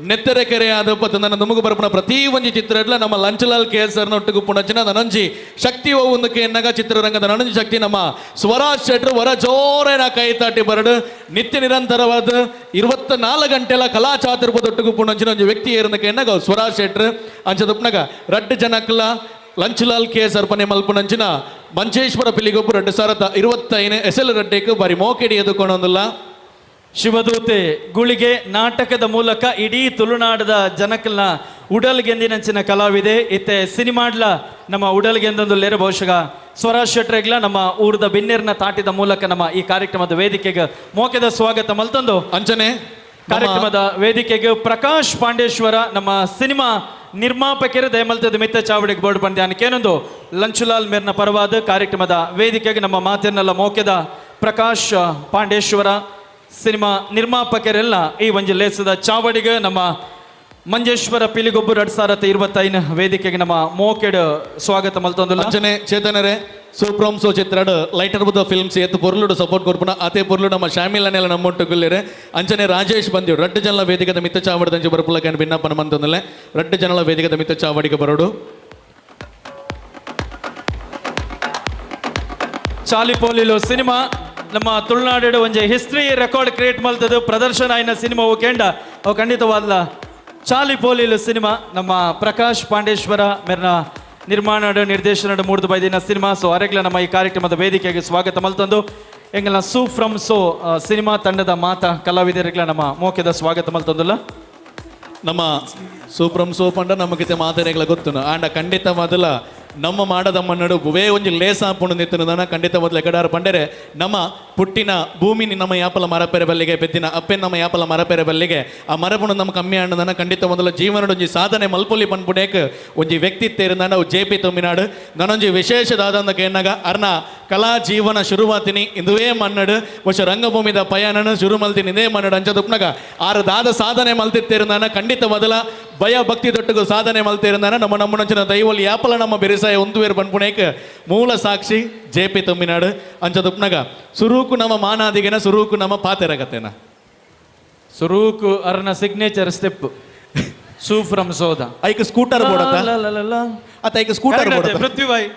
ನೆತ್ತೆರೆ ಕೆರೆ ಆದಪ್ಪ ನನ್ನ ನಮಗು ಬರಪುಣ ಪ್ರತಿ ಒಂಜಿ ಚಿತ್ರ ಇಡ್ಲ ನಮ್ಮ ಲಂಚಲಾಲ್ ಕೆ ಎಸ್ ಒಟ್ಟಿಗೆ ಪುಣಚಿನ ನನಂಜಿ ಶಕ್ತಿ ಒಂದಕ್ಕೆ ಎನ್ನಗ ಚಿತ್ರರಂಗದ ನನಂಜಿ ಶಕ್ತಿ ನಮ್ಮ ಸ್ವರಾಜ್ ಶೆಟ್ರು ವರ ಜೋರೇನ ಕೈ ತಾಟಿ ಬರಡು ನಿತ್ಯ ನಿರಂತರವಾದ 24 ಗಂಟೆಲ ಕಲಾ ಚಾತುರ್ಪದೊಟ್ಟಿಗೆ ಪುಣಚಿನ ಒಂಜಿ ವ್ಯಕ್ತಿ ಏರ್ನಕ್ಕೆ ಎನ್ನಗ ಸ್ವರಾಜ್ ಶೆಟ್ರು ಅಂಚದುಪ್ನಗ ರಡ್ಡು ಜನಕ್ಲ ಲಂಚಲಾಲ್ ಕೆ ಎಸ್ ಅರ್ಪಣೆ ಮಲ್ಪುಣಂಚಿನ ಮಂಜೇಶ್ವರ ಪಿಲಿಗೊಬ್ಬು 2025 ಎಸ್ ಎಲ್ ರಡ್ಡೇಕ್ ಬಾರಿ ಮೋಕೆಡಿ ಎದುಕೊಂಡೊಂದಿಲ್ಲ. ಶಿವದೂತೆ ಗುಳಿಗೆ ನಾಟಕದ ಮೂಲಕ ಇಡೀ ತುಳುನಾಡದ ಜನಕಲ್ನ ಉಡಲ್ಗೆಂದಿನಂಚಿನ ಕಲಾವಿದೆ. ಇತ್ತೆ ಸಿನಿಮಾಡ್ಲ ನಮ್ಮ ಉಡಲ್ಗೆಂದೊಂದು ಬಹುಶಃ ಸ್ವರಾಜ್ ಶೆಟ್ರೆಗ್ಲ ನಮ್ಮ ಊರದ ಬಿನ್ನೇರ್ನ ತಾಟಿದ ಮೂಲಕ ನಮ್ಮ ಈ ಕಾರ್ಯಕ್ರಮದ ವೇದಿಕೆಗೆ ಮೋಕೆದ ಸ್ವಾಗತ ಮಲ್ತಂದು. ಅಂಚನೆ ಕಾರ್ಯಕ್ರಮದ ವೇದಿಕೆಗೆ ಪ್ರಕಾಶ್ ಪಾಂಡೇಶ್ವರ ನಮ್ಮ ಸಿನಿಮಾ ನಿರ್ಮಾಪಕರು ದಯಮಲ್ತದ ಮಿತ್ತ ಚಾವಡಿಗೆ ಬೋರ್ಡ್ ಬಂದ ಲಂಚುಲಾಲ್ ಮೇರ್ನ ಪರವಾದ ಕಾರ್ಯಕ್ರಮದ ವೇದಿಕೆಗೆ ನಮ್ಮ ಮಾತಿನೆಲ್ಲ ಮೋಕೆದ ಪ್ರಕಾಶ್ ಪಾಂಡೇಶ್ವರ ಸಿನಿಮಾ ನಿರ್ಮಾಪಕರೆಲ್ಲ ಈ ಒಂಜಿ ಲೇಸದ ಚಾವಡಿಗೆ ನಮ್ಮ ಮಂಜೇಶ್ವರ ಪಿಲಿಗೊಬ್ಬು 2025 ವೇದಿಕೆಗೆ ನಮ್ಮ ಮೋಕೆಡ್ ಸ್ವಾಗತ ಮಲ್ತೊಂದು. ಅಂಚನೆ ಚೇತನರೇ ಸೂಪ್ರೋಮ್ ಸೋ ಚಿತ್ರಡ್ ಲೈಟರ್ ಬುದ್ಧ ಫಿಲ್ಮ್ಸ್ ಎತ್ತು ಪೊರ್ಲುಡು ಸಪೋರ್ಟ್ ಕೊರ್ಪುನ ಅತೆ ಪೊರ್ಲು ನಮ್ಮ ಶಾಮಿಲ್ ಅನ್ನೆಲ್ಲ ನಮ್ಮೊಟ್ಟು ಗುಲ್ಲೇರೆ. ಅಂಚನೆ ರಾಜೇಶ್ ಬಂದಿರು ರಡ್ಡು ಜನಲ ವೇದಿಕೆದ ಮಿತ್ತ ಚಾವಡಿದಂಚೆ ಬರಪುಲಕನ್ ಭಿನ್ನಪ್ಪನ ಮಂತೊಂದಲೆ ರಡ್ಡು ಜನಲ ವೇದಿಕೆದ ಮಿತ್ತ ಚಾವಡಿಗೆ ಬರೋಡು. ಚಾಲಿಪೋಲಿಲು ಸಿನಿಮಾ ನಮ್ಮ ತುಳುನಾಡು ಒಂಜಿ ಹಿಸ್ಟ್ರಿ ರೆಕಾರ್ಡ್ ಕ್ರಿಯೇಟ್ ಮಲ್ತದು ಪ್ರದರ್ಶನ ಆಯ್ನ ಸಿನಿಮಾ ಓಕೆಂಡ ಅವು ಖಂಡಿತವಾದ್ಲ ಚಾಲಿಪೋಲಿಲು ಸಿನಿಮಾ ನಮ್ಮ ಪ್ರಕಾಶ್ ಪಾಂಡೇಶ್ವರ ಮೇರ್ನ ನಿರ್ಮಾಣ ನಿರ್ದೇಶನ ಮೂರ್ದು ಬೈದಿನ ಸಿನಿಮಾ. ಸೊ ಅರೆಗ್ಲ ನಮ್ಮ ಈ ಕಾರ್ಯಕ್ರಮದ ವೇದಿಕೆಗೆ ಸ್ವಾಗತ ಮಲ್ತಂದು ಎಂಗಲ್ನ ಸು ಫ್ರಮ್ ಸೋ ಸಿನಿಮಾ ತಂಡದ ಮಾತಾ ಕಲಾವಿದರಿಗ್ಲ ನಮ್ಮ ಮೋಕೆದ ಸ್ವಾಗತ ಮಲ್ತಂದುಲ್ಲ. ನಮ್ಮ ಸು ಫ್ರಮ್ ಸೋ ಪಂಡ ನಮಗಿತೆ ಮಾತೆರೆಗ್ಲ ಗೊತ್ತು ಆಂಡ ಖಂಡಿತವಾದಲ ನಮ್ಮ ಮಾಡದ ಮನ್ನಡು ಬುವೇ ಒಂಜಿ ಲೇಸ ಪುಂಡು ನಿತ್ತನ ಖಂಡಿತ ಮೊದಲು ಎಕಡಾರು ಪಂಡರೆ ನಮ್ಮ ಪುಟ್ಟಿನ ಭೂಮಿ ನಮ್ಮ ಯಾಪಲ ಮರಪೆರೆ ಬಲ್ಲಿಗೆ ಪೆದ್ದಿನ ಅಪ್ಪೆ ನಮ್ಮ ಯಾಪಲ ಮರಪೆರೆ ಬಲ್ಲಿಗೆ ಆ ಮರಪುಣ ನಮ್ಮ ಕಮ್ಮಿ ಅಣ್ಣದನ ಖಂಡಿತ ಮೊದಲ ಜೀವನದ ಒಂಜಿ ಸಾಧನೆ ಮಲ್ಪೊಲಿ ಪನ್ಪುಡೇಕ್ ಒಂಜಿ ವ್ಯಕ್ತಿತ್ವ ಇರುಂದಾಂಡ ಅವು ಜೆ ಪಿ ತಮ್ಮಿನಾಡು. ನಾನೊಂಜಿ ವಿಶೇಷ ದಾದಂದ ಕೇನಾಗ ಅರ್ನ ಕಲಾ ಜೀವನ ಶುರುವಾತಿನಿ ಇಂದುವೇ ಮನ್ನಡು ವರ್ಷ ರಂಗಭೂಮಿದ ಪಯಣನ ಶುರು ಮಲ್ತಿನಿ ಇಂದೇ ಮನ್ನಡು ಅಂಚದುಪ್ನಾಗ ಆರು ದಾದ ಸಾಧನೆ ಮಲ್ತಿತ್ತಿರುಂದಾನ ಖಂಡಿತ ಮೊದಲ ಭಯ ಭಕ್ತಿ ದೊಟ್ಟುಗು ಸಾಧನೆ ಮಲ್ತಿರುಂದಾನ ನಮ್ಮ ನಮ್ಮನಂಚಿನ ದೈವಲಿ ಯಾಪಲ ನಮ್ಮ ಬೆರಿಸಾಯ ಒಂದುವೇರು ಪನ್ಪುಣೇಕ್ ಮೂಲ ಸಾಕ್ಷಿ ಜೆ ಪಿ ತಮ್ಮಿನಾಡು. ಅಂಚದುಪ್ನಾಗ ಸುರೂಕು ನಮ್ಮ ಮಾನಾದಿಗೆನ ಸುರೂಕು ನಮ್ಮ ಪಾತೆರಗತೆನ ಸುರೂಕು ಅರ್ನ ಸಿಗ್ನೇಚರ್ ಸ್ಟೆಪ್ ಸೂ ಫ್ರಮ್ ಸೋದ ಐಕ್ ಸ್ಕೂಟರ್ ಬೋಡತ ಅತ್ತ ಐಕ್ ಸ್ಕೂಟರ್ ಬೋಡತ ಪೃಥ್ವಿಬಾಯಿ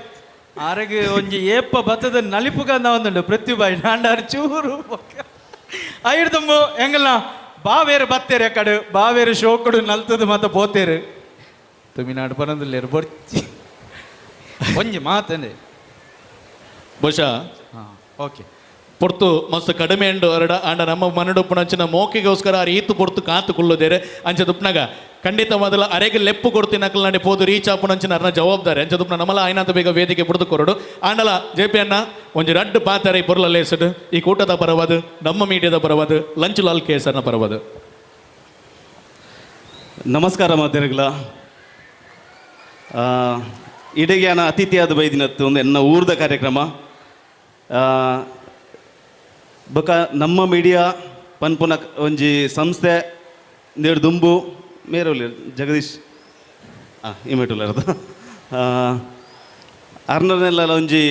ಆರೆಗೆ ಒಂಜಿ ಏಪ ಬತ್ತದ ನಲಿಪುಗಂದ ಒಂದುಂಡು ಪೃಥ್ವಿಬಾಯಿ ನಾಂಡಾರು ಚೂರು ಐಡ್ದುಂಬು ಎಂಗಲ್ಲ ಬಾವೇರು ಬತ್ತೇರು ಎಕ್ಕಡು ಬಾವೇರು ಶೋಕಡು ನಲ್ತದ ಮತ್ತ ಪೋತೇರು ತಮಿಳ್ನಾಡು ಪನಂದುಲ್ಲೇರು ಬೊರ್ಚಿ ಒಂಜಿ ಮಾತಂದೆ ಬಹುಶಃ ಓಕೆ ಪೊರ್ತು ಮಸ್ತ್ ಕಡಿಮೆ ಉಂಡು ಅರಡ ಆಂಡ ನಮ್ಮ ಮನಡುಪ್ಪುನಂಚಿನ ಮೋಕೆಗೋಸ್ಕರ ಆ ಈತು ಪೊರ್ತು ಕಾತು ಕುಲ್ಲುದೇರೆ ಅಂಚದುಪ್ನಾಗ ಖಂಡಿತ ಮೊದಲ ಅರೆಗೆ ಲೆಪ್ಪು ಕೊಡ್ತೀನಿ ನಕಲ್ ನಡೆ ಪೋದು ರೀಚ್ ಆಪುನಂಚಿನ ಅರ್ನ ಜವಾಬ್ದಾರಿ ಅಂಚದುಪ್ನ ನಮ್ಮಲ ಆಯ್ನಾತ ಬೇಗ ವೇದಿಕೆ ಬುಡ್ದು ಕೊರಡು ಆಂಡಲ ಜೆ ಪಿ ಅಣ್ಣ ಒಂಜಿ ರಡ್ಡು ಪಾತಾರೆ ಈ ಪೊರ್ಲ ಲೇಸಡು ಈ ಕೂಟದ ಪರವಾದ ನಮ್ಮ ಮೀಡಿಯಾದ ಪರವಾದ ಲಂಚ್ ಲಾಲ್ ಕೇಸರ್ನ ಪರವಾದ. ನಮಸ್ಕಾರ ಮಾತೆರೆಗ್ಲ. ಇಡೀ ಅತಿಥಿಯಾದ ಬೈದಿನತ್ತು ಒಂದು ಎನ್ನ ಊರ್ದ ಕಾರ್ಯಕ್ರಮ ಬೊಕ ನಮ್ಮ ಮೀಡಿಯಾ ಪನ್ಪುನ ಒಂಜಿ ಸಂಸ್ಥೆ ನೇಡು ದುಂಬು ಮೇರೊಲಿ ಜಗದೀಶ್ ಇಮೇಟುಲ್ಲರ್ದ ಅರ್ನನೆಲ್ಲ ಒಂಜಿ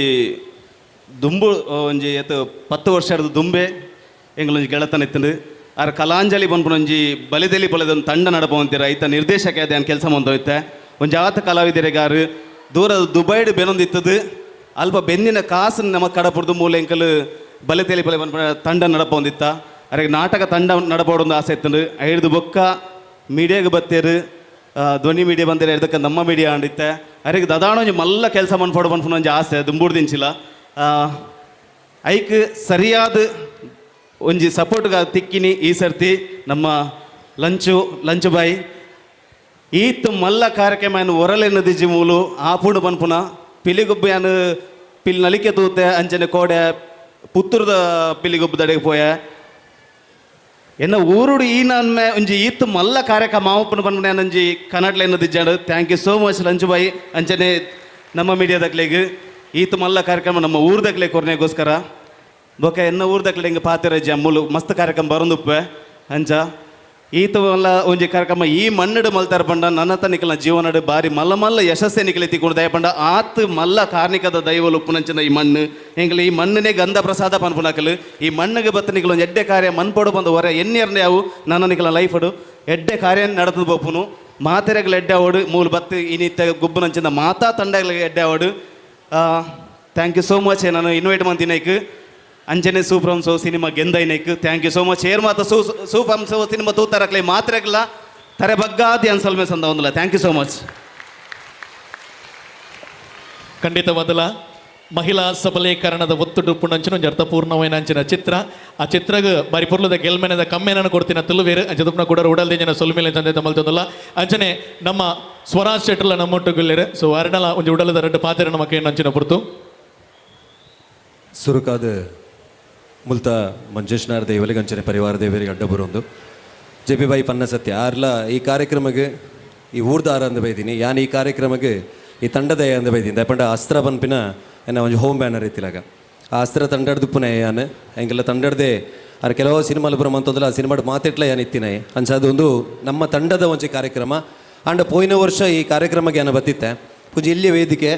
ದುಂಬು ಒಂಜಿ ಏತ್ 10 ವರ್ಷ ದುಂಬೆ ಎಂಗ್ಲೊಂಜಿ ಗೆಳತನ ಇತ್ತಂದು ಆರ್ ಕಲಾಂಜಲಿ ಪನ್ಪುನ ಒಂಜಿ ಬಲಿದೆಲಿ ಬಲದೊಂದು ತಂಡ ನಡಪವಂತೀರ ಐತ ನಿರ್ದೇಶಕ ಅದೇ ಕೆಲಸ ಮಂದೋಯ್ತೆ ಒಂಜಿ ಆತ ಕಲಾವಿದರಿಗಾರು ದೂರ ದುಬೈಡ್ ಬೆನೊಂದಿತ್ತದು ಅಲ್ಪ ಬೆನ್ನಿನ ಕಾಸು ನಮ್ಮ ಕಡಪುರ್ದು ಮೂಲೆ ಎಂಕಲು ಬಲಿತೇಲಿ ಬಲೆ ಪನ್ಪುನ ತಂಡ ನಡಪೊಂದಿತ್ತ ಅರೆಗೆ ನಾಟಕ ತಂಡ ನಡಪೋಡೊಂದು ಆಸೆ ಇತ್ತಂದು ಐದು ಬೊಕ್ಕ ಮೀಡಿಯಾಗೆ ಬತ್ತೇರು ಧ್ವನಿ ಮೀಡಿಯಾ ಬಂದಿರ ಇದಕ್ಕೆ ನಮ್ಮ ಮೀಡಿಯಾ ಅಂದಿತ್ತೆ ಅರೆಗೆ ದದಾಣ ಒಂಜಿ ಮಲ್ಲ ಕೆಲಸ ಮನ್ಪೋಡು ಪನ್ಪುನ ಒಂಜಿ ಆಸೆ ದುಂಬುಡ್ದಿಂಚಿಲ್ಲ ಐಕ್ ಸರಿಯಾದ ಒಂಜಿ ಸಪೋರ್ಟ್ಗ ತಿಕ್ಕಿನಿ ಈ ಸರ್ತಿ ನಮ್ಮ ಲಂಚು ಬಾಯಿ ಈತ್ ಮಲ್ಲ ಕಾರ್ಯಕ್ರಮ ಏನು ಒರಲೆನ್ನು ದಿಜಿ ಮೂಲು ಆಪುಂಡು ಪನ್ಪುನ ಪಿಲಿಗೊಬ್ಬು ಏನು ಪಿಲ್ ನಲಿಕೆ ತೂತೆ ಅಂಚನೆ ಕೋಡೆ ಪುತ್ತೂರದ ಪಿಲಿಗೊಬ್ಬು ದಡೆಗೆ ಪೋಯ ಎನ್ನ ಊರುಡು ಈ ನನ್ಮೆ ಒಂಜಿ ಈತ್ ಮಲ್ಲ ಕಾರ್ಯಕ್ರಮ ಆಪುನ ಪನ್ಪುನ ಒಂಜಿ ಕನ್ನಡಲೆನ್ನು ದಿಜ್ಜಾಡು. Thank you so much Lanchu ಬಾಯಿ ಅಂಚನೆ ನಮ್ಮ ಮೀಡಿಯಾದಕ್ಲೆಗ್ ಈತ್ ಮಲ್ಲ ಕಾರ್ಯಕ್ರಮ ನಮ್ಮ ಊರ್ದಕ್ಲೆ ಕೊರನೆಗೋಸ್ಕರ ಬೊಕ ಎನ್ನ ಊರ್ದಕ್ಲೆ ಹಿಂಗೆ ಪಾತಿರಜ್ಜಿ ಅಮ್ಮುಲು ಮಸ್ತ್ ಕಾರ್ಯಕ್ರಮ ಬರೋದುಪ್ಪೆ ಅಂಚ ಈತ ಮಲ್ಲ ಒಂಜಿ ಕಾರ್ಯಕ್ರಮ ಈ ಮಣ್ಣಡು ಮಲ್ತಾರ ಪಂಡ ನನ್ನ ತನಿಕಲ ಜೀವನಡು ಬಾರಿ ಮಲ್ಲ ಮಲ್ಲ ಯಶಸ್ಸೆ ನಿಕಲೆ ತಿಕ್ಕೊಂಡು ದಯ ಪಂಡ ಆತ್ ಮಲ್ಲ ಕಾರ್ಣಿಕದ ದೈವಲು ಉಪ್ಪುನಂಚಿನ ಈ ಮಣ್ಣು ಎಂಗ್ಲ ಈ ಮಣ್ಣನೇ ಗಂಧ ಪ್ರಸಾದ ಪನ್ಪುನಕಲು ಈ ಮಣ್ಣಿಗೆ ಬತ್ತ ನಿಕಲ ಒಂಜಿ ಎಡ್ಡೆ ಕಾರ್ಯ ಮನ್ಪೋಡು ಬಂದು ಹೊರ ಎನ್ನಿಯರ್ನ ಯಾವು ನನ್ನ ನಿಕಲ ಲೈಫಡು ಎಡ್ಡೆ ಕಾರ್ಯ ನಡೆದು ಬೋಪುನು ಮಾತೆರೆಗಳ ಎಡ್ಡೆ ಅವಡು ಮೂಲು ಬತ್ತು ಇನ್ನಿತ್ತ ಗುಬ್ಬುನಂಚಿನ ಮಾತಾ ತಂಡಗಳಿಗೆ ಎಡ್ಡೆ ಅವಡು. Thank you so much ನಾನು ಇನ್ವೈಟ್ ಮಂತಿನೈಕ್ ಅಂಚನೆ ಸೂಪ್ರಮ್ ಸೋ cinema ಗೆಂದೈನೈಕ್ thank you so much ಏರ್ ಮಾತ ಸೂಪಮ್ ಸೋ ಸಿನಿಮಾ ತೂತಾರಕ್ಲೆ ಮಾತ್ರಕ್ಲ ತರೆ ಬಗ್ಗಾದಿ ಅನ್ಸಲ್ಮೆ ಸಂದ ಒಂದಲ್ಲ. Thank you so much. ಖಂಡಿತವಾದಲ ಮಹಿಳಾ ಸಬಲೀಕರಣದ ಒತ್ತುಡು ಪುಣಂಚಿನ ಒಂಜಿ ಅರ್ಥಪೂರ್ಣವಾಯಿನ ಅಂಚಿನ ಚಿತ್ರ. ಆ ಚಿತ್ರಗ್ ಬಾರಿ ಪೊರ್ಲುದ ಗೆಲ್ಮೆನದ ಕಮ್ಮೆನನ್ನು ಕೊಡ್ತಿನ ತುಳುವೇರು ಅಂಚ ದುಪ್ನ ಕೂಡ ಉಡಲ್ದಿಂಜಿನ ಸೊಲ್ಮೆಲೆ ಚಂದ ಮಲ್ತೊಂದುಲ್ಲ. ಅಂಚನೆ ನಮ್ಮ ಸ್ವರಾಜ್ ಶೆಟ್ಟರ್ಲ ನಮ್ಮೊಟ್ಟುಗುಲ್ಲೆರ್. ಸೊ ಅರ್ನಲ ಒಂಜಿ ಉಡಲದ ರಡ್ಡ್ ಪಾತೆರ ನಮಕ್ ಅಂಚಿನ ಪೊರ್ತು. ಸುರುಕಾದ ಮುಲ್ತ ಮಂಜೇಶ್ನಾರ್ ದೇವಲಿಗೆ ಅಂಚನೆ ಪರಿವಾರ ದೇವರಿಗೆ ಅಡ್ಡ ಬರೋಂದು ಜೆ ಪಿ ಬಾಯಿ ಪನ್ನ ಸತ್ಯ ಆರ್ಲ ಈ ಕಾರ್ಯಕ್ರಮಕ್ಕೆ ಈ ಊರ್ದಾರ ಅಂದ ಬೈದೀನಿ ಯಾನ್ ಈ ಕಾರ್ಯಕ್ರಮಕ್ಕೆ ಈ ತಂಡದ ಅಂದ ಬೈದೀನಿ ದಯಪಂಡ ಅಸ್ತ್ರ ಪನ್ಪಿನ ಎನ್ನ ಒಂಜಿ ಹೋಮ್ ಬ್ಯಾನರ್ ಇತ್ತಿಲಾಗ ಆ ಅಸ್ತ್ರ ತಂಡಡ್ದುಪ್ಪುನ ಯಾನ್ ಎಂಕೆಲ್ಲ ತಂಡಡ್ದೆ ಆರ್ ಕೆಲವು ಸಿನಿಮಾಲು ಪೂರ ಮಂತೊಂದಲ ಆ ಸಿನಿಮಾಡ್ ಮಾತೆಟ್ಲ ಯಾನ್ ಇತ್ತಿನ ಅಂಚ ಅದೊಂದು ನಮ್ಮ ತಂಡದ ಒಂಜಿ ಕಾರ್ಯಕ್ರಮ. ಆಂಡ ಪೋಯಿನ ವರ್ಷ ಈ ಕಾರ್ಯಕ್ರಮಕ್ಕೆ ಯಾನ ಬತ್ತಿತ್ತೆ ಒಂಜಿ ಎಲ್ಲಿಯ ವೇದಿಕೆ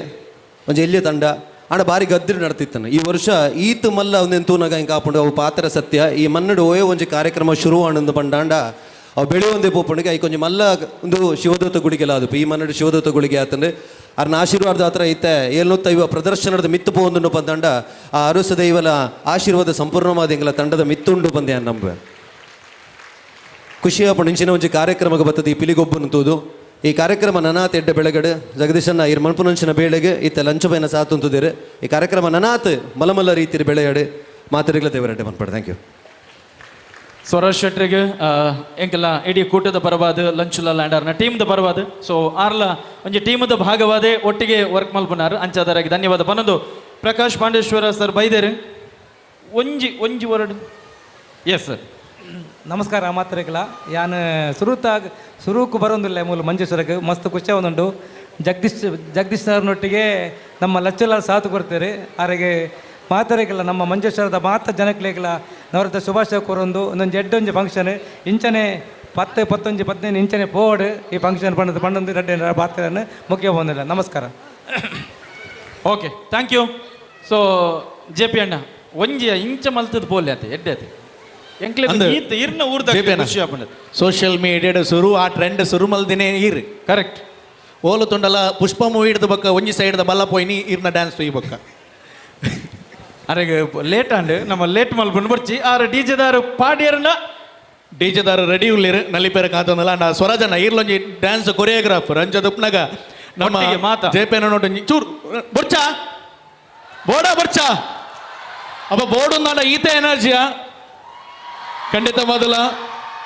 ಒಂಜಿ ಎಲ್ಲಿಯ ತಂಡ ಆಂಡ ಬಾರಿ ಗದ್ದಿರು ನಡ್ತಿತ್ತಾನೆ. ಈ ವರ್ಷ ಈತ್ ಮಲ್ಲ ಒಂದೇನು ತೂನಾಗ ಹಿಂಗೆ ಕಾಪುಂಡು ಅವು ಪಾತ್ರ ಸತ್ಯ ಈ ಮನ್ನಡು ಓಯೋ ಒಂಜಿ ಕಾರ್ಯಕ್ರಮ ಶುರು ಆಣಂದು ಪಂಡಾಂಡ ಅವು ಬೆಳೆ ಒಂದೇ ಪೋಪುಂಡಿಗೆ ಐಕೊಂಜಿ ಮಲ್ಲ ಒಂದು ಶಿವದೂತ ಗುಡಿಗೆಲ್ಲ ಅದು ಈ ಮನ್ನಡು ಶಿವದೂತ ಗುಡಿಗೆ ಆತಂದ್ರೆ ಅರ್ನ ಆಶೀರ್ವಾದ ಆತರ ಐತೆ ಏಳ್ನೂತ್ತ ಪ್ರದರ್ಶನದ ಮಿತ್ತು ಪೋಂದುಂಡು ಪಂದಂಡ ಆ ಅರಸ ದೈವಲ ಆಶೀರ್ವಾದ ಸಂಪೂರ್ಣವಾದ ಎಂಗಲ ತಂಡದ ಮಿತ್ತುಂಡು ಬಂದೆ ನಂಬೆ ಖುಷಿಯಾಪುಂಡು. ಇಂಚಿನ ಒಂಜಿ ಕಾರ್ಯಕ್ರಮಕ್ಕೆ ಬರ್ತದೆ ಈ ಪಿಲಿಗೊಬ್ಬನ ತೂದು ಈ ಕಾರ್ಯಕ್ರಮ ನನಾತ್ ಎಡ್ಡೆ ಬೆಳಗಡೆ ಜಗದೀಶನ್ನ ಇರ್ ಮನ್ಪುನಂಚಿನ ಬೇಳೆಗೆ ಇತ್ತ ಲಂಚ ಬೈನ ಸಾತುಂತುದಿರು ಈ ಕಾರ್ಯಕ್ರಮ ನನಾತ್ ಮಲಮಲ್ಲ ರೀತಿಯ ಬೆಳೆಯಾಡು ಮಾತರಿಗಳ ದೇವರೆಡ್ಡೆ ಮನ್ಪಡೆ. Thank you. Swaraj ಶೆಟ್ರಿಗೆ ಎಂಕೆಲ್ಲ ಇಡೀ ಕೂಟದ ಪರವಾದ ಲಂಚುಲ ಲ್ಯಾಂಡರ್ನ ಟೀಮ್ದ ಪರವಾದ ಸೊ ಆರ್ಲ ಒಂಜಿ ಟೀಮದ ಭಾಗವಾದೆ ಒಟ್ಟಿಗೆ ವರ್ಕ್ ಮಲ್ಪುನಾರು ಅಂಚಾದರಾಗಿ ಧನ್ಯವಾದ ಪನೊಂದು. ಪ್ರಕಾಶ್ ಪಾಂಡೇಶ್ವರ ಸರ್ ಬೈದೇರು ಒಂಜಿ ಒಂಜಿ ವರ್ಡ್. Yes sir. ನಮಸ್ಕಾರ ಮಾತ್ರೆಗಳ ಯಾನ್ ಸುರುತಾಗ ಸುರುಕು ಬರೋದಿಲ್ಲ ಮೂಲ ಮಂಜೇಶ್ವರಕ್ಕೆ ಮಸ್ತ್ ಖುಷಿ ಒಂದುಂಟು. ಜಗದೀಶ್ ಸರ್ನೊಟ್ಟಿಗೆ ನಮ್ಮ ಲಚ್ಚುಲಾಲ್ ಸಾಥ್ ಕೊಡ್ತಾರೆ. ಆರೆಗೆ ಮಾತರೆಗಳ ನಮ್ಮ ಮಂಜೇಶ್ವರದ ಮಾತ ಜನಕ್ಲೆಗಳ ನವರತ ಶುಭಾಶಯ ಕೋರೊಂದು ಒಂದೊಂದು ಎಡ್ಡೊಂಜಿ ಫಂಕ್ಷನ್ ಇಂಚನೆ 10 11 15 ಇಂಚನೆ ಪೋಡ್ ಈ ಫಂಕ್ಷನ್ ಪಂಡದು ಪಂಡೊಂದು ರಡ್ಡೆ ಪಾತ್ರನ ಮುಖ್ಯ ಬಂದಿಲ್ಲ. ನಮಸ್ಕಾರ. Okay thank you. So J P ಅಣ್ಣ ಒಂಜಿ ಇಂಚ ಮಲ್ತದ ಪೋಲೆ ಆತೆ ಎಡ್ಡೆ ಆತೆ ಸೋಷಿಯಲ್ ಮೀಡಿಯಾಡ್ ಸುರು ಆ ಟ್ರೆಂಡ್ ಸುರು ಮಲ್ದಿನೇ ಈರ್ ಕರೆಕ್ಟ್. ಓಲು ತುಂಡಲ ಪುಷ್ಪ ಮೂವಿ ಹಿಡ್ದು ಬಕ್ಕ ಒಂಜಿ ಸೈಡ್ದ ಬಲ್ಲ ಪೋಯಿನಿ ಇರ್ನ ಡ್ಯಾನ್ಸ್ ಈ ಬಕ್ಕ ಅರೆಗೆ ಲೇಟ್ ಆಂಡ್ ನಮ್ಮ ಲೇಟ್ ಮಲ್ಪುಂಡು ಬರ್ಚಿ ಆರು ಡಿಜೆದಾರು ಪಾಡಿಯರ್ನ ಡಿಜೆದಾರು ರೆಡಿ ಉಳ್ಳೇರು ನಲಿಪೇರ ಕಾತಂದಲ್ಲ ಅಂಡ ಸ್ವರಾಜಣ್ಣ ಈರ್ಲೊಂಜಿ ಡ್ಯಾನ್ಸ್ ಕೊರಿಯೋಗ್ರಾಫರ್ ಅಂಚ ದುಪ್ನಗ ನಮ್ಮ ಮಾತ ಜೆ ಪಿ ನೋಟು ಚೂರು ಬೊರ್ಚಾ ಬೋಡ ಬೊರ್ಚಾ ಅಪ್ಪ ಬೋರ್ಡ್ ಈತ ಎನರ್ಜಿಯಾ ಖಂಡಿತ ಮೊದಲ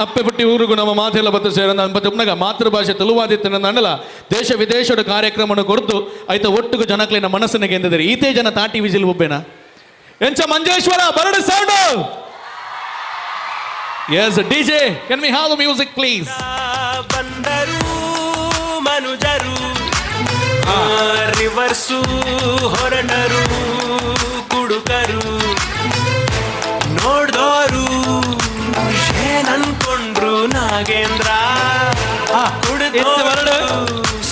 ಅಪ್ಪೆ ಪುಟ್ಟಿ ಊರುಗು ನಮ್ಮ ಮಾತೆಲ್ಲ ಬತ್ತು ಸೇರಂದ ಅನ್ಪತ್ತುಪ್ನಗ ಮಾತೃಭಾಷೆ ತುಳುವಾದಿತ್ತನಂದಲ್ಲ ದೇಶ ವಿದೇಶದ ಕಾರ್ಯಕ್ರಮವನ್ನು ಕೊರತು ಆಯ್ತ ಒಟ್ಟುಗು ಜನಕ್ಲಿನ ಮನಸ್ಸನ್ನ ಗೆಂದಿದ್ದಾರೆ ಈತೇ ಜನ ತಾಟಿ ವಿಜಿಲ್ ಒಬ್ಬೆನ ಎಂಚ ಮಂಜೇಶ್ವರ ಬರಡು sound. Yes DJ can we have the music please. ಬಂದರು ಮನುಜರು ರಿವರ್ಸು ಹೊರಟರು ಕುಡುಕರು ನೋಡ್ದೋರು ಏನನ್ಕೊಂಡ್ರು ನಾಗೇಂದ್ರ ಕುಡಿದೋರು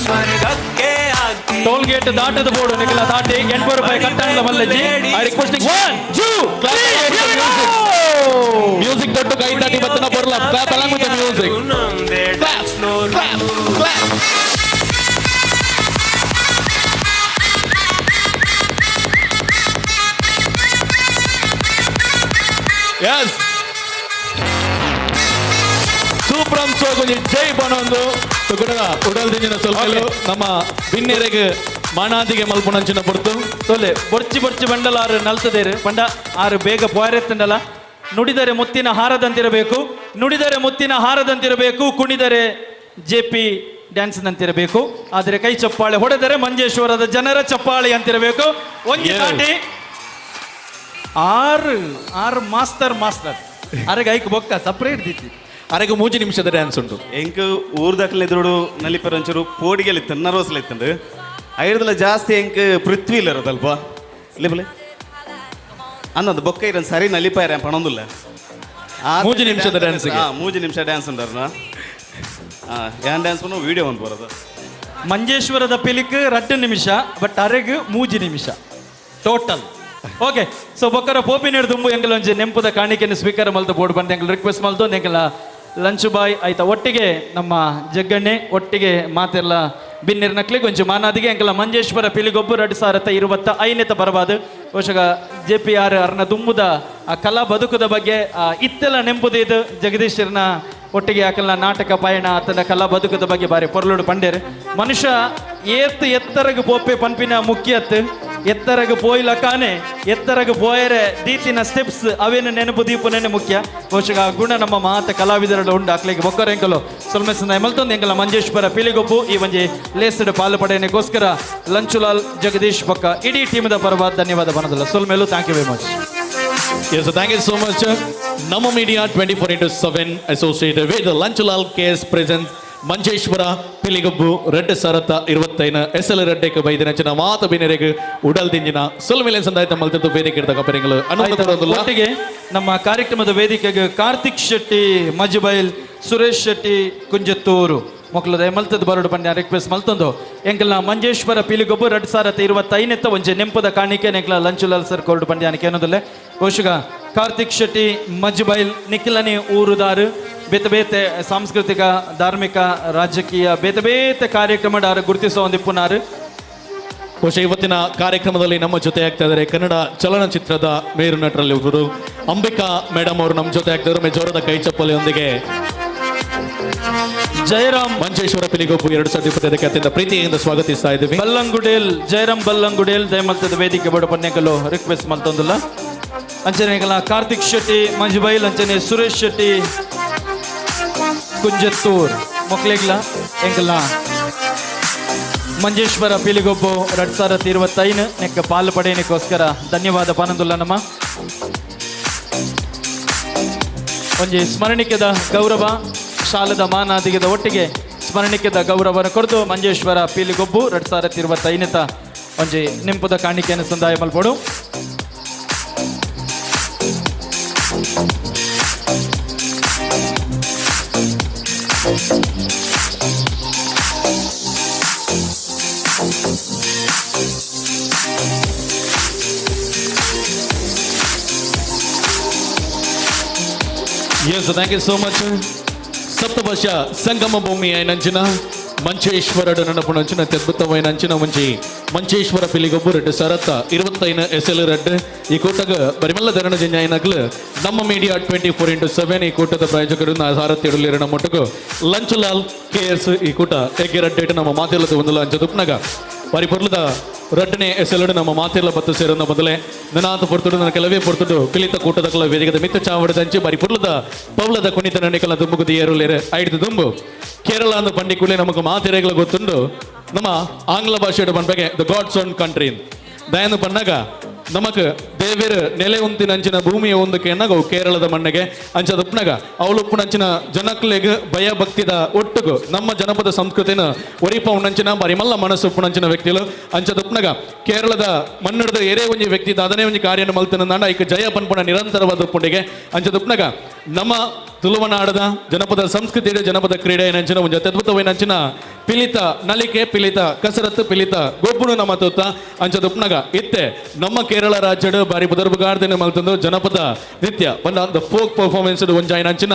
ಸ್ವರ್ಗಕ್ಕೆ ಆಗ್ತಿ ಟೋಲ್ ಗೇಟ್ ದಾಟದ ಬೋರ್ಡು ನಿಖಿಲ ದಾಟಿ 8 ರೂಪಾಯಿ ಕಟ್ಟಂಡ್ಲ ಮಲ್ಲಜ್ಜಿ. I requesting 1 2 3 music ದೊಡ್ಡ ಕೈ ತಾಟಿ ಬತ್ತನ ಬರ್ಲ clap along with the music. Clap clap clap. Yes ಸೂಪ್ರಂ ಸೋಗುಂಜಿ ಜೈ ಬನೊಂದು ತುಗುಡದ ಉಡಲ್ದಿಂಜಿನ ಸ್ವಲ್ಪ ನಮ್ಮ ಬಿನ್ನೆರೆಗೆ ಮಾನಾದಿಗೆ ಮಲ್ಪುಣಂಚಿನ ಪೊರ್ತು ತೊಲೆ ಬೊರ್ಚಿ ಬೊರ್ಚಿ ಬಂಡಲ ಆರು ನಲ್ತದೇರು ಪಂಡ ಆರು ಬೇಗ ಪೋರೆತ್ತಂಡಲ. ನುಡಿದರೆ ಮುತ್ತಿನ ಹಾರದಂತಿರಬೇಕು, ನುಡಿದರೆ ಮುತ್ತಿನ ಹಾರದಂತಿರಬೇಕು, ಕುಣಿದರೆ ಜೆ ಪಿ ಡ್ಯಾನ್ಸ್ನಂತಿರಬೇಕು, ಆದರೆ ಕೈ ಚಪ್ಪಾಳೆ ಹೊಡೆದರೆ ಮಂಜೇಶ್ವರದ ಜನರ ಚಪ್ಪಾಳೆ ಅಂತಿರಬೇಕು. ಒಂಜಿ ತಾಟಿ ಆರು ಆರು ಮಾಸ್ತರ್ ಮಾಸ್ತರ್ ಅರೆಗೆ ಐಕ್ ಬೊಕ್ಕ ಸಪ್ರೇಟ್ ದಿತ್ತಿ ಅರೆಗೆ 3 ನಿಮಿಷದ ಡ್ಯಾನ್ಸ್ ಉಂಟು. ಎಂಕ್ ಊರ್ದಕ್ಲೆ ಎದುರುಡು ನಲಿಪರ ಒಂಚೂರು ಪೋಡಿಗೆಲ್ ಇತ್ತು ನರ್ವಸ್ಲ ಇತ್ತಂಡು ಐರ್ದಲ ಜಾಸ್ತಿ ಎಂಕ್ ಪೃಥ್ವಿ ಇಲ್ಲ ಇರೋದಲ್ಪ ಇಲ್ಲಿ ಅಂದೊಂದು ಬೊಕ್ಕ ಇರೋದು ಸರಿ ನಲಿಪಾರ ಪಣೊಂದಿಲ್ಲ 3 ನಿಮಿಷದ ಡ್ಯಾನ್ಸ್. 3 ನಿಮಿಷ ಡ್ಯಾನ್ಸ್ ಉಂಟಾರ ಏನ್ ಡ್ಯಾನ್ಸ್ ವೀಡಿಯೋ ಒಂದು ಬರೋದು. ಮಂಜೇಶ್ವರದ ಪಿಲಿಕ್ 2 ನಿಮಿಷ ಬಟ್ ಅರೆಗ್ 3 ನಿಮಿಷ ಟೋಟಲ್. ಓಕೆ ಸೊ ಬೊಕ್ಕರ ಪೋಪಿನೇರು ದುಂಬು ಎಂಕಲ ಒಂಜಿ ನೆಂಪುದ ಕಾಣಿಕೆಯನ್ನು ಸ್ವೀಕಾರ ಮಲ್ತು ಬೋರ್ಡ್ ಬಂದು ಎಂಕಲ್ ರಿಕ್ವೆಸ್ಟ್ ಮಲ್ತು ಎಂಕಲ ಲಂಚ್ ಬಾಯ್ ಆಯ್ತಾ ಒಟ್ಟಿಗೆ ನಮ್ಮ ಜಗ್ಗಣ್ಣೆ ಒಟ್ಟಿಗೆ ಮಾತೆಲ್ಲ ಬಿನ್ನಿರ್ ನಕ್ಲಿಗೆ ಒಂಜಿ ಮಾನಾದಿಗೆ ಎಂಕಲ ಮಂಜೇಶ್ವರ ಪಿಲಿಗೊಬ್ಬು 2025 ಬರಬಾದು ಬಹುಶಃ ಜೆ ಪಿ ಆರ್ ಅರ್ನ ದುಂಬುದ ಆ ಕಲಾ ಬದುಕುದ ಬಗ್ಗೆ ಇತ್ತೆಲ್ಲ ನೆಂಪುದಿದ್ದು ಜಗದೀಶರ್ನ ಒಟ್ಟಿಗೆ ಆಕಲ್ನ ನಾಟಕ ಪಯಣ ಆತನ ಕಲಾ ಬದುಕುದ ಬಗ್ಗೆ ಬಾರಿ ಪೊರ್ಲುಡು ಪಂಡೇರು. ಮನುಷ್ಯ ಏತ್ ಎತ್ತರಗ್ ಪೋಪೆ ಪನ್ಪಿನ ಮುಖ್ಯತ್ ಎತ್ತರಗ ಪೋಯ್ಲಕಾನೆ ಎತ್ತರಗ ಪೋಯರೆ ದೀತಿನ ಸ್ಟೆಪ್ಸ್ ಅವೇನು ನೆನಪು ದೀಪುನೇ ಮುಖ್ಯ. ಬಹುಶಃ ಆ ಗುಣ ನಮ್ಮ ಮಾತ ಕಲಾವಿದರ ಉಂಡು. ಅಕ್ಲೆಗ್ ಬೊಕ್ಕರ ಎಂಕಲು ಸೊಲ್ಮೆಸಂದ ಮಲ್ತೊಂದು ಎಂಕಲ ಮಂಜೇಶ್ವರ ಪಿಲಿಗೊಬ್ಬು ಈ ಒಂಜಿ ಲೇಸಡ್ ಪಾಲು ಪಡೆಯನೆಗೋಸ್ಕರ ಲಂಚುಲಾಲ್ ಜಗದೀಶ್ ಬೊಕ್ಕ ಇಡೀ ಟೀಮ್ದ ಪರವಾದ ಧನ್ಯವಾದ ಬನದಲ್ಲ. ಸೊಲ್ಮೇಲು thank you very much. Yes, thank you so much. Namma Media 24/7 associated with Lanchulal KS presents Manjeshwar Piligobbu red ಸರತ 25 ಎಸ್ ಎಲ್ ರೆಡ್ಡೆಕ್ ಬೈದಿನ ಮಾತ ಬಿನೆರೆಗ್ ಉಡಲ್ ದಿಂಜಿನ ಸೊಲ್ಮೆಲೆ ಸಂದಾಯತ ಮಲ್ತದ್ದು ವೇದಿಕೆ ಇಡ್ದ ಕಪರಿಂಗಳು ಅನುಮತಿ. ಒಟ್ಟಿಗೆ ನಮ್ಮ ಕಾರ್ಯಕ್ರಮದ ವೇದಿಕೆಗೆ ಕಾರ್ತಿಕ್ ಶೆಟ್ಟಿ ಮಜುಬೈಲ್, ಸುರೇಶ್ ಶೆಟ್ಟಿ ಕುಂಜತ್ತೂರು ಮೊಕ್ಕಲದ ಮಲ್ತದ ಬರಡು ಪಂಡ್ಯ ರಿಕ್ವೆಸ್ಟ್ ಮಲ್ತೊಂದು ಎಂಕಲ್ನ ಮಂಜೇಶ್ವರ ಪಿಲಿಗೊಬ್ಬು 2025 ಒಂಜಿ ನೆಂಪುದ ಕಾಣಿಕೆ ಎಂಕಲ್ನ ಲಂಚುಲಾಲ್ ಸರ್ ಕೊರಡು ಪಂಡ್ಯಾನಕ್ಕೆ ಏನದಲ್ಲೇ. ಬಹುಶಃ ಕಾರ್ತಿಕ್ ಶೆಟ್ಟಿ ಮಜುಬೈಲ್ ನಿಖಿಲನಿ ಊರುದಾರು ಬೇತೆ ಬೇತೆ ಸಾಂಸ್ಕೃತಿಕ ಧಾರ್ಮಿಕ ರಾಜಕೀಯ ಬೇತೆ ಬೇತೆ ಕಾರ್ಯಕ್ರಮ ಗುರುತಿಸೋ ಒಂದಿಪ್ಪುನಾರು. ಬಹುಶಃ ಇವತ್ತಿನ ಕಾರ್ಯಕ್ರಮದಲ್ಲಿ ನಮ್ಮ ಜೊತೆ ಆಗ್ತಾ ಇದ್ದಾರೆ ಕನ್ನಡ ಚಲನಚಿತ್ರದ ಮೇರು ನಟರಲ್ಲಿ ಒಬ್ಬರು ಅಂಬಿಕಾ ಮೇಡಮ್ ಅವರು ನಮ್ಮ ಜೊತೆ ಆಗ್ತಾ ಇದ್ದಾರೆ. ಜೋರದ ಕೈ ಚಪ್ಪಲಿಯೊಂದಿಗೆ ಜಯರಾಮ್ ಮಂಜೇಶ್ವರ ಪಿಲಿಗೊಬ್ಬು 2025 ಅತ್ಯಂತ ಪ್ರೀತಿಯಿಂದ ಸ್ವಾಗತಿಸ್ತಾ ಇದ್ದೀವಿ. ಬಲ್ಲಂಗುಡೇಲ್ ಜಯರಾಮ್ ಬಲ್ಲಂಗುಡೇಲ್ ದಯಮಲ್ತದ ವೇದಿಕೆ ಬಡ ಪನ್ಯಕಲು ರಿಕ್ವೆಸ್ಟ್ ಮಲ್ತೊಂದುಲ್ಲ. ಅಂಚನೆ ಕಾರ್ತಿಕ್ ಶೆಟ್ಟಿ ಮಂಜುಬೈಲ್, ಅಂಚನೆ ಸುರೇಶ್ ಶೆಟ್ಟಿ ಕುಂಜತ್ತೂರ್ ಮೊಕ್ಲೆಗ್ಲ ಎಂಕಲ್ನ ಮಂಜೇಶ್ವರ ಪಿಲಿಗೊಬ್ಬು 2025 ನೆಕ್ಕ ಪಾಲು ಪಡೆಯನಿಕ್ಕೋಸ್ಕರ ಧನ್ಯವಾದ ಪನಂದುಲ್ಲ. ನಮ್ಮ ಒಂಜಿ ಸ್ಮರಣಿಕೆದ ಗೌರವ ಶಾಲದ ಮಾನಾದಿಗದ ಒಟ್ಟಿಗೆ ಸ್ಮರಣಿಕೆದ ಗೌರವನ ಕೊರದು ಮಂಜೇಶ್ವರ ಪೀಲಿಗೊಬ್ಬು 2025 ಒಂಜಿ ನಿಂಪುದ ಕಾಣಿಕೆಯನ್ನು ಸಂದಾಯ ಮಲ್ಪೊಡು. Yes, thank you so much. ಸಪ್ತಭಾಷ ಸಂಗಮ ಭೂಮಿ అయినంచిన ಮಂಚೇಶ್ವರಡು ನಡಪುನಂಚಿನ ಅತ್ಯದ್ಭುತమైన ಅಂಚಿನ ಮುಂಚಿ ಮಂಚೇಶ್ವರ Piligobbu red ಸರತ್ತ 25 S L red ಈ ಕೂಟಗ ಬರಿಮಲ್ಲ ಧರಣ ಜಂಜಾಯಿನಗ್ಲು ನಮ್ಮ ಮೀಡಿಯಾ 24/7 ಈ ಕೂಟದ ಪ್ರಾಯೋಜಕರು ಸಾರಥಿ ನಮ್ಮ ಲಂಚುಲಾಲ್ ಕೆ ಎಸ್ ಈ ಕೂಟ ಎಗ್ಗೆ ರಡ್ಡೇಟು ನಮ್ಮ ಮಾತೆಲ್ಲದ ಒಂದು ಅಂಚ ತುಪ್ನಗ ಬಾರಿ ಪೊರ್ಲದ ರಡ್ಡನೆ ಎಸೆಲಡು ನಮ್ಮ ಮಾತೆಲ್ಲ ಬತ್ತು ಸೇರನ್ನ ಮೊದಲೇ ನನಾತ ಪೊರ್ತುಡು ನನ್ನ ಕೆಲವೇ ಪೊರ್ತುಡು ಪಿಲಿತ ಕೂಟದ ಕಲ ವೇದಿಕದ ಮಿತ್ತ ಚಾವಡದ ಅಂಚೆ ಬಾರಿ ಪೊರ್ಲದ ಪೌಲದ ಕುಣಿತ ನಣಿಕಲ ದುಂಬುಗು ದಿಯರುಲೇರೆ ಐದು ದುಂಬು ಕೇರಳ ಅಂದ ಪಂಡಿ ಕೂಡಲೇ ನಮಗೆ ಮಾತೆರೆಗಳ ಗೊತ್ತುಂಡು ನಮ್ಮ ಆಂಗ್ಲ ಭಾಷೆಯ ಪನ್ಪಗೆ the God's own country ದಯನು ಪನ್ನಾಗ ನಮಕ್ ದೇವೇರು ನೆಲೆ ಉಂತಿನ ಭೂಮಿಯ ಒಂದು ಕೆನ್ನಾಗ ಅವು ಕೇರಳದ ಮಣ್ಣಿಗೆ ಅಂಚದ ಉಪ್ನಾಗ ಅವಳು ಉಪ್ಪುನಂಚಿನ ಜನಕ್ಲೆಗ್ ಭಯ ಭಕ್ತಿದ ಒಟ್ಟುಗು ನಮ್ಮ ಜನಪದ ಸಂಸ್ಕೃತಿನ ಒರಿಪ ಉಣ್ಣಂಚಿನ ಬರಿಮಲ್ಲ ಮನಸ್ಸು ಉಪ್ಪುನಂಚಿನ ವ್ಯಕ್ತಿಲು ಅಂಚದ ಉಪ್ನಾಗ ಕೇರಳದ ಮಣ್ಣಿಡ್ದ ಏರೇ ಒಂಜಿ ವ್ಯಕ್ತಿ ಅದನ್ನೇ ಒಂಜಿ ಕಾರ್ಯನ ಮಲ್ತನ ಐಕ್ ಜಯ ಪನ್ಪುಣ ನಿರಂತರವಾದ ಉಪ್ಪುಂಡಿಗೆ ಅಂಚದ ಉಪ್ನಾಗ ನಮ್ಮ ತುಳುವನಾಡದ ಜನಪದ ಸಂಸ್ಕೃತಿ ಜನಪದ ಕ್ರೀಡೆ ನಂಚಿನ ಒಂದು ಅತ್ಯದ್ಭುತವೈನಂಚಿನ ಪಿಲಿತ ನಲಿಕೆ ಪಿಲಿತ ಕಸರತ್ತು ಪಿಲಿತ ಗೊಬ್ಬುನು ನಮ್ಮ ತೂತ ಅಂಚದ ಉಪ್ನಾಗ ಇತ್ತೆ ನಮ್ಮ ಕೇರಳ ರಾಜ್ಯದ ಬಾರಿ ಬುದರ್ಬುಗಾರ್ದನೆ ಮಲ್ತಂದು ಜನಪದ ನೃತ್ಯ one of the folk performance ಒಂಜಾಯಿನಂಚಿನ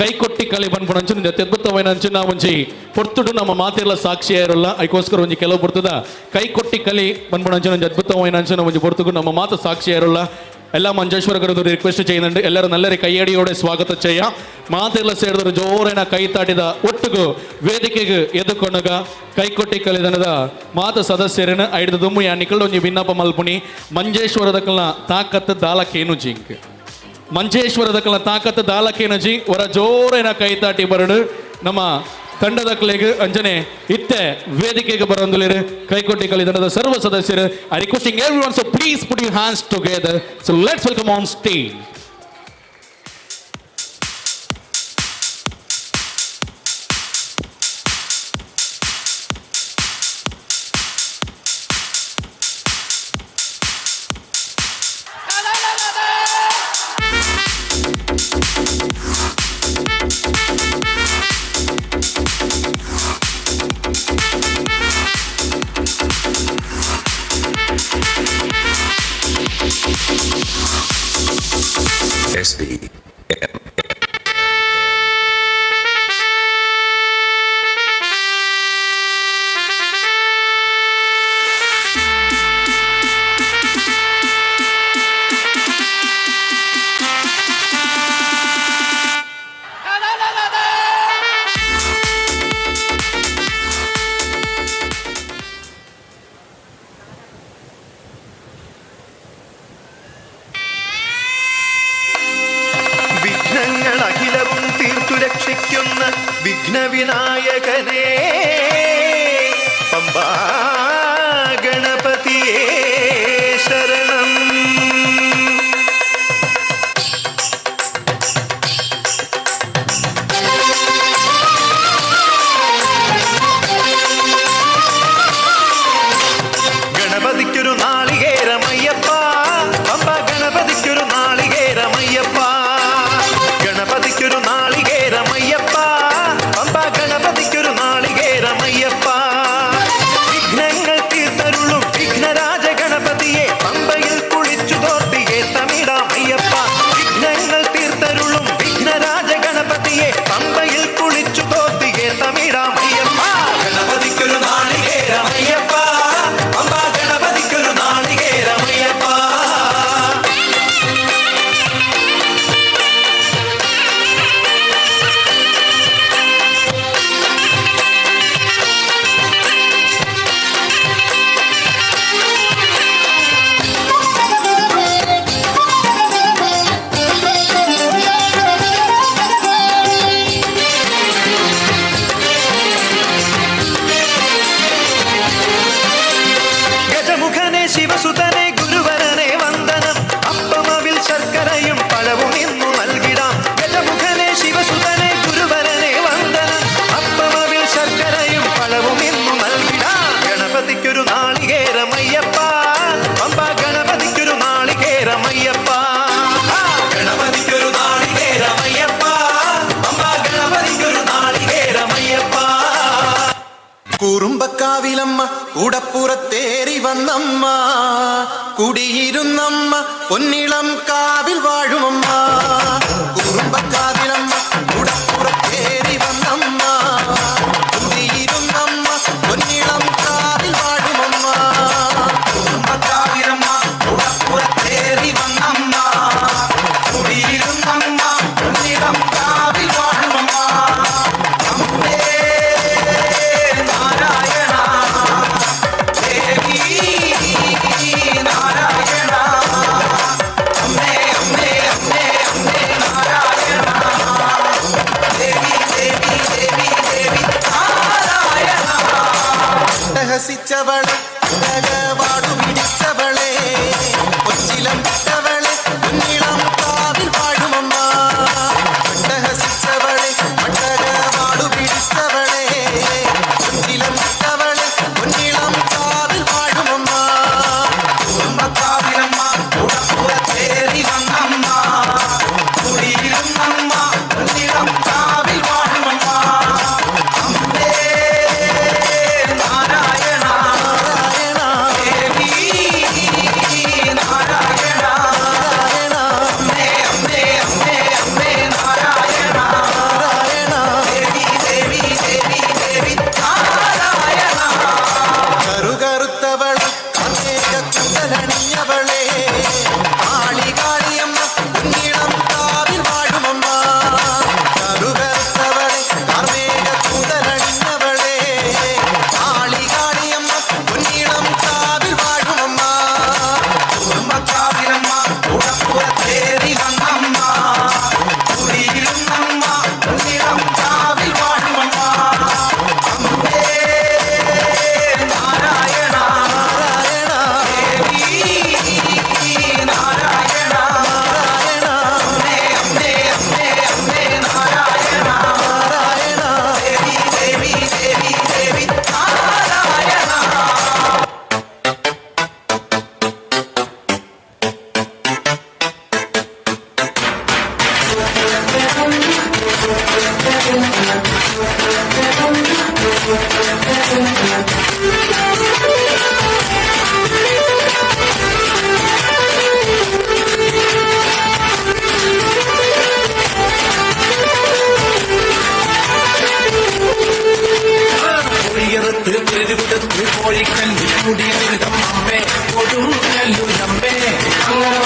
ಕೈಕೊಟ್ಟಿ ಕಲೆ ಪನ್ಪುನಂಚಿನ ಅತ್ಯದ್ಭುತವೈನಂಚಿನ ಒಂಜಿ ಪೊರ್ತುಡು ನಮ್ಮ ಮಾತೆಲ್ಲ ಸಾಕ್ಷಿಯಾಗಿರಲ್ಲ ಅದಕ್ಕೋಸ್ಕರ ಒಂಜಿ ಕೆಲವು ಪೊರ್ತುದ ಕೈಕೊಟ್ಟಿ ಕಲಿ ಪನ್ಪುನಂಚಿನ ಒಂಜಿ ಅದ್ಭುತವೈನಂಚಿನ ಒಂಜಿ ಪೊರ್ತುಗು ನಮ್ಮ ಮಾತು ಸಾಕ್ಷಿಯಾಗಿರಲ್ಲ. ಎಲ್ಲ ಮಂಜೇಶ್ವರ ರಿಕ್ವೆಸ್ಟ್ ചെയ്യുന്നുണ്ട് ಎಲ್ಲರೂ ನಲ್ಲರಿ ಕೈಯಡಿಯೋಡೆ ಸ್ವಾಗತ ചെയ്യ ಮಾತೆಲ್ಲ ಸೇರಿದರು ಜೋರೇನ ಕೈ ತಾಟಿದ ಒಟ್ಟುಗು ವೇದಿಕೆಗೆ ಎದುಕೊಂಡಗ ಕೈಕೊಟ್ಟಿ ಕಲಿದನದ ಮಾತ ಸದಸ್ಯರನ್ನ ಐದು ದುಮ್ಮು ಯಾ ನಿಕಲ್ಡ ಒಂಜಿ ಭಿನ್ನಪ ಮಲ್ಪುಣಿ ಮಂಜೇಶ್ವರದಕಲ್ನ ತಾಕತ್ತು ದಾಲಕೇನು ಜಿಂಕ್ ಮಂಜೇಶ್ವರದಕಲ್ನ ತಾಕತ್ತು ದಾಲಕೇನು ಜಿ ಹೊರ ಜೋರೇನ ಕೈ ತಾಟಿ ಬರಡು ನಮ್ಮ ತಂಡದ ಕ್ಲೇಗ್ ಅಂಜನೆ ಇತ್ತೆ ವೇದಿಕೆಗೆ ಬರೋಂದುಲೇರು ಕೈಕೊಟ್ಟಿ ಕಲಿದನದ ಸರ್ವ ಸದಸ್ಯರು. I requesting everyone, so please put your hands together. So let's welcome on stage. S V M. വിഘ്നങ്ങൾ അഖിലവും തീർത്തു രക്ഷിക്കുന്ന വിഘ്നവിനായകനേ പമ്പാ ഗണപതിയേ ശരണം. ഗണപതിക്കൊരു നാളികേരമയ്യപ്പ, പമ്പ ഗണപതിക്കൊരു നാളികേരമയ്യപ്പ, ഗണപതിക്കൊരു നാളികേരമയ്യപ്പ, പമ്പ ഗണപതിക്കൊരു നാളികേരമയ്യപ്പ. വിഘ്നങ്ങൾ തീർത്തരുളും വിഘ്നരാജ ഗണപതിയെ പമ്പയിൽ കുളിച്ചു തോർത്തിയേ തമിഴാമയ്യപ്പ. വിഘ്നങ്ങൾ തീർത്തരുളും വിഘ്നരാജ ഗണപതിയെ പമ്പയിൽ കുളിച്ചു തോർത്തിയേ തമിഴാമയ്യപ്പ. ഗണപതിക്കൊരു നാളികേരമയ്യപ്പ, പമ്പ ഗണപതിക്കൊരു നാളികേരമയ്യപ്പ. ഗജമുഖനെ ശിവസുതനെ ഗുരുവരനെ വന്ദനം, അപ്പമവിൽ ശർക്കരയും പഴവും ഇന്നു നൽകിടാം. ഗജമുഖനെ ശിവസുതനെ ഗുരുവരനെ വന്ദനം, അപ്പമവിൽ ശർക്കരയും പഴവും ഇന്നു നൽകിടാം. ഗണപതിക്കൊരു നാളികേരമയ്യപ്പ, പമ്പ ഗണപതിക്കൊരു നാളികേരമയ്യപ്പ, ഗണപതിക്കൊരു നാളികേരമയ്യപ്പ, പമ്പ ഗണപതിക്കൊരു നാളികേരമയ്യപ്പ. കുറുമ്പക്കാവിലമ്മ കൂടപ്പുറത്തേറി വന്നമ്മ, കുടിയിരുന്നമ്മ പൊന്നിളം കാവിൽ വാഴുമമ്മ. കുറുമ്പക്കാവിലമ്മ കൂടപ്പുറത്തേറി വന്നമ്മ, കുടിയിരുന്നമ്മ പൊന്നിളം കാവിൽ വാഴുമമ്മ. കുറുമ്പക്കാവിലമ്മ കൂടപ്പുറത്തേറി വന്നമ്മ, കുടിയിരുന്നമ്മ പൊന്നിളം കാവിൽ വാഴുമമ്മ. രഹസിച്ചവളെ വാടു പിടിച്ചവളെ കൊച്ചിലം വിട്ടവളെ പൊന്നിളം കാവിൽ വാഴുമമ്മ. രഹസിച്ചവളെ വാടു പിടിച്ചവളെ കൊച്ചിലം വിട്ടവളെ പൊന്നിളം കാവിൽ വാഴുമമ്മ. കുടുംബക്കാവിലമ്മ കൂടപ്പുറത്തേറി വന്നമ്മ, കുടിയിരുന്നമ്മ പൊന്നിളം കാവിൽ വാഴുമമ്മ. കറുകറുത്തവളെ കൂടലണിഞ്ഞവളെ കാളി കാളിയമ്മ പൊന്നിളം കാവിൽ വാഴുമമ്മ. കറുകറുത്തവളെ കാർമേഘ കൂടലണിഞ്ഞവളെ കാളി കാളിയമ്മ പൊന്നിളം കാവിൽ വാഴുമമ്മ. കുടുംബക്കാവിലമ്മ കൂടപ്പുറത്തേറി വന്നമ്മ, കുടിയിരുന്നമ്മ പൊന്നിളം കാവിൽ വാഴുമമ്മ. കോഴിയറുത്ത് പെരുവിടത്ത് കോഴിക്കല്ല് കൂടിയതിരുതം അമ്മേ കൊടുങ്ങല്ലൂരമ്മേ, അങ്ങനെ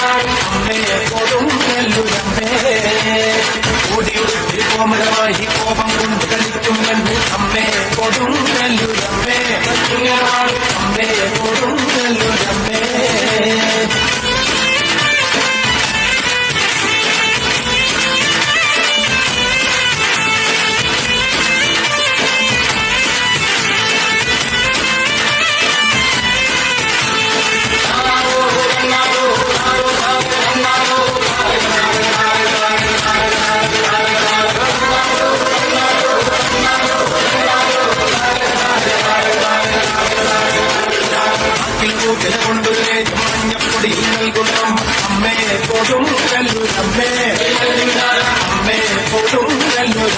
അമ്മേ കൊടുങ്ങല്ലൂരമ്മേ. കോടിയുടുത്ത് കോമരമായി കോപം കൊണ്ട് കളിക്കും കണ്ട് അമ്മേ കൊടുങ്ങല്ലൂരമ്മേ, അങ്ങനെ അമ്മേ കൊടുങ്ങല്ലൂരമ്മേ.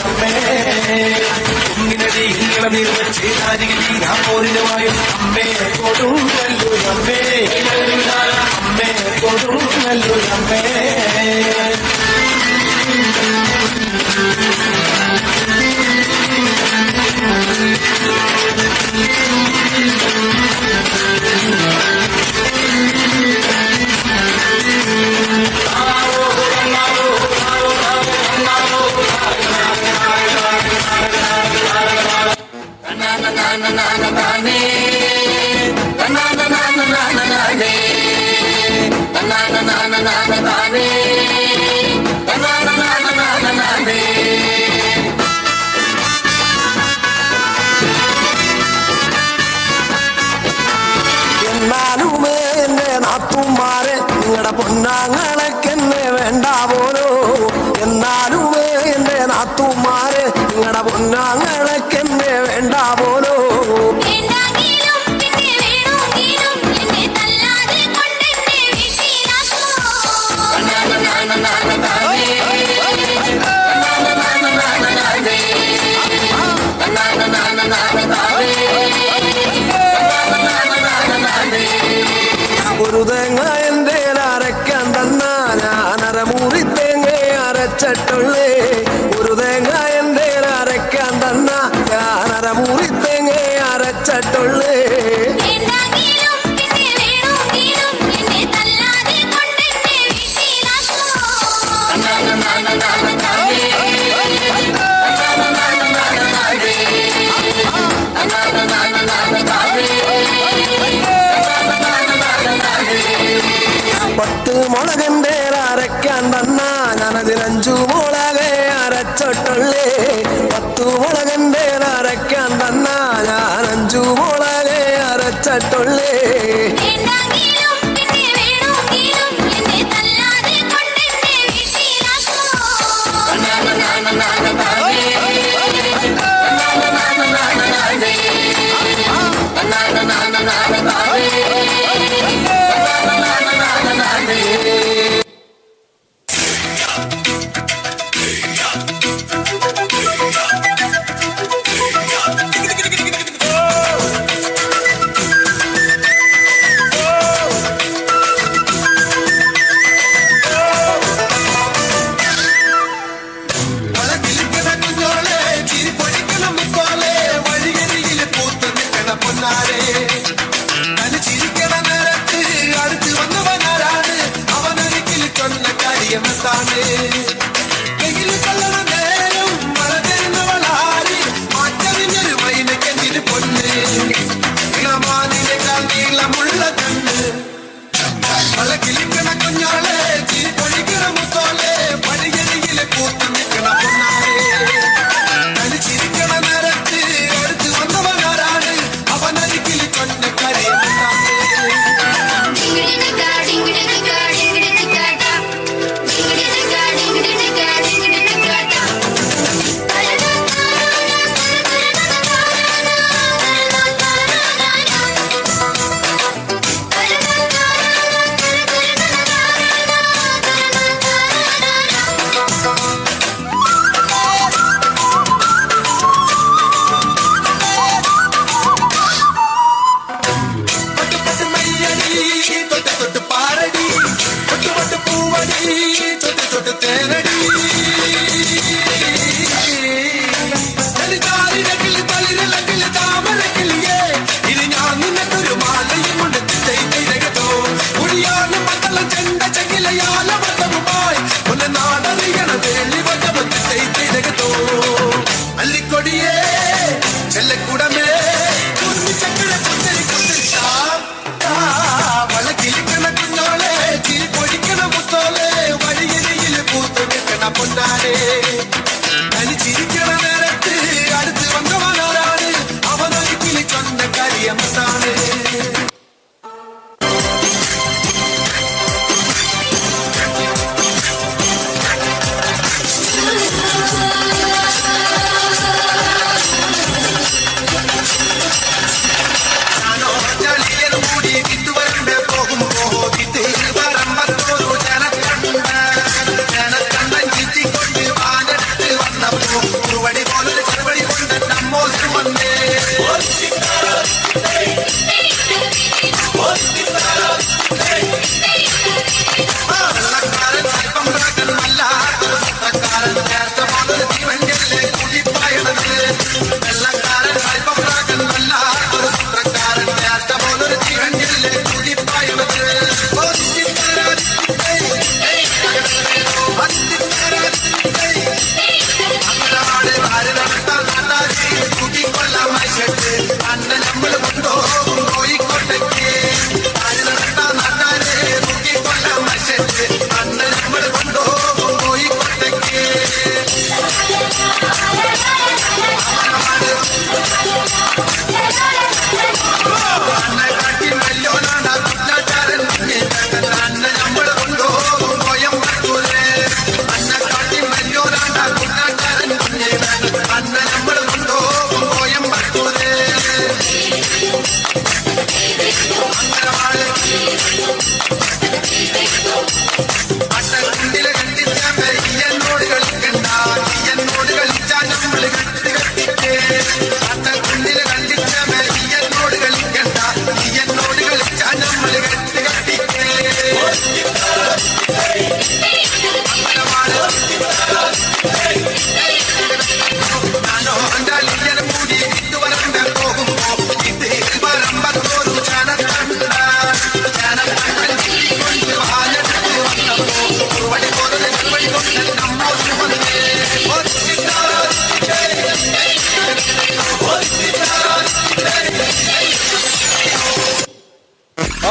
കൊടുങ്ങല്ലൂരമ്മേ. കുന്നിനടിയിൽ ഇളനീർ വെച്ച് താരികിൽ ആ പോരിനുമായും അമ്മേ കൊടുങ്ങല്ലൂരമ്മേ. അമ്മേ കൊടുങ്ങല്ലൂരമ്മേ. Na na na na na na na.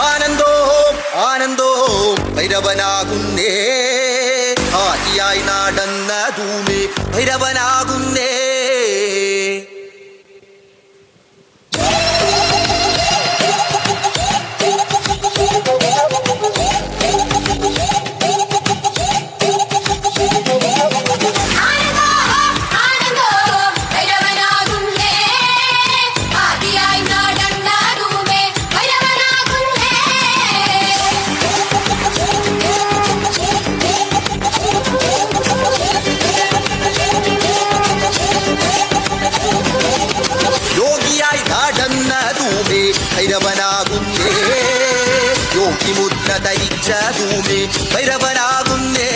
ആനന്ദോ ആനന്ദോ ഭൈരവനാകുന്നേ, ആദിയായി നടന്നതുമേ ഭൈരവനാകുന്നേ. യോഗിയായി നടന്നതുമേ ഭൈരവനാകുന്നേ, യോഗിമുദ്ര ധരിച്ചതുമേ ഭൈരവനാകുന്നേ.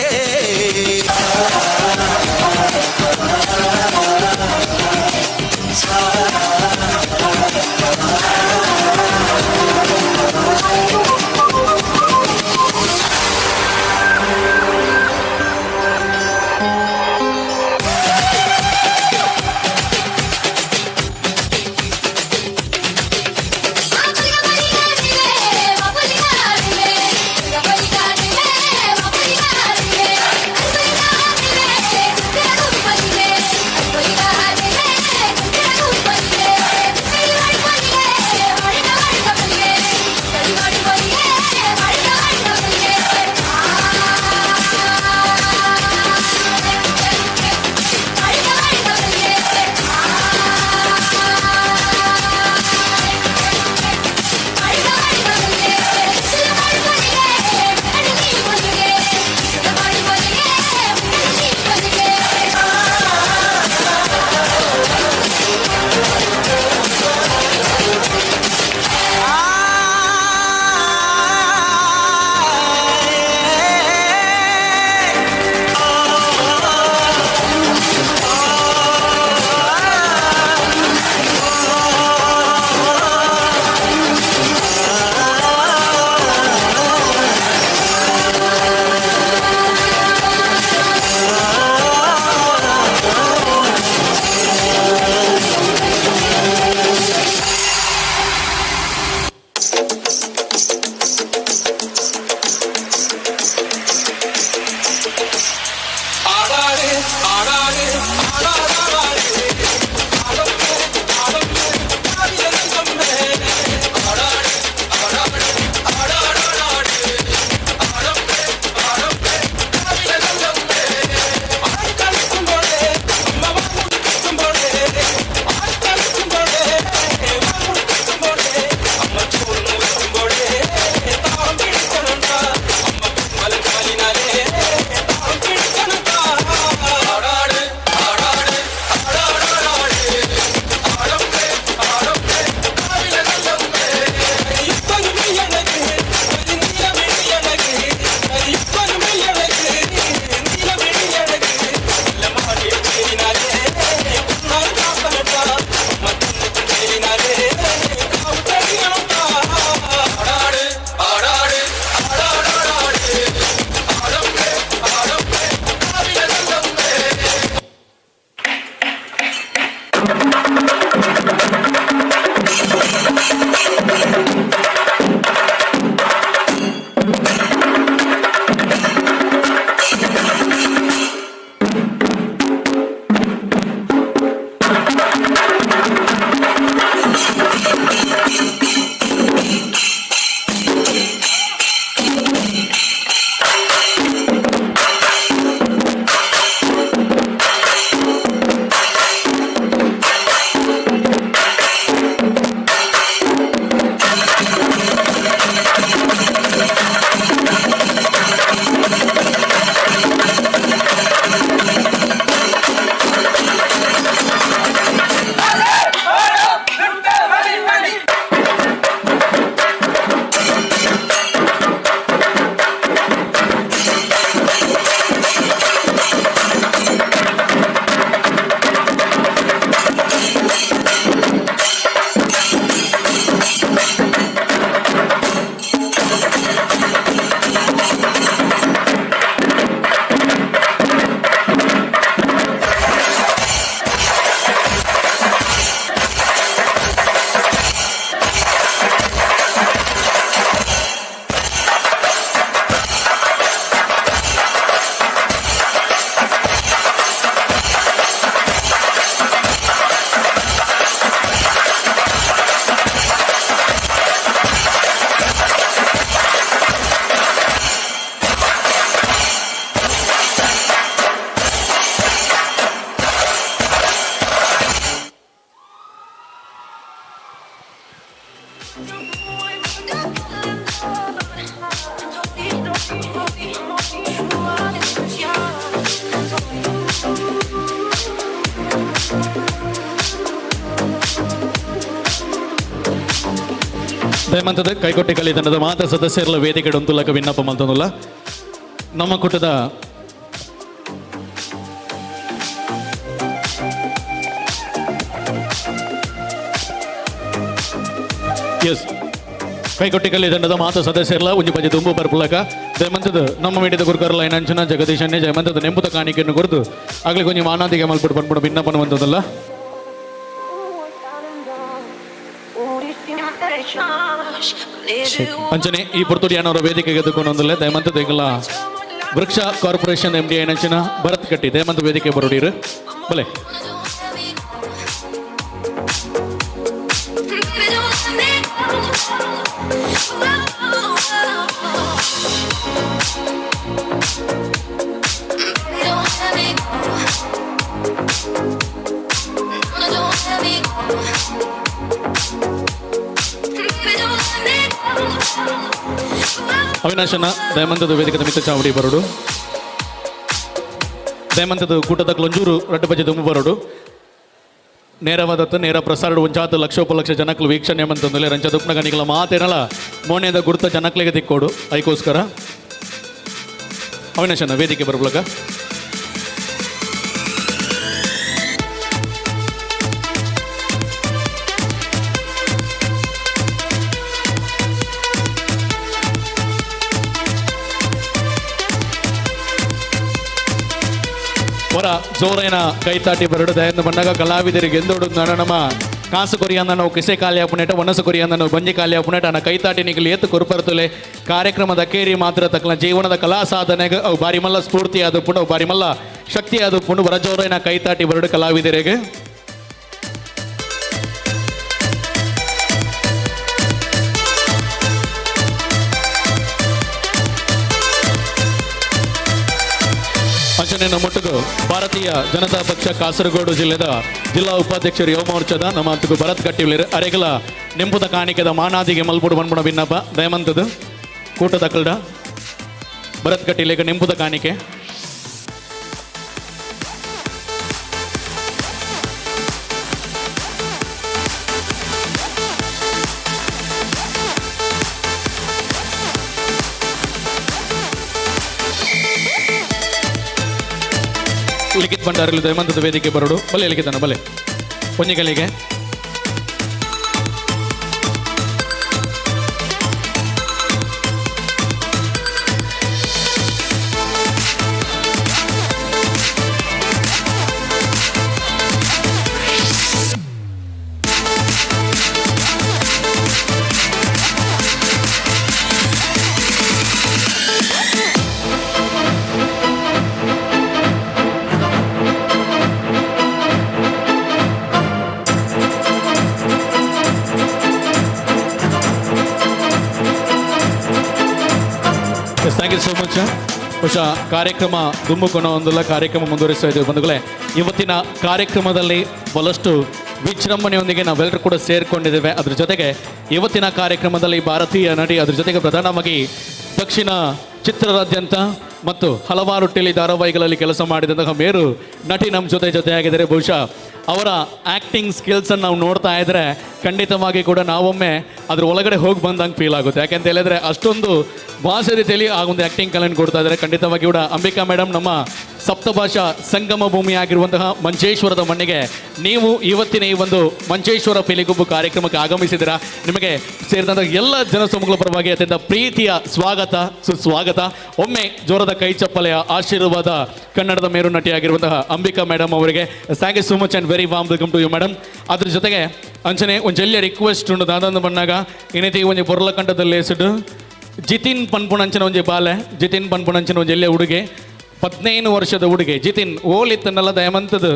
ದಯಮಂತದ ಕೈಕೊಟ್ಟಿ ಕಲಿ ತಂಡದ ಮಾತ್ರ ಸದಸ್ಯರ ವೇದಿಕೆ ಡೊಂತುಲಕ ವಿನ್ನಪ ಮಲ್ತೊಂದುಲ್ಲ. ನಮ್ಮ ಕೂಟದ ಎಸ್ ಕೈಕೊಟ್ಟಿ ಕಲಿ ತಂಡದ ಮಾತ್ರ ಸದಸ್ಯರಲ್ಲ ಒಂಜಿ ಪಂಜಿ ತುಂಬು ಬರ್ಪುಲಕ ಜಯಮಂತದ ನಮ್ಮ ಮೀಡಿಯದ ಗುರುಕರಲ ಏನಂಚನ ಜಗದೀಶನ್ನೇ ಜಯಮಂತದ ನೆಂಪುತ ಕಾಣಿಕೆಯನ್ನು ಕೊರದು ಆಗಲಿ ಕೊಂಚ ಮಾನಾದಿಗೆ ಮಲ್ಪಟ್ಟು ಪನ್ಪುಡು ಭಿನ್ನಪನ ಬಂತದಲ್ಲ. ಅಂಚನೆ ಈ ಪುರ್ತುಡಿಯಾನವರ ವೇದಿಕೆಗೆ ಎದುಕೊಂಡೊಂದಲ್ಲೇ ದಯಮಂತ ದೇಗಲ ವೃಕ್ಷ ಕಾರ್ಪೊರೇಷನ್ ಎಂ ಡಿ ಏನಂಚನ ಭರತ್ ಕಟ್ಟಿ ದಯಮಂತ ವೇದಿಕೆ ಬರೋಡಿರು ಬಲೆ. ಅವಿನಾಶನ ದಯಮಂತದ ವೇದಿಕೆದ ಮಿತ್ತ ಚಾವಡಿ ಬರೋಡು ದಯಮಂತದ ಕೂಟದ ಕ್ಲೊಂಜೂರು ರಡ್ಡು ಬಜೆ ದುಂಬು ಬರೋಡು ನೇರವಾದತ್ತು ನೇರ ಪ್ರಸಾರ ಒಂಜಾತ ಲಕ್ಷೋಪಲಕ್ಷ ಜನಕ್ಲು ವೀಕ್ಷಣೆ ಮಂತಂದ್ರೆ ರಂಚ ದುಪ್ನ ಗಣಿಗಳ ಮಾತೇನಲ್ಲ ಮೋನೆದ ಗುರುತ ಜನಕ್ಲಿಗೆ ತಿಕ್ಕೋಡು ಐಕೋಸ್ಕರ ಅವಿನಾಶನ ವೇದಿಕೆ ಬರಬಲಕ. ಹೊರ ಜೋರೇನ ಕೈತಾಟಿ ಬರಡು ದಯಂದ ಬಂದಾಗ ಕಲಾವಿದರಿಗೆ ಎಂದೋಡು ನಮ್ಮ ಕಾಸು ಕೊರಿಯಂದ ನಾವು ಕಿಸೆ ಖಾಲಿ ಆಪುನೇಟ ಒಣಸು ಕೊರಿಯಂದ ನಾವು ಬಂಜಿ ಖಾಲಿ ಆಪುನೇಟ ಅನ್ನ ಕೈತಾಟಿ ನಿಗಲಿ ಏತು ಕೊರುಪರ್ತುಲೆ ಕಾರ್ಯಕ್ರಮದ ಕೇರಿ ಮಾತ್ರ ತಕ್ಕಲ ಜೀವನದ ಕಲಾ ಸಾಧನೆಗೆ ಅವು ಬಾರಿ ಮಲ್ಲ ಸ್ಫೂರ್ತಿ ಆದ ಪುಂಡು ಬಾರಿ ಮಲ್ಲ ಶಕ್ತಿ ಆದ ಪುಂಡು ಹೊರ ಜೋರೇನ ಕೈತಾಟಿ ಬರಡು ಕಲಾವಿದರಿಗೆ. ಅಂಚನೆ ನಮ್ಮೊಟ್ಟಿಗೂ ಭಾರತೀಯ ಜನತಾ ಪಕ್ಷ ಕಾಸರಗೋಡು ಜಿಲ್ಲೆದ ಜಿಲ್ಲಾ ಉಪಾಧ್ಯಕ್ಷರು ಯುವ ಮೋರ್ಚಾದ ನಮ್ಮ ಅಂತಗೂ ಭರತ್ ಕಟ್ಟಿವಳಿರು ಅರೆಗಲ ನೆಂಪುದ ಕಾಣಿಕೆದ ಮಾನಾದಿಗೆ ಮಲ್ಪುಡು ಬನ್ಬುಣ ಭಿನ್ನಪ್ಪ ದಯಮಂತದ ಕೂಟದ ಕಲ್ಡ ಭರತ್ ಕಟ್ಟಿಲೇಗ ನೆಂಪುದ ಕಾಣಿಕೆ. ಲಿಖಿತ್ ಭಂಡಾರಲ್ಲಿ ದಯಮಂತದ ವೇದಿಕೆ ಬರೋಡು ಬಲೆ ಲಿಖಿತನ ಬಲೆ ಒಂಜಿಗಲಿಗೆ. Thank you so much. ಬಹುಶಃ ಕಾರ್ಯಕ್ರಮ ದುಮ್ಮುಕೊನೋ ಒಂದಲ್ಲ ಕಾರ್ಯಕ್ರಮ ಮುಂದುವರಿಸ್ತಾ ಇದ್ದೀವಿ ಬಂಧುಗಳೇ. ಇವತ್ತಿನ ಕಾರ್ಯಕ್ರಮದಲ್ಲಿ ಬಹಳಷ್ಟು ವಿಜೃಂಭಣೆಯೊಂದಿಗೆ ನಾವೆಲ್ಲರೂ ಕೂಡ ಸೇರಿಕೊಂಡಿದ್ದೇವೆ. ಅದ್ರ ಜೊತೆಗೆ ಇವತ್ತಿನ ಕಾರ್ಯಕ್ರಮದಲ್ಲಿ ಭಾರತೀಯ ನಟಿ, ಅದ್ರ ಜೊತೆಗೆ ಪ್ರಧಾನವಾಗಿ ದಕ್ಷಿಣ ಚಿತ್ರರಾದ್ಯಂತ ಮತ್ತು ಹಲವಾರು ಟೆಲಿ ಧಾರಾವಾಹಿಗಳಲ್ಲಿ ಕೆಲಸ ಮಾಡಿದಂತಹ ಮೇರು ನಟಿ ನಮ್ಮ ಜೊತೆ ಜೊತೆಯಾಗಿದ್ದಾರೆ. ಬಹುಶಃ ಅವರ ಆ್ಯಕ್ಟಿಂಗ್ ಸ್ಕಿಲ್ಸನ್ನು ನಾವು ನೋಡ್ತಾ ಇದ್ದರೆ ಖಂಡಿತವಾಗಿ ಕೂಡ ನಾವೊಮ್ಮೆ ಅದ್ರ ಒಳಗಡೆ ಹೋಗಿ ಬಂದಂಗೆ ಫೀಲ್ ಆಗುತ್ತೆ. ಯಾಕೆಂತ ಹೇಳಿದರೆ ಅಷ್ಟೊಂದು ಭಾಷೆ ರೀತಿಯಲ್ಲಿ ಆ ಒಂದು ಆ್ಯಕ್ಟಿಂಗ್ ಕಲೆಯನ್ನು ಕೊಡ್ತಾ ಇದ್ದಾರೆ. ಖಂಡಿತವಾಗಿ ಕೂಡ ಅಂಬಿಕಾ ಮೇಡಮ್ ನಮ್ಮ ಸಪ್ತಭಾಷಾ ಸಂಗಮ ಭೂಮಿಯಾಗಿರುವಂತಹ ಮಂಜೇಶ್ವರದ ಮಣ್ಣಿಗೆ ನೀವು ಇವತ್ತಿನ ಈ ಒಂದು ಮಂಜೇಶ್ವರ ಪಿಲಿಗುಬ್ಬು ಕಾರ್ಯಕ್ರಮಕ್ಕೆ ಆಗಮಿಸಿದ್ದೀರಾ. ನಿಮಗೆ ಸೇರಿದಂಥ ಎಲ್ಲ ಜನಸಮೂಹಗಳ ಪರವಾಗಿ ಅತ್ಯಂತ ಪ್ರೀತಿಯ ಸ್ವಾಗತ, ಸುಸ್ವಾಗತ. ಒಮ್ಮೆ ಜೋರದ ಕೈ ಚಪ್ಪಲೆಯ ಆಶೀರ್ವಾದ ಕನ್ನಡದ ಮೇರು ನಟಿಯಾಗಿರುವಂತಹ ಅಂಬಿಕಾ ಮೇಡಮ್ ಅವರಿಗೆ. Thank you so much and very warm welcome to you madam. ಅದ್ರ ಜೊತೆಗೆ ಅಂಚನೆ ಒಂದು ಎಲ್ಲಿಯ ರಿಕ್ವೆಸ್ಟ್ ಉಂಟು ದಾದಂದು ಬಂದಾಗ ಏನೈತಿ ಒಂಜಿ ಪೊರ್ಲಕಂಠದಲ್ಲಿ ಹೆಸರು ಜಿತಿನ್ ಪನ್ಪುಣಂಚನ ಒಂಜಿ ಬಾಲೆ, ಜಿತಿನ್ ಪನ್ಪುಣಂಚನ ಒಂಜಿ ಎಲ್ಲಿಯ ಹುಡುಗೆ, 15 ವರ್ಷದ ಹುಡುಗೆ ಜಿತಿನ್ ಓಲಿತ್ತನ್ನಲ್ಲ ದಯಮಂತದ್ದು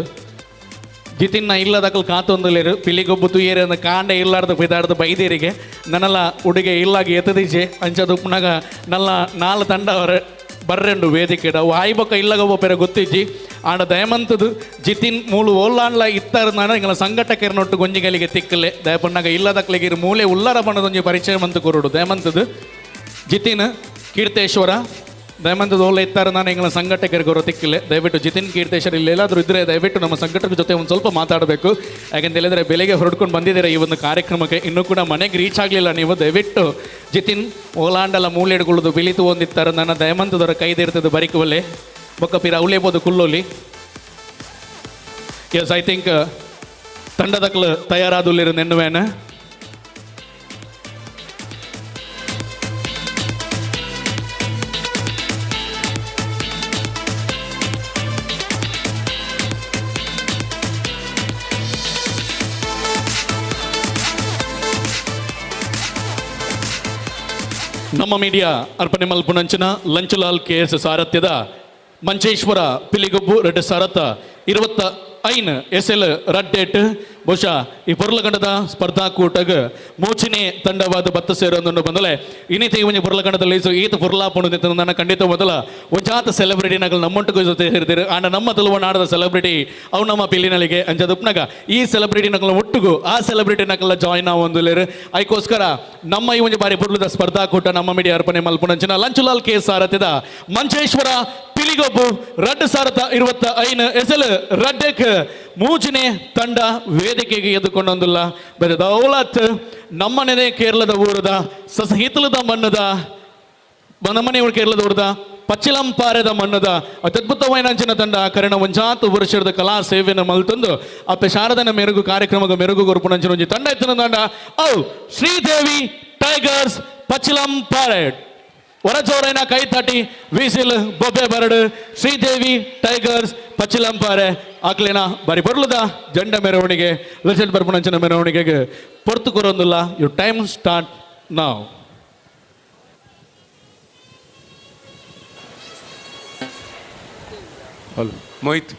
ಜಿತಿನ್ನ ಇಲ್ಲದಕ್ಕಲ್ ಕಾತೊಂದುಲೇರು ಪಿಲಿಗೊಬ್ಬು ತುಯ್ಯೇರು ಅಂದ ಕಾಂಡ ಇಲ್ಲಾರ್ದು ಪಿದಾಡ್ದು ಬೈದೇರಿಗೆ ನನ್ನಲ್ಲ ಹುಡುಗೆ ಇಲ್ಲಾಗಿ ಎತ್ತದಿಜೆ ಅಂಚದ ಉಪ್ಪುನಾಗ ನಲ್ಲ ನಾಲ್ ತಂಡ ಅವರ ಬರ್ರೆಂಡು ವೇದಿಕೆ ವಾಯ್ಬೊಕ್ಕ ಇಲ್ಲಗೊಬ್ಬ ಪೆರ ಗೊತ್ತಿಜ್ಜಿ ಆಂಡ ದಯಮಂತದ್ದು ಜಿತಿನ್ ಮೂಲು ಓಲ್ಲಾಂಡ್ಲ ಇತ್ತಾರ ನಾನು ಇಂಗಳ ಸಂಘಟಕರನೊಟ್ಟು ಗೊಂಜಿಗಲಿಗೆ ತಿಕ್ಕಲೆ ದಯಪಣ್ಣಾಗ ಇಲ್ಲದಕ್ಲಿಗೆ ಇರು ಮೂಲೆ ಉಲ್ಲರ ಬಣ್ಣದೊಂಜಿ ಪರಿಚಯ ಮಂತು ಕೊರಡು ದಯಮಂತದ್ದು ಜಿತಿನ್ ಕೀರ್ತೇಶ್ವರ ದಯಮಂತದ ಓಲ ಇತ್ತಾರೆ ನಾನು ಎಂಗಳ ಸಂಘಟಕರಿಗೆ ಅವರು ತಿಕ್ಕಿಲ್ಲ. ದಯವಿಟ್ಟು ಜಿತಿನ್ ಕೀರ್ತೇಶ್ವರ್ ಇಲ್ಲಿ ಎಲ್ಲಾದರೂ ಇದ್ದರೆ ದಯವಿಟ್ಟು ನಮ್ಮ ಸಂಘಟಕರ ಜೊತೆ ಒಂದು ಸ್ವಲ್ಪ ಮಾತಾಡಬೇಕು. ಯಾಕಂತ ಹೇಳಿದರೆ ಬೆಳಿಗ್ಗೆ ಹೊರಡ್ಕೊಂಡು ಬಂದಿದ್ದೀರಾ ಈ ಒಂದು ಕಾರ್ಯಕ್ರಮಕ್ಕೆ, ಇನ್ನೂ ಕೂಡ ಮನೆಗೆ ರೀಚ್ ಆಗಲಿಲ್ಲ ನೀವು. ದಯವಿಟ್ಟು ಜಿತಿನ್ ಓಲಾಂಡಲ ಮೂಲೆಡ್ಕೊಳ್ಳೋದು ಬಿಳಿತು ಒಂದಿತ್ತಾರೆ ನನ್ನ ದಯಮಂತದವರ ಕೈದಿರ್ತದೆ ಬರಿಕುವಲ್ಲೇ ಬೊಕ್ಕ ಪಿರ ಅವಲೇಬೋದು ಕುಲ್ಲೋಲಿ. ಎಸ್, I think ತಂಡದಕ್ಲು ತಯಾರಾದುಲ್ಲಿರು ನೆನ್ನುವೇನ. ನಮ್ಮ ಮೀಡಿಯಾ ಅರ್ಪಣೆ ಮಲ್ಪುನಂಚಿನ ಲಂಚುಲಾಲ್ ಕೆ ಎಸ್ ಸಾರಥ್ಯದ ಮಂಚೇಶ್ವರ ಪಿಲಿಗೊಬ್ಬು ರೆಡ್ ಸಾರಥ 25 ಎಸ್ ಎಲ್ ರಡ್ಡೇಟ್ ಬಹುಶಃ ಈ ಪೊರ್ಲಗಂಡದ ಸ್ಪರ್ಧಾಕೂಟಗ ಮೂಚಿನೇ ತಂಡವಾದ ಬತ್ತ ಸೇರೊಂದನ್ನು ಬಂದಲೆ ಇನ್ನಿತ ಈ ಒಂದು ಪೊರ್ಲಗಂಡದಲ್ಲಿ ಸೊ ಈತ ಪೊರ್ಲಾಪುಣು ನನ್ನ ಖಂಡಿತ ಮೊದಲ ಒಂಜಾತ ಸೆಲೆಬ್ರಿಟಿ ನಗಲು ನಮ್ಮೊಂಟು ಜೊತೆ ಸೇರಿದಿರು. ಆಂಡ ನಮ್ಮ ತುಳುವನಾಡದ ಸೆಲೆಬ್ರಿಟಿ ಅವು ನಮ್ಮ ಪಿಲಿನಲಿಗೆ ಅಂಜದುಪ್ನಗ ಈ ಸೆಲೆಬ್ರಿಟಿ ನಗಲ ಒಟ್ಟುಗು ಆ ಸೆಲೆಬ್ರಿಟಿ ನಗಲ ಜಾಯಿನ್ ಆವೊಂದುಲೇರು. ಐಕೋಸ್ಕರ ನಮ್ಮ ಈ ಒಂದು ಬಾರಿ ಪೊರ್ಲದ ಸ್ಪರ್ಧಾಕೂಟ ನಮ್ಮ ಮೀಡಿಯಾ ಅರ್ಪಣೆ ಮಲ್ಪುನಂಚಿನ Lanchulal K ಸಾರಥ್ಯದ Manjeshwar ಪಿಲಿಗೊಬ್ಬು ರಡ್ಡು ಸಾರಥ 25 S L ರಡ್ಡಕ್ ಮೂಜನೇ ತಂಡ ವೇದಿಕೆಗೆ ಎದ್ದುಕೊಂಡೊಂದಿಲ್ಲ. ಬೇರೆ ದೌಲತ್ ನಮ್ಮನೆದೇ ಕೇರಳದ ಊರದ ಸಸಹಿತಲದ ಮಣ್ಣದ ನಮ್ಮನೆ ಕೇರಳದ ಊರದ ಪಚ್ಚಿಲಂಪಾರೆದ ಮಣ್ಣದ ಅತ್ಯದ್ಭುತವಾದ ಅಂಚಿನ ತಂಡ ಕರಣ ಒಂಜಾತು ವರ್ಷದ ಕಲಾ ಸೇವೆಯನ್ನು ಮಲ್ತಂದು ಅಪ್ಪೆ ಶಾರದನ ಮೆರುಗು ಕಾರ್ಯಕ್ರಮದ ಮೆರುಗು ಕೊರ್ಪುನಂಚಿನ ಒಂಜಿ ತಂಡ ಎತ್ತಿನ ತಂಡ ಅವು ಶ್ರೀದೇವಿ ಟೈಗರ್ಸ್ ಪಚ್ಚಿಲಂಪಾರೆ. ಹೊರಜೋರೈನ ಕೈ ತಟ್ಟಿ ವಿಸಿಲ್ ಬೊಬ್ಬೆ ಬರಡು ಶ್ರೀದೇವಿ ಟೈಗರ್ಸ್ ಪಚ್ಚಿಲಂಪಾರೆ ಆಕ್ಲೇನ ಬಾರಿ ಬರ್ಲದ ಜಂಡ ಮೆರವಣಿಗೆ ಲಕ್ಷಣ ಬರ್ಪುನಂಚಿನ ಮೆರವಣಿಗೆಗೆ ಪೊರ್ತು ಕೊರೊಂದಿಲ್ಲ. You time start ನಾವ್. ಮೋಹಿತ್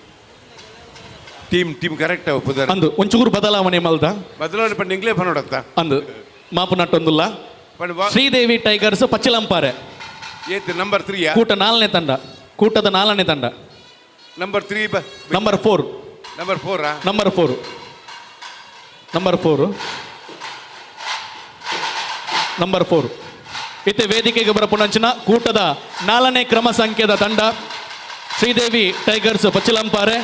ಟೀಮ್ ಟೀಮ್ ಕರೆಕ್ಟ್ ಒಪ್ಪುದಾರೆ ಅಂದು ಒಂಚೂರು ಬದಲಾವಣೆ ಮಲ್ದ ಬದಲಾವಣೆ ಪಂಡ ಇಂಗ್ಲೇ ಪನೋಡತ್ತ ಅಂದು ಮಾಪು ನಟ್ಟೊಂದಿಲ್ಲ. ಶ್ರೀದೇವಿ ಟೈಗರ್ಸ್ ಪಚ್ಚಿಲಂಪಾರೆ ಏತ್ ನಂಬರ್ 3 ಕೂಟ 4ನೇ ತಂಡ, ಕೂಟದ 4ನೇ ತಂಡ. Number 3 number 4 number 4 number 4 number 4 number 4 ಇತ್ತೆ ವೇದಿಕೆಗೆ ಬರಪುಣಂಚಿನ ಕೂಟದ 4ನೇ ಕ್ರಮ ಸಂಖ್ಯೆದ ತಂಡ ಶ್ರೀದೇವಿ ಟೈಗರ್ಸ್ ಪಚ್ಚಿಲಂಪಾರೆ.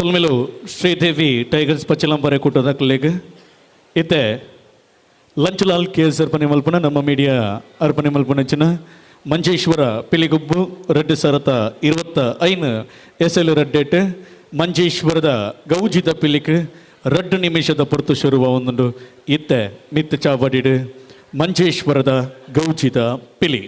ಸೊಲ್ಮೆಲು ಶ್ರೀದೇವಿ ಟೈಗರ್ಸ್ ಪಚ್ಚಿಲಂಬರೆ ಕೂಟದ ಕ್ಲೇಗ್ ಇತ್ತೆ ಲಂಚಲಾಲ್ ಕೆ ಎಸ್ ಅರ್ಪಣೆ ಮಲ್ಪುನ ನಮ್ಮ ಮೀಡಿಯಾ ಅರ್ಪಣೆ ಮಲ್ಪುನಂಚಿನ ಮಂಜೇಶ್ವರ ಪಿಲಿಗುಬ್ಬು ರಡ್ಡು ಸರತ 25 ಎಸ್ ಎಲ್ ರಡ್ಡೇಟ್ ಮಂಜೇಶ್ವರದ ಗೌಜಿದ ಪಿಲಿಕ್ 2 ನಿಮಿಷದ ಪೊರ್ತು ಶುರುವ ಒಂದುಂಡು ಇತ್ತೆ ಮಿತ್ತ ಚಾವಡಿಡು ಮಂಜೇಶ್ವರದ ಗೌಜಿದ ಪಿಲಿ.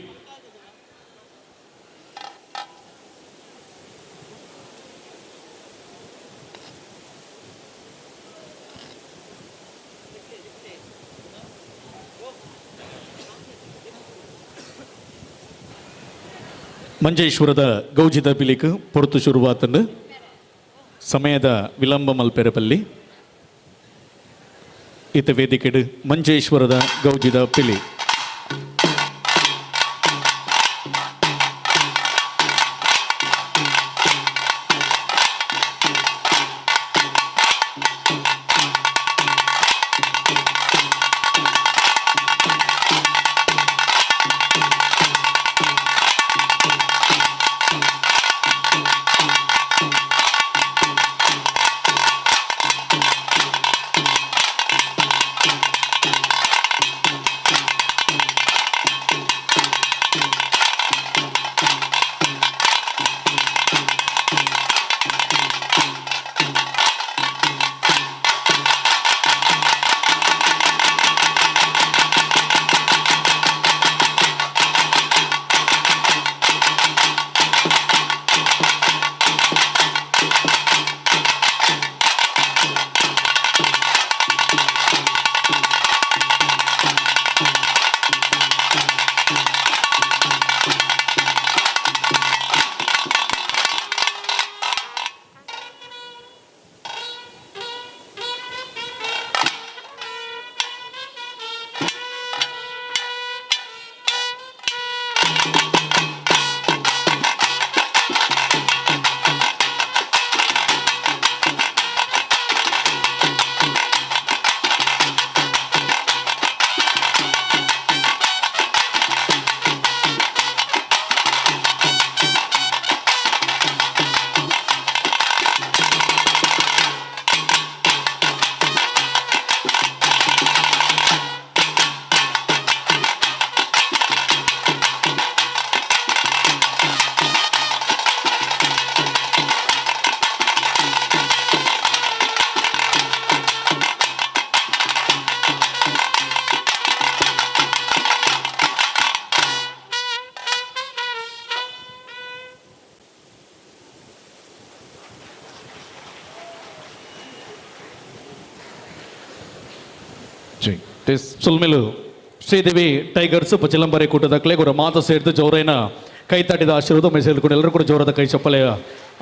ಮಂಜೇಶ್ವರದ ಗೌಜಿದ ಪಿಲಿಕ್ ಪೊರ್ತು ಶುರುವಾತಂಡು ಸಮಯದ ವಿಳಂಬ ಮಲ್ಪೆರಪಲ್ಲಿ ಇತ ವೇದಿಕೆಡು ಮಂಜೇಶ್ವರದ ಗೌಜಿದ ಪಿಲಿ. ಸೊಲ್ಮೆಲು ಶ್ರೀದೇವಿ ಟೈಗರ್ಸ್ ಪಚಿಲಂಬರೆ ಕೂಟದ ಕ್ಲೇಗುರ ಮಾತು ಸೇರಿದು ಜೋರೈನ ಕೈ ತಾಟಿದ ಆಶೀರ್ವಾದ ಮೈಸೂರು ಎಲ್ಲರೂ ಕೂಡ ಜೋರಾದ ಕೈ ಚಪ್ಪಲೆಯ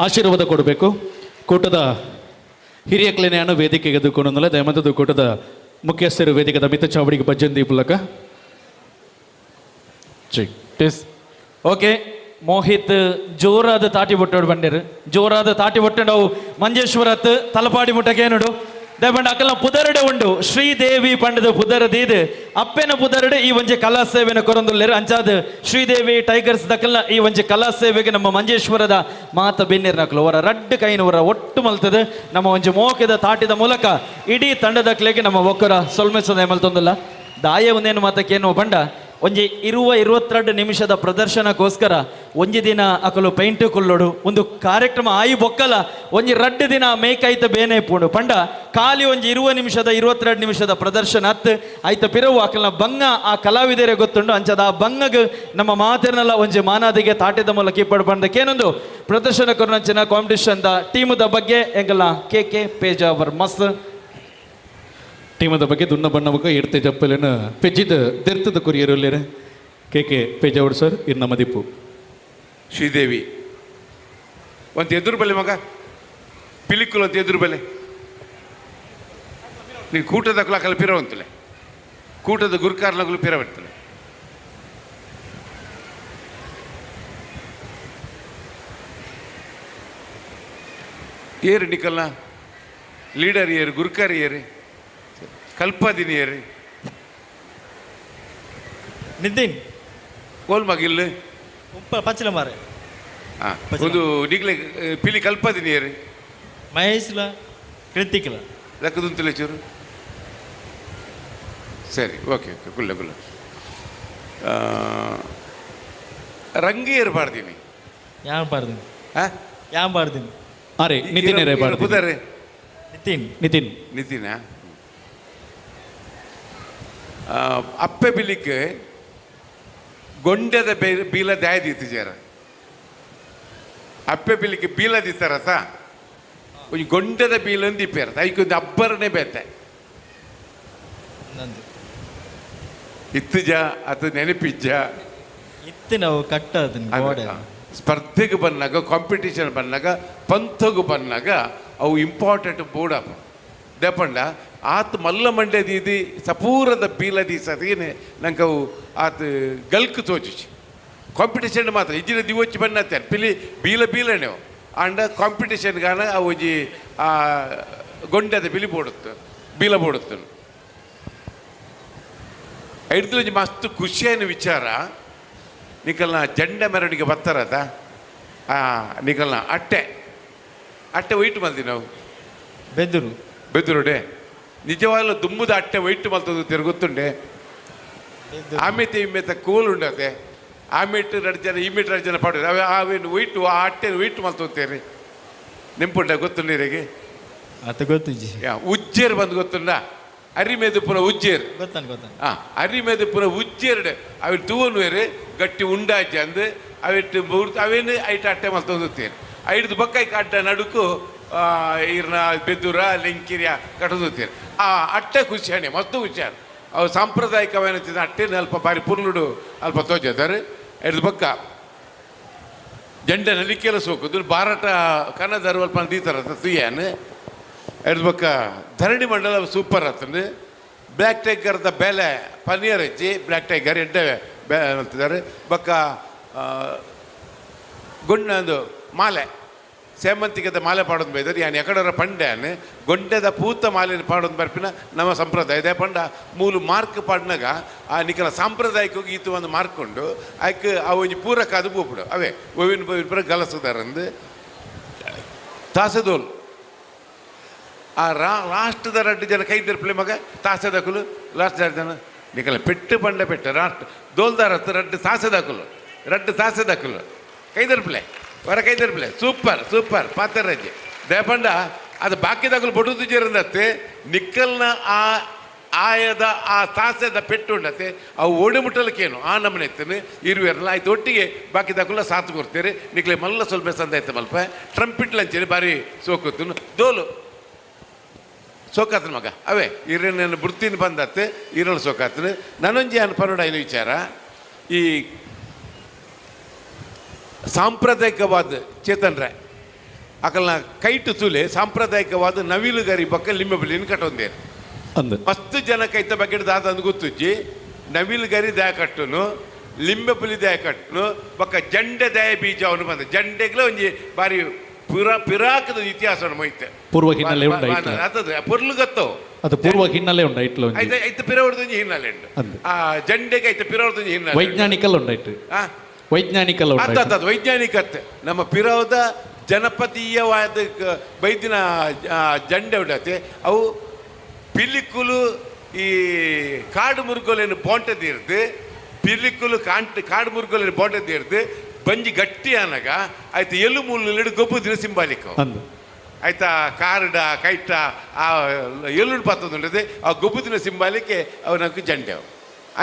ಆಶೀರ್ವಾದ ಕೊಡಬೇಕು. ಕೂಟದ ಹಿರಿಯ ಕ್ಲೇನೆಯನ್ನು ವೇದಿಕೆಗೆ ಎದುಕೊಂಡಂದಲೇ ದಯಮಂತದ್ದು ಕೂಟದ ಮುಖ್ಯಸ್ಥರು ವೇದಿಕೆದ ಮಿತ ಚಾವಡಿಗೆ ಬಜ್ಜಂದಿ ಮೂಲಕ. ಓಕೆ ಮೋಹಿತ್ ಜೋರಾದ ತಾಟಿ ಬೊಟ್ಟೋಡು ಬಂಡೇರು ಜೋರಾದ ತಾಟಿ ಬೊಟ್ಟಂಡವು ಮಂಜೇಶ್ವರತ್ ತಲಪಾಡಿ ಮುಟ್ಟಕೇನುಡು ದಯಪಂಡ ಅಕಲ್ನ ಪುದರಡೆ ಉಂಡು ಶ್ರೀದೇವಿ ಪಂಡದ ಪುದರ ದೀದ್ ಅಪ್ಪೆನ ಪುದರಡೆ ಈ ಒಂಜಿ ಕಲಾ ಸೇವೆನ ಕೊರೊಂದುಲ್ಲೆರ್ ಅಂಚಾದ ಶ್ರೀದೇವಿ ಟೈಗರ್ಸ್ ದಕಲ್ನ ಈ ಒಂಜಿ ಕಲಾ ಸೇವೆಗೆ ನಮ್ಮ ಮಂಜೇಶ್ವರದ ಮಾತ ಬೆನ್ನಿರ್ನಕಲು ಅವರ ರಡ್ಡು ಕೈನವರ ಒಟ್ಟು ಮಲ್ತದೆ ನಮ್ಮ ಒಂಜಿ ಮೋಕೆದ ತಾಟಿದ ಮೂಲಕ ಇಡೀ ತಂಡದಕ್ಲೆಗೆ ನಮ್ಮ ಒಕ್ಕರ ಸೊಲ್ಮೆಸದ ಮಲ್ತೊಂದಿಲ್ಲ ದಾಯ ಒಂದೇನು ಮಾತಕ್ಕೇನು ಬಂಡ ಒಂಜಿ ಇರುವ 22 ನಿಮಿಷದ ಪ್ರದರ್ಶನಕ್ಕೋಸ್ಕರ ಒಂಜಿ ದಿನ ಅಕಲು ಪೈಂಟು ಕೊಲ್ಲೋಡು ಒಂದು ಕಾರ್ಯಕ್ರಮ ಆಯಿ ಬೊಕ್ಕಲ ಒಂಜಿ ರಡ್ಡು ದಿನ ಮೇಕೈತ ಬೇನೆ ಪೂಂಡು ಪಂಡ ಖಾಲಿ ಒಂಜಿ 20 ನಿಮಿಷದ 22 ನಿಮಿಷದ ಪ್ರದರ್ಶನ ಅತ್ತು ಆಯ್ತ ಪಿರವು ಅಕಲ್ನ ಬಂಗ ಆ ಕಲಾವಿದರೆ ಗೊತ್ತುಂಡು ಅಂಚದ ಆ ಬಂಗಗ್ ನಮ್ಮ ಮಾತಿರ್ನಲ್ಲ ಒಂಜಿ ಮಾನಾದಿಗೆ ತಾಟಿದ ಮೂಲಕ ಇಪ್ಪಡು ಬಂದಕ್ಕೇನೊಂದು ಪ್ರದರ್ಶನ ಕೊರನಂಚಿನ ಕಾಂಪಿಟಿಷನ್ the ಟೀಮದ ಬಗ್ಗೆ ಎಂಗಲ್ಲ ಕೆ ಕೆ ಪೇಜಾವರ್ ಮಸ್ತ್ ಟೀಮದ ಬಗ್ಗೆ ದುನ್ನ ಬಣ್ಣವಕ ಎಡ್ತೆ ಜಪ್ಪಲೇನ ಪೆಜ್ಜಿದ ದೆರ್ತದ ಕೊರಿಯರುಲ್ಲೇನೆ ಕೆ ಕೆ ಪೇಜಾವಡ್ ಸರ್ ಇರ್ ನಮ್ಮ ದಿಪ್ಪು. ಶ್ರೀದೇವಿ ಒಂದು ಎದುರು ಬಲೆ ಮಗ ಪಿಲಿಕುಲ್ ಅಂತ ಎದುರು ಬಲೆ ನೀನು ಕೂಟದ ಕುಲಕಲ್ಲಿ ಪಿರವಂತಲೆ ಕೂಟದ ಗುರುಕಾರ್ಲಗುಲು ಪಿರವರ್ತಲೆ ಏರು ನಿಕಲ್ಲ ಲೀಡರ್ ಏರು ಗುರುಕಾರ್ ಏರು ಕಲ್ಪದಿನಿ ಏರು ನಿತಿನ್ ಕೋಲ್ ಮಗಿಲ್ಲ ಪಚ್ಚಿಲ ಮಾರೆ ಒಂದು ನಿಗ್ಲೆ ಪಿಲಿ ಕಲ್ಪದಿನಿ ಏರು ಮಹೇಶ್ಲ ಕೃತಿಕ್ಲ ಲಕ್ಕದುಂತಲೇ ಚೂರು. ಸರಿ, ಓಕೆ ಓಕೆ, ಕುಲ್ಲ ಕುಲ್ಲ. ರಂಗೇರ್ ಪಾಡ್ತೀನಿ. ಯಾನ್ ಪಾಡ್ತೀನಿ? ಯಾನ್ ಪಾಡ್ತೀನಿ? ಅರೆ ನಿತಿನ್ ರೇ ಪಾಡ್ತೀನಿ. ಪುದರ್? ನಿತಿನ್. ನಿತಿನ್. ನಿತಿನ ಅಪ್ಪೆ ಬಿಲಿಕ್ ಗೊಂಡೆದ ಬೀಲ ದಾಯದೀತು ಜೇರ. ಅಪ್ಪೆ ಬಿಲಿಕ್ ಬೀಲ ದೀತಾರತ ಒಂಜಿ ಗೊಂಡೆದ ಬೀಲ ದೀಪೇರ ಐಕೊಂದು ಅಬ್ಬರನೇ ಬೇತೆ ಇತ್ತುಜ ಅದು ನೆನಪಿಜ್ಜ ಇತ್ತು ನಾವು ಕಟ್ಟದ ಸ್ಪರ್ಧೆಗೆ ಬಂದಾಗ ಕಾಂಪಿಟೇಷನ್ ಬಂದಾಗ ಪಂಥಗೂ ಬಂದಾಗ ಅವು ಇಂಪಾರ್ಟೆಂಟ್ ಬೋರ್ಡಪ್ಪ ದೇಪಂಡ ಆತ ಮಲ್ಲ ಮಂಡ್ಯ ದೀದಿ ಸಪೂರದ ಬೀಲ ದೀಸದೇನೆ ನಂಗೆ ಅವು ಆತ ಗಲ್ಕ್ ತೋಚುಚಿ ಕಾಂಪಿಟೇಷನ್ ಮಾತ್ರ ಇಜ್ಜಿನ ದಿವೊಚ್ಚಿ ಬನ್ನತ್ತೆ ಪಿಲಿ ಬೀಲ ಬೀಲನೆ ಆಂಡ ಕಾಂಪಿಟೇಷನ್ ಗಾನ ಅವು ಒಂಜಿ ಆ ಗೊಂಡೆದ ಬಿಲಿ ಬೋಡುತ್ತು ಬೀಲ ಬೋಡುತ್ತು. ಐಡ್ದು ಮಸ್ತ್ ಖುಷಿಯಾದ ವಿಚಾರ ನಿಕಲ್ನ ಜಂಡ ಮೆರವಣಿಗೆ ಬರ್ತಾರದ ಆ ನಿಕಲ್ನ ಅಟ್ಟೆ ಅಟ್ಟೆ ವೈಟ್ ಮಲ್ದಿ ನಾವು ಬೆದರು ಬೆದುರುಡೆ ನಿಜವಾಗ್ಲೂ ದುಮ್ಮದ ಅಟ್ಟೆ ವೈಟ್ ಮಲ್ತದ್ದು ತಿರುಗುತ್ತುಂಡೆ ಆಮೇತೆ ಇಮ್ಮೇತ ಕೂಲ್ ಉಂಡತೆ ಆಮೇಟ್ ಎರಡು ಜನ ಇಮೇಟ್ ಎರಡು ಜನ ಪಾಡು ಅವೆ ಆವೇನು ವೈಟು ಆ ಅಟ್ಟೆನು ವೈಟ್ ಮಲ್ತೋತೇರಿ ನಿಂಪುಂಡ ಗೊತ್ತುಂಡೀರಿಗೆ ಆತ ಗೊತ್ತಿಜ್ಜಿ. ಉಜ್ಜೇರು ಬಂದು ಗೊತ್ತುಂಡ ಅರಿಮೇದುಪುರ ಉಜ್ಜೇರು ಗೊತ್ತಾನ ಗೊತ್ತಾನ ಹಾಂ ಅರಿಮೇದುಪುರ ಉಜ್ಜೇರ್ಡೆ ಅవి ತೂವನು ಬೇರೆ ಗಟ್ಟಿ ಉಂಡಾಜಿ ಅಂದು ಅವಿಟ್ಟು ಅವೇನು ಐಟ ಅಟ್ಟೆ ಮಲ್ತೊಂದುತ್ತೇನೆ ಐಡ್ದು ಬಕ್ಕೈಕ್ ಅಡ್ಡ ನಡುಕು ಈರ್ನ ಬೆದುರ ಲೆಂಕಿರಿಯ ಕಟ್ಟದುತ್ತೇನೆ ಆ ಅಟ್ಟೆ ಖುಷಿಯಾಣೆ ಮಸ್ತು ಖುಷಿಯಾಣ ಅವು ಸಾಂಪ್ರದಾಯಿಕವೇನ ಅಟ್ಟೆ ಅಲ್ಪ ಬಾರಿ ಪುರ್ಲುಡು ಅಲ್ಪ ತೋಜಾರೆ ಐಡ್ದು ಬಕ್ಕ ಜಂಡ ನಲಿಕೆಲ್ಲ ಸೋಕುದು ಬಾರಾಟ ಕನ್ನದಾರು ಅಲ್ಪ ದೀತಾರ ತುಯ್ಯಾನು ಐಡ್ದು ಬಕ್ಕ ಧರಣಿ ಮಂಡಲ ಸೂಪರ್ ಆತಂದು ಬ್ಲ್ಯಾಕ್ ಟೈಗರ್ದ ಬೆಲೆ ಪನ್ನೀರ್ ಹಚ್ಚಿ ಬ್ಲ್ಯಾಕ್ ಟೈಗರ್ ಎಡ್ಡೆ ಬೆ ಅಂತಿದ್ದಾರೆ ಬಕ್ಕ ಗುಂಡ ಒಂದು ಮಾಲೆ ಸೇಮಂತಿಗೆದ ಮಾಲೆ ಪಾಡೋದು ಬೈದಾರೆ ಯಾನ್ ಎಕಡರ ಪಂಡ್ಯಾನ್ ಗೊಂಡೆದ ಪೂತ ಮಾಲೆ ಪಾಡೋದು ಬರ್ಪಿನ ನಮ್ಮ ಸಂಪ್ರದಾಯ ಇದೇ ಪಂಡ ಮೂಲು ಮಾರ್ಕ್ ಪಾಡ್ನಾಗ ಆ ನಿಕಲ ಸಾಂಪ್ರದಾಯಿಕ ಈತು ಒಂದು ಮಾರ್ಕೊಂಡು ಆಯ್ಕೆ ಆ ಒಂಜಿ ಪೂರಕ ಅದು ಪೂಪುಡು ಅವೇ ಒವಿನ ಪೂರ ಗಲಸುದಾರಂದು ತಾಸೆದೋಲು ಆ ರಾಷ್ಟ್ರದ ರಡ್ಡು ಜನ ಕೈ ತಿರ್ಪಲಿ ಮಗ ತಾಸೆದಕುಲು ಲಾಸ್ಟ್ ಎರಡು ಜನ ನಿಕಲ ಪೆಟ್ಟು ಪಂಡ ಪೆಟ್ಟು ರಾಷ್ಟ್ರ ದೋಲ್ದಾರ ರಡ್ಡು ತಾಸೆದಕುಲು ರಡ್ಡು ತಾಸೆದಕುಲು ಕೈ ತಿರ್ಪಲೆ ಹೊರ ಕೈ ತಿರ್ಪಲೆ ಸೂಪರ್ ಸೂಪರ್ ಪಾತ್ರರಾಜ್ ದೇಪಂಡ ಅದು ಬಾಕಿದಾಗಲು ಬಡುದು ಜೇರಂದತ್ತೆ ನಿಕ್ಕಲ್ನ ಆ ಆಯದ ಆ ತಾಸೆದ ಪೆಟ್ಟು ಉಂಡತ್ತೆ ಅವು ಓಡಿ ಮುಟ್ಟಲಿಕ್ಕೇನು ಆ ನಮೂನೆ ಇತ್ತೇನೆ ಇರುವೆರಲ್ಲ ಆಯ್ತು ಒಟ್ಟಿಗೆ ಬಾಕಿದಾಕುಲ ಸಾಥ್ ಕೊಡ್ತೀರಿ ನಿಕ್ಲೆ ಮಲ್ಲ ಸ್ವಲ್ಪ ಸಂದ ಆಯ್ತು ಮಲ್ಪ ಟ್ರಂಪಿಟ್ ಲಂಚೇರಿ ಭಾರಿ ಸೋಕುತ್ತನು ದೋಲು ಸೋಕಾತನ ಮಗ ಅವೇ ಇರೇನು ಬುಡ್ತೀನಿ ಬಂದತ್ತೆ ಈರಳು ಸೋಕಾತನು ನಾನೊಂಜಿ ಅನ್ ಪರೋಡ ಇನ್ನು ವಿಚಾರ ಈ ಸಾಂಪ್ರದಾಯಿಕವಾದ ಚೇತನ್ರೆ ಅಕಲ್ನ ಕೈಟು ತುಲೆ ಸಾಂಪ್ರದಾಯಿಕವಾದ ನವಿಲುಗರಿ ಬಕ್ಕ ಲಿಂಬೆ ಬಲಿನ ಕಟ್ಟೊಂದೇನು ಮಸ್ತ್ ಜನ ಕೈತ ಬಗ್ಗೆ ದಾದ ಅಂದ್ ಗೊತ್ತುಜ್ಜಿ ನವಿಲುಗರಿ ದಯ ಕಟ್ಟುನು ಲಿಂಬೆ ಪುಲಿ ದಯ ಕಟ್ಟುನು ಬಕ್ಕ ಜಂಡೆ ದಯ ಬೀಜ ಅವನು ಬಂದ ಜಂಡೆಗ್ಲ ಒಂಜಿ ಬಾರಿ ಪಿರಾಕದ ಇತಿಹಾಸ ಮೊಯ್ತೆ ಪೂರ್ವ ಹಿನ್ನೆಲೆ ಉಂಡು ಐಟ್ಲ. ಅತದ ಪೊರ್ಲು ಗತ್ತವು ಅದು ಪೂರ್ವ ಹಿನ್ನೆಲೆ ಉಂಡು ಐಟ್ಲ ಒಂಜಿ. ಐತ ಐತ ಪಿರವರ್ದೊಂಜಿ ಹಿನ್ನೆಲೆ ಉಂಡು ಅಂದು. ಆ ಜಂಡೆಗೆ ಐತ ಪಿರವರ್ದೊಂಜಿ ಹಿನ್ನೆಲೆ ವೈಜ್ಞಾನಿಕಲ್ ಉಂಡು ಐಟ್. ಆ? ವೈಜ್ಞಾನಿಕಲ್ ಉಂಡು ಅತ್ತ ಐಟ್. ಅತ್ತ ವೈಜ್ಞಾನಿಕತೆ ನಮ್ಮ ಪಿರವದ ಜನಪದೀಯವಾದ ಬೈದಿನ ಜಂಡೆ ಉಂಡತೆ ಅವು ಪಿಲಿಕುಲು ಈ ಕಾಡು ಮುರುಗೋಲೇನು ಬಾಂಟೆ ತೀರ್ದು ಪಿಲಿಕುಲು ಕಾಂಟ್ ಕಾಡು ಮುರುಗೋಲೇನು ಬಾಂಟೆ ತೀರ್ದು ಬಂಜಿ ಗಟ್ಟಿ ಅನಗ ಆಯ್ತು ಎಲ್ಲು ಮುಳ್ಳು ಗೊಬ್ಬು ದಿನ ಸಿಂಬಾಲಿಕ್ ಅಂದು. ಆಯ್ತಾ ಕಾರ್ಡ ಕೈಟ ಆ ಎಳ್ಳುಡು ಪಾತದುಂಡದೆ ಆ ಗೊಬ್ಬು ದಿನ ಸಿಂಬಾಲಿಕೆ ಅವು ನಮ್ಗೆ ಜಂಡೆ ಅವು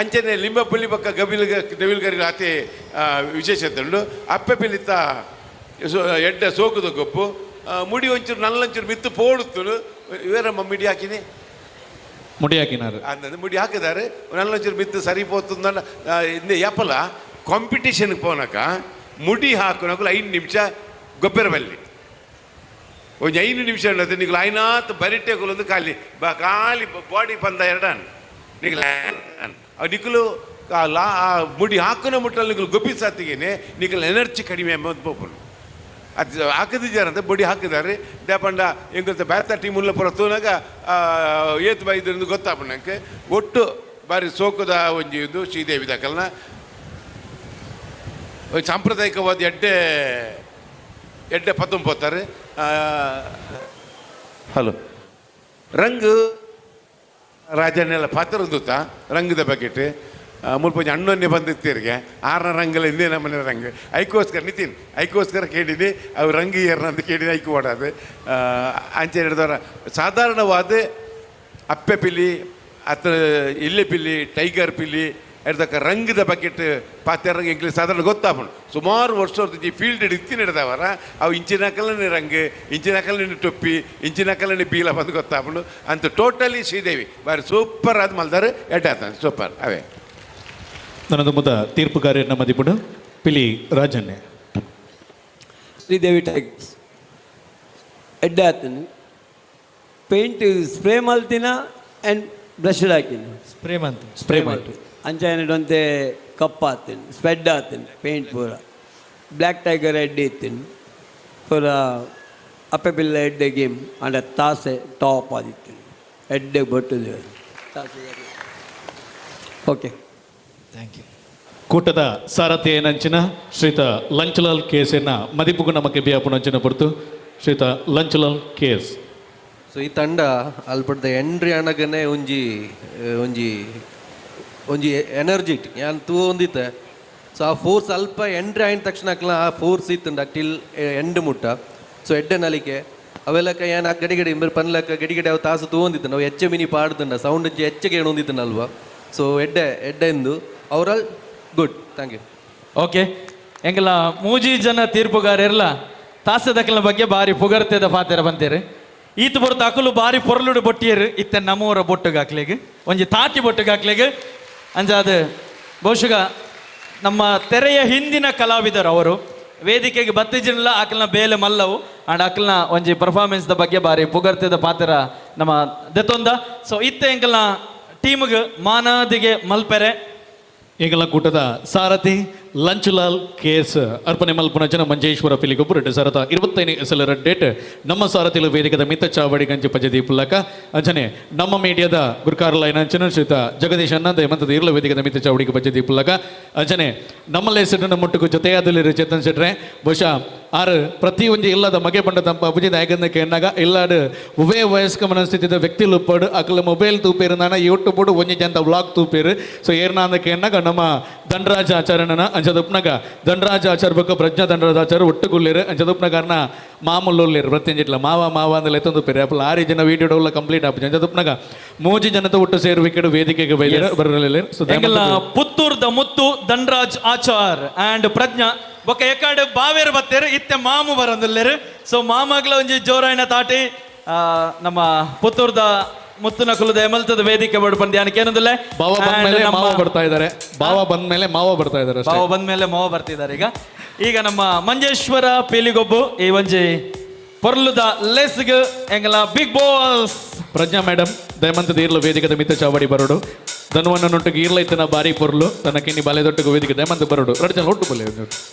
ಅಂಚನೆ ಲಿಂಬ ಪುಲಿ ಪಕ್ಕ ಗಬಿಲ್ ನವಿಲ್ಗರಿ ಆತೆ ವಿಶೇಷತೆ ಉಂಡು ಅಪ್ಪೆ ಪಿಲಿತ ಎಡ್ಡೆ ಸೋಕುದ ಗೊಬ್ಬು ಮುಡಿ ಒಂಚೂರು ನಲ್ಲಂಚೂರು ಮಿತ್ತು ಪೋಡುತ್ತುನು ಇವರಮ್ಮ ಮಿಡಿ ಹಾಕಿನಿ ಮುಡಿ ಹಾಕಿನಾರು ಅಂದಂದು ಮುಡಿ ಹಾಕಿದ್ದಾರೆ ನಲ್ಲಂಚೂರು ಮಿತ್ತು ಸರಿ ಪೋತುಂದ ಇಂದೆ ಯಾಪಲ ಕಾಂಪಿಟೇಷನ್ಗೆ ಪೋನಕ ಮುಡಿ ಹಾಕುನಕುಲು 5 ನಿಮಿಷ ಗೊಬ್ಬರ ಬಲ್ಲಿ ಒಂಜಿ 5 ನಿಮಿಷ ಉಂಡತೆ ನಿಗುಲು ಐನಾತ್ ಬರಿಟೆ ಕುಲೊಂದು ಖಾಲಿ ಬ ಖಾಲಿ ಬಾಡಿ ಪಂದ ಎರಡನ್ ನಿಗುಲು ಅವು ನಿಕುಲು ಲಾ ಮುಡಿ ಹಾಕುನ ಮುಟ್ಟಲ್ಲಿ ನಿಗುಲು ಗೊಬ್ಬಿ ಸಾತಿಗೇನೆ ನಿಕಲ್ ಎನರ್ಜಿ ಕಡಿಮೆ ಎಂಬ ಪೋಪುನು ಅದು ಹಾಕಿದ್ದಾರೆ ಬೊಡಿ ಹಾಕಿದ್ದಾರೆ ದೇಪಂಡ ಎಂಕಲ್ತ ಬ್ಯಾತ ಟೀಮ್ ಉಲ್ಲ ಪುರ ತೂನಾಗ ಏತ್ ಬೈದ್ರಿಂದ ಗೊತ್ತಾಪು ನಂಗೆ ಒಟ್ಟು ಬಾರಿ ಸೋಕುದ ಒಂಜಿ ಇದು ಶ್ರೀದೇವಿ ದಾಕಲ್ನ ಸಾಂಪ್ರದಾಯಿಕವಾದ ಎಡ್ಡೆ ಎಡ್ಡೆ ಪತ್ತೊಂಬತ್ತಾರೆ. ಹಲೋ ರಂಗ್ ರಾಜನೆಲ್ಲ ಪಾತ್ರ ರಂಗದ ಬಕೆಟ್ ಮುಲ್ಪ ಅಣ್ಣೊನ್ನೆ ಬಂದಿತ್ತೀರಿಗೆ ಆರನ ರಂಗಲ ಹಿಂದೆ ನಮ್ಮನೆ ರಂಗ್ ಐಕೋಸ್ಕರ ನಿತಿನ್ ಐಕೋಸ್ಕರ ಕೇಳಿನಿ ಅವು ರಂಗ್ ಏರ್ನ ಅಂತ ಕೇಳಿನಿ ಐಕು ಓಡಾದು ಅಂಚೆ ಹಿಡಿದವರ ಸಾಧಾರಣವಾದ ಅಪ್ಪೆ ಪಿಲಿ ಅತ್ತ ಇಲ್ಲೆ ಪಿಲಿ ಟೈಗರ್ ಪಿಲಿ ಎಡ್ದಕ್ಕ ರಂಗದ ಬಕೆಟ್ ಪಾತ್ರ ರಂಗ್ ಎಂಗ್ಲಿಷ್ ಸಾಧಾರಣ ಗೊತ್ತಾಪುಂಡು ಸುಮಾರು ವರ್ಷ ಈ ಫೀಲ್ಡ್ ಇತ್ತಿ ನಡೆದವರ ಅವು ಇಂಚಿನ ರಂಗ್ ಇಂಚಿನ ಟೊಪ್ಪಿ ಇಂಚಿನ ಬೀಲ ಬಂದು ಗೊತ್ತಾಪುಂಡು ಅಂತ ಟೋಟಲಿ ಶ್ರೀದೇವಿ ಬಾರಿ ಸೂಪರ್ ಅದು ಮಲ್ದಾರೆ ಎಡ್ಡಾತ ಸೂಪರ್ ಅವೇ. ನನ್ನದು ಮುದ ತೀರ್ಪುಗಾರನ ಮದಿಪುಡು ಪಿಲಿ ರಾಜನ್ನೇ. ಶ್ರೀದೇವಿ ಟೈಗರ್ಸ್ ಎಡ್ಡೆ ಆತನು ಪೇಂಟ್ ಸ್ಪ್ರೇ ಮಲ್ತಿನ ಆ್ಯಂಡ್ ಬ್ರಷ್ ಹಾಕಿನ ಸ್ಪ್ರೇ ಮಂತ್ ಸ್ಪ್ರೇ ಮಾಡ್ತು ಅಂಚೆ ಕಪ್ಪ ಆತೇನೆ ಸ್ಪ್ರೆಡ್ ಆತೇನೆ ಪೇಂಟ್ ಪೂರ ಬ್ಲ್ಯಾಕ್ ಟೈಗರ್ ಎಡ್ಡೆ ಇತ್ತೇನೆ ಪೂರ ಅಪ್ಪೆ ಬಿಲ್ಲ ಎಡ್ಡೆ ಗೇಮ್ ಅಂಡ ತಾಸೆ ಟಾಪ್ ಆದಿತ್ತೇನೆ ಎಡ್ಡೆ ಬಟ್ಟುದು ತಾಸೆ. Okay thank you. ಕೂಟದ ಸಾರಥಿ ನಂಚಿನ ಶ್ರೀತ ಲಂಚಲಾಲ್ ಕೇಸನ್ನ ಮದಿಪುಗು ನಮಕ್ಕೆ ಬಿಯಾಪುನಂಚಿನ ಪೊರ್ತು ಶ್ರೀತ ಲಂಚಲಾಲ್ ಕೇಸ್. ಸೊ ಈ ತಂಡ ಅಲ್ಪಡ್ದ ಎಂಟ್ರಿ ಅಣಗನೆ ಒಂಜಿ ಒಂಜಿ ಒಂಜಿ ಎನರ್ಜಿ ಯಾನ್ ತೂ ಒಂದಿತ್ತೆ. ಸೊ ಆ ಫೋರ್ಸ್ ಅಲ್ಪ ಎಂಟ್ರಿ ಆಯ್ದ ತಕ್ಷಣ ಅಕ್ಲ ಆ ಫೋರ್ಸ್ ಇತ್ತುಂಡ ಟಿಲ್ ಎಂಡ್ ಮುಟ್ಟ. ಸೊ ಎಡ್ಡೆ ನಲಿಕೆ ಅವೆಲ್ಲಕ್ಕ ಏನ್ ಆ ಗಡಿ ಗಡಿ ಇಂಬರ್ ಪನ್ಲಕ್ಕ ಗಡಿ ಗಡಿ ಅವು ತಾಸು ತೂ ಒಂದಿತ್ತು ನಾವು ಹೆಚ್ಚೆ ಮಿನಿ ಪಾಡ್ದುಂಡ ಸೌಂಡ್ ಹೆಚ್ಚಿಗೆ ಏನು ಒಂದಿತ್ತನಲ್ವಾ. ಸೊ ಎಡ್ಡೆ ಎಡ್ಡೆ ಎಂದು overall good. Thank you. Okay ಎಂಗಲ ಮೂಜಿ ಜನ ತೀರ್ಪುಗಾರರ್ಲ ತಾಸದಕ್ಕಲ ಬಗ್ಗೆ ಬಾರಿ ಪುಗರ್ತೆದ ಪಾತೆರ ಬಂತೇರು ಈತ ಬರುತ್ತ ಅಕಲು ಬಾರಿ ಪೊರಲುಡು ಬೊಟ್ಟಿಯರು ಇತ್ತ ನಮ್ಮೂರ ಬೊಟ್ಟುಗಾಕ್ಲೆಗ್ ಒಂಜಿ ತಾಟಿ ಬೊಟ್ಟುಗಾಕ್ಲೆಗ್ ಅಂಜಾದ ಬಹುಶಃ ನಮ್ಮ ತೆರೆಯ ಹಿಂದಿನ ಕಲಾವಿದರು ಅವರು ವೇದಿಕೆಗೆ ಬತ್ತಿಜಿನಲ್ಲ ಆಕಲ್ನ ಬೇಲೆ ಮಲ್ಲವು ಅಂಡ್ ಅಕಲ್ನ ಒಂಜಿ ಪರ್ಫಾರ್ಮೆನ್ಸ್ the ಬಗ್ಗೆ ಬಾರಿ ಪುಗರ್ತೆದ ಪಾತೆರ ನಮ್ಮ ದೆತ್ತೊಂದ. ಸೊ ಇತ್ತ ಎಂಕಲ್ನ ಟೀಮ್ಗೆ ಮಾನಾದಿಗೆ ಮಲ್ಪೆರೆ ಈಗಲ ಕೂಟದ ಸಾರಥಿ ಲಂಚುಲಾಲ್ ಕೇಸ್ ಅರ್ಪಣೆ ಮಲ್ಪುನಂಚನ ಮಂಜೇಶ್ವರ ಪಿಲಿಗೊಬ್ಬರು 2025 ಎಸ್ ಡೇಟ್ ನಮ್ಮ ಸಾರಥಿಲು ವೇದಿಕದ ಮಿತ್ತ ಚಾವಡಿ ಗಂಜಿ ಪಜದಿ ಪುಲ್ಲಕ ಅಂಚನೆ ನಮ್ಮ ಮೀಡಿಯಾದ ಗುರುಕಾರ್ಲೈನ್ ಅಂಚನ ಶ್ರೀತ ಜಗದೀಶ್ ಅನ್ನ ದಯಮಂತದ ಇರ್ಲ ವೇದಿಕದ ಮಿತ್ತ ಚಾವಡಿಗೆ ಪಜದಿ ಪುಲ್ಲಕ ಅಂಚನೆ ನಮ್ಮಲ್ಲೇ ಸೆಟ್ಟನ ಮುಟ್ಟುಕು ಜೊತೆಯಾದಲ್ಲಿರು ಚೇತನ್ ಶೆಟ್ರೆ ಬಹುಶಃ ಆರು ಪ್ರತಿ ಒಂಜಿ ಇಲ್ಲದ ಮಗೆ ಪಂಡ ತಂಪ ಅಬುಜಿ ನಾಯಕನಕ್ಕೆ ಎನ್ನಾಗ ಇಲ್ಲಾಡು ಉವೇ ವಯಸ್ಕ ಮನಸ್ಥಿತಿದ ವ್ಯಕ್ತಿ ಲುಪ್ಪಡು ಅಕಲ ಮೊಬೈಲ್ ತೂಪೇರು ನಾನ ಯೂಟ್ಯೂಬ್ ಒಂಜಿ ಜಂತ ವ್ಲಾಗ್ ತೂಪೇರು. ಸೊ ಏರ್ನಾಂದಕ್ಕೆ ಎನ್ನಾಗ ನಮ್ಮ ದಂಡರಾಜ ಆಚಾರ್ಯನ ಅಂಚದುಪ್ನಗ ದಂಡರಾಜ ಆಚಾರ ಬೊಕ್ಕ ಪ್ರಜ್ಞಾ ದಂಡರಾಜ ಆಚಾರ ಒಟ್ಟುಗುಲ್ಲೇರು ಅಂಚದುಪ್ನಗಾರ್ನ ಮಾಮೂಲು ಪ್ರತ್ಯಂಜಿಟ್ಲ ಮಾವ ಮಾವ ಅಂದ್ರೆ ಎತ್ತೊಂದು ಪೇರು ಅಪ್ಪಲ ಆರು ಜನ ವೀಡಿಯೋ ಡೌಲ ಕಂಪ್ಲೀಟ್ ಆಪು ಅಂಚದುಪ್ನಗ ಮೂಜಿ ಜನತ ಒಟ್ಟು ಸೇರುವಿಕೆಡು ವೇದಿಕೆಗೆ ಬೈದೇರು ಬರಲಿಲ್ಲ. ಸೊ ಪುತ್ತೂರ್ದ ಮುತ್ತು ದಂಡರಾಜ್ ಆಚಾರ್ ಆ್ಯಂಡ್ ಪ್ರಜ್ಞಾ ಬೊಕ್ಕ ಎಕಾಡು ಬಾವೇರು ಬತ್ತೇರು ಇತ್ತೆ ಮಾಮು ಬರಂದುಲ್ಲೇರು. ಸೊ ಮಾಮಗ್ಲ ಒಂಜಿ ಜೋರಾಯಿನ ತಾಟಿ ನಮ್ಮ ಪುತ್ತೂರ್ದ ಮುತ್ತುನ ಕುಲದ ಎಮಲ್ತದ ವೇದಿಕೆ ಬಡ್ ಬಂದು ಏನಂದಿಲ್ಲ ಬಾವ ಬಂದ್ಮೇಲೆ ಮಾವ ಬರ್ತಾ ಇದ್ದಾರೆ. ಬಾವ ಬಂದ್ಮೇಲೆ ಮಾವ ಬರ್ತಾ ಇದ್ದಾರೆ. ಬಾವ ಬಂದ್ಮೇಲೆ ಮಾವ ಬರ್ತಿದ್ದಾರೆ. ಈಗ ಈಗ ನಮ್ಮ ಮಂಜೇಶ್ವರ ಪೀಲಿಗೊಬ್ಬು ಈ ಒಂಜಿ ಪೊರ್ಲುದ ಲೆಸ್ಗ್ ಎಂಗಲ ಬಿಗ್ ಬಾಸ್ ಪ್ರಜ್ಞಾ ಮೇಡಮ್ ದಯಮಂತದ ಈರ್ಲ ವೇದಿಕದ ಮಿತ್ತ ಚಾವಡಿ ಬರೋಡು ಧನುವನ್ನೊಟ್ಟಿಗೆ ಈರ್ಲ ಇತ್ತನ ಬಾರಿ ಪೊರ್ಲು ತನ್ನ ಕಿನ್ನಿ ಬಾಲೆದೊಟ್ಟಿಗೆ ವೇದಿಕೆ ದಯಮಂತ ಬರೋಡು ಎರಡು ಜನ ಒಟ್ಟು ಬಲ್ಲೆ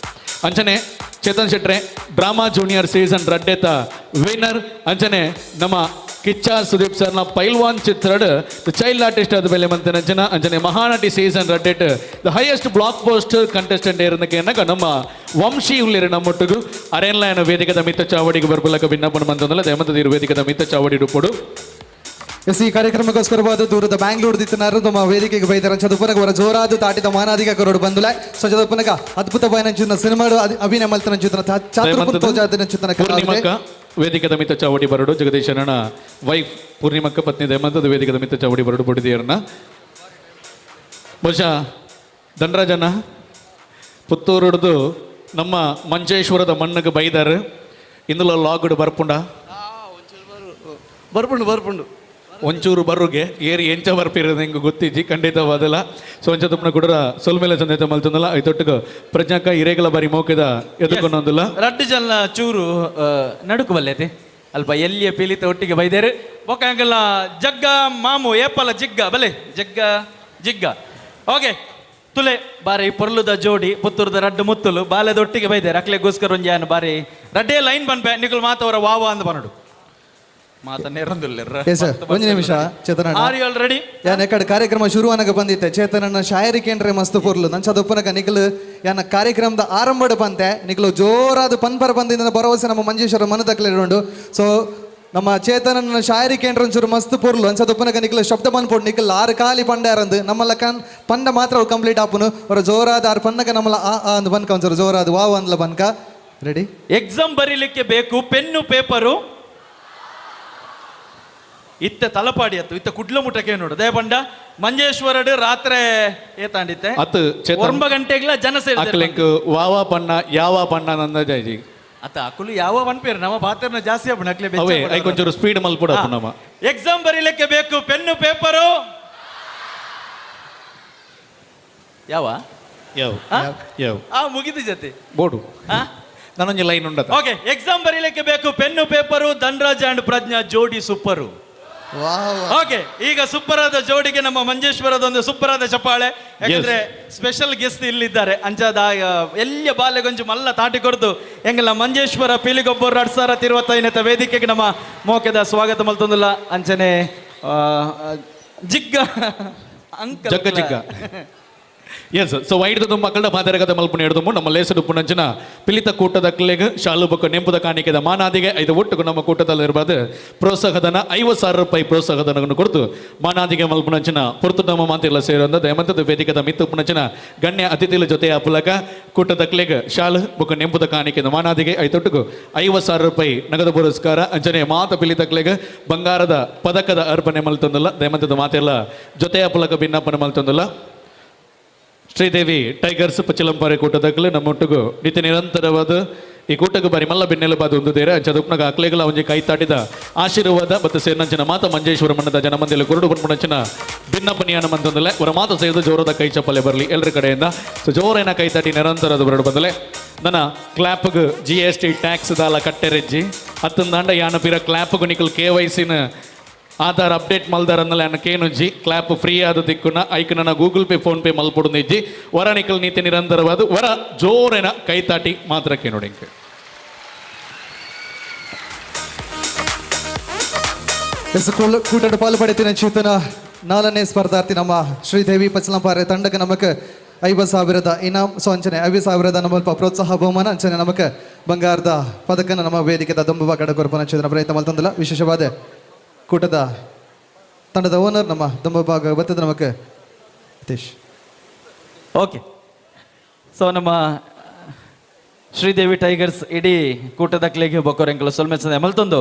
ಅಂಚನೆ ಚೇತನ್ ಶೆಟ್ರೆ ಡ್ರಾಮಾ ಜೂನಿಯರ್ ಸೀಸನ್ ರಡ್ಡೆತ ವಿನ್ನರ್ ಅಂಚನೆ ನಮ್ಮ ಕಿಚ್ಚ ಸುದೀಪ್ ಸರ್ನ ಪೈಲ್ವಾನ್ ಚಿತ್ರಡ್ the child artist ಆದ ಬೆಲೆ ಮಂತನ ಅಂಚನೆ ಮಹಾನಟಿ ಸೀಸನ್ ರಡ್ಡೆಟ್ the highest blockbuster contestant ಇರೋದಕ್ಕೆ ನಮ್ಮ ವಂಶಿ ಉಳ್ಳಿರು ನಮ್ಮೊಟ್ಟಿಗೂ ಅರೇನ್ಲೈನ್ ವೇದಿಕದ ಮಿತ್ತ ಚಾವಡಿಗೆ ಬರ್ಬಲಕ ಭಿನ್ನಪ್ಪನ ಮಂತಂದಲ್ಲ ದಯಮಂತದ ಇರು ವೇದಿಕದ ಮಿತ್ತ ಚಾವಡಿ ಡುಪ್ಪಡು. ಎಸ್ ಈ ಕಾರ್ಯಕ್ರಮಕ್ಕೋಸ್ಕರವಾದ ದೂರದ ಬ್ಯಾಂಗ್ಳೂರ್ ದಿತ್ತನಾರು ನಮ್ಮ ವೇದಿಕೆಗೆ ಬೈದಾರ ಚದುಪನಗ ಅವರ ಜೋರಾದ ತಾಟಿದ ಮಾನಾದಿಗ ಕರೋಡು ಬಂದುಲ ಸೊ ಚದುಪನಗ ಅದ್ಭುತವಾದ ಸಿನಿಮಾ ಅಭಿನಯ ಮಲ್ತನ ಪೂರ್ಣಿಮಕ್ಕ ವೇದಿಕದ ಮಿತ್ತ ಚಾವಡಿ ಬರಡು ಜಗದೀಶನ ವೈಫ್ ಪೂರ್ಣಿಮಕ್ಕ ಪತ್ನಿ ದಯಮಂತದ ವೇದಿಕದ ಮಿತ್ತ ಚಾವಡಿ ಬರಡು ಬಡಿದಿಯರನ್ನ ಬಹುಶಃ ದಂಡರಾಜನ ಪುತ್ತೂರುಡ್ದು ನಮ್ಮ ಮಂಜೇಶ್ವರದ ಮಣ್ಣಿಗೆ ಬೈದಾರು ಇಂದುಲ ಲಾಗುಡು ಬರ್ಪುಂಡ ಬರ್ಪುಂಡು ಬರ್ಪುಂಡು ಒಂಚೂರು ಬರುಗೆ ಏರಿ ಎಂಚ ಬರ್ಪಿರೋದು ಹಿಂಗೆ ಗೊತ್ತಿಜ್ಜಿ ಖಂಡಿತವಾದಲ್ಲ. ಸೊ ಒಂಚ ತುಪ್ಪನ ಕುಡರ ಸೊಲ್ಮೇಲೆ ಸಂದೇಶ ಮಲ್ತಂದಲ್ಲ ಐತೊಟ್ಟಿಗೆ ಪ್ರಜ್ಞಾಕ ಇರೇಗಲ ಬಾರಿ ಮೋಕೆದ ಎದುಕೊಂಡೊಂದಿಲ್ಲ ರಡ್ಡು ಜನ ಚೂರು ನಡುಕು ಬಲ್ಲೇತಿ ಅಲ್ಪ ಎಲ್ಲಿಯ ಪೀಲಿತ ಒಟ್ಟಿಗೆ ಬೈದೇರು ಬೊಕ್ಕ ಹಂಗಲ್ಲ ಜಗ್ಗ ಮಾಮು ಏಪಲ ಜಿಗ್ಗ ಬಲೆ ಜಗ್ಗ ಜಿಗ್ಗ ಓಕೆ ತುಲೆ ಬಾರಿ ಪೊರ್ಲುದ ಜೋಡಿ ಪುತ್ತೂರ್ದ ರಡ್ಡು ಮುತ್ತುಲು ಬಾಲೆದೊಟ್ಟಿಗೆ ಬೈದೇರು ಅಕ್ಲೆಗೋಸ್ಕರ ಒಂಜಿ ಯಾನು ಬಾರಿ ರಡ್ಡೇ ಲೈನ್ ಬನ್ಪೆ ನಿಕುಲು ಮಾತವರ ವಾವ ಅಂದ್ ಬನ್ನಡು ಒಂದು ನಿಮಿಷ ಚೇತನ ಯಾನ್ ಎಕಡೆ ಕಾರ್ಯಕ್ರಮ ಶುರು ಅನಗ ಬಂದಿತ್ತೆ ಚೇತನಣ್ಣ ಶಾಯರಿ ಕೇಂದ್ರ ಮಸ್ತ್ ಪೊರ್ಲು ನನ್ ಚದೊಪ್ಪನಗ ನಿಖಲು ಯಾನ ಕಾರ್ಯಕ್ರಮದ ಆರಂಭಡ್ ಬಂತೆ ನಿಖಲು ಜೋರಾದ ಪನ್ಪರ ಬಂದಿದ್ದ ಭರವಸೆ ನಮ್ಮ ಮಂಜೇಶ್ವರ ಮನದಕ್ಲೆ ಉಂಡು. ಸೊ ನಮ್ಮ ಚೇತನನ ಶಾಯರಿ ಕೇಂದ್ರ ಒಂಚೂರು ಮಸ್ತ್ ಪೊರ್ಲು ಅಂಚದ ನಿಕ್ಲ ಶಬ್ದ ಮನ್ಪೊಡು ನಿಕ್ಲ ಆರು ಖಾಲಿ ಪಂಡಾರಂದು ನಮ್ಮಲ್ಲ ಕನ್ ಪಂಡ ಮಾತ್ರ ಅವು ಕಂಪ್ಲೀಟ್ ಆಪುನು ಅವರ ಜೋರಾದ ಆರು ಪನ್ನಕ ನಮ್ಮಲ್ಲ ಆ ಆ ಅಂದ್ ಬನ್ಕ ಒಂಚೂರು ಜೋರಾದ ವಾವ್ ಅಂದ್ಲ ಬನ್ಕ. ರೆಡಿ? ಎಕ್ಸಾಮ್ ಬರೀಲಿಕ್ಕೆ ಬೇಕು ಪೆನ್ನು ಪೇಪರು. ಇತ್ತ ತಲಪಾಡಿ ಅತ್ತು ಇತ್ತ ಕುಡ್ಲ ಮುಟ್ಟಕ್ಕೆ ನೋಡು ದಯಪಂಡ ಮಂಜೇಶ್ವರಡು ರಾತ್ರಿ ಏತಾಂಡಿತ್ತೆ ಅತ್ತು ಚೇತನ್ ಒಂಬ ಗಂಟೆಗ್ಲ ಜನ ಸೇರಿದ್ದಾರೆ. ಅಕ್ಲೆಂಕ್ ವಾವಾ ಪಣ್ಣ ಯಾವ ಪಣ್ಣ ನಂದ ಜಾಯ್ಜಿ ಅತ್ತ ಅಕುಲು ಯಾವ ಪನ್ಪೇರು ನಮ್ಮ ಪಾತ್ರನ ಜಾಸ್ತಿ ಆಪುಂಡು ಅಕ್ಲೆ ಅವೇ ಐಕೊಂಚೂರು ಸ್ಪೀಡ್ ಮಲ್ಪುಡ ನಮ್ಮ. ಎಕ್ಸಾಮ್ ಬರೀಲಿಕ್ಕೆ ಬೇಕು ಪೆನ್ನು ಪೇಪರು. ಯಾವ ಯಾವ ಯಾವ ಆ ಮುಗಿದು ಜೊತೆ ಬೋಡು ನಾನೊಂದು ಲೈನ್ ಉಂಡ. ಓಕೆ, ಎಕ್ಸಾಮ್ ಬರೀಲಿಕ್ಕೆ ಬೇಕು ಪೆನ್ನು ಪೇಪರು. ಧನ್ರಾಜ್ ಅಂಡ್ ಪ್ರಜ್ಞಾ ಜೋಡಿ ಸೂಪರು. ಓಕೆ, ಈಗ ಸೂಪರ್ ಆದ ಜೋಡಿಗೆ ನಮ್ಮ ಮಂಜೇಶ್ವರದ ಒಂದು ಸೂಪರ್ ಆದ ಚಪ್ಪಾಳೆ. ಯಾಕಂದ್ರೆ ಸ್ಪೆಷಲ್ ಗೆಸ್ಟ್ ಇಲ್ಲಿದ್ದಾರೆ. ಅಂಚಾದ ಎಲ್ಲಿಯ ಬಾಲೆಗೊಂಜು ಮಲ್ಲ ತಾಟಿ ಕೊಡ್ದು ಎಂಗಲ್ಲ ಮಂಜೇಶ್ವರ ಪೀಲಿಗೊಬ್ಬರು 2025 ವೇದಿಕೆಗೆ ನಮ್ಮ ಮೋಕೆದ ಸ್ವಾಗತ ಮಲ್ತೊಂದುಲ್ಲ. ಅಂಚನೆ ಜಿಗ್ಗ ಅಂಕಲ್ ಜಗ್ಗ ಜಿಗ್ಗ. ಎಸ್, ಸೊ ವೈಡ್ದು ಮಕ್ಕಳ ಪಾದರಗದ ಮಲ್ಪುನ ಹಿಡಿದು ನಮ್ಮ ಲೇಸಡು ಪುನಂಚನ ಪಿಲಿತ ಕೂಟದ ಕ್ಲೆಗ್ ಶಾಲು ಬೊಕ್ಕ ನೆಂಪುದ ಕಾಣಿಕೆದ ಮಾನಾದಿಗೆ ಐದು ಒಟ್ಟುಗು ನಮ್ಮ ಕೂಟದಲ್ಲಿ ಇರಬಾರ್ದು ಪ್ರೋತ್ಸಾಹಧನ 50,000 ರೂಪಾಯಿ ಪ್ರೋತ್ಸಾಹಧನವನ್ನು ಕೊಡ್ತು ಮಾನಾದಿಗೆ ಮಲ್ಪುನಂಚನ ಪೊರ್ತು ನಮ್ಮ ಮಾತಿಲ್ಲ ಸೇರಂದ ದಯಮಂತದ ವೇದಿಕದ ಮಿತ್ತು ಪುನಂಚನ ಗಣ್ಯ ಅತಿಥಿಗಳ ಜೊತೆ ಪುಲಕ ಕೂಟದ ಕ್ಲೆಗ್ ಶಾಲು ಬೊಕ್ಕ ನೆಂಪುದ ಕಾಣಿಕೆದ ಮಾನಾದಿಗೆ ಐದೊಟ್ಟುಗು 50,000 ರೂಪಾಯಿ ನಗದು ಪುರಸ್ಕಾರ ಅಂಚನೆ ಮಾತ ಪಿಲಿತ ಕ್ಲೆಗ್ ಬಂಗಾರದ ಪದಕದ ಅರ್ಪಣೆ ಮಲ್ತೊಂದಲ್ಲ ದಯಮಂತದ ಮಾತೆಲ್ಲ ಜೊತೆಯ ಪುಲಕ ಭಿನ್ನಪ್ಪನೆ ಮಲ್ತೊಂದಲ್ಲ. ಶ್ರೀದೇವಿ ಟೈಗರ್ಸ್ ಪಚ್ಚಿಲಂಪಾರೆ ಕೂಟದಾಗಲೇ ನಮ್ಮೊಟ್ಟಿಗೂ ನಿತ್ಯ ನಿರಂತರವಾದ ಈ ಕೂಟಕ್ಕೆ ಬಾರಿ ಮಲ್ಲ ಬೆನ್ನೆಲುಬಾದ ಒಂದು ದೇರ ಅಂಚದುಪ್ನಗ ಅಕ್ಲೆಗಳ ಒಂಜಿ ಕೈ ತಾಟಿದ ಆಶೀರ್ವಾದ ಮತ್ತು ಸೇರ್ನಂಚಿನ ಮಾತ ಮಂಜೇಶ್ವರ ಮಣ್ಣದ ಜನಮಂದಿಯಲ್ಲಿ ಕುರುಡು ಬನ್ಪುಣಂಚಿನ ಭಿನ್ನ ಪನಿಯಾನ ಮಂತಂದಲೆ ಅವರ ಮಾತು ಸೇರಿದು ಜೋರದ ಕೈ ಚಪ್ಪಲೆ ಬರಲಿ ಎಲ್ಲರ ಕಡೆಯಿಂದ. ಸೊ ಜೋರೇನ ಕೈ ತಾಟಿ ನಿರಂತರದ ಬರಡು ಬಂದಲೆ ನನ್ನ ಕ್ಲಾಪ್ಗ್ GST tax ದಾಲ ಕಟ್ಟೆರೆಜ್ಜಿ ಹತ್ತೊಂದಾಂಡ ಯಾನ ಪಿರ ಕ್ಲಾಪ್ಗು ನಿಕಲ್ KYCನ ಆಧಾರ್ ಅಪ್ಡೇಟ್ ಮಲ್ದಾರನ್ನಲ್ಲ ಕೇನುಜ್ಜಿ ಕ್ಲಾಪ್ ಫ್ರೀ ಆದ ದಿಕ್ಕುನ ಐಕ್ ನನ್ನ ಗೂಗಲ್ ಪೇ ಫೋನ್ ಪೇ ಮಲ್ಪೊಡು ಇಜ್ಜಿ ವರ ನಿಕಲ್ ನೀತಿ ನಿರಂತರವಾದ ವರ ಜೋರೆನ ಕೈತಾಟಿ ಮಾತ್ರ ಕೇನುಡಿಂಕ್. ಎಸ್, ಕೂಟದ ಪಾಲು ಪಡೆತಿನ ಚೇತನ ನಾಲ್ಕನೇ ಸ್ಪರ್ಧಾರ್ಥಿ ನಮ್ಮ ಶ್ರೀದೇವಿ ಪಚ್ಚಲಂಪಾರೆ ತಂಡಕ್ಕೆ ನಮಕ್ 50,000 ಇನಾಮ್. ಸೊ ಅಂಚನೆ 50,000 ನಮ್ಮ ಪ್ರೋತ್ಸಾಹ ಬಹುಮಾನ ಅಂಚನೆ ನಮಕ್ ಬಂಗಾರದ ಪದಕನ ನಮ್ಮ ವೇದಿಕೆದ ದೊಂಬ ಕಡಕೊರ್ಪನ ಚೇತನ ಪ್ರಯತ್ನ ಮಲ್ತಂದಲ್ಲ. ವಿಶೇಷವಾದ ಕೂಟದ ತಂಡದ ಓನರ್ ನಮ್ಮ ದಂಬ ಭಾಗ ಬರ್ತದೆ ನಮಕ್ ಹಿತೇಶ್. ಓಕೆ, ಸೊ ನಮ್ಮ ಶ್ರೀದೇವಿ ಟೈಗರ್ಸ್ ಇಡೀ ಕೂಟದ ಕ್ಲೇಗೆ ಬೊಕ್ಕೋರೆಂಕಲ ಸೊಲ್ಮೆಸಂದೆ ಮಲ್ತೊಂದು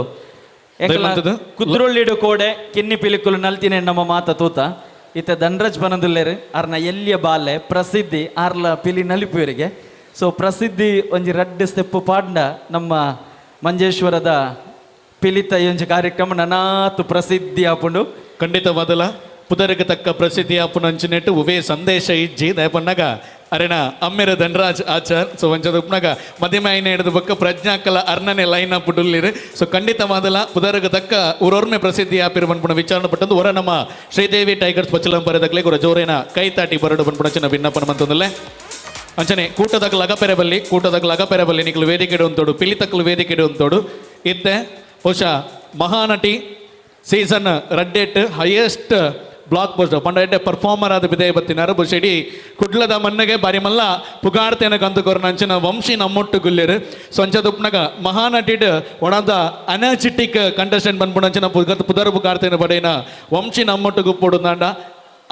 ಕುದ್ರೊಳ್ಳಿಡು ಕೋಡೆ ಕಿನ್ನಿ ಪಿಲಿಕುಲು ನಲ್ತಿನೆ ನಮ್ಮ ಮಾತ ತೂತ ಇತ್ತ ಧನ್ರಾಜ್ ಬನದುಲ್ಲೇರು ಅರ್ನ ಎಲ್ಲಿಯ ಬಾಲೆ ಪ್ರಸಿದ್ಧಿ ಆರ್ಲ ಪಿಲಿ ನಲಿಪುವರಿಗೆ. ಸೊ ಪ್ರಸಿದ್ಧಿ ಒಂಜಿ ರಡ್ಡು ಸ್ಟೆಪ್ ಪಾಡ್ನ ನಮ್ಮ ಮಂಜೇಶ್ವರದ ಪಿಲಿತ ಒಂಜಿ ಕಾರ್ಯಕ್ರಮ ನನಾತು ಪ್ರಸಿದ್ಧಿ ಆಪುಂಡು. ಖಂಡಿತವಾದಲ ಪುದರಿಗೆ ತಕ್ಕ ಪ್ರಸಿದ್ಧಿ ಆಪುನ ಅಂಚಿನೆಟ್ಟು ಉವೇ ಸಂದೇಶ ಇಜ್ಜಿ ದಯಪನ್ನಾಗ ಅರೆನ ಅಮ್ಮೆರ ಧನರಾಜ್ ಆಚಾರ್. ಸೊ ಒಂಚದ ಉಪ್ನಾಗ ಮಧ್ಯಮ ಐನ ಹಿಡಿದು ಬಕ್ಕ ಪ್ರಜ್ಞಾಕಲ ಅರ್ಣನೆ ಲೈನ್ ಅಪ್ ಡುಲ್ಲಿರು. ಸೊ ಖಂಡಿತವಾದಲ ಪುದರಿಗೆ ತಕ್ಕ ಊರೊರ್ಮೆ ಪ್ರಸಿದ್ಧಿ ಆಪಿರು ಬನ್ಪುಣ ವಿಚಾರಣೆ ಪಟ್ಟಂದು ಹೊರ ನಮ್ಮ ಶ್ರೀದೇವಿ ಟೈಗರ್ಸ್ ಪಚ್ಚಲಂಪರದಕ್ಲೆ ಗುರ ಜೋರೇನ ಕೈ ತಾಟಿ ಬರಡು ಬನ್ಪುಣ ಚಿನ್ನ ಭಿನ್ನಪ್ಪನ ಮಂತಂದಲ್ಲೇ ಅಂಚನೆ ಕೂಟದಾಗ ಲಗಪೆರೆ ಬಲ್ಲಿ ಕೂಟದಾಗ ಲಗಪೆರೆ ಬಲ್ಲಿ ನಿಕ್ಲು ವೇದಿಕೆ ಉಂತೋಡು ಪಿಲಿತಕ್ಲು ವೇದಿಕೆ ಉಂತೋಡು ಇತ್ತೆ ಬಹುಶಃ ಮಹಾನಟಿ ಸೀಸನ್ ರಡ್ಡೆಟ್ ಹೈಯೆಸ್ಟ್ ಬ್ಲಾಕ್ ಬಸ್ಟರ್ ಪಂಡ ಎಡ್ಡೆ ಪರ್ಫಾರ್ಮರ್ ಆದ ಬಿದಯ ಬತ್ತಿನಾರು ಬಹುಶಃ ಇಡೀ ಕುಡ್ಲದ ಮನ್ನಗೆ ಬಾರಿ ಮಲ್ಲ ಪುಗಾಡ್ತೇನ ಕಂತುಕೊರ್ನ ಅಂಚಿನ ವಂಶಿ ನಮ್ಮೊಟ್ಟು ಗುಲ್ಲೇರು. ಸೊ ಅಂಚದ ಉಪ್ನಗ ಮಹಾನಟಿಡ್ one of the energetic contestant ಬಂದ್ಬಿಡು ಅಂಚಿನ ಪುದರ್ ಪುಗಾಡ್ತೇನ ಬಡೇನ ವಂಶಿ ನಮ್ಮೊಟ್ಟು ಗುಪ್ಪೊಡು ನಾಂಡ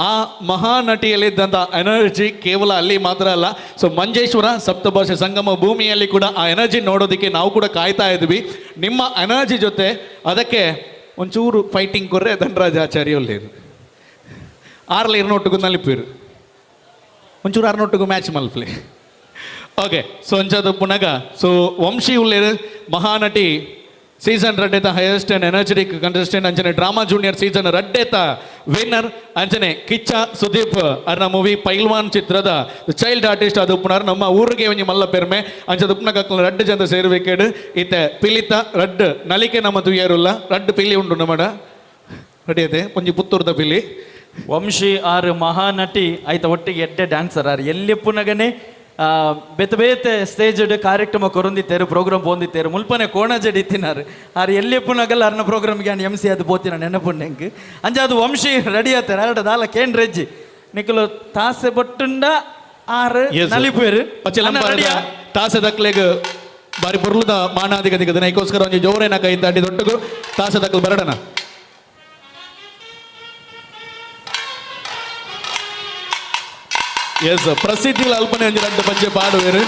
ಆ ಮಹಾನಟಿಯಲ್ಲಿದ್ದಂಥ ಎನರ್ಜಿ ಕೇವಲ ಅಲ್ಲಿ ಮಾತ್ರ ಅಲ್ಲ. ಸೊ ಮಂಜೇಶ್ವರ ಸಪ್ತಭಾಷೆ ಸಂಗಮ ಭೂಮಿಯಲ್ಲಿ ಕೂಡ ಆ ಎನರ್ಜಿ ನೋಡೋದಕ್ಕೆ ನಾವು ಕೂಡ ಕಾಯ್ತಾ ಇದ್ವಿ. ನಿಮ್ಮ ಎನರ್ಜಿ ಜೊತೆ ಅದಕ್ಕೆ ಒಂಚೂರು ಫೈಟಿಂಗ್ ಕೊರ್ರೆ ಧನರಾಜ್ ಆಚಾರ್ಯ ಒಲ್ಲೇರು ಆರ್ಲ ಇರ್ನೊಟ್ಟಿಗೂ ನಲಿಪೀರು ಒಂಚೂರು ಆರ್ನೊಟ್ಟಿಗೂ ಮ್ಯಾಚ್ ಮಲ್ಪ್ಲಿ. ಓಕೆ, ಸೊ ಅಂಚದ ಪುನಗ ಸೊ ವಂಶಿ ಉಲ್ಲೇರು ಮಹಾನಟಿ ಸೀಸನ್ ರಡ್ಡೆತ ಹೈಯೆಸ್ಟ್ ಅಂಡ್ ಎನರ್ಜೆಟಿಕ್ ಕಂಟೆಸ್ಟೆಂಟ್ ಅಂಚನೆ ಡ್ರಾಮಾ ಜೂನಿಯರ್ ಸೀಸನ್ ರಡ್ಡೆತ ವಿನ್ನರ್ ಅಂಚನೆ ಕಿಚ್ಚ ಸುದೀಪ್ ಅರ್ನ ಮೂವಿ ಪೈಲ್ವಾನ್ ಚಿತ್ರದ ಚೈಲ್ಡ್ ಆರ್ಟಿಸ್ಟ್ ಅದು ಉಪ್ಪುನಾರ್ ನಮ್ಮ ಊರಿಗೆ ಒಂಜಿ ಮಲ್ಲ ಪೆರ್ಮೆ ಅಂಚದ ಉಪ್ಪುನ ಕಕ್ಕಲ ರಡ್ಡು ಜನ ಸೇರುಬೇಕೇಡು ಇತ್ತೆ ಪಿಲಿತ ರಡ್ಡು ನಲಿಕೆ ನಮ್ಮ ತುಯ್ಯರುಲ್ಲ ರಡ್ಡು ಪಿಲಿ ಉಂಟು ನಮ್ಮಡ ರೆಡಿ ಐತೆ ಒಂಜಿ ಪುತ್ತೂರ್ದ ಪಿಲಿ. ವಂಶಿ ಆರು ಮಹಾನಟಿ ಆಯ್ತ ಒಟ್ಟಿಗೆ ಎಡ್ಡೆ ಡ್ಯಾನ್ಸರ್ ಆರು ಎಲ್ಲಿ ಪುನಗನೆ ಬೇತೆ ಬೇತೆ ಸ್ಟೇಜ್ ಕಾರ್ಯಕ್ರಮ ಕೊರೊಂದಿತ್ತೇರು ಪ್ರೋಗ್ರಾಮ್ ಪೋಂದಿತ್ತೇರು ಮುಲ್ಪನೆ ಕೋಣ ಜಡಿ ಇತ್ತಿನಾರು ಆರು ಎಲ್ಲಿ ಪುನಗಲ್ಲ ಅರ್ನ ಪ್ರೋಗ್ರಾಮ್ಗೆ ನಾನು ಎಮ್ ಸಿ ಅದು ಪೋತಿನ ನೆನಪುಂಡೆಂಕ್ ಅಂಚ ಅದು ವಂಶಿ ರೆಡಿ ಆತಾರೆ ಅರಡ ದಾಲ ಕೇಂದ್ರೆಜ್ಜಿ ನಿಕುಲು ತಾಸೆ ಬೊಟ್ಟುಂಡ ಆರು ನಲಿಪೇರು ತಾಸೆ ದಕ್ಲೆಗ್ ಬಾರಿ ಪೊರ್ಲುದ ಮಾನಾದಿಗ ದಿಗದ ಐಕೋಸ್ಕರ ಒಂಜಿ ಜೋರೇನ ಕೈ ತಾಟಿ ದೊಟ್ಟಗು ತಾಸದಕ್ಕಲ್ ಬರಡನ. ಎಸ್, ಪ್ರಸಿದ್ಧಿ ಅಲ್ಪನೆ ಒಂಜಿ ರಡ್ಡ್ ಪಜ್ಜೆ ಪಾಡುವೆರು.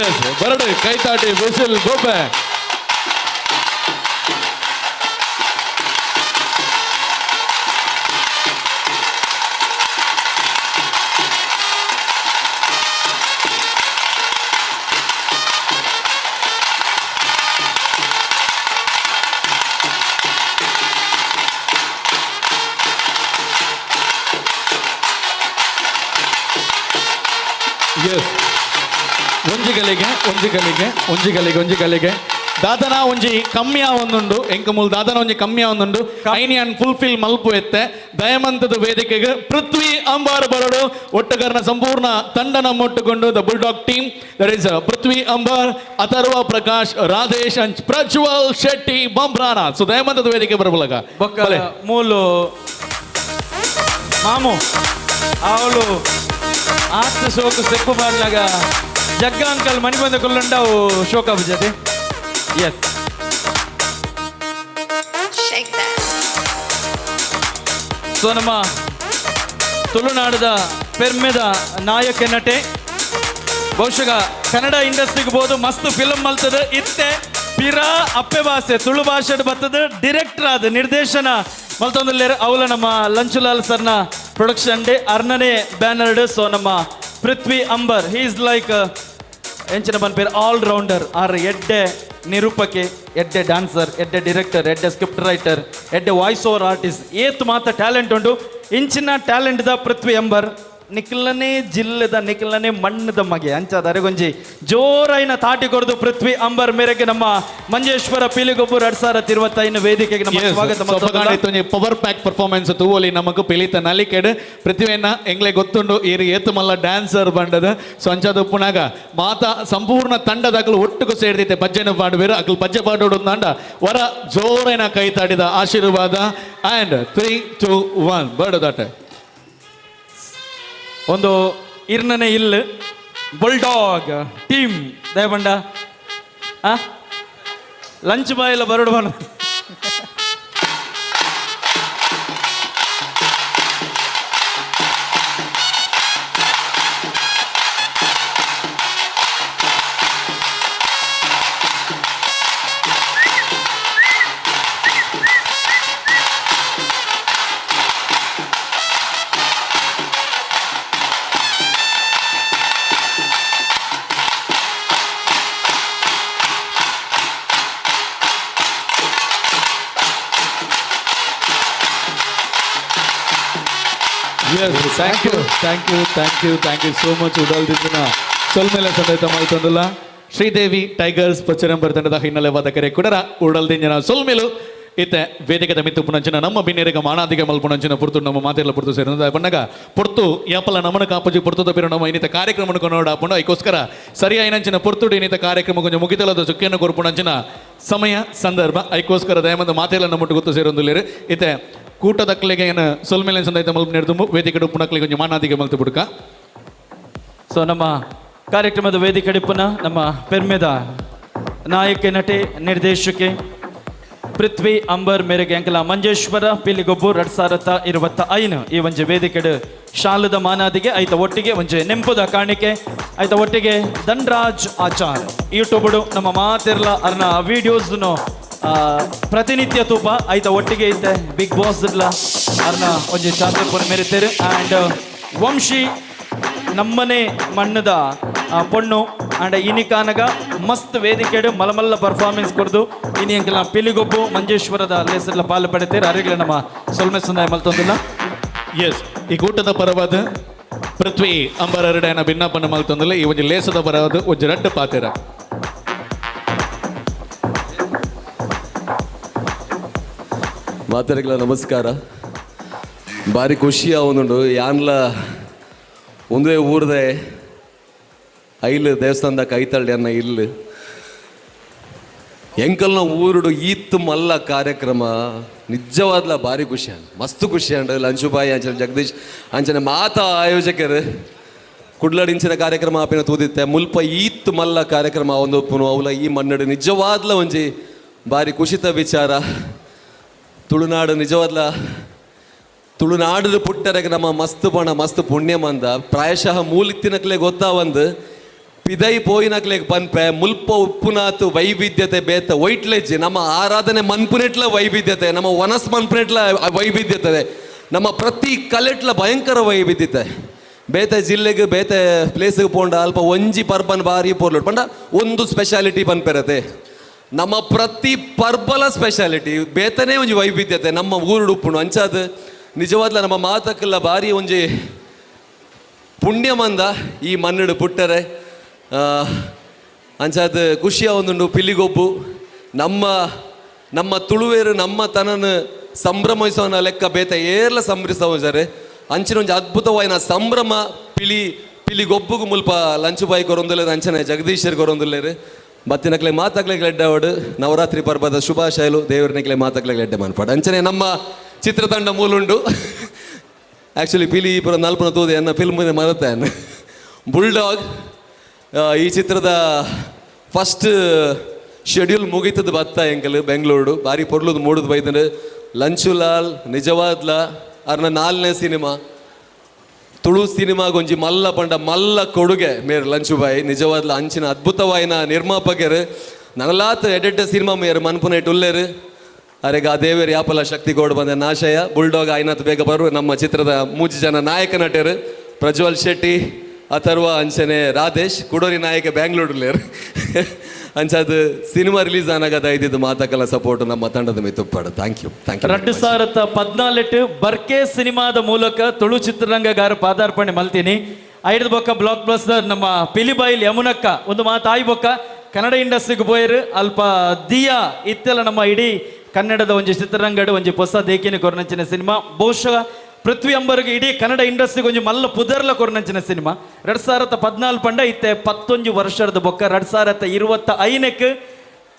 ಎಸ್, ಬರಡು ಕೈತಾಟಿ ಬಿಸಿಲ್ ಗೋಪೆ. ಎಸ್, ಒಂಜಿ ಗಲಿಗೆ ಒಂಜಿ ಗಲಿಗೆ ಒಂಜಿ ಗಲಿಗೆ ಒಂಜಿ ಗಲಿಗೆ ದಾದನ ಒಂಜಿ ಕಮ್ಮಿಯ ಒಂದುಂಡು ಎಂಕಮೂಲ್ ದಾದನ ಒಂಜಿ ಕಮ್ಮಿಯ ಒಂದುಂಡು ಐನಿಯನ್ ಫುಲ್ಫಿಲ್ ಮಲ್ಪು ಎತ್ತೆ ದಯಮಂತದ ವೇದಿಕೆಗೆ ಪೃಥ್ವಿ ಅಂಬಾರ್ ಬರಡು ಒಟ್ಟುಗಾರನ ಸಂಪೂರ್ಣ ತಂಡನ ಮೊಟ್ಟುಕೊಂಡು the bulldog team that is Prithvi Ambar, Atharva Prakash, Radhesh and Prajwal Shetty Bambrana. So ದಯಮಂತದ ವೇದಿಕೆ ಬರಬಲಗ ಬೊಕ್ಕ ಮೂಲು ಮಾಮು ಅವಳು ಆತ್ ಶೋಕು ಸ್ಟೆಪ್ ಮಾಡ್ಲಾಗ ಜಗ್ಗ ಅಂಕಲ್ ಮಣಿ ಬಂದ ಕೊಲ್ಲುಂಡವು ಶೋಕ ಬುಜತೆ. ಎಸ್, ಸೊ ನಮ್ಮ ತುಳುನಾಡದ ಪೆರ್ಮೆದ ನಾಯಕ ನಟೆ, ಬಹುಶಃ ಕನ್ನಡ ಇಂಡಸ್ಟ್ರಿಗೆ ಬೋದು ಮಸ್ತ್ ಫಿಲಮ್ ಮಲ್ತದ ಇತ್ತೆ ಪಿರಾ ಅಪ್ಪೆ ಭಾಷೆ ತುಳು ಭಾಷೆ ಬರ್ತದ ಡಿರೆಕ್ಟರ್ ಆದ ನಿರ್ದೇಶನ ಮಲ್ತೊಂದುಲ್ಲೇರು. ಅವಲ ನಮ್ಮ ಲಂಚುಲಾಲ್ ಸರ್ನ ಪ್ರೊಡಕ್ಷನ್ ಡೇ ಅರ್ನನೇ ಬ್ಯಾನರ್ಡ್. ಸೊ ನಮ್ಮ Prithvi Ambar he is like ಎಂಚಿನ ಪನ್ಪೇರ್ ಆಲ್ ರೌಂಡರ್. ಆರ್ ಎಡ್ಡೆ ನಿರೂಪಕೆ, ಎಡ್ಡೆ ಡ್ಯಾನ್ಸರ್, ಎಡ್ಡೆ ಡಿರೆಕ್ಟರ್, ಎಡ್ಡೆ ಸ್ಕ್ರಿಪ್ಟ್ ರೈಟರ್, ಎಡ್ಡೆ ವಾಯ್ಸ್ ಓವರ್ ಆರ್ಟಿಸ್ಟ್, ಏತ್ ಮಾತ ಟ್ಯಾಲೆಂಟ್ ಉಂಟು. ಇಂಚಿನ ಟ್ಯಾಲೆಂಟ್ the ಪೃಥ್ವಿ ಅಂಬರ್ ನಿಖಿಲನೇ ಜಿಲ್ಲೆದ ನಿಖಿಲನೇ ಮಣ್ಣದ ಮಗೆ ಅಂಚಾದ ಅರೆಗೊಂಜಿ ಜೋರೈನ ತಾಟಿ ಕೊರದು ಪೃಥ್ವಿ ಅಂಬರ್ ಮೇರೆಗೆ ನಮ್ಮ ಮಂಜೇಶ್ವರ ಪಿಲಿಗೊಬ್ಬು 2025 ವೇದಿಕೆಗೆ ನಮ್ಮ ಸ್ವಾಗತ. ಪವರ್ ಪ್ಯಾಕ್ ಪರ್ಫಾರ್ಮೆನ್ಸ್ ತೂವಲಿ ನಮಕ್ ಪಿಲಿತ ನಲಿಕೆಡ್ ಪೃಥ್ವಿಯನ್ನ ಎಂಗ್ಲೆ ಗೊತ್ತುಂಡು ಈರು ಏತು ಮಲ್ಲ ಡ್ಯಾನ್ಸರ್ ಬಂಡದ. ಸೊ ಅಂಚಾದ ಉಪ್ಪುನಾಗ ಮಾತಾ ಸಂಪೂರ್ಣ ತಂಡದ ಅಕಲು ಒಟ್ಟುಕು ಸೇರ್ದಿತ್ತೆ ಪಜ್ಜೆನ ಪಾಡುವೇರು. ಅಕಲು ಪಜ್ಜೆ ಪಾಡೋಡು ಅಂಡ ವರ ಜೋರೈನ ಕೈ ತಾಡಿದ ಆಶೀರ್ವಾದ. ಅಂಡ್ 3 2 1 ಬರ್ಡ್. ಒಂದು ಇರ್ನನೆ ಇಲ್ಲ ಬುಲ್ಡಾಗ್ ಟೀಮ್ ದಯಬಂಡ ಲಂಚ್ ಬಾಯೆಲ್ಲ ಬರೋಡು ಬಣ್ಣ. Yes, thank you, thank you, thank you, thank you so much. ಉಡಲ್ದಿನ ಸೊಲ್ಮೆಲೆ ಸಂದೈತ ಮಾಲ್ತೊಂದುಲ್ಲ ಶ್ರೀದೇವಿ ಟೈಗರ್ಸ್ ಪಚ್ಚರಂಬರ್ ತಂಡದ ಹಿನ್ನೆಲೆ ವಾದಕರೆ ಕುಡರ ಉಡಲ್ದಿಂಜನ ಸೊಲ್ಮೆಲು ಇತ್ತೆ ವೇದಿಕೆದ ಮಿತ್ತು ಪುನಂಚಿನ ನಮ್ಮ ಬಿನ್ನೇರಿಗ ಮಾನಾದಿಗೆ ಮಲ್ಪುನಂಚಿನ ಪುರ್ತು ನಮ್ಮ ಮಾತೆಲ್ಲ ಪುರ್ತು ಸೇರಿದ ಬಣ್ಣಗ ಪುರ್ತು ಯಾಪಲ ನಮನ ಕಾಪಜಿ ಪುರ್ತುದ ಪಿರು ನಮ್ಮ ಇನ್ನಿತ ಕಾರ್ಯಕ್ರಮ ಕೊನೋಡ ಪುಂಡ ಐಕೋಸ್ಕರ ಸರಿಯಾಯಿನಂಚಿನ ಪುರ್ತುಡು ಇನ್ನಿತ ಕಾರ್ಯಕ್ರಮ ಕೊಂಚ ಮುಗಿತಲದ ಚುಕ್ಕಿಯನ್ನು ಕೊರ್ಪುನಂಚಿನ ಸಮಯ ಸಂದರ್ಭ ಐಕೋಸ್ಕರ ದಯಮಂದ ಮಾತೆಲ್ಲ ನಮ್ಮ ಗೊತ್ತು ಸೇರೊಂದುಲ್ಲೇರು ಇತ್ತೆ ಕೂಟದಕ್ಕಲಿಗೆ ಏನು ಸೊಲ್ಮೇಲೆ ಸಂದೈತ ಮಲ್ಪ ನೆಡ್ದುಂಬು ವೇದಿಕೆ ಉಪ್ಪುನಕ್ಕಲಿಗೆ ಕೊಂಚ ಮಾನಾದಿಗೆ ಮಲ್ತು ಬುಡ್ಕ. ಸೊ ನಮ್ಮ ಕಾರ್ಯಕ್ರಮದ ವೇದಿಕೆ ಡಿಪ್ಪುನ ನಮ್ಮ ಪೆರ್ಮೆದ ನಾಯಕ ನಟೆ ನಿರ್ದೇಶಕೆ ಪೃಥ್ವಿ ಅಂಬರ್ ಮೇರೆಗೆ ಅಂಕಲ ಮಂಜೇಶ್ವರ ಪಿಲಿಗೊಬ್ಬು 2025 ಈ ಒಂಜಿ ವೇದಿಕೆಡು ಶಾಲದ ಮಾನಾದಿಗೆ ಐತ ಒಟ್ಟಿಗೆ ಒಂಜಿ ನೆಂಪುದ ಕಾಣಿಕೆ ಐತ ಒಟ್ಟಿಗೆ ಧನ್ರಾಜ್ ಆಚಾರ್ ಯೂಟ್ಯೂಬ್ ನಮ್ಮ ಮಾತಿರ್ಲ ಅರ್ನ ವಿಡಿಯೋಸ್ನು ಪ್ರತಿನಿತ್ಯ ತೂಪ ಐತ ಒಟ್ಟಿಗೆ ಐತೆ ಬಿಗ್ ಬಾಸ್ ಅರ್ನ ಒಂಜಿ ಚಾತುರ್ಪುರ ಮೆರಿತೇರು. ಆ್ಯಂಡ್ ವಂಶಿ ನಮ್ಮನೆ ಮಣ್ಣದ ಪೊಣ್ಣು ಆ್ಯಂಡ್ ಇನಿಕಾನಗ ಮಸ್ತ್ ವೇದಿಕೆಡು ಮಲಮಲ್ಲ ಪರ್ಫಾರ್ಮೆನ್ಸ್ ಕೊಡ್ದು ಇನಿ ಅಂಕಲ್ನ ಪಿಲಿಗೊಬ್ಬು ಮಂಜೇಶ್ವರದ ಲೇಸರ್ಲ ಪಾಲು ಪಡೆತೇರು. ಅರಿಗಳ ನಮ್ಮ ಸೊಲ್ಮೆ ಸಂದಾಯ ಮಲ್ತೊಂದಿಲ್ಲ. ಎಸ್, ಈ ಕೂಟದ ಪರವಾದ ಪೃಥ್ವಿ ಅಂಬರರಡನ ಭಿನ್ನಪನ ಮಲ್ತೊಂದಿಲ್ಲ. ಈ ಒಂಜಿ ಲೇಸದ ಪರವಾದ ಒಂಜಿ ರಡ್ಡು ಪಾತೆರ. ಮಾತರಿಗಳ ನಮಸ್ಕಾರ. ಭಾರಿ ಖುಷಿ ಅವನುಂಡು ಯಾನ್ಲ ಒಂದೇ ಊರ್ದೆ ಐಲ್ ದೇವಸ್ಥಾನದ ಕೈತಳ್ಳಿ ಅನ್ನ ಇಲ್ಲ ಎಂಕಲ್ನ ಊರುಡು ಈತ್ ಮಲ್ಲ ಕಾರ್ಯಕ್ರಮ ನಿಜವಾದ್ಲ ಭಾರಿ ಖುಷಿ ಅಂಡ್ ಮಸ್ತ್ ಖುಷಿ ಅಂಡ್ ಲಂಚುಬಾಯಿ ಅಂಚನೆ ಜಗದೀಶ್ ಅಂಚನೆ ಮಾತಾ ಆಯೋಜಕರು ಕುಡ್ಲಡಿಂಚಿನ ಕಾರ್ಯಕ್ರಮ ಆಪಿನ ತೂದಿತ್ತೆ ಮುಲ್ಪ ಈತ್ ಮಲ್ಲ ಕಾರ್ಯಕ್ರಮ ಒಂದು ಅವಲ ಈ ಮನ್ನಡು ನಿಜವಾದ್ಲ ಒಂಜಿ ಬಾರಿ ಖುಷಿತ ವಿಚಾರ. ತುಳುನಾಡು ನಿಜವಾದ್ಲ ತುಳುನಾಡು ಪುಟ್ಟರೆಗೆ ನಮ್ಮ ಮಸ್ತ್ ಪಣ ಮಸ್ತ್ ಪುಣ್ಯ ಮಂದ ಪ್ರಾಯಶಃ ಮೂಲಿತ್ತಿನಕ್ಲೆ ಗೊತ್ತಾವಂದು ಪಿದೈ ಪೋಯಿನಕ್ಲೆಗ್ ಪನ್ಪೆ ಮುಲ್ಪ ಉಪ್ಪುನಾತು ವೈವಿಧ್ಯತೆ ಬೇತ ಒಯ್ಟ್ಲೆಜ್ಜಿ ನಮ್ಮ ಆರಾಧನೆ ಮನ್ಪುನೆಟ್ಲ ವೈವಿಧ್ಯತೆ, ನಮ್ಮ ವನಸ್ ಮನ್ಪುನೆಟ್ಲ ವೈವಿಧ್ಯತೆ, ನಮ್ಮ ಪ್ರತಿ ಕಲೆಟ್ಲ ಭಯಂಕರ ವೈವಿಧ್ಯತೆ. ಬೇತೆ ಜಿಲ್ಲೆಗೆ ಬೇತೆ ಪ್ಲೇಸ್ಗೆ ಪೋಂಡ ಅಲ್ಪ ಒಂಜಿ ಪರ್ಬನ್ ಬಾರಿ ಪೋರ್ಲು ಪಂಡ ಒಂದು ಸ್ಪೆಷಾಲಿಟಿ ಪನ್ಪೆರತೆ. ನಮ್ಮ ಪ್ರತಿ ಪರ್ಬಲ ಸ್ಪೆಷಾಲಿಟಿ ಬೇತನೇ ಒಂಜಿ ವೈವಿಧ್ಯತೆ ನಮ್ಮ ಊರುಡು ಉಪ್ಪುಂಡು. ಅಂಚಾದ ನಿಜವಾದ್ಲ ನಮ್ಮ ಮಾತಕ್ಕೆಲ್ಲ ಭಾರಿ ಒಂಜಿ ಪುಣ್ಯಮಂದ ಈ ಮಣ್ಣು ಪುಟ್ಟರೆ. ಅಂಚಾದ ಖುಷಿಯ ಒಂದುಂಡು ಪಿಲಿಗೊಬ್ಬು ನಮ್ಮ ನಮ್ಮ ತುಳುವೇರು ನಮ್ಮ ತನನ ಸಂಭ್ರಮಿಸೋನ ಲೆಕ್ಕ ಬೇತ ಏರ್ಲ ಸಂಭ್ರಮಿಸೋಜಾರೆ. ಅಂಚಿನ ಒಂಜಿ ಅದ್ಭುತವಾಯಿನ ಸಂಭ್ರಮ ಪಿಲಿ ಪಿಲಿಗೊಬ್ಬುಗು ಮುಲ್ಪ ಲಂಚು ಬಾಯಿ ಕೊರೊಂದುಲ್ಲೇರು, ಅಂಚನೆ ಜಗದೀಶರ್ ಕೊರೊಂದುಲ್ಲೇರು. ಬತ್ತಿನಕ್ಲೆ ಮಾತಾಕ್ಲೆ ಎಡ್ಡೆ ನವರಾತ್ರಿ ಪರ್ವದ ಶುಭಾಶಯಲು ದೇವರನಿಕ್ಲೆ ಮಾತಾಕ್ಲೆ ಎಡ್ಡೆ ಮನ್ಪಾಡು. ಅಂಚನೆ ನಮ್ಮ ಚಿತ್ರತಂಡ ಮೂಲುಂಡು. ಆ್ಯಕ್ಚುಲಿ ಪಿಲಿ ಪುರ ನಲ್ಪನ ತೂದೆ ಎನ್ನ ಫಿಲ್ಮ್ ಮರತೆ ಬುಲ್ಡಾಗ್ ಈ ಚಿತ್ರದ ಫಸ್ಟ್ ಶೆಡ್ಯೂಲ್ ಮುಗಿತದ ಬತ್ತ ಎಂಕಲ್ ಬೆಂಗಳೂರು ಬಾರಿ ಪೊರ್ಲುದು ಮೂಡುದು ಬೈದಂಡು. ಲಂಚುಲಾಲ್ ನಿಜವಾದ್ಲ ಅರ್ನ 4ನೇ ಸಿನಿಮಾ ತುಳು ಸಿನಿಮಾಗೊಂಜಿ ಮಲ್ಲ ಪಂಡ ಮಲ್ಲ ಕೊಡುಗೆ ಮೇರ್ ಲಂಚುಬಾಯಿ ನಿಜವಾದ್ಲ ಅಂಚಿನ ಅದ್ಭುತವಾಯಿನ ನಿರ್ಮಾಪಕರು. ನನಲಾತ್ ಎಡೆಡ್ಡ ಸಿನಿಮಾ ಮೇರ್ ಮನ್ಪುನೇಟ್ ಉಲ್ಲೇರು. ಅರೆಗ ಆ ದೇವೇರು ಯಾಪಲ ಶಕ್ತಿ ಕೊಡು ಬಂದ ನಾಶಯ ಬುಲ್ಡಾಗ್ ಆಯ್ನತ್ ಬೇಗ ಬರು. ನಮ್ಮ ಚಿತ್ರದ 3 ಜನ ನಾಯಕ ನಟರು ಪ್ರಜ್ವಲ್ ಶೆಟ್ಟಿ, ಅಥರ್ವ, ಅಂಚನೆ ರಾಧೇಶ್, ಕುಡೋರಿ ನಾಯಕ ಬ್ಯಾಂಗ್ಳೂರ್ಲೇರು. ಅಂಚಾದ ಸಿನಿಮಾ ರಿಲೀಸ್ ಆನಾಗದ ಇದ್ದಿದ್ದು ಮಾತಾಕಲ ಸಪೋರ್ಟ್ ನಮ್ಮ ತಂಡದ ಮಿತ್ತುಪ್ಪಾಡು. Thank you, thank you. 2014 ಬರ್ಕೆ ಸಿನಿಮಾದ ಮೂಲಕ ತುಳು ಚಿತ್ರರಂಗಗಾರ ಪಾದಾರ್ಪಣೆ ಮಲ್ತೀನಿ. ಐದು ಬೊಕ್ಕ ಬ್ಲಾಕ್ ಬಸ್ಟರ್ ನಮ್ಮ ಪಿಲಿಬಾಯಿಲ್ ಯಮುನಕ್ಕ ಒಂದು ಮಾತಾಯಿ ಬೊಕ್ಕ ಕನ್ನಡ ಇಂಡಸ್ಟ್ರಿಗೆ ಪೋಯರು. ಅಲ್ಪ ದಿಯಾ ಇತ್ತೆಲ್ಲ ನಮ್ಮ ಇಡೀ ಕನ್ನಡದ ಒಂಜಿ ಚಿತ್ರರಂಗಡು ಒಂಜಿ ಹೊಸ ದೇಕಿನ ಕೊರನಂಚಿನ ಸಿನಿಮಾ. ಬಹುಶಃ ಪೃಥ್ವಿ ಅಂಬರ್ಗೆ ಇಡೀ ಕನ್ನಡ ಇಂಡಸ್ಟ್ರಿಗೆ ಒಂಜಿ ಮಲ್ಲ ಪುದರ್ಲ ಕೊರನಂಚಿನ ಸಿನಿಮಾ. 2014 ಪಂಡ ಇತ್ತೆ 11 ವರ್ಷದ ಬೊಕ್ಕ 2025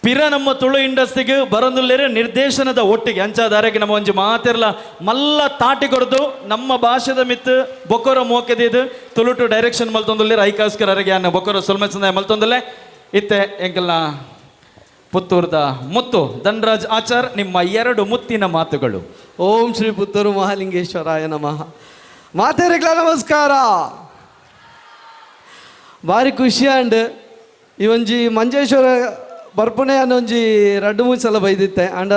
ಪಿರ ನಮ್ಮ ತುಳು ಇಂಡಸ್ಟ್ರಿಗೆ ಬರಂದುಲ್ಲೇರೆ ನಿರ್ದೇಶನದ ಒಟ್ಟಿಗೆ ಅಂಚಾದಾರೆಗೆ ನಮ್ಮ ಒಂಜಿ ಮಾತಿರ್ಲ ಮಲ್ಲ ತಾಟಿ ಕೊಡ್ದು ನಮ್ಮ ಭಾಷೆದ ಮಿತ್ತು ಬೊಕ್ಕರ ಮೋಕೆದಿದ್ದು ತುಳುಟು ಡೈರೆಕ್ಷನ್ ಮಲ್ತೊಂದುಲ್ಲೇರು. ಐಕಾಸ್ಕರರಿಗೆ ಅನ್ನ ಬೊಕ್ಕರ ಸೊಲ್ಮೆಸಂದಾಯ ಮಲ್ತೊಂದುಲ್ಲೆ. ಇತ್ತೆ ಎಂಕಲ್ನ ಪುತ್ತೂರ್ದ ಮುತ್ತು ಧನರಾಜ್ ಆಚಾರ್ ನಿಮ್ಮ 2 ಮುತ್ತಿನ ಮಾತುಗಳು. ಓಂ ಶ್ರೀ ಪುತ್ತೂರು ಮಹಾಲಿಂಗೇಶ್ವರಾಯ ನಮಃ. ಮಾತೇರಿಗ್ಲ ನಮಸ್ಕಾರ. ಭಾರಿ ಖುಷಿ ಆಂಡ್ ಈ ಒಂಜಿ ಮಂಜೇಶ್ವರ ಬರ್ಪುಣೆ ಅನ್ನೋ ಒಂಜಿ 2-3 ಸಲ ಬೈದಿತ್ತೆ ಆಂಡ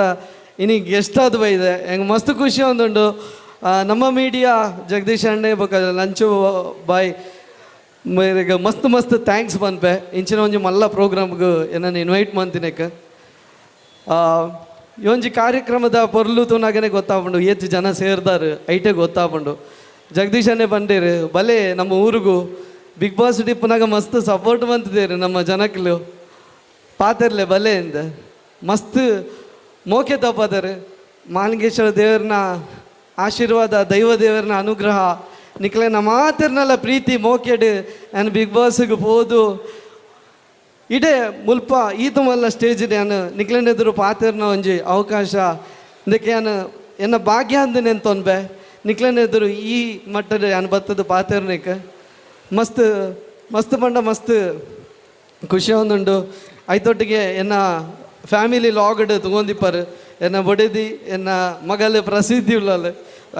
ಇನಿ ಗೆಸ್ಟ್ ಆದ್ ಬೈದೆ ಹೆಂಗೆ ಮಸ್ತ್ ಖುಷಿ ಒಂದುಂಡು. ನಮ್ಮ ಮೀಡಿಯಾ ಜಗದೀಶ್ ಅಣ್ಣೆ ಬೊಕ ಲಂಚು ಬಾಯ್ ಮೇರೆಗೆ ಮಸ್ತ್ ಮಸ್ತ್ thanks ಪನ್ಪೆ. ಇಂಚಿನ ಒಂಜಿ ಮಲ್ಲ ಪ್ರೋಗ್ರಾಮ್ಗೆ ಏನನ್ನು ಇನ್ವೈಟ್ ಮಾಡ್ತೀನಕ್ಕೆ. ಈ ಒಂಜಿ ಕಾರ್ಯಕ್ರಮದ ಪೊರ್ಲು ತೂನಾಗನೆ ಗೊತ್ತಾಪುಂಡು ಹೆಚ್ಚು ಜನ ಸೇರ್ದಾರು ಐಟೆ ಗೊತ್ತಾಪುಂಡು. ಜಗದೀಶನೇ ಬಂಡೇರು ಬಲೆ ನಮ್ಮ ಊರಿಗೂ ಬಿಗ್ ಬಾಸ್ ಡಿಪ್ಪನಾಗ ಮಸ್ತ್ ಸಪೋರ್ಟ್ ಬಂತಿದ್ದೇರು ನಮ್ಮ ಜನಕ್ಲು ಪಾತೆರ್ಲೆ ಬಲೆ ಎಂದ ಮಸ್ತ್ ಮೋಕೆ ತಪ್ಪಾದರು. ಮಾಲಿಂಗೇಶ್ವರ ದೇವರನ್ನ ಆಶೀರ್ವಾದ, ದೈವ ದೇವರನ್ನ ಅನುಗ್ರಹ ನಿಕ್ಲೆನ ಮಾತಿರ್ನಲ್ಲ ಪ್ರೀತಿ ಮೋಕೆಡು ನಾನು ಬಿಗ್ ಬಾಸ್ಗೆ ಪೋದು ಇಡೇ ಮುಲ್ಪ ಈತ ಮಲ್ಲ ಸ್ಟೇಜ್ ನಾನು ನಿಕ್ಲೆನ ಎದುರು ಪಾತಿರ್ನ ಒಂಜಿ ಅವಕಾಶ ಇದಕ್ಕೆ ನಾನು ಎನ್ನ ಭಾಗ್ಯ ಅಂದ ನೆನ್ತೊನ್ಬೆ ನಿಕ್ಲೆನ ಎದುರು ಈ ಮಟ್ಟದ ನಾನು ಬತ್ತದ ಪಾತಿರ್ನಿಕ್ ಮಸ್ತ್ ಮಸ್ತ್ ಪಂಡ ಮಸ್ತ್ ಖುಷಿ ಒಂದುಂಡು. ಐತೊಟ್ಟಿಗೆ ಎನ್ನ ಫ್ಯಾಮಿಲಿ ಲಾಗ್ಡ್ ತಗೊಂದಿಪ್ಪರು ಎನ್ನ ಬೊಡೆದಿ ಎನ್ನ ಮಗಲು ಪ್ರಸಿದ್ಧಿ ಉಳ್ಳಲ್ಲ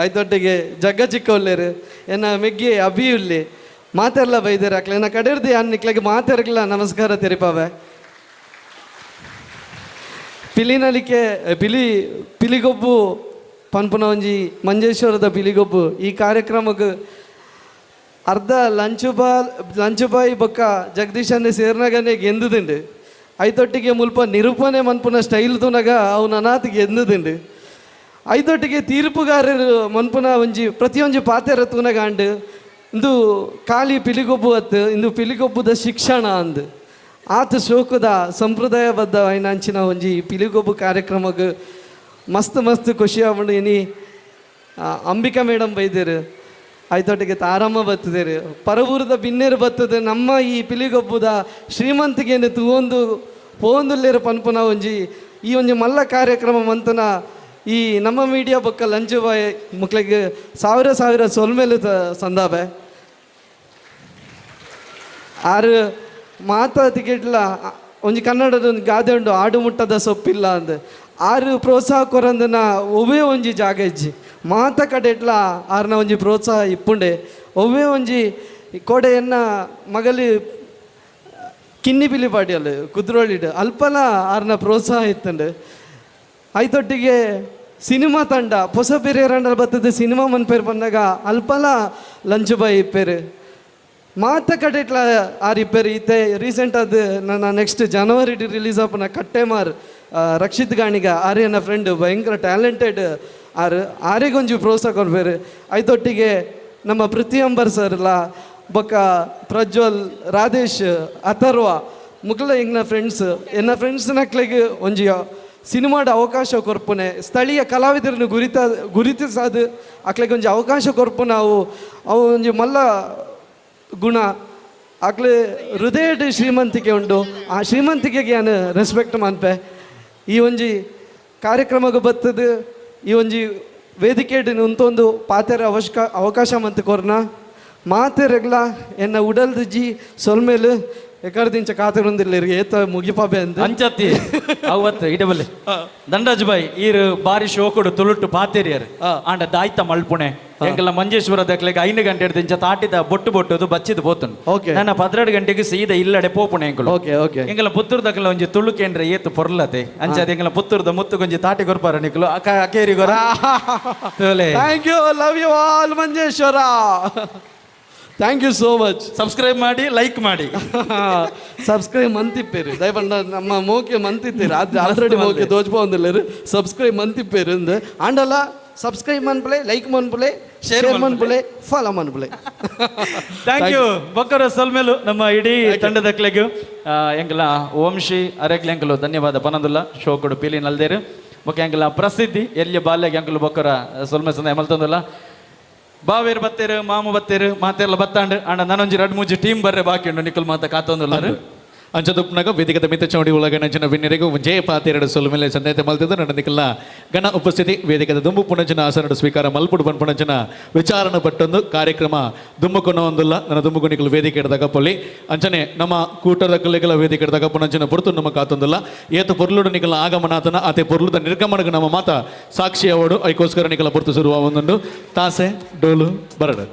ಐತೊಟ್ಟಿಗೆ ಜಗ್ಗ ಚಿಕ್ಕ ಉಳ್ಳೇರು ಎನ್ನ ಮೆಗ್ಗಿ ಅಭಿ ಉಳ್ಳಿ ಮಾತೆಲ್ಲ ಬೈದೇರು ಅಕ್ಲೆ ಎನ್ನ ಕಡೆರ್ದಿ ಅನ್ ನಿಕ್ಲೆಗೆ ಮಾತೆರ್ಗಲ ನಮಸ್ಕಾರ ತೆರಿಪಾವೆ. ಪಿಲಿನಲಿಕೆ ಪಿಲಿ ಪಿಲಿಗೊಬ್ಬು ಪನ್ಪುನ ಒಂಜಿ ಮಂಜೇಶ್ವರದ ಪಿಲಿಗೊಬ್ಬು ಈ ಕಾರ್ಯಕ್ರಮಕ್ಕೆ ಅರ್ಧ ಲಂಚುಬಾಯಿ ಬೊಕ್ಕ ಜಗದೀಶನ್ನೇ ಸೇರ್ನಾಗನೇ ಗೆಂದುದಿಂಡು. ಐತೊಟ್ಟಿಗೆ ಮುಲ್ಪ ನಿರೂಪಣೆ ಮನ್ಪುನ ಸ್ಟೈಲ್ ತೂನಗ ಅವನ ಅನಾಥ ಗೆಂದುದಿಂಡು. ಐತೊಟ್ಟಿಗೆ ತೀರ್ಪುಗಾರರು ಮನ್ಪುನ ಒಂಜಿ ಪ್ರತಿಯೊಂಜಿ ಪಾತೆರ ತೂನಗ ಅಂಡು ಇಂದು ಖಾಲಿ ಪಿಲಿಗೊಬ್ಬು ಅತ್ತು ಇಂದು ಪಿಲಿಗೊಬ್ಬುದ ಶಿಕ್ಷಣ ಅಂದು ಆತ ಶೋಕದ ಸಂಪ್ರದಾಯಬದ್ಧ ಅಂಚಿನ ಒಂಜಿ ಪಿಲಿಗೊಬ್ಬು ಕಾರ್ಯಕ್ರಮಕ್ಕೆ ಮಸ್ತ್ ಮಸ್ತ್ ಖುಷಿ ಆಪುಂಡು. ಇನಿ ಅಂಬಿಕಾ ಮೇಡಮ್ ಬೈದೇರು, ಐತೊಟ್ಟಿಗೆ ತಾರಮ್ಮ ಬತ್ತದೇರು, ಪರವೂರದ ಬಿನ್ನೇರು ಬತ್ತದ ನಮ್ಮ ಈ ಪಿಲಿಗೊಬ್ಬುದ ಶ್ರೀಮಂತಿಗೆನು ತೂವೊಂದು ಪೋಂದುಲ್ಲೇರು ಪನ್ಪುನ ಒಂಜಿ ಈ ಒಂಜಿ ಮಲ್ಲ ಕಾರ್ಯಕ್ರಮ ಮಂತನ ಈ ನಮ್ಮ ಮೀಡಿಯಾ ಬೊಕ್ಕ ಲಂಚು ಬಾಯ್ ಮಕ್ಳಿಗೆ ಸಾವಿರ ಸಾವಿರ ಸೊಲ್ಮೇಲೆ ಸಂದಾಬೆ. ಆರು ಮಾತಾ ಟಿಕೆಟ್ಲ ಒಂಜಿ ಕನ್ನಡದ ಒಂದು ಗಾದೆ ಉಂಡು, ಆಡು ಮುಟ್ಟದ ಸೊಪ್ಪಿಲ್ಲ ಅಂದ್. ಆರು ಪ್ರೋತ್ಸಾಹ ಕೊರಂದನ ಒವ್ವೇ ಒಂಜಿ ಜಾಗ ಇಜ್ಜಿ, ಮಾತ ಕಡೆಟ್ಲ ಆರ್ನ ಒಂಜಿ ಪ್ರೋತ್ಸಾಹ ಇಪ್ಪುಂಡೆ. ಒವ್ವೇ ಒಂಜಿ ಕೋಡೆಯನ್ನ ಮಗಲಿ ಕಿನ್ನಿ ಪಿಲಿ ಪಾಡಿಯಲ್ಲ ಕುದ್ರೋಳಿಡ್ ಅಲ್ಪಲ ಆರ್ನ ಪ್ರೋತ್ಸಾಹ ಇತ್ತಂಡು. ಐತೊಟ್ಟಿಗೆ ಸಿನಿಮಾ ತಂಡ ಹೊಸ ಪೆರಿಯರಂಡಲ್ ಬತ್ತದ ಸಿನಿಮಾ ಮನ್ಪೇರು ಬಂದಾಗ ಅಲ್ಪಲ ಲಂಚ್ ಬಾಯ್ ಇಪ್ಪೇರು. ಮಾತ ಕಡೆಟ್ಲ ಆರ್ ಇಪ್ಪೇರು. ಇತ್ತೆ ರೀಸೆಂಟ್ ಅದು ನನ್ನ ನೆಕ್ಸ್ಟ್ ಜನವರಿ ರಿಲೀಸ್ ಆಪುನ ಕಟ್ಟೆಮಾರ್ ರಕ್ಷಿತ್ ಗಾಣಿಗ ಆರ್ ಎನ್ನ ಫ್ರೆಂಡ್, ಭಯಂಕರ ಟ್ಯಾಲೆಂಟೆಡ್ ಆರ್, ಆರೆಗೊಂಜಿ ಪ್ರೋತ್ಸಾಹ ಕೊರ್ಪೇರು. ಐತೊಟ್ಟಿಗೆ ನಮ್ಮ ಪೃಥ್ವಿ ಅಂಬರ್ ಸರ್ಲ ಬೊಕ್ಕ ಪ್ರಜ್ವಲ್, ರಾಧೇಶ್, ಅಥರ್ವ ಮುಕ್ಲ ಎಂಗ್ನ ಫ್ರೆಂಡ್ಸ್, ಎನ್ನ ಫ್ರೆಂಡ್ಸ್ ನಕ್ಲೆಗ್ ಒಂಜಿ ಸಿನಿಮಾದ ಅವಕಾಶ ಕೊರ್ಪುನೆ, ಸ್ಥಳೀಯ ಕಲಾವಿದರನ್ನು ಗುರುತಿಸಾದು ಅಕ್ಲೆಗ್ ಒಂಜಿ ಅವಕಾಶ ಕೊರ್ಪು ನಾವು. ಅವು ಒಂಜಿ ಮಲ್ಲ ಗುಣ ಅಕ್ಲೆ ಹೃದಯದ ಶ್ರೀಮಂತಿಕೆ ಉಂಟು. ಆ ಶ್ರೀಮಂತಿಕೆಗೆ ನಾನು ರೆಸ್ಪೆಕ್ಟ್ ಮನ್ಪೆ. ಈ ಒಂಜಿ ಕಾರ್ಯಕ್ರಮಕ್ಕೆ ಬತ್ತದ ಈ ಒಂಜಿ ವೇದಿಕೆ ಉಂತೊಂದು ಪಾತೆರ ಅವಕಾಶ ಮಂತ್ ಕೊರ್ನ ಮಾತೆರೆಗ್ಲ ಎನ್ನ ಉಡಲ್ದ ಜಿ ಸೊಲ್ಮೇಲು ಎಕರ್ದಿಂಚ ಕಾತಿರುಂದಿಲ್ಲ ಏತ ಮುಗಿಪಾಬೆ ಅಂತ ಅಂಚತ್ತಿ ಅವತ್ತು ಇಡಬಲ್ಲೆ ದಂಡರಾಜ್ ಬಾಯ್ ಈರು ಬಾರಿ ಶೋಕುಡು ತುಳುಟು ಪಾತೆರಿಯರ್ ಆಂಡ ದಾಯ್ತ ಮಲ್ಪುಣೆ ಎಂಕಲ್ಲ ಮಂಜೇಶ್ವರ ದಕ್ಲೆಗ್ 5 ಗಂಟೆ ದಿಂಚ ತಾಟಿದ ಬೊಟ್ಟು ಬೊಟ್ಟುದು ಬಚ್ಚಿದ್ ಪೋತುನು. ನನ್ನ 12 ಗಂಟೆಗೆ ಸೀದಾ ಇಲ್ಲಡೆ ಪೋಪುಣೆ ಎಂಕುಲು. ಎಂಕಲ್ಲ ಪುತ್ತೂರು ದಕ್ಲ ಒಂಜಿ ತುಳು ಕೇಂದ್ರ ಏತು ಪೊರ್ಲತೆ ಅಂಚಾದ ಎಂಕಲ್ಲ ಪುತ್ತೂರ್ದ ಮುತ್ತು ಕೊಂಜಿ ತಾಟಿ ಕೊರ್ಪಾರ ನಿಕುಲು ಅಕ್ಕ ಅಕೇರಿ ಗೊರ. Thank you, love you all Manjeshwar. Thank you so much. Subscribe ಮಾಡಿ, ಲೈಕ್ ಮಾಡಿ. ಸಬ್ಸ್ಕ್ರೈಬ್ ಮಂತಿಪ್ಪೇರು ದಯಪಂಡ ನಮ್ಮ ಮೋಕೆ ಮಂತಿತ್ತೀರಿ ಅದು ಆಲ್ರೆಡಿ ಮೋಕೆ ತೋಜ್ಪೊಂದಿಲ್ಲೇರು ಸಬ್ಸ್ಕ್ರೈಬ್ ಮಂತಿಪ್ಪೇರು ಅಂದ್ ಆಂಡಲ ಸಬ್ಸ್ಕ್ರೈಬ್ ಮನ್ಪುಲೆ, ಲೈಕ್ ಮನ್ಪುಲೆ, ಶೇರ್ ಮನ್ಪುಲೆ, ಫಾಲೋ ಮನ್ಪುಲೆ. Thank you ಬೊಕ್ಕರ ಸೊಲ್ಮೇಲು ನಮ್ಮ ಇಡೀ ತಂಡದಕ್ಲೆಗು ಎಂಕಲ ವಂಶಿ ಅರೆಗ್ಲೆ ಎಂಕಲು ಧನ್ಯವಾದ ಪನಂದುಲ್ಲ ಶೋಕುಡು ಪೀಲಿ ನಲ್ದೇರು ಬೊಕ್ಕ ಎಂಕಲ ಪ್ರಸಿದ್ಧಿ ಎಲ್ಲಿ ಬಾಲ್ಯಗೆ ಎಂಕಲು ಬೊಕ್ಕರ ಸೊಲ್ಮೆ ಸಂದ ಎಮಲ್ತಂದುಲ್ಲ. ಬಾವೇರು ಬತ್ತೇರು, ಮಾಮು ಬತ್ತೇರು, ಮಾತೆಲ್ಲ ಬತ್ತಾಂಡು ಅಂಡ ನಾನೊಂಜಿ ರಡ್ ಮೂಜಿ ಟೀಮ್ ಬರ್ರೆ ಬಾಕಿ ಉಂಡು ನಿಕುಲ್ ಮಾತ ಕಾತೊಂದುಲ್ಲಾರು. ಅಂಚದುಪ್ಪನಾಗ ವೇದಿಕದ ಮಿತ್ತ ಚೌಡಿ ಒಳಗ ನಂಚಿನ ವಿನ್ಯರಿಗೂ ಜಯ ಪಾತೆರಡು ಸೊಲ್ಲು ಮೇಲೆ ಸಂದೇತ ಮಲ್ತಿದ್ದು ನನ್ನ ನಿಕಲ್ನ ಗಣ ಉಪಸ್ಥಿತಿ ವೇದಿಕದ ದುಂಬು ಪುಣಂಚಿನ ಆಸನಡು ಸ್ವೀಕಾರ ಮಲ್ಪುಡು ಪನ್ಪುಣಂಚಿನ ವಿಚಾರಣ ಪಟ್ಟೊಂದು ಕಾರ್ಯಕ್ರಮ ದುಂಬುಕೊನ ಒಂದುಲ್ಲ ನನ್ನ ದುಂಬುಗು ನಿಕಲ್ ವೇದಿಕೆ ಹಿಡ್ದಾಗ ಪೊಲಿ ಅಂಚನೆ ನಮ್ಮ ಕೂಟದ ಕಲ್ಲಿಗಳ ವೇದಿಕೆ ಹಿಡ್ದಾಗ ಪುಣಂಚಿನ ಪೊರ್ತು ನಮ್ಮ ಕಾತೊಂದುಲ್ಲ ಏತು ಪೊರ್ಲುಡು ನಿಕಲ್ನ ಆಗಮನಾತನ ಆತೆ ಪೊರ್ಲುದ ನಿರ್ಗಮನಗ ನಮ್ಮ ಮಾತ ಸಾಕ್ಷಿ ಅವಡು ಐಕೋಸ್ಕರ ನಿಕಲ ಪೊರ್ತು ಸುರುವ ಒಂದೊಂದು ತಾಸೆ ಡೋಲು ಬರಡು.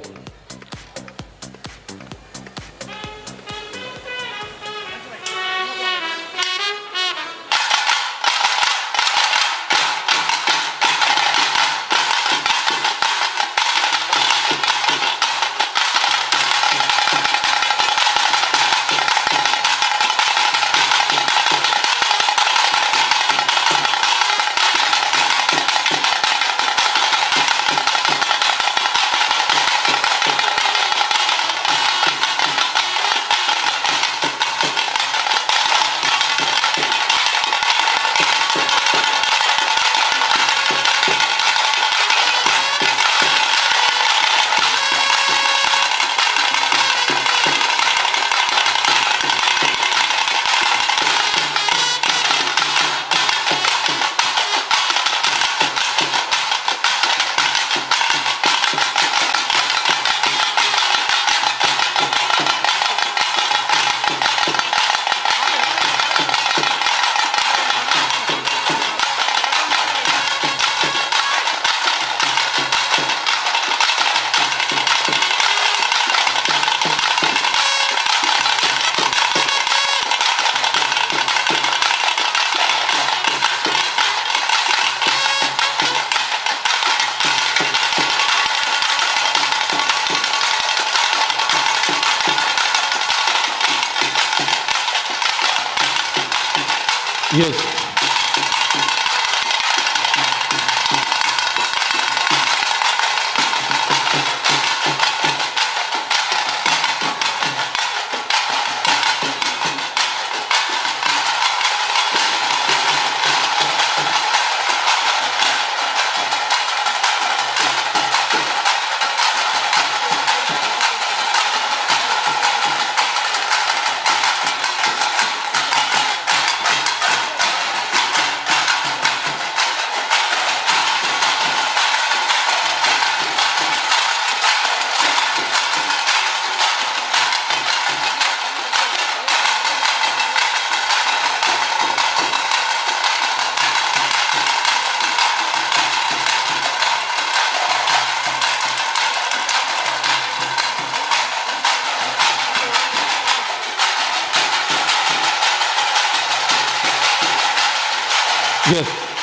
Yes.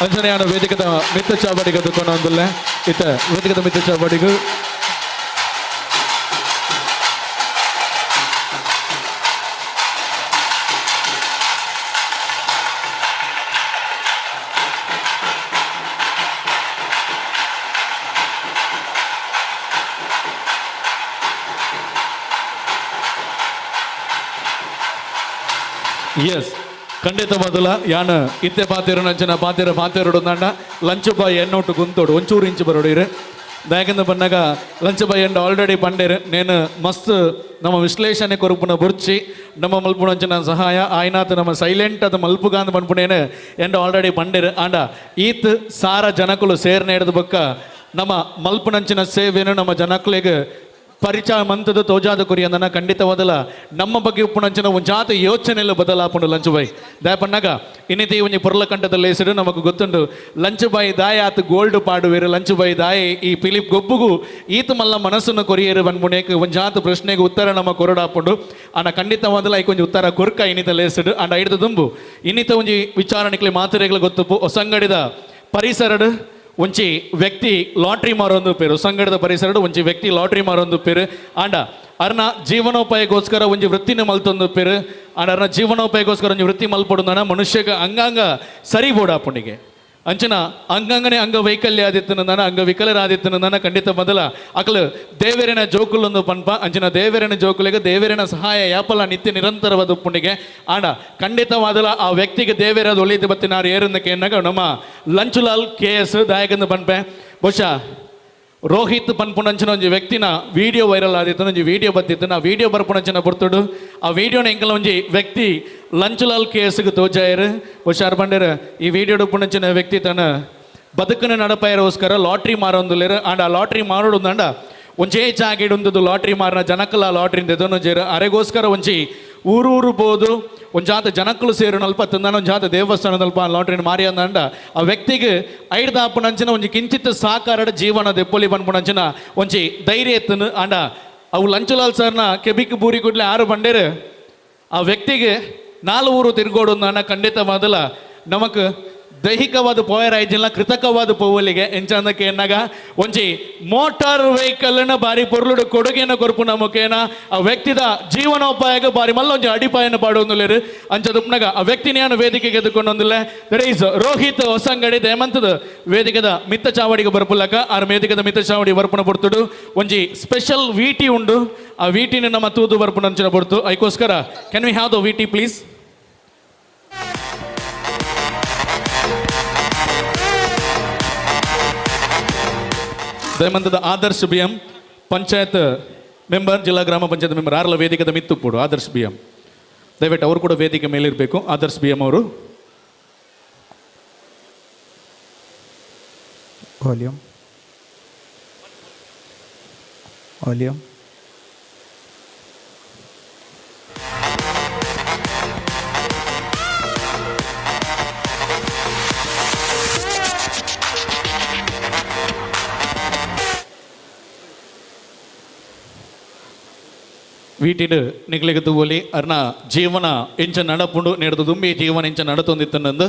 ಅಂಚನೆಯಾನ ವೇದಿಕದ ಮಿತ್ತ ಚಾವಡಿಗೆ ದುಕೊಂಡೊಂದುಲ್ಲೆ ಇತ್ತ ವೇದಿಕದ ಮಿತ್ತ ಚಾವಡಿಗು ಎಸ್ ಖಂಡಿತವಾದಲ ಯಾನ್ ಇತ್ತೆ ಪಾತೆರು ನಂಚಿನ ಪಾತೆರ ಪಾತೆರಡು ನಾಂಡ ಲಂಚ್ ಬಾಯ್ ಎನ್ನೋಟು ಗುಂತೋಡು ಒಂಚೂರು ಇಂಚು ಬರೋಡು ಇರು ದಾಯಕಂದ ಬನ್ನಾಗ ಲಂಚ್ ಬಾಯ್ ಎಂಡ್ ಆಲ್ರೆಡಿ ಪಂಡೇರು ನೇನು ಮಸ್ತ್ ನಮ್ಮ ವಿಶ್ಲೇಷಣೆ ಕೊರುಪುನ ಬುರ್ಚಿ ನಮ್ಮ ಮಲ್ಪುನಂಚಿನ ಸಹಾಯ ಆಯ್ನಾತ್ ನಮ್ಮ ಸೈಲೆಂಟ್ ಅದು ಮಲ್ಪುಗಾಂದ್ ಪನ್ಪುನೇನು ಎಂಡ್ ಆಲ್ರೆಡಿ ಪಂಡೇರು ಆಂಡ ಈತ್ ಸಾರ ಜನಕುಲು ಸೇರ್ನೆ ಹಿಡಿದ ಬೊಕ್ಕ ನಮ್ಮ ಮಲ್ಪುನಂಚಿನ ಸೇವೆನು ನಮ್ಮ ಜನಕುಲೆಗ್ ಪರಿಚಯ ಮಂತದ ತೋಜಾದ ಕುರಿಯಂದನ ಖಂಡಿತವಾದಲ ನಮ್ಮ ಬಗ್ಗೆ ಉಪ್ಪುನಂಚಿನ ಒಂಜಾತ ಯೋಚನೆಲ್ಲ ಬದಲಾಪುಂಡು ಲಂಚು ಬಾಯ್ ದಾಯಪನ್ನಾಗ ಇನ್ನಿತಿ ಒಂಜಿ ಪೊರ್ಲಕಂಠದ ಲೇಸಿಡು ನಮಕ್ ಗೊತ್ತುಂಡು ಲಂಚು ಬಾಯಿ ದಾಯ ಆತ ಗೋಲ್ಡ್ ಪಾಡುವೇರು ಲಂಚು ಬಾಯಿ ದಾಯ ಈ ಫಿಲಿಪ್ ಗೊಬ್ಬುಗು ಈತ ಮಲ್ಲ ಮನಸ್ಸನ್ನು ಕೊರಿಯರು ಬನ್ಮುನೇಕ್ ಒಂಜಾತ ಪ್ರಶ್ನೆಗೆ ಉತ್ತರ ನಮ್ಮ ಕೊರಡಾಪುಂಡು ಆನ ಖಂಡಿತವಾದಲ ಐಕ್ ಒಂಜಿ ಉತ್ತರ ಕೊರ್ಕ ಇನ್ನಿತ ಲೇಸಿಡು ಅಂಡ ಐಡ್ದ ದುಂಬು ಇನ್ನಿತ ಒಂಜಿ ವಿಚಾರಣೆಗೆ ಮಾತುರೆಗಳು ಗೊತ್ತುಪ್ಪು ಹೊಸಂಗಡಿದ ಪರಿಸರಡು ಒಂಜಿ ವ್ಯಕ್ತಿ ಲಾಟ್ರಿ ಮಾರೊಂದು ಪೇರು ಸಂಗಡದ ಪರಿಸರಡು ಒಂಜಿ ವ್ಯಕ್ತಿ ಲಾಟ್ರಿ ಮಾರೊಂದು ಪೇರು ಆಂಡ ಅರ್ನ ಜೀವನೋಪಾಯಕ್ಕೋಸ್ಕರ ಒಂಜಿ ವೃತ್ತಿನ ಮಲ್ತೊಂದು ಪೇರು ಆಂಡ ಅರ್ನ ಜೀವನೋಪಾಯಕ್ಕೋಸ್ಕರ ಒಂಜಿ ವೃತ್ತಿ ಮಲ್ಪೊಡುಂದನ ಮನುಷ್ಯಗ ಅಂಗಾಂಗ ಸರಿ ಬೋಡಾಪುಂಡಿಗೆ ಅಂಚನ ಅಂಗಂಗನೆ ಅಂಗವೈಕಲ್ಯ ಆದಿತ್ತನ ಅಂಗವಿಕಲರಾದಿತ್ತನ ಖಂಡಿತ ಮೊದಲ ಅಕಲು ದೇವರಿನ ಜೋಕುಲೊಂದು ಪನ್ಪ ಅಂಚಿನ ದೇವರಿನ ಜೋಕುಲಿಗೆ ದೇವರಿನ ಸಹಾಯ ಯಾಪಲ ನಿತ್ಯ ನಿರಂತರವಾದ ಪುಂಡಿಗೆ ಆಂಡ ಖಂಡಿತವಾದಲ ಆ ವ್ಯಕ್ತಿಗೆ ದೇವರ ಒಲಿದು ಬತ್ತಿನಾರು ಏರಂದಕ್ಕೆ ಎನ್ನಾಗ ನಮ್ಮ ಲಂಚುಲಾಲ್ ಕೆ ಎಸ್ ದಾಯಕಂದು ಪನ್ಪೆ ಬಹುಶಃ ರೋಹಿತ್ ಪನ್ಪುನಂಚಿನ ಒಂಜಿ ವ್ಯಕ್ತಿನ ವಿಡಿಯೋ ವೈರಲ್ ಆದಿತ್ತು ಒಂಜಿ ವಿಡಿಯೋ ಬತ್ತಿತ್ತು ಆ ವಿಡಿಯೋ ಬರ್ಪುನಂಚಿನ ಬರ್ತುಡು ಆ ವಿಡಿಯೋನ ಎಂಕಲ ಒಂಜಿ ವ್ಯಕ್ತಿ ಲಂಚುಲಾಲ್ ಕೇಸ್ಗೆ ತೋಜಾಯರು ಹುಷಾರ್ ಬಂಡೇರು ಈ ವಿಡಿಯೋ ಪುಣಂಚಿನ ವ್ಯಕ್ತಿ ತನ್ನ ಬದುಕನ್ನು ನಡಪಾಯರೋಸ್ಕರ ಲಾಟ್ರಿ ಮಾರೊಂದುಲ್ಲೇರು ಆಂಡ ಆ ಲಾಟ್ರಿ ಮಾರೋಡು ಅಂಡ ಒಂಜೇ ಜಾಗಿಡುಂದು ಲಾಟ್ರಿ ಮಾರನ ಜನಕಲ ಲಾಟ್ರಿ ಎದೊಂಜೇರು ಅರೆಗೋಸ್ಕರ ಒಂಜಿ ಊರೂರು ಬೋದು ಒಂಜಾತ ಜನಕ್ಕಲು ಸೇರುನಲ್ಪ ತಂದಾನ ಒಂಜಾತ ದೇವಸ್ಥಾನದಲ್ಪ ಲಾಟ್ರಿನ ಮಾರಿ ಅಂದಂಡ ಆ ವ್ಯಕ್ತಿಗೆ ಐಡ್ದಾಪುನಂಚಿನ ಒಂಜಿ ಕಿಂಚಿತ್ ಸಾಕಾರಡ ಜೀವನ ದೆಪ್ಪೊಲಿ ಪನ್ಪುನಂಚಿನ ಒಂಜಿ ಧೈರ್ಯ ಎತ್ತನು ಅಂಡ ಅವು ಲಂಚುಲಾಲ್ ಸರ್ನ ಕೆಬಿಕ್ ಬೂರಿ ಕೂಡ್ಲೆ ಆರು ಬಂಡೇರು ಆ ವ್ಯಕ್ತಿಗೆ ನಾಲ್ ಊರು ತಿರುಗೋಡು ಅಂದಾನ ಖಂಡಿತ ಮೊದಲ ನಮಕ್ ದೈಹಿಕವಾದ ಪೋಯರಾಯ್ಜಿಲ್ಲ ಕೃತಕವಾದ ಪೋವಲಿಗೆ ಎಂಚಂದಕ್ಕೆ ಎನ್ನಾಗ ಒಂಜಿ ಮೋಟಾರ್ ವೆಹಿಕಲ್ನ ಬಾರಿ ಪೊರ್ಲುಡು ಕೊಡುಗೆನ ಕೊರ್ಪುನ ಮುಖೇನ ಆ ವ್ಯಕ್ತಿದ ಜೀವನೋಪಾಯಕ್ಕೆ ಬಾರಿ ಮಲ್ಲ ಒಂಜಿ ಅಡಿಪಾಯನ ಪಾಡೊಂದುಲ್ಲೇರು ಅಂಚದುಪ್ನಗ ಆ ವ್ಯಕ್ತಿನ ವೇದಿಕೆಗೆ ಎದುಕೊಂಡೊಂದಿಲ್ಲ that is Rohit Hosangadi ದಯಮಂತದ ವೇದಿಕೆದ ಮಿತ್ತ ಚಾವಡಿಗೆ ಬರ್ಪುಲಕ ಆರ್ ವೇದಿಕೆದ ಮಿತ್ತ ಚಾವಡಿ ಬರ್ಪುನ ಪೊರ್ತುಡು ಒಂಜಿ ಸ್ಪೆಷಲ್ ವಿಟಿ ಉಂಡು ಆ ವಿಟಿನ ನಮ್ಮ ತೂದು ಬರ್ಪುನ ಅಂಚಿನ ಪೊರ್ತು ಐಕೋಸ್ಕರ can we have the VT please. ದಯಮಂತದ Adarsh B M panchayat member ಜಿಲ್ಲಾ ಗ್ರಾಮ ಪಂಚಾಯತ್ ಮೆಂಬರ್ ಆರ್ಲ ವೇದಿಕೆದ ಮಿತ್ತುಪ್ಪುಡು ಆದರ್ಶ್ ಬಿ ಎಂ ದಯವಿಟ್ಟು ಅವರು ಕೂಡ ವೇದಿಕೆ ಮೇಲಿರಬೇಕು ಆದರ್ಶ್ ಬಿ ಎಂ ಅವರು. ವಾಲ್ಯೂಮ್ ವಾಲ್ಯೂಮ್ ವೀಟಿಡ್ ನಿಗ್ಲಿಗೆ ತೂವೊಲಿ ಅರ್ನ ಜೀವನ ಎಂಚ ನಡಪುಂಡು ನೆಡ್ದು ದುಂಬಿ ಜೀವನ ಎಂಚ ನಡತೊಂದಿತ್ತನಂದು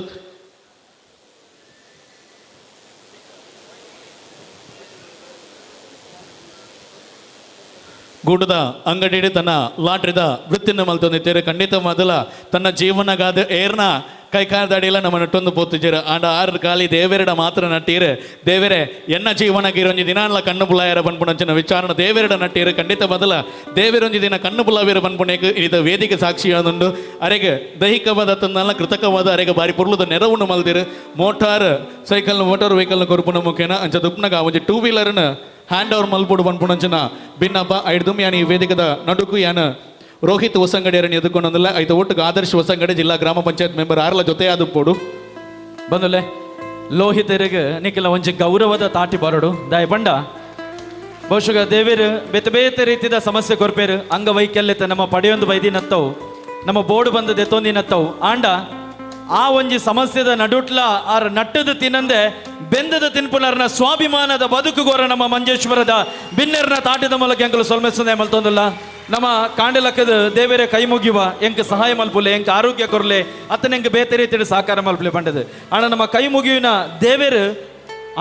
ಗೂಡದ ಅಂಗಡಿ ತನ್ನ ಲಾಟ್ರಿದ ವೃತ್ತಿನ ಮಲ್ತೊಂದಿತ್ತೇರು ಖಂಡಿತ ಮೊದಲ ತನ್ನ ಜೀವನಗಾದ ಏರ್ನ ಕೈಕಾಲದಡಿಯಲ್ಲ ನಮ್ಮ ನಟ್ಟೊಂದು ಪೋತಿಜೇರು ಆಂಡ ಆರು ಖಾಲಿ ದೇವೆರಡ ಮಾತ್ರ ನಟ್ಟೀರು ದೇವೆರೆ ಎನ್ನ ಜೀವನಕ್ಕೆ ಇರೊಂಜಿ ದಿನಾನ್ಲ ಕಣ್ಣು ಬುಲಾಯರ ಪನ್ಪುನಂಚಿನ ವಿಚಾರಣ ದೇವೆರಡ ನಟ್ಟೀರು ಖಂಡಿತ ಮೊದಲ ದೇವೆರೊಂಜಿ ದಿನ ಕಣ್ಣು ಬುಲಾವೇರ ಪನ್ಪುನೇಕ್ ಇದು ವೇದಿಕೆ ಸಾಕ್ಷಿಯಾದುಂಡು ಅರೆಗೆ ದೈಹಿಕವಾದ ತಂದಲ್ಲ ಕೃತಕವಾದ ಅರೆಗೆ ಬಾರಿ ಪೊರ್ಲುದ ನೆರವನ್ನು ಮಲ್ದಿರು ಮೋಟಾರ್ ಸೈಕಲ್ನ ಮೋಟಾರ್ ವೆಹಿಕಲ್ನ ಕೊರುಪುನ ಮುಖೇನ ಅಂಚ ದುಪ್ನಗ ಒಂಜಿ ಟೂ ವೀಲರ್ನ ಹ್ಯಾಂಡ್ ಓವರ್ ಮಲ್ಪೊಡು ಪನ್ಪುನಂಚಿನ ಭಿನ್ನಪ್ಪ ಐಡ್ದುಮ್ ಯಾನ್ ಈ ವೇದಿಕೆದ ನಡುಕು ಯಾನ್ ರೋಹಿತ್ ಹೊಸಂಗಡಿಯರನ್ನು ಎದುಕೊಂಡೊಂದಿಲ್ಲ ಐತ ಒಟ್ಟಿಗೆ ಆದರ್ಶ್ ಹೊಸಂಗಡಿ ಜಿಲ್ಲಾ ಗ್ರಾಮ ಪಂಚಾಯತ್ ಮೆಂಬರ್ ಆರ್ಲ ಜೊತೆ ಪೋಡು ಬಂದುಲೆ ಲೋಹಿತರಿಗೆ ನಿಖಿಲ ಒಂಜಿ ಗೌರವದ ತಾಟಿ ಬರಡು ದಾಯ ಬಂಡ ಬಹುಶಃ ದೇವೇರು ಬೇತೆ ಬೇತೆ ರೀತಿದ ಸಮಸ್ಯೆ ಕೊರ್ಪೇರು ಅಂಗವೈಕಲ್ಯತೆ ನಮ್ಮ ಪಡೆಯೊಂದು ಬೈದಿನತ್ತವು ನಮ್ಮ ಬೋರ್ಡ್ ಬಂದು ದೆತ್ತೊಂದಿನತ್ತವು ಆಂಡ ಆ ಒಂಜಿ ಸಮಸ್ಯೆದ ನಡುಟ್ಲ ಆರ್ ನಟ್ಟದ ತಿನ್ನಂದೆ ಬೆಂದದ ತಿನ್ಪುನರ್ನ ಸ್ವಾಭಿಮಾನದ ಬದುಕುಗೋರ ನಮ್ಮ ಮಂಜೇಶ್ವರದ ಬಿನ್ನೆರ್ನ ತಾಟದ ಮೂಲಕ ಎಂಕಲು ಸೊಲ್ಮೆಸಂದೆ ಮಲ್ತೊಂದಿಲ್ಲ. ನಮ್ಮ ಕಾಂಡಲಕ್ಕದ ದೇವರೇ ಕೈ ಮುಗಿಯುವ ಎಂಕ್ ಸಹಾಯ ಮಲ್ಪುಲೆ ಎಂಕ್ ಆರೋಗ್ಯ ಕೊರ್ಲೆ ಅತ್ತನ ಎಂಕ್ ಬೇತೆ ರೀತಿಯ ಸಹಕಾರ ಮಲ್ಪುಲೆ ಪಂಡದು. ಆಣ ನಮ್ಮ ಕೈ ಮುಗಿಯುವಿನ ದೇವರು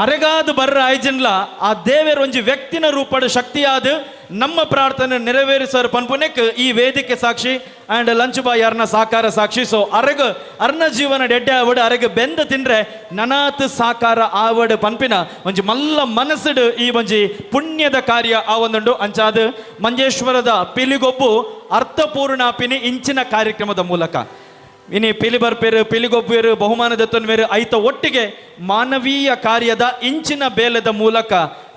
ಅರೆಗಾದ ಬರ್ರ ಆಯ್ಜನ್ಲ ಆ ದೇವರ ಒಂಜಿ ವ್ಯಕ್ತಿನ ರೂಪದ ಶಕ್ತಿಯಾದ ನಮ್ಮ ಪ್ರಾರ್ಥನೆ ನೆರವೇರಿಸೋರು ಪನ್ಪುನೆಕ್ ಈ ವೇದಿಕೆ ಸಾಕ್ಷಿ ಆ್ಯಂಡ್ ಲಂಚ್ ಬಾಯ್ ಅರ್ನ ಸಾಕಾರ ಸಾಕ್ಷಿ. ಸೊ ಅರಗ ಅರ್ನ ಜೀವನ ಡೆಡ್ಡೆ ಆವಡು ಅರಗ ಬೆಂದ ತಿಂದ್ರೆ ನನಾತ್ ಸಾಕಾರ ಆವಡು ಪನ್ಪಿನ ಒಂಜಿ ಮಲ್ಲ ಮನಸ್ಸುಡು ಈ ಒಂಜಿ ಪುಣ್ಯದ ಕಾರ್ಯ ಆ ಒಂದುಂಡು. ಅಂಚಾದ ಮಂಜೇಶ್ವರದ ಪಿಲಿಗೊಬ್ಬು ಅರ್ಥಪೂರ್ಣ ಪಿನಿ ಇಂಚಿನ ಕಾರ್ಯಕ್ರಮದ ಮೂಲಕ ಇನಿ ಪಿಲಿ ಬರ್ಪೇರು ಪಿಲಿಗೊಬ್ಬೇರು ಬಹುಮಾನದ ತೊನ್ವೇರು ಐತ ಒಟ್ಟಿಗೆ ಮಾನವೀಯ ಕಾರ್ಯದ ಇಂಚಿನ ಬೇಲದ ಮೂಲಕ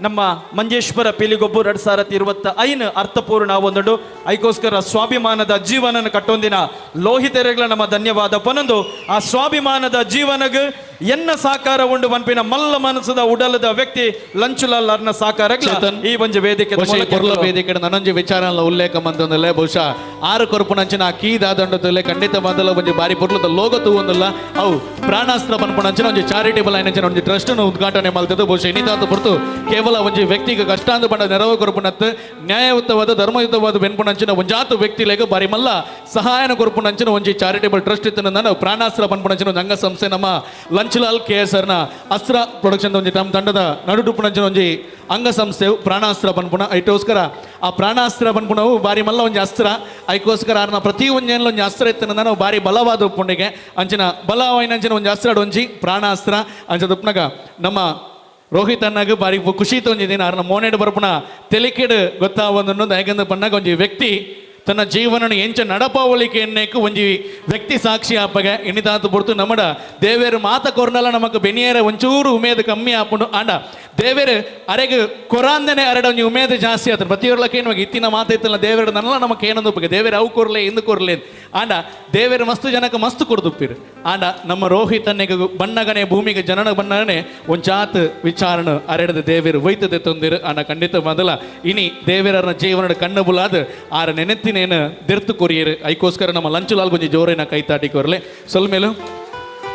ನಮ್ಮ ಮಂಜೇಶ್ವರ ಪಿಲಿಗೊಬ್ಬು 2025 ಅರ್ಥಪೂರ್ಣ ಒಂದುಂಡು. ಐಕೋಸ್ಕರ ಸ್ವಾಭಿಮಾನದ ಜೀವನನ ಕಟ್ಟೊಂದಿನ ಲೋಹಿತೆರೆಗಳ ನಮ್ಮ ಧನ್ಯವಾದ ಪನೊಂದು. ಆ ಸ್ವಾಭಿಮಾನದ ಜೀವನಗ ಎನ್ನ ಸಾಕಾರ ಉಂಡು ಪನ್ಪಿನ ಮಲ್ಲ ಮನಸ್ಸದ ಉಡಲದ ವ್ಯಕ್ತಿ ಲಂಚುಲಾಲ್ ಅರ್ನ ಸಾಕಾರ ಈ ಒಂಜಿ ವೇದಿಕೆ ವೇದಿಕೆ ನನೊಂಜಿ ವಿಚಾರ ಉಲ್ಲೇಖ ಮಂತೊಂದಲ್ಲ. ಬಹುಶಃ ಆರು ಕೊರಪುನಂಚಿನ ಆ ಕೀದಾದಂಡದಲ್ಲೇ ಖಂಡಿತ ಮೊದಲ ಒಂಜಿ ಬಾರಿ ಪೊರ್ಲುದ ಲೋಗ ತೂವೊಂದುಲ್ಲ ಅವು ಪ್ರಾಣಾಸ್ತ್ರ ಪನ್ಪುನಂಚಿನ ಒಂಜಿ ಚಾರಿಟೇಬಲ್ ಐನಂಚಿನ ಒಂಜಿ ಟ್ರಸ್ಟ್ ಉದ್ಘಾಟನೆ ಮಲ್ತದ್ದು. ಬಹುಶಃ ಇನಿತಾತ ಪೊರ್ತು ಕೇವಲ ಒಂಜಿ ವ್ಯಕ್ತಿಗೆ ಕಷ್ಟ ಅಂದ್ ಪಂಡ ನೆರವು ಕೊರಪುನತ್ತು ನ್ಯಾಯಯುತವಾದ ಧರ್ಮಯುತವಾದ ಬೆನ್ಪುನಂಚಿನ ಒಂಜಾತು ವ್ಯಕ್ತಿಲೆಗ್ ಬಾರಿ ಮಲ್ಲ ಸಹಾಯನ ಕೊರಪುನಂಚಿನ ಒಂಜಿ ಚಾರಿಟೇಬಲ್ ಟ್ರಸ್ಟ್ ಇತ್ತು ಪ್ರಾಣಾಸ್ತ್ರ ಪನ್ಪುನಂಚಿನ ಒಂಜಿ ಅಂಗಸಂಸ್ಥೆ ನಮ್ಮ ಲಂಚಲಾಲ್ ಕೆ ಎಸ್ ಆರ್ನ ಅಸ್ತ್ರ ಪ್ರೊಡಕ್ಷನ್ ಒಂಜಿ ತಮ್ಮ ತಂಡದ ನಡುಟುಪುನಂಚಿನ ಒಂಜಿ ಅಂಗಸಂಸ್ಥೆ ಪ್ರಾಣಾಸ್ತ್ರ ಪನ್ಪುನ. ಐಟೋಸ್ಕರ ಆ ಪ್ರಾಣಾಸ್ತ್ರ ಪನ್ಪುನವು ಬಾರಿ ಮಲ್ಲ ಒಂಜಿ ಅಸ್ತ್ರ. ಐಕೋಸ್ಕರ ಆರ್ನ ಪ್ರತಿ ಒಂಜೇನ್ಲ ಒಂಜಿ ಅಸ್ತ್ರ ಇತ್ತು ನಾವು ಬಾರಿ ಬಲವಾದ ಉಪ್ಪುಂಡಿಗೆ ಅಂಚಿನ ಬಲವಾಯಿನಂಚಿನ ಒಂಜಿ ಅಸ್ತ್ರ ಒಂಜಿ ಪ್ರಾಣಾಸ್ತ್ರ. ಅಂಚದ ಉಪ್ಪುನಗ ನಮ್ಮ ರೋಹಿತ್ ಅನ್ನಾಗ ಬಾರಿ ಖುಷಿ ತೊಂಜಿದ್ದೀನಿ. ಆರ್ನ ಮೋನೆಡ್ ಬರ್ಪುನ ತೆಲಿಕೆಡ್ ಗೊತ್ತಾವೊಂದು ಯಾಕಂದ್ರೆ ಪನ್ನಾಗ ಒಂಜಿ ವ್ಯಕ್ತಿ ತನ್ನ ಜೀವನ ಎಂಚ ನಡಪಾವಳಿಕೆ ಎನ್ನೇಕು ಒಂಜಿ ವ್ಯಕ್ತಿ ಸಾಕ್ಷಿ ಆಪಗ ಎಣಿತಾತು ಪೊರ್ತು ನಮ್ಮಡ ದೇವೇರು ಮಾತ ಕೊರ್ನಲ ನಮಕ್ ಬೆನಿಯರ ಒಂಚೂರು ಉಮೇದು ಕಮ್ಮಿ ಆಪುಂಡು. ಆಂಡ ದೇವೇರು ಅರೆಗ್ ಕೊರಾಂದನೆ ಅರಡ ಒಂಜಿ ಉಮೇದು ಜಾಸ್ತಿ ಆತ ಪ್ರತಿಯೊರ್ಲಕ್ಕೆ ನಮಗೆ ಇತ್ತಿನ ಮಾತೈತಲ್ಲ ದೇವೇರು ನನ್ನಲ್ಲ ನಮಕ್ ಏನೊಂದು ಉಪ್ಪಗೆ ದೇವೇರು ಅವು ಕೊರ್ಲೆ ಇಂದು ಕೊರ್ಲೆ. ಆಂಡ ದೇವೇರು ಮಸ್ತು ಜನಕ್ಕೆ ಮಸ್ತು ಕೊಡ್ದುಪ್ಪಿರು. ಆಂಡ ನಮ್ಮ ರೋಹಿತನ್ನೆಗೆ ಬಣ್ಣಗನೆ ಭೂಮಿಗೆ ಜನನ ಬಣ್ಣಗನೆ ಒಂಚಾತ್ ವಿಚಾರಣ ಅರೆಡದ ದೇವೇರು ವೈತದೆ ತೊಂದಿರು. ಆಂಡ ಖಂಡಿತ ಮೊದಲ ಇನಿ ದೇವೇರನ ಜೀವನದ ಕಣ್ಣು ಬುಲಾದ ಆರ ನೆನೆತ್ತಿನೇನು ದೆರ್ತು ಕೊರಿಯರು. ಐಕೋಸ್ಕರ ನಮ್ಮ ಲಂಚುಲಾಲ್ ಗೊಂಜಿ ಜೋರೇನ ಕೈತಾಟಿ ಕೊರ್ಲೆ ಸೊಲ್ಮೇಲು.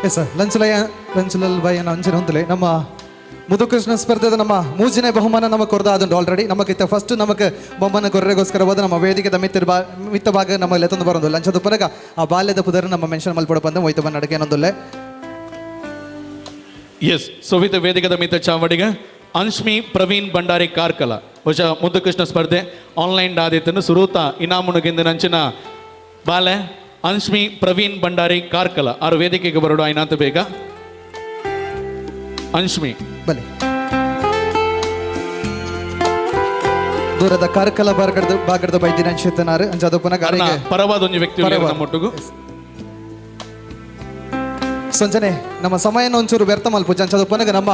ಎಸ್ ಸರ್, ಲಂಚುಲಾಲ್ ಬಾಯಿ ಅಂಚಿನ ಹೊಂದಲೆ ನಮ್ಮ ಮುದುಕೃಷ್ಣ ಸ್ಪರ್ಧೆದ ನಮ್ಮ ಮೂಜಿನೇ ಬಹುಮಾನ ನಮಗೆ ಕೊರ್ದ ಅದುಂಟು ಆಲ್ರೆಡಿ. ನಮಗಿತ್ತ ಫಸ್ಟ್ ನಮಗೆ ಬಹುಮಾನ ಕೊರ್ರೆಗೋಸ್ಕರವಾದ ನಮ್ಮ ವೇದಿಕೆದ ಮಿತ್ತ ಭಾಗ ನಮ್ಮ ಲೆತ್ತೊಂದು ಬರೋದು ಲಂಚದ ಪರಗ ಆ ಬಾಲ್ಯದ ಪುದರ್ ನಮ್ಮ ಮೆನ್ಷನ್ ಮಲ್ಪಡ ಬಂದ ಮೊಯ್ತು ಬಂದ ಅಡಕೆ ಏನೊಂದುಲ್ಲೆ. ಎಸ್, ಸೋವಿತ ವೇದಿಕೆದ ಮಿತ್ತ ಚಾವಡಿಗ ಅನ್ಶ್ಮಿ ಪ್ರವೀಣ್ ಭಂಡಾರಿ ಕಾರ್ಕಲ ಬಹುಶಃ ಮುದ್ದುಕೃಷ್ಣ ಸ್ಪರ್ಧೆ ಆನ್ಲೈನ್ ಆದಿತ್ತನ್ನು ಸುರೂತ ಇನಾಮುನುಗಿಂದ ನಂಚಿನ ಬಾಲೆ ಅನ್ಶ್ಮಿ ಪ್ರವೀಣ್ ಭಂಡಾರಿ ಕಾರ್ಕಲ ಆರು ವೇದಿಕೆಗೆ ಬರೋಡು ಆಯ್ನಾತ ಬೇಗ ಅನ್ಶ್ಮಿ ಬಲೆ ದೂರದ ಕಾರ್ಕಲ ಬಾಗರದ ಬೈದಿನ ಅಂಚೆತನಾರು ಅಂಚಾದ ಪುನಃ ಪರವಾದ ಒಂದು ವ್ಯಕ್ತಿ ನಮ್ಮೊಟ್ಟಿಗೂ ಸಂಜನೆ ನಮ್ಮ ಸಮಯನ ಒಂಚೂರು ವ್ಯರ್ಥ ಮಲ್ಪುಜ ಅಂಚದ ಪುನಗ ನಮ್ಮ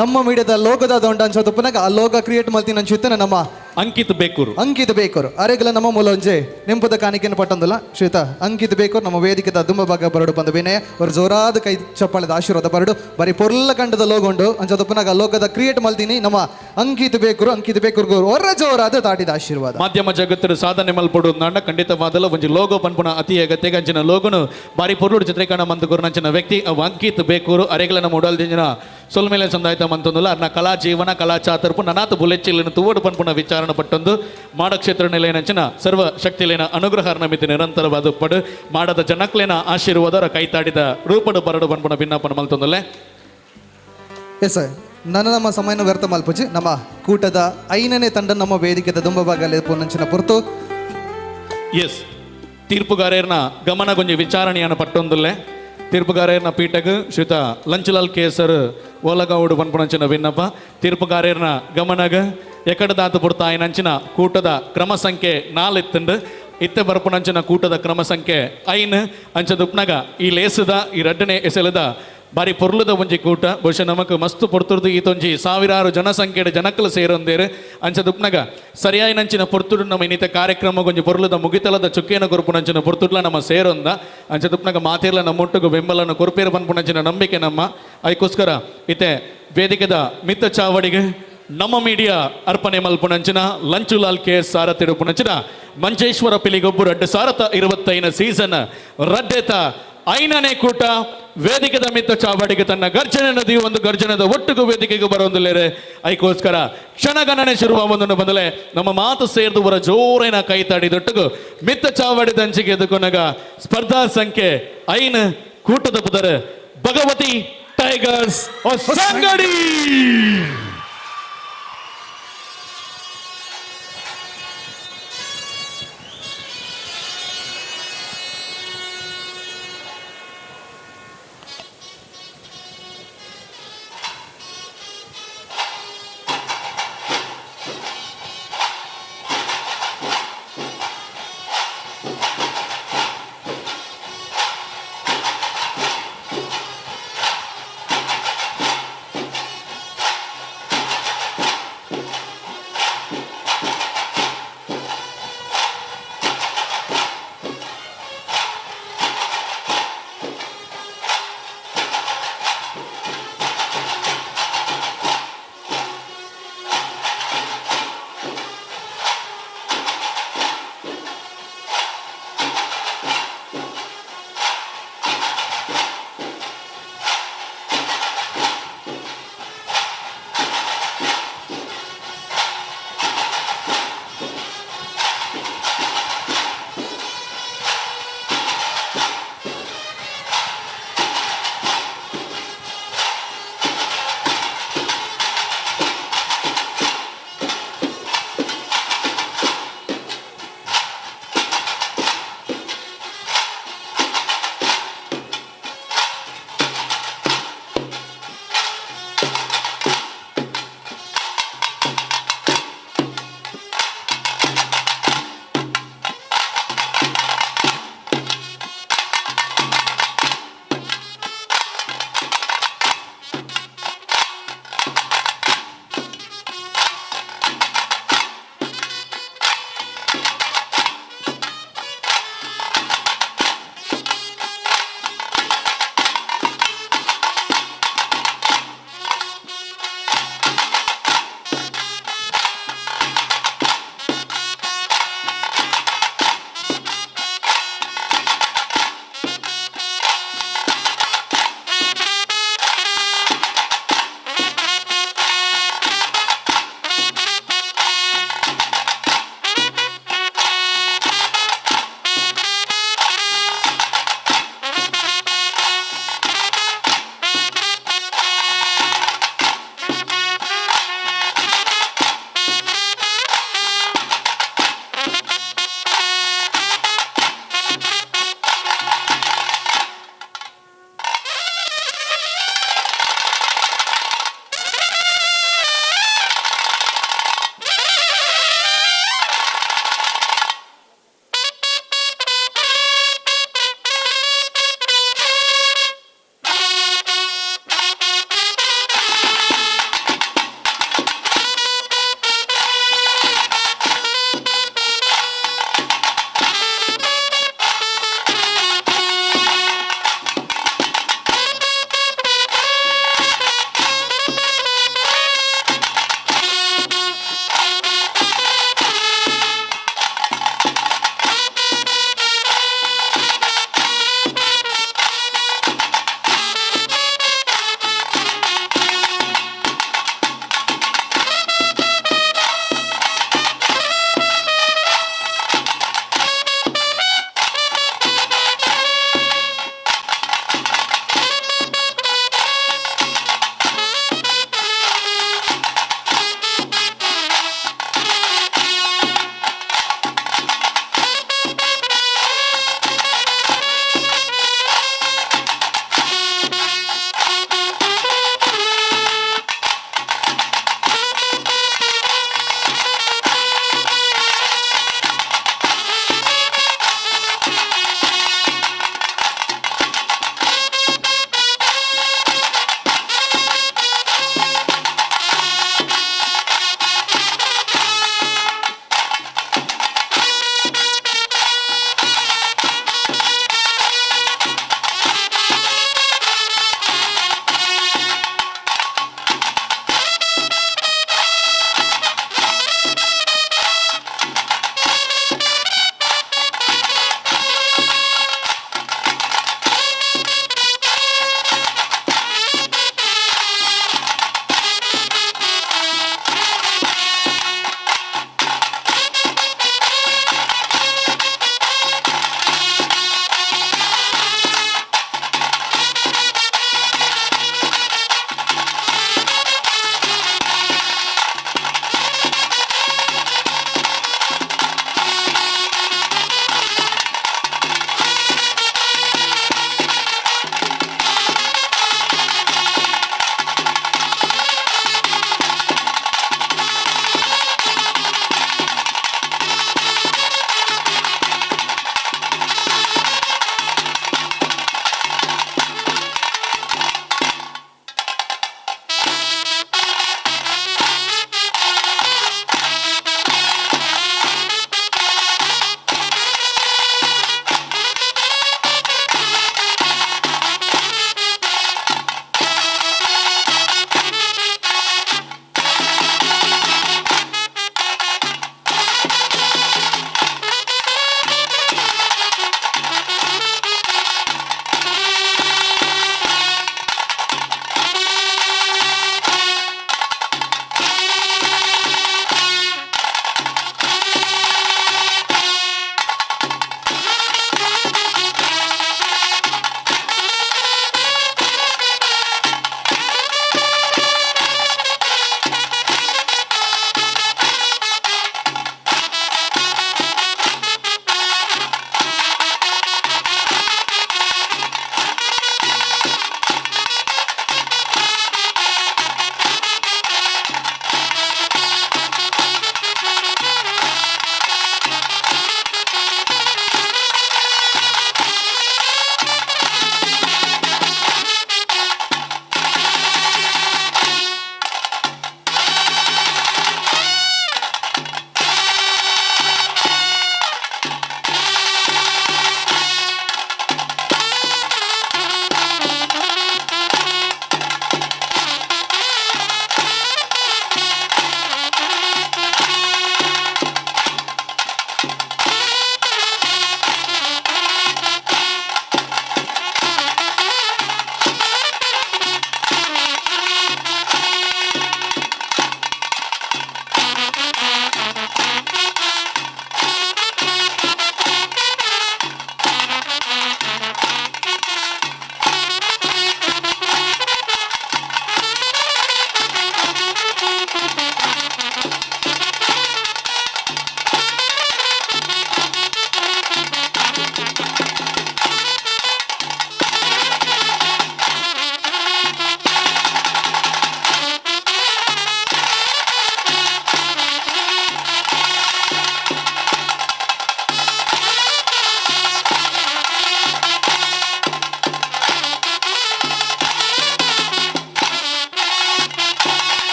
ನಮ್ಮ ಮೀಡಿಯಾದ ಲೋಗದ ದೊಂಡ ಅಂಚದ ಪುನಗ ಆ ಲೋಗ ಕ್ರಿಯೇಟ್ ಮಲ್ತಿನ ಅಂಚುತ್ತನ ನಮ್ಮ ಅಂಕಿತ್ ಬೇಕೂರು ಅಂಕಿತ್ ಬೇಕೂರು ಅರೆಗಲ ನಮ್ಮ ಮೂಲ ಒಂಜೆ ನೆಂಪುದ ಕಾಣಿಕೆಯನ್ನು ಪಟ್ಟೊಂದಲ್ಲ ಶ್ವೇತ ಅಂಕಿತ್ ಬೇಕೂರು ನಮ್ಮ ವೇದಿಕೆದ ದುಂಬ ಭಾಗ ಬರಡು ಬಂದ ವಿನಯ ಅವರು ಜೋರಾದ ಕೈ ಚಪ್ಪಾಳದ ಆಶೀರ್ವಾದ ಬರಡು ಬರೀ ಪೊರ್ಲ ಕಂಡದ ಲೋಗ ಉಂಡು ಅಂಚದ ಪುನಗ ಲೋಗದ ಕ್ರಿಯೇಟ್ ಮಲ್ತೀನಿ ನಮ್ಮ ಅಂಕಿತ್ ಬೇಕೂರು ಅಂಕಿತ್ ಬೇಕೂರು ಹೊರ ಜೋರಾದ ತಾಟಿದ ಆಶೀರ್ವಾದ. ಮಾಧ್ಯಮ ಜಗತ್ತಿನ ಸಾಧನೆ ಮಲ್ಪಡು ನಾಡ ಖಂಡಿತವಾದಲ್ಲ ಒಂಜಿ ಲೋಗೋ ಪನ್ಪುನ ಅತಿ ಅಗತ್ಯ ಅಂಚಿನ ಲೋಗನು ಬಾರಿ ಪೊರ್ಲುಡು ಚಿತ್ರೀಕರಣ ಮಂತುಕೂರು ನಂಚಿನ ವ್ಯಕ್ತಿ ಅವು ಅಂಕಿತ್ ಬೇಕೂರು ಅರೆಗಲ ನಮ್ಮ ಉಡಲ್ದಿಂಜಿನ ಸೊಲ್ಮೇಲೆ ಸಂದಾಯ್ತ ಮಂತೊಂದುಲ್ಲ ಅರ್ನ ಕಲಾ ಜೀವನ ಕಲಾ ಚಾತರ್ಪು ನನಾತ ಬುಲೆಚ್ಚಿಲ್ಲಿನ ತುವಡು ಪನ್ಪುನ ವಿಚಾರಣ ಪಟ್ಟೊಂದು ಮಾಡಕ್ಷೇತ್ರ ನೆಲೆಯನಂಚಿನ ಸರ್ವ ಶಕ್ತಿಲೇನ ಅನುಗ್ರಹ ಮಿತಿ ನಿರಂತರವಾದ ಪಡು ಮಾಡದ ಜನಕ್ಲೇನ ಆಶೀರ್ವಾದರ ಕೈತಾಡಿದ ರೂಪಡು ಬರಡು ಪನ್ಪುನ ಭಿನ್ನಪನ ಮಲ್ತೊಂದುಲ್ಲೆ. ಎಸ್ ಸರ್, ನನ್ನ ನಮ್ಮ ಸಮಯನ ವ್ಯರ್ಥ ಮಲ್ಪುಜಿ ನಮ್ಮ ಕೂಟದ 5ನೇ ತಂಡ ನಮ್ಮ ವೇದಿಕೆದ ದುಂಬ ಭಾಗದಲ್ಲಿ ಪೂರ್ಣಂಚಿನ ಪೊರ್ತು. ಎಸ್, ತೀರ್ಪುಗಾರರ್ನ ಗಮನಗೊಂಜಿ ವಿಚಾರಣೆಯನ್ನು ಪಟ್ಟೊಂದುಲ್ಲೆ. ತೀರ್ಪುಗಾರರ್ನ ಪೀಠಗ್ ಶ್ರೀತ ಲಂಚಲಾಲ್ ಕೇಸರ್ ಓಲಗೌಡು ಪನ್ಪುನಂಚಿನ ವಿನ್ನಪ. ತೀರ್ಪುಗಾರರ್ನ ಗಮನಗ ಎಕಡದಾತು ಪುರ್ತಾಯಿನಂಚಿನ ಕೂಟದ ಕ್ರಮ ಸಂಖ್ಯೆ 4 ಇತ್ತುಂಡು. ಇತ್ತೆ ಬರ್ಪುನಂಚಿನ ಕೂಟದ ಕ್ರಮ ಸಂಖ್ಯೆ 5 ಅಂಚದುಪ್ನಗ ಈ ಲೇಸದ ಈ ರಡ್ಡನೆ ಎಸೆಲದ ಬಾರಿ ಪೊರ್ಲುದ ಒಂಜಿ ಕೂಟ ಬಹುಶಃ ನಮಕ್ ಮಸ್ತು ಪೊರ್ತುರ್ದು ಈತೊಂಜಿ ಸಾವಿರಾರು ಜನಸಂಖ್ಯೆ ಜನಕ್ಕಲು ಸೇರೊಂದೇರು ಅಂಚದುಪ್ನಗ ಸರಿಯಾಯಿನಂಚಿನ ಪೊರ್ತುಡು ನಮ್ಮ ಇನ್ನಿತ ಕಾರ್ಯಕ್ರಮ ಒಂಜಿ ಪೊರ್ಲುದ ಮುಗಿತಲದ ಚುಕ್ಕೇನ ಕೊರ್ಪುನಂಚಿನ ಪೊರ್ತುಡ್ಲ ನಮ್ಮ ಸೇರೊಂದ ಅಂಚದುಪ್ನಗ ಮಾತಿರ್ಲ ನಮ್ಮೊಟ್ಟುಗು ಬೆಂಬಲನ್ನು ಕೊರ್ಪೇರು ಪನ್ಪುನಂಚಿನ ನಂಬಿಕೆ ನಮ್ಮ ಐಕೋಸ್ಕರ ಇತ್ತೆ ವೇದಿಕೆದ ಮಿತ್ತ ಚಾವಡಿಗೆ ನಮ್ಮ ಮೀಡಿಯಾ ಅರ್ಪಣೆ ಮಲ್ಪುನಂಚಿನ ಲಂಚುಲಾಲ್ ಕೆ ಸಾರತಿಡುಪುನಂಚಿನ ಮಂಜೇಶ್ವರ ಪಿಲಿಗೊಬ್ಬರು 2025 ಸೀಸನ್ ರಡ್ಡೆತ 5ನೇ ಕೂಟ ವೇದಿಕೆದ ಮಿತ್ತ ಚಾವಡಿಗೆ ತನ್ನ ಗರ್ಜನೆ ನದಿ ಒಂದು ಗರ್ಜನದ ಒಟ್ಟುಗು ವೇದಿಕೆಗೆ ಬರೋಂದಿಲ್ಲೇರೆ. ಐಕೋಸ್ಕರ ಕ್ಷಣಗಣನೆ ಶುರುವಾಗುವುದನ್ನು ಬಂದಲೆ ನಮ್ಮ ಮಾತು ಸೇರ್ದು ಬರ ಜೋರೇನ ಕೈ ತಾಡಿದೊಟ್ಟುಗು ಮಿತ್ತ ಚಾವಡಿ ದಂಚಿಗೆ ಎದುಕೊನಗ ಸ್ಪರ್ಧಾ ಸಂಖ್ಯೆ 5 ಕೂಟದ ಪುದರ್ ಭಗವತಿ ಟೈಗರ್ಸ್ ಸಂಗಡಿ.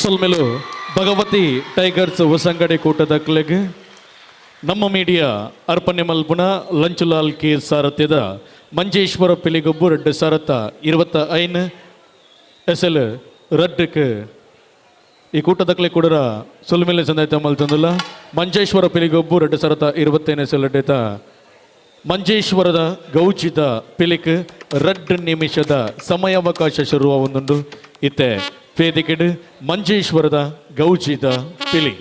ಸೊಲ್ಮೆಲು ಭಗವತಿ ಟೈಗರ್ಸ್ ಹೊಸಂಗಡಿ ಕೂಟದ ಕ್ಲೆಗ್ ನಮ್ಮ ಮೀಡಿಯಾ ಅರ್ಪಣೆ ಮಲ್ಪುನ ಲಂಚುಲಾಲ್ ಕೆ ಸಾರಥ್ಯದ ಮಂಜೇಶ್ವರ ಪಿಲಿಗೊಬ್ಬು 2 ಸಾರಥ 25 ಎಸ್ ಎಲ್ ರಡ್ಡಕ್ಕೆ ಈ ಕೂಟದಕ್ಲೆ ಕೂಡರ ಸೊಲ್ಮೆಲೆ ಸಂದಾಯ್ತ ಮಲ್ತಂದುಲ್ಲ. ಮಂಜೇಶ್ವರ ಪಿಲಿಗೊಬ್ಬು 2 ಸಾರಥ 25 ಎಸ್ ಎಲ್ ರಡ್ಡೇತ ಮಂಜೇಶ್ವರದ ಗೌಚಿತ ಪಿಲಿಕ್ 2 ನಿಮಿಷದ ಸಮಯಾವಕಾಶ ಶುರುವ ಒಂದೊಂದು ಇತ್ತೆ ವೇದಿಕೆಡ್ ಮಂಜೇಶ್ವರದ ಗೌಚಿತ ಪಿಲಿ.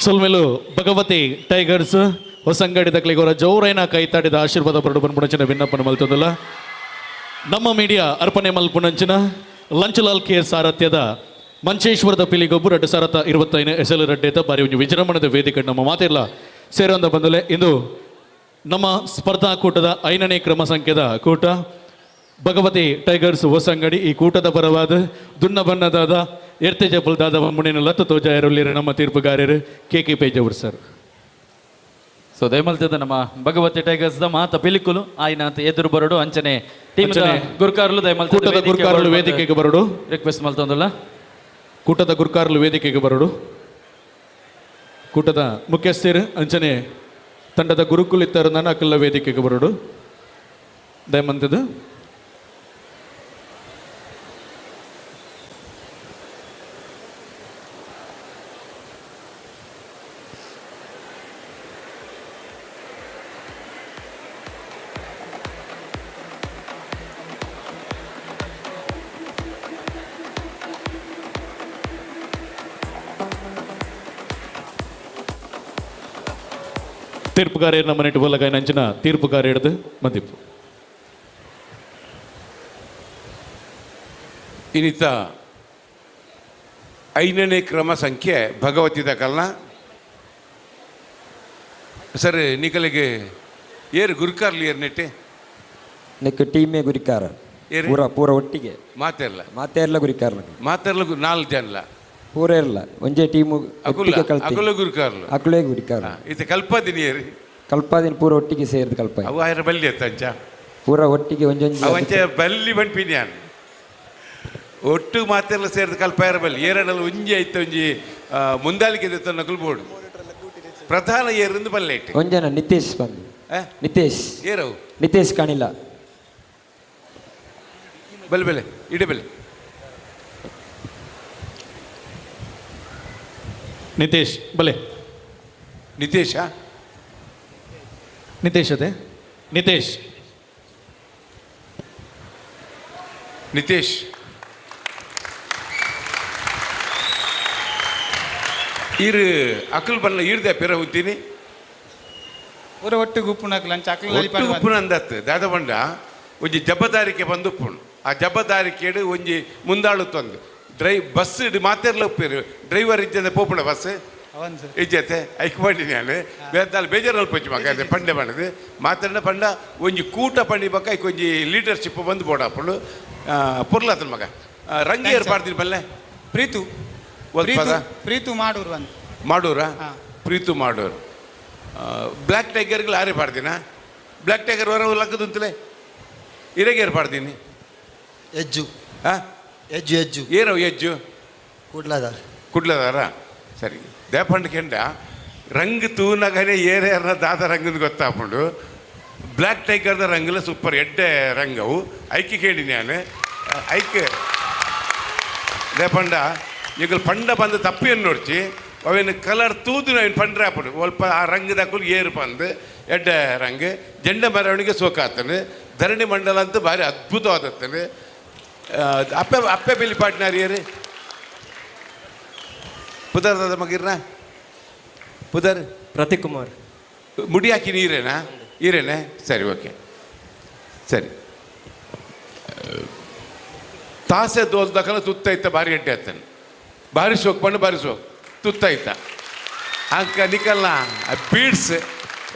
ಸೊಲ್ಮೆಲು ಭಗವತಿ ಟೈಗರ್ಸ್ ಹೊಸಂಗಡಿ ದಕ್ಲಿಗೋರ ಜೋರೈನ ಕೈತಾಡಿದ ಆಶೀರ್ವಾದ ಪರಡು ಪನ್ಪುಣಂಚಿನ ವಿನ್ನಪನ ಮಲ್ತದಲ್ಲ. ನಮ್ಮ ಮೀಡಿಯಾ ಅರ್ಪಣೆ ಮಲ್ಪುಣಂಚಿನ ಲಂಚಲಾಲ್ ಕೆ ಸಾರಥ್ಯದ ಮಂಚೇಶ್ವರದ ಪಿಲಿಗೊಬ್ಬು 2 ಸಾರಥ 25 ಎಸ್ ಎಲ್ ರಡ್ಡೇತ ಬಾರಿ ಒಂದು ವಿಜೃಂಭಣದ ವೇದಿಕೆ ನಮ್ಮ ಮಾತಿಲ್ಲ ಸೇರಂದ ಬಂದಲೆ. ಇಂದು ನಮ್ಮ ಸ್ಪರ್ಧಾಕೂಟದ 5ನೇ ಕ್ರಮ ಸಂಖ್ಯೆದ ಕೂಟ ಭಗವತಿ ಟೈಗರ್ಸ್ ಹೊಸಂಗಡಿ. ಈ ಕೂಟದ ಪರವಾದ ದುನ್ನ ಬಣ್ಣದಾದ ಎರ್ತೆ ಜಪಲ್ದಾದ ಮುನಿನ ಲತ್ತ ತೋಜಾಯರುಲ್ಲಿರ ನಮ್ಮ ತೀರ್ಪುಗಾರರು ಕೆ ಕೆ ಪೇಜವರು ಸರ್. ಸೊ ದಯಮಲ್ತದ ನಮ್ಮ ಭಗವತಿ ಟೈಗರ್ಸ್ the ಮಾತ ಪಿಲಿಕುಲು ಆಯ್ನ ಅಂತ ಎದುರು ಬರಡು ಅಂಚನೆ ಟೀಮ್ ಅಂಚನೆ ಗುರ್ಕಾರ್ಲು ದಯಮಲ್ತದ ಕೂಟದ ಗುರ್ಕಾರ್ಲು ವೇದಿಕೆಗೆ ಬರಡು ರಿಕ್ವೆಸ್ಟ್ ಮಲ್ತೊಂದುಲ್ಲ. ಕೂಟದ ಗುರ್ಕಾರ್ಲು ವೇದಿಕೆಗೆ ಬರಡು. ಕೂಟದ ಮುಖ್ಯಸ್ಥರು ಅಂಚನೆ ತಂಡದ ಗುರುಕುಲಿತ್ತರು ನನ್ನ ಅಕ್ಕಲ್ಲ ವೇದಿಕೆಗೆ ಬರಡು ದಯಮಂತದ. ತೀರ್ಪುಗಾರ ನಮ್ಮ ನೆಟ್ಟು ಬೋಲಗಾಯ ನಂಚಿನ ತೀರ್ಪುಗಾರ ಹಿಡಿದು ಮದಿಪ್ಪು. ಇನ್ನಿತ 5ನೇ ಕ್ರಮ ಸಂಖ್ಯೆ ಭಗವತಿ ದಕಲ್ನ ಸರ್ ನಿಕಲಿಗೆ ಏರು ಗುರುಕಾರ್ಲಿ ಏರ್ ನೆಟ್ಟೆ ನೆಕ್ ಟೀಮೇ ಗುರಿಕಾರ. ಏರು? ಪೂರ ಪೂರ ಒಟ್ಟಿಗೆ ಮಾತೆರ್ಲ ಮಾತೆರ್ಲ ಗುರಿಕಾರ ಮಾತೆರ್ಲ 4 ಜನಲ ಪೂರ ಇರಲ್ಲ ಒಂಜೇ ಟೀಮು ಅಕುಲ ಒಟ್ಟಿಗೆ ಕಲ್ತಿ ಅಕುಲ ಗುರುಕಾರ್ಲು ಅಕುಲೇ ಗುರಿಕಾರ. ಇದು ಕಲ್ಪದಿನಿ ಏರಿ ಕಲ್ಪಾದಿನ ಪೂರ ಒಟ್ಟಿಗೆ ಸೇರಿದ ಕಲ್ಪ ಅವು ಆಯ್ರ ಬಲ್ಲಿ ಅತ್ತಂಚ ಪೂರ ಒಟ್ಟಿಗೆ ಒಂಜೊಂಜಿ ಅವಂಚ ಬಲ್ಲಿ ಬಂಪಿನ್ಯಾನ್ ಒಟ್ಟು ಮಾತೆಲ್ಲ ಸೇರಿದ ಕಲ್ಪಾಯರ ಬಲ್ಲಿ ಏರಡಲ್ಲ ಒಂಜಿ ಐತೆ ಒಂಜಿ ಮುಂದಾಲಿಕೆ ನಕಲು ಬೋರ್ಡು ಪ್ರಧಾನ ಏರಿಂದ ಬಲ್ಲೇಟ್ ಒಂಜನ ನಿತೇಶ್ ಬಂದು ಆ? ನಿತೇಶ್ ಏರವು ನಿತೇಶ್ ಕಾಣಿಲ್ಲ. ಬಲೆ ಬೆಲೆ ಇಡೆ ಬೆಲೆ ನಿತೇಶ್ ಬಲೆ ನಿತೇಶ ನಿತೇಶ್ ಅದೇ ನಿತೇಶ್. ನಿತೇಶ್ ಈರು ಅಕಲ್ ಬಲ್ಲ ಈರ್ದೆ ಪಿರ ಹುತ್ತೀನಿ ಪೂರ ಒಟ್ಟು ಗುಪ್ಪುನಕ್ಲು ಅಂಚ ಅಕ್ಲು ಒಟ್ಟು ಉಪ್ಪುನ ಅಂದತ್ತು ದಾದ ಪಂಡ ಒಂಜಿ ಜಬದಾರಿಕೆ ಬಂದು ಉಪ್ಪುಂಡು ಆ ಜಬದಾರಿಕೆಡು ಒಂಜಿ ಮುಂದಾಳು ತಂದು ಡ್ರೈ ಬಸ್ ಇಡು ಮಾತೆರ್ಲ ಉಪ್ಪೇರು ಡ್ರೈವರ್ ಇಜ್ಜಂದೆ ಪೋಪುಣ ಬಸ್ ಅವನ್ ಸರ್ ಇಜ್ಜತೆ ಐಕ್ ಪಂಡಿ ನಾನು ಬೇದಾಲ್ ಬೇಜಾರು ಅಲ್ಪ ಮಗ ಅದೇ ಪಂಡೆ ಮಾಡದು ಮಾತಾಡ ಪಂಡ ಒಂಜಿ ಕೂಟ ಪಂಡಿ ಬಕ್ಕ ಐಕ್ ಒಂಜಿ ಲೀಡರ್ಶಿಪ್ ಬಂದು ಬೋಡಾಪುಂಡು ಪೊರ್ಲಾತನ ಮಗ ರಂಗೇರ್ ಪಾಡ್ತೀನಿ ಬಲ್ಲೆ ಪ್ರೀತು ಒಲ್ಪ ಪ್ರೀತು ಮಾಡೂರು ಅಂತ ಮಾಡೂರಾ ಪ್ರೀತು ಮಾಡೂರು ಬ್ಲ್ಯಾಕ್ ಟೈಗರ್ಗಳು ಆರೆ ಪಾಡ್ದಿನ ಬ್ಲ್ಯಾಕ್ ಟೈಗರ್ ವರ ಲಕ್ಕದುಂತಲೇ ಇರಗೇರ್ ಪಾಡ್ದೀನಿ ಎಜ್ಜು ಹಾಂ ಎಜ್ಜು ಎಜ್ಜು ಏನವು ಎಜ್ಜು ಕುಡ್ಲದ ಕುಡ್ಲದಾರ ಸರಿ ದೇಪಂಡ ಕೆಂಡ ರಂಗ್ ತೂನಗನೆ ಏರೇರ್ನ ದಾದ ರಂಗದ ಗೊತ್ತಾಪುಂಡು ಬ್ಲ್ಯಾಕ್ ಟೈಗರ್ದ ರಂಗುಲ ಸೂಪರ್ ಎಡ್ಡೆ ರಂಗವು ಐಕೆ ಕೇಳಿ ನಾನು ಐಕೆ ದೇಪಂಡ ಈಗ ಪಂಡ ಬಂದು ತಪ್ಪಿಯನ್ನು ನೋಡ್ಚಿ ಅವೇನು ಕಲರ್ ತೂದು ಅವೇನು ಪಂಡ್ರೆ ಹಾಪುಂಡು ಒಲ್ಪ ಆ ರಂಗದ ಏರು ಬಂದು ಎಡ್ಡೆ ರಂಗ್ ಜಂಡ ಮೆರವಣಿಗೆ ಸೋಕಾತನು ಧರಣಿ ಮಂಡಲ ಅಂತೂ ಭಾರಿ ಅದ್ಭುತವಾದತ್ತನು ಅಪ್ಪೆ ಅಪ್ಪೆ ಬಿಲಿ ಪಾಟ್ನಾರಿ ಏರು ಪುದರ್ ದಾದ ಮಗಿರ್ನ ಪುದರ್ ಪ್ರತೀಕ್ ಕುಮಾರ್ ಮುಡಿ ಹಾಕಿ ನೀರೇನಾ ಈರೇನೆ ಸರಿ ಓಕೆ ಸರಿ ತಾಸೆ ದೋಲ್ದಕಲ ತುತ್ತೈತ ಭಾರಿ ಎಡ್ಡೆ ಆತನು ಭಾರಿ ಸೋಕ್ ಪಂಡು ಭಾರಿ ಸೋಕ್ ತುತ್ತೈತ ಅಂಕ ನಿಕಲ್ನ ಬೀಡ್ಸ್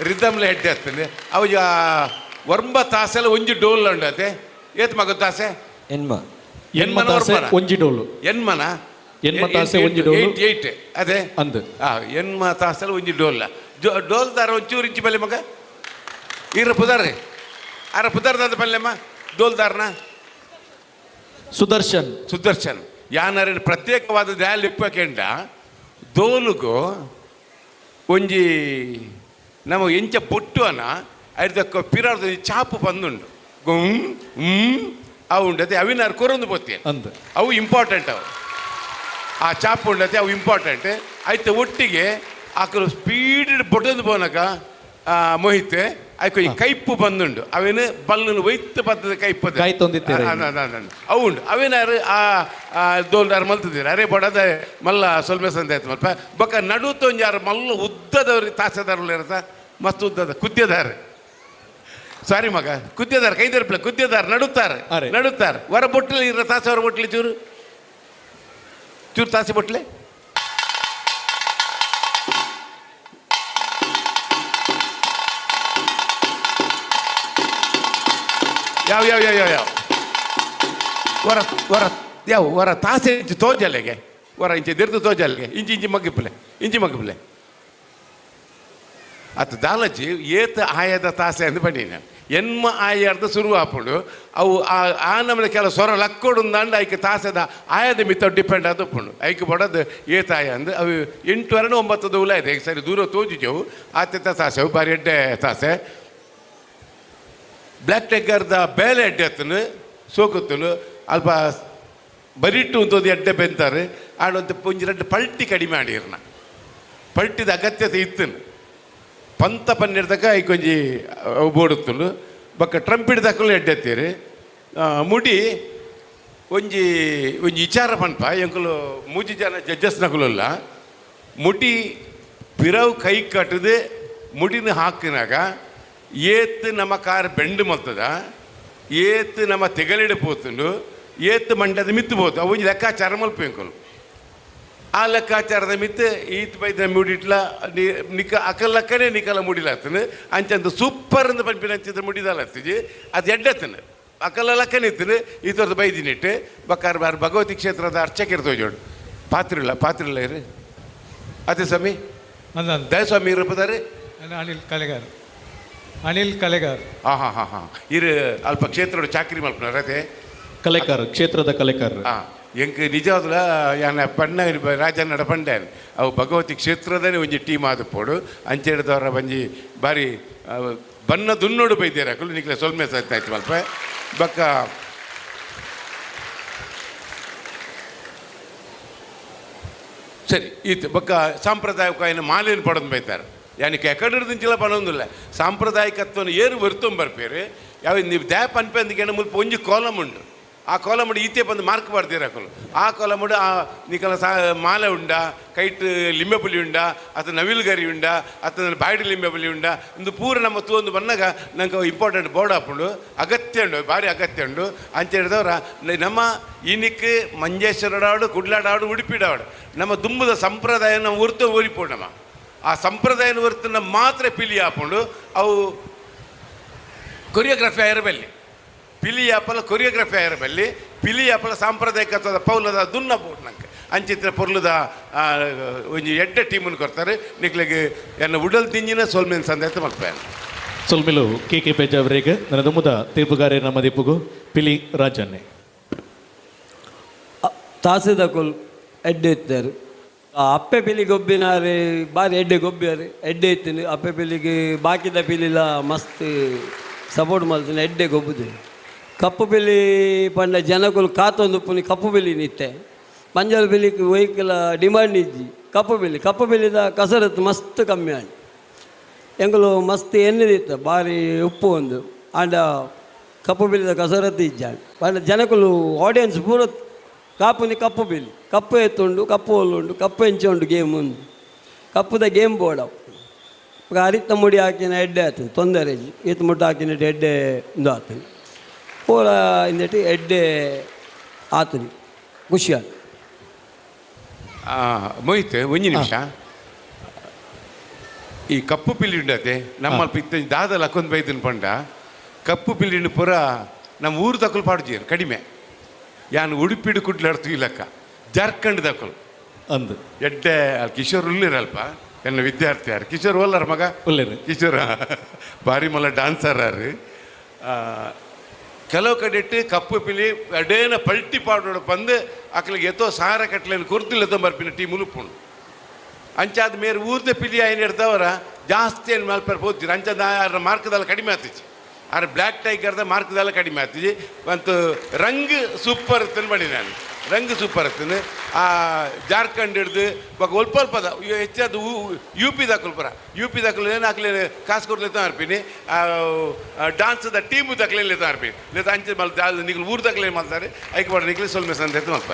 ರಿದಮ್ಲ ಎಡ್ಡೆ ಆತನು ಅವು ಒಂಬ ತಾಸೆಲ್ಲ ಒಂಜಿ ಡೋಲ್ ಉಂಡತೆ ಏತ್ ಮಗ ತಾಸೆ ಎನ್ಮ ಎನ್ಮ ತಾಸೆ ಒಂಜಿ ಡೋಲು ಎನ್ಮನ ಎನ್ಮ ತಾಸೆ ಒಂಜಿ ಡೋಲು. ಏಟ್ ಏಟ್ ಅದೇ ಅಂದ್ ಎನ್ಮ ತಾಸೆಲ್ಲ ಒಂಜಿ ಡೋಲ್ಲ ಡೋಲ್ ದಾರ ಒಂಚೂರು ಇಂಚಿ ಬಲ್ಲೆ ಮಗ ಈರ ಪುದಾರ್ ಆರ ಪುದಾರ್ ದಾದ ಪಲ್ಲೆಮ್ಮ ಡೋಲ್ದಾರ್ನ ಸುದರ್ಶನ್ ಸುದರ್ಶನ್ ಯಾನರ ಪ್ರತ್ಯೇಕವಾದ ದ್ಯಾಲ್ ಇಪ್ಪಕೆಂಡ ದೋಲುಗು ಒಂಜಿ ನಮ್ಮ ಎಂಚ ಪೊಟ್ಟು ಅನ ಐದಕ್ಕ ಪಿರಾರ್ದ ಚಾಪು ಬಂದುಂಡು ಗುಂ ಹ್ಮ್ ಅವು ಉಂಡತೆ ಅವಿನಾರು ಕೊರೊಂದು ಪೋತಿ ಅಂದ್ ಅವು ಇಂಪಾರ್ಟೆಂಟ್ ಅವು ಆ ಚಾಪು ಉಂಡತೆ ಅವು ಇಂಪಾರ್ಟೆಂಟ್ ಆಯ್ತು ಒಟ್ಟಿಗೆ ಆಕರು ಸ್ಪೀಡ್ ಬೊಟ್ಟೊಂದು ಪೋನಕ ಮೋಹಿತ್ ಐಕು ಈ ಕೈಪು ಬಂದುಂಡು ಅವೇನು ಬಲ್ಲನು ಒಯ್ತು ಬರ್ತದೆ ಕೈಪು ಕಾಯಿ ತೊಂದಿತ್ತೀರ ಅವು ಉಂಡು ಅವೇನಾರು ಆ ದೋಲ್ದಾರು ಮಲ್ತಿದ್ದೀರ ಅರೆ ಬಡದ ಮಲ್ಲ ಸೊಲ್ಮೆ ಸಂತೆ ಆಯ್ತು ಮಲ್ಪ ಬೊಕ್ಕ ನಡುತ್ತ ಒಂಜಿ ಯಾರು ಮಲ್ಲ ಉದ್ದದವ್ರಿಗೆ ತಾಸೆದಾರಲ್ಲ ಇರತ್ತ ಮಸ್ತ್ ಉದ್ದದ ಕುದ್ಯದಾರ ಸಾರಿ ಮಗ ಕುದ್ಯದಾರ ಕೈದರ್ಪ್ಲೆ ಕುದ್ಯದಾರ ನಡುತ್ತಾರೆ ನಡುತ್ತಾರೆ ಹೊರ ಬೊಟ್ಲಿ ಇರೋ ತಾಸೆ ಹೊರ ಬೊಟ್ಲಿ ಚೂರು ಚೂರು ತಾಸೆ ಬೊಟ್ಲೆ ಯಾವ ಯಾವ ಯಾವ ಯಾವ ಯಾವ ವರ ವರ ಯಾವ ವರ ತಾಸೆ ಇಂಚು ತೋಜಲೆಗೆ ವರ ಇಂಚೆ ದಿರ್ದು ತೋಜಲೆಗೆ ಇಂಚಿ ಇಂಚಿ ಮಗ್ಗಿಪ್ಲೆ ಇಂಚಿ ಮಗ್ಗಿಪ್ಲೆ ಅತ್ ದಾಲಜಿ ಏತ ಆಯದ ತಾಸೆ ಅಂದ್ ಬನ್ನಿ ಎನ್ಮ ಆಯಾರ್ದ ಶುರು ಆಪುಂಡು ಅವು ಆ ಆ ನಮ್ಮನೆ ಕೆಲ ಸೊರ ಲಕ್ಕೊಡುಂದಾಂಡ ಐಕೆ ತಾಸೆದ ಆಯದ ಮಿತ್ತ ಡಿಪೆಂಡ್ ಆದ ಉಪ್ಪುಂಡು ಐಕೆ ಬಡದು ಏತ ಆಯ ಅಂದ್ ಅವು ಎಂಟು ಎರಡು ಒಂಬತ್ತು ದೂಲ ಇದೆ ಸರಿ ದೂರ ತೋಜಿಜವು ಆತೆತ್ತ ತಾಸೆ ಅವು ಬಾರಿ ಎಡ್ಡೆ ತಾಸೆ ಬ್ಲ್ಯಾಕ್ ಟೈಗರ್ದ ಬೇಲೆ ಎಡ್ಡೆ ಅತ್ತನು ಸೋಕುತ್ತನು ಅಲ್ಪ ಬರಿಟ್ಟು ಅಂತೊಂದು ಎಡ್ಡೆ ಬೆಂತಾರೆ ಆಡೊಂದು ಒಂಜಿ ರಡ್ಡು ಪಲ್ಟಿ ಕಡಿಮೆ ಆಡಿರ್ನ ಪಲ್ಟಿದ ಅಗತ್ಯತೆ ಇತ್ತನು ಪಂತ ಪನ್ನಿಡ್ದಕ್ಕ ಐಕೊಂಜಿ ಬೋಡುತ್ತುಂಡು ಬೊಕ್ಕ ಟ್ರಂಪಿಡ್ ದಕ್ಕಲು ಎಡ್ಡೆತ್ತೀರಿ ಮುಡಿ ಒಂಜಿ ಒಂಜಿ ವಿಚಾರ ಪನ್ಪ ಎಂಕುಲು ಮೂಜಿ ಜನ ಜಡ್ಜಸ್ನಕುಲಲ್ಲ ಮುಡಿ ಪಿರವು ಕೈ ಕಟ್ಟದೆ ಮುಡಿನ ಹಾಕಿನಾಗ ಏತ್ ನಮ್ಮ ಕಾರ್ ಬೆಂಡು ಮಲ್ತದ ಏತ್ ನಮ್ಮ ತೆಗಲಿಡ ಪೋತುಂಡು ಏತ್ ಮಂಡದ ಮಿತ್ತು ಪೋತು ಅವು ಒಂಜಿ ಲೆಕ್ಕಾಚಾರ ಮಲ್ಪ ಎಂಕುಲು ಆ ಲೆಕ್ಕಾಚಾರದ ಮಿತ್ತು ಈತ್ ಬೈದ ಮುಡಿಟ್ಲ ನಿಕ ಅಕಲ್ಲಕ್ಕನೇ ನಿಕಲ ಮುಡಿಲಾತನು ಅಂಚಂತ ಸೂಪರ್ ಅಂದ್ ಪನ್ಪಿನ ಅಂಚಿದ ಮುಡಿದಾಲತ್ತಿಜಿ ಅದು ಎಡ್ಡೆತ್ತನು ಅಕಲ್ಲ ಲಕ್ಕನೆ ಇತ್ತನು ಈ ಥರದ ಬೈದಿನಿಟ್ಟು ಬಕ್ಕಾರ ಬಾರ್ ಭಗವತಿ ಕ್ಷೇತ್ರದ ಅರ್ಚಕಿರ್ ತೋಜೋಡು ಪಾತ್ರಿಲ್ಲ ಪಾತ್ರಿಲ್ಲ ಇರು ಅದೇ ಸ್ವಾಮಿ ದಯಸ್ವಾಮಿ ಇರಪದಾರೆ ಅನಿಲ್ ಕಲೆಗಾರ್ ಅನಿಲ್ ಕಲೆಗಾರ್ ಹಾಂ ಹಾಂ ಹಾಂ ಹಾಂ ಇರು ಅಲ್ಪ ಕ್ಷೇತ್ರದ ಚಾಕ್ರಿ ಮಲ್ಪನಾರ ಅದೇ ಕಲೆಕಾರ ಕ್ಷೇತ್ರದ ಕಲೆಕಾರ ಹಾಂ ಎಂಕ್ ನಿಜವಾದ್ಲ ಯಾನ ಪಣ್ಣ ರಾಜನ್ನಡ ಪಂಡೆ ಅವು ಭಗವತಿ ಕ್ಷೇತ್ರದನೇ ಒಂಜಿ ಟೀಮ್ ಆದ ಪೋಡು ಅಂಚೆಡ್ದವರ ಒಂಜಿ ಬಾರಿ ಬಣ್ಣ ದುನ್ನೋಡು ಬೈದೇರ ಅಕುಲು ನಿಕ್ಲೆ ಸೊಲ್ಮೆ ಆಯ್ತು ಮಲ್ಪ ಬಕ್ಕ ಸರಿ ಈತ ಬೊಕ್ಕ ಸಾಂಪ್ರದಾಯಿಕ ಏನು ಮಾಲೇನು ಪಡೋದು ಬೈತಾರೆ ಯಾನಿಕ್ ಎಕಡಿರ್ದಿಂಚಿಲ್ಲ ಪಡೋದಿಲ್ಲ ಸಾಂಪ್ರದಾಯಿಕತ್ವನ ಏರು ಬರ್ಪೇರು ಯಾವ ನೀವು ದ್ಯಾಪ್ ಅನ್ಪಂದಿಗೆ ಮುಲ್ಪ ಒಂಜಿ ಕಾಲಮ್ ಉಂಡು. ಆ ಕಾಲಮುಡು ಈತೆ ಬಂದು ಮಾರ್ಕ್ ಬರ್ದಿರ ಅಕುಲು ಆ ಕಾಲಮುಡು ಆ ನಿಕಲ ಸಾ ಮಾಲೆ ಉಂಡ ಕೈಟ್ ಲಿಂಬೆಪುಲಿ ಉಂಡ ಅಥವಾ ನವಿಲುಗರಿ ಉಂಡ ಅಥವಾ ಬಾಯ್ಡ್ ಲಿಂಬೆಪುಲಿ ಉಂಡ ಇಂದು ಪೂರ ನಮ್ಮ ತೂವೊಂದು ಬಂದಾಗ ನಂಗೆ ಇಂಪಾರ್ಟೆಂಟ್ ಬೋರ್ಡ್ ಆಪುಂಡು ಅಗತ್ಯ ಉಂಡು ಭಾರಿ ಅಗತ್ಯ ಉಂಡು ಅಂತ ಹೇಳಿದವರ ನಮ್ಮ ಇನಿಕ್ ಮಂಜೇಶ್ವರಡಾಡು ಕುಡ್ಲಾಡಾಡು ಉಡುಪಿಡಾಡು ನಮ್ಮ ದುಂಬುದ ಸಂಪ್ರದಾಯ ನಮ್ಮ ಉರ್ತು ಊರಿಪೋಡು ನಮ್ಮ ಆ ಸಂಪ್ರದಾಯನ ಹೊರ್ತನ್ನ ಮಾತ್ರ ಪಿಲಿ ಆಪುಂಡು ಅವು ಕೊರಿಯೋಗ್ರಫಿ ಆಗಿರಬಲ್ಲಿ ಪಿಲಿ ಆಪಲ ಕೊರಿಯೋಗ್ರಫಿ ಆಗಿರಬಲ್ಲಿ ಪಿಲಿ ಆಪಲ ಸಾಂಪ್ರದಾಯಿಕ ಪೌಲದ ದುನ್ನ ಬೋಟ್ ನಂಗೆ ಅಂಚಿತ್ರ ಪೊರ್ಲುದ ಒಂಜಿ ಎಡ್ಡೆ ಟೀಮನ್ನು ಕೊಡ್ತಾರೆ ನಿಕ್ಲೆಗ್ ಎನ್ನ ಉಡಲ್ ತಿಂಜಿನ ಸೋಲ್ಮೇನ್ ಸಂದಾಯ್ತು ಮಲ್ಪೆ. ಸೊಲ್ಮಿಲು ಕೆ ಕೆ ಪೇಜಾವರಿಗೆ ನನ್ನ ದುಮ್ಮದ ತೀರ್ಪುಗಾರ ನಮ್ಮ ದೀಪುಗು ಪಿಲಿ ರಾಜನ್ನೇ. ತಾಸದಕೊಲ್ ಎಡ್ಡೆ ಇತ್ತಾರೆ ಅಪ್ಪೆ ಪಿಲಿ ಗೊಬ್ಬಿನಾರೆ ಬಾರಿ ಎಡ್ಡೆ ಗೊಬ್ಬಿಯಾರೆ ಎಡ್ಡೆ ಇತ್ತಿನ ಅಪ್ಪೆ ಪಿಲಿಗೆ ಬಾಕಿದ ಪಿಲಿಲ ಮಸ್ತ್ ಸಪೋರ್ಟ್ ಮಾಡ್ತೀನಿ ಎಡ್ಡೆ ಗೊಬ್ಬುದು. ಕಪ್ಪು ಪಿಲಿ ಪಂಡ ಜನಕುಲು ಕಾತೊಂದು ಪುನಿ ಕಪ್ಪು ಪಿಲಿ ನಿತ್ತೆ ಮಂಜಲ್ ಪಿಲಿಗೆ ವೆಹಿಕಲ್ ಡಿಮಾಂಡ್ ಇಜ್ಜಿ ಕಪ್ಪು ಪಿಲಿ ಕಪ್ಪು ಪಿಲಿದ ಕಸರತ್ತು ಮಸ್ತ್ ಕಮ್ಮಿ ಆಂಡ್ ಎಂಕುಲು ಮಸ್ತ್ ಎಣ್ಣೆದಿತ್ತು ಬಾರಿ ಉಪ್ಪು ಒಂದು ಆಂಡ ಕಪ್ಪು ಬಿಲಿದ ಕಸರತ್ತು ಇಜ್ಜ ಪಂಡ ಜನಕುಲು ಆಡಿಯನ್ಸ್ ಪೂರ ಕಾಪುನಿ ಕಪ್ಪು ಬಿಲಿ ಕಪ್ಪು ಎತ್ತುಂಡು ಕಪ್ಪು ಉಂಡು ಕಪ್ಪು ಎಂಚೆ ಉಂಡು ಗೇಮ್ ಉಂಡು ಕಪ್ಪುದ ಗೇಮ್ ಬೋರ್ಡ್ ಅರಿತ ಮುಡಿ ಹಾಕಿನ ಎಡ್ಡೆ ಆತು ತೊಂದರೆ ಈತ ಮುಟ್ಟ ಹಾಕಿನ ಎಡ್ಡೆ ಇಂದು ಆತು ಪೂರ ಇಂದೆಟ್ಟು ಎಡ್ಡೆ ಆತನಿ ಖುಷಿ ಆತು. ಮೋಹಿತ್ ಒಂಜಿ ನಿಮಿಷ ಈ ಕಪ್ಪು ಪಿಲಿ ಉಂಡತೆ ನಮ್ಮ ಇತ್ತ ದಾದ ಲಕ್ಕೊಂದು ಬೈದಿನ ಪಂಡ ಕಪ್ಪು ಪಿಲಿಂಡು ಪೂರ ನಮ್ಮ ಊರು ತಕ್ಕಲು ಪಾಡ್ಜೀರು ಕಡಿಮೆ ಯಾನ್ ಉಡುಪಿಡು ಕುಡ್ಲಾಡ್ತು ಇಲ್ಲಕ್ಕ ಜಾರ್ಖಂಡ್ ದಕ್ಕಲು ಅಂದು ಎಡ್ಡೆ ಅಲ್ಲಿ ಕಿಶೋರ್ ಉಲ್ಲಿರಲ್ಪ ಎನ್ನ ವಿದ್ಯಾರ್ಥಿ ಯಾರು ಕಿಶೋರ್ ಒಲ್ಲರ ಮಗ ಉಲ್ಲೇರು ಕಿಶೋರ್ ಭಾರಿ ಮಲ್ಲ ಡಾನ್ಸರ್ ಯಾರು. ಕೆಲವು ಕಡೆ ಕಪ್ಪು ಪಿಲಿ ಅಡೇನ ಪಲ್ಟಿ ಪಾಡೋಡು ಬಂದು ಅಕ್ಲಿಗೆ ಎತ್ತೋ ಸಾರ ಕಟ್ಲೇನು ಕುರ್ತಿಲ್ಲ ಎತ್ತೋ ಬರ್ಪಿನ ಟೀಮ್ ಉಲುಪುಂಡು ಅಂಚಾದ ಮೇರೆ ಊರ್ದ ಪಿಲಿ ಏನು ಇಡ್ದವರ ಜಾಸ್ತಿ ಏನು ಮಲ್ಪರ್ ಹೋಗ್ತೀರ ಅಂಚಾದ ಮಾರ್ಕದಲ್ಲ ಕಡಿಮೆ ಆಗ್ತಿತ್ತು ಆದ್ರೆ ಬ್ಲ್ಯಾಕ್ ಟೈಗರ್ದ ಮಾರ್ಕ್ದೆಲ್ಲ ಕಡಿಮೆ ಆಗ್ತಿದೆ ಮತ್ತು ರಂಗ್ ಸೂಪರ್ ಇರ್ತೇನೆ ಮಾಡಿ ನಾನು ರಂಗ್ ಸೂಪರ್ ಇರ್ತೇನೆ ಆ ಜಾರ್ಖಂಡ್ ಹಿಡ್ದು ಇವಾಗ ಒಲ್ಪ ಅಲ್ಪದ ಹೆಚ್ಚಾದ ಯು ಪಿ ದಾಖಲು ಪರ ಯು ಪಿ ದಾಖಲು ಏನು ಹಾಕ್ಲಿ ಕಾಸು ಕೊಡ್ಲಿತ್ತ ಅರ್ಪಿನಿ ಡಾನ್ಸ್ದ ಟೀಮ್ ದಾಖಲೆ ಲೇತ ಅರ್ಪಿನಿ ಲೇತ ಅಂಚೆ ಮಲ್ ನಿಗ್ಲು ಊರು ದಾಖಲೆ ಮಾಡ್ತಾರೆ ಐಕೆ ಮಾಡಿ ನಿಗ್ಲಿ ಸೊಲ್ಮೆ ಸಂದೇತ ಮಲ್ಪ.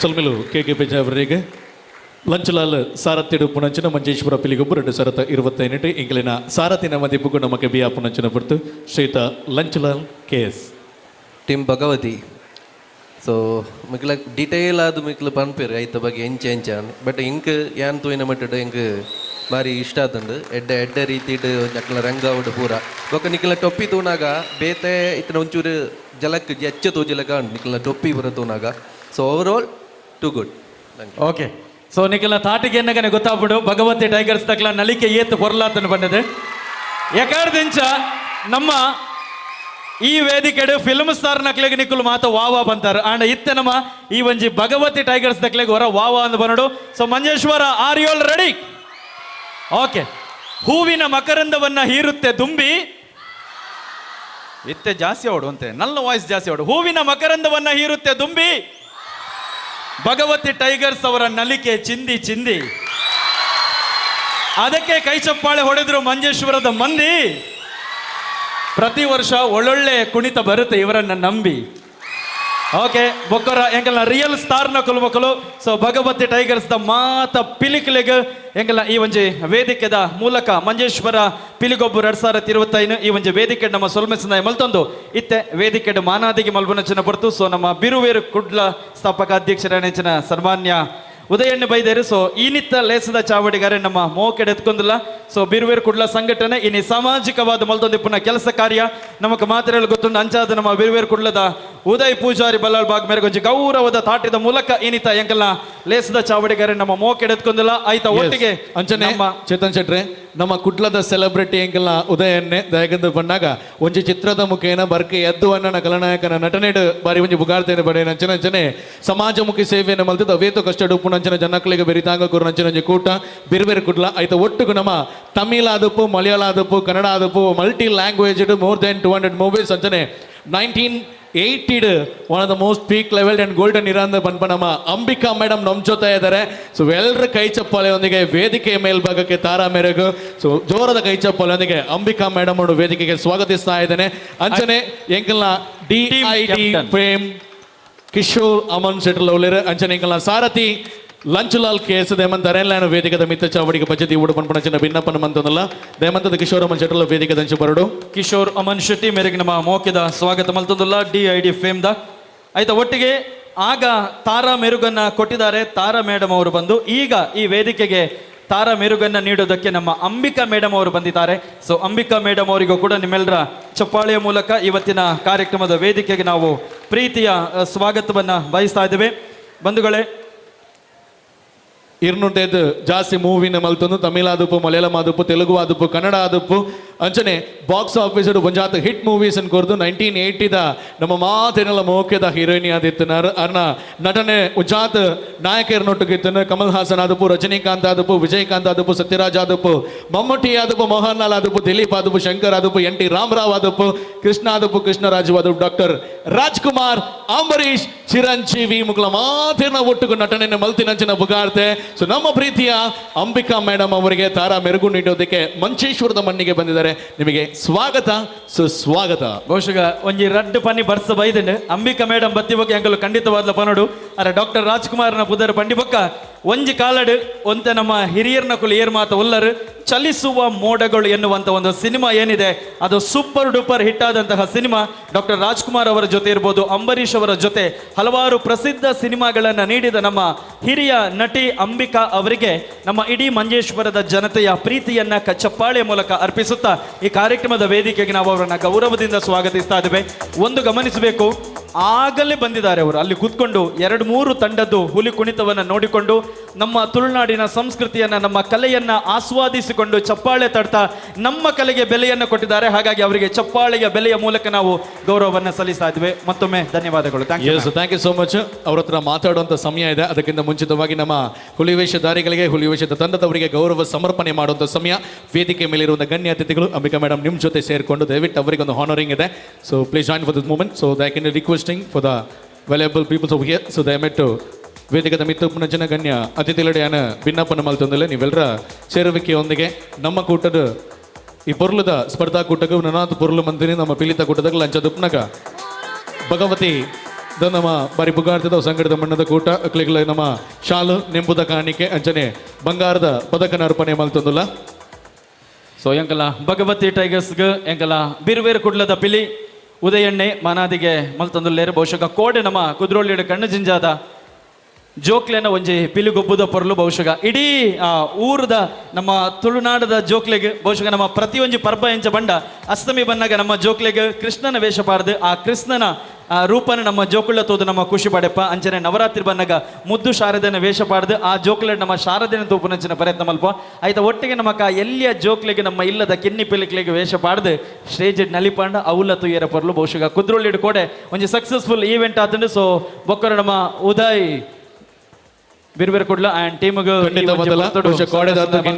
ಸೊಲ್ಮೆಲು ಕೆ ಕೆ ಪೇಜಾವರಿಗೆ ಲಂಚಲಾಲ್ ಸಾರಥ್ಯಡು ಪುಣಂಚಿನ ಮಂಜೇಶ್ವರ ಪಿಲಿಗೊಬ್ಬರು 2025 ಇಂಗ್ಲಿನ ಸಾರಥಿನ ಮದಿಪುಗು ನಮಗೆ ಬಿಯಾ ಪುಣಂಚಿನ ಪುರ್ತು ಶ್ರೀತ Lanchalal K S. Team Bhagavathi so ಮಿಕ್ಲ detail ಆದ್ ಮಿಕ್ಲ ಪನ್ಪೇರು ಐತ ಬಗ್ಗೆ ಎಂಚ ಎಂಚ ಬಟ್ ಇಂಕ್ ಯಾನ್ ತೂಯಿನ ಮಟ್ಟಡ್ ಎಂಕ್ ಬಾರಿ ಇಷ್ಟ ಆತಂಡು ಎಡ್ಡೆ ಎಡ್ಡೆ ರೀತಿಡ್ ಅಕ್ಲ ರಂಗಾವಡು ಪೂರ ಬೊಕ್ಕ ನಿಕ್ಲ ಟೊಪ್ಪಿ ತೂನಾಗ ಬೇತೆ ಇತ್ತನ ಒಂಚೂರು ಜಲಕ್ ಎಚ್ಚ ತೋಜಿಲಕ ಉಂಡು ನಿಕ್ಲ ಟೊಪ್ಪಿ ಪೂರ ತೂನಾಗ. So overall too good. Okay so ನಿಖಲ ತಾಟಿಗೆ ಎನ್ನಗನೆ ಗೊತ್ತಾಗ್ಬಿಡು ಭಗವತಿ ಟೈಗರ್ಸ್ ತಕ್ಲ ನಲಿಕೆ ಏತು ಪೊರ್ಲಾತನ ಬಂದದೆ ಎಕಾರ್ದಿಂಚ ನಮ್ಮ ಈ ವೇದಿಕೆಡು ಫಿಲ್ಮ್ ಸ್ಟಾರ್ ನಕ್ಲೆಗೆ ನಿಕ್ಕುಲು ಮಾತ ವಾವಾ ಬಂತಾರು ಆಂಡ ಇತ್ತೆ ನಮ್ಮ ಈ ಒಂಜಿ ಭಗವತಿ ಟೈಗರ್ಸ್ ದಕ್ಲೆಗೆ ಹೊರ ವಾವಾ ಅಂದ್ ಬನ್ನಡು. So Manjeshwar are you all ready? Okay. ಹೂವಿನ ಮಕರಂದವನ್ನ ಹೀರುತ್ತೆ ದುಂಬಿ ಇತ್ತೆ ಜಾಸ್ತಿ ಅವಡು ಅಂತೆ ನನ್ನ ವಾಯ್ಸ್ ಜಾಸ್ತಿ ಅವಡು. ಹೂವಿನ ಮಕರಂದವನ್ನ ಹೀರುತ್ತೆ ದುಂಬಿ ಭಗವತಿ ಟೈಗರ್ಸ್ ಅವರ ನಲಿಕೆ ಚಿಂದಿ ಚಿಂದಿ ಅದಕ್ಕೆ ಕೈ ಚಪ್ಪಾಳೆ ಹೊಡೆದ್ರು ಮಂಜೇಶ್ವರದ ಮಂದಿ. ಪ್ರತಿ ವರ್ಷ ಒಳ್ಳೊಳ್ಳೆ ಕುಣಿತ ಬರುತ್ತೆ ಇವರನ್ನ ನಂಬಿ. ಓಕೆ ಬೊಕ್ಕರ ಎಂಕಲ್ನ ರಿಯಲ್ ಸ್ಟಾರ್ನ ಕುಲುಮಕ್ಕಳು. ಸೊ ಭಗವತಿ ಟೈಗರ್ಸ್ the ಮಾತ ಪಿಲಿಕ್ಲೆಗ್ ಎಂಕಲ್ನ ಈ ಒಂಜಿ ವೇದಿಕೆದ ಮೂಲಕ ಮಂಜೇಶ್ವರ ಪಿಲಿಗೊಬ್ಬು 2025 ಈ ಒಂಜಿ ವೇದಿಕೆ ನಮ್ಮ ಸೊಲ್ಮೆಸಂದಾಯ ಮಲ್ತೊಂದು ಇತ್ತೆ ವೇದಿಕೆ ಮಾನಾದಿಗೆ ಮಲ್ಬುನಚನ ಪೊರ್ತು. ಸೊ ನಮ್ಮ ಬಿರುವೇರು ಕುಡ್ಲ ಸ್ಥಾಪಕ ಅಧ್ಯಕ್ಷರ ನೆಚ್ಚಿನ ಸನ್ಮಾನ್ಯ ಉದಯಣ್ಣ ಬೈದೇರು. ಸೊ ಈ ನಿತ್ತ ಲೇಸದ ಚಾವಡಿಗಾರೆ ನಮ್ಮ ಮೋಕೆಡೆ ಎತ್ಕೊಂದಿಲ್ಲ. ಸೊ ಬಿರುವೇರು ಕುಡ್ಲ ಸಂಘಟನೆ ಇನಿ ಸಾಮಾಜಿಕವಾದ ಮಲ್ತೊಂದಿಪ್ಪುನ ಕೆಲಸ ಕಾರ್ಯ ನಮಕ್ ಮಾತ್ರೆಗಳು ಗೊತ್ತುಂಡು. ಅಂಚಾದ ನಮ್ಮ ಬಿರುವೇರು ಕುಡ್ಲದ ಉದಯ್ ಪೂಜಾರಿ ಬಲ್ಲಾಳ್ ಬಾಗ್ ಮೇರೆಗೆ ಒಂಜಿ ಗೌರವದ ತಾಟಿದ ಮೂಲಕ ಇನ್ನಿತ ಎಂಕಲ್ನ ಲೇಸದ ಚಾವಡಿಗಾರೆ ನಮ್ಮ ಮೋಕೆಡೆ ಎತ್ಕೊಂದಿಲ್ಲ. ಆಯ್ತಾ ಒಟ್ಟಿಗೆ ಅಂಚನೆ ಚೇತನ್ ಶೆಟ್ರೆ ನಮ್ಮ ಕುಡ್ಲದ ಸೆಲೆಬ್ರಿಟಿ ಎಂಕಲ್ನ ಉದಯನ್ನೇ ದಯಗಂದು ಬಂದಾಗ ಒಂಜಿ ಚಿತ್ರದ ಮುಖೇನ ಬರ್ಕೆ ಎದ್ದು ಅಣ್ಣನ ಕಲನಾಯಕನ ನಟನೆಡು ಬಾರಿ ಒಂಜಿ ಬುಗಾರ್ತೇನೆ ಬಡೆ ಅಂಚನೆ ಅಂಚನೆ ಸಮಾಜಮುಖಿ ಸೇವೆಯನ್ನು ಮಲ್ತಿದ್ದ ಅವೇತು ಕಷ್ಟ ಉಪ್ಪುನಂಚನ ಜನಕ್ಕಳಿಗೆ ಬೆರಿತಾಂಗ ಕುರುನಂಚನ ಒಂಜಿ ಕೂಟ ಬೇರೆ ಬೇರೆ ಕುಡ್ಲ ಆಯ್ತ ಒಟ್ಟುಗು ನಮ್ಮ Tamil ಆದಪ್ಪು Malayala ಆದಪ್ಪು Kannada ಆದಪ್ಪು multi language more than 200 movies ಅಂಚನೆ 19 80 one of the most peak level and golden ಇರಾಂದ ಪನ್ಪ ನಮ್ಮ ಅಂಬಿಕಾ ಮೇಡಮ್ ನಮ್ಮ ಜೊತೆ ಇದ್ದಾರೆ. ಸೊ ಎಲ್ಲರ ಕೈ ಚಪ್ಪಾಳೆಯೊಂದಿಗೆ ವೇದಿಕೆಯ ಮೇಲ್ಭಾಗಕ್ಕೆ ತಾರಾ ಮೇರೆಗೂ ಸೊ ಜೋರದ ಕೈ ಚಪ್ಪಾಳೆಯೊಂದಿಗೆ ಅಂಬಿಕಾ ಮೇಡಮ್ ಅವರು ವೇದಿಕೆಗೆ ಸ್ವಾಗತಿಸ್ತಾ ಇದ್ದೇನೆ. ಅಂಚನೆ ಎಂಕಲ್ನ D I D Prem Kishore Aman Shettar ಉಳ್ಳೇರು ಅಂಚನೆ ಎಂಕಲ್ನ ಸಾರಥಿ ಲಂಚುಲಾಲ್ ಕೇಸ್ ದೇಮಂತ ಅರೆನ್ಲೈನ್ ವೇದಿಕದ ಮಿತ್ತ ಚಾವಡಿಗೆ ಪಂಚತಿ ಊಡು ಪನ್ಪಣಚಿನ ಭಿನ್ನಪ್ಪನ ಮಂತನಲ್ಲ ದೇಮಂತದ ಕಿಶೋರ್ ಅಮನ್ ಶೆಟ್ಟರ್ ವೇದಿಕೆ ದಂಚು ಬರಡು. ಕಿಶೋರ್ ಅಮನ್ ಶೆಟ್ಟಿ ಮೇರೆಗೆ ನಮ್ಮ ಮೌಖಿಕ ಸ್ವಾಗತ ಮಲ್ತಂದುಲ್ಲ ಡಿ I D ಫೇಮ್ದ. ಆಯ್ತಾ, ಒಟ್ಟಿಗೆ ಆಗ ತಾರಾ ಮೆರುಗನ್ನ ಕೊಟ್ಟಿದ್ದಾರೆ. ತಾರಾ ಮೇಡಮ್ ಅವರು ಬಂದು ಈಗ ಈ ವೇದಿಕೆಗೆ ತಾರಾ ಮೆರುಗನ್ನ ನೀಡೋದಕ್ಕೆ ನಮ್ಮ ಅಂಬಿಕಾ ಮೇಡಮ್ ಅವರು ಬಂದಿದ್ದಾರೆ. ಸೊ ಅಂಬಿಕಾ ಮೇಡಮ್ ಅವರಿಗೂ ಕೂಡ ನಿಮ್ಮೆಲ್ಲರ ಚಪ್ಪಾಳೆಯ ಮೂಲಕ ಇವತ್ತಿನ ಕಾರ್ಯಕ್ರಮದ ವೇದಿಕೆಗೆ ನಾವು ಪ್ರೀತಿಯ ಸ್ವಾಗತವನ್ನ ಬಯಸ್ತಾ ಇದ್ದೇವೆ. ಬಂಧುಗಳೇ, ಇರ್ನುಂಟೇದು ಜಾಸ್ತಿ ಮೂವಿನ ಮಲ್ತೊಂದು ತಮಿಳ್ ಆದುಪ್ಪು, ಮಲಯಾಳಂ ಆದುಪ್ಪು, ತೆಲುಗು ಆದುಪ್ಪು, ಕನ್ನಡ ಆದುಪ್ಪು ಅಂಚನೆ ಬಾಕ್ಸ್ ಆಫೀಸ್ ಒಂಜಾತ ಹಿಟ್ ಮೂವೀಸ್ ಅನ್ ಕೊರ್ದು 1980 ನಮ್ಮ ಮಾತೇನೆಲ್ಲ ಮೋಕ್ಯದ ಹೀರೋಯಿನಿ ಆದಿತ್ತನಾರ್. ಅರ್ನ ನಟನೆ ಉಜಾತ್ ನಾಯಕರ ನೊಟ್ಟುಗಿತ್ತನ ಕಮಲ್ ಹಾಸನ್ ಆದುಪ್ಪು, ರಜನಿಕಾಂತ್ ಆದುಪ್ಪು, ವಿಜಯಕಾಂತ್ ಆದುಪ್ಪು, ಸತ್ಯರಾಜ್ ಆದುಪ್ಪು, ಮಮ್ಮಟಿ ಆದುಪ್ಪು, ಮೋಹನ್ ಲಾಲ್ ಆದುಪ್ಪು, ದಿಲೀಪ್ ಆದುಪ್ಪು, ಶಂಕರ್ ಆದುಪ್ಪು, ಎನ್ ಟಿ ರಾಮರಾವ್ ಆದುಪ್ಪು, ಕೃಷ್ಣ ಆದುಪ್ಪು, ಕೃಷ್ಣರಾಜು ಆದುಪ್ಪು, ಡಾಕ್ಟರ್ ರಾಜ್ಕುಮಾರ್, ಅಂಬರೀಶ್, ಚಿರಂಜೀವಿ ಮುಕ್ಲ ಮಾತೇನ ಒಟ್ಟುಗು ನಟನೆ ಮಲ್ತಿನಂಚಿನ ಬುಗಾರ್ತೆ. ಸೊ ನಮ್ಮ ಪ್ರೀತಿಯ ಅಂಬಿಕಾ ಮೇಡಮ್ ಅವರಿಗೆ ತಾರಾ ಮೆರುಗು ನೀಡೋದಕ್ಕೆ ಮಂಚೇಶ್ವರದ ಮಣ್ಣಿಗೆ ಬಂದಿದ್ದಾರೆ. ನಿಮಗೆ ಸ್ವಾಗತ, ಸುಸ್ವಾಗತ. ಬಹುಶಃ ಒಂಜಿ ರಡ್ಡ್ ಪನ್ನಿ ಬರ್ಸ ಬೈದಂಡು ಅಂಬಿಕಾ ಮೇಡಮ್ ಬತ್ತಿ ಬಗ್ಗೆ ಅಂಕಲು ಖಂಡಿತವಾದ್ಲ ಪನೋಡು. ಅರೆ ಡಾಕ್ಟರ್ ರಾಜ್ಕುಮಾರ್ನ ಪುದರ್ ಪಂಡಿ ಬೊಕ್ಕ ಒಂಜಿ ಕಾಲಡು ಒಂತೆ ನಮ್ಮ ಹಿರಿಯರ್ನ ಕುಲು ಏರ್ ಮಾತ ಉಲ್ಲರು ಚಲಿಸುವ ಮೋಡಗಳು ಎನ್ನುವಂತ ಒಂದು ಸಿನಿಮಾ ಏನಿದೆ ಅದು ಸೂಪರ್ ಡೂಪರ್ ಹಿಟ್ ಆದಂತಹ ಸಿನಿಮಾ. ಡಾಕ್ಟರ್ ರಾಜ್ಕುಮಾರ್ ಅವರ ಜೊತೆ ಇರ್ಬೋದು, ಅಂಬರೀಷ್ ಅವರ ಜೊತೆ ಹಲವಾರು ಪ್ರಸಿದ್ಧ ಸಿನಿಮಾಗಳನ್ನು ನೀಡಿದ ನಮ್ಮ ಹಿರಿಯ ನಟಿ ಅಂಬಿಕಾ ಅವರಿಗೆ ನಮ್ಮ ಇಡೀ ಮಂಜೇಶ್ವರದ ಜನತೆಯ ಪ್ರೀತಿಯನ್ನ ಚಪ್ಪಾಳೆ ಮೂಲಕ ಅರ್ಪಿಸುತ್ತಾ ಈ ಕಾರ್ಯಕ್ರಮದ ವೇದಿಕೆಗೆ ನಾವು ಅವರನ್ನ ಗೌರವದಿಂದ ಸ್ವಾಗತಿಸ್ತಾ ಇದ್ದೇವೆ. ಒಂದು ಗಮನಿಸಬೇಕು, ಆಗಲೇ ಬಂದಿದ್ದಾರೆ ಅವರು. ಅಲ್ಲಿ ಕೂತ್ಕೊಂಡು 2-3 ತಂಡದ್ದು ಹುಲಿ ಕುಣಿತವನ್ನು ನೋಡಿಕೊಂಡು ನಮ್ಮ ತುಳುನಾಡಿನ ಸಂಸ್ಕೃತಿಯನ್ನ, ನಮ್ಮ ಕಲೆಯನ್ನ ಆಸ್ವಾದಿಸಿಕೊಂಡು ಚಪ್ಪಾಳೆ ತಡ್ತಾ ನಮ್ಮ ಕಲೆಗೆ ಬೆಲೆಯನ್ನು ಕೊಟ್ಟಿದ್ದಾರೆ. ಹಾಗಾಗಿ ಅವರಿಗೆ ಚಪ್ಪಾಳೆಯ ಬೆಲೆಯ ಮೂಲಕ ನಾವು ಗೌರವವನ್ನು ಸಲ್ಲಿಸ್ತಾ ಇದ್ವಿ. ಮತ್ತೊಮ್ಮೆ ಧನ್ಯವಾದಗಳು. Thank you. Yes, thank you so much. ಅವ್ರ ಹತ್ರ ಮಾತಾಡುವಂಥ ಸಮಯ ಇದೆ. ಅದಕ್ಕಿಂತ ಮುಂಚಿತವಾಗಿ ನಮ್ಮ ಹುಲಿವೇಷಧಾರಿಗಳಿಗೆ, ಹುಲಿವೇಷದ ತಂಡದವರಿಗೆ ಗೌರವ ಸಮರ್ಪಣೆ ಮಾಡುವಂಥ ಸಮಯ. ವೇದಿಕೆ ಮೇಲಿರುವಂಥ ಗಣ್ಯ ಅತಿಥಿಗಳು ಅಂಬಿಕಾ ಮೇಡಮ್ ನಿಮ್ಮ ಜೊತೆ ಸೇರಿಕೊಂಡು ದಯವಿಟ್ಟು ಅವರಿಗೆ ಒಂದು ಹಾನರಿಂಗ್ ಇದೆ. So please join for this moment. So they can requesting for the valuable peoples of here. So ದಯವಿಟ್ಟು ವೇದಿಕದ ಮಿತ್ತುಪ್ಪನ ಜನ ಗಣ್ಯ ಅತಿಥಿಗಳಡೆಯಾನ ಭಿನ್ನಪ್ಪನ ಮಲ್ತೊಂದಿಲ್ಲ ನೀವೆಲ್ಲರ ಸೇರುವಿಕೆಯೊಂದಿಗೆ ನಮ್ಮ ಕೂಟದ ಈ ಪೊರ್ಲದ ಸ್ಪರ್ಧಾ ಕೂಟಕ್ಕೆ ನನಾತ್ ಪೊರ್ಲು ಮಂದಿನಿ ನಮ್ಮ ಪೀಳಿತ ಕೂಟದಾಗ ಲಂಚ ದುಪ್ನಗ ಭಗವತಿ the ನಮ್ಮ ಬಾರಿ ಪುಗಾರ್ತದ ಸಂಗಡದ ಮಣ್ಣದ ಕೂಟ ಅಕ್ಲಿಗಳ ನಮ್ಮ ಶಾಲು ನೆಂಪುದ ಕಾಣಿಕೆ ಅಂಚನೆ ಬಂಗಾರದ ಪದಕನ ಅರ್ಪಣೆ ಮಲ್ತೊಂದುಲ್ಲ. ಸೊ ಎಂಕಲ ಭಗವತಿ ಟೈಗರ್ಸ್ಗೆ ಎಂಕಲ ಬಿರುಬೇರು ಕುಡ್ಲದ ಪಿಲಿ ಉದಯಣ್ಣೆ ಮನಾದಿಗೆ ಮಲ್ತೊಂದುಲ್ಲೇರು. ಬಹುಶಃ ಕೋಡೆ ನಮ್ಮ ಕುದ್ರೋಳಿಡ ಕಣ್ಣು ಜಿಂಜಾದ ಜೋಕ್ಲೆನ ಒಂಜಿ ಪಿಲಿಗೊಬ್ಬುದ ಪೊರ್ಲು. ಬಹುಶಃ ಇಡೀ ಊರದ ನಮ್ಮ ತುಳುನಾಡದ ಜೋಕ್ಲೆಗ್ ಬಹುಶಃ ನಮ್ಮ ಪ್ರತಿಯೊಂಜಿ ಪರ್ಬ ಎಂಚ ಬಂಡ ಅಷ್ಟಮಿ ಬಂದಾಗ ನಮ್ಮ ಜೋಕ್ಲೆಗ್ ಕೃಷ್ಣನ ವೇಷ ಪಾಡ್ದು ಆ ಕೃಷ್ಣನ ರೂಪನ ನಮ್ಮ ಜೋಕುಳ್ಳ ತೋದು ನಮ್ಮ ಖುಷಿ ಪಡೆಪ್ಪ. ಅಂಚನೆ ನವರಾತ್ರಿ ಬಂದಾಗ ಮುದ್ದು ಶಾರದೆನ ವೇಷ ಪಾಡ್ದು ಆ ಜೋಕ್ಲೆ ನಮ್ಮ ಶಾರದೆನ ತೂಪುನಂಚಿನ ಪ್ರಯತ್ನ ಮಲ್ಪ. ಆಯ್ತಾ ಒಟ್ಟಿಗೆ ನಮ್ಮ ಎಲ್ಲಿಯ ಜೋಕ್ಲೆಗೆ ನಮ್ಮ ಇಲ್ಲದ ಕಿನ್ನಿ ಪಿಲಿಕ್ಲೆಗೆ ವೇಷ ಪಾಡ್ದು ಸ್ಟೇಜ್ ನಲಿಪಾಂಡ ಅವಲ ತುಯ್ಯರ ಪೊರ್ಲು. ಬಹುಶಃ ಕುದ್ರೋಳಿಡು ಕೋಡೆ ಒಂಜಿ ಸಕ್ಸಸ್ಫುಲ್ ಈವೆಂಟ್ ಆತಂಡು. ಸೊ ಬೊಕ್ಕರ ನಮ್ಮ ಉದಯ್ ಬಿರ್ಬೇರು ಕುಡ್ಲ ಆ್ಯಂಡ್ ಟೀಮ್ಗೆ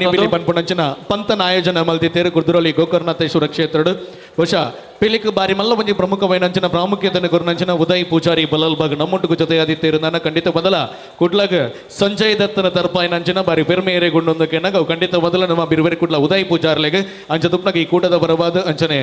ಗಿನ್ನಿ ಪನ್ಪುಣಂಚಿನ ಪಂತನ ಆಯೋಜನ ಮಲ್ದಿತ್ತೇರು ಕುದ್ರೋಳಿ ಗೋಕರ್ಣಾಥೇಶ್ವರ ಕ್ಷೇತ್ರಡು. ಬಹುಶಃ ಪಿಲಿಕ್ ಬಾರಿ ಮಲ್ಲ ಒಂಜಿ ಪ್ರಮುಖವೈನಂಚಿನ ಪ್ರಾಮುಖ್ಯತೆಯನ್ನು ಗುರುನಂಚಿನ ಉದಯ್ ಪೂಜಾರಿ ಬಲಲ್ಬಾಗ್ ನಮ್ಮೊಟ್ಟಿಗೆ ಜೊತೆಯಾದಿತ್ತೇರು. ನನ್ನ ಖಂಡಿತ ಬದಲ ಕುಡ್ಲಗ್ ಸಂಜಯ್ ದತ್ತನ ತರ್ಪಾಯಿನಂಚಿನ ಬಾರಿ ಪೆರ್ಮೇರೆ ಗುಂಡೊಂದಕ್ಕೆ ಅವು ಖಂಡಿತ ಬದಲ ನಮ್ಮ ಬಿರ್ಬೇರು ಕುಡ್ಲ ಉದಯ್ ಪೂಜಾರ್ಲೆಗ್ ಅಂಚ ತುಪ್ನಗ ಈ ಕೂಟದ ಬರವಾದ ಅಂಚನೆ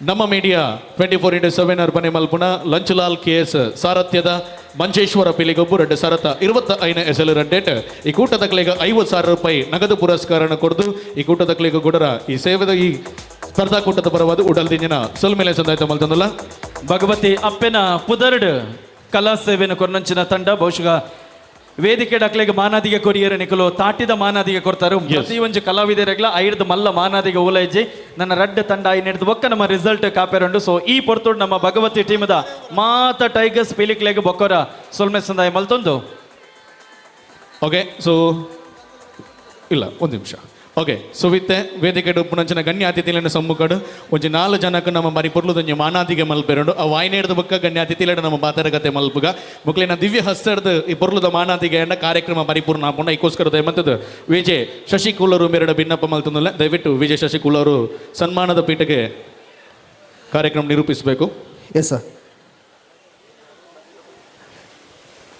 ನಮ್ಮ ಮೀಡಿಯಾ 24x7 ಅರ್ಪಣೆ ಮಲ್ಪುಣ ಲಂಚುಲಾಲ್ ಕೆ ಎಸ್ ಸಾರಥ್ಯದ ಮಂಜೇಶ್ವರ ಪಿಲಿಗೊಬ್ಬು 2025 ಎಸೆಲ್ ರೆಡ್ಡೇಟ್ ಈ ಕೂಟದ 50,000 ರೂಪಾಯಿ ನಗದು ಪುರಸ್ಕಾರನ ಕೊಡ್ದು ಈ ಕೂಟದ ಗುಡರ ಈ ಸೇವೆದ ಈ ಸ್ಪರ್ಧಾಕೂಟದ ಪರವಾದ ಉಡಲ್ದಿಂಜಿನ ಸೊಲ್ಮೇಲೆ ಸಂದಾಯ್ತ ಮಲ್ತಂದಲ್ಲ. ಭಗವತಿ ಅಪ್ಪೆನ ಪುದರ್ಡ್ ಕಲಾ ಸೇವೆನ ಕೊರ್ನಂಚಿನ ತಂಡ ಬಹುಶಃ ವೇದಿಕೆ ಡಕ್ಲೆಗೆ ಮಾನಾದಿಗೆ ಕೊರಿಯರ್ ನಿಕಲು ತಾಟಿದ ಮಾನಾದಿಗೆ ಕೊಡ್ತಾರೆ. ಪ್ರತಿ ಒಂಜಿ ಕಲಾವಿದರೆಗ್ಲ ಐರ್ದು ಮಲ್ಲ ಮಾನಾದಿಗೆ ಓಲೈಜಿ ನನ್ನ ರಡ್ಡ ತಂಡ I ನಡೆದು ಬೊಕ್ಕ ನಮ್ಮ ರಿಸಲ್ಟ್ ಕಾಪೇರುಂಡು. ಸೊ ಈ ಪೊರ್ತುಡು ನಮ್ಮ ಭಗವತಿ ಟೀಮದ ಮಾತ ಟೈಗರ್ಸ್ ಪಿಲಿಕ್ಲೆಗ್ ಬೊಕ್ಕೊರ ಸೊಲ್ಮೆ ಸಂದಾಯ ಮಲ್ತೊಂದು. ಓಕೆ, ಸೊ ಇಲ್ಲ ಒಂದು ನಿಮಿಷ. ಓಕೆ, ಸೊ ವಿತ್ತೆ ವೇದಿಕೆ ಉಪ್ಪುನಂಚಿನ ಗಣ್ಯ ಅತಿಥಿಗಳನ್ನು ಸಮ್ಮುಖಡು ಒಂಜಿ 4 ಜನಕ್ಕೆ ನಮ್ಮ ಬಾರಿ ಪೊರ್ಲುದೊಂಜಿ ಮಾನಾದಿಗೆ ಮಲ್ಪೆರುಂಡು. ಆ ವಾಯಿನೇಡ್ದ ಬೊಕ್ಕ ಗಣ್ಯ ಅತಿಥಿಲೆಡ ನಮ್ಮ ಬಾತರಗತೆ ಮಲ್ಪುಗ ಮುಕ್ಲಿನ ದಿವ್ಯ ಹಸ್ತರ್ದು ಈ ಪೊರ್ಲುದ ಮಾನಾದಿಗೆ ಅಂಡ ಕಾರ್ಯಕ್ರಮ ಪರಿಪೂರ್ಣ ಆಪುಂಡ. ಐಕೋಸ್ಕರ ದಯಮಂತದ್ದು ವಿಜಯ್ ಶಶಿಕುಲರು ಮೇರಡ ಭಿನ್ನಪ್ಪ ಮಲ್ತಂದಲ್ಲ. ದಯವಿಟ್ಟು ವಿಜಯ್ ಶಶಿಕುಲರು ಸನ್ಮಾನದ ಪೀಠಕ್ಕೆ ಕಾರ್ಯಕ್ರಮ ನಿರೂಪಿಸಬೇಕು. Yes sir.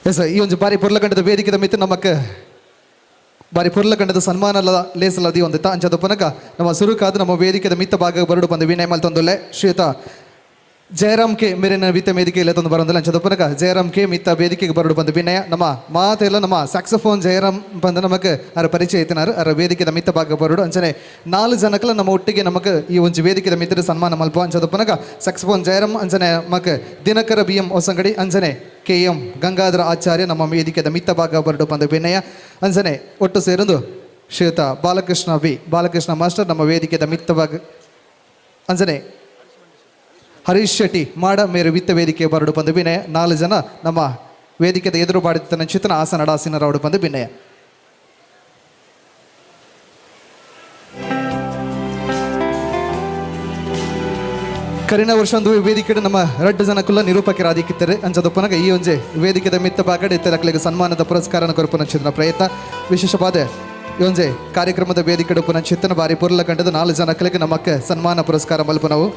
ಎಸ್, ಈ ಒಂದು ಬಾರಿ ಪೊರ್ಲಗಂಡದ ವೇದಿಕೆದ ಮಿತ್ತು ನಮಕ್ ಬಾರಿ ಪೊರ್ಲಗಂಡದ ಸನ್ಮಾನ ಲೇಸಲದಿ ಒಂದಿತ್ತ. ಅಂಚದ ಪುನಕ ನಮ್ಮ ಸುರುಕಾದ ನಮ್ಮ ವೇದಿಕೆದ ಮಿತ್ತ ಭಾಗ ಬರಡು ಬಂದು ವಿನಯ ಮಲ್ತೊಂದುಲ್ಲೆ ಶ್ರೀಯುತ ಜಯರಾಮ್ ಕೆ ಮೇರಿನ ವಿತ್ತ ವೇದಿಕೆಯಲ್ಲಿ ತಂದು ಬರೋದಿಲ್ಲ. ಅಂಚದ ಪುನಕ ಜಯರಾಮ್ ಕೆ ಮಿತ್ತ ವೇದಿಕೆಗೆ ಬರಡು ಬಂದು ವಿನಯ. ನಮ್ಮ ಮಾತೆಲ್ಲ ನಮ್ಮ ಸ್ಯಾಕ್ಸೋಫೋನ್ ಜಯರಾಮ್ ಬಂದು ನಮಗೆ ಅರ ಪರಿಚಯ ಐತಿನಾರು ಅರ ವೇದಿಕೆದ ಮಿತ್ತ ಭಾಗ ಬರಡು. ಅಂಚನೆ 4 ಜನಕ್ಕಲ ನಮ್ಮ ಒಟ್ಟಿಗೆ ನಮಗೆ ಈ ಒಂದು ವೇದಿಕೆದ ಮಿತ್ರ ಸನ್ಮಾನ ಮಲ್ಪ. ಅಂಚದ ಪುನಕ ಸ್ಯಾಕ್ಸೋಫೋನ್ ಜಯರಾಮ್ ಅಂಚನೆ ನಮಕ್ ದಿನಕರ ಬಿ ಎಂ ಹೊಸಂಗಡಿ ಅಂಚನೆ ಕೆ ಎಂ ಗಂಗಾಧರ ಆಚಾರ್ಯ ನಮ್ಮ ವೇದಿಕೆದ ಮಿತ್ತ ಭಾಗ ಬರಡು ಬಂದು ವಿನಯ. ಅಂಚನೆ ಒಟ್ಟು ಸೇರಂದು ಶ್ರೀಯುತ ಬಾಲಕೃಷ್ಣ ಬಿ ಬಾಲಕೃಷ್ಣ ಮಾಸ್ಟರ್ ನಮ್ಮ ವೇದಿಕೆದ ಮಿತ್ತ ಭಾಗ ಅಂಚನೆ ಹರೀಶ್ ಶೆಟ್ಟಿ ಮಾಡ ಮೇರು ವಿತ್ತ ವೇದಿಕೆ ಬರಡು ಬಂದು ವಿನಯ. 4 ಜನ ನಮ್ಮ ವೇದಿಕೆದ ಎದುರು ಬಾಡಿದ ಚಿತ್ರನ ಆಸನ ಡಾಸಿನರವಡು ಬಂದು ವಿನಯ. ಕರಿನ ವರ್ಷ ಒಂದು ವೇದಿಕೆ ನಮ್ಮ 2 ಜನ ಕುಲ್ಲ ನಿರೂಪಕರಾದಿಕ್ಕಿದ್ದಾರೆ. ಅಂಚದ ಪುನಗ ಈ ಒಂಜೆ ವೇದಿಕೆದ ಮಿತ್ತ ಬಾಗಡೆ ಇತ್ತರಕ್ಲಿಗೆ ಸನ್ಮಾನದ ಪುರಸ್ಕಾರನ ಕೊರಪುನ ಚಿತ್ರನ ಪ್ರಯತ್ನ ವಿಶೇಷವಾದ ಈ ಒಂಜೆ ಕಾರ್ಯಕ್ರಮದ ವೇದಿಕೆ ಪುನಃ ಚಿತ್ತನ ಬಾರಿ ಪುರ್ಲ ಕಂಡದ 4 ಜನಕ್ಕಲಿಗೆ ನಮಕ್ಕೆ ಸನ್ಮಾನ ಪುರಸ್ಕಾರ ಮಲ್ಪನವು.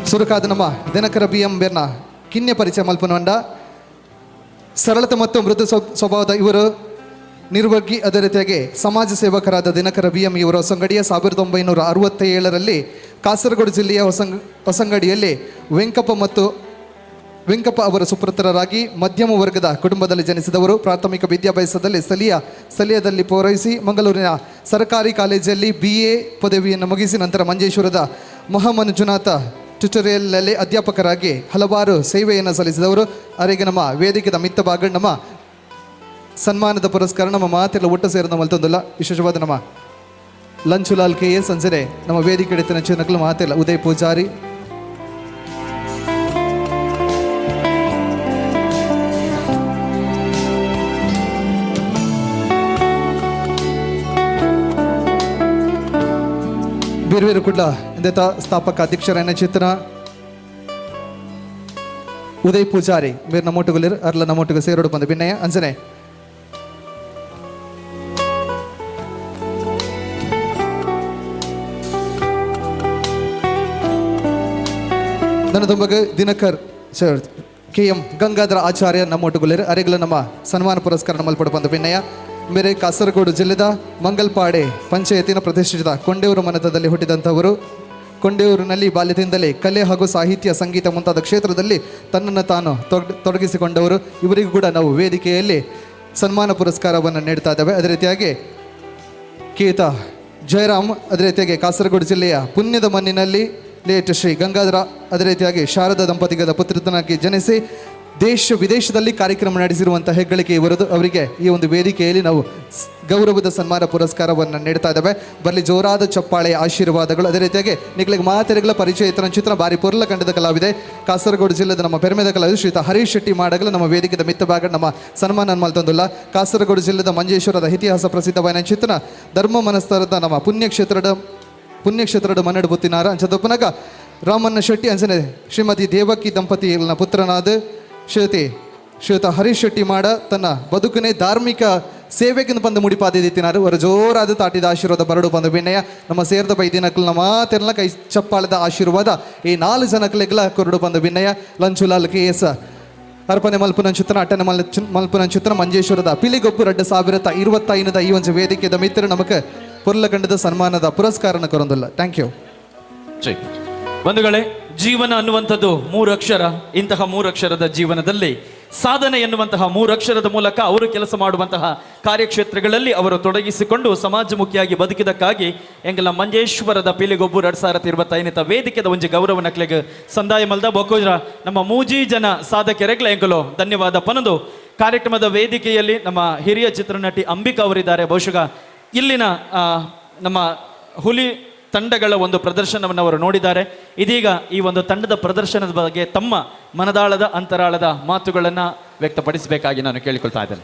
ಸುರುಕಾದ ನಮ್ಮ ದಿನಕರ ಬಿ ಎಂ ಬೇರ್ನ ಕಿನ್ಯ ಪರಿಚಯ ಮಲ್ಪನವಂಡ ಸರಳತೆ ಮತ್ತು ಮೃದು ಸ್ವಭಾವದ ಇವರು ನಿರ್ವರ್ಗಿ, ಅದೇ ರೀತಿಯಾಗಿ ಸಮಾಜ ಸೇವಕರಾದ ದಿನಕರ ಬಿ ಎಂ ಇವರು ಹೊಸಂಗಡಿಯ 1967ರಲ್ಲಿ ಕಾಸರಗೋಡು ಜಿಲ್ಲೆಯ ಹೊಸಂಗಡಿಯಲ್ಲಿ ವೆಂಕಪ್ಪ ಅವರ ಸುಪುತ್ರರಾಗಿ ಮಧ್ಯಮ ವರ್ಗದ ಕುಟುಂಬದಲ್ಲಿ ಜನಿಸಿದವರು. ಪ್ರಾಥಮಿಕ ವಿದ್ಯಾಭ್ಯಾಸದಲ್ಲಿ ಸ್ಥಳೀಯದಲ್ಲಿ ಪೂರೈಸಿ ಮಂಗಳೂರಿನ ಸರ್ಕಾರಿ ಕಾಲೇಜಲ್ಲಿ ಬಿ ಎ ಪದವಿಯನ್ನು ಮುಗಿಸಿ ನಂತರ ಮಂಜೇಶ್ವರದ ಮಹಾಮಂಜುನಾಥ ಟ್ಯುಟೋರಿಯಲ್ನಲ್ಲಿ ಅಧ್ಯಾಪಕರಾಗಿ ಹಲವಾರು ಸೇವೆಯನ್ನು ಸಲ್ಲಿಸಿದವರು. ಅವರಿಗೆ ನಮ್ಮ ವೇದಿಕೆದ ಮಿತ್ತ ಭಾಗ ನಮ್ಮ ಸನ್ಮಾನದ ಪುರಸ್ಕಾರ ನಮ್ಮ ಮಾತೆಲ್ಲ ಒಟ್ಟು ಸೇರಿದ ಮಲ್ತೊಂದಿಲ್ಲ. ವಿಶೇಷವಾದ ನಮ್ಮ ಲಂಚುಲಾಲ್ ಕೆ ಎಸ್ ಅಂಜನೆ ನಮ್ಮ ವೇದಿಕೆ ಹಿಡಿತನ ಚಿನ್ನಕಲು ಮಾತೆಲ್ಲ ಉದಯ್ ಪೂಜಾರಿ. ಬೇರೆ ಕುಡ್ಲ ಎಂದೇತ ಸ್ಥಾಪಕ ಅಧ್ಯಕ್ಷರಾಯನ ಚಿತ್ರ ಉದಯ್ ಪೂಜಾರಿ ಮೇರ್ ನಮ್ಮೊಟ್ಟುಗುಲಿರ್ ಅರ್ಲ ನಮ್ಮೊಟ್ಟಿಗೆ ಸೇರೋಡು ಬಂದ ವಿನಯ ಅಂಜನೆ. ನನ್ನ ತುಂಬಗ Dinakar sir K M Gangadhara Acharya ನಮ್ಮೊಟ್ಟುಗುಲಿರ್ ಅರೆಗಳ ನಮ್ಮ ಸನ್ಮಾನ ಪುರಸ್ಕಾರ ನಮ್ಮಲ್ಪಡು ಬಂದ ವಿನಯ. ಮೇರೆ ಕಾಸರಗೋಡು ಜಿಲ್ಲೆದ ಮಂಗಲ್ಪಾಡೆ ಪಂಚಾಯತಿನ ಪ್ರತಿಷ್ಠಿತ ಕೊಂಡೇವರು ಮನೆತನದಲ್ಲಿ ಹುಟ್ಟಿದಂಥವರು. ಕೊಂಡೇವೂರಿನಲ್ಲಿ ಬಾಲ್ಯದಿಂದಲೇ ಕಲೆ ಹಾಗೂ ಸಾಹಿತ್ಯ, ಸಂಗೀತ ಮುಂತಾದ ಕ್ಷೇತ್ರದಲ್ಲಿ ತನ್ನನ್ನು ತಾನು ತೊಡಗಿಸಿಕೊಂಡವರು. ಇವರಿಗೂ ಕೂಡ ನಾವು ವೇದಿಕೆಯಲ್ಲಿ ಸನ್ಮಾನ ಪುರಸ್ಕಾರವನ್ನು ನೀಡ್ತಾ ಇದ್ದೇವೆ. ಅದೇ ರೀತಿಯಾಗಿ ಕೀತ ಜಯರಾಮ್, ಅದೇ ರೀತಿಯಾಗಿ ಕಾಸರಗೋಡು ಜಿಲ್ಲೆಯ ಪುಣ್ಯದ ಮಣ್ಣಿನಲ್ಲಿ ಲೇಟ್ ಶ್ರೀ ಗಂಗಾಧರ, ಅದೇ ರೀತಿಯಾಗಿ ಶಾರದಾ ದಂಪತಿಗಳ ಪುತ್ರನಾಗಿ ಜನಿಸಿ ದೇಶ ವಿದೇಶದಲ್ಲಿ ಕಾರ್ಯಕ್ರಮ ನಡೆಸಿರುವಂಥ ಹೆಗ್ಗಳಿಕೆ ಇವರದು. ಅವರಿಗೆ ಈ ಒಂದು ವೇದಿಕೆಯಲ್ಲಿ ನಾವು ಗೌರವದ ಸನ್ಮಾನ ಪುರಸ್ಕಾರವನ್ನು ನೀಡ್ತಾ ಇದ್ದೇವೆ. ಬರಲಿ ಜೋರಾದ ಚಪ್ಪಾಳೆಯ ಆಶೀರ್ವಾದಗಳು. ಅದೇ ರೀತಿಯಾಗಿ ನಿಗಳಿಗೆ ಮಾತೆರೆಗಳ ಪರಿಚಯ ಇತರ ಚಿತ್ರ ಬಾರಿ ಪೊರ್ಲ ಕಂಡದ ಕಲಾವಿದೆ ಕಾಸರಗೋಡು ಜಿಲ್ಲೆದ ನಮ್ಮ ಪೆರ್ಮೆದ ಕಲಾವಿದೆ ಶ್ರೀಯುತ ಹರೀಶ್ ಶೆಟ್ಟಿ ಮಾಡಗಲು ನಮ್ಮ ವೇದಿಕೆದ ಮಿತ್ತ ಭಾಗ ನಮ್ಮ ಸನ್ಮಾನ ಮಲ್ತೊಂದುಲ್ಲ. ಕಾಸರಗೋಡು ಜಿಲ್ಲೆದ ಮಂಜೇಶ್ವರದ ಇತಿಹಾಸ ಪ್ರಸಿದ್ಧವಾದ ಚಿತ್ರ ಧರ್ಮ ಮನಸ್ಥರದ ನಮ್ಮ ಪುಣ್ಯಕ್ಷೇತ್ರದ ಮನ್ನಡು ಬುತ್ತಿನಾರ ಅಂಚದೊಪ್ಪನಗ ರಾಮಣ್ಣ ಶೆಟ್ಟಿ ಅಂಚನೆ ಶ್ರೀಮತಿ ದೇವಕಿ ದಂಪತಿಗಳ ಪುತ್ರನಾದ ಶ್ರೀಯುತ ಹರೀಶ್ ಶೆಟ್ಟಿ ಮಾಡ ತನ್ನ ಬದುಕನೇ ಧಾರ್ಮಿಕ ಸೇವೆಗೆ ಬಂದು ಮುಡಿಪಾದಿತ್ತಿನಾರು. ಅವರ ಜೋರಾದ ತಾಟಿದ ಆಶೀರ್ವಾದ ಬರಡು ಬಂದು ವಿನಯ. ನಮ್ಮ ಸೇರಿದ ಬೈದಿನಕ್ಲು ನಮ್ಮ ಮಾತೆಲ್ಲ ಕೈ ಚಪ್ಪಾಳದ ಆಶೀರ್ವಾದ ಈ 4 ಜನಕ್ಲೆಗ್ಲ ಕೊರಡು ಬಂದು ವಿನಯ. ಲಂಚುಲಾಲ್ ಕೆ ಎಸ್ ಅರ್ಪಣೆ ಮಲ್ಪುನಂಚಿತ್ರ ಅಟ್ಟನೆ ಮಲ್ಪುನಂಚಿತ್ರ ಮಂಜೇಶ್ವರದ ಪಿಲಿಗೊಬ್ಬು 2025 ಈ ಒಂದು ವೇದಿಕೆದ ಮಿತ್ರ ನಮಕ್ ಪೊರ್ಲಗಂಡದ ಸನ್ಮಾನದ ಪುರಸ್ಕಾರನ ಕೊರೊಂದಿಲ್ಲ. Thank you. ಬಂಧುಗಳೇ, ಜೀವನ ಅನ್ನುವಂಥದ್ದು 3 ಅಕ್ಷರ. ಇಂತಹ 3 ಅಕ್ಷರದ ಜೀವನದಲ್ಲಿ ಸಾಧನೆ ಎನ್ನುವಂತಹ 3 ಅಕ್ಷರದ ಮೂಲಕ ಅವರು ಕೆಲಸ ಮಾಡುವಂತಹ ಕಾರ್ಯಕ್ಷೇತ್ರಗಳಲ್ಲಿ ಅವರು ತೊಡಗಿಸಿಕೊಂಡು ಸಮಾಜಮುಖಿಯಾಗಿ ಬದುಕಿದಕ್ಕಾಗಿ ಎಂಗಲ ಮಂಜೇಶ್ವರದ ಪಿಲಿಗೊಬ್ಬು 2025 ವೇದಿಕೆದ ಒಂಜಿ ಗೌರವ ನಕ್ಲೆಗ್ ಸಂದಾಯ ಮಲ್ದ ಬೊಕ್ಕೋಜ್ರ ನಮ್ಮ ಮೂಜಿ ಜನ ಸಾಧಕರೆಗ್ಲ ಎಂಕಲೋ ಧನ್ಯವಾದ ಪನದು. ಕಾರ್ಯಕ್ರಮದ ವೇದಿಕೆಯಲ್ಲಿ ನಮ್ಮ ಹಿರಿಯ ಚಿತ್ರನಟಿ ಅಂಬಿಕಾ ಅವರಿದ್ದಾರೆ. ಬಹುಶಃ ಇಲ್ಲಿನ ನಮ್ಮ ಹುಲಿ ತಂಡಗಳ ಒಂದು ಪ್ರದರ್ಶನವನ್ನು ಅವರು ನೋಡಿದ್ದಾರೆ. ಇದೀಗ ಈ ಒಂದು ತಂಡದ ಪ್ರದರ್ಶನದ ಬಗ್ಗೆ ತಮ್ಮ ಮನದಾಳದ ಅಂತರಾಳದ ಮಾತುಗಳನ್ನು ವ್ಯಕ್ತಪಡಿಸಬೇಕಾಗಿ ನಾನು ಕೇಳಿಕೊಳ್ತಾ ಇದ್ದೇನೆ.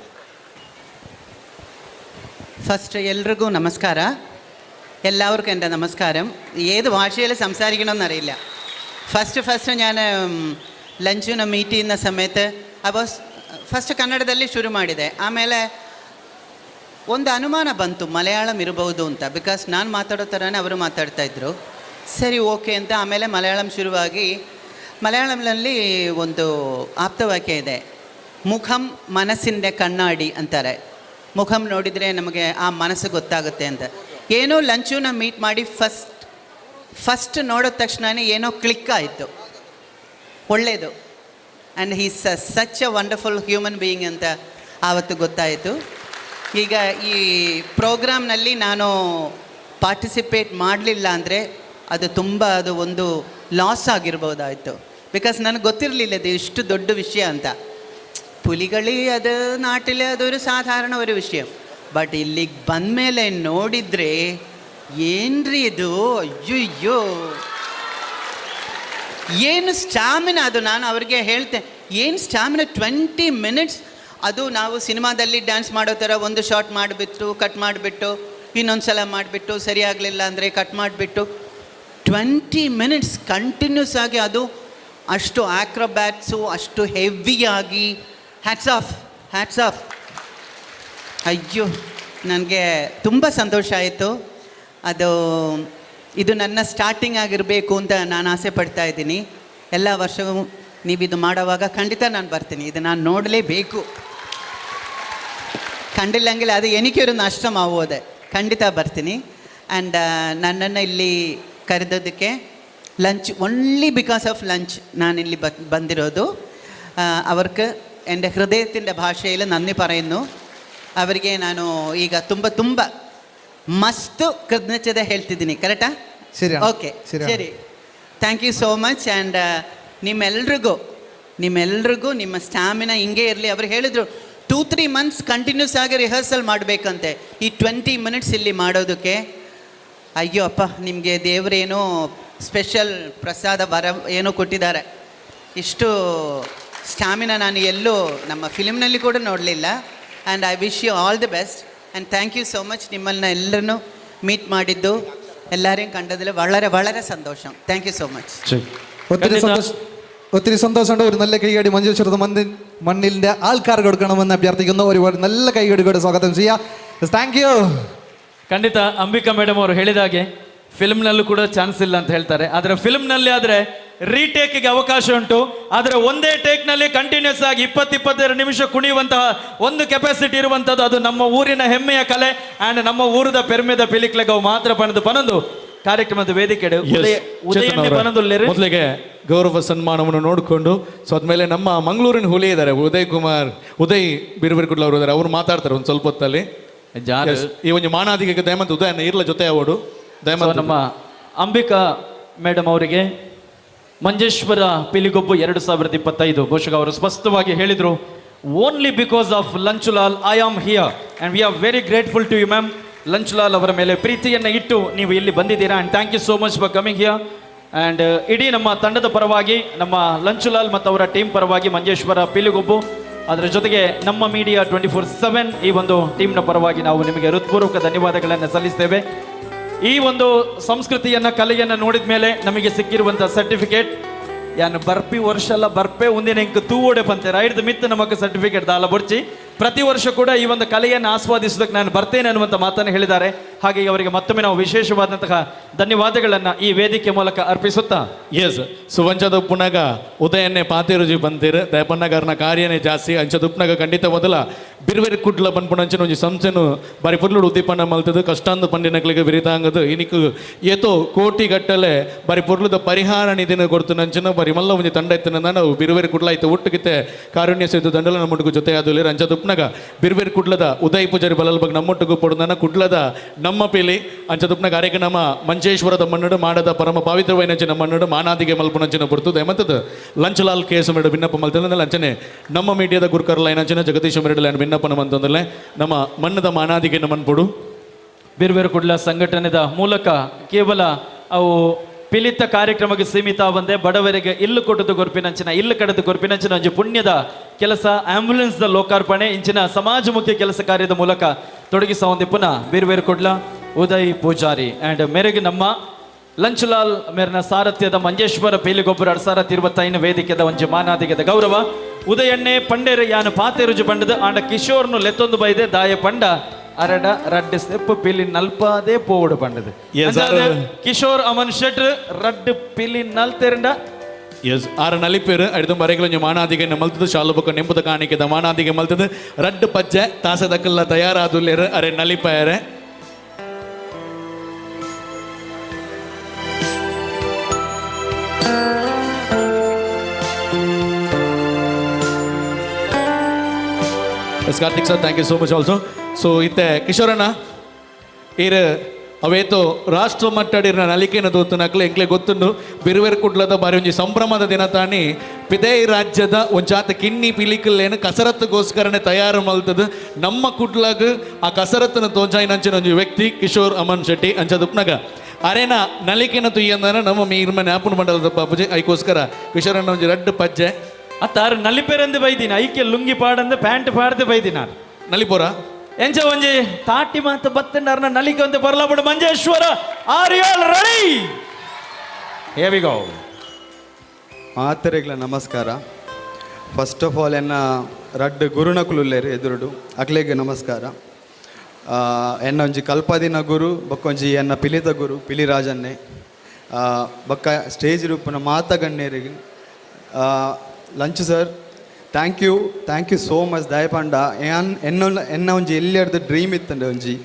ಫಸ್ಟ್ ಎಲ್ರಿಗೂ ನಮಸ್ಕಾರ. എല്ലാവർക്കും എൻ്റെ നമസ്കാരം. ഏത് ഭാഷയിൽ സംസാരിക്കണമെന്നറിയില്ല. ഫസ്റ്റ് ഞാൻ ಲಂಚುನ ಮೀಟ್ ചെയ്യുന്ന സമയത്ത് I was first ಕನ್ನಡದಲ್ಲಿ ಶುರು ಮಾಡಿದೆ. ಆಮೇಲೆ ಒಂದು ಅನುಮಾನ ಬಂತು ಮಲಯಾಳಂ ಇರಬಹುದು ಅಂತ, because ನಾನು ಮಾತಾಡೋ ಥರನೇ ಅವರು ಮಾತಾಡ್ತಾಯಿದ್ರು. ಸರಿ ಓಕೆ ಅಂತ ಆಮೇಲೆ ಮಲಯಾಳಂ ಶುರುವಾಗಿ ಮಲಯಾಳಂನಲ್ಲಿ ಒಂದು ಆಪ್ತವಾಕ್ಯ ಇದೆ, ಮುಖಂ ಮನಸ್ಸಿಂದ ಕಣ್ಣಾಡಿ ಅಂತಾರೆ. ಮುಖಂ ನೋಡಿದರೆ ನಮಗೆ ಆ ಮನಸ್ಸು ಗೊತ್ತಾಗುತ್ತೆ ಅಂತ. ಏನೋ ಲಂಚೂನ ಮೀಟ್ ಮಾಡಿ ಫಸ್ಟ್ ನೋಡಿದ ತಕ್ಷಣವೇ ಏನೋ ಕ್ಲಿಕ್ ಆಯಿತು, ಒಳ್ಳೆಯದು. And he such a wonderful human being ಅಂತ ಆವತ್ತು ಗೊತ್ತಾಯಿತು. ಈಗ ಈ ಪ್ರೋಗ್ರಾಮ್ನಲ್ಲಿ ನಾನು ಪಾರ್ಟಿಸಿಪೇಟ್ ಮಾಡಲಿಲ್ಲ ಅಂದರೆ ಅದು ತುಂಬ, ಅದು ಒಂದು ಲಾಸ್ ಆಗಿರ್ಬೋದಾಯಿತು. Because ನನಗೆ ಗೊತ್ತಿರಲಿಲ್ಲ ಇದು ಇಷ್ಟು ದೊಡ್ಡ ವಿಷಯ ಅಂತ. ಪುಲಿಗಳಿ ಅದು ನಾಟಿಲೆ ಅದೊಂದು ಸಾಧಾರಣ ಒಂದು ವಿಷಯ, ಬಟ್ ಇಲ್ಲಿಗೆ ಬಂದಮೇಲೆ ನೋಡಿದರೆ ಏನ್ರಿ ಇದು, ಅಯ್ಯಯ್ಯೋ ಏನು ಸ್ಟಾಮಿನ ಅದು. ನಾನು ಅವ್ರಿಗೆ ಹೇಳ್ತೆ, ಏನು ಸ್ಟಾಮಿನ, 20 ಮಿನಿಟ್ಸ್. ಅದು ನಾವು ಸಿನಿಮಾದಲ್ಲಿ ಡ್ಯಾನ್ಸ್ ಮಾಡೋ ಥರ ಒಂದು ಶಾಟ್ ಮಾಡಿಬಿಟ್ಟು ಕಟ್ ಮಾಡಿಬಿಟ್ಟು ಇನ್ನೊಂದು ಸಲ ಮಾಡಿಬಿಟ್ಟು ಸರಿಯಾಗಲಿಲ್ಲ ಅಂದರೆ ಕಟ್ ಮಾಡಿಬಿಟ್ಟು 20 ಮಿನಿಟ್ಸ್ ಕಂಟಿನ್ಯೂಸ್ ಆಗಿ, ಅದು ಅಷ್ಟು ಆಕ್ರೋಬ್ಯಾಟ್ಸು, ಅಷ್ಟು ಹೆವಿಯಾಗಿ. Hats off, hats off. ಅಯ್ಯೋ ನನಗೆ ತುಂಬ ಸಂತೋಷ ಆಯಿತು. ಅದು ಇದು ನನ್ನ ಸ್ಟಾರ್ಟಿಂಗ್ ಆಗಿರಬೇಕು ಅಂತ ನಾನು ಆಸೆ ಪಡ್ತಾ ಇದ್ದೀನಿ. ಎಲ್ಲ ವರ್ಷವೂ ನೀವಿದು ಮಾಡೋವಾಗ ಖಂಡಿತ ನಾನು ಬರ್ತೀನಿ, ಇದು ನಾನು ನೋಡಲೇಬೇಕು. ಕಂಡಿಲ್ಲಂಗಿಲ್ಲ ಅದು ಎನಿಕೆ ನಷ್ಟಮಾಗೋದೆ, ಖಂಡಿತ ಬರ್ತೀನಿ. ಆ್ಯಂಡ್ ನನ್ನನ್ನು ಇಲ್ಲಿ ಕರೆದೋದಕ್ಕೆ lunch, only because of lunch ನಾನಿಲ್ಲಿ ಬಂದಿರೋದು. അവർക്ക് എൻ്റെ ഹൃദയത്തിൻ്റെ ഭാഷയിൽ നന്ദി പറയുന്നു. ಅವರಿಗೆ ನಾನು ಈಗ ತುಂಬ ತುಂಬ ಮಸ್ತು ಕೃತಜ್ಞತೆ ಹೇಳ್ತಿದ್ದೀನಿ. ಕರೆಕ್ಟಾ? ಸರಿ. ಓಕೆ, ಸರಿ. Thank you so much. And ನಿಮ್ಮೆಲ್ರಿಗೂ ನಿಮ್ಮ ಸ್ಟ್ಯಾಮಿನಾ ಹಿಂಗೆ ಇರಲಿ. ಅವರು ಹೇಳಿದರು 2-3 ಮಂತ್ಸ್ ಕಂಟಿನ್ಯೂಸ್ ಆಗಿ ರಿಹರ್ಸಲ್ ಮಾಡಬೇಕಂತೆ ಈ 20 ಮಿನಿಟ್ಸ್ ಇಲ್ಲಿ ಮಾಡೋದಕ್ಕೆ. ಅಯ್ಯೋ ಅಪ್ಪ, ನಿಮಗೆ ದೇವರೇನೋ ಸ್ಪೆಷಲ್ ಪ್ರಸಾದ ವರ ಏನೋ ಕೊಟ್ಟಿದ್ದಾರೆ. ಇಷ್ಟು ಸ್ಟ್ಯಾಮಿನಾ ನಾನು ಎಲ್ಲೂ ನಮ್ಮ ಫಿಲಿಮ್ನಲ್ಲಿ ಕೂಡ ನೋಡಲಿಲ್ಲ. And I wish you all the best and thank you so much. ನಿಮ್ಮನ್ನು ಎಲ್ಲರನ್ನೂ ಮೀಟ್ ಮಾಡಿದ್ದು, എല്ലാവരെയും കണ്ടതിൽ വളരെ വളരെ സന്തോഷം. Thank you so much. ഒത്തിരി സന്തോഷമുണ്ട്. ഒരു നല്ല കൈയടി മഞ്ചേശ്വരത്ത് മണ്ണിൻ്റെ ആൾക്കാർ കൊടുക്കണമെന്ന് അഭ്യർത്ഥിക്കുന്നു. ഒരുപാട് നല്ല കൈയടി കൂടെ സ്വാഗതം ചെയ്യാം. Thank you. ಖಂಡಿತ ಅಂಬಿಕಾ ಮೇಡಮ್ ಅವರು ಹೇಳಿದಾಗೆ ಫಿಲ್ಮ್ನಲ್ಲೂ ಕೂಡ ಚಾನ್ಸ್ ಇಲ್ಲ ಅಂತ ಹೇಳ್ತಾರೆ. ಆದರೆ ಫಿಲ್ಮ್ನಲ್ಲಿ ಆದರೆ ರೀಟೇಕ್ಗೆ ಅವಕಾಶ ಉಂಟು. ಆದರೆ ಒಂದೇ ಟೇಕ್ನಲ್ಲಿ ಕಂಟಿನ್ಯೂಸ್ ಆಗಿ 20-22 ನಿಮಿಷ ಕುಣಿಯುವಂತಹ ಒಂದು ಕೆಪಾಸಿಟಿ ಇರುವಂಥದ್ದು ಅದು ನಮ್ಮ ಊರಿನ ಹೆಮ್ಮೆಯ ಕಲೆ ಆ್ಯಂಡ್ ನಮ್ಮ ಊರದ ಪೆರ್ಮೆದ ಪಿಲಿಕ್ಲೆಗವು ಮಾತ್ರ ಪಣದು ಪನೊಂದು ಕಾರ್ಯಕ್ರಮದ ವೇದಿಕೆ. ಮೊದಲಿಗೆ ಗೌರವ ಸನ್ಮಾನವನ್ನು ನೋಡಿಕೊಂಡು, ಸೊ ಅದ್ಮೇಲೆ ನಮ್ಮ ಮಂಗಳೂರಿನ ಹುಲಿ ಇದ್ದಾರೆ, ಉದಯ್ ಕುಮಾರ್, ಉದಯ್ ಬಿರುಬಿರ್ಕುಡ್ಲ ಅವರು ಇದ್ದಾರೆ, ಅವರು ಮಾತಾಡ್ತಾರೆ ಒಂದು ಸ್ವಲ್ಪ ಹೊತ್ತಲ್ಲಿ. ಈ ಒಂದು ಮಾನಾದಿಗೆ ದಯಮಂತ ಉದಯನ ಇರ್ಲ ಜೊತೆ ಅವರು ದಯಮಂತ ನಮ್ಮ ಅಂಬಿಕಾ ಮೇಡಮ್ ಅವರಿಗೆ ಮಂಜೇಶ್ವರ ಪಿಲಿಗೊಬ್ಬು 2025 ಬಹುಶಃ ಅವರು ಸ್ಪಷ್ಟವಾಗಿ ಹೇಳಿದರು, only because of Lanchulal I am here and we are very grateful to you ma'am. Lanchulal ಅವರ ಮೇಲೆ ಪ್ರೀತಿಯನ್ನು ಇಟ್ಟು ನೀವು ಇಲ್ಲಿ ಬಂದಿದ್ದೀರಾ and thank you so much for coming here. And ಇಡೀ ನಮ್ಮ ತಂಡದ ಪರವಾಗಿ, ನಮ್ಮ ಲಂಚುಲಾಲ್ ಮತ್ತು ಅವರ ಟೀಮ್ ಪರವಾಗಿ ಮಂಜೇಶ್ವರ ಪಿಲಿಗೊಬ್ಬು, ಅದರ ಜೊತೆಗೆ ನಮ್ಮ ಮೀಡಿಯಾ 24/7 ಈ ಒಂದು ಟೀಮ್ನ ಪರವಾಗಿ ನಾವು ನಿಮಗೆ ಹೃತ್ಪೂರ್ವಕ ಧನ್ಯವಾದಗಳನ್ನು ಸಲ್ಲಿಸ್ತೇವೆ. ಈ ಒಂದು ಸಂಸ್ಕೃತಿಯನ್ನು, ಕಲೆಯನ್ನು ನೋಡಿದ ಮೇಲೆ ನಮಗೆ ಸಿಕ್ಕಿರುವಂಥ ಸರ್ಟಿಫಿಕೇಟ್ ಯಾನು ಬರ್ಪಿ ವರ್ಷ ಅಲ್ಲ ಬರ್ಪೆ ಒಂದಿನ ಇಂಕ ತೂವೋಡೆ ಪಂತೆ ರೈಡ್ದ ಮಿತ್ತು ನಮಗೆ ಸರ್ಟಿಫಿಕೇಟ್ ದಾಲ ಬೊಡ್ಚಿ. ಪ್ರತಿ ವರ್ಷ ಕೂಡ ಈ ಒಂದು ಕಲೆಯನ್ನು ಆಸ್ವಾದಿಸೋದಕ್ಕೆ ನಾನು ಬರ್ತೇನೆ ಅನ್ನುವಂಥ ಮಾತನ್ನು ಹೇಳಿದ್ದಾರೆ. ಹಾಗೆ ಅವರಿಗೆ ಮತ್ತೊಮ್ಮೆ ನಾವು ವಿಶೇಷವಾದಂತಹ ಧನ್ಯವಾದಗಳನ್ನು ಈ ವೇದಿಕೆ ಮೂಲಕ ಅರ್ಪಿಸುತ್ತಾ. ಎಸ್, ಸುವಂಚದ ಉಪ್ಪುನಾಗ ಉದಯನ್ನೇ ಪಾತಿರುಜಿ ಬಂದಿರು ದಯಪನ್ನಗಾರನ ಕಾರ್ಯನೇ ಜಾಸ್ತಿ ಅಂಚದ ಉಪ್ಪುನಾಗ ಖಂಡಿತ ಮೊದಲ ಬಿರ್ವೆರ್ ಕುಡ್ಲ ಪನ್ಪುಣಂಚಿನ ಒಂಜಿ ಸಂಸ್ಥೆನು ಬಾರಿ ಪೊರ್ಲುಡು ಉದ್ದೀಪನ ಮಲ್ತದು ಕಷ್ಟಾಂದು ಪಂಡಿನಕ್ಲಿಗೆ ಬಿರಿತಾಂಗದು ಇನಿಕ್ ಏತೋ ಕೋಟಿ ಗಟ್ಟಲೆ ಬಾರಿ ಪೊರ್ಲುದ ಪರಿಹಾರ ನಿಧಿನ ಕೊಡ್ತುನಂಚಿನ ಬಾರಿ ಮಲ್ಲ ಒಂಜಿ ತಂಡ ಇತ್ತನ ನಾವು ಬಿರ್ವೆರ್ ಕುಡ್ಲ ಆಯ್ತು ಒಟ್ಟುಗಿತ್ತೆ ಕಾರುಣ್ಯ ಸೇತು ದಂಡಲ ನಮ್ಮೊಟ್ಟಿಗೆ ಜೊತೆ ಆದುಲಿ ಅಂಚದ ಉಪ್ಪುನಾಗ ಬಿರ್ವೆರ್ ಕುಡ್ಲದ ಉದಯ್ ಪೂಜಾರಿ ಬಲಲ್ ಬಗ್ಗೆ ನಮ್ಮೊಟ್ಟಿಗೆ ಪೊಡುದನ ಕುಡ್ಲದ ನಮ್ಮ ಪಿಲಿ ಅಂಚದ ಉಪ್ಪುನಾಗ ಕಾರ್ಯಕ್ರಮ ಮಂಜೇಶ್ವರದ ಮಣ್ಣು ಮಾಡದ ಪರಮ ಪವಿತ್ರವೈನಂಚಿನ ಮಣ್ಣು ಮಾನಾದಿಗೆ ಮಲ್ಪುನಂಚಿನ ಪೊರ್ತು ದಯಮಂತದ ಲಂಚಲಾಲ್ ಕೇಸ್ ಮೇಡ ವಿನ್ನಪ ಮಲ್ತದ ಲಂಚನೆ ನಮ್ಮ ಮೀಡಿಯಾದ ಗುರುಕರ್ಲ ಏನಂಚಿನ ಜಗದೀಶ ಮೇಡಲ ವಿನ್ನಪನ ಮಂತಂದ್ರೆ ನಮ್ಮ ಮಣ್ಣದ ಮಾನಾದಿಗೆ ನಮ್ಮನ್ಪೊಡು. ಬೇರೆ ಕುಡ್ಲ ಸಂಘಟನೆದ ಮೂಲಕ ಕೇವಲ ಅವು ಪಿಲಿತ ಕಾರ್ಯಕ್ರಮಕ್ಕೆ ಸೀಮಿತ ಬಂದೆ ಬಡವರಿಗೆ ಇಲ್ಲು ಕೊಟ್ಟದ್ದು ಗೊರ್ಪಿನಂಚಿನ ಇಲ್ಲು ಕಡದು ಗೊರ್ಪಿನಂಚಿನ ಒಂಜಿ ಪುಣ್ಯದ ಕೆಲಸ ಆಂಬ್ಯುಲೆನ್ಸ್ the ಲೋಕಾರ್ಪಣೆ ಇಂಚಿನ ಸಮಾಜಮುಖಿ ಕೆಲಸ ಕಾರ್ಯದ ಮೂಲಕ ತೊಡಗಿಸ ಒಂದು ಪುನಃ ಬೇರೆ ಕುಡ್ಲ ಉದಯ್ ಪೂಜಾರಿ ಆ್ಯಂಡ್ ಮೇರೆಗೆ ನಮ್ಮ ಲಂಚುಲಾಲ್ ಮೇರಿನ ಸಾರಥ್ಯದ ಮಂಜೇಶ್ವರ ಪೇಲಿಗೊಬ್ಬರ 2025 ವೇದಿಕೆದ ಒಂಜಿ ಮಾನಾದಿಗೆದ ಗೌರವ ಉದಯಣ್ಣೆ ಪಂಡೇರು ಯಾನು ಪಾತೆರುಜು ಪಂಡದು ಆಂಡ ಕಿಶೋರ್ನು ಲೆತ್ತೊಂದು ಬೈದೆ ದಾಯ ಪಂಡ ಅರಡ ರಡ್ಡು ಸ್ಟೆಪ್ ಪಿಲಿ ನಲ್ಪಾದೇ ಪೋವಡು ಪಂಡದು. ಕಿಶೋರ್ ಅಮನ್ ಶೆಟ್ರ್ ರಡ್ಡು ಪಿಲಿ ನಲ್ತೆರಂಡ ಎಸ್ ಆರ ನಲಿಪೇರು ಅಡ್ದು ಬರೆಗಳು ಮಾನಾದಿಗೆ ಮಲ್ತದು ಶಾಲು ಬೊಕ್ಕ ನೆಂಪುದ ಕಾಣಿಕೆದ ಮಾನಾದಿಗೆ ಮಲ್ತದು ರಡ್ಡು ಪಜ್ಜೆ ತಾಸದಕ್ಕೆಲ್ಲ ತಯಾರಾದುಲ್ಲೇರು ಅರೆ ನಲಿಪಾಯರೆ. Yes Karthik sir, thank you so much also. So ಇತ್ತೆ ಕಿಶೋರಣ್ಣ ಇರು ಅವೇತೋ ರಾಷ್ಟ್ರ ಮಟ್ಟಡಿನ ನಲಿಕೆನ ದೋತುನಕ್ಲೆ ಎಂಕ್ಲೆ ಗೊತ್ತುಂಡು ಬಿರುವೆರ್ ಕುಡ್ಲದ ಬಾರಿ ಒಂಜಿ ಸಂಭ್ರಮದ ದಿನ ತಾನಿ ಪಿದೇ ರಾಜ್ಯದ ಒಂಜಾತ ಕಿನ್ನಿ ಪಿಲಿಕಲ್ಲೇನು ಕಸರತ್ತುಗೋಸ್ಕರನೇ ತಯಾರು ಮಲ್ತದು ನಮ್ಮ ಕುಡ್ಲಾಗ ಆ ಕಸರತ್ತನ್ನು ತೋಜಾಯಿನಂಚಿನ ಒಂಜಿ ವ್ಯಕ್ತಿ ಕಿಶೋರ್ ಅಮನ್ ಶೆಟ್ಟಿ ಅಂಚದುಪ್ನಗ ಅರೇನ ನಲಿಕೆನ ತುಯ್ಯಂದನ ನಮ್ಮ ಮೀರ್ಮ ನ್ಯಾಪುನ ಮಂಡಲದ ಪಾಪುಜಿ ಐಕೋಸ್ಕರ ಕಿಶೋರಣ್ಣ ಒಂಜಿ ರಡ್ಡು ಪಜ್ಜೆ ಅತ್ತಾರು ನಲಿಪೆರಂದು ಬೈದಿನ ಐಕೆ ಲುಂಗಿ ಪಾಡಂದು ಪ್ಯಾಂಟ್ ಪಾಡ್ದು ಬೈದಿನ ನಲಿಪೋರ ಎಂಚ ಒಂಜಿ ತಾಟಿ ಮಾತ ಬತ್ತಂಡಾರ್ನ ನಲಿಕೆ ಒಂದು ಬರ್ಲಾಬುಡು Manjeshwar are you all ready? Here we go. ಮಾತರೆಗ್ಲ ನಮಸ್ಕಾರ. ಫಸ್ಟ್ ಆಫ್ ಆಲ್ ಎನ್ನ ರಡ್ಡ್ ಗುರುನಕುಲುಲ್ಲೇರು ಎದುರುಡು ಅಕ್ಲೆಗ್ ನಮಸ್ಕಾರ. ಎನ್ನ ಒಂಜಿ ಕಲ್ಪದಿನ ಗುರು ಬೊಕ್ಕೊಂಜಿ ಎನ್ನ ಪಿಲಿತ ಗುರು ಪಿಲಿರಾಜನ್ನೇ ಬೊಕ್ಕ ಸ್ಟೇಜ್ ರೂಪನ ಮಾತ ಗಣ್ಯರಿಗೆ Lanchu sir thank you so much. ದಯಪಂಡ ಯಾನ್ ಎನ್ನ ಎನ್ನ ಒಂಜಿ ಎಲ್ಲಿಯರ್ದು ಡ್ರೀಮ್ ಇತ್ತಂಡೆ ಒಂಜಿ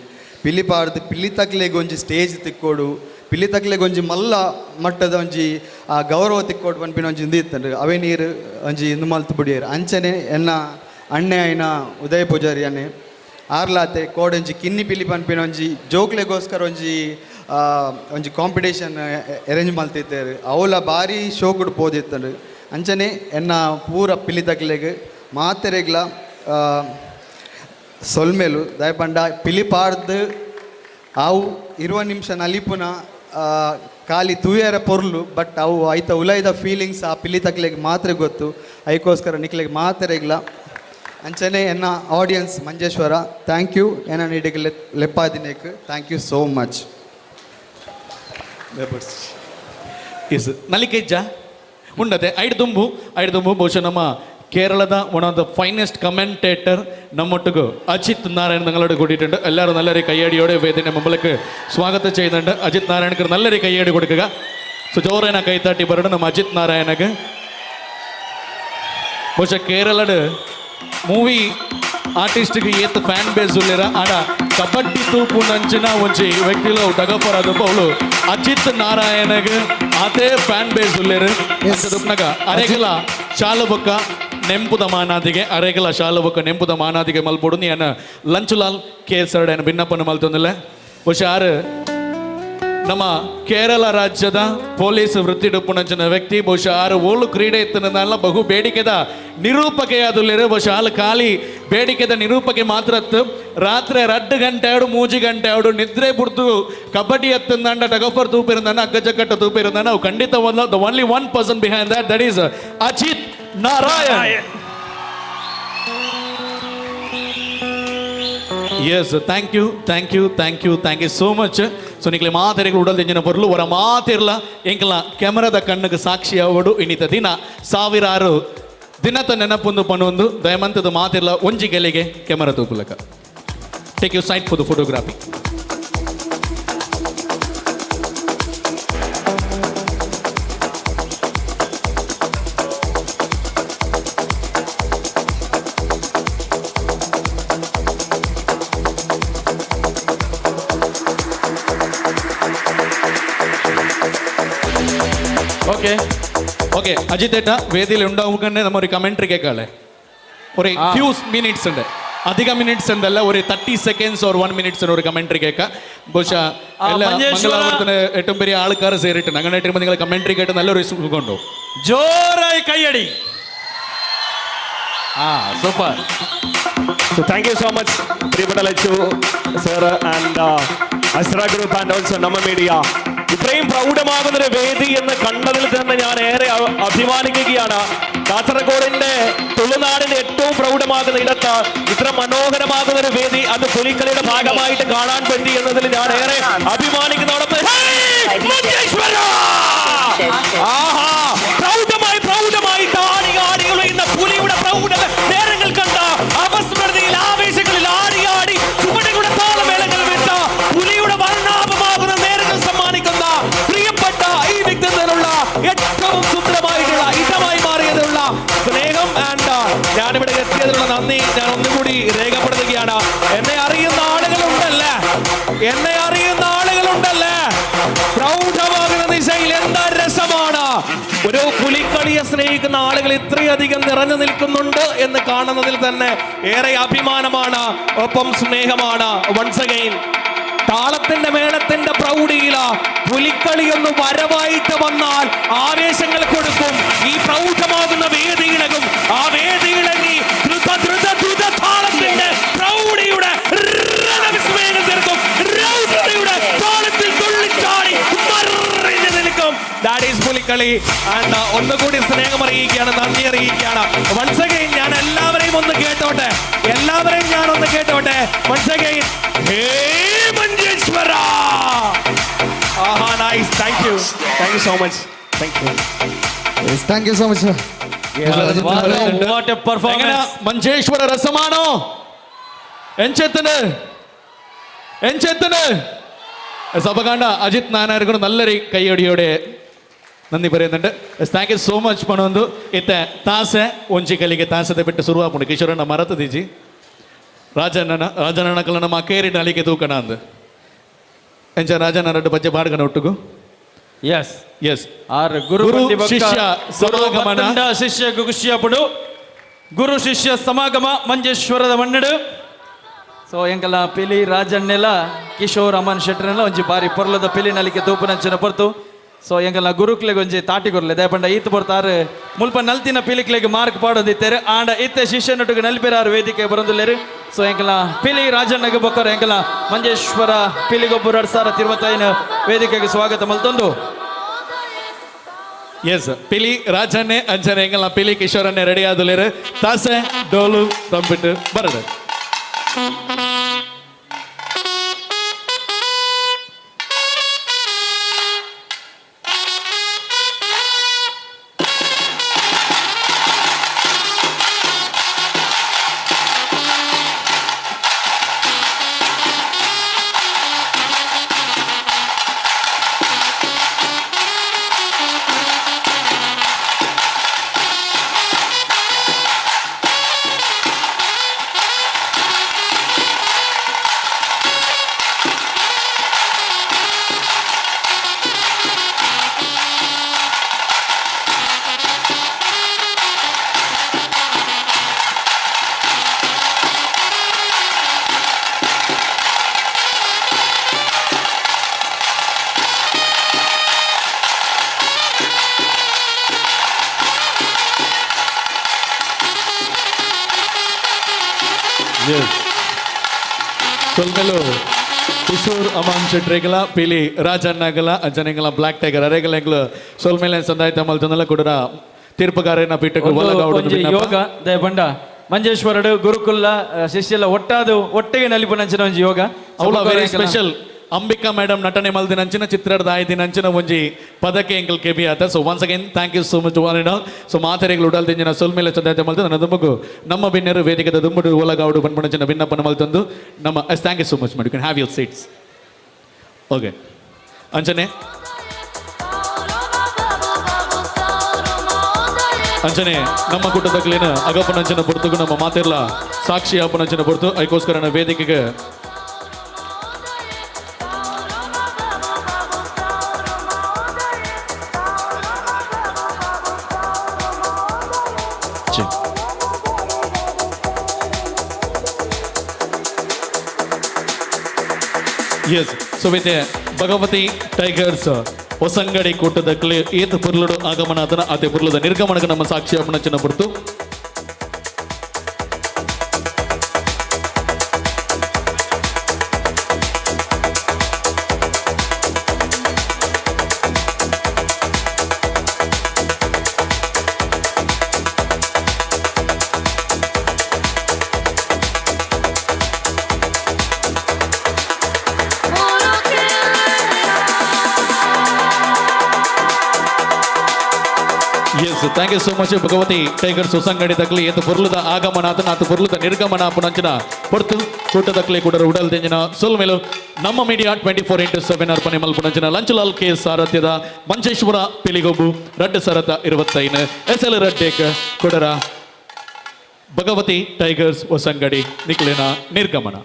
ಪಿಲಿ ಪಾಡ್ದು ಪಿಲಿ ತಕ್ಲೆಗ್ ಒಂಜಿ ಸ್ಟೇಜ್ ತಿಕ್ಕೋಡು ಪಿಲಿ ತಕ್ಲೆಗ್ ಒಂಜಿ ಮಲ್ಲ ಮಟ್ಟದ ಒಂಜಿ ಆ ಗೌರವ ತಿಕ್ಕೋಡು ಪನ್ಪಿನ ಒಂಜಿ ಇಂದು ಇತ್ತಂಡೆ ಅವೇ ನೀರು ಒಂಜಿ ಇಂದು ಮಲ್ತು ಬುಡಿಯರು. ಅಂಚನೆ ಎನ್ನ ಅಣ್ಣೆ ಆಯ್ನ ಉದಯ ಪೂಜಾರಿ ಅಣ್ಣೆ ಆರ್ಲಾತೆ ಕೋಡೊಂಜಿ ಕಿನ್ನಿ ಪಿಲಿ ಪನ್ಪಿನ ಒಂಜಿ ಜೋಕ್ಲೆಗೋಸ್ಕರ ಒಂಜಿ ಒಂಜಿ ಕಾಂಪಿಟೇಷನ್ ಅರೇಂಜ್ ಮಲ್ತಿದ್ದಾರೆ ಅವಲ ಭಾರಿ ಶೋಕುಡು ಪೋದಿತ್ತಂಡು. ಅಂಚನೆ ಎನ್ನ ಪೂರ ಪಿಲಿ ತಕ್ಲೆಗ್ ಮಾತೆರೆಗ್ಲ ಸೊಲ್ಮೆಲು ದಯಪಂಡ ಪಿಲಿ ಪಾಡ್ದು ಅವು 20 ನಿಮಿಷ ನಲಿಪುನ ಖಾಲಿ ತೂಯರ ಪೊರ್ಲು ಬಟ್ ಅವು ಐತ ಉಲೈದ ಫೀಲಿಂಗ್ಸ್ ಆ ಪಿಲಿ ತಕ್ಲೆಗ್ ಮಾತ್ರ ಗೊತ್ತು. ಐಕೋಸ್ಕರ ನಿಕ್ಲೆಗ್ ಮಾತೆರೆಗ್ಲ ಅಂಚನೆ ಎನ್ನ ಆಡಿಯನ್ಸ್ ಮಂಜೇಶ್ವರ thank you. ಎನ್ನ ನೀಡಿಗೆ ಲೆಪ್ಪಾದಿನೇಕ್ thank you so much. Yes ನಲಿಕೆಜ್ಜ ಉಂಡತೆ ಐಡ್ ದುಂಬು ಬಹುಶಃ ನಮ್ಮ ಕೇರಳದ one of the finest commentator നമ്മൊട്ടുക്ക് Ajith Narayan നിങ്ങളോട് കൂട്ടിയിട്ടുണ്ട്. എല്ലാവരും നല്ലൊരു കയ്യടിയോടെ വേദിന്റെ മുമ്പിലേക്ക് സ്വാഗതം ചെയ്യുന്നുണ്ട്. അജിത് നാരായണക്ക് നല്ലൊരു കയ്യടി കൊടുക്കുക. ಸೊ ಜೋರೇನ ಕೈತಾಟಿ ಬರೋಣ ನಮ್ಮ ಅಜಿತ್ ನಾರಾಯಣಗೆ. ಬಹುಶಃ ಕೇರಳದ ಮೂವಿ ಆರ್ಟಿಸ್ಟ್ಗೆ ಏತ್ ಫ್ಯಾನ್ ಬೇಸ್ ಉಲ್ಲೇರ ಆಡ ಕಬಡ್ಡಿ ತೂಪು ನಂಚಿನ ಒಂಜಿ ವ್ಯಕ್ತಿಲು ಡಗಪರಾದ ಅವಳು ಅಜಿತ್ ನಾರಾಯಣಗೆ ಆತೇ ಫ್ಯಾನ್ ಬೇಸ್ ಉಲ್ಲೇರು. ಅಂಚದುಪ್ನಗ ಅರೆಗಲ ಶಾಲುಬೊಕ್ಕ ನೆಂಪುದ ಮಾನಾದಿಗೆ ಅರೆಗಲ ಶಾಲುಬೊಕ್ಕ ನೆಂಪುದ ಮಾನಾದಿಗೆ ಮಲ್ಪೊಡು ನೀನ ಲಂಚುಲಾಲ್ ಕೆ ಸರಡನ ಭಿನ್ನಪ್ಪನ ಮಲ್ತೊಂದಿಲ್ಲ. ಬಹುಶಃ ಆರು ನಮ್ಮ ಕೇರಳ ರಾಜ್ಯದ ಪೊಲೀಸ್ ವೃತ್ತಿಡುಪ್ಪುನಂಚಿನ ವ್ಯಕ್ತಿ ಬಹುಶಃ ಆರು ಓಳು ಕ್ರೀಡೆ ಇತ್ತನಲ್ಲ ಬಹು ಬೇಡಿಕೆದ ನಿರೂಪಕೆಯಾದುಲ್ಲೇರು. ಬಹುಶಃ ಆಲು ಖಾಲಿ ಬೇಡಿಕೆದ ನಿರೂಪಕೆ ಮಾತ್ರ ರಾತ್ರಿ 2 ಗಂಟೆ ಆಡು 3 ಗಂಟೆ ಆಡು ನಿದ್ರೆ ಬುಡ್ದು ಕಬಡ್ಡಿ ಎತ್ತಂದಂಡ ಟಗಫರ್ ತೂಪಿರಂದಂಡ ಅಗ್ಗಜಕ್ಕಟ್ಟ ತೂಪಿರಂದಂಡ ಅವು ಖಂಡಿತ the only one person behind that, that is Ajith Narayan. Yes, thank you, thank you, thank you, thank you so much. So ನಿಕ್ಲೆ ಮಾತೆರೆಗಳು ಉಡಲ್ ದಿಂಜಿನ ಬರಲು ವರ ಮಾತಿರ್ಲ ಎಂಕಲ ಕ್ಯಾಮರಾದ ಕಣ್ಣಗೆ ಸಾಕ್ಷಿ ಅವಡು ಇನ್ನಿತ ದಿನ ಸಾವಿರಾರು ದಿನತ ನೆನಪೊಂದು ಪಣೊಂದು ದಯಮಂತದ ಮಾತಿರ್ಲ ಒಂಜಿ ಗೆಲೆಗೆ camera ತೂಪುಲಕ. Take you side for the photography. Okay okay Ajith ഏട്ടാ വേദിയിൽ ഉണ്ടാവുക തന്നെ നമ്മ ഒരു കമന്ററി കേൾക്കാളെ. ഒരു ഫ്യൂ മിനിറ്റ്സ് ഉണ്ട്, അധിക മിനിറ്റ്സ് എന്തല്ല, ഒരു 30 സെക്കൻഡ്സ് ഓർ 1 മിനിറ്റ്സ് ഒരു കമന്ററി കേൾക്കാം. ബഹുശാ എല്ലാ മംഗലാപുരത്തിന് ഏറ്റവും വലിയ ആൾക്കാർ സേറിയിട്ടുണ്ട്. അങ്ങനെ ആയിട്ട് നിങ്ങൾ കമന്ററി കേട്ട് നല്ലൊരു സുഖമുണ്ടോ? ജോറായി കയ്യടി. ആ super. So thank you so much പ്രിയപ്പെട്ട Lachu sir and Asra group and also Namma media. ഇത്രയും പ്രൗഢമാകുന്നൊരു വേദി എന്ന് കണ്ടതിൽ തന്നെ ഞാൻ ഏറെ അഭിമാനിക്കുകയാണ്. കാസർഗോഡിന്റെ തുളുനാടിന്റെ ഏറ്റവും പ്രൗഢമാകുന്ന ഇടത്ത് ഇത്ര മനോഹരമാകുന്ന ഒരു വേദി, അത് പുലിക്കളിയുടെ ഭാഗമായിട്ട് കാണാൻ പറ്റി എന്നതിൽ ഞാൻ ഏറെ അഭിമാനിക്കുന്നതോടൊപ്പം ആഹാ പ്രൗഢമായി പ്രൗഢമായി ആടി ആടി ഉലയുന്ന പുലിയുടെ പ്രൗഢത നേരങ്ങൾ കണ്ട അപസ്മൃതിയിൽ ആവേശങ്ങളിൽ ആടി ആടി ചുവടുകളുടെ താളമേളങ്ങൾ വിട്ട പുലിയുടെ വർണ്ണാഭമാകുന്ന നേരങ്ങൾ സമ്മാനിക്കുന്ന പ്രിയപ്പെട്ട ഈ വ്യക്തിത്വത്തിനുള്ള ഏറ്റവും സുന്ദരമായിട്ടുള്ള എന്നെ അറിയുന്ന ആളുകളുണ്ടല്ലേ? എന്നെ അറിയുന്ന ആളുകളുണ്ടല്ലേ? പ്രൗഢമാകുന്ന ദിശയിൽ എന്താ രസമാണ്. ഒരു പുലിക്കളിയെ സ്നേഹിക്കുന്ന ആളുകൾ ഇത്രയധികം നിറഞ്ഞു നിൽക്കുന്നുണ്ട് എന്ന് കാണുന്നതിൽ തന്നെ ഏറെ അഭിമാനമാണ്, ഒപ്പം സ്നേഹമാണ്. വൺസ് അഗൈൻ താളത്തിന്റെ മേളത്തിന്റെ പ്രൗഢിയില പുലിക്കളിയൊന്ന് വരവായിട്ട് വന്നാൽ ആവേശങ്ങൾ കൊടുക്കും. ഈ പ്രൗഢമാകുന്ന വേദിയിളകും. ആ വേദിയിളങ്ങി ദ്രുത ദ്രുത ദ്രുത താളത്തിന്റെ പ്രൗഢിയുടെ രണവിസ്മയങ്ങൾ തീർക്കും. രൗദ്രതയുടെ താളത്തിൽ തുള്ളിച്ചാടി മറിഞ്ഞു നിൽക്കും. That is Pulikali. And ഒന്നുകൂടി സ്നേഹം അറിയിക്കുകയാണ്, നന്ദി അറിയിക്കുകയാണ്. വൺസ് അഗൈൻ ഞാൻ എല്ലാവരെയും ഒന്ന് കേട്ടോട്ടെ, എല്ലാവരെയും ഞാൻ ഒന്ന് കേട്ടോട്ടെ. Once again hey Manjeshwar. ആഹാ, nice. Thank you, thank you so much. Thank you. Thank you so much. What a performance. Manjeshwar രസമാണോ? ಎಂಚೆತ್ತನೆ ಎಂಚೆತ್ತನೆ സഭകാണ്ട അജിത് നാനാർക്കും നല്ലൊരു കൈയടിയോടെ നന്ദി പറയുന്നുണ്ട്. Thank you so much ಪಣೊಂದು ಇತ್ತೆ ತಾಸೆ ಒಂಜಿ ಕಲಿಗೆ ತಾಸೆದ ಬಿಟ್ಟು ಶುರುವಾಪುಂಡು. ಕಿಶೋರಣ್ಣ ಮರತದೀಜಿ ರಾಜಣ್ಣನ ರಾಜಣ್ಣನ ಕಲ್ಲ ನಮ್ಮ ಅಕೇರಿ ನಲಿಗೆ ತೂಕಣ ಅಂದು ಎಂಚ ರಾಜಣ್ಣ ರಡ್ಡು ಪಜ್ಜೆ ಪಾಡ್ಕಣ ಒಟ್ಟುಗು. ಎಸ್ ಎಸ್ ಆರ್ ಗುರು ಗುರು ಬಂದಿ ಬೊಕ್ಕ ಶಿಷ್ಯ ಗುರು ಸಮಾಗಮನ. ಬತ್ತಂಡ ಶಿಷ್ಯ ಗುಗುಷ್ಯಪುಡು ಗುರು ಶಿಷ್ಯ ಸಮಾಗಮ ಮಂಜೇಶ್ವರದ ಮಣ್ಣಡು. ಸೊ ಎಂಕಲ ಪಿಲಿ ರಾಜಣ್ಣೆಲ ಕಿಶೋರ್ ಅಮನ್ ಶೆಟ್ಟರ್ನೆಲ್ಲ ಒಂಜಿ ಬಾರಿ ಪೊರ್ಲದ ಪಿಲಿ ನಲಿಕೆ ತೂಪುನಂಚಿನ ಪೊರ್ತು. ಸೊ ಎಂಕಲ ಗುರುಕ್ಲೆಗ್ ಒಂಜಿ ತಾಟಿ ಕೊರ್ಲೆ ದಯಪಂಡ ಈತ್ ಪೊರ್ತಾರು ಮುಲ್ಪ ನಲ್ತಿನ ಪಿಲಿಕ್ಲೆಗ್ ಮಾರ್ಕ್ ಪಾಡೊಂದಿತ್ತೇರು. ಆಂಡ ಇತ್ತೆ ಶಿಷ್ಯನೊಟ್ಟಿಗೆ ನಲ್ಪಿರಾರು ವೇದಿಕೆ ಬರೊಂದುಲ್ಲೆರು. ಸೊ ಎಂಕಲ ಪಿಲಿ ರಾಜಣ್ಣಗೆ ಬೊಕ್ಕರು ಎಂಕಲ ಮಂಜೇಶ್ವರ ಪಿಲಿಗೊಬ್ಬರು 2025 ವೇದಿಕೆಗೆ ಸ್ವಾಗತ ಮಲ್ತೊಂದು. ಎಸ್ ಪಿಲಿ ರಾಜನ್ನೇ ಅಂಚನೆ ಎಂಕಲ್ನ ಪಿಲಿ ಕಿಶೋರನ್ನೇ ರೆಡಿ ಆದುಲೇರು. ತಾಸೆ ಡೋಲು ತಂಬಿಟ್ಟು ಬರಡು. ಸೊಲ್ಮೆಲು ಕಿಶೋರ್ ಅಮಾನ್ ಶೆಟ್ರಿಗಲ ಪಿಲಿ ರಾಜಣ್ಣಗಲ ಅಂಚನೆಗಳ ಬ್ಲಾಕ್ ಟೈಗರ್ ಅರೆಗಲ ಎಂಗ್ಲು ಸೊಲ್ಮೇಲೆ ಸಂದಾಯ್ತ ಮಲ್ತಂದಲ ಕುಡರ ತೀರ್ಪುಗಾರನ ಪೀಠಕ್ಕೆ ಒಲಗಾವುಡು ಒಂಜಿ ಯೋಗ ದಯಪಂಡ ಮಂಜೇಶ್ವರಡು ಗುರುಕುಲ ಶಿಷ್ಯಲ ಒಟ್ಟಾದು ಒಟ್ಟಿಗೆ ನಲಿಪುನಂಚಿನ ಒಂಜಿ ಯೋಗ. ಅವಳ ವೆರಿ ಸ್ಪೆಷಲ್ ಅಂಬಿಕಾ ಮೇಡಮ್ ನಟನೆ ಮಲ್ದಿನಂಚಿನ ಚಿತ್ರದ ಆಯ್ದಿನಂಚಿನ ಒಂಜಿ ಪದಕ್ಕೆ ಎಂಕಲ್ ಕೆಬಿ ಆತ. So once again thank you so much one and all. So ಮಾತೆರೆಗಳು ಉಡಲ್ದಿಂಜಿನ ಸೊಲ್ಮೇಲೆ ಚಂದಾಯ್ತ ಮಲ್ತು ನನ್ನ ದುಂಬಗು ನಮ್ಮ ಬಿನ್ನೆರು ವೇದಿಕೆದ ದುಂಬುಡು ಒಲಗಾವುಡು ಬನ್ಪುಣಂಚಿನ ಭಿನ್ನಪ್ಪನ ಮಲ್ತಂದು ನಮ್ಮ yes thank you so much madam. You can have your seats. Okay ಅಂಚನೆ ಅಂಚನೆ ನಮ್ಮ ಕೂಟದಕ್ಲೇನ ಅಗಪನಂಚನ ಪೊರ್ತುಗು ನಮ್ಮ ಮಾತಿರ್ಲ ಸಾಕ್ಷಿ ಅಪ್ಪನಂಚನ ಪೊರ್ತು ಐಕೋಸ್ಕರನ ವೇದಿಕೆಗೆ ಎಸ್ ಸೊ ವಿತ್ ಭಗವತಿ ಟೈಗರ್ಸ್ ಹೊಸಂಗಡಿ ಕೂಟದಕ್ಲೆ ಏತ್ ಪುರ್ಲುಡು ಆಗಮನ ಅದನ ಅತೆ ಪುರ್ಲುದ ನಿರ್ಗಮನಕ್ಕೆ ನಮ್ಮ ಸಾಕ್ಷಿ ಅಪ್ಪನಂಚನ ಪೊರ್ತು. Yes thank you so much Bhagavathi tigers Hosangadi ತಕ್ಲಿ ಏತ್ ಪೊರ್ಲುದ ಆಗಮನ ಆತನ ಆತ ಪೊರ್ಲುದ ನಿರ್ಗಮನ ಅಪ್ಪನಂಚಿನ ಪೊರ್ತು ಕೂಟದಕ್ಲಿ ಕೂಡ ಉಡಲ್ ದಿಂಜಿನ ಸೊಲ್ಮೇಲು ನಮ್ಮ ಮೀಡಿಯಾ 24x7 ಅರ್ಪಣೆ ಮಲ್ಪುನಂಚಿನ ಲಂಚಲಾಲ್ ಕೆ ಸಾರಥ್ಯದ ಮಂಜೇಶ್ವರ ಪಿಲಿಗೊಬ್ಬು ರಡ್ಡು ಸರತ 25 ಎಸ್ ಎಲ್ ರಡ್ಡೇಕ್ ಕೊಡರ ಭಗವತಿ ಟೈಗರ್ಸ್ ಹೊಸಂಗಡಿ ನಿಕ್ಲೆನ ನಿರ್ಗಮನ.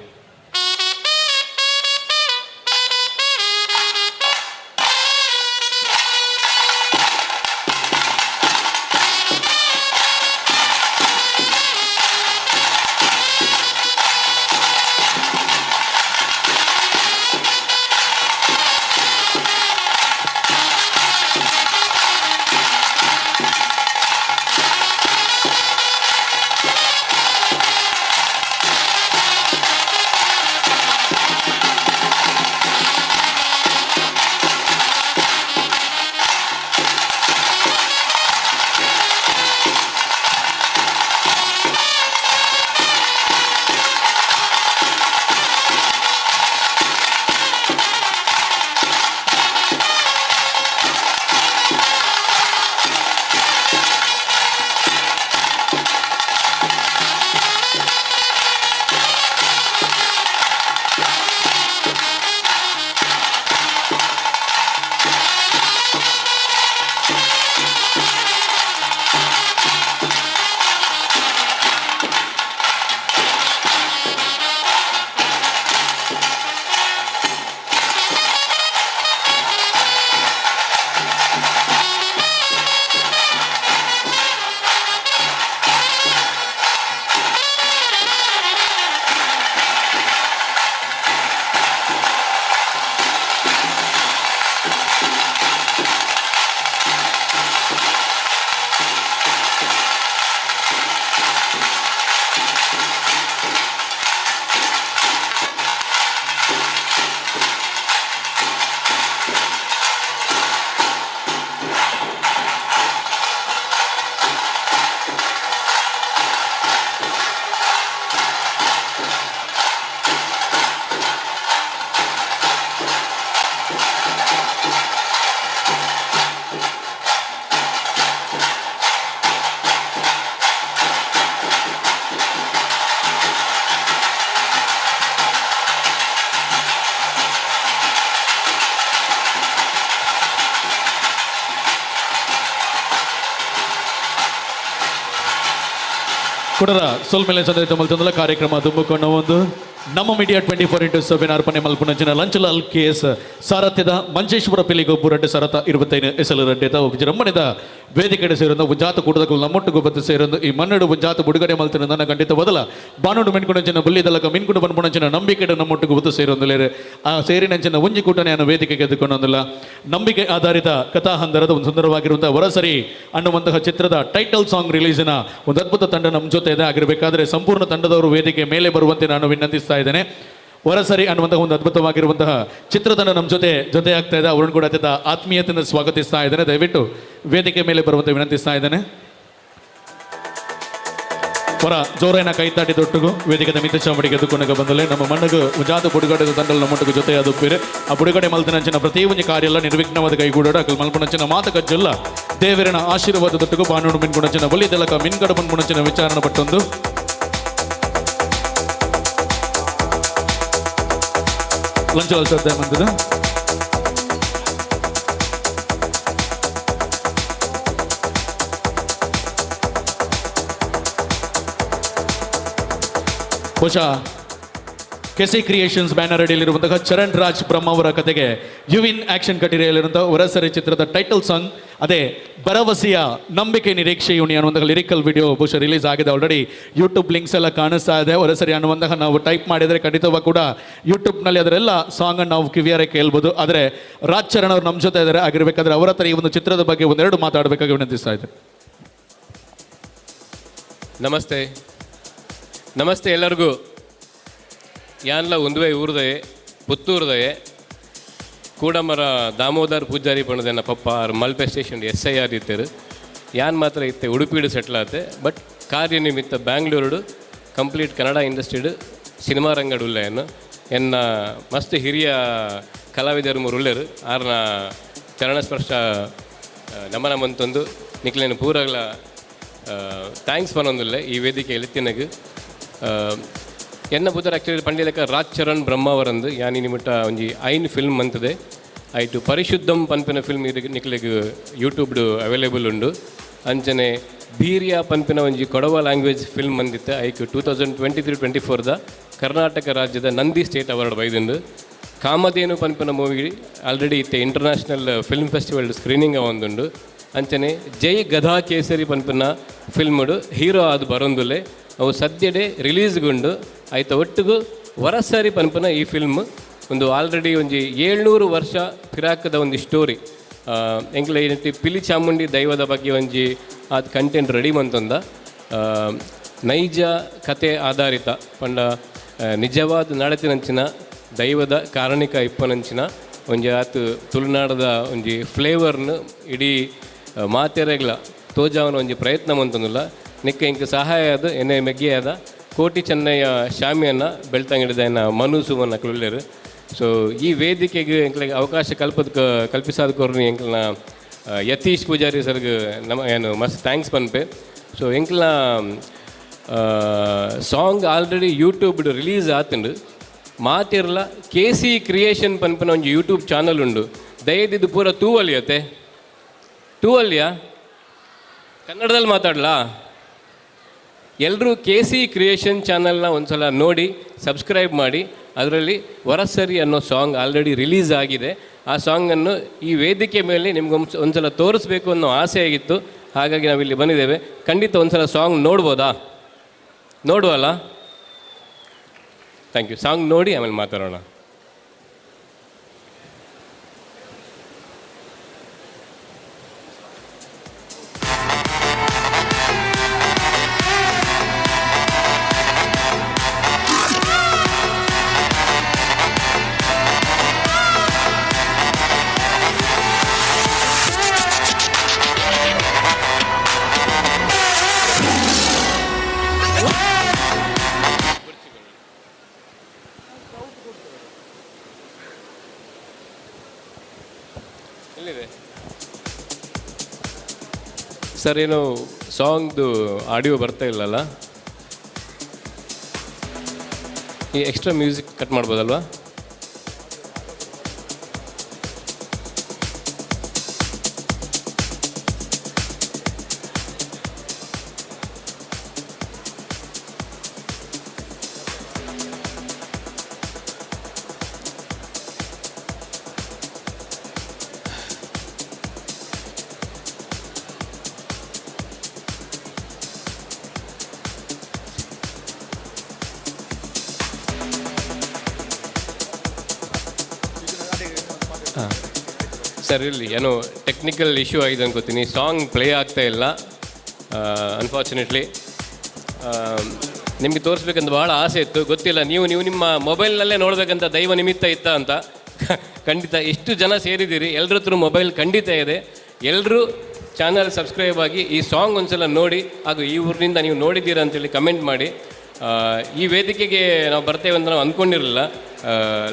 ಕುಡರ ಸೊಲ್ಮೆಲೆ ಸಂದರ್ಭ ಮಲ್ತಂದಲ ಕಾರ್ಯಕ್ರಮ ತುಂಬಿಕೊಂಡ ಒಂದು ನಮ್ಮ ಮೀಡಿಯಾ 24x7 ಅರ್ಪಣೆ ಮಲ್ಪುನಂಚಿನ ಲಂಚಲಾಲ್ ಕೆ ಎಸ್ ಸಾರಥ್ಯದ ಮಂಜೇಶ್ವರ ಪಿಲಿಗೊಬ್ಬು ರಡ್ಡೆ ಸರತ 25 ಎಸಲು ರಡ್ಡೆದ ವಿಜೃಂಭಣೆದ ವೇದಿಕೆಡೆ ಸೇರೊಂದು ಉಜ್ಜಾತ ಕೂಟದಕುಲು ನಮ್ಮೊಟ್ಟಿಗೆ ಬತ್ತು ಸೇರೊಂದು ಈ ಮನ್ನಡು ಉಜ್ಜಾತ ಬಿಡುಗಡೆ ಮಲ್ತಿನ ನನ್ನ ಖಂಡಿತ ಬದಲ ಬಾನುಡು ಮಿನ್ಕುಣಂಚಿನ ಬುಲ್ಲಿದಲಕ ಮಿನ್ಕುಡು ಬನ್ಪುಣಂಚಿನ ನಂಬಿಕೆಡೆ ನಮ್ಮೊಟ್ಟಿಗೆ ಬತ್ತು ಸೇರೊಂದುಲೇರೆ ಆ ಸೇರಿನಂಚಿನ ಒಂಜಿ ಕೂಟನೆ ಅನ್ನು ವೇದಿಕೆಗೆ ಎದ್ದುಕೊಂಡೊಂದಿಲ್ಲ. ನಂಬಿಕೆ ಆಧಾರಿತ ಕಥಾಹಂದರದ ಒಂದು ಸುಂದರವಾಗಿರುವಂತಹ ವರಸರಿ ಅನ್ನುವಂತಹ ಚಿತ್ರದ ಟೈಟಲ್ ಸಾಂಗ್ ರಿಲೀಸಿನ ಒಂದು ಅದ್ಭುತ ತಂಡ ನಮ್ಮ ಜೊತೆ ಇದೆ. ಆಗಿರಬೇಕಾದ್ರೆ ಸಂಪೂರ್ಣ ತಂಡದವರು ವೇದಿಕೆ ಮೇಲೆ ಬರುವಂತೆ ನಾನು ವಿನಂತಿಸ್ತಾ ಇದ್ದೇನೆ. ವರಸರಿ ಅನ್ನುವಂತಹ ಒಂದು ಅದ್ಭುತವಾಗಿರುವಂತಹ ಚಿತ್ರತಂಡ ನಮ್ಮ ಜೊತೆ ಆಗ್ತಾ ಇದೆ. ಅವರನ್ನು ಕೂಡ ಅತ್ಯಂತ ಆತ್ಮೀಯತೆಯಿಂದ ಸ್ವಾಗತಿಸ್ತಾ ಇದ್ದೇನೆ. ದಯವಿಟ್ಟು ವೇದಿಕೆ ಮೇಲೆ ಬರುವಂತೆ ವಿನಂತಿಸ್ತಾ ಇದ್ದೇನೆ. ಹೊರ ಜೋರೇನ ಕೈತಾಟಿ ದೊಟ್ಟುಗು ವೇದಿಕೆದ ಮಿತ್ತ ಚಾಮಡಿಗೆ ಎದ್ದುಕೊಂಡಾಗ ಬಂದಲೆ ನಮ್ಮ ಮಣ್ಣಗು ಉಜಾದ ಬುಡುಗಡೆದ ತಂಡಲ ನಮ್ಮೊಟ್ಟಿಗೆ ಜೊತೆ ಅದು ಬೇರೆ ಆ ಬುಡುಗಡೆ ಮಲ್ತಿನಂಚಿನ ಪ್ರತಿ ಒಂದು ಕಾರ್ಯ ಎಲ್ಲ ನಿರ್ವಿಘ್ನವಾದ ಕೈಗೂಡೋಡ ಅಕಲ್ ಮಲ್ಪುನಂಚಿನ ಮಾತ ಕಜ್ಜಲ್ಲ ದೇವರಿನ ಆಶೀರ್ವಾದ ದೊಟ್ಟುಗು ಬಾನುಡು ಮಿನ್ಗುಣಂಚಿನ ಬಲಿದಲಕ ಮಿನ್ಗಡ ಬನ್ಗುಣಂಚಿನ ವಿಚಾರಣ ಪಟ್ಟೊಂದು ಲಂಚ ಶ್ರದ್ಧೆ ಬಂದಿದೆ. ಬಹುಶಃ ಕೆಸಿ ಕ್ರಿಯೇಷನ್ಸ್ ಬ್ಯಾನರ್ ಅಡಿಯಲ್ಲಿರುವಂತಹ ಚರಣ್ ರಾಜ್ ಬ್ರಹ್ಮ ಅವರ ಕತೆಗೆ ಯುವಿನ್ ಆಕ್ಷನ್ ಕಟೀರಿಯಲ್ಲಿರುವಂತಹ ಹೊರಸರಿ ಚಿತ್ರದ ಟೈಟಲ್ ಸಾಂಗ್ ಅದೇ ಭರವಸೆಯ ನಂಬಿಕೆ ನಿರೀಕ್ಷೆ ಯುನಿ ಅನ್ನುವಂತಹ ಲಿರಿಕಲ್ ವಿಡಿಯೋ ಬಹುಶಃ ರಿಲೀಸ್ ಆಗಿದೆ. ಆಲ್ರೆಡಿ ಯೂಟ್ಯೂಬ್ ಲಿಂಕ್ಸ್ ಎಲ್ಲ ಕಾಣಿಸ್ತಾ ಇದೆ. ಹೊರಸರಿ ಅನ್ನುವಂತಹ ನಾವು ಟೈಪ್ ಮಾಡಿದರೆ ಖಂಡಿತವಾಗಿ ಕೂಡ ಯೂಟ್ಯೂಬ್ನಲ್ಲಿ ಅದರೆಲ್ಲ ಸಾಂಗನ್ನು ನಾವು ಕಿವಿಯಾರೆ ಕೇಳ್ಬೋದು. ಆದರೆ ರಾಜ್ ಚರಣ್ ಅವರು ನಮ್ಮ ಜೊತೆ ಇದ್ದಾರೆ. ಆಗಿರಬೇಕಾದ್ರೆ ಅವರ ಹತ್ರ ಈ ಒಂದು ಚಿತ್ರದ ಬಗ್ಗೆ ಒಂದೆರಡು ಮಾತಾಡಬೇಕಾಗಿ ವಿನಂತಿಸ್ತಾ ಇದ್ದಾರೆ. ನಮಸ್ತೆ ನಮಸ್ತೆ ಎಲ್ಲರಿಗೂ. ಯಾನ್ಲ ಒಂದುವೆ ಊರ್ದಯೆ ಪುತ್ತೂರ್ದಯೆ ಕೂಡಮರ ದಾಮೋದರ್ ಪೂಜಾರಿ ಪಣದೆನ್ನ ಪಪ್ಪ ಆರ್ Malpe station S I R ಇತ್ತೇರು. ಯಾನ್ ಮಾತ್ರ ಇತ್ತೆ ಉಡುಪಿಡು ಸೆಟ್ಲ್ ಆತೆ, ಬಟ್ ಕಾರ್ಯನಿಮಿತ್ತ ಬ್ಯಾಂಗ್ಳೂರುಡು ಕಂಪ್ಲೀಟ್ ಕನ್ನಡ ಇಂಡಸ್ಟ್ರಿಡು ಸಿನಿಮಾ ರಂಗಡು ಉಲ್ಲೆಯನ್ನು ಎನ್ನ ಮಸ್ತ್ ಹಿರಿಯ ಕಲಾವಿದರು ಮೂರು ಉಲ್ಲೇರು ಆರ್ನ ಚರಣಸ್ಪರ್ಶ ನಮನ ಮಂತೊಂದು ನಿಕ್ಲೇನು ಪೂರಗ್ಲ thanks ಪನೊಂದುಲ್ಲೆ ಈ ವೇದಿಕೆಯಲ್ಲಿ ತಿನ್ನಗು. ಎನ್ನ ಬುಧರ್ ಆ್ಯಕ್ಚುಲಿ ಪಂಡಿಲಕ ರಾಜ್ ಚರಣ್ ಬ್ರಹ್ಮಾವರಂದು ಯಾನಿ ನಿಮಿಟ್ಟ ಒಂಜಿ ಐನ್ ಫಿಲ್ಮ್ ಅಂತದೆ ಆಯ್ತು ಪರಿಶುದ್ಧಂ ಪನ್ಪಿನ ಫಿಲ್ಮ್ ಇದು ನಿಕ್ಲೆಗ್ ಯೂಟ್ಯೂಬ್ಡು ಅವೈಲೇಬಲ್ ಉಂಡು. ಅಂಚನೆ ಬೀರಿಯಾ ಪನ್ಪಿನ ಒಂಜಿ ಕೊಡವ ಲ್ಯಾಂಗ್ವೇಜ್ ಫಿಲ್ಮ್ ಬಂದಿತ್ತು. ಐಕ್ 2023-24 ದ ಕರ್ನಾಟಕ ರಾಜ್ಯದ ನಂದಿ ಸ್ಟೇಟ್ ಅವಾರ್ಡ್ ಬೈದುಂಡು. ಕಾಮಧೇನು ಪನ್ಪಿನ ಮೂವಿ ಆಲ್ರೆಡಿ ಇತ್ತೆ ಇಂಟರ್ನ್ಯಾಷನಲ್ ಫಿಲ್ಮ್ ಫೆಸ್ಟಿವಲ್ ಸ್ಕ್ರೀನಿಂಗ್ ಒಂದುಂಡು. ಅಂಚನೆ ಜೈ ಗದಾ ಕೇಸರಿ ಪನ್ಪಿನ ಫಿಲ್ಮ್ಡು ಹೀರೋ ಆದ್ ಬರೊಂದುಲ್ಲೆ, ಅವು ಸದ್ಯಡೆ ರಿಲೀಸ್ಗುಂಡು. ಆಯ್ತ ಒಟ್ಟುಗು ವರಸರಿ ಪನ್ಪಿನ ಈ ಫಿಲ್ಮ್ ಒಂದು ಆಲ್ರೆಡಿ ಒಂಜಿ 700 ವರ್ಷ ಪಿರಾಕದ ಒಂದು ಸ್ಟೋರಿ. ಎಂಕ್ಲ ಏನಂತೆ ಪಿಲಿ ಚಾಮುಂಡಿ ದೈವದ ಬಗ್ಗೆ ಒಂಜಿ ಅದು ಕಂಟೆಂಟ್ ರೆಡಿ ಮಂತೊಂದ ನೈಜ ಕತೆ ಆಧಾರಿತ ಪಂಡ ನಿಜವಾದ ನಡತಿನಂಚಿನ ದೈವದ ಕಾರಣಿಕ ಇಪ್ಪನಂಚಿನ ಒಂಜಿ ಆತು ತುಳುನಾಡದ ಒಂಜಿ ಫ್ಲೇವರ್ನು ಇಡೀ ಮಾತೆರೆಗ್ಲ ತೋಜಾವನ ಒಂಜಿ ಪ್ರಯತ್ನ ಮಂತೊಂದುಲ್ಲ. ನಿಕ್ಕ ಇಂಕ್ ಸಹಾಯ ಅದು ಎನ್ನೆ ಮೆಗ್ಗೆಯಾದ ಕೋಟಿ ಚೆನ್ನಯ್ಯ ಶಾಮಿಯನ್ನ ಬೆಳ್ತಂಗಡಿದ ಎನ್ನ ಮನು ಸುಮನ್ನ ಕುಳ್ಳೆರು. ಸೊ ಈ ವೇದಿಕೆಗೆ ಎಂಕ್ಲೆಗ್ ಅವಕಾಶ ಕಲ್ಪಿಸಾದ ಕೊರ್ನಿ ಎಂಕ್ಲನ ಯತೀಶ್ ಪೂಜಾರಿ ಸರ್ಗ್ ನಮ್ಮ ಏನು ಮಸ್ತ್ thanks ಪನ್ಪೆ. ಸೊ ಎಂಕ್ಲನ ಸಾಂಗ್ ಆಲ್ರೆಡಿ ಯೂಟ್ಯೂಬ್ ರಿಲೀಸ್ ಆತುಂಡು. ಮಾತಿರ್ಲ ಕೆ ಸಿ ಕ್ರಿಯೇಷನ್ ಪನ್ಪಿನ ಒಂಜಿ ಯೂಟ್ಯೂಬ್ ಚಾನಲ್ ಉಂಡು. ದಯದಿದ್ದು ಪೂರ ತೂವಲಿಯತ್ತೆ ತೂವಲ್ಯಾ ಕನ್ನಡದಲ್ಲಿ ಮಾತಾಡಲಾ? ಎಲ್ಲರೂ ಕೆ ಸಿ ಕ್ರಿಯೇಷನ್ ಚಾನಲ್ನ ಒಂದು ಸಲ ನೋಡಿ ಸಬ್ಸ್ಕ್ರೈಬ್ ಮಾಡಿ. ಅದರಲ್ಲಿ ವರಸರಿ ಅನ್ನೋ ಸಾಂಗ್ ಆಲ್ರೆಡಿ ರಿಲೀಸ್ ಆಗಿದೆ. ಆ ಸಾಂಗನ್ನು ಈ ವೇದಿಕೆ ಮೇಲೆ ನಿಮ್ಗೆ ಒಂದು ಸಲ ತೋರಿಸ್ಬೇಕು ಅನ್ನೋ ಆಸೆ ಆಗಿತ್ತು, ಹಾಗಾಗಿ ನಾವಿಲ್ಲಿ ಬಂದಿದ್ದೇವೆ. ಖಂಡಿತ ಒಂದು ಸಲ ಸಾಂಗ್ ನೋಡ್ಬೋದಾ? ನೋಡುವಲ್ಲ? Thank you. Song ನೋಡಿ ಆಮೇಲೆ ಮಾತಾಡೋಣ. ಸರ್, ಏನು ಸಾಂಗ್ದು ಆಡಿಯೋ ಬರ್ತಾ ಇಲ್ಲಲ್ಲ? ಈ ಎಕ್ಸ್ಟ್ರಾ ಮ್ಯೂಸಿಕ್ ಕಟ್ ಮಾಡ್ಬೋದಲ್ವಾ? ಸರ್, ಇಲ್ಲಿ ಏನೋ ಟೆಕ್ನಿಕಲ್ ಇಶ್ಯೂ ಆಗಿದೆ ಅನ್ಕೋತೀನಿ, ಸಾಂಗ್ ಪ್ಲೇ ಆಗ್ತಾ ಇಲ್ಲ ಅನ್ಫಾರ್ಚುನೇಟ್ಲಿ. ನಿಮಗೆ ತೋರಿಸ್ಬೇಕಂತ ಭಾಳ ಆಸೆ ಇತ್ತು, ಗೊತ್ತಿಲ್ಲ ನೀವು ನೀವು ನಿಮ್ಮ ಮೊಬೈಲ್ನಲ್ಲೇ ನೋಡಬೇಕಂತ ದೈವ ನಿಮಿತ್ತ ಇತ್ತ ಅಂತ. ಖಂಡಿತ ಎಷ್ಟು ಜನ ಸೇರಿದ್ದೀರಿ, ಎಲ್ಲರ ಹತ್ರ ಮೊಬೈಲ್ ಖಂಡಿತ ಇದೆ. ಎಲ್ಲರೂ ಚಾನಲ್ ಸಬ್ಸ್ಕ್ರೈಬ್ ಆಗಿ ಈ ಸಾಂಗ್ ಒಂದ್ಸಲ ನೋಡಿ, ಹಾಗೂ ಈ ಊರಿನಿಂದ ನೀವು ನೋಡಿದ್ದೀರಾ ಅಂತೇಳಿ ಕಮೆಂಟ್ ಮಾಡಿ. ಈ ವೇದಿಕೆಗೆ ನಾವು ಬರ್ತೇವೆ ಅಂತ ನಾವು ಅಂದ್ಕೊಂಡಿರಲಿಲ್ಲ.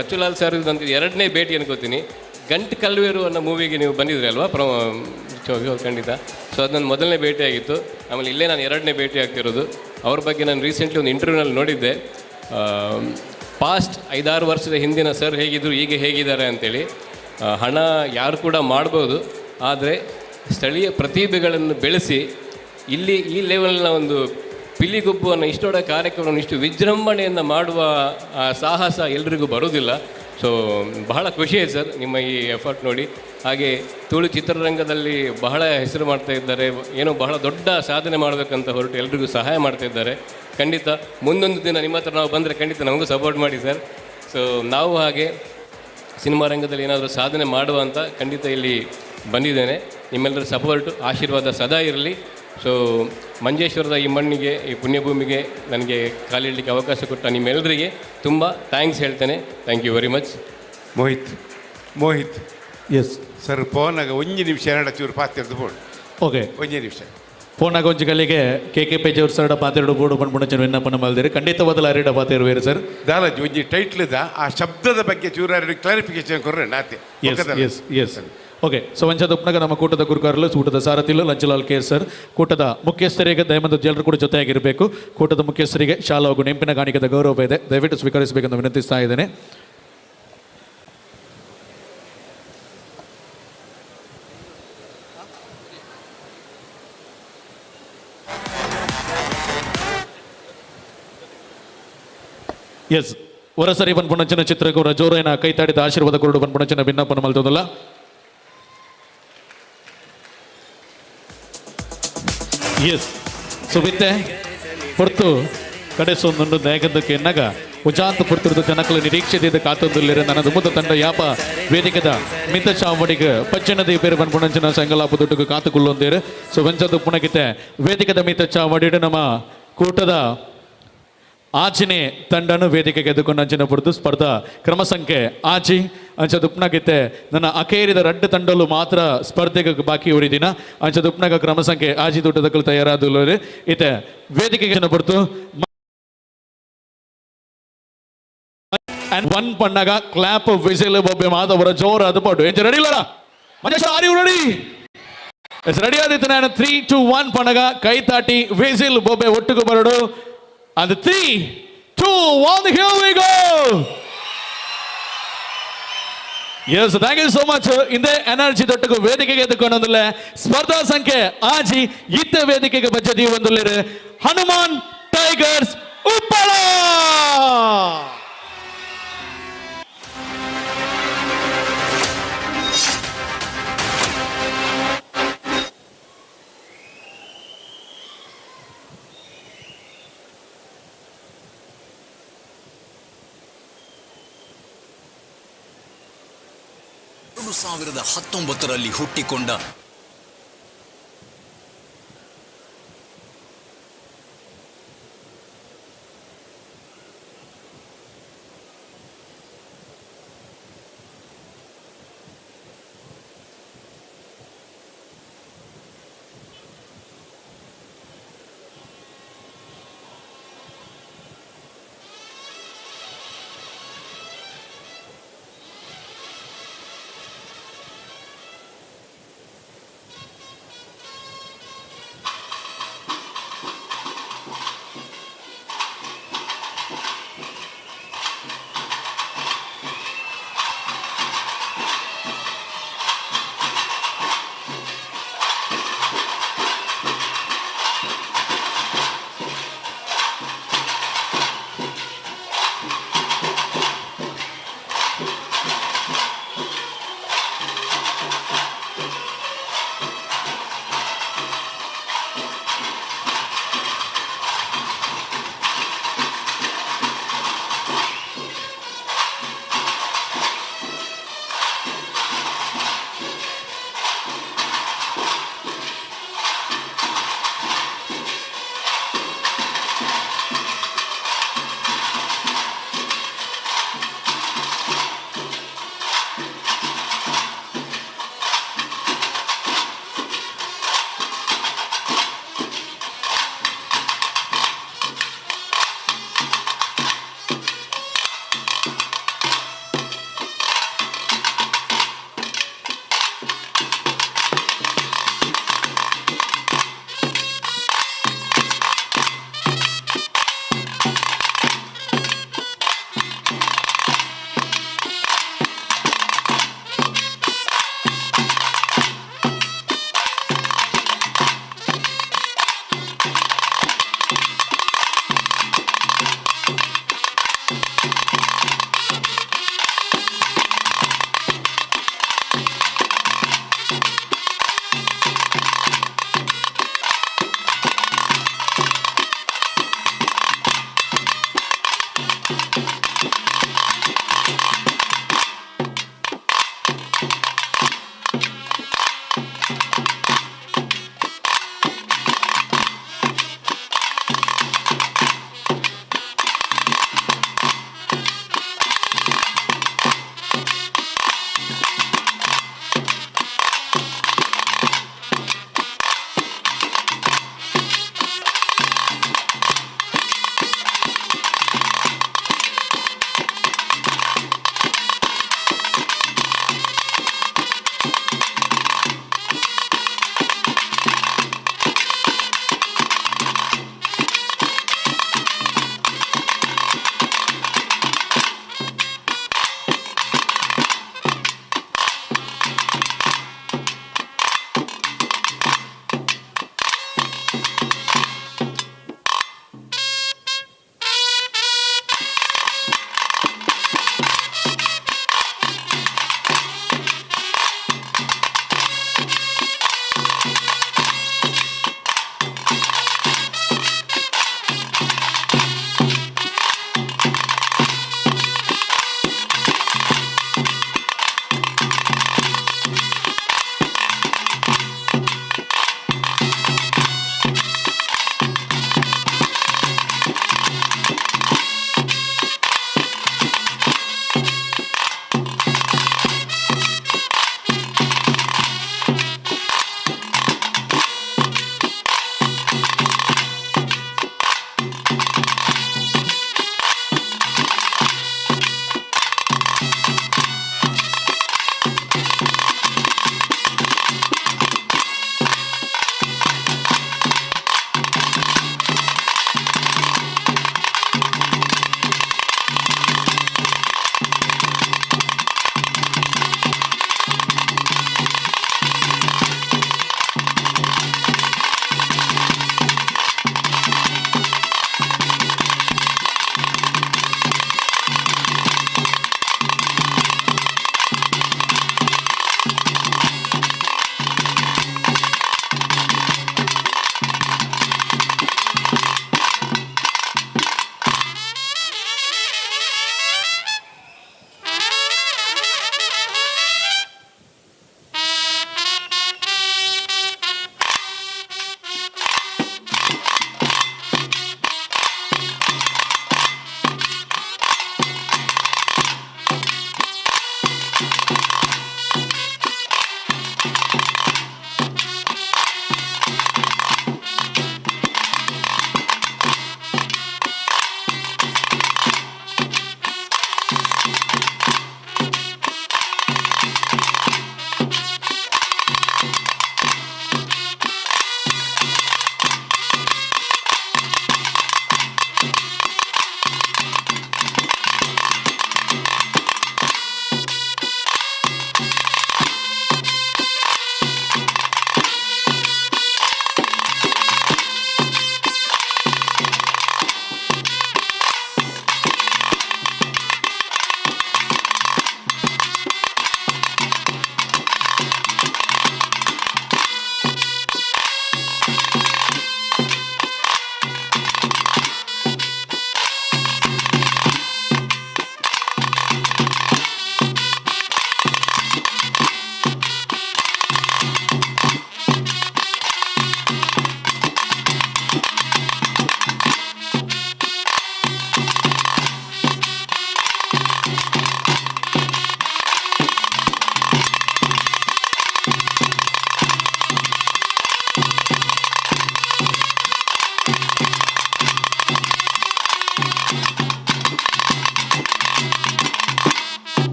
ಲಚ್ಚುಲಾಲ್ ಸರ್ ಅಂತ ಎರಡನೇ ಭೇಟಿ ಅನ್ಕೋತೀನಿ. ಗಂಟು ಕಲ್ವೇರು ಅನ್ನೋ ಮೂವಿಗೆ ನೀವು ಬಂದಿದ್ರಿ ಅಲ್ವಾ? ಖಂಡಿತ. ಸೊ ಅದು ನನ್ನ ಮೊದಲನೇ ಭೇಟಿಯಾಗಿತ್ತು. ಆಮೇಲೆ ಇಲ್ಲೇ ನಾನು ಎರಡನೇ ಭೇಟಿ ಆಗ್ತಿರೋದು. ಅವ್ರ ಬಗ್ಗೆ ನಾನು ರೀಸೆಂಟ್ಲಿ ಒಂದು ಇಂಟರ್ವ್ಯೂನಲ್ಲಿ ನೋಡಿದ್ದೆ. ಪಾಸ್ಟ್ 5-6 ವರ್ಷದ ಹಿಂದಿನ ಸರ್ ಹೇಗಿದ್ದರು, ಈಗ ಹೇಗಿದ್ದಾರೆ ಅಂಥೇಳಿ. ಹಣ ಯಾರು ಕೂಡ ಮಾಡ್ಬೋದು, ಆದರೆ ಸ್ಥಳೀಯ ಪ್ರತಿಭೆಗಳನ್ನು ಬೆಳೆಸಿ ಇಲ್ಲಿ ಈ ಲೆವೆಲ್ನ ಒಂದು ಪಿಲಿಗುಬ್ಬುವನ್ನು ಇಷ್ಟೊಡ ಕಾರ್ಯಕ್ರಮವನ್ನು ಇಷ್ಟು ವಿಜೃಂಭಣೆಯನ್ನು ಮಾಡುವ ಸಾಹಸ ಎಲ್ರಿಗೂ ಬರೋದಿಲ್ಲ. ಸೊ ಬಹಳ ಖುಷಿ ಆಯ್ತು ಸರ್ ನಿಮ್ಮ ಈ ಎಫರ್ಟ್ ನೋಡಿ. ಹಾಗೆ ತುಳು ಚಿತ್ರರಂಗದಲ್ಲಿ ಬಹಳ ಹೆಸರು ಮಾಡ್ತಾ ಇದ್ದಾರೆ, ಏನೋ ಬಹಳ ದೊಡ್ಡ ಸಾಧನೆ ಮಾಡಬೇಕಂತ ಹೊರಟು ಎಲ್ರಿಗೂ ಸಹಾಯ ಮಾಡ್ತಾ ಇದ್ದಾರೆ. ಖಂಡಿತ ಮುಂದೊಂದು ದಿನ ನಿಮ್ಮ ಹತ್ರ ನಾವು ಬಂದರೆ ಖಂಡಿತ ನಮಗೂ ಸಪೋರ್ಟ್ ಮಾಡಿ ಸರ್. ಸೊ ನಾವು ಹಾಗೆ ಸಿನಿಮಾ ರಂಗದಲ್ಲಿ ಏನಾದರೂ ಸಾಧನೆ ಮಾಡುವ ಅಂತ ಖಂಡಿತ ಇಲ್ಲಿ ಬಂದಿದ್ದೇನೆ. ನಿಮ್ಮೆಲ್ಲರ ಸಪೋರ್ಟು ಆಶೀರ್ವಾದ ಸದಾ ಇರಲಿ. ಸೊ ಮಂಜೇಶ್ವರದ ಈ ಮಣ್ಣಿಗೆ, ಈ ಪುಣ್ಯಭೂಮಿಗೆ ನನಗೆ ಕಾಲಿಡಲಿಕ್ಕೆ ಅವಕಾಶ ಕೊಟ್ಟ ನಿಮ್ಮೆಲ್ಲರಿಗೆ ತುಂಬ thanks ಹೇಳ್ತೇನೆ. Thank you very much. Mohit, Mohit. Yes sir, ಫೋನಾಗ ಒಂಜಿ ನಿಮಿಷ ಎರಡು ಚೂರು ಪಾತಿರ್ದು ಬೋಡು. ಓಕೆ, ಒಂಜಿ ನಿಮಿಷ ಫೋನಾಗ ಒಂಜಿ ಗಲ್ಲಿಗೆ ಕೆ ಕೆ ಪೇಜವ್ರ ಸರಡ ಪಾತಿರಡು ಬೋಡು ಬಂದ್ಬಿಡ ವಿನ್ನಪನ ಮಲ್ದಿರಿ. ಖಂಡಿತವಾದಲ ಅರಿಡ ಪಾತಿರುವೇರು ಸರ್. ದಾಲಾಜಿ ಒಂಜಿ ಟೈಟ್ಲ್ ಆ ಶಬ್ದದ ಬಗ್ಗೆ ಚೂರು clarification ಕೊರ್ರೆ ನಾತೆ. S S yes okay. So ವಂಶದ ಉಪ್ನಗ ನಮ್ಮ ಕೂಟದ ಗುರುಕಾರಲು, ಕೂಟದ ಸಾರಥಿಲು ಲಂಚಲಾಲ್ ಕೆ ಸರ್, ಕೂಟದ ಮುಖ್ಯಸ್ಥರಿಗೆ ದಯಮಂತ ಜನರು ಕೂಡ ಜೊತೆಯಾಗಿರಬೇಕು. ಕೂಟದ ಮುಖ್ಯಸ್ಥರಿಗೆ ಶಾಲಾ ಹಾಗೂ ನೆಂಪಿನ ಕಾಣಿಕೆದ ಗೌರವ ಇದೆ, ದಯವಿಟ್ಟು ಸ್ವೀಕರಿಸಬೇಕೆಂದು ವಿನಂತಿಸ್ತಾ ಇದ್ದೇನೆ. ಎಸ್ ಹೊರಸರಿ ಪನ್ಪುಣಂಚಿನ ಚಿತ್ರಕ್ಕೆ ಅವರ ಜೋರೈನ ಕೈತಾಡಿದ ಆಶೀರ್ವಾದ ಕೊರಡು ಪನ್ಪುಣಂಚಿನ ಭಿನ್ನಪ್ಪನ ಮಲ್ತದಲ್ಲ. ಎಸ್ ಸೊ ಬಿತ್ತೆ ಪೊರ್ತು ಕಡೆ ಸೊಂದುಂಡು ನೇಗದಕ್ಕೆ ಎನ್ನಗ ಉಜಾಂತ ಪುರ್ತುರ್ದು ಜನಕಲ ನಿರೀಕ್ಷೆದ ಕಾತೊಂದುಲ್ಲೆರ್ ನನ್ನ ದುಮ್ಮದ ತಂಡ ಯಾಪ ವೇದಿಕೆದ ಮಿತ್ತ ಚಾವಡಿಗೆ ಪಚ್ಚನದಿ ಪೇರು ಪನ್ಪುಣಂಚಿನ ಸಂಗಲಾಪ ದುಡ್ಡುಗೆ ಕಾತುಕೊಳ್ಳೊಂದೇರು. ಸೊ ವಂಚದ ಪುಣಕಿತೆ ವೇದಿಕೆದ ಮಿತ್ತ ಚಾವಡಿಡು ನಮ್ಮ ಕೂಟದ ಆಚಿನೆ ತಂಡನು ವೇದಿಕೆಗೆ ಎದುಕೊಂಡು ಅಂಚಿನ ಪುರ್ದು ಸ್ಪರ್ಧಾ ಕ್ರಮ ಸಂಖ್ಯೆ ಆಚಿ ಅಂಚ ದುಪ್ನಗಿತ್ತೆ ನನ್ನ ಅಕೇರಿದ ರಡ್ಡು ತಂಡಲು ಮಾತ್ರ ಸ್ಪರ್ಧೆಗೆ ಬಾಕಿ ಉಳಿದಿನ ಅಂಚ ದುಪ್ನಗ ಕ್ರಮ ಸಂಖ್ಯೆ ಆಜಿ ದುಡ್ಡದಕ್ಕಲು ತಯಾರಾದುಲ್ಲರು ಇತ್ತೆ ವೇದಿಕೆಗೆ ಪುರ್ತು ಅಂಡ್ ಒನ್ ಪಣ್ಣಗ ಕ್ಲಾಪ್ ವಿಸಿಲ್ ಬೊಬ್ಬೆ ಮಾತವರ ಜೋರ ಅದು ಪಡು ಎಂಚ ರೆಡಿ ಇಲ್ಲಡ Manjeshwar, are you ready? Yes, ready ಆದಿತ್ತು ನಾನು 3 2 1 ಪಣ್ಣಗ ಕೈ ತಾಟಿ ವಿಸಿಲ್ ಬೊಬ್ಬೆ ಒಟ್ಟುಗು ಬರಡು. And 3 2 1, here we go. Yes, thank you so much. ಇಂದೇ ಎನರ್ಜಿ ದೊಟ್ಟకు ವೇದಿಕೆಗೆ ಎದ್ದುಕೊಂಡೊಂದುಲ್ಲೆ ಸ್ಪರ್ಧಾ ಸಂಖ್ಯೆ ಆಜಿ ಇತ್ತ ವೇದಿಕೆಗೆ ಬಜ್ಜದಿ ಒಂದುಲ್ಲೆರು ಹನುಮಾನ್ ಟೈಗರ್ಸ್ ಉಪ್ಪಳ. 2019ರಲ್ಲಿ ಹುಟ್ಟಿಕೊಂಡ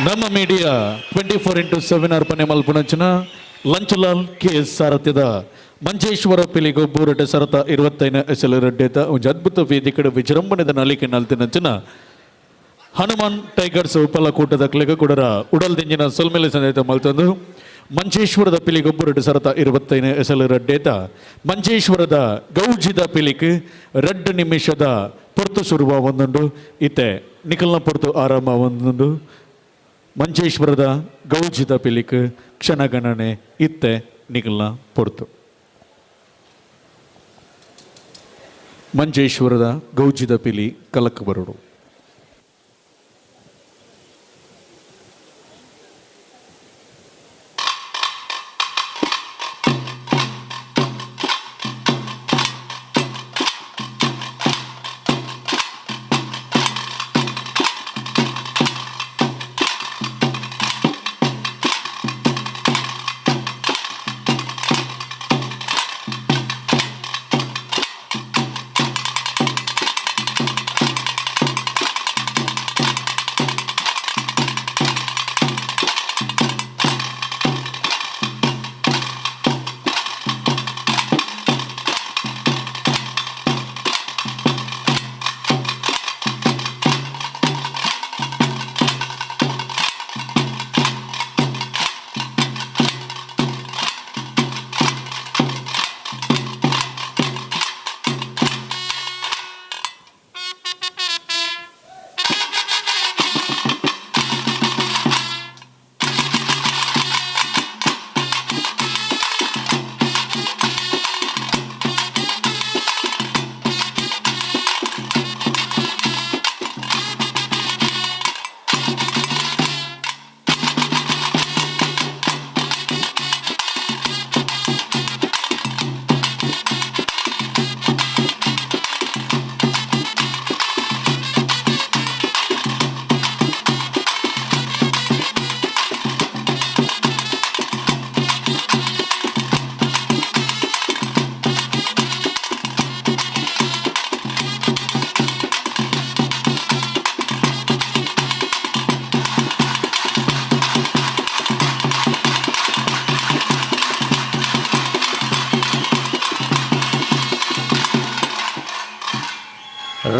ನಮ್ಮ ಮೀಡಿಯಾ 24x7 ಅರ್ಪಣೆ ಮಲ್ಪುನಂಚಿನ ಲಂಚಲಾಲ್ ಕೆ ಎಸ್ ಸಾರಥ್ಯದ ಮಂಜೇಶ್ವರ ಪಿಲಿಗೊಬ್ಬು ರೆಡ್ಡೆ ಸರತ 25 ಎಸೆಲ್ ರೆಡ್ಡೆತ ಒಂಜಿ ಅದ್ಭುತ ವೇದಿಕೆಡ್ ವಿಜೃಂಭಣೆದ ನಲಿಕೆ ನಲ್ತಿನಂಚಿನ ಹನುಮಾನ್ ಟೈಗರ್ಸ್ ಉಪ್ಪಲ ಕೂಟದ ಕ್ಲೆಗ ಕುಡರ ಉಡಲ್ ದಿಂಜಿನ ಸೊಲ್ಮೆಲೆ ಸಂದೇತ ಮಲ್ತಂದು ಮಂಜೇಶ್ವರದ ಪಿಲಿಗೊಬ್ಬು ರೆಡ್ಡೆ ಸರತ 25 ಎಸೆಲ್ ರೆಡ್ಡೇತ ಮಂಜೇಶ್ವರದ ಗೌಜಿದ ಪಿಲಿಕ್ 2 ನಿಮಿಷದ ಪೊರ್ತು ಸುರುವ ಒಂದುಂಡು ಇತ್ತೆ ನಿಖಲ್ನ ಪೊರ್ತು ಆರಂಭ ಒಂದುಂಡು ಮಂಜೇಶ್ವರದ ಗೌಜಿದ ಪಿಲಿಕ್ ಕ್ಷಣಗಣನೆ ಇತ್ತೆ ನಿಖಲ್ನ ಪೊರ್ತು ಮಂಜೇಶ್ವರದ ಗೌಜಿದ ಪಿಲಿ ಕಲಕ್ ಬರುಡು.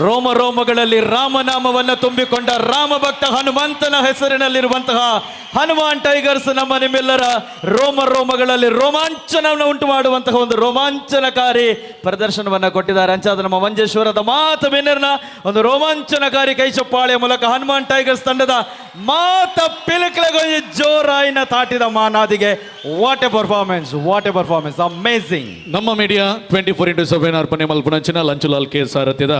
ರೋಮ ರೋಮಗಳಲ್ಲಿ ರಾಮನಾಮವನ್ನು ತುಂಬಿಕೊಂಡ ರಾಮಭಕ್ತ ಹನುಮಂತನ ಹೆಸರಿನಲ್ಲಿರುವಂತಹ ಹನುಮಾನ್ ಟೈಗರ್ಸ್ ನಮ್ಮ ನಿಮ್ಮೆಲ್ಲರ ರೋಮ ರೋಮಗಳಲ್ಲಿ ರೋಮಾಂಚನವನ್ನು ಉಂಟು ಮಾಡುವಂತಹ ಒಂದು ರೋಮಾಂಚನಕಾರಿ ಪ್ರದರ್ಶನವನ್ನು ಕೊಟ್ಟಿದ್ದಾರೆ. ಅಂಚಾದ ನಮ್ಮ ಮಂಜೇಶ್ವರದ ಮಾತ ಬೆನ್ನರ್ನ ಒಂದು ರೋಮಾಂಚನಕಾರಿ ಕೈ ಚಪ್ಪಾಳೆಯ ಮೂಲಕ ಹನುಮಾನ್ ಟೈಗರ್ಸ್ ತಂಡದ ಮಾತ ಪಿಲುಕಲೆಗೊಂದು ಜೋರಾಯಿನ ತಾಟಿದ ಮಾನಾದಿಗೆ. What a performance, what a performance, amazing. ನಮ್ಮ ಮೀಡಿಯಾ 24x7 ಅರ್ಪಣೆ ಮಲ್ಪುನಂಚಿನ ಲಂಚುಲಾಲ್ ಕೆ ಸಾರಥ್ಯದ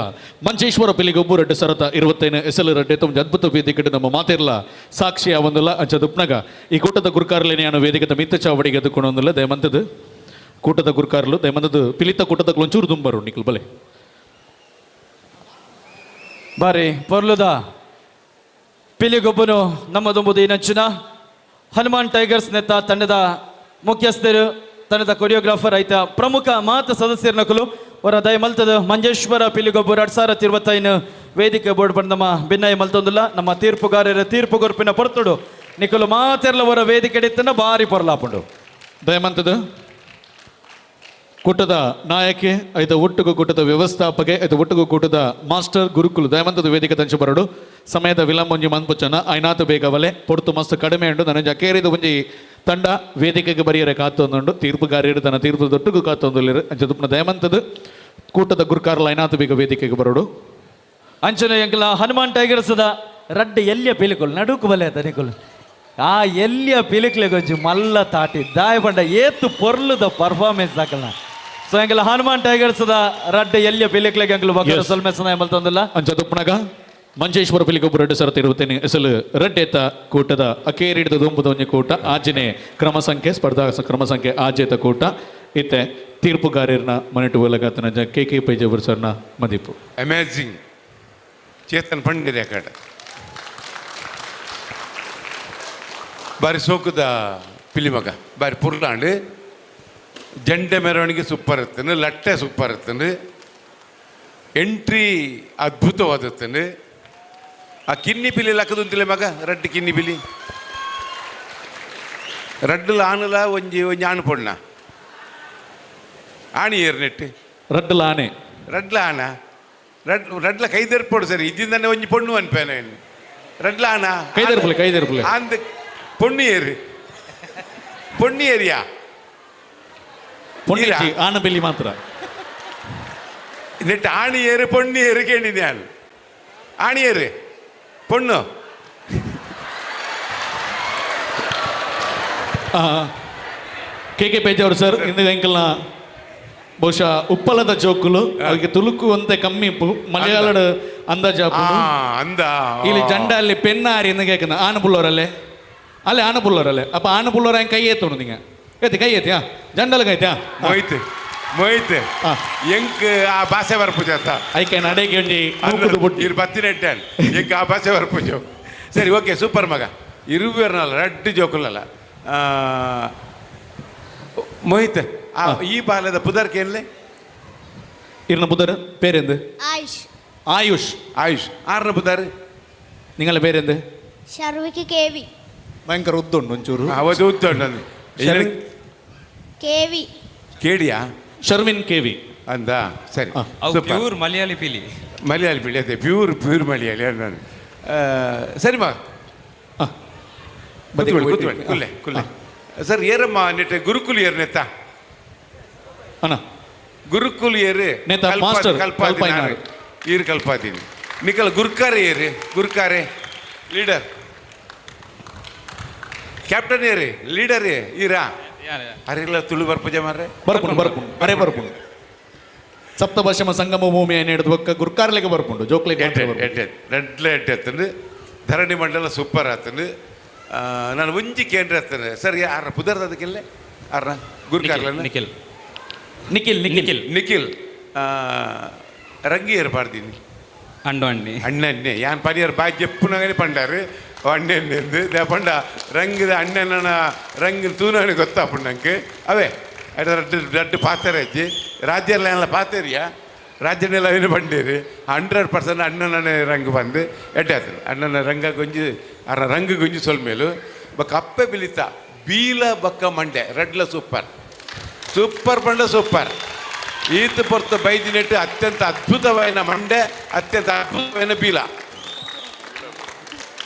ಮಂಜೇಶ್ವರ ಪಿಲಿಗೊಬ್ಬು ರೆಡ್ಡೆ ಸರತ 25 ಎಸೆಲ್ ರೆಡ್ಡೆ ತುಂಬ ಅದ್ಭುತ ವೇದಿಕೆ ನಮ್ಮ ಮಾತಿರಲ ಸಾಕ್ಷಿ ಒಂದಲ್ಲ ಅಂಚದುಪ್ನಗ ಈ ಕೂಟದ ಗುರುಕಾರ್ಲೇನೆ ವೇದಿಕೆದ ಮಿತ್ತ ಚಾವಡಿಗೆ ಎದ್ದುಕೊಂಡೊಂದಿಲ್ಲ ದಯಮಂತದ್ದು ಕೂಟದ ಗುರುಕಾರ್ಲು ದಯಮಂತದ್ದು ಪಿಲಿತ ಕೂಟದ ಒಂಚೂರು ದುಂಬರು ನಿಖಲ್ ಬಲೆ ಬಾರಿ ಪೊರ್ಲುದ ಪಿಲಿಗೊಬ್ಬನು ನಮ್ಮ ದುಂಬುದು ಈ ನಂಚಿನ ಹನುಮಾನ್ ಟೈಗರ್ಸ್ ನೆತ್ತ ತಂಡದ ಮುಖ್ಯಸ್ಥರು, ತಂಡದ ಕೊರಿಯೋಗ್ರಾಫರ್ ಐತ ಪ್ರಮುಖ ಮಾತ ಸದಸ್ಯರ ನಕಲು ಅವರ ದಯ ಮಲ್ತದ ಮಂಜೇಶ್ವರ ಪಿಲಿಗೊಬ್ಬರು 2025 ವೇದಿಕೆ ಬೋರ್ಡ್ ಬಂದ ನಮ್ಮ ಭಿನ್ನಯ ಮಲ್ತೊಂದಿಲ್ಲ ನಮ್ಮ ತೀರ್ಪುಗಾರರ ತೀರ್ಪು ಗೊರ್ಪಿನ ಪೊರ್ತುಡು ನಿಕಲು ಮಾತೆರ್ಲವರ ವೇದಿಕೆ ಇತ್ತನ ಬಾರಿ ಪೊರ್ಲಾಪುಂಡು. ದಯಮಂತದ ಕೂಟದ ನಾಯಕೆ ಐತ ಒಟ್ಟುಗು ಕೂಟದ ವ್ಯವಸ್ಥಾಪಕೆ ಐತ ಒಟ್ಟುಗು ಕೂಟದ ಮಾಸ್ಟರ್ ಗುರುಕುಲು ದಯಮಂತದ ವೇದಿಕೆ ತಂಚು ಬರಡು ಸಮಯದ ವಿಳಂಬ ಒಂಜಿ ಮನ್ಪುಚನ ಐನಾತು ಬೇಗ ವಲೆ ಪೊರ್ತು ಮಸ್ತ್ ಕಡಿಮೆ ಉಂಡು ನನಂಜ ಅಕೇರಿದ ಒಂಜಿ ತಂಡ ವೇದಿಕೆಗೆ ಬರಿಯರೆ ಕಾತೊಂದುಂಡು ತೀರ್ಪುಗಾರರು ತನ್ನ ತೀರ್ಪು ದೊಟ್ಟುಗು ಕಾತೊಂದುಲ್ಲೆರ್ ಅಂಚ ತುಪ್ಪುನ ದಯಮಂತದ ಕೂಟದ ಗುರುಕಾರ್ಲ ಐನಾತು ಬೇಗ ವೇದಿಕೆಗೆ ಬರಡು. ಅಂಚನೆ ಎಂಕಲ ಹನುಮಾನ್ ಟೈಗರ್ಸ್ದ ರಡ್ಡ್ ಎಲ್ಲಿಯ ಪಿಲಿಕುಲು ನಡುಕು ಬಲೆ ತನಿಕುಲು ಆ ಎಲ್ಲಿಯ ಪಿಲಿಕ್ಲೆಗೊಂಜಿ ಮಲ್ಲ ತಾಟಿ ದಾಯ ಪಂಡ ಏತು ಪೊರ್ಲುದ ಪರ್ಫಾರ್ಮೆನ್ಸ್ ದಾಕಲ್ನ. ಸೊ ಎಂಕಲ ಹನುಮಾನ್ ಟೈಗರ್ಸ್ದ ರಡ್ಡ್ ಎಲ್ಲಿಯ ಪಿಲಿಕ್ಲೆಗೆ ಎಂಕಲು ಬಕ್ಕರ ಸೊಲ್ಮೆ ಸನಾಯ ಮಲ್ತೊಂದುಲ್ಲ. ಅಂಚ ತುಪ್ಪುನಗ ಮಂಜೇಶ್ವರ ಪಿಲಿಗೊಬ್ಬರು 2025 ಎಸಲು ರಡ್ಡೇತ ಕೂಟದ ಅಕೇರಿಡಿದ ದುಂಬುದ ಒಂಜಿ ಕೂಟ ಆಜನೆ ಕ್ರಮ ಸಂಖ್ಯೆ ಸ್ಪರ್ಧಾ ಕ್ರಮ ಸಂಖ್ಯೆ ಆಜೇತ ಕೂಟ ಇತ್ತೆ ತೀರ್ಪುಗಾರರ್ನ ಮನೆಟು ಒಲಗಾತನ ಕೆ ಕೆ ಪೈಜವರ್ ಸರ್ನ ಮದಿಪು. ಅಮೇಝಿಂಗ್ ಚೇತನ್ ಪಂಡಿರ ಕಡೆ ಬಾರಿ ಸೋಕುದ ಪಿಲಿಮಗ ಬಾರಿ ಪುರ್ಲಾಂಡು ಜಂಡೆ ಮೆರವಣಿಗೆ ಸೂಪರ್ ಇರ್ತೇನೆ, ಲಟ್ಟೆ ಸೂಪರ್ ಇರ್ತೇನೆ, ಎಂಟ್ರಿ ಅದ್ಭುತವಾದತ್ತೇನೆ. ಆ ಕಿನ್ನಿ ಪಿಲಿ ಲಕ್ಕದುಂತಿಲೆ ಮಗ ರಡ್ಡು ಕಿನ್ನಿ ಪಿಲಿ ರಡ್ಡುಲ ಆನುಲ ಒಂಜಿ ಒಂಜಿ ಆಣು ಪೊಣ್ಣ ಆಣಿ ಏರ್ ನೆಟ್ಟು ರಡ್ಡುಲ ಆನೆ ರಡ್ಲ ಆಣ ರಡ್ ರಡ್ಲ ಕೈದೆರ್ಪೊಡು ಸರಿ ಇದ್ದಿಂದನೆ ಒಂಜಿ ಪೊಣ್ಣು ಅನ್ಪೇನೆ ರಡ್ಲ ಆಣ ಕೈದೆರ್ಪುಲೆ, ಕೈದೆರ್ಪುಲೆ. ಆಂದ್ ಪೊಣ್ಣು ಏರು ಪೊಣ್ಣು ಏರಿಯಾ ಪೊಣ್ಣಿ ಆನ ಬಿಲ್ಲಿ ಮಾತ್ರ ನೆಟ್ಟು ಆಣಿ ಏರು ಪೊಣ್ಣು ಏರು ಕೇಳಿದ್ದೆ ನಾನು ಆಣಿ ಏರು ಪೊಣ್ಣು ಕೆ ಕೆ ಪೇಜಾವರ್ ಸರ್ ಇಂದು ಎಂಕಲ್ನ ಬಹುಶಃ ಉಪ್ಪಲದ ಜೋಕುಲು ಅವಕ್ಕೆ ತುಳುಕು ಅಂತೆ ಕಮ್ಮಿ ಇಪ್ಪು ಮಲಯಾಳಡ್ ಅಂದಾಜು ಅಂದ ಇಲ್ಲಿ ಜಂಡ ಅಲ್ಲಿ ಪೆನ್ನಾರಿ ಎಂದು ಕೇಳ್ಕಂದ ಆನ ಪುಳ್ಳೋರಲ್ಲೇ ಅಲ್ಲೇ ಆನ ಪುಳ್ಳೋರಲ್ಲೇ ಅಪ್ಪ ಆನ ಪುಳ್ಳೋರ ಹೆಂಗೆ ಕೈ ಎತ್ತೋಣ ನಿಂಗೆ ಏತಿ ಕೈ ಎತ್ತಿಯಾ ಜಂಡಲ್ ಕೈತ್ಯಾ ಮೊಯ್ತು ಮೊಯ್ತು ಎಂಕ್ ಆ ಭಾಷೆ ಬರ್ಪುಜ ಅತ್ತ ಐಕೆ ನಡೆಗೆ ಒಂಜಿ ಇರು ಬತ್ತಿನ ಎಂಕ್ ಆ ಭಾಷೆ ಬರ್ಪುಜು ಸರಿ ಓಕೆ ಸೂಪರ್ ಮಗ ಇರುವೆರ್ನಲ್ಲ ರಡ್ಡು ಜೋಕುಲಲ್ಲ ಮೋಹಿತ್ ಆ ಈ ಬಾಲದ ಪುದರ್ಕೆ ಏನ್ಲೆ ಇರ್ನ ಪುದರ್ പേരെന്ത് ആയുഷ് ആയുഷ് ആയുഷ് ആറിನ ಪುದರ್ നിങ്ങളുടെ പേരെന്ത് ഷർവിക്ക് കെ വി ഭയങ്കര ഉദ്ദുണ്ട് ಒಂಚೂರು ಅವತ್ತು ಉದ್ದುಂಡು K V Kedia ಶರ್ವಿನ್ K V ಅಂದ ಸರಿ ಅವು ಸೂಪರ್. ಪ್ಯೂರ್ ಮಲಯಾಳಿ ಪಿಲಿ ಮಲಯಾಳಿ ಪಿಳಿ ಅದೇ ಪ್ಯೂರ್ ಪ್ಯೂರ್ ಮಲಯಾಳಿ ನಾನು ಸರಿ ಮಾ ಕೂತ್ಕೊಳ್ಳಿ ಕೂತ್ಕೊಳ್ಳಿ ಕುಲ್ಲೆ ಕುಲ್ಲೆ ಸರ್ ಏರಮ್ಮ ನೆಟ್ಟ ಗುರುಕುಲ್ ಏರ್ ನೆತ್ತ ಅಣ್ಣ ಗುರುಕುಲ್ ಏರು ನೇತ ಮಾಸ್ಟರ್ ಕಲ್ಪಾದಿ ಕಲ್ಪಾಯಿನಾರು. ಈರು ಕಲ್ಪಾದಿನಿ ನಿಕಲ್ ಗುರ್ಕಾರೆ ಏರು ಗುರ್ಕಾರೆ ಲೀಡರ್ ಕ್ಯಾಪ್ಟನ್ ಏರಿ ಲೀಡರ್ ಈರಾ ಅರಿಲ್ಲ ತುಳು ಬರ್ಪುಜ ಮಾರ್ರೆ ಬರ್ಪುಂಡು ಬರ್ಪುಂಡು ಬರೇ ಬರ್ಪುಂಡು ಸಪ್ತಭಾಷಮ ಸಂಗಮ ಭೂಮಿ ಏನು ಹಿಡಿದು ಬೊಕ್ಕ ಗುರ್ಕಾರ್ಲೆಗೆ ಬರ್ಪುಂಡು ಜೋಕ್ಲೆಗೆ ಮಾತ್ರ ಬರ್ಪುಂಡು. ಎಡ್ಡೆ ರೆಡ್ಲೆ ಎಡ್ಡೆ ಆತಂದು ಧರಣಿ ಮಂಡಲ ಸೂಪರ್ ಆತಂದು ನಾನು ಒಂಜಿ ಕೇಂದ್ರ ಆತಂದು ಸರ್ ಯಾರ ಪುದರ್ದ ಅದಕ್ಕೆಲ್ಲ ಆರ್ನ ಗುರ್ಕಾರ್ಲ ನಿಖಿಲ್ ನಿಖಿಲ್ ನಿಖಿಲ್ ನಿಖಿಲ್ ರಂಗಿ ಏರ್ಪಾಡ್ದೀನಿ ಅಂಡು ಅಣ್ಣಿ ಅಣ್ಣನ್ನೇ ಯಾನ್ ಪರಿಯರ್ ಬಾಯಿ ಜೆಪ್ಪುನಗನೆ ಪಂಡಾರು ಅಣ್ಣನ್ನೆಂದು they ಪಂಡ ರಂಗದ ಅಣ್ಣನ ರಂಗಿನ ತೂನವನಿಗೆ ಗೊತ್ತಾಪುಂಡು ನಂಗೆ ಅವೇ ಅಡ ರಡ್ಡು ರಡ್ಡು ಪಾತೆರ ಅಜ್ಜಿ ರಾಜ್ಯಲ್ಲ ಎಲ್ಲ ಪಾತೆರಿಯಾ ರಾಜ್ಯನೆಲ್ಲ ಏನು ಬಂಡೀರಿ 100% ಅಣ್ಣನೇ ರಂಗು ಬಂದು ಎಡ್ಡೆ ಆಯ್ತು ಅಣ್ಣನ ರಂಗ ಗುಂಜಿ ಅರ ರಂಗು ಗುಂಜಿ ಸೊಲ್ಮೇಲು ಬಕ್ಕ ಅಪ್ಪೆ ಬಿಲಿತ ಬೀಲ ಬಕ್ಕ ಮಂಡೆ ರಡ್ಲ ಸೂಪರ್ ಸೂಪರ್ ಪಂಡ ಸೂಪರ್ ಈತ ಪೊರ್ತು ಬೈದಿನೆಟ್ಟು ಅತ್ಯಂತ ಅದ್ಭುತವಾದ ಮಂಡೆ ಅತ್ಯಂತ ಅದ್ಭುತವಾದ ಬೀಲ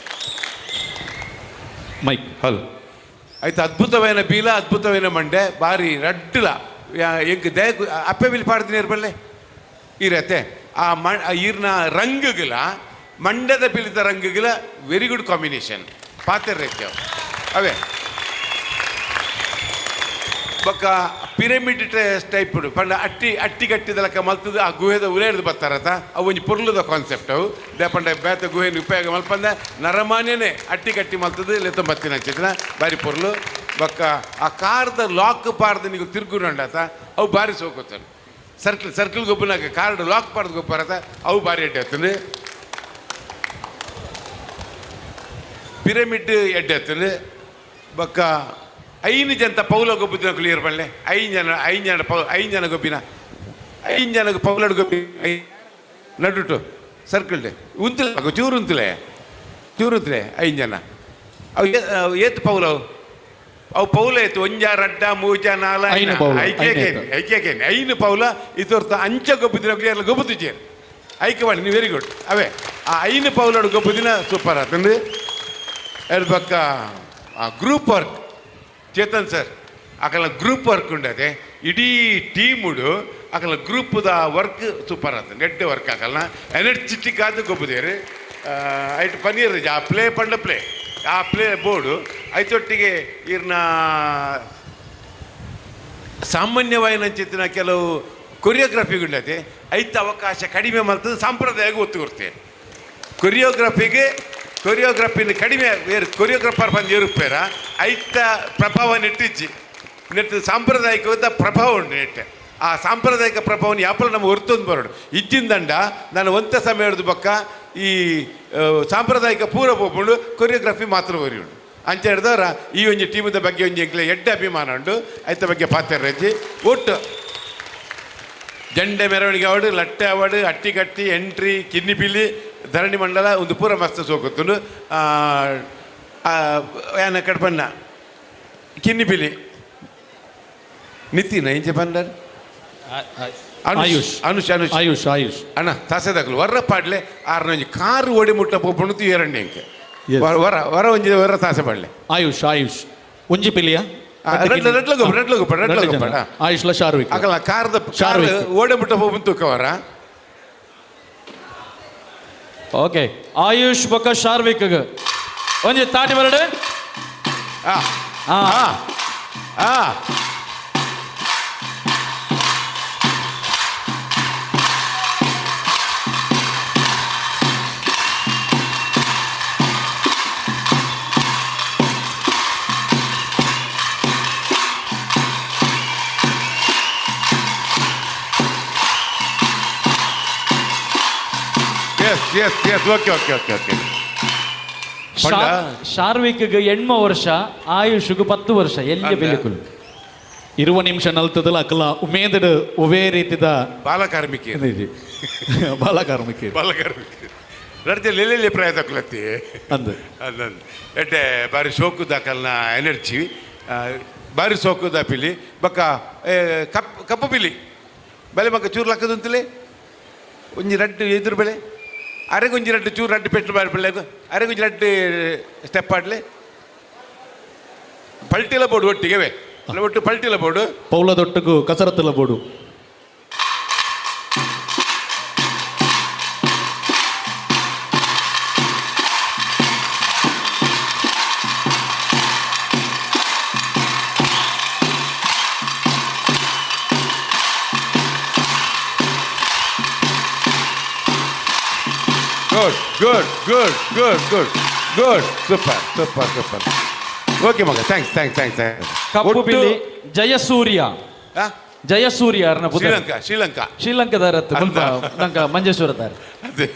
ಮೈಕ್ ಹಲೋ ಆಯ್ತು ಅದ್ಭುತವಾದ ಬೀಲ ಅದ್ಭುತವಾದ ಮಂಡೆ ಬಾರಿ ರಡ್ಡುಲ ಎಂಕ್ ದಯ ಅಪ್ಪೆ ಬಿಲ್ ಪಾಡ್ತೀನಿ ಇರ್ಬಲ್ಲೆ ಇರತ್ತೆ ಆ ಮ ಈರ್ನ ರಂಗುಗಿಲ ಮಂಡ್ಯದ ಬಿಲಿತ ರಂಗುಗಿಲ ವೆರಿ ಗುಡ್ ಕಾಂಬಿನೇಷನ್ ಪಾತೆರ್ ಅವೇ ಬೊಕ್ಕ ಪಿರಮಿಡ್ ಟೈಪ್ ಪಂಡ ಅಟ್ಟಿ ಅಟ್ಟಿ ಕಟ್ಟಿದ ಲೆಕ್ಕ ಮಲ್ತದ ಆ ಗುಹೆದ ಉಲೇಡ್ದು ಬರ್ತಾರತ ಅವು ಒಂಜಿ ಪೊರ್ಲುದ ಕಾನ್ಸೆಪ್ಟ್ ಅವು ದೇಪಂಡ ಬೇತ ಗುಹೆನ ಉಪಯೋಗ ಮಲ್ಪಂದ ನರಮಾನ್ಯನೇ ಅಟ್ಟಿ ಕಟ್ಟಿ ಮಲ್ತದ ಲೆತ್ತ ಬತ್ತಿನ ಅಂಚಿನ ಬಾರಿ ಪೊರ್ಲು ಬೊಕ್ಕ ಆ ಕಾರ್ದ ಲಾಕ್ ಪಾರ್ದ ನೀವು ತಿರ್ಗುಂಡಾತ ಅವು ಬಾರಿ ಸೋಕುತ್ತಾನೆ ಸರ್ಕಲ್ ಸರ್ಕಲ್ ಗೊಬ್ಬನಾಗ ಕಾರ್ಡ್ ಲಾಕ್ ಪಾರ್ದ ಗೊಬ್ಬರತ ಅವು ಬಾರಿ ಎಡ್ಡೆ ಆತಂದು ಪಿರಮಿಡ್ ಎಡ್ಡೆ ಆತಂದು ಬೊಕ್ಕ ಐನು ಜನ ಪೌಲ ಗೊಬ್ಬಿನ ಕ್ಲಿಯರ್ ಬಲ್ಲೆ ಐದು ಜನ ಐದು ಜನ ಪೌ ಐದು ಜನ ಗೊಬ್ಬಿನ ಐದು ಜನ ಪೌಲಡ್ ಗೊಬ್ಬಿ I ನಡುಟು ಸರ್ಕಲ್ ಉಂತಲೆ ಚೂರು ಉಂತಲೆ ಚೂರು ಉಂತಲೆ ಐದು ಜನ ಅವು ಏತ್ ಪೌಲ ಅವು ಅವು ಪೌಲ ಏತು ಒಂಜ ರಡ್ಡ ಮೂಜ ನಾಲ ಐನು ಪೌಲ, ಐಕೆ ಐನು ಏತು. ಐಕೆ ಐನು ಪೌಲ ಇತೊರ್ತ ಅಂಚ ಗೊಬ್ಬಿನ ಕ್ಲಿಯರ್ ಗೊಬ್ಬು ಚೇರು ಐಕೆ ಮಾಡಿ ನೀವು ವೆರಿ ಗುಡ್ ಅವೇ ಆ ಐನು ಪೌಲಡ್ ಗೊಬ್ಬುದಿನ ಸೂಪರ್ ಆತಂದು ಎರಡು ಪಕ್ಕ ಆ ಗ್ರೂಪ್ ವರ್ಕ್ ಚೇತನ್ ಸರ್ ಅಕಲ ಗ್ರೂಪ್ ವರ್ಕ್ ಉಂಡದೆ ಇಡೀ ಟೀಮುಡು ಅಕಲ ಗ್ರೂಪ್ದ ವರ್ಕ್ ಸೂಪರ್ ಆತ ನೆಡ್ ವರ್ಕ್ ಆಗಲ್ಲ ಎನರ್ಜಿಟಿಕ್ ಆದ ಗೊಬ್ಬುದೇರು ಐಟ್ ಪನೀರ್ ಆ ಪ್ಲೇ ಪಂಡ ಪ್ಲೇ ಆ ಪ್ಲೇ ಬೋರ್ಡು ಐತೊಟ್ಟಿಗೆ ಇರ್ನ ಸಾಮಾನ್ಯವಾಗಿ ಕೆಲವು ಕೊರಿಯೋಗ್ರಫಿ ಉಂಡತೆ ಐತ ಅವಕಾಶ ಕಡಿಮೆ ಮಾಡ್ತದೆ ಸಾಂಪ್ರದಾಯಕ್ಕೆ ಒತ್ತು ಕೊಡ್ತೇನೆ ಕೊರಿಯೋಗ್ರಫಿಗೆ ಕೊರಿಯೋಗ್ರಫಿನ ಕಡಿಮೆ ಬೇರೆ ಕೊರಿಯೋಗ್ರಫರ್ ಬಂದು ಏರುಪೇರ ಐತ ಪ್ರಭಾವ ನೆಟ್ಟಿಚ್ಚಿ ನೆಟ್ಟು ಸಾಂಪ್ರದಾಯಿಕವಾದ ಪ್ರಭಾವ ಉಂಟು ನೆಟ್ಟೆ ಆ ಸಾಂಪ್ರದಾಯಿಕ ಪ್ರಭಾವನ ಯಾಪಲ ನಮ್ಮ ಹೊರ್ತೊಂದು ಬರೋಡು ಇಜ್ಜಿಂದಂಡ ನಾನು ಒಂತ ಸಮಯ ಹಿಡಿದು ಬಕ್ಕ ಈ ಸಾಂಪ್ರದಾಯಿಕ ಪೂರ ಪೋಪುಂಡು ಕೊರಿಯೋಗ್ರಫಿ ಮಾತ್ರ ಬರೆಯುಂಡು ಅಂಚ ಹಿಡ್ದವ್ರ ಈ ಒಂಜಿ ಟೀಮದ ಬಗ್ಗೆ ಒಂಜಿ ಎಂಕ್ಲೆ ಎಡ್ಡೆ ಅಭಿಮಾನ ಉಂಟು ಐತ ಬಗ್ಗೆ ಪಾತ್ರ ರಜ್ಜಿ ಒಟ್ಟು ಜಂಡೆ ಮೆರವಣಿಗೆ ಅವಾರ್ಡು ಲಟ್ಟೆ ಅವಾರ್ಡು ಅಟ್ಟಿಕಟ್ಟಿ ಎಂಟ್ರಿ ಕಿನ್ನಿಪಿಲಿ ಧರಣಿ ಮಂಡಲ ಒಂದು ಪೂರ ಮಸ್ತ್ ಸೋಕುತ್ತುಂಡು ಯಾನ ಕಡ್ಪನ್ನ ಕಿನ್ನಿಪಿಲಿ ನಿತಿನ ಇಂಚೆ ಪಂಡರ್ ಆಯುಷ್. ಅನುಷ್ ಅನುಷ್ ಆಯುಷ್ ಆಯುಷ್ ಅಣ್ಣ ತಾಸೆದಾಗಲು ವರ್ರ ಪಾಡ್ಲೆ ಆರ್ನೊಂಜಿ ಕಾರು ಓಡಿ ಮುಟ್ಟ ಪೋಪುಂಡು ಎರಣ್ಣೆ ಇಂಕೆ ವರ ವರ ಒಂಜಿ ವರ ತಾಸೆ ಪಾಡ್ಲೆ ಆಯುಷ್ ಆಯುಷ್ ಒಂಜಿ ಪಿಲಿಯ ರಡ್ಲ. ಆಯುಷ್ಲ ಶಾರ್ವಿಕ್ ಅಗಲ ಕಾರ್ದ ಶಾರ್ವಿಕ್. ಓಡೆ ಮುಟ್ಟ ಪೋಪುಂಡು ತೂಕವರ ಓಕೆ ಆಯುಷ್ ಬೊಕ್ಕ ಶಾರ್ವಿಕ್ ಒಂಜಿ ತಾಟಿ ಬರಡು Yes yes yes okay okay okay okay Sharvik 8 ವರ್ಷ ಆಯುಷ್ಗೆ 10 ವರ್ಷ ಎಲ್ಲಿ ಬೆಲೆಕುಲು 20 ನಿಮಿಷ ನಲ್ತದಲ್ಲ ಅಕಲ ಉಮೇದಡು ಒವೇ ರೀತಿದ ಬಾಲಕಾರ್ಮಿಕ ಬಾಲಕಾರ್ಮಿಕ ಬಾಲಕಾರ್ಮಿಕ ರಡ್ಜೆ ಲೆಲೆಲೆ ಪ್ರಾಯ ತಕ್ಕಲತ್ತಿ ಅಂದು ಅಂದಂದು ಎಡ್ಡೆ ಬಾರಿ ಸೋಕು ದಾಕಲ್ನ ಎನರ್ಜಿ ಬಾರಿ ಸೋಕು ದಾಪಿಲಿ ಬಕ್ಕ ಕಪ್ ಕಪ್ಪು ಪಿಲಿ ಬಲೆ ಮಕ್ಕ ಚೂರು ಲಕ್ಕದಂತಲೇ ಒಂಜಿ ರಡ್ಡು ಎದುರು ಬೆಳೆ ಅರೆಗೊಂಜಿ ರಡ್ಡು ಚೂರು ರಡ್ಡು ಪೆಟ್ಟು ಬಾರಿ ಬೆಳೆ ಅರೆಗೊಂಜಿ ರಡ್ಡು ಸ್ಟೆಪ್ ಆಡ್ಲೆ ಪಲ್ಟಿಲ ಬೋಡು ಒಟ್ಟಿಗೆವೆ ಒಟ್ಟು ಪಲ್ಟಿಲ ಬೋಡು ಪೌಲದೊಟ್ಟುಗು ಕಸರತ್ತಲ ಬೋಡು Good, good, good, good, good, good. Super, super, super. Okay, ಮಗ thanks thanks thanks thanks ಕಪ್ಪು ಬಿಳಿ ಜಯಸೂರ್ಯ ಜಯಸೂರ್ಯ ಅರ್ನ ಪುದರ್. ಶ್ರೀಲಂಕಾ ಶ್ರೀಲಂಕಾ ಶ್ರೀಲಂಕಾದಾರತ್ತು ಅಂದ. ನಂಕ ಮಂಜೇಶ್ವರದಾರ ಅದೇ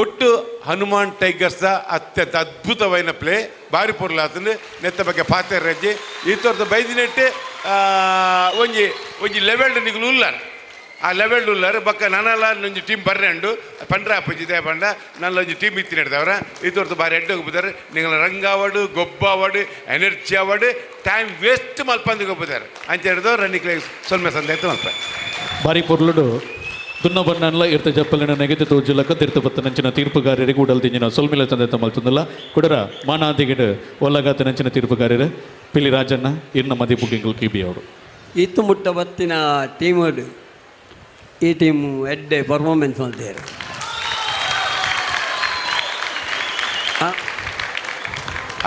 ಒಟ್ಟು ಹನುಮಾನ್ ಟೈಗರ್ಸ್ ಅತ್ಯಂತ ಅದ್ಭುತವಾದ ಪ್ಲೇ ಬಾರಿ ಪೊರ್ಲಾತಂದು ನೆತ್ತ ಬಗ್ಗೆ ಪಾತೆ ರಜ್ಜೆ ಈ ತರದ ಬೈದಿನೆಟ್ಟೆ ಒಂಜಿ ಒಂಜಿ ಲೆವೆಲ್ ನಿಗುಲು ಉಲ್ಲಾರ ಆ ಲೆವೆಲ್ ಉಲ್ಲಾರ ಬಕ್ಕ ನನಲ ಒಂಜಿ ಟೀಮ್ ಬರ್ರೆಂಡು ಪಂಡ್ರ ಅಪ್ಪಜಿದೆ ಪಂಡ ನಲ್ಲ ಒಂಜಿ ಟೀಮ್ ಇತ್ತಿ ನಡೆದವರ ಈ ತರದ ಬಾರಿ ಎಡ್ಡೆ ಹೋಗ್ಬೋದಾರೆ ನಿಂಗಳ ರಂಗಾವಡು ಗೊಬ್ಬಾವಡು ಎನರ್ಜಿ ಆವಡು ಟೈಮ್ ವೇಸ್ಟ್ ಮಲ್ಪಂದು ಗೊಬ್ಬುದಾರೆ ಅಂಚ ಹಿಡಿದವ್ರು ರನ್ನಿಕ್ಲೆ ಸೊಲ್ಮೆ ಸಂದೇಹ ಮಲ್ಪ ಬಾರಿ ಪೊರ್ಲುಡು ದುನ್ನ ಬಣ್ಣನ್ಲ ಇರ್ತ ಜಪ್ಪಲಿನ ನೆಗೆತ ತೋಜುಲಕ ತೀರ್ಥ ಪತ್ತ ನಂಚಿನ ತೀರ್ಪುಗಾರರಿಗೆ ಉಡಲ್ ತಿಂಜಿನ ಸೊಲ್ಮಿಲ ತಂದೆ ತಮ್ಮಲ್ತಂದಲ್ಲ ಕುಡರ ಮಾನಾದಿಗಿಡು ಒಲ್ಲಗಾತ ನಂಚಿನ ತೀರ್ಪುಗಾರರು ಪಿಲಿ ರಾಜಣ್ಣ ಇರ್ನ ಮದಿ ಬುಕ್ಕಿಂಗ್ ಕಿಬಿ ಅವರು ಇತ್ತು ಮುಟ್ಟ ಬತ್ತಿನ ಟೀಮ್ ಈ ಟೀಮು ಎಡ್ಡೆ ಪರ್ಫಾರ್ಮೆನ್ಸ್ ಮಾಡ್ತಾರೆ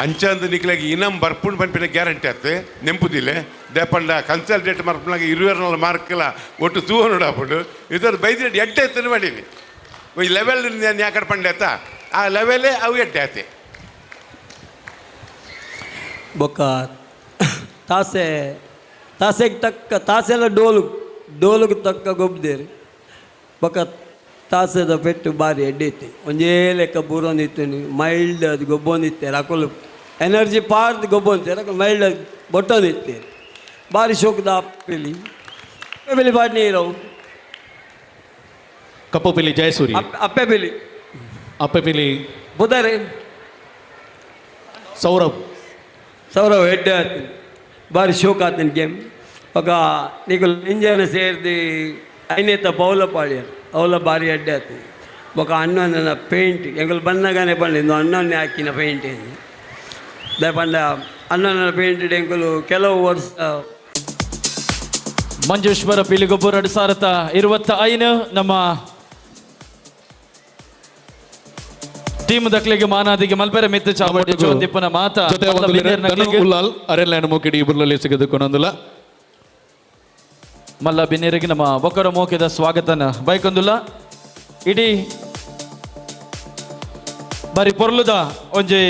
ಅಂಚಂದು ನಿಕ್ಲಾಗಿ ಇನಮ್ ಬರ್ಪುಂಡು ಪನ್ಪಿನ ಗ್ಯಾರಂಟಿ ಆತು ನೆಂಪುದಿಲ್ಲ ದೇಪಂಡ ಕನ್ಸಲ್ಟೇಟ್ ಮರ್ಪುನಾಗ ಇರುವೆರ್ನಲ್ಲ ಮಾರ್ಕಲ ಒಟ್ಟು ತೂವ ನೋಡಾಪುಂಡು ಇದರ ಬೈದಿನ ಎಡ್ಡೆ ಎತ್ತನು ಮಾಡೀನಿ ಈ ಲೆವೆಲ್ ಯಾಕಡೆ ಪಂಡೆ ಆತ ಆ ಲೆವೆಲೇ ಅವು ಎಡ್ಡೆ ಆತೆ ಬೊಕ್ಕ ತಾಸೆ ತಾಸೆಗೆ ತಕ್ಕ ತಾಸೆಲ್ಲ ಡೋಲು ಡೋಲುಗೆ ತಕ್ಕ ಗೊಬ್ಬದೇರಿ ಬೊಕ್ಕ ತಾಸೆದ ಪೆಟ್ಟು ಬಾರಿ ಎಡ್ಡೆ ಇತ್ತು ಒಂಜೇ ಲೆಕ್ಕ ಬೂರೊಂದಿತ್ತು ಮೈಲ್ಡ್ ಅದು ಗೊಬ್ಬೊಂದಿತ್ತೆ ರಕೊಲು ಎನರ್ಜಿ ಪಾರ್ದು ಗೊಬ್ಬೊಂತೆ ರಕೊಲು ಮೈಲ್ಡ್ ಅದು ಬೊಟ್ಟೊಂದಿತ್ತೆ ಬಾರಿ ಶೋಕದ ಅಪ್ಪೆಲಿ ಅಪ್ಪೆಲಿ ಬಾರಿ ನೀರವು ಕಪ್ಪು ಪಿಲಿ ಜಯಸೂರಿ ಅಪ್ಪೆ ಪಿಲಿ ಅಪ್ಪೆ ಪಿಲಿ ಬುಧರೆ ಸೌರಭ್ ಸೌರವ್ ಎಡ್ಡೆ ಆತು ಬಾರಿ ಶೋಕ ಆತನ ಗೇಮ್ ఒక నీకు ಇಂಜನ್ ಸೇರ್ದು ಐನೇತ ಪೌಲ ಪಾಳ್ಯರು ಅವಲ ಬಾರಿ ಅಡ್ಡೆ ಆತು ಬೊಕ ಅಣ್ಣನ ಪೇಂಟ್ ಎಂಕುಲು ಬನ್ನಗಾನೆ ಪಂಡ ಅಣ್ಣನ್ನೇ ಹಾಕಿನ ಪೇಂಟ್ ದಾಯ ಪಂಡ ಅಣ್ಣನ ಪೇಂಟ್ ಎಂಕುಲು ಕೆಲವು ವರ್ಷ ಮಂಜೇಶ್ವರ ಪಿಲಿಗೊಬ್ಬರು 2025 ನಮ್ಮ ಟೀಮ್ ದಕ್ಲೆಗೆ ಮಾನಾದಿಗೆ ಮಲ್ಪೆರೆ ಮಿತ್ತು ಚಾವಡಿ ಚೋದಿಪ್ಪನ ಮಾತ ಜೊತೆ ಒಂದು ಉಲ್ಲಾಲ್ ಅರೆಲ್ಯಾನ ಮೂಕಿಡಿ ಇಬ್ಬರಲ್ಲಿ ಸಿಗದು ಕೊನೊಂದುಲ ಮಲ್ಲ ಬಿನ್ನೇರಿಗೆ ನಮ್ಮ ಬೊಕ್ಕರ ಮೋಕೆದ ಸ್ವಾಗತನ ಬೈಕೊಂದುಲ್ಲ ಇಡೀ ಬಾರಿ ಪೊರ್ಲುದ ಒಂಜಿ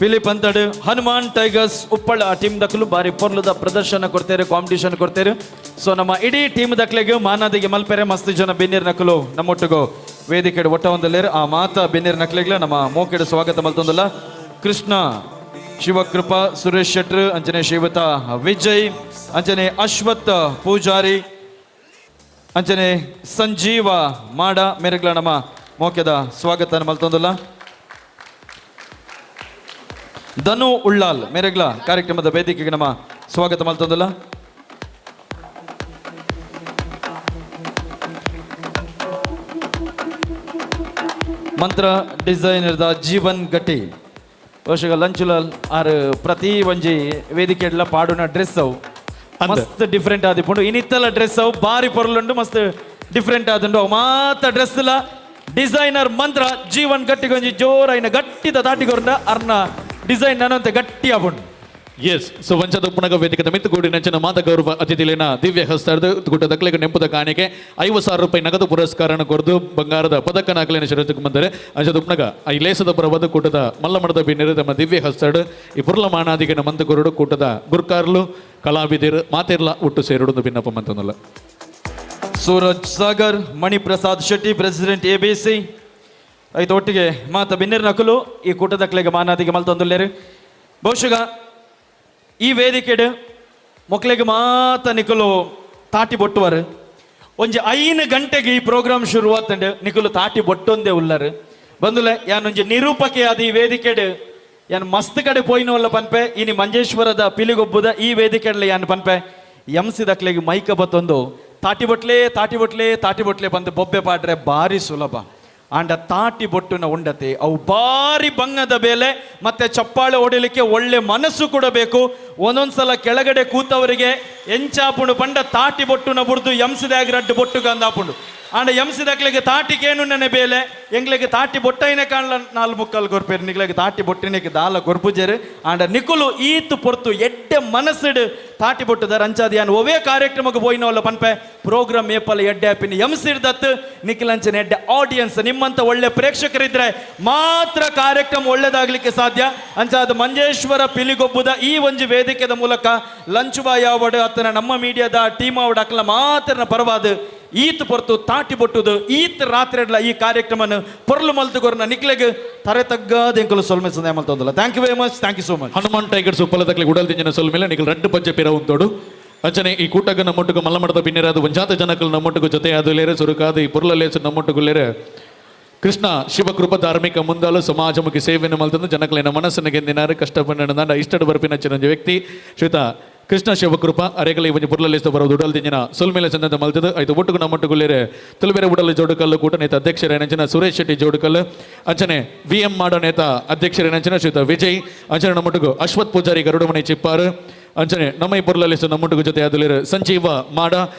ಪಿಲಿ ಪಂತಡು ಹನುಮಾನ್ ಟೈಗರ್ಸ್ ಉಪ್ಪಳ ಟೀಮ್ ದಕ್ಕಲು ಬಾರಿ ಪೊರ್ಲುದ ಪ್ರದರ್ಶನ ಕೊಡ್ತೇವೆ ಕಾಂಪಿಟಿಷನ್ ಕೊಡ್ತೇವೆ. ಸೊ ನಮ್ಮ ಇಡೀ ಟೀಮ್ ದಕ್ಲೆಗೆ ಮಾನಾದಿಗೆ ಮಲ್ಪೆರೆ ಮಸ್ತ್ ಜನ ಬೆನ್ನೀರ್ ನಕಲು ನಮ್ಮೊಟ್ಟಿಗೂ ವೇದಿಕೆ ಒಟ್ಟ ಒಂದಲ್ಲೇರು ಆ ಮಾತ ಬೆನ್ನೀರ್ ನಕ್ಲೆಗ್ಲ ನಮ್ಮ ಮೋಕೆಡು ಸ್ವಾಗತ ಮಲ್ತೊಂದಲ್ಲ ಕೃಷ್ಣ ಶಿವಕೃಪಾ ಸುರೇಶ್ ಶೆಟ್ರು ಅಂಜನೆ ಶ್ರೀವತ ವಿಜಯ್ ಅಂಜನೆ ಅಶ್ವಥ್ ಪೂಜಾರಿ ಅಂಜನೆ ಸಂಜೀವ ಮಾಡ ಮೇರೆಗ್ಲ ನಮ್ಮ ಮೋಕೆದ ಸ್ವಾಗತ ಮಲ್ತೊಂದುಲ್ಲ. ಧನು ಉಳ್ಳಾಲ್ ಮೇರೆಗ್ಲ ಕಾರ್ಯಕ್ರಮದ ವೇದಿಕೆಗೆ ನಮ್ಮ ಸ್ವಾಗತ ಮಲ್ತೊಂದುಲ್ಲ. ಮಂತ್ರ ಡಿಸೈನರ್ದ ಜೀವನ್ ಗಟ್ಟಿ ವರ್ಷಗ ಲಂಚುಲಾಲ್ ಆರ್ ಪ್ರತಿ ಒಂಜಿ ವೇದಿಕೆಡ್ಲ ಪಾಡುನ ಡ್ರೆಸ್ ಅವು ಮಸ್ತ್ ಡಿಫ್ರೆಂಟ್ ಆದಿಪುಂಡು. ಇನ್ನಿತ್ತಲ ಡ್ರೆಸ್ ಅವು ಬಾರಿ ಪೊರ್ಲುಂಡು, ಮಸ್ತ್ ಡಿಫ್ರೆಂಟ್ ಆದುಂಡು. ಅವು ಮಾತ ಡ್ರೆಸ್ ಲ ಡಿಸೈನರ್ ಮಂತ್ರ ಜೀವನ್ ಗಟ್ಟಿಗೊಂಜಿ ಜೋರಾಯಿನ ಗಟ್ಟಿದ ತಾಟಿಗೊರ್ನ ಅರ್ನ ಡಿಸೈನ್ ನನ್ನಂತೆ ಗಟ್ಟಿ ಆಪುಂಡು. ಎಸ್ ಸೊ ವಂಚದ ಉಪ್ಪುನಗ ವೇದಿಕೆ ಮಿತ್ತುಗೂಡಿ ನಂಚಿನ ಮಾತ ಗೌರವ ಅತಿಥಿಲೇನ ದಿವ್ಯ ಹಸ್ತಾರ್ದು ಗುಡ್ಡ ದಕ್ಲೆಗೆ ನೆಂಪುದ ಕಾಣಿಕೆ 50,000 ರೂಪಾಯಿ ನಗದು ಪುರಸ್ಕಾರನ ಕೊರದು ಬಂಗಾರದ ಪದಕ ನಾಕಲೇನ ಶರத்துக்கு ಬಂದರೆ ಅಂಚದ ಉಪ್ಪುನಗ ಈ ಲೇಸದ ಪರವಾದ ಕೂಟದ ಮಲ್ಲಮಡದ ಬಿನ್ನೆರು ತಮ್ಮ ದಿವ್ಯ ಹಸ್ತಾರ್ಡು ಈ ಪುರ್ಲ ಮಾನಾದಿಗೆ ಮಂತ ಕೊರಡು ಕೂಟದ ಗುರ್ಕಾರ್ಲು ಕಲಾವಿದರು ಮಾತೆರ್ಲ ಒಟ್ಟು ಸೇರುಡು ಭಿನ್ನಪ್ಪ ಮಂತನಲ್ಲ. Suraj Sagar, Maniprasad Shetty, president A B C ಐದು ಒಟ್ಟಿಗೆ ಮಾತ ಬಿನ್ನೆರ್ ನಕಲು ಈ ಕೂಟದಕ್ಲೆಗೆ ಮಾನಾದಿಗೆ ಮಲ್ತೊಂದುಲ್ಲೇರು. ಬಹುಶಃ ಈ ವೇದಿಕೆಡ್ ಮೊಕ್ಲೆಗೆ ಮಾತ ನಿಕುಲು ತಾಟಿ ಬೊಟ್ಟುವರು. ಒಂಜಿ 5 ಗಂಟೆಗೆ ಈ ಪ್ರೋಗ್ರಾಮ್ ಶುರುವಾತಂಡು ನಿಕುಲು ತಾಟಿ ಬೊಟ್ಟೊಂದೇ ಉಲ್ಲರು ಬಂದುಲೆ. ಯಾನೊಂಜಿ ನಿರೂಪಕೆ ಆದ ಈ ವೇದಿಕೆಡ್ ಯಾನ್ ಮಸ್ತ್ ಕಡೆ ಪೋಯಿನವಲ್ಲ ಪನ್ಪೆ. ಇನಿ ಮಂಜೇಶ್ವರದ ಪಿಲಿಗೊಬ್ಬುದ ಈ ವೇದಿಕೆಡ್ಲೆ ಯಾನ್ ಪನ್ಪೆ ಎಂಸಿದಕ್ಲೆಗೆ ಮೈಕ ಬತ್ತೊಂದು ತಾಟಿ ಬೊಟ್ಲೆ ತಾಟಿ ಬೊಟ್ಲೆ ತಾಟಿ ಬೊಟ್ಲೆ ಬಂದು ಬೊಬ್ಬೆ ಪಾಡ್ರೆ ಭಾರಿ ಸುಲಭ. ಆಂಡ ತಾಟಿ ಬೊಟ್ಟುನ ಉಂಡತೆ ಅವು ಭಾರಿ ಬಂಗದ ಬೇಲೆ ಮತ್ತೆ ಚಪ್ಪಾಳೆ ಹೊಡಿಲಿಕ್ಕೆ ಒಳ್ಳೆ ಮನಸ್ಸು ಕೂಡ ಬೇಕು. ಒಂದೊಂದ್ಸಲ ಕೆಳಗಡೆ ಕೂತವರಿಗೆ ಎಂಚಾಪುಂಡು ಪಂಡ ತಾಟಿ ಬೊಟ್ಟುನ ಬುಡ್ದು ಎಂಸಿದಾಗ ರಡ್ಡು ಬೊಟ್ಟು ಗಂದಾಪುಂಡು. ಆಂಡ ಎಂಸಿದಾಕ್ಲೆಗೆ ತಾಟಿಗೇನು ನೆನೆ ಬೇಲೆ ಎಂಗ್ಲೆಗೆ ತಾಟಿ ಬೊಟ್ಟೈನೆ ಕಾಣ್ಲ ನಾಲ್ ಮುಕ್ಕಲ್ ಕೊರ್ಪೇರು ನಿಕ್ಲೆಗೆ ತಾಟಿ ಬೊಟ್ಟಿನಕ್ಕೆ ದಾಲ ಕೊರ್ಪುಜೇರು. ಆಂಡ ನಿಕುಲು ಈತು ಪೊರ್ತು ಎಡ್ಡೆ ಮನಸ್ಸುಡು ತಾಟಿ ಬೊಟ್ಟುದಾರ ಅಂಚಾದ ಯಾನ್ ಒವೇ ಕಾರ್ಯಕ್ರಮಕ್ಕೆ ಪೋಯಿನವಲ್ಲ ಪನ್ಪೆ ಪ್ರೋಗ್ರಾಮ್ ಏಪಲ್ ಎಡ್ಡೆ ಆಪಿನ ಎಂಸಿಡ್ದತ್ತು ನಿಖಿಲಂಚನ ಎಡ್ಡೆ ಆಡಿಯನ್ಸ್ ನಿಮ್ಮಂತ ಒಳ್ಳೆ ಪ್ರೇಕ್ಷಕರಿದ್ರೆ ಮಾತ್ರ ಕಾರ್ಯಕ್ರಮ ಒಳ್ಳೇದಾಗ್ಲಿಕ್ಕೆ ಸಾಧ್ಯ. ಅಂಚಾದ ಮಂಜೇಶ್ವರ ಪಿಲಿಗೊಬ್ಬುದ ಈ ಒಂಜಿ ವೇದಿಕೆದ ಮೂಲಕ ಲಂಚ್ ಬಾಯ್ ಆವಡು ಅತ್ತನ ನಮ್ಮ ಮೀಡಿಯಾದ ಟೀಮ್ ಆವಡು ಅಕ್ಲ ಮಾತ್ರ ಪರವಾದ ಈತ್ ಪೊರ್ತು ತಾಟಿ ಬೊಟ್ಟುದು ಈತ್ ರಾತ್ರಿ ಈ ಕಾರ್ಯಕ್ರಮನ ಪೊರ್ಲು ಮಲ್ತುಗೊರ್ನ ನಿಕ್ಲೆಗ್ ತರೆ ತಗ್ಗಾದ ಎಂಕುಲು ಸೊಲ್ಮೆ ಸಂದಾಯ ಮಲ್ತೊಂದುಲ್ಲ. Thank you very much, thank you so much. Hanuman tigers ಉಪ್ಪಲದಕ್ಲೆ ಉಡಲ್ ದಿಂಜಿನ ಸೊಲ್ಮೆಲೆ ನಿಕಲ್ ರಡ್ಡು ಪಂಚ ಪಿರ ಉಂತೋಡು. ಅಂಚನೆ ಈ ಕೂಟಗ ನಮ್ಮೊಟ್ಟುಗು ಮಲ್ಲಮಡದ ಬಿನ್ನೆರಾದ ಒಂಜಾತ ಜನಕಲ್ ನಮ್ಮೊಟ್ಟುಗು ಜೊತೆಯಾದುಲೇರೆ ಸುರುಕಾದ ಈ ಪೊರ್ಲಲೇಸು ನಮ್ಮೊಟ್ಟುಗುಲೇರೆ ಕೃಷ್ಣ ಶಿವಕೃಪ ಧಾರ್ಮಿಕ ಮುಂದಾಲು ಸಮಾಜಮುಖಿ ಸೇವೆಯನ್ನು ಮಲ್ತಂದು ಜನಕಲಿನ ಮನಸ್ಸನ್ನು ಗೆಂದಿನಾರು ಕಷ್ಟಪಂಡ ಇಷ್ಟಡು ಬರ್ಪಿನ ಚಿರಂಜಿ ವ್ಯಕ್ತಿ ಶ್ರೀತ ಕೃಷ್ಣ ಶಿವಕೃಪ ಅರೆಗಲಿ ಒಂಜಿ ಪುರ್ಲಲಿಸ್ತ ಬರೋದು ಉಡಲ್ ದಿಂಜಿನ ಸೊಲ್ಮೇಲೆ ಚಂದಂತ ಮಲ್ತದು ಐತು ಒಟ್ಟುಗು ನಮ್ಮೊಟ್ಟುಗುಲೇರೆ ತುಳುಬೇರೆ ಉಡಲ್ ಜೋಡುಕಲ್ಲು ಕೂಟ ನೇತ ಅಧ್ಯಕ್ಷರೇನಂಚಿನ ಸುರೇಶ್ ಶೆಟ್ಟಿ ಜೋಡುಕಲ್ಲು ಅಂಚನೆ ವಿ ಎಂ ಮಾಡೋ ನೇತ ಅಧ್ಯಕ್ಷರೇನಂಚಿನ ಶ್ರೀತ ವಿಜಯ್ ಅಂಚನೆ ನಮ್ಮೊಟ್ಟುಗು ಅಶ್ವಥ್ ಪೂಜಾರಿ ಗರುಡಮಣಿ ಚಿಪ್ಪಾರು ಅಂಚನೆ ನಮ್ಮ ಈ ಪುರ್ಲಲಿಸ್ತ ನಮ್ಮೊಟ್ಟುಗು ಜೊತೆ ಆದುಲೇರು ಸಂಜೀವ ಮಾಡ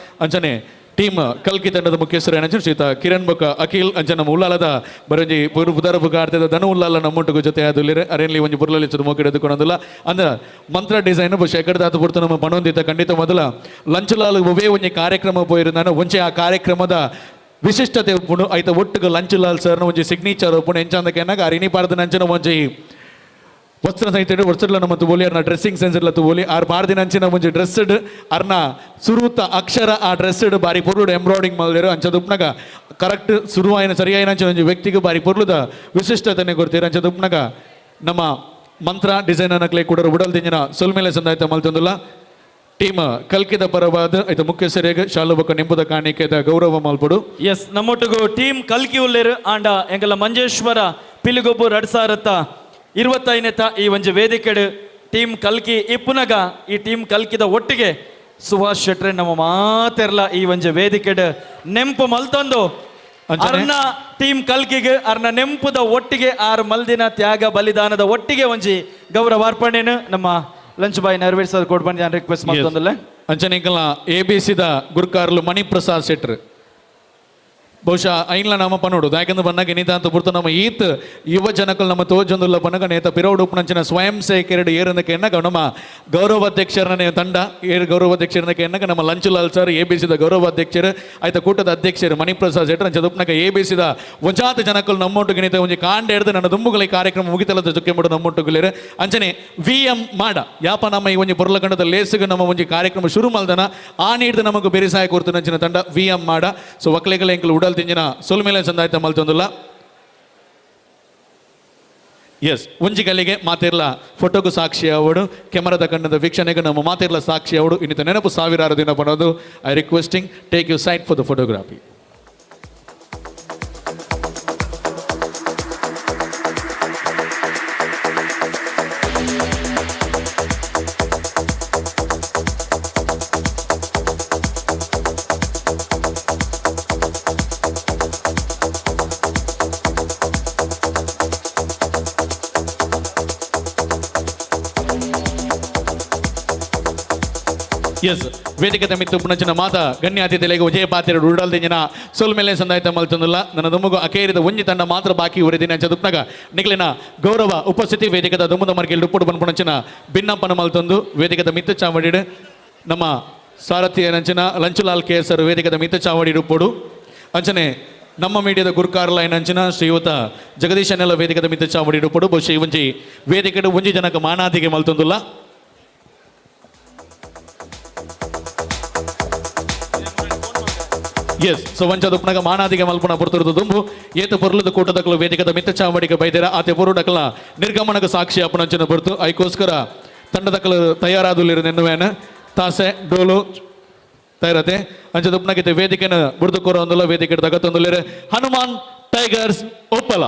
ಅಂಚನೆ ಟೀಮ್ ಕಲ್ಕಿ ತಂಡದ ಮುಖ್ಯಸ್ಥರು ಏನಂಚ ಶ್ರೀತ ಕಿರಣ್ ಬೊಕ್ಕ ಅಖಿಲ್ ಅಂಚನ ನಮ್ಮ ಉಲ್ಲಾಲದ ಬರಂಜಿ ಪುದಾರ ಬುಗಾಡ್ತದ ಧನು ಉಲ್ಲಾಲ ನಮ್ಮೊಟ್ಟಿಗೆ ಜೊತೆ ಆದುಲ್ಲೇರೆ ಅರೇನ್ಲಿ ಒಂಜಿ ಬುರ್ಲಲ್ಲಿ ಚುರುಮೋಕಿಡೋದು ಎದ್ದುಕೊಂಡಲ್ಲ ಅಂದ್ರೆ ಮಂತ್ರ ಡಿಸೈನ್ ಶೇಖರ್ದಾತ ಪುರ್ತು ನಮ್ಮ ಪಣೊಂದಿದ್ದ ಖಂಡಿತ ಮೊದಲ ಲಂಚುಲಾಲ್ ಒವೇ ಒಂಜಿ ಕಾರ್ಯಕ್ರಮ ಪೋಯಿರುಂದಾನ ಒಂಚೆ ಆ ಕಾರ್ಯಕ್ರಮದ ವಿಶಿಷ್ಟತೆ ಉಪ್ಪುಂಡು ಐತ ಒಟ್ಟುಗು ಲಂಚುಲಾಲ್ ಸರ್ನ ಒಂಜಿ ಸಿಗ್ನೇಚರ್ ಉಪ್ಪುಂಡು ಎಂಚಂದಕ್ಕೆ ಅರಿನಿ ಪಾರ್ದ ನಂಚಿನ ಒಂಜಿ ವಸ್ತ್ರ ಸಹಿತ ವಸ್ತ್ರಲ ನಮ್ಮ ತೂಲಿ ಅರ್ನ ಡ್ರೆಸ್ಸಿಂಗ್ ಸೆನ್ಸ್ ಇಲ್ಲ ತೂಲಿ ಆರ್ ಬಾರ್ದಿನ ಅಂಚಿನ ಒಂಜಿ ಡ್ರೆಸ್ಡ್ ಅರ್ನ ಸುರುತ ಅಕ್ಷರ ಆ ಡ್ರೆಸ್ಡ್ ಬಾರಿ ಪೊರ್ಲುಡು ಎಂಬ್ರಾಯ್ಡಿಂಗ್ ಮಲ್ದಿರು ಅಂಚದ ಉಪ್ನಗ ಕರೆಕ್ಟ್ ಸುರುವಾಯಿನ ಸರಿಯಾಯಿನ ಅಂಚಿನ ಒಂಜಿ ವ್ಯಕ್ತಿಗೆ ಬಾರಿ ಪೊರ್ಲುದ ವಿಶಿಷ್ಟತೆನೆ ಕೊಡ್ತೀರ ಅಂಚದ ಉಪ್ನಗ ನಮ್ಮ ಮಂತ್ರ ಡಿಸೈನರ್ ಕ್ಲೇ ಕೂಡ ಉಡಲ್ ದಿಂಜಿನ ಸೊಲ್ಮೇಲೆ ಸಂದಾಯ್ತ ಮಲ್ತೊಂದುಲ್ಲ ಟೀಮ್ ಕಲ್ಕಿದ ಪರವಾದ ಆಯ್ತು ಮುಖ್ಯಸ್ಥರಿಗೆ ಶಾಲುಬಕ ನಿಂಬುದ ಕಾಣಿಕೆದ ಗೌರವ ಮಲ್ಪಡು. ಎಸ್ ನಮ್ಮೊಟ್ಟಿಗೂ ಟೀಮ್ ಕಲ್ಕಿ ಉಲ್ಲೇರು ಆಂಡ ಎಂಗಲ ಮಂಜೇಶ್ವರ ಪಿಲಿಗೊಬ್ಬು 2025ನೇತ ಈ ಒಂಜಿ ವೇದಿಕೆಡು ಟೀಮ್ ಕಲ್ಕಿ ಇಪ್ಪುನಗ ಈ ಟೀಮ್ ಕಲ್ಕಿದ ಒಟ್ಟಿಗೆ ಸುಭಾಷ್ ಶೆಟ್ರೆ ನಮ್ಮ ಮಾತೆರ್ಲ ಈ ಒಂಜಿ ವೇದಿಕೆಡು ನೆಂಪು ಮಲ್ತೊಂದು ಅರ್ನ ಟೀಮ್ ಕಲ್ಕಿಗೆ ಅರ್ನ ನೆಂಪುದ ಒಟ್ಟಿಗೆ ಆರು ಮಲ್ದಿನ ತ್ಯಾಗ ಬಲಿದಾನದ ಒಟ್ಟಿಗೆ ಒಂಜಿ ಗೌರವಾರ್ಪಣೆನು ನಮ್ಮ ಲಂಚ್ ಬಾಯ್ ನೆರವೇರಿಸೋದು ಕೊಡ್ ಬಂದು ನಾನು ರಿಕ್ವೆಸ್ಟ್ ಮಾಡ್ತೊಂದಲ್ಲ. ಅಂಚನೆಂಕಲ್ನ ಎ ಬಿ ಸಿದ ಗುರ್ಕಾರ್ಲು ಮಣಿಪ್ರಸಾದ್ ಶೆಟ್ರ್ ಬಹುಶಃ ಐನ್ಲ ನಮ್ಮ ಪನೋಡು ಯಾಕಂದ್ರೆ ಬನ್ನಾಗ ಇನ್ನಿತ ಅಂತ ಪುರ್ತು ನಮ್ಮ ಈತ್ ಯುವ ಜನಕಲ್ ನಮ್ಮ ತೋಜೊಂದುಲ್ಲ ಬನ್ನಗ ನೇತ ಪಿರೋಡು ಉಪ್ಪುನಂಚಿನ ಸ್ವಯಂ ಸೇವಕರು ಏರಂದಕ್ಕೆ ಎನ್ನಗ ನಮ್ಮ ಗೌರವಾಧ್ಯಕ್ಷರನ್ನ ತಂಡ ಏರು ಗೌರವಾಧ್ಯಕ್ಷರನ್ನ ಎನ್ನಗ ನಮ್ಮ ಲಂಚುಲಾಲ್ ಸರ್ ಎ ಬಿ ಸಿದ ಗೌರವಾಧ್ಯಕ್ಷರು ಆಯ್ತ ಕೂಟದ ಅಧ್ಯಕ್ಷರು ಮಣಿಪ್ರಸಾದ್ ಶೆಟ್ಟರ್ ಅಂಚ ಉಪ್ಪುನಗ ಎ ಬಿ ಸಿದ ಒಂಜಾತ ಜನಕಲ್ ನಮ್ಮೊಟ್ಟಿಗೆ ನೇತ ಒಂಜಿ ಕಾಂಡ ಹಿಡಿದು ನನ್ನ ದುಂಬುಗಳ ಕಾರ್ಯಕ್ರಮ ಮುಗಿತಲದ ಚುಕ್ಕೆಂಬುಡು ನಮ್ಮೊಟ್ಟುಗುಲೇರು ಅಂಚನೆ ವಿ ಎಂ ಮಾಡ ಯಾಪ ನಮ್ಮ ಈ ಒಂಜಿ ಪೊರ್ಲಕಂಡದ ಲೇಸುಗೆ ನಮ್ಮ ಒಂಜಿ ಕಾರ್ಯಕ್ರಮ ಶುರು ಮಲ್ದನ ಆ ನೀಡ್ದು ನಮಗೆ ಬೇರೆ ಸಹಾಯ ಕೊಡ್ತು ನಂಚಿನ ತಂಡ ವಿ ಎಂ ಮಾಡ ಸೊ ಒಕ್ಕಲಿಗಲ ಎಂಕಲ್ ಉಡಲ್ ತಿಂಜಿನ ಸೊಲ್ಮೇಲೆ ಚಂದಾಯ್ತ ಮಲ್ತೊಂದುಲ್ಲ. ಎಸ್ ಒಂಜಿ ಗಲಿಗೆ ಮಾತಿರ್ಲ ಫೋಟೋಗೂ ಸಾಕ್ಷಿ ಅವಡು ಕೆಮರಾದ ಕಣ್ಣದ ವೀಕ್ಷಣೆಗೆ ನಮ್ಮ ಮಾತಿರ್ಲ ಸಾಕ್ಷಿ ಅವಡು ಇನ್ನಿತ ನೆನಪು ಸಾವಿರಾರು ದಿನ ಬರೋದು. I requesting take you side for the photography. S ವೇದಿಕೆದ ಮಿತ್ತು ಪುಣಚಿನ ಮಾತ ಗಣ್ಯ ಅತಿಥಿಲೆಗೆ ವಿಜಯ ಪಾತ್ರೆ ಉಡಲ್ದಿಂಜಿನ ಸೋಲ್ಮೇಲೆ ಸಂದಾಯ್ತ ಮಲ್ತೊಂದುಲ್ಲ. ನನ್ನ ದುಮ್ಮಗು ಅಕೇರಿದ ಒಂಜಿ ತಂಡ ಮಾತ್ರ ಬಾಕಿ ಉರಿದಿನ ಚದುಪ್ನಗ ನಿಕ್ಲಿನ ಗೌರವ ಉಪಸ್ಥಿತಿ ವೇದಿಕೆದ ದುಮ್ಮದ ಮರ್ಗೆಲ್ ಉಪ್ಪುಡು ಪನ್ಪುಣಚಿನ ಭಿನ್ನಪ್ಪನ ಮಲ್ತೊಂದು ವೇದಿಕೆದ ಮಿತ್ತು ಚಾವಡಿಡು ನಮ್ಮ ಸಾರಥಿಯ ನಂಚಿನ ಲಂಚುಲಾಲ್ ಕೇಸರ್ ವೇದಿಕೆದ ಮಿತ್ತು ಚಾವಡಿ ಉಪ್ಪುಡು ಅಂಚನೆ ನಮ್ಮ ಮೀಡಿಯಾದ ಗುರುಕಾರ್ಲ ನಂಚಿನ ಶ್ರೀಯುತ ಜಗದೀಶನೆಲ್ಲ ವೇದಿಕೆದ ಮಿತ್ತು ಚಾವಡಿ ಉಪ್ಪುಡು ಬಹುಶಃ ಒಂಜಿ ವೇದಿಕೆಡು ಒಂಜಿ ಜನಕ ಮಾನಾದಿಗೆ ಮಲ್ತೊಂದುಲ್ಲ. ಎಸ್ ಸೊ ವಂಚದ ಉಪ್ನಗ ಮಾನಾದಿಗೆ ಮಲ್ಪುನ ಪುರ್ತುರುದು ದುಂಬು ಏತ ಪೊರ್ಲದ ಕೂಟದಕಲು ವೇದಿಕದ ಮಿತ್ತ ಚಾವಡಿಗೆ ಬೈದೇರ ಆತೆ ಪೊರುಡಕಲ ನಿರ್ಗಮನಕ ಸಾಕ್ಷಿ ಅಪ್ಪನಂಚಿನ ಪೊರ್ತು ಐಕೋಸ್ಕರ ತಂಡದಕಲು ತಯಾರಾದುಲಿರು ನೆನ್ನುವೇನ ತಾಸೆ ಡೋಲು ತಯಾರತೆ ಅಂಚದ ಉಪ್ನಗಿತೆ ವೇದಿಕೆನ ಬುರ್ದುಕೋರ ಒಂದುಲ್ಲ ವೇದಿಕೆ ತಗತ್ತೊಂದುಲ್ಲೇರು ಹನುಮಾನ್ ಟೈಗರ್ಸ್ ಉಪ್ಪಲ.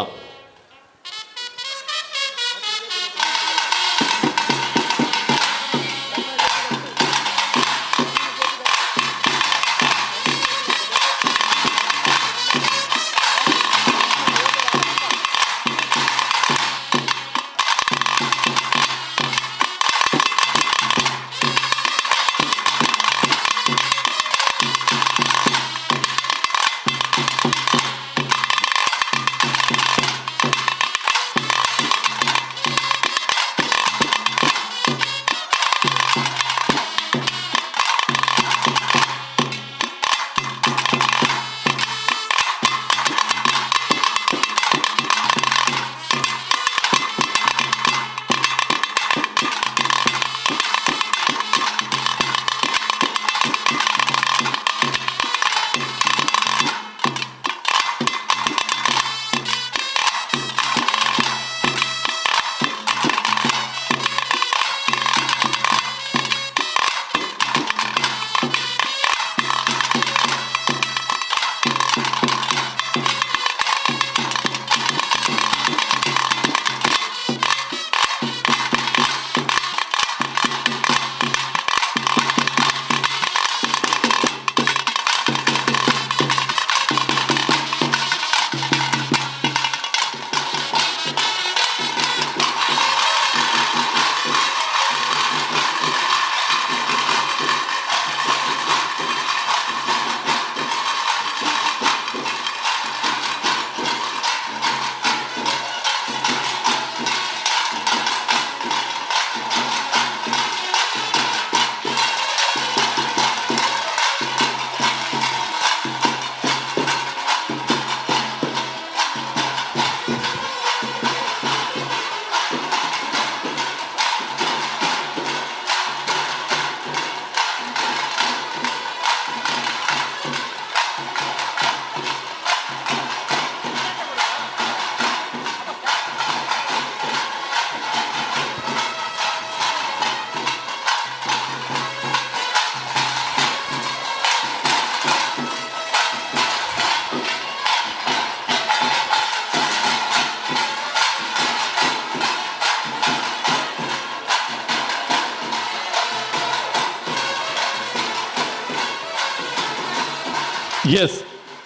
ಎಸ್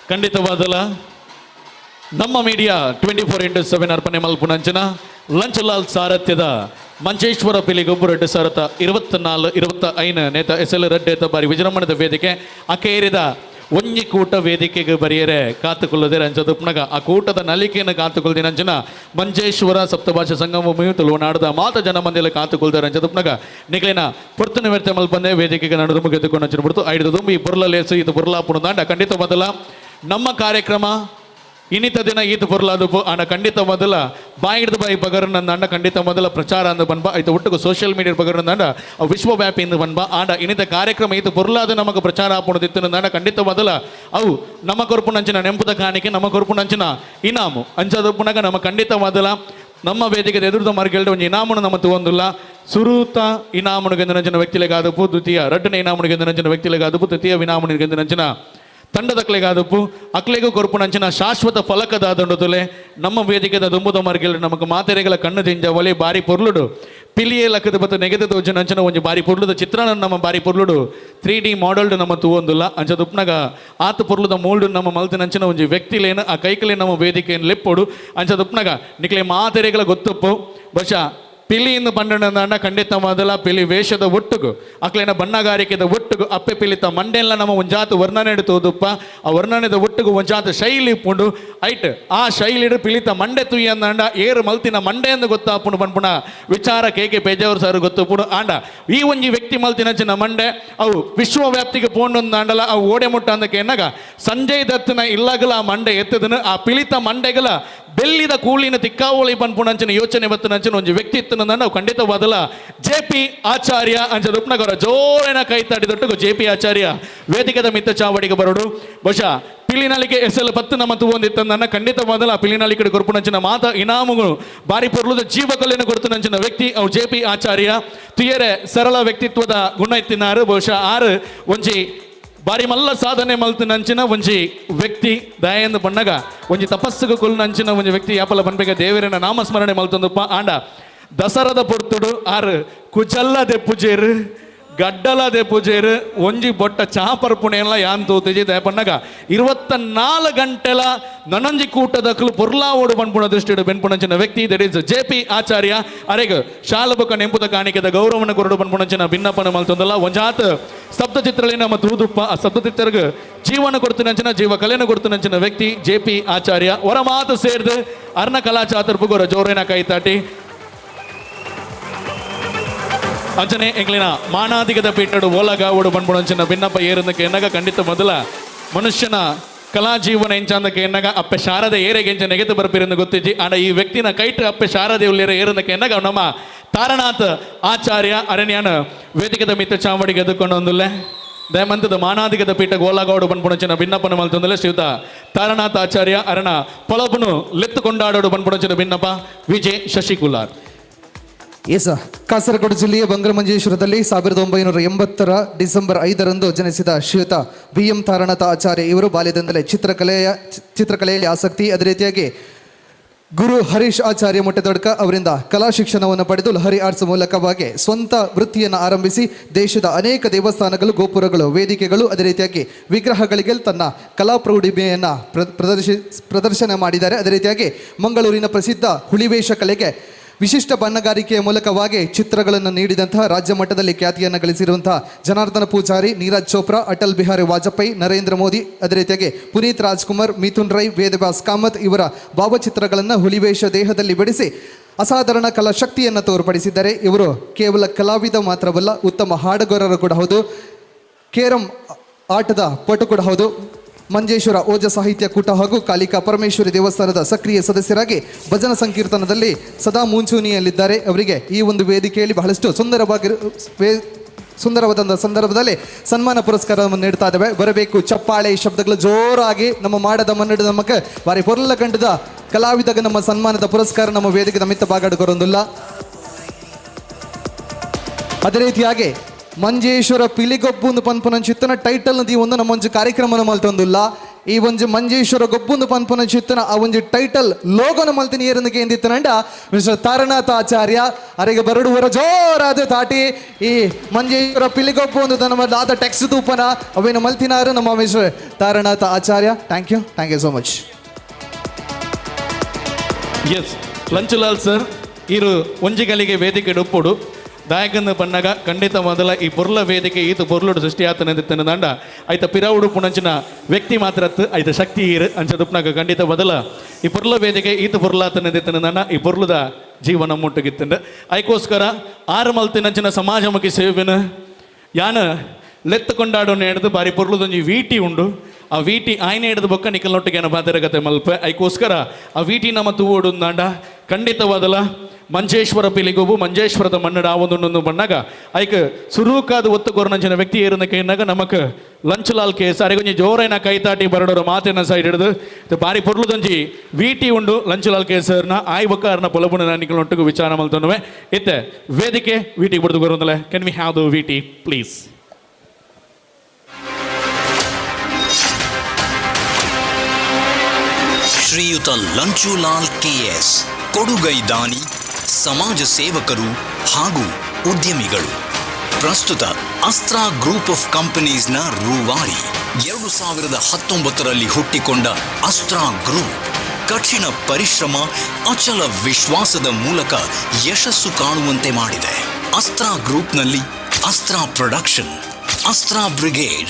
ಖಂಡಿತವಾದಲ್ಲ ನಮ್ಮ ಮೀಡಿಯಾ 24x7 ಅರ್ಪಣೆ ಮಲ್ಪುನಂಚಿನ ಲಂಚಲಾಲ್ ಸಾರಥ್ಯದ ಮಂಜೇಶ್ವರ ಪಿಲಿಗೊಬ್ಬರು 2024 25 ನೇತ ಎಸ್ ಎಲ್ ರೆಡ್ಡಿ ಬಾರಿ ವಿಜೃಂಭಣದ ವೇದಿಕೆ ಅಕೇರಿದ ಒಂಜಿ ಕೂಟ ವೇದಿಕೆಗೆ ಬರಿಯರೆ ಕಾತುಕೊಳ್ಳದೆ ಅಂಚದುಪ್ನಗ ಆ ಕೂಟದ ನಲಿಕೆಯನ್ನು ಕಾತುಕೊಳ್ದಿನಂಚಿನ ಮಂಜೇಶ್ವರ ಸಪ್ತಭಾಷೆ ಸಂಗಮ ತುಳುನಾಡದ ಮಾತ ಜನ ಮಂದಿಲ ಕಾತುಕೊಳ್ದಾರೆ ಅಂಚದುಪ್ನಗ ನಿಗಲಿನ ಪೊರ್ತುನ ವ್ಯರ್ಥ ಮಲ್ಪಂದೆ ವೇದಿಕೆಗೆ ನಡೆದು ಮುಗಿದುಕೊಂಡು ಅಂಚಿನ ಬಿಡ್ತು ಐದು ದುಂಬಿ ಈ ಪೊರ್ಲ ಲೇಸು ಇದು ಪೊರ್ಲಾಪುಣ ದಾಂಡ ಖಂಡಿತ ಮೊದಲ ನಮ್ಮ ಕಾರ್ಯಕ್ರಮ ಇನ್ನಿತ ದಿನ ಈತ ಪೊರ್ಲಾದುಪು ಆಂಡ ಖಂಡಿತ ಮೊದಲ ಬಾಯಿ ಹಿಡಿದು ಬಾಯಿ ಬಗರ್ ಅಂಡ ಖಂಡಿತ ಮೊದಲ ಪ್ರಚಾರ ಅಂದು ಬನ್ಬ ಆಯ್ತು ಒಟ್ಟಿಗೆ ಸೋಷಿಯಲ್ ಮೀಡಿಯಾ ಬಗರ್ ಅಂಡ ವಿಶ್ವವ್ಯಾಪಿ ಇಂದು ಬನ್ಬ ಆಂಡ ಇನ್ನಿತ ಕಾರ್ಯಕ್ರಮ ಈತ ಪೊರ್ಲಾದ ನಮಗೆ ಪ್ರಚಾರ ಆಪುಣದಿತ್ತು ಅಂಡ ಖಂಡಿತ ಮೊದಲ ಅವು ನಮ್ಮ ಕೊರ್ಪುನಂಚಿನ ನೆಂಪುದ ಕಾಣಿಕೆ ನಮ್ಮ ಕೊರ್ಪುನಂಚಿನ ಇನಾಮು ಅಂಚದಪ್ಪುನಾಗ ನಮ್ಮ ಖಂಡಿತ ಮೊದಲ ನಮ್ಮ ವೇದಿಕೆ ಎದುರುದ ಮರ್ಗೆಲ್ಡ ಒಂಜಿ ಇನಾಮುನು ನಮ್ಮ ತೂವೊಂದುಲ್ಲ ಸುರೂತ ಇನಾಮುನು ವ್ಯಕ್ತಿಲೆಗಾದಪು ದ್ವಿತೀಯ ರಡ್ಡನೆ ಇನಾಮುನು ವ್ಯಕ್ತಿಲೆಗಾದಪು ತೃತೀಯ ಇನಾಮುನು ತಂಡದಕ್ಲೆಗಾದಪ್ಪು ಅಕ್ಲೆಗೂ ಕೊರ್ಪುನಂಚಿನ ಶಾಶ್ವತ ಫಲಕದ ದಂಡುತುಲೆ ನಮ್ಮ ವೇದಿಕೆದ ದುಂಬುದ ಮರ್ಗೆಲ್ ನಮಕ್ ಮಾತೆರೆಗಳ ಕಣ್ಣು ದಿಂಜ ಒಲೆ ಬಾರಿ ಪೊರ್ಲುಡು ಪಿಲಿಯೇ ಲಕ್ಕದ ಬತ್ತ ನೆಗೆದ ತೋಜನಂಚಿನ ಒಂಜಿ ಬಾರಿ ಪೊರ್ಲುದ ಚಿತ್ರಣ ನಮ್ಮ ಬಾರಿ ಪೊರ್ಲುಡು 3D ಮಾಡಲ್ಡ್ ನಮ್ಮ ತೂವೊಂದುಲ್ಲ ಅಂಚ ದುಪ್ನಗ ಆತ ಪೊರ್ಲುದ ಮೋಲ್ಡ್ ನಮ್ಮ ಮಲ್ತಿನಂಚಿನ ಒಂಜಿ ವ್ಯಕ್ತಿಲೇನು ಆ ಕೈಕಲೆ ನಮ್ಮ ವೇದಿಕೆಯನ್ನು ಲೆಪ್ಪೊಡು ಅಂಚ ದುಪ್ನಗ ನಿಕ್ಲೆ ಮಾತೆರೆಗಳ ಗೊತ್ತಪ್ಪು ಬಹುಶಃ ಪಿಲಿಯಿಂದ ಪಂಡನ ಖಂಡಿತ ಮೊದಲ ಪಿಲಿ ವೇಷದ ಒಟ್ಟುಗು ಅಕ್ಲೇನ ಬಣ್ಣಗಾರಿಕೆದ ಒಟ್ಟುಗು ಅಪ್ಪೆ ಪಿಲಿತ ಮಂಡೆಲ್ಲ ನಮ್ಮ ಒಂಜಾತ ವರ್ಣನೆ ತೋದುಪ್ಪ. ಆ ವರ್ಣನೆದ ಒಟ್ಟುಗು ಒಂಜಾತ ಶೈಲಿ ಇಪ್ಪುಂಡು ಐಟ್ ಆ ಶೈಲಿಡು ಪಿಲಿತ ಮಂಡೆ ತುಯ್ಯಂದಾಂಡ ಏರು ಮಲ್ತಿನ ಮಂಡೆ ಎಂದು ಗೊತ್ತಾಪುಂಡು ಪನ್ಪುಣ ವಿಚಾರ ಕೆ ಕೆ ಪೇಜಾವರ್ ಸರ್ ಗೊತ್ತುಪುಂಡು. ಆಂಡ ಈ ಒಂಜಿ ವ್ಯಕ್ತಿ ಮಲ್ತಿನಂಚಿನ ಮಂಡೆ ಅವು ವಿಶ್ವವ್ಯಾಪ್ತಿಗೆ ಪೋಂಡೊಂದಾಂಡಲ ಅವು ಓಡೆ ಮುಟ್ಟ ಅಂದಕ್ಕೆ ಎನ್ನಗ ಸಂಜಯ್ ದತ್ತನ ಇಲ್ಲಗಲ ಆ ಮಂಡೆ ಎತ್ತದನು ಆ ಪಿಲಿತ ಮಂಡೆಗಲ ಬೆಲ್ಲಿದ ಕೂಳಿನ ತಿಕ್ಕಾವಳಿ ಪನ್ಪುಣಂಚಿನ ಯೋಚನೆ ಬತ್ತನಂಚಿನ ಒಂಜಿ ವ್ಯಕ್ತಿ ಇತ್ತನ ನಾವು ಖಂಡಿತವಾದಲ ಜೆ ಪಿ ಆಚಾರ್ಯ ಅಂಚ ರುಪ್ನಗರ ಜೋರೇನ ಕೈ ತಾಟಿದೊಟ್ಟಿಗೂ ಜೆ ಪಿ ಆಚಾರ್ಯ ವೇದಿಕದ ಮಿತ್ತ ಚಾವಡಿಗೆ ಬರೋಡು. ಬಹುಶಃ ಪಿಲಿನಲಿಕೆ ಎಸೆಲ್ ಪತ್ತು ನಮ್ಮ ತೂವೊಂದಿತ್ತಂದನ್ನ ಖಂಡಿತವಾದಲ ಪಿಲಿನಲಿಕೆ ಕೊರ್ಪುನಂಚಿನ ಮಾತ ಇನಾಮುಗಳು ಬಾರಿ ಪೊರ್ಲುದ ಜೀವಕಲೆಯನ್ನು ಕೊಡ್ತನಂಚಿನ ವ್ಯಕ್ತಿ ಅವು ಜೆ ಪಿ ಆಚಾರ್ಯ. ತುಯರೆ ಸರಳ ವ್ಯಕ್ತಿತ್ವದ ಗುಣ ಇತ್ತಿನಾರು. ಬಹುಶಃ ಆರು ಒಂಜಿ ಬಾರಿ ಮಲ್ಲ ಸಾಧನೆ ಮಲ್ತಿನಂಚಿನ ಒಂಜಿ ವ್ಯಕ್ತಿ ದಯೆಂದು ಬಣ್ಣಗ ಒಂಜಿ ತಪಸ್ಸುಗ ಕೊಲ್ನಂಚಿನ ಒಂಜಿ ವ್ಯಕ್ತಿ ಯಾಪಲ ಬನ್ಬೇಕ ದೇವರನ್ನ ನಾಮಸ್ಮರಣೆ ಮಲ್ತೊಂದುಪ್ಪ. ಆಂಡ ದಸರದ ಪೊರ್ತುಡು ಆರು ಕುಜಲ್ಲದೆ ಪೂಜೇರು ಗಡ್ಡಲದೆ ಪೂಜೇರು ಒಂಜಿ ಬೊಟ್ಟ ಚಾ ಪರ್ಪುಣೆಲ್ಲ ಯಾನ್ ತೂತಿಜಿ ದಯಪಣ್ಣಗ 24 ಗಂಟೆಲ ನನಂಜಿ ಕೂಟದಕ್ಲು ಪೊರ್ಲಾವೋಡು ಪನ್ಪುಣ ದೃಷ್ಟಿಡು ಬೆನ್ಪುಣಂಚಿನ ವ್ಯಕ್ತಿ that is J P Acharya. ಅರೆಗ್ ಶಾಲಬೊಕ್ಕ ನೆಂಪುದ ಕಾಣಿಕೆದ ಗೌರವನ ಕೊರಡು ಪನ್ಪುಣಂಚಿನ ಭಿನ್ನಪನ ಮಲ್ತೊಂದಲ್ಲ ಒಂಜಾತ್ ಸ್ತಬ್ಧ ಚಿತ್ರಲಿ ನಮ್ಮ ತೂದುಪ್ಪ. ಆ ಸ್ತಬ್ಧ ಚಿತ್ರಗ್ ಜೀವನ ಕೊಡ್ತನಂಚಿನ ಜೀವ ಕಲೆನ ಕೊಡ್ತನಂಚಿನ ವ್ಯಕ್ತಿ ಜೆ ಪಿ ಆಚಾರ್ಯ. ಹೊರ ಮಾತು ಸೇರ್ದು ಅರ್ಣ ಕಲಾ ಚಾತುರ್ಪುಗೋರ ಜೋರೇನ ಕೈತಾಟಿ ಅಂಚನೆ ಎಂಗ್ಲಿನ ಮಾನಾಧಿಕದ ಪೀಠಡು ಓಲಗಾವಡು ಪನ್ಪುಣಂಚಿನ ಭಿನ್ನಪ್ಪ ಏರಂದಕ್ಕೆ ಎನ್ನಗ ಖಂಡಿತ ಮೊದಲ ಮನುಷ್ಯನ ಕಲಾ ಜೀವನ ಎಂಚಾಂದಕ್ಕೆ ಎನ್ನಗ ಅಪ್ಪೆ ಶಾರದೆ ಏರೆಗೆ ಎಂಚ ನೆಗೆತು ಬರ್ಪಿರಂದು ಗೊತ್ತಿಜ್ಜಿ. ಆಂಡ ಈ ವ್ಯಕ್ತಿನ ಕೈಟ್ ಅಪ್ಪೆ ಶಾರದೆ ಉಳ್ಳೇರ ಏರಂದಕ್ಕೆ ಎನ್ನಗ ನಮ್ಮ ತಾರನಾಥ್ ಆಚಾರ್ಯ ಅರಣ್ಯಾನ ವೇದಿಕದ ಮಿತ್ತ ಚಾವಡಿಗೆ ಎದ್ದುಕೊಂಡು ಒಂದುಲ್ಲೆ ದಯಮಂತದ ಮಾನಾಧಿಕದ ಪೀಠ ಗೋಲಗೌಡು ಪನ್ಪುಣಂಚಿನ ಭಿನ್ನಪ್ಪನ ಮಲ್ತೊಂದುಲ್ಲೆ ಶ್ರೀಯುತ ತಾರನಾಥ್ ಆಚಾರ್ಯ ಅರಣ ಪೊಲಬುನು ಲೆತ್ತು ಕೊಂಡಾಡೋಡು ಪನ್ಪುಣಂಚಿನ ಭಿನ್ನಪ್ಪ ವಿಜಯ್ ಶಶಿಕುಲಾರ್. ಎಸ್, ಕಾಸರಗೋಡು ಜಿಲ್ಲೆಯ ಬಂಗ್ರಮಂಜೇಶ್ವರದಲ್ಲಿ 1980ರ ಡಿಸೆಂಬರ್ 5ರಂದು ಜನಿಸಿದ ಶ್ರೀಯುತ ಬಿ ಎಂ ತಾರನಾಥ ಆಚಾರ್ಯ ಇವರು ಬಾಲ್ಯದಿಂದಲೇ ಚಿತ್ರಕಲೆಯಲ್ಲಿ ಆಸಕ್ತಿ. ಅದೇ ರೀತಿಯಾಗಿ ಗುರು ಹರೀಶ್ ಆಚಾರ್ಯ ಮೊಟ್ಟೆದೊಡ್ಕ ಅವರಿಂದ ಕಲಾ ಶಿಕ್ಷಣವನ್ನು ಪಡೆದು ಲಹರಿ ಆರ್ಟ್ಸ್ ಮೂಲಕವಾಗಿ ಸ್ವಂತ ವೃತ್ತಿಯನ್ನು ಆರಂಭಿಸಿ ದೇಶದ ಅನೇಕ ದೇವಸ್ಥಾನಗಳು, ಗೋಪುರಗಳು, ವೇದಿಕೆಗಳು, ಅದೇ ರೀತಿಯಾಗಿ ವಿಗ್ರಹಗಳಿಗೆ ತನ್ನ ಕಲಾ ಪ್ರೌಢಿಮೆಯನ್ನು ಪ್ರದರ್ಶನ ಮಾಡಿದ್ದಾರೆ. ಅದೇ ರೀತಿಯಾಗಿ ಮಂಗಳೂರಿನ ಪ್ರಸಿದ್ಧ ಹುಲಿವೇಷ ಕಲೆಗೆ ವಿಶಿಷ್ಟ ಬಣ್ಣಗಾರಿಕೆಯ ಮೂಲಕವಾಗಿ ಚಿತ್ರಗಳನ್ನು ನೀಡಿದಂತಹ ರಾಜ್ಯ ಮಟ್ಟದಲ್ಲಿ ಖ್ಯಾತಿಯನ್ನು ಗಳಿಸಿರುವಂತಹ ಜನಾರ್ದನ ಪೂಜಾರಿ, ನೀರಜ್ ಚೋಪ್ರಾ, ಅಟಲ್ ಬಿಹಾರಿ ವಾಜಪೇಯಿ, ನರೇಂದ್ರ ಮೋದಿ, ಅದೇ ರೀತಿಯಾಗಿ ಪುನೀತ್ ರಾಜ್ಕುಮಾರ್, ಮಿಥುನ್ ರೈ, ವೇದವ್ಯಾಸ್ ಕಾಮತ್ ಇವರ ಭಾವಚಿತ್ರಗಳನ್ನು ಹುಲಿವೇಷ ದೇಹದಲ್ಲಿ ಬಿಡಿಸಿ ಅಸಾಧಾರಣ ಕಲಾ ಶಕ್ತಿಯನ್ನು ತೋರ್ಪಡಿಸಿದ್ದಾರೆ. ಇವರು ಕೇವಲ ಕಲಾವಿದ ಮಾತ್ರವಲ್ಲ, ಉತ್ತಮ ಹಾಡುಗಾರರು ಕೂಡ ಹೌದು, ಕೇರಂ ಆಟದ ಪಟು ಕೂಡ ಹೌದು. ಮಂಜೇಶ್ವರ ಓಜ ಸಾಹಿತ್ಯ ಕೂಟ ಹಾಗೂ ಕಾಳಿಕಾ ಪರಮೇಶ್ವರಿ ದೇವಸ್ಥಾನದ ಸಕ್ರಿಯ ಸದಸ್ಯರಾಗಿ ಭಜನಾ ಸಂಕೀರ್ತನದಲ್ಲಿ ಸದಾ ಮುಂಚೂಣಿಯಲ್ಲಿದ್ದಾರೆ. ಅವರಿಗೆ ಈ ಒಂದು ವೇದಿಕೆಯಲ್ಲಿ ಬಹಳಷ್ಟು ಸುಂದರವಾದ ಸಂದರ್ಭದಲ್ಲಿ ಸನ್ಮಾನ ಪುರಸ್ಕಾರವನ್ನು ನೀಡ್ತಾ ಇದ್ದೇವೆ. ಬರಬೇಕು ಚಪ್ಪಾಳೆ ಶಬ್ದಗಳು ಜೋರಾಗಿ ನಮ್ಮ ಮಾಡದ ಮನ್ನಡ ನಮಕ್ಕೆ ಬಾರಿ ಪೊರ್ಲ ಕಂಡದ ಕಲಾವಿದಾಗ ನಮ್ಮ ಸನ್ಮಾನದ ಪುರಸ್ಕಾರ ನಮ್ಮ ವೇದಿಕೆ ಮಿತ್ತ ಬಾಗಾಡುಕೊರೊಂದುಲ್ಲ. ಅದೇ ರೀತಿಯಾಗಿ ಮಂಜೇಶ್ವರ ಪಿಲಿಗೊಬ್ಬುಂದು ಪನ್ಪುನಂಚಿತ್ತನ ಟೈಟಲ್ ಈ ಒಂದು ನಮ್ಮ ಒಂಜಿ ಕಾರ್ಯಕ್ರಮನ ಮಲ್ತೊಂದುಲ್ಲ. ಈ ಒಂಜಿ ಮಂಜೇಶ್ವರ ಗೊಬ್ಬುಂದು ಪನ್ಪುನಂಚಿತ್ತನ ಆ ಒಂಜಿ ಟೈಟಲ್ ಲೋಗೋನ ಮಲ್ತಿನ ಏರಂದಕ್ಕೆ ಎಂದಿತ್ತನಂಡ ಮಿಸ್ಟರ್ ತಾರನಾಥ ಆಚಾರ್ಯ ಅರೆಗೆ ಬರಡುವರ ಜೋರಾದ ತಾಟಿ ಈ ಮಂಜೇಶ್ವರ ಪಿಲಿಗೊಬ್ಬು ಒಂದು ನಮ್ಮ ದಾದ ಟೆಕ್ಸ್ಟ್ ತೂಪನ ಅವೇನು ಮಲ್ತಿನಾರು ನಮ್ಮ mister Taranatha Acharya. Thank you, thank you so much. Yes, Lanchulal sir ಇರು ಒಂಜಿಗಲಿಗೆ ವೇದಿಕೆ ಡೊಪ್ಪುಡು ದಾಯಕನ ಪನ್ನಗ ಖಂಡಿತ ಮೊದಲ ಈ ಪೊರ್ಲ ವೇದಿಕೆ ಈತ ಪೊರ್ಲುಡು ಸೃಷ್ಟಿಯಾತನ ದಂಡ ಐತ ಪಿರವುಡು ಪುಣಂಚಿನ ವ್ಯಕ್ತಿ ಮಾತ್ರ ಐತ ಶಕ್ತಿ ಈರು ಅಂಚದುಪ್ನಾಗ ಖಂಡಿತ ಮೊದಲ ಈ ಪೊರ್ಲ ವೇದಿಕೆ ಈತ ಪೊರ್ಲಾತನ ದಂಡ ಈ ಪೊರ್ಲುದ ಜೀವನ ಮುಟ್ಟುಗಿತ್ತಂಡ ಐಕೋಸ್ಕರ ಆರು ಮಲ್ತಿನಂಚಿನ ಸಮಾಜಮುಖಿ ಸೇವೆನ ಯಾನ ಲೆತ್ತು ಕೊಂಡಾಡೋಣ ಹಿಡಿದು ಬಾರಿ ಪೊರ್ಲುದೊಂಜಿ ವೀಟಿ ಉಂಡು. ಆ ವೀಟಿ ಆಯ್ನೆ ಹಿಡಿದು ಬೊಕ್ಕ ನಿಕಲ್ನೊಟ್ಟಿಗೆ ಬಾದರಗತೆ ಮಲ್ಪೆ ಐಕೋಸ್ಕರ ಆ ವೀಟಿ ನಮ್ಮ ತೂವೋಡು ದಾಂಡ ಖಂಡಿತವಾದಲ ಮಂಜೇಶ್ವರ ಪಿಲಿಗೊಬ್ಬು ಮಂಜೇಶ್ವರದ ಮನ್ನಡ ಆ ಒಂದೊಂದೊಂದು ಬಣ್ಣಾಗ ಐಕ್ ಸುರೂಕಾದ ಒತ್ತು ಕೊರನಂಚಿನ ವ್ಯಕ್ತಿ ಏರನಕ್ಕೆ ಎನ್ನಾಗ ನಮಕ್ ಲಂಚಲಾಲ್ ಕೇಸ್ ಅರೆಗೊಂಜಿ ಜೋರೇನ ಕೈತಾಟಿ ಬರಡೋರು ಮಾತಿನ ಸೈಡ್ ಹಿಡಿದು ಬಾರಿ ಪೊರ್ಲುದೊಂಜಿ ವೀಟಿ ಉಂಡು ಲಂಚಲಾಲ್ ಕೇಸರ್ನ ಆಯ್ ಬೊಕ್ಕ ಪೊಲಬುನ ನಿಕಲ್ನೊಟ್ಟಿಗೆ ವಿಚಾರ ಮಲ್ತೊನ್ನುವೆ ಇತ್ತೆ ವೇದಿಕೆ ವೀಟಿಗೆ ಬಿಡ್ದು ಬರೋದಲ್ಲ. Can we have the VT please? ಶ್ರೀಯುತ ಲಂಚುಲಾಲ್ ಕೆಎಸ್ ಕೊಡುಗೈ ದಾನಿ, ಸಮಾಜ ಸೇವಕರು ಹಾಗೂ ಉದ್ಯಮಿಗಳು. ಪ್ರಸ್ತುತ ಅಸ್ತ್ರ ಗ್ರೂಪ್ ಆಫ್ ಕಂಪನೀಸ್ನ ರೂವಾರಿ. 2019ರಲ್ಲಿ ಹುಟ್ಟಿಕೊಂಡ ಅಸ್ತ್ರ ಗ್ರೂಪ್ ಕಠಿಣ ಪರಿಶ್ರಮ, ಅಚಲ ವಿಶ್ವಾಸದ ಮೂಲಕ ಯಶಸ್ಸು ಕಾಣುವಂತೆ ಮಾಡಿದೆ. ಅಸ್ತ್ರ ಗ್ರೂಪ್ನಲ್ಲಿ Astra production, Astra brigade,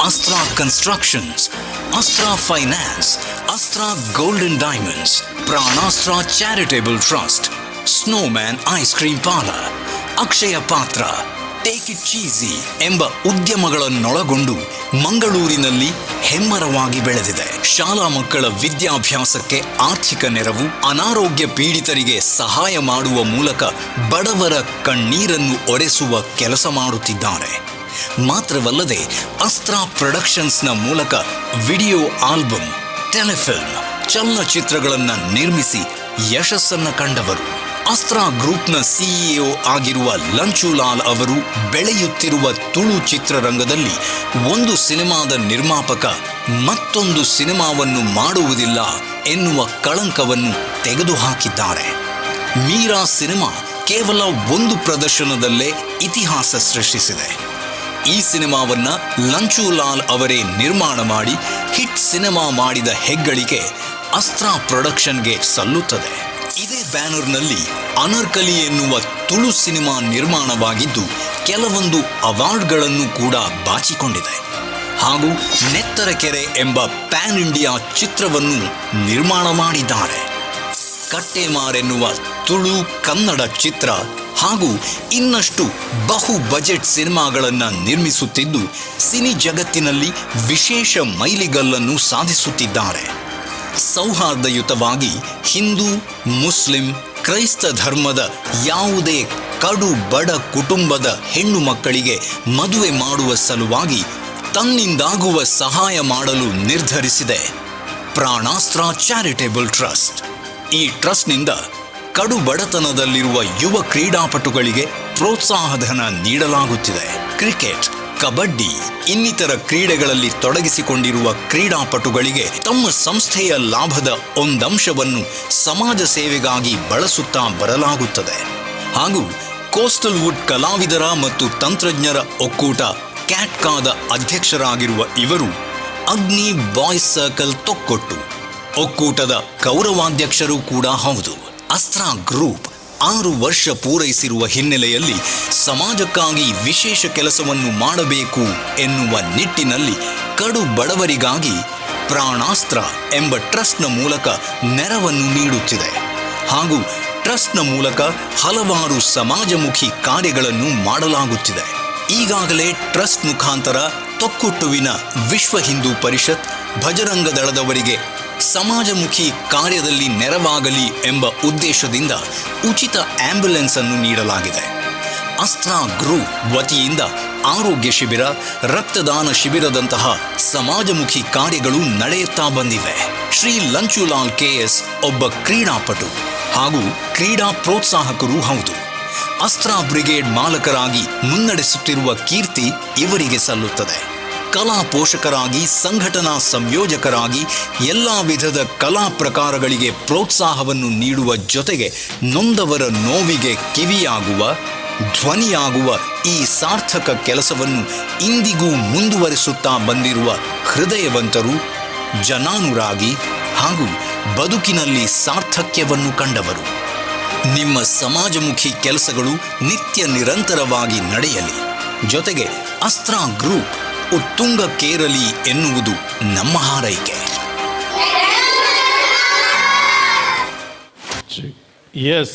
Astra constructions, Astra finance, Astra golden diamonds, Pranastra charitable trust, snowman ice cream parlour, Akshaya Patra, take it cheesy ಎಂಬ ಉದ್ಯಮಗಳನ್ನೊಳಗೊಂಡು ಮಂಗಳೂರಿನಲ್ಲಿ ಹೆಮ್ಮರವಾಗಿ ಬೆಳೆದಿದೆ. ಶಾಲಾ ಮಕ್ಕಳ ವಿದ್ಯಾಭ್ಯಾಸಕ್ಕೆ ಆರ್ಥಿಕ ನೆರವು, ಅನಾರೋಗ್ಯ ಪೀಡಿತರಿಗೆ ಸಹಾಯ ಮಾಡುವ ಮೂಲಕ ಬಡವರ ಕಣ್ಣೀರನ್ನು ಒರೆಸುವ ಕೆಲಸ ಮಾಡುತ್ತಿದ್ದಾರೆ. ಮಾತ್ರವಲ್ಲದೆ ಅಸ್ತ್ರ ಪ್ರೊಡಕ್ಷನ್ಸ್ನ ಮೂಲಕ ವಿಡಿಯೋ ಆಲ್ಬಮ್, ಟೆಲಿಫಿಲ್ಮ್, ಚಲನಚಿತ್ರಗಳನ್ನು ನಿರ್ಮಿಸಿ ಯಶಸ್ಸನ್ನು ಕಂಡವರು. ಅಸ್ತ್ರ ಗ್ರೂಪ್ನ ಸಿಇಒ ಆಗಿರುವ ಲಂಚುಲಾಲ್ ಅವರು ಬೆಳೆಯುತ್ತಿರುವ ತುಳು ಚಿತ್ರರಂಗದಲ್ಲಿ ಒಂದು ಸಿನಿಮಾದ ನಿರ್ಮಾಪಕ ಮತ್ತೊಂದು ಸಿನಿಮಾವನ್ನು ಮಾಡುವುದಿಲ್ಲ ಎನ್ನುವ ಕಳಂಕವನ್ನು ತೆಗೆದುಹಾಕಿದ್ದಾರೆ. ಮೀರಾ ಸಿನಿಮಾ ಕೇವಲ ಒಂದು ಪ್ರದರ್ಶನದಲ್ಲೇ ಇತಿಹಾಸ ಸೃಷ್ಟಿಸಿದೆ. ಈ ಸಿನಿಮಾವನ್ನ ಲಂಚುಲಾಲ್ ಅವರೇ ನಿರ್ಮಾಣ ಮಾಡಿ ಹಿಟ್ ಸಿನಿಮಾ ಮಾಡಿದ ಹೆಗ್ಗಳಿಕೆ ಅಸ್ತ್ರ ಪ್ರೊಡಕ್ಷನ್ಗೆ ಸಲ್ಲುತ್ತದೆ. ಇದೇ ಬ್ಯಾನರ್ನಲ್ಲಿ ಅನರ್ಕಲಿ ಎನ್ನುವ ತುಳು ಸಿನಿಮಾ ನಿರ್ಮಾಣವಾಗಿದ್ದು ಕೆಲವೊಂದು ಅವಾರ್ಡ್ಗಳನ್ನು ಕೂಡ ಬಾಚಿಕೊಂಡಿದೆ. ಹಾಗೂ ನೆತ್ತರಕೆರೆ ಎಂಬ ಪ್ಯಾನ್ ಇಂಡಿಯಾ ಚಿತ್ರವನ್ನು ನಿರ್ಮಾಣ ಮಾಡಿದ್ದಾರೆ. ಕಟ್ಟೆಮಾರೆನ್ನುವ ತುಳು ಕನ್ನಡ ಚಿತ್ರ ಹಾಗೂ ಇನ್ನಷ್ಟು ಬಹು ಬಜೆಟ್ ಸಿನಿಮಾಗಳನ್ನು ನಿರ್ಮಿಸುತ್ತಿದ್ದು ಸಿನಿ ಜಗತ್ತಿನಲ್ಲಿ ವಿಶೇಷ ಮೈಲಿಗಲ್ಲನ್ನು ಸಾಧಿಸುತ್ತಿದ್ದಾರೆ. ಸೌಹಾರ್ದಯುತವಾಗಿ ಹಿಂದೂ, ಮುಸ್ಲಿಂ, ಕ್ರೈಸ್ತ ಧರ್ಮದ ಯಾವುದೇ ಕಡು ಬಡ ಕುಟುಂಬದ ಹೆಣ್ಣು ಮಕ್ಕಳಿಗೆ ಮದುವೆ ಮಾಡುವ ಸಲುವಾಗಿ ತನ್ನಿಂದಾಗುವ ಸಹಾಯ ಮಾಡಲು ನಿರ್ಧರಿಸಿದೆ ಪ್ರಾಣಾಸ್ತ್ರ ಚಾರಿಟೇಬಲ್ ಟ್ರಸ್ಟ್. ಈ ಟ್ರಸ್ಟ್ನಿಂದ ಕಡು ಬಡತನದಲ್ಲಿರುವ ಯುವ ಕ್ರೀಡಾಪಟುಗಳಿಗೆ ಪ್ರೋತ್ಸಾಹಧನ ನೀಡಲಾಗುತ್ತಿದೆ. ಕ್ರಿಕೆಟ್, ಕಬಡ್ಡಿ ಇನ್ನಿತರ ಕ್ರೀಡೆಗಳಲ್ಲಿ ತೊಡಗಿಸಿಕೊಂಡಿರುವ ಕ್ರೀಡಾಪಟುಗಳಿಗೆ ತಮ್ಮ ಸಂಸ್ಥೆಯ ಲಾಭದ ಒಂದಂಶವನ್ನು ಸಮಾಜ ಸೇವೆಗಾಗಿ ಬಳಸುತ್ತಾ ಬರಲಾಗುತ್ತದೆ. ಹಾಗೂ ಕೋಸ್ಟಲ್ ವುಡ್ ಕಲಾವಿದರ ಮತ್ತು ತಂತ್ರಜ್ಞರ ಒಕ್ಕೂಟ ಕ್ಯಾಟ್ಕಾದ ಅಧ್ಯಕ್ಷರಾಗಿರುವ ಇವರು ಅಗ್ನಿ ಬಾಯ್ಸ್ ಸರ್ಕಲ್ ತೊಕ್ಕೊಟ್ಟು ಒಕ್ಕೂಟದ ಗೌರವಾಧ್ಯಕ್ಷರೂ ಕೂಡ ಹೌದು. ಅಸ್ತ್ರ ಗ್ರೂಪ್ 6 ವರ್ಷ ಪೂರೈಸಿರುವ ಹಿನ್ನೆಲೆಯಲ್ಲಿ ಸಮಾಜಕ್ಕಾಗಿ ವಿಶೇಷ ಕೆಲಸವನ್ನು ಮಾಡಬೇಕು ಎನ್ನುವ ನಿಟ್ಟಿನಲ್ಲಿ ಕಡು ಬಡವರಿಗಾಗಿ ಪ್ರಾಣಾಸ್ತ್ರ ಎಂಬ ಟ್ರಸ್ಟ್ನ ಮೂಲಕ ನೆರವನ್ನು ನೀಡುತ್ತಿದೆ. ಹಾಗೂ ಟ್ರಸ್ಟ್ನ ಮೂಲಕ ಹಲವಾರು ಸಮಾಜಮುಖಿ ಕಾರ್ಯಗಳನ್ನು ಮಾಡಲಾಗುತ್ತಿದೆ. ಈಗಾಗಲೇ ಟ್ರಸ್ಟ್ ಮುಖಾಂತರ ತೊಕ್ಕೊಟ್ಟುವಿನ ವಿಶ್ವ ಹಿಂದೂ ಪರಿಷತ್, ಭಜರಂಗ ದಳದವರಿಗೆ ಸಮಾಜಮುಖಿ ಕಾರ್ಯದಲ್ಲಿ ನೆರವಾಗಲಿ ಎಂಬ ಉದ್ದೇಶದಿಂದ ಉಚಿತ ಆಂಬ್ಯುಲೆನ್ಸ್ ಅನ್ನು ನೀಡಲಾಗಿದೆ. ಅಸ್ತ್ರ ಗ್ರೂಪ್ ವತಿಯಿಂದ ಆರೋಗ್ಯ ಶಿಬಿರ, ರಕ್ತದಾನ ಶಿಬಿರದಂತಹ ಸಮಾಜಮುಖಿ ಕಾರ್ಯಗಳು ನಡೆಯುತ್ತಾ ಬಂದಿವೆ. ಶ್ರೀ ಲಂಚುಲಾಲ್ ಕೆಎಸ್ ಒಬ್ಬ ಕ್ರೀಡಾಪಟು ಹಾಗೂ ಕ್ರೀಡಾ ಪ್ರೋತ್ಸಾಹಕರೂ ಹೌದು. ಅಸ್ತ್ರ ಬ್ರಿಗೇಡ್ ಮಾಲಕರಾಗಿ ಮುನ್ನಡೆಸುತ್ತಿರುವ ಕೀರ್ತಿ ಇವರಿಗೆ ಸಲ್ಲುತ್ತದೆ. ಕಲಾ ಪೋಷಕರಾಗಿ, ಸಂಘಟನಾ ಸಂಯೋಜಕರಾಗಿ ಎಲ್ಲ ವಿಧದ ಕಲಾ ಪ್ರಕಾರಗಳಿಗೆ ಪ್ರೋತ್ಸಾಹವನ್ನು ನೀಡುವ ಜೊತೆಗೆ ನೊಂದವರ ನೋವಿಗೆ ಕಿವಿಯಾಗುವ, ಧ್ವನಿಯಾಗುವ ಈ ಸಾರ್ಥಕ ಕೆಲಸವನ್ನು ಇಂದಿಗೂ ಮುಂದುವರಿಸುತ್ತಾ ಬಂದಿರುವ ಹೃದಯವಂತರು, ಜನಾನುರಾಗಿ ಹಾಗೂ ಬದುಕಿನಲ್ಲಿ ಸಾರ್ಥಕ್ಯವನ್ನು ಕಂಡವರು. ನಿಮ್ಮ ಸಮಾಜಮುಖಿ ಕೆಲಸಗಳು ನಿತ್ಯ ನಿರಂತರವಾಗಿ ನಡೆಯಲಿ, ಜೊತೆಗೆ ಅಸ್ತ್ರ ಗ್ರೂಪ್ ಉತ್ತುಂಗಕ್ಕೇರಲಿ ಎನ್ನುವುದು ನಮ್ಮ ಹಾರೈಕೆ. ಎಸ್,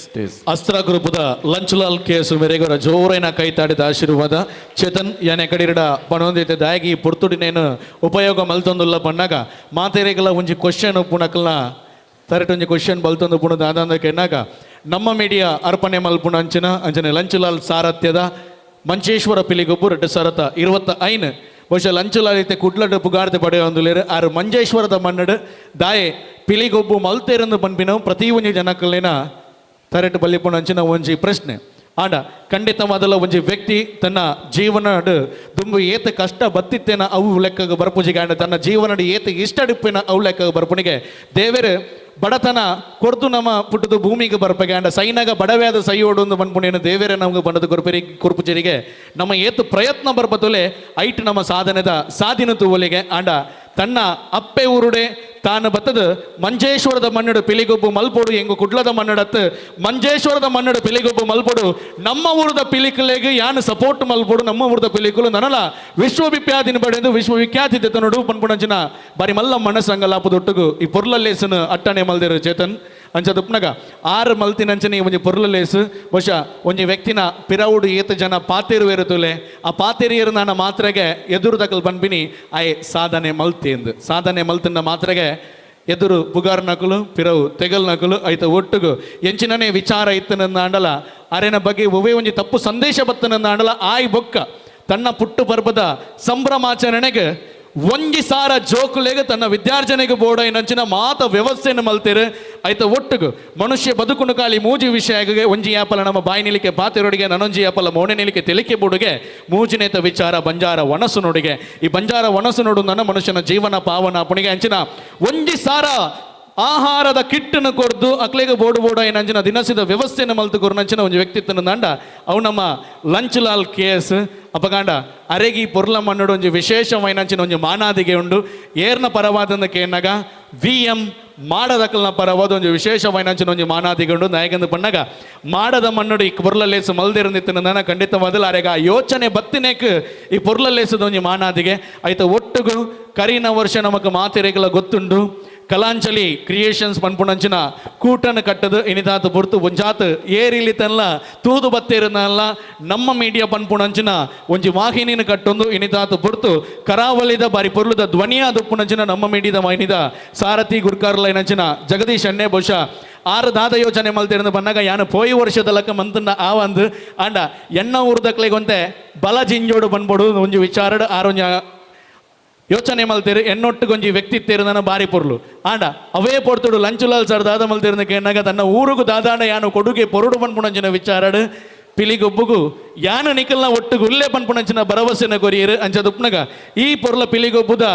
ಅಸ್ತ್ರ ಗ್ರೂಪದ ಲಂಚುಲಾಲ್ ಕೆ ಸುಮೇರೆಗರ ಜೋರೈನ ಕೈ ತಾಡಿದ ಆಶೀರ್ವಾದ. ಚೇತನ್ ಯಾನೆ ಕಡಿರಡ ಪಣೊಂದಿತ್ತೆ ದಾಗಿ ಪೊರ್ತುಡಿನೇನು ಉಪಯೋಗ ಮಲ್ತೊಂದುಲ್ಲ ಪಣ್ಣಾಗ ಮಾತೆರೆಗಲ ಒಂಜಿ ಕ್ವಶನ್ ಉಪ್ಪುನಕಲ್ನ ತರಟು ಒಂಜಿ ಕ್ವಶನ್ ಬಲ್ತೊಂದು ಪುಣ ದಾದಾಂದ ಕೆನ್ನಾಗ ನಮ್ಮ ಮೀಡಿಯಾ ಅರ್ಪಣೆ ಮಲ್ಪುಣ ಅಂಚಿನ ಅಂಚನೆ ಲಂಚುಲಾಲ್ ಸಾರಥ್ಯದ ಮಂಚೇಶ್ವರ ಪಿಲಿಗೊಬ್ಬು 2025 ಬಹುಶಃ ಲಂಚುಲಾಲ್ ಇತ್ತೆ ಕುಡ್ಲಡು ಪುಗಾರ್ದೆ ಪಡೆಯೊಂದುಲೇರು ಆರು ಮಂಜೇಶ್ವರದ ಮನ್ನಡು ದಾಯೆ ಪಿಲಿಗೊಬ್ಬು ಮಲ್ತೇರಂದು ಪನ್ಪಿನವು ಪ್ರತಿ ಒಂಜಿ ಜನಕ್ಕಲಿನ ತರಟು ಬಲ್ಲಿಪುಣ ಅಂಚಿನ ಒಂಜಿ ಪ್ರಶ್ನೆ. ಆಂಡ ಖಂಡಿತ ಮೊದಲ ಒಂಜಿ ವ್ಯಕ್ತಿ ತನ್ನ ಜೀವನಡು ದುಂಬು ಏತ ಕಷ್ಟ ಬತ್ತಿತ್ತೇನ ಅವು ಲೆಕ್ಕಗೆ ಬರ್ಪುಜಿಗೆ, ಆಂಡ ತನ್ನ ಜೀವನಡು ಏತ ಇಷ್ಟಡಿಪ್ಪಿನ ಅವು ಲೆಕ್ಕಗೆ ಬರ್ಪುಣಿಗೆ ದೇವರು ಬಡತನ ಕೊರ್ದು ನಮ್ಮ ಪುಟ್ಟದು ಭೂಮಿಗೆ ಬರ್ಪಗೆ ಆಂಡ ಸೈನಾಗ ಬಡವ್ಯಾದ ಸೈಯೋಡು ಒಂದು ಪನ್ಪುಣೇನು ದೇವರೇ ನಮಗೆ ಬಂದದ್ದು ಕೊರ್ಪೆರಿ ಕೊರ್ಪುಜರಿಗೆ ನಮ್ಮ ಏತು ಪ್ರಯತ್ನ ಬರ್ಪತೊಲೆ ಐಟ್ ನಮ್ಮ ಸಾಧನೆದ ಸಾಧಿನ ತೂವಲಿಗೆ. ಆಂಡ ತನ್ನ ಅಪ್ಪೆ ಊರುಡೆ ತಾನು ಬತ್ತದ ಮಂಜೇಶ್ವರದ ಮಣ್ಣಡು ಪಿಲಿಗೊಬ್ಬು ಮಲ್ಪೊಡು ಎಂಗು ಕುಡ್ಲದ ಮಣ್ಣಡತ್ತು ಮಂಜೇಶ್ವರದ ಮಣ್ಣಡು ಪಿಲಿಗೊಬ್ಬು ಮಲ್ಪೊಡು ನಮ್ಮ ಊರದ ಪಿಲಿಕುಲೆಗ್ ಯಾನು ಸಪೋರ್ಟ್ ಮಲ್ಪೊಡು ನಮ್ಮ ಊರದ ಪಿಲಿಕುಲು ನನಲ ವಿಶ್ವವಿಖ್ಯಾತಿನ ಪಡೆದು ವಿಶ್ವವಿಖ್ಯಾತಿ ದೆತ್ತನೊಡು ಪನ್ಪುಣಂಚಿನ ಬಾರಿ ಮಲ್ಲ ಮನಸ್ಸಂಗಲಾಪದೊಟ್ಟುಗು ಈ ಪೊರ್ಲಲ್ಲೇಸನು ಅಟ್ಟಣೆ ಮಲ್ದಿರು ಚೇತನ್ ಅಂಚದುಪ್ನಗ ಆರು ಮಲ್ತಿನಂಚನೆ ಒಂಜಿ ಪೊರ್ಲಲೇಸು ಬಹುಶಃ ಒಂಜಿ ವ್ಯಕ್ತಿನ ಪಿರವುಡು ಏತ ಜನ ಪಾತೇರು ಏರುತ್ತಲೆ ಆ ಪಾತೇರಿಯರು ನಾನು ಮಾತ್ರೆಗೆ ಎದುರು ದಕಲ್ ಬನ್ಬಿನಿ ಆಯ್ ಸಾಧನೆ ಮಲ್ತೇಂದು ಸಾಧನೆ ಮಲ್ತಿನ ಮಾತ್ರೆಗೆ ಎದುರು ಪುಗಾರ್ ನಕಲು ಪಿರವು ತೆಗಲ್ ನಕಲು ಐತ ಒಟ್ಟುಗು ಎಂಚಿನನೇ ವಿಚಾರ ಇತ್ತನಂದ ಅಂಡಲ ಅರೆನ ಬಗ್ಗೆ ಒವೇ ಒಂಜಿ ತಪ್ಪು ಸಂದೇಶ ಬತ್ತನಂದ ಅಂಡಲ ಆಯ್ ಬೊಕ್ಕ ತನ್ನ ಪುಟ್ಟು ಪರ್ಬದ ಸಂಭ್ರಮಾಚರಣೆಗೆ ಒಂಜಿ ಸಾರ ಜೋಕುಲೆಗ್ ತನ್ನ ವಿದ್ಯಾರ್ಜನೆಗೆ ಬೋಡೈನಂಚಿನ ಮಾತ ವ್ಯವಸ್ಥೆಯನ್ನು ಮಲ್ತೇರು ಐತ ಒಟ್ಟುಗು ಮನುಷ್ಯ ಬದುಕುನು ಕಾಲಿ ಮೂಜಿ ವಿಷಯಗೆ ಒಂಜಿ ಯಾಪಲ ನಮ್ಮ ಬಾಯಿ ನಿಲಿಕೆ ಪಾತಿರೊಡಿಗೆ ನನೊಂಜಿ ಯಾಪಲ ಮೋನೆ ನಿಲಿಕೆ ತೆಲಿಕೆ ಬುಡುಗೆ ಮೂಜಿನೇತ ವಿಚಾರ ಬಂಜಾರ ಒಣಸು ನೋಡಿಗೆ ಈ ಬಂಜಾರ ಒಣಸು ನೋಡು ನನ್ನ ಮನುಷ್ಯನ ಜೀವನ ಪಾವನ ಪುಣಿಗೆ ಅಂಚಿನ ಒಂಜಿ ಸಾರ ಆಹಾರದ ಕಿಟ್ಟನ್ನು ಕೊರ್ದು ಅಕ್ಲೆಗೆ ಬೋಡು ಬೋಡ ಏನಂಚಿನ ದಿನಸಿದ ವ್ಯವಸ್ಥೆಯನ್ನು ಮಲ್ತು ಕೊರ್ನಂಚಿನ ಒಂಜಿ ವ್ಯಕ್ತಿತ್ವನ ದಂಡ ಅವು ನಮ್ಮ lunch Lal K S ಅಪಗಾಂಡ ಅರೆಗಿ ಪೊರ್ಲ ಮಣ್ಣುಡು ಒಂಜಿ ವಿಶೇಷವೈನಂಚಿನ ಒಂಜಿ ಮಾನಾದಿಗೆ ಉಂಡು ಏರ್ನ ಪರವಾದಂದ ಕೇನಗ ವಿ ಎಂ ಮಾಡದಕ್ಕಲ್ನ ಪರವಾದ ಒಂಜಿ ವಿಶೇಷವೈನಂಚಿನ ಒಂಜಿ ಮಾನಾದಿಗೆ ಉಂಡು ನಾಯಕಂದು ಪಣ್ಣಗ ಮಾಡದ ಮಣ್ಣುಡು ಈ ಪೊರ್ಲಲೇಸು ಮಲ್ದಿರಂದಿತ್ತನ ಖಂಡಿತವಾದಲ್ಲ ಅರೆಗ ಆ ಯೋಚನೆ ಬತ್ತಿನೇಕ್ ಈ ಪೊರ್ಲಲೇಸದ ಒಂಜಿ ಮಾನಾದಿಗೆ ಐತ ಒಟ್ಟುಗು ಕರಿನ ವರ್ಷ ನಮಕ್ ಮಾತಿರೆಗಳ ಗೊತ್ತುಂಡು ಕಲಾಂಜಲಿ ಕ್ರಿಯೇಷನ್ಸ್ ಪನ್ಪುಣಂಚಿನ ಕೂಟನ ಕಟ್ಟದು ಇನಿತಾತು ಪೊರ್ತು ಒಂಜಾತ್ ಏರಿಲಿ ತನ್ಲ ತೂದು ಬತ್ತೇರಿನಲ್ಲ ನಮ್ಮ ಮೀಡಿಯಾ ಪನ್ಪುಣಂಚಿನ ಒಂಜಿ ವಾಹಿನಿನ ಕಟ್ಟೊಂದು ಇನಿತಾತು ಪೊರ್ತು ಕರಾವಳಿದ ಬಾರಿ ಪೊರ್ಲುದ ಧ್ವನಿಯ ದುಪ್ಪುಣಂಚಿನ ನಮ್ಮ ಮೀಡಿಯಾದ ವಾಹಿನಿದ ಸಾರಥಿ ಗುರ್ಕಾರ್ಲೈನಂಚಿನ ಜಗದೀಶ್ ಅನ್ನೇ ಬಹುಶಃ ಆರು ದಾದ ಯೋಚನೆ ಮಲ್ತಿರಂದು ಬನ್ನಾಗ ಯಾನು ಪೋಯಿ ವರ್ಷದ ಲಕ್ಕ ಮಂತನ್ನ ಆವಂದು ಅಂಡ ಎಣ್ಣ ಊರ್ದಕ್ಲೆಗೊಂತೆ ಬಲ ಜಿಂಜೋಡು ಬಂದ್ಬೋಡು ಒಂಜಿ ವಿಚಾರಡ್ ಆರೊಂಜ ಯೋಚನೆ ಮಲ್ತೇರು ಎನ್ನೊಟ್ಟುಗೊಂಜಿ ವ್ಯಕ್ತಿ ತೇರುದನ ಬಾರಿ ಪೊರ್ಲು ಆಂಡ ಅವೇ ಪೊರ್ತುಡು ಲಂಚುಲಾಲ್ ಸರ್ ದಾದ ಮಲ್ತೇರ್ನ ಕೇನಾಗ ತನ್ನ ಊರುಗು ದಾದಾಂಡ ಯಾನು ಕೊಡುಗೆ ಪೊರುಡು ಪನ್ಪುಣಂಚಿನ ವಿಚಾರಡ್ ಪಿಲಿಗೊಬ್ಬುಗು ಯಾನು ನಿಕಲ್ನ ಒಟ್ಟುಗು ಉಲ್ಲೇ ಪನ್ಪುಣಂಚಿನ ಭರವಸೆನ ಕೊರಿಯರು ಅಂಚದುಪ್ನಗ ಈ ಪೊರ್ಲ ಪಿಲಿಗೊಬ್ಬುದ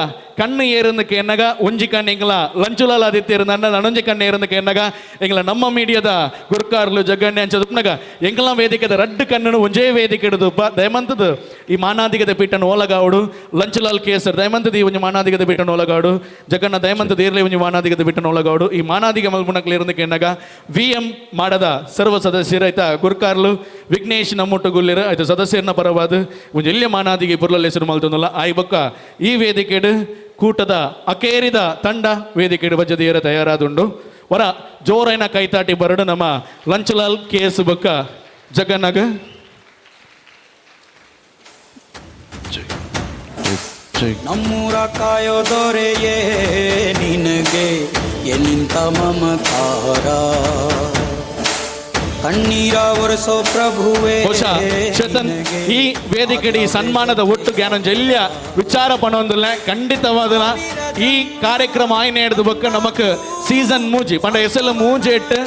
ಕಣ್ಣು ಏರಂದು ಕೇನಗ ಒಂಜಿ ಕಣ್ಣು ಎಂಗ್ಲ ಲಂಚುಲಾಲ್ ಆದಿತ್ಯರು ನನ್ನ ನನೊಂಜಿ ಕಣ್ಣು ಏರಂದು ಕೇನಗ ಎಂಗ್ಲ ನಮ್ಮ ಮೀಡಿಯಾದ ಗುರ್ಕಾರ್ಲು ಜಗ್ಗಣ್ಣೆ ಅಂಚದುಪ್ನಗ ಎಂಗ್ಲ ವೇದಿಕೆದ ರಡ್ಡು ಕಣ್ಣನು ಒಂಜೇ ವೇದಿಕೆ ಹಿಡಿದು ದಯಮಂತದ ಈ ಮಾನಾದಿಗದ ಪೀಠನ ಓಲಗಾವುಡು ಲಂಚುಲಾಲ್ ಕೇಸರ್ ದಯಮಂತದ ಈ ಒಂಜಿ ಮಾನಾದಿಗದ ಪೀಠನ ಓಲಗಾಡು ಜಗನ್ನ ದಯಮಂತದ ಏರ್ಲೆ ಒಂಜಿ ಮಾನಾದಿಗದ ಪೀಠನ ಓಲಗಾವುಡು ಈ ಮಾನಾದಿಗ ಮಲ್ಪುಣಕ್ಲೇರಂದು ಕೇನಗ ವಿ ಎಂ ಮಾಡದ ಸರ್ವ ಸದಸ್ಯರು ಆಯ್ತಾ ಗುರ್ಕಾರ್ಲು ವಿಘ್ನೇಶ್ ನಮ್ಮೊಟ್ಟುಗುಲ್ಲೇರು ಆಯ್ತು ಸದಸ್ಯರನ್ನ ಪರವಾದ ಒಂಜಿ ಎಲ್ಲಿಯ ಮಾನಾದಿಗೆ ಪುರ್ಲಲ್ಲಿ ಹೆಸರು ಮಲ್ತೊಂದಲ್ಲ ಆಯ್ ಬೊಕ್ಕ ಈ ವೇದಿಕೆಡು ಕೂಟದ ಅಕೇರಿದ ತಂಡ ವೇದಿಕೆಡು ಬಜ್ಜದಿಯರ ತಯಾರಾದುಂಡು ವರ ಜೋರೈನ ಕೈತಾಟಿ ಬರಡು ನಮ್ಮ ಲಂಚಲಾಲ್ ಕೆ ಎಸ್ ಬೊಕ್ಕ ಜಗನ್ನಾಗ ನಮ್ಮೂರ ಕಾಯೋ ದೊರೆಯೇ ನಿನಗೆ ಎನ್ನಿಂತ ಮಮಕಾರ ಕಣ್ಣೀರ ಒರೆಸೋ ಪ್ರಭುವೇ ಚೇತನ್ ಈ ವೇದಿಕೆಡಿ ಸನ್ಮಾನದ ಒಟ್ಟು ಜ್ಞಾನಂಜಲ್ಯ ವಿಚಾರ ಪಣೊಂದಿಲ್ಲ ಖಂಡಿತವಾದ ಈ ಕಾರ್ಯಕ್ರಮ ಆಯ್ನೆ ಹಿಡಿದು ಬಕ್ಕ ನಮಕ್ ಸೀಸನ್ ಮೂಜಿ ಪಂಡ ಎಸೆಲ್ಲ ಮೂಜಿ ಇಟ್ಟು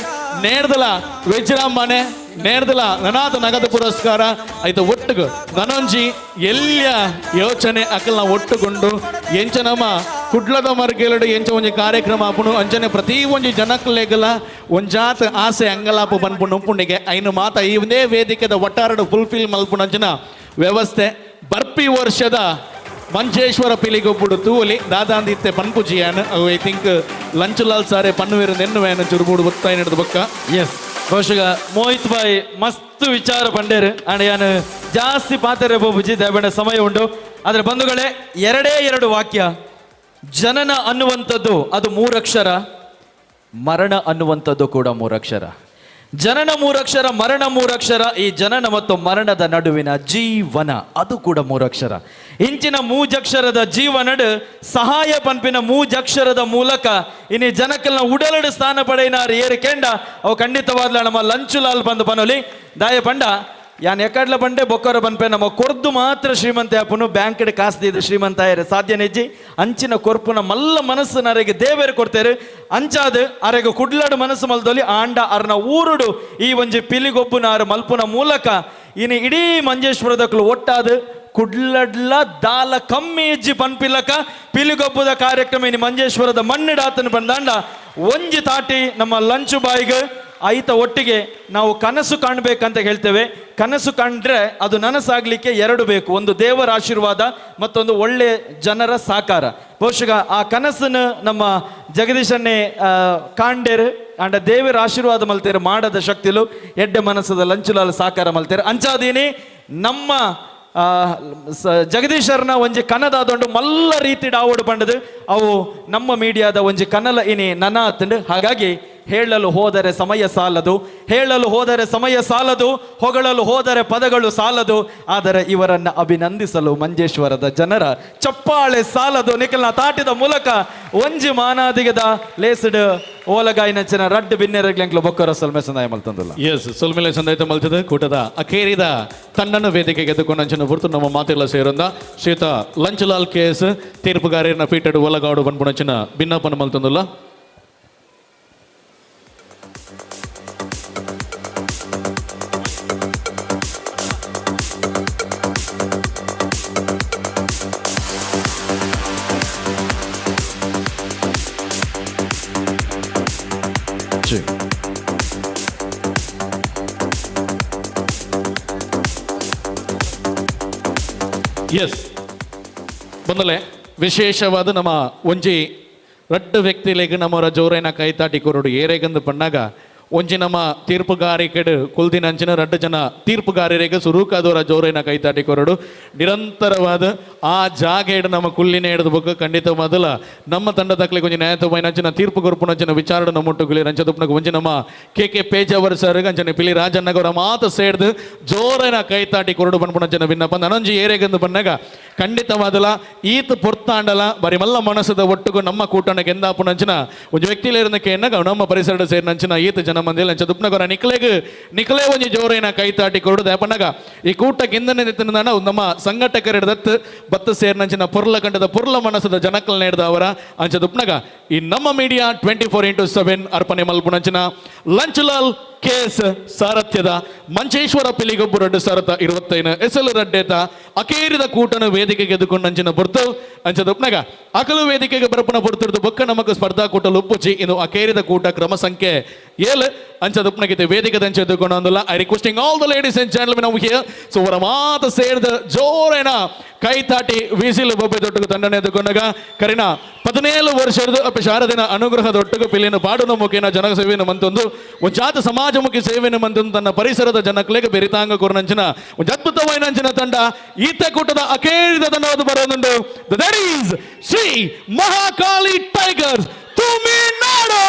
ನೇರ್ದಲ ವಿಜೃಂಭಣೆ ನೇರ್ದಲ ನನಾದ ನಗದು ಪುರಸ್ಕಾರ ಆಯ್ತು ಒಟ್ಟುಗು ನನೊಂಜಿ ಎಲ್ಲಿಯ ಯೋಚನೆ ಅಕಲ್ನ ಒಟ್ಟುಗೊಂಡು ಎಂಚ ನಮ್ಮ ಕುಡ್ಲದ ಮರ್ಗೇಲಡು ಎಂಚ ಒಂಜಿ ಕಾರ್ಯಕ್ರಮ ಆಪುಣು ಅಂಚನೆ ಪ್ರತಿ ಒಂಜಿ ಜನಕ್ಲೆಗಲ ಒಂಜಾತ್ ಆಸೆ ಅಂಗಲಾಪು ಬನ್ಪುಂಡು ಉಂಪುಂಡಿಗೆ ಐನು ಮಾತ ಈ ಒಂದೇ ವೇದಿಕೆದ ಒಟ್ಟಾರಡು ಫುಲ್ಫಿಲ್ ಮಲ್ಪುಣಂಚಿನ ವ್ಯವಸ್ಥೆ ಬರ್ಪಿ ವರ್ಷದ ಮಂಜೇಶ್ವರ ಪಿಲಿಗೊಬ್ಬುಡು ತೂಲಿ ದಾದಾಂದಿತ್ತೆ ಪನ್ಪುಜಿಯಾನ್ ಅವು I think ಲಂಚುಲಾಲ್ ಸಾರೆ ಪನ್ನುವೇರು ನೆನ್ನುವೇನು ಚುರುಬುಡು ಬತ್ತಾಯಿ ನಡೆದ ಬೊಕ್ಕ. ಎಸ್ ಬಹುಶಃ ಮೋಹಿತ್ ಬಾಯ್ ಮಸ್ತ್ ವಿಚಾರ ಪಂಡೇರು ಅಂಡ್ ಯಾನು ಜಾಸ್ತಿ ಪಾತ್ರೆ ಬೋಬುಜಿ ದಯಬೇಡ ಸಮಯ ಉಂಟು. ಆದರೆ ಬಂಧುಗಳೇ, ಎರಡೇ ಎರಡು ವಾಕ್ಯ. ಜನನ ಅನ್ನುವಂಥದ್ದು ಅದು ಮೂರಕ್ಷರ, ಮರಣ ಅನ್ನುವಂಥದ್ದು ಕೂಡ ಮೂರಕ್ಷರ. ಜನನ ಮೂರಕ್ಷರ, ಮರಣ ಮೂರಕ್ಷರ. ಈ ಜನನ ಮತ್ತು ಮರಣದ ನಡುವಿನ ಜೀವನ ಅದು ಕೂಡ ಮೂರಕ್ಷರ. ಇಂಚಿನ ಮೂಜಕ್ಷರದ ಜೀವನಡು ಸಹಾಯ ಪಂಪಿನ ಮೂಜಕ್ಷರದ ಮೂಲಕ ಇನಿ ಜನಕಲ್ನ ಉಡಲಡು ಸ್ಥಾನ ಪಡೆಯಿನಾರು ಏರು ಕೆಂಡ ಅವು ಖಂಡಿತವಾದ್ಲ ನಮ್ಮ ಲಂಚುಲಾಲ್ ಬಂದು ಪನೊಲಿ ದಾಯ ಪಂಡ ಯಾನ್ ಎಕ್ಕಡ್ಲ ಬಂಡೆ ಬೊಕ್ಕರ ಬನ್ಪೆ ನಮ್ಮ ಕೊರ್ದು ಮಾತ್ರ ಶ್ರೀಮಂತ ಅಪ್ಪನು ಬ್ಯಾಂಕ್ ಕಾಸು ಶ್ರೀಮಂತ ಆಯರೆ ಸಾಧ್ಯ ನೆಜ್ಜಿ ಅಂಚಿನ ಕೊರ್ಪುನ ಮಲ್ಲ ಮನಸ್ಸು ನರೆಗೆ ದೇವೇರು ಕೊಡ್ತೇರು ಅಂಚಾದ ಅರೆಗೆ ಕುಡ್ಲಡು ಮನಸ್ಸು ಮಲ್ದೊಲಿ ಆಂಡ ಅರ್ನ ಊರುಡು ಈ ಒಂಜಿ ಪಿಲಿಗೊಬ್ಬುನ ಆರು ಮಲ್ಪುನ ಮೂಲಕ ಇನಿ ಇಡೀ ಮಂಜೇಶ್ವರದಕ್ಲು ಒಟ್ಟಾದ ಕುಡ್ಲಡ್ಲ ದಾಲ ಕಮ್ಮಿ ಇಜ್ಜಿ ಪನ್ಪಿಲಕ ಪಿಲಿಗೊಬ್ಬದ ಕಾರ್ಯಕ್ರಮ ಇನಿ ಮಂಜೇಶ್ವರದ ಮಣ್ಣಿಡಾತನ ಬಂದಾಂಡ ಒಂಜಿ ತಾಟಿ ನಮ್ಮ ಲಂಚು ಬಾಯಿಗೆ ಐತ ಒಟ್ಟಿಗೆ ನಾವು ಕನಸು ಕಾಣಬೇಕಂತ ಹೇಳ್ತೇವೆ. ಕನಸು ಕಂಡ್ರೆ ಅದು ನನಸಾಗ್ಲಿಕ್ಕೆ ಎರಡು ಬೇಕು, ಒಂದು ದೇವರ ಆಶೀರ್ವಾದ ಮತ್ತೊಂದು ಒಳ್ಳೆ ಜನರ ಸಾಕಾರ. ಬಹುಶಃ ಆ ಕನಸನ್ನು ನಮ್ಮ ಜಗದೀಶನ್ನೇ ಕಾಂಡೇರು ಅಂಡ ದೇವರ ಆಶೀರ್ವಾದ ಮಲ್ತೇರು ಮಾಡದ ಶಕ್ತಿಲು ಎಡ್ಡೆ ಮನಸ್ಸದ ಲಂಚುಲಾಲ್ ಸಾಕಾರ ಮಲ್ತೇರು ಅಂಚಾದೀನಿ ನಮ್ಮ ಜಗದೀಶರ್ನ ಒಂಜಿ ಕನದಾದೊಂಡು ಮಲ್ಲ ರೀತಿ ಡಾವೋಡು ಪಂಡದು ಅವು ನಮ್ಮ ಮೀಡಿಯಾದ ಒಂಜಿ ಕನಲ ಇನಿ ನನ ಆತಂಡು. ಹಾಗಾಗಿ ಹೇಳಲು ಹೋದರೆ ಸಮಯ ಸಾಲದು, ಹೇಳಲು ಹೋದರೆ ಸಮಯ ಸಾಲದು, ಹೊಗಳಲು ಹೋದರೆ ಪದಗಳು ಸಾಲದು, ಆದರೆ ಇವರನ್ನು ಅಭಿನಂದಿಸಲು ಮಂಜೇಶ್ವರದ ಜನರ ಚಪ್ಪಾಳೆ ಸಾಲದು. ನಿಖಲ್ನ ತಾಟಿದ ಮೂಲಕ ಒಂಜಿ ಮಾನಾದಿಗದ ಲೇಸ್ಡ್ ಓಲಗಾಯಿನಂಚಿನ ರಡ್ಡು ಬಿನ್ನೆರಗ್ಲೆಂಕ್ಲು ಬೊಕ್ಕರ ಸೊಲ್ಮೆ ಸಂದಾಯ ಮಲ್ತಂದಿಲ್ಲ. ಎಸ್, ಸೊಲ್ಮೆಲೆ ಸಂದಾಯ ಮಲ್ತದ ಕೂಟದ ಅಖೇರಿದ ತನ್ನನ್ನು ವೇದಿಕೆಗೆ ಎದ್ದುಕೊಂಡಂಚಿನ ಹೊರತು ನಮ್ಮ ಮಾತೆಲ್ಲ ಸೇರಂದ ಶ್ರೀತ ಲಂಚಲಾಲ್ ಕೆ ಎಸ್ ತೀರ್ಪುಗಾರನ ಪೀಠಡು ಒಲಗಾಡು ಬನ್ಪುಣಂಚಿನ ಭಿನ್ನಪನ ಮಲ್ತಂದಿಲ್ಲ. ಎಸ್, ಬಂದಲೆ ವಿಶೇಷವಾದ ನಮ್ಮ ಒಂಜಿ ರಡ್ಡು ವ್ಯಕ್ತಿಲೆಗ್ ನಮ್ಮವರ ಜೋರೇನ ಕೈತಾಟಿ ಕೊರಡು ಏರೇಗಂದು ಪಣ್ಣಾಗ ಒಂಜಿ ನಮ್ಮ ತೀರ್ಪುಗಾರಿಕೆಡು ಕುಲ್ದಿನ ಅಂಚಿನ ರಡ್ಡು ಜನ ತೀರ್ಪುಗಾರರಿಗೆ ಸುರುಕಾದವರ ಜೋರೇನ ಕೈತಾಟಿ ಕೊರಡು ನಿರಂತರವಾದ ಆ ಜಾಗ ನಮ್ಮ ಕುಲ್ಲಿನ ಹಿಡಿದು ಬೊಕ್ಕ ಖಂಡಿತ ಮೊದಲ ನಮ್ಮ ತಂಡದಕ್ಲಿಗೆ ಒಂಜಿ ನ್ಯಾಯತమైన ಅಂಚಿನ ತೀರ್ಪು ಕೊರ್ಪುನಂಚಿನ ವಿಚಾರಣೆ ನಮ್ಮೊಟ್ಟುಗುಲಿ ರಂಚದುಪ್ಪನಗ ಒಂಜಿ ನಮ್ಮ ಕೆ ಕೆ ಪೇಜಾವರ್ ಸರ್ ಅಂಚನೆ ಪಿಲಿ ರಾಜಣ್ಣಗವರ ಮಾತು ಸೇರ್ದು ಜೋರೇನ ಕೈತಾಟಿ ಕೊರಡು ಬನ್ಪುನಂಚಿನ ವಿನ್ನಪ ನನೊಂಜಿ ಏರೇಗಂದು ಬಂದಾಗ ಖಂಡಿತವಾದಲ ಈತ ಪೊರ್ತಾಂಡಲ ಬರಿ ಮಲ್ಲ ಮನಸ್ಸದ ಒಟ್ಟುಗು ನಮ್ಮ ಕೂಟನ ಗೆಂದಾಪುನಂಚಿನ ಒಂಜಿ ವ್ಯಕ್ತಿಲೇರನಕ್ಕೆ ಎನ್ನಗ ನಮ್ಮ ಪರಿಸರದ ಸೇರಿನಂಚಿನ ಈತ ಜನ ಮಂದಿಲ್ಲ ಅಂಚ ದುಪ್ನಗರ ನಿಕ್ಲೆಗ್ ನಿಕ್ಲೆ ಒಂಜಿ ಜೋರೇನ ಕೈತಾಟಿ ಕೊರಡು ದಾಪಣ್ಣಗ ಈ ಕೂಟ ಗೆಂದನೆ ನಮ್ಮ ಸಂಘಟಕರಿಡದತ್ತು ಬತ್ತ ಸೇರಿನಂಚಿನ ಪೊರ್ಲ ಕಂಡದ ಪೊರ್ಲ ಮನಸ್ಸದ ಜನಕಲ್ ನೇಡ್ದ ಅವರ ಅಂಚ ದುಪ್ನಗ ಈ ನಮ್ಮ ಮೀಡಿಯಾ 24x7 ಅರ್ಪಣೆ ಮಲ್ಪುನಂಚಿನ ಲಂಚಲಾಲ್ ಕೇಸ್ ಸಾರಥ್ಯದ ಮಂಜೇಶ್ವರ ಪಿಲಿಗೊಬ್ಬು ರಡ್ಡು ಸಾರಥ 25 ಎಸಲು ರಡ್ಡೇತ ಅಕೇರಿದ ಕೂಟನ ವೇದಿಕೆಗೆ ಎದುಕೊಂಡಂಚಿನ ಪೊರ್ತು ಅಂಚ ದುಪ್ನಗ ಅಕಲು ವೇದಿಕೆಗೆ ಬರಪುನ ಪೊರ್ತುರ್ದು ಬೊಕ್ಕ ನಮಕ್ ಸ್ಪರ್ಧಾ ಕೂಟ ಲುಪ್ಪುಚಿ ಇನ್ನು ಅಕೇರಿದ ಕೂಟ ಕ್ರಮ ಸಂಖ್ಯೆ 7 ಅಂಚ ದುಪ್ನಗಿತೆ ವೇದಿಕೆ ದಂಚ ಎದುಕೊಂಡು ಅಂದಲ್ಲ. I requesting all the ladies and gentlemen over here. So ಅವರ ಮಾತು ಸೇರಿದ ಜೋರೇನ ಕೈ ತಾಟಿ ವಿಸಿಲು ಬೊಬ್ಬೆ ದೊಟ್ಟುಗು ತಂಡನೆ ಎದುಕೊಂಡಾಗ ಕರಿನ 17 ವರ್ಷದ ಅಪ್ಪ ಶಾರದಿನ ಅನುಗ್ರಹದೊಟ್ಟುಗು ಪಿಲಿನ ಪಾಡುನ ಮುಖೇನ ಜನ ಸೇವೆಯನ್ನು ಮಂತೊಂದು ಒಂಜಾತ ಸಮಾಜಮುಖಿ ಸೇವೆಯನ್ನು ಮಂತೊಂದು ತನ್ನ ಪರಿಸರದ ಜನಕ್ಲೆಗೆ ಬೆರಿತಾಂಗ ಕೊರನಂಚಿನ ಒಂದು ಅದ್ಭುತವಾಯಿನಂಚಿನ ತಂಡ ಈತ ಕೂಟದ ಅಕೇರಿದ ತಂಡವಾದ ಬರೋದುಂಟು. That is Shri Mahakali tigers Thuminadu.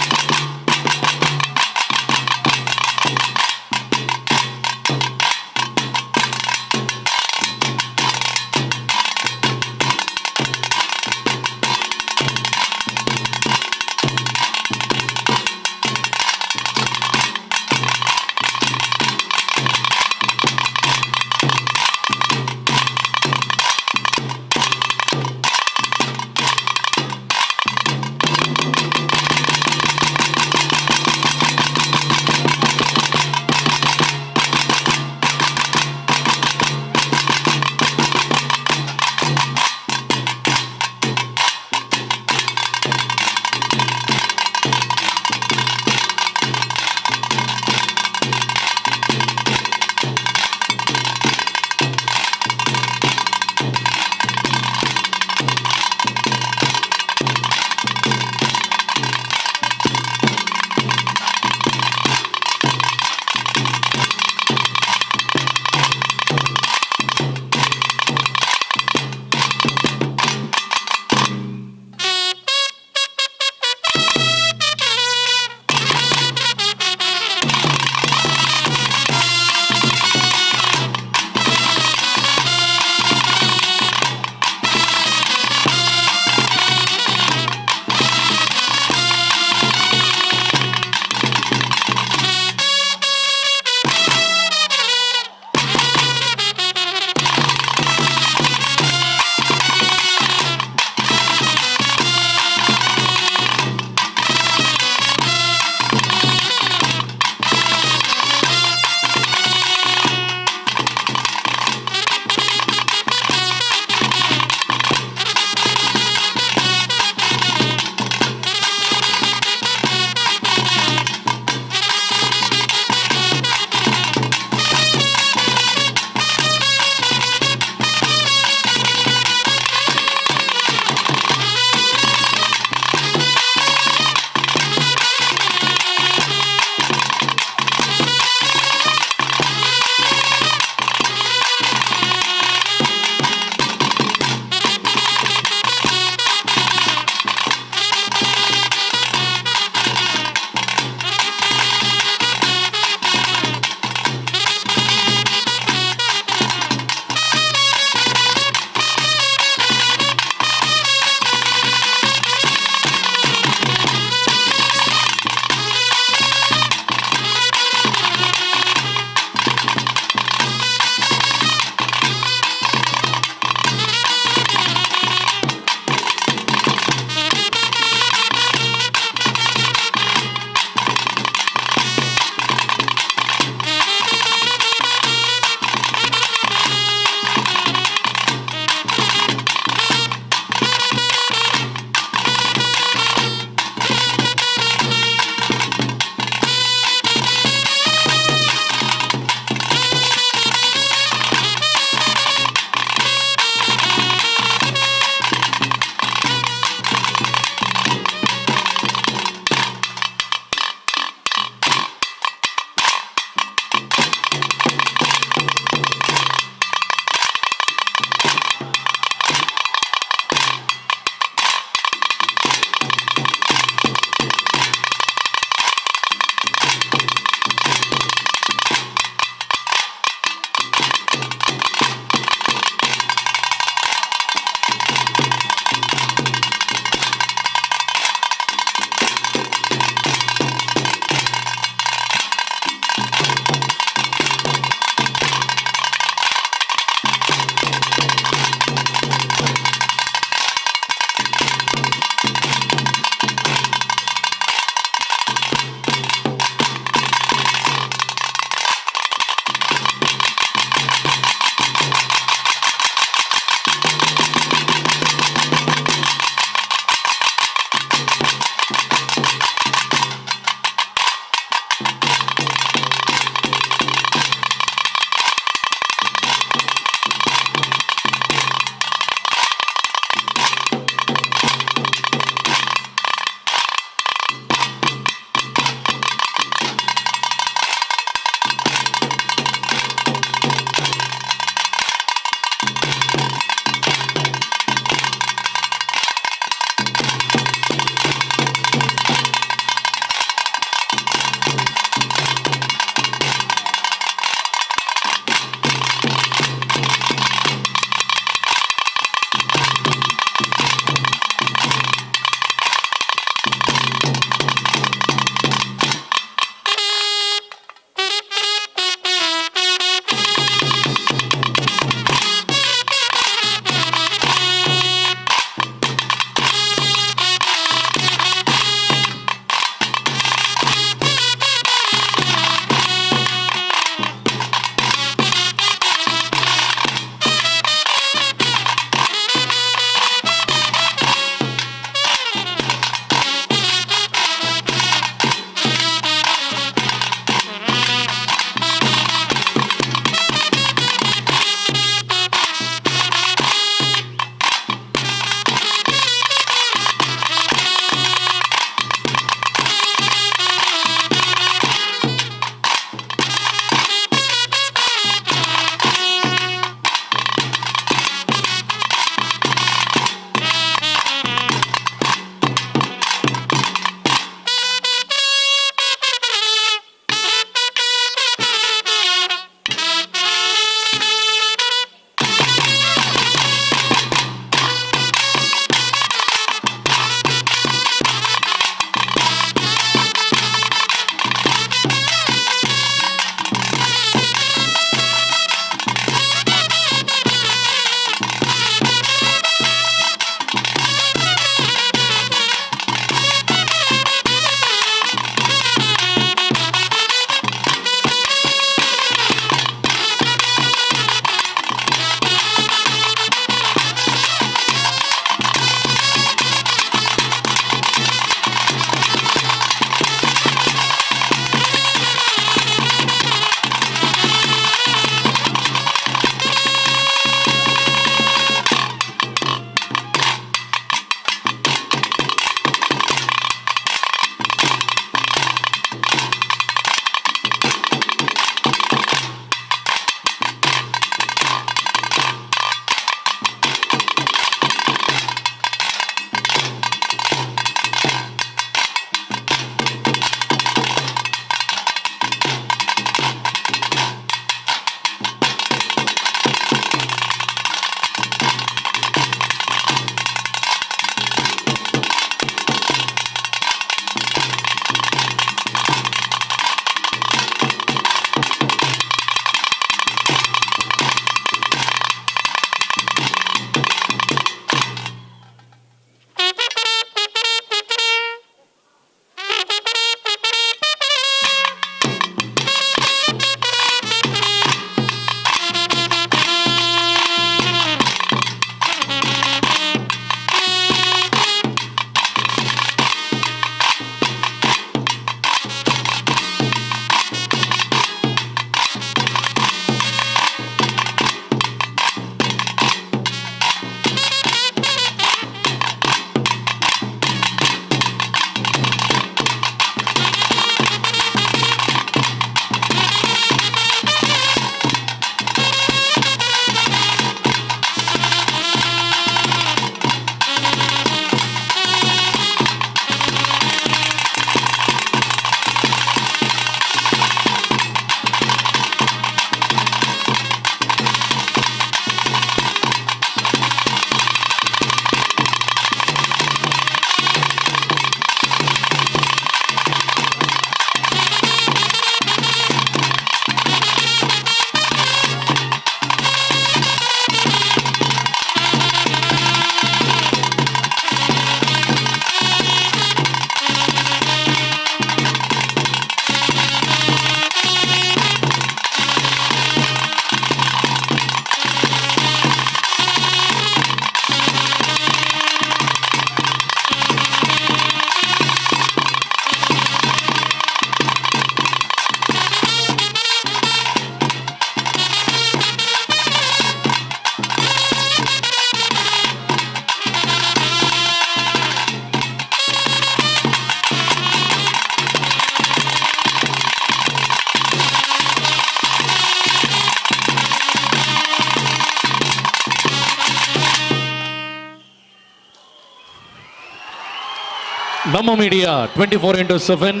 ನಮ್ಮ ಮೀಡಿಯಾ 24x7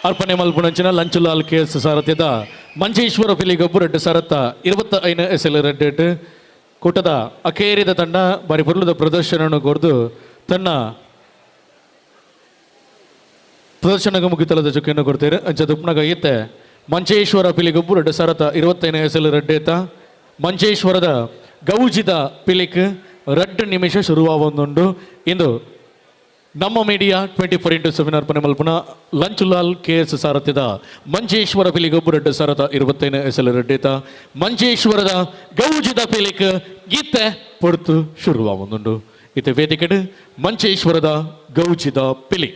ಅರ್ಪಣೆ ಮಲ್ಪುನಂಚಿನ ಲಂಚುಲಾಲ್ ಕೆ ಎಸ್ ಸಾರಥ್ಯದ ಮಂಜೇಶ್ವರ ಪಿಲಿಗೊಬ್ಬು ರೆಡ್ಡು ಸಾರತ್ತ 25 ಎಸ್ ಎಲ್ ರೆಡ್ಡೆಟ್ ಕೂಟದ ಅಕೇರಿದ ತಂಡ ಬಾರಿ ಪೊರ್ಲುದ ಪ್ರದರ್ಶನವನ್ನು ಕೊರ್ದು ತನ್ನ ಪ್ರದರ್ಶನಕ್ಕೆ ಮುಗಿತಲದ ಚುಕ್ಕಿಯನ್ನು ಕೊಡ್ತಾರೆ. ಅಂಚ ದುಪ್ನಗ ಈತೆ ಮಂಜೇಶ್ವರ ಪಿಲಿಗೊಬ್ಬು ರೆಡ್ಡು ಸಾರತ್ತ 25 ಎಸ್ ಎಲ್ ರೆಡ್ಡೇತ ಮಂಜೇಶ್ವರದ ಗೌಜಿದ ಪಿಲಿಕ್ 2 ನಿಮಿಷ ಶುರುವಾವೊಂದುಂಡು. ಇಂದು ನಮ್ಮ ಮೀಡಿಯಾ 24x7 ಅರ್ಪಣೆ ಮಲ್ಪುನ ಲಂಚುಲಾಲ್ ಕೆ ಎಸ್ ಸಾರಥ್ಯದ ಮಂಜೇಶ್ವರ ಪಿಲಿಗೊಬ್ಬು ರೆಡ್ಡು ಸಾರಥ 25 ಎಸ್ ಎಲ್ ರೆಡ್ಡೇತ ಮಂಜೇಶ್ವರದ ಗೌಜಿದ ಪಿಲಿಕ್ ಗೀತೆ ಪೊರ್ತು ಶುರುವಾವೊಂದುಂಡು. ಇತ್ತೆ ವೇದಿಕೆಡ್ ಮಂಜೇಶ್ವರದ ಗೌಜಿದ ಪಿಲಿ.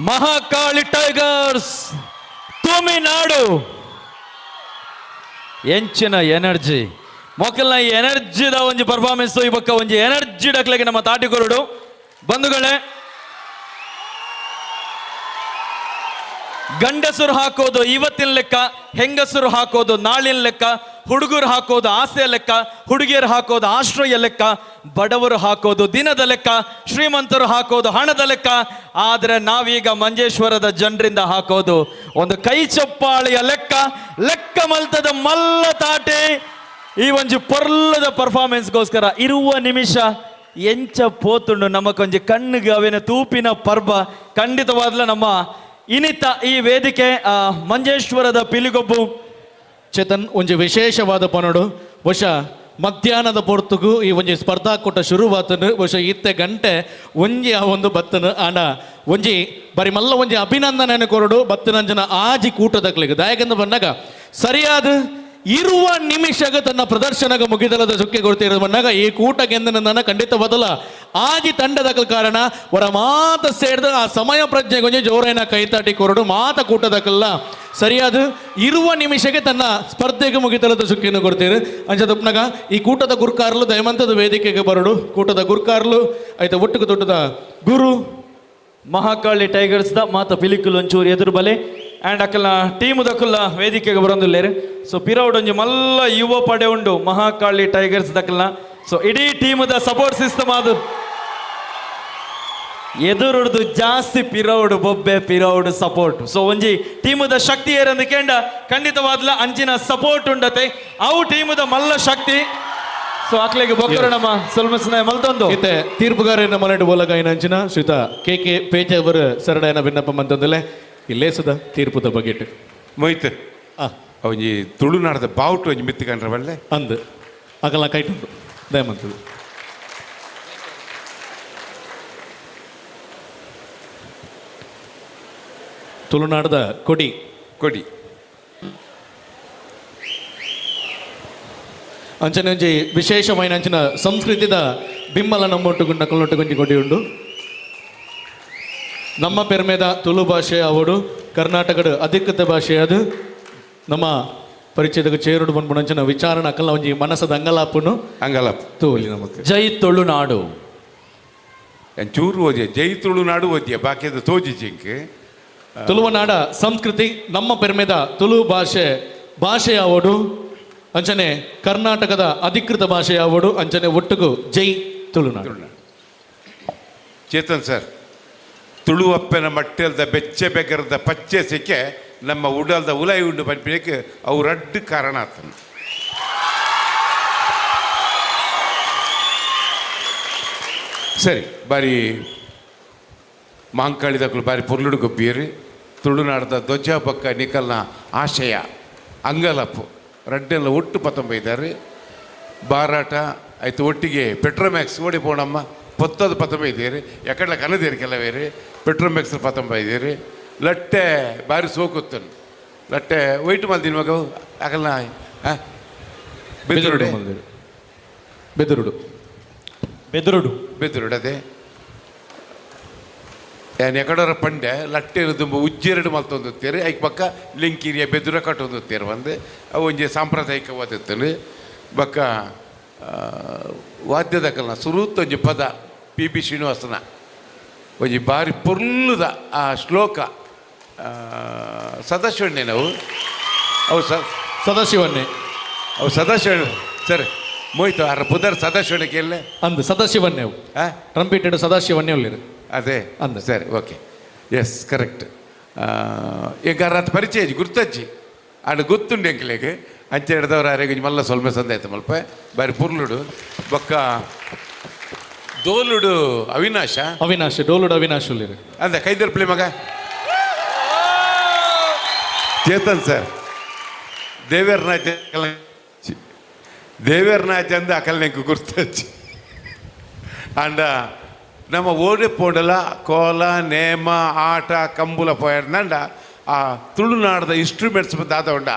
ಮಹಾಕಾಳಿ ಟೈಗರ್ಸ್ ತಮಿಳ್ನಾಡು ಎಂಚಿನ ಎನರ್ಜಿ ಮೊಕಲ್ನ ಈ ಎನರ್ಜಿದ ಒಂಜಿ ಪರ್ಫಾರ್ಮೆನ್ಸ್ ಈ ಬೊಕ್ಕ ಒಂಜಿ ಎನರ್ಜಿ ಡಕ್ಲೆಗೆ ನಮ್ಮ ತಾಟಿಕೊರಡು ಬಂಧುಗಳೇ. ಗಂಡಸರು ಹಾಕೋದು ಇವತ್ತಿನ ಲೆಕ್ಕ, ಹೆಂಗಸರು ಹಾಕೋದು ನಾಳಿನ ಲೆಕ್ಕ, ಹುಡುಗರು ಹಾಕೋದು ಆಸೆಯ ಲೆಕ್ಕ, ಹುಡುಗಿಯರು ಹಾಕೋದು ಆಶ್ರಯ ಲೆಕ್ಕ, ಬಡವರು ಹಾಕೋದು ದಿನದ ಲೆಕ್ಕ, ಶ್ರೀಮಂತರು ಹಾಕೋದು ಹಣದ ಲೆಕ್ಕ. ಆದ್ರೆ ನಾವೀಗ ಮಂಜೇಶ್ವರದ ಜನರಿಂದ ಹಾಕೋದು ಒಂದು ಕೈ ಚಪ್ಪಾಳೆಯ ಲೆಕ್ಕ. ಲೆಕ್ಕ ಮಲ್ತದ ಮಲ್ಲ ತಾಟೆ ಈ ಒಂಜಿ ಪೊರ್ಲದ ಪರ್ಫಾರ್ಮೆನ್ಸ್ಗೋಸ್ಕರ ಇರುವ ನಿಮಿಷ ಎಂಚ ಪೋತುಂಡು ನಮಕೊಂಜಿ ಕಣ್ಣಿಗೆ ಅವಿನ ತೂಪಿನ ಪರ್ಬ. ಖಂಡಿತವಾದ್ಲ ನಮ್ಮ ಇನಿತ ಈ ವೇದಿಕೆ ಮಂಜೇಶ್ವರದ ಪಿಲಿಗೊಬ್ಬು ಚೇತನ್ ಒಂಜಿ ವಿಶೇಷವಾದ ಪನಡು ಬಹುಶಃ ಮಧ್ಯಾಹ್ನದ ಪೊರ್ತುಗು ಈ ಒಂಜಿ ಸ್ಪರ್ಧಾಕೂಟ ಶುರುವಾತನು. ಬಹುಶಃ ಇತ್ತೆ ಗಂಟೆ ಒಂಜಿ ಆ ಒಂದು ಬತ್ತನು ಆಂಡ ಒಂಜಿ ಬರಿ ಮಲ್ಲ ಒಂಜಿ ಅಭಿನಂದನೆಯನ್ನು ಕೊರಡು ಬತ್ತನಂಜನ ಆಜಿ ಕೂಟದಕ್ಲಿಗೆ ದಾಯಕಂದ ಬಂದಾಗ ಸರಿಯಾದ ಇರುವ ನಿಮಿಷಗ ತನ್ನ ಪ್ರದರ್ಶನಗ ಮುಗಿದಲದ ಚುಕ್ಕೆ ಕೊಡ್ತಿರೋದು ಬಂದಾಗ ಈ ಕೂಟ ಗೆಂದನ ಖಂಡಿತವಾದಲ್ಲ ಆಜಿ ತಂಡದ ಕಾರಣ ಅವರ ಮಾತ ಸೇರಿದ ಆ ಸಮಯ ಪ್ರಜ್ಞೆ ಕೊಂಚ ಜೋರೇನ ಕೈತಾಟಿ ಕೊರಡು ಮಾತ ಕೂಟದಕ್ಕಲ್ಲ ಸರಿಯಾದ ಇರುವ ನಿಮಿಷಕ್ಕೆ ತನ್ನ ಸ್ಪರ್ಧೆಗೆ ಮುಗಿತಲದ ಸುಕ್ಕಿಯನ್ನು ಕೊಡ್ತೀರಿ. ಅಂಚದಪ್ಪನಾಗ ಈ ಕೂಟದ ಗುರ್ಕಾರ್ಲು ದಯಮಂತದ ವೇದಿಕೆಗೆ ಬರಡು ಕೂಟದ ಗುರ್ಕಾರ್ಲು ಆಯ್ತಾ ಒಟ್ಟಿಗೆ ದೊಡ್ಡದ ಗುರು ಮಹಾಕಾಳಿ ಟೈಗರ್ಸ್ the ಮಾತ ಪಿಲಿಕುಲು ಒಂಚೂರು ಎದುರು ಬಲೆ ಆ್ಯಂಡ್ ಅಕ್ಕಲ ಟೀಮ್ ದಕ್ಕಲ್ಲ ವೇದಿಕೆಗೆ ಬರೋದಿಲ್ಲೇರು. ಸೊ ಪಿರೌಡ್ ಒಂಜಿ ಮಲ್ಲ ಯುವ ಪಡೆ ಉಂಡು ಮಹಾಕಾಳಿ ಟೈಗರ್ಸ್ ದಕ್ಕಲ್ಲ. ಸೊ ಇಡೀ ಟೀಮದ ಸಪೋರ್ಟ್ ಸಿಸ್ಟಮ್ ಅದು ಎದುರುಡ್ದು ಜಾಸ್ತಿ ಪಿರೌಡ್ ಬೊಬ್ಬೆ ಪಿರೌಡ್ ಸಪೋರ್ಟ್. ಸೊ ಒಂಜಿ ಟೀಮದ ಶಕ್ತಿ ಏರಂದು ಕೇಂಡ ಖಂಡಿತವಾದ್ಲ ಅಂಚಿನ ಸಪೋರ್ಟ್ ಉಂಡತೆ ಅವು ಟೀಮದ ಮಲ್ಲ ಶಕ್ತಿ. ಸೊ ಅಕ್ಲೆಗೆ ಬೊಕ್ಕರು ನಮ್ಮ ಸೊಲ್ಮಸ್ನ ಮಲ್ತೊಂದು ಇತ್ತೆ ತೀರ್ಪುಗಾರನ ಮನೆಡು ಬೋಲಗಾಯಿನ ಅಂಚಿನ ಶ್ರೀತ ಕೆ ಕೆ ಪೇಜೆ ಅವರು ಸರಡಾಯನ ವಿನ್ನಪ ಮಂತಂದಲೆ ಇಲ್ಲೇಸದ ತೀರ್ಪುದ ಬಗೆಟ್ ಮೊಯ್ತು ಒಂಜಿ ತುಳುನಾಡದ ಬಾವುಟು ಒಂಜಿ ಮಿತ್ತು ಕಂಡ್ರೆ ಬಲ್ಲೆ ಅಂದು ಅಗಲ ಕೈಟುಂಡು ದಯಮಂತದು. ತುಳುನಾಡದ ಕೊಡಿ ಕೊಡಿ ಅಂಚನೆ ಒಂಜಿ ವಿಶೇಷమైన ಅಂಚಿನ ಸಂಸ್ಕೃತಿದ ಬಿಮ್ಮಲ ನಮ್ಮೊಟ್ಟುಗುಂಡ ಕೊಲ್ಲೊಟ್ಟುಗೊಂಜಿ ಕೊಡಿ ಉಂಡು. ನಮ್ಮ ಪೆರ್ಮೆದ ತುಳು ಭಾಷೆ ಅವಡು ಕರ್ನಾಟಕದ ಅಧಿಕೃತ ಭಾಷೆ ಅದು. ನಮ್ಮ ಪರಿಚಯದ ಚೇರುಡು ಬಂದ್ಬಿಡು ವಿಚಾರಣ ಅಕಲ್ಲ ಒಂಜಿ ಮನಸ್ಸದ ಅಂಗಲಾಪುನು ಅಂಗಲಾಪು ತೋಲಿ ನಮಕ್. ಜೈ ತುಳುನಾಡು. ಚೂರು ಓದಿಯ ಜೈ ತುಳುನಾಡು ಓದಿಯ ಬಾಕಿದ ತೋಜಿ ಜಿಂಕ್. ತುಳುವನಾಡ ಸಂಸ್ಕೃತಿ ನಮ್ಮ ಪೆರ್ಮೆದ ತುಳು ಭಾಷೆ ಭಾಷೆ ಅವಡು ಅಂಚನೆ ಕರ್ನಾಟಕದ ಅಧಿಕೃತ ಭಾಷೆ ಯಾವಡು ಅಂಚನೆ ಒಟ್ಟುಗು ಜೈ ತುಳುನಾಡು. ಚೇತನ್ ಸರ್, ತುಳುವಪ್ಪನ ಮಟ್ಟೆಲ್ದ ಬೆಚ್ಚೆ ಬೆಗರದ ಪಚ್ಚೆ ಸಿಕ್ಕೆ ನಮ್ಮ ಉಡಲ್ದ ಉಲೈ ಉಂಡು ಪನ್ಪಿನಕ್ಕೆ ಅವು ರಡ್ಡು ಕಾರಣ ಆತನು. ಸರಿ, ಬಾರಿ ಮಾಂಕಾಳಿದಕ್ಕಲು ಬಾರಿ ಪೊರ್ಲುಡು ಗೊಬ್ಬಿಯರು. ತುಳುನಾಡದ ಧ್ವಜ ಬಕ್ಕ ನಿಕಲ್ನ ಆಶಯ ಅಂಗಲಪ್ಪು ರಡ್ಡೆಲ್ಲ ಒಟ್ಟು ಪತ್ತೊಂಬೈದಾರು ಬಾರಾಟ ಆಯ್ತು. ಒಟ್ಟಿಗೆ ಪೆಟ್ರೋಮ್ಯಾಕ್ಸ್ ಓಡಿ ಪೋಣಮ್ಮ ಪೊತ್ತದು ಪತ್ತೊಂಬೈದೇರು ಎಕಡ್ಲ ಕನದೇರು ಕೆಲವೇರು ಪೆಟ್ರೋಮ್ಯಾಕ್ಸ್ ಪತ್ತೊಂಬೈದೇರು. ಲಟ್ಟೆ ಬಾರಿ ಸೋಕುತ್ತನು ಲಟ್ಟೆ ವೈಟ್ ಮಲ್ದಿನ ಮಗ ಅಕಲ್ನ ಬೆದುರುಡು ಬೆದುರುಡು ಬೆದುರುಡು ಬೆದುರುಡು ಅದೇ ಯಾನ್ ಎಕಡೋರ ಪಂಡೆ ಲಟ್ಟೆ ದುಂಬ ಉಜ್ಜೆರಡು ಮಲ್ತೊಂದುತ್ತೇರು ಐಕ್ ಪಕ್ಕ ಲಿಂಕಿರಿಯ ಬೆದುರ ಕಟ್ಟೊಂದುತ್ತೇರು ಒಂದು ಅವು ಒಂಜಿ ಸಾಂಪ್ರದಾಯಿಕವಾದಿತ್ತನು. ಬಕ್ಕ ವಾದ್ಯದಕಲ್ನ ಸುರೂತ್ ಒಂಜಿ ಪದ ಪಿ ಬಿ ಶ್ರೀನಿವಾಸನ ಒಂಜಿ ಬಾರಿ ಪೊರ್ಲುದ ಆ ಶ್ಲೋಕ ಸದಾಶಿವಣ್ಣೆ ನಾವು ಅವು ಸದಾಶಿವಣ್ಣೆ ಅವು ಸದಾಶಿವಣ್ಣ ಸರ್ ಮೋಯ್ತು ಅರ ಪುದರ್ ಸದಾಶಿವಣ್ಣಕ್ಕೆ ಎಲ್ಲ ಅಂದು ಸದಾಶಿವಣ್ಣೆ ಅವು ಟ್ರಂಪೀಟೆಡ್ ಸದಾಶಿವಣ್ಣೆ ಉಳ್ಳಿರು ಅದೇ ಅಂದ ಸರಿ ಓಕೆ ಎಸ್ ಕರೆಕ್ಟ್. ಈಗ ರಾತ್ ಪರಿಚಯ ಗುರ್ತಜ್ಜಿ ಆಂಡ್ ಗೊತ್ತುಂಡು ಎಂಕ್ಲೆಗ್ ಅಂಚೆ ಹಿಡ್ದವ್ರು ಆರೆಗ್ ಮಲ್ಲ ಸೊಲ್ಮೆ ಸಂದಾಯ್ತು ಮಲ್ಪ ಬಾರಿ ಪುರ್ಲುಡು. ಬೊಕ್ಕ ದೋಲುಡು ಅವಿನಾಶ ಅವಿನಾಶ್ ಡೋಲುಡು ಅವಿನಾಶ್ ಉಳ್ಳಿರು ಅಂದ ಕೈದರ್ಪ್ಲಿ ಮಗ ಚೇತನ್ ಸರ್. ದೇವೇರ್ ನಾಚ ದೇವೇರ್ ನಾಚ ಅಂದ ಅಕಲ್ನೆಂಕ್ ಗುರ್ತಜ್ಜಿ. ಆಂಡ ನಮ್ಮ ಓಡೆ ಪೋಡಲ ಕೋಲ ನೇಮ ಆಟ ಕಂಬುಲ ಪೋಯರ್ನಂಡ ಆ ತುಳುನಾಡದ ಇನ್ಸ್ಟ್ರೂಮೆಂಟ್ಸ್ ದಾದ ಉಂಡ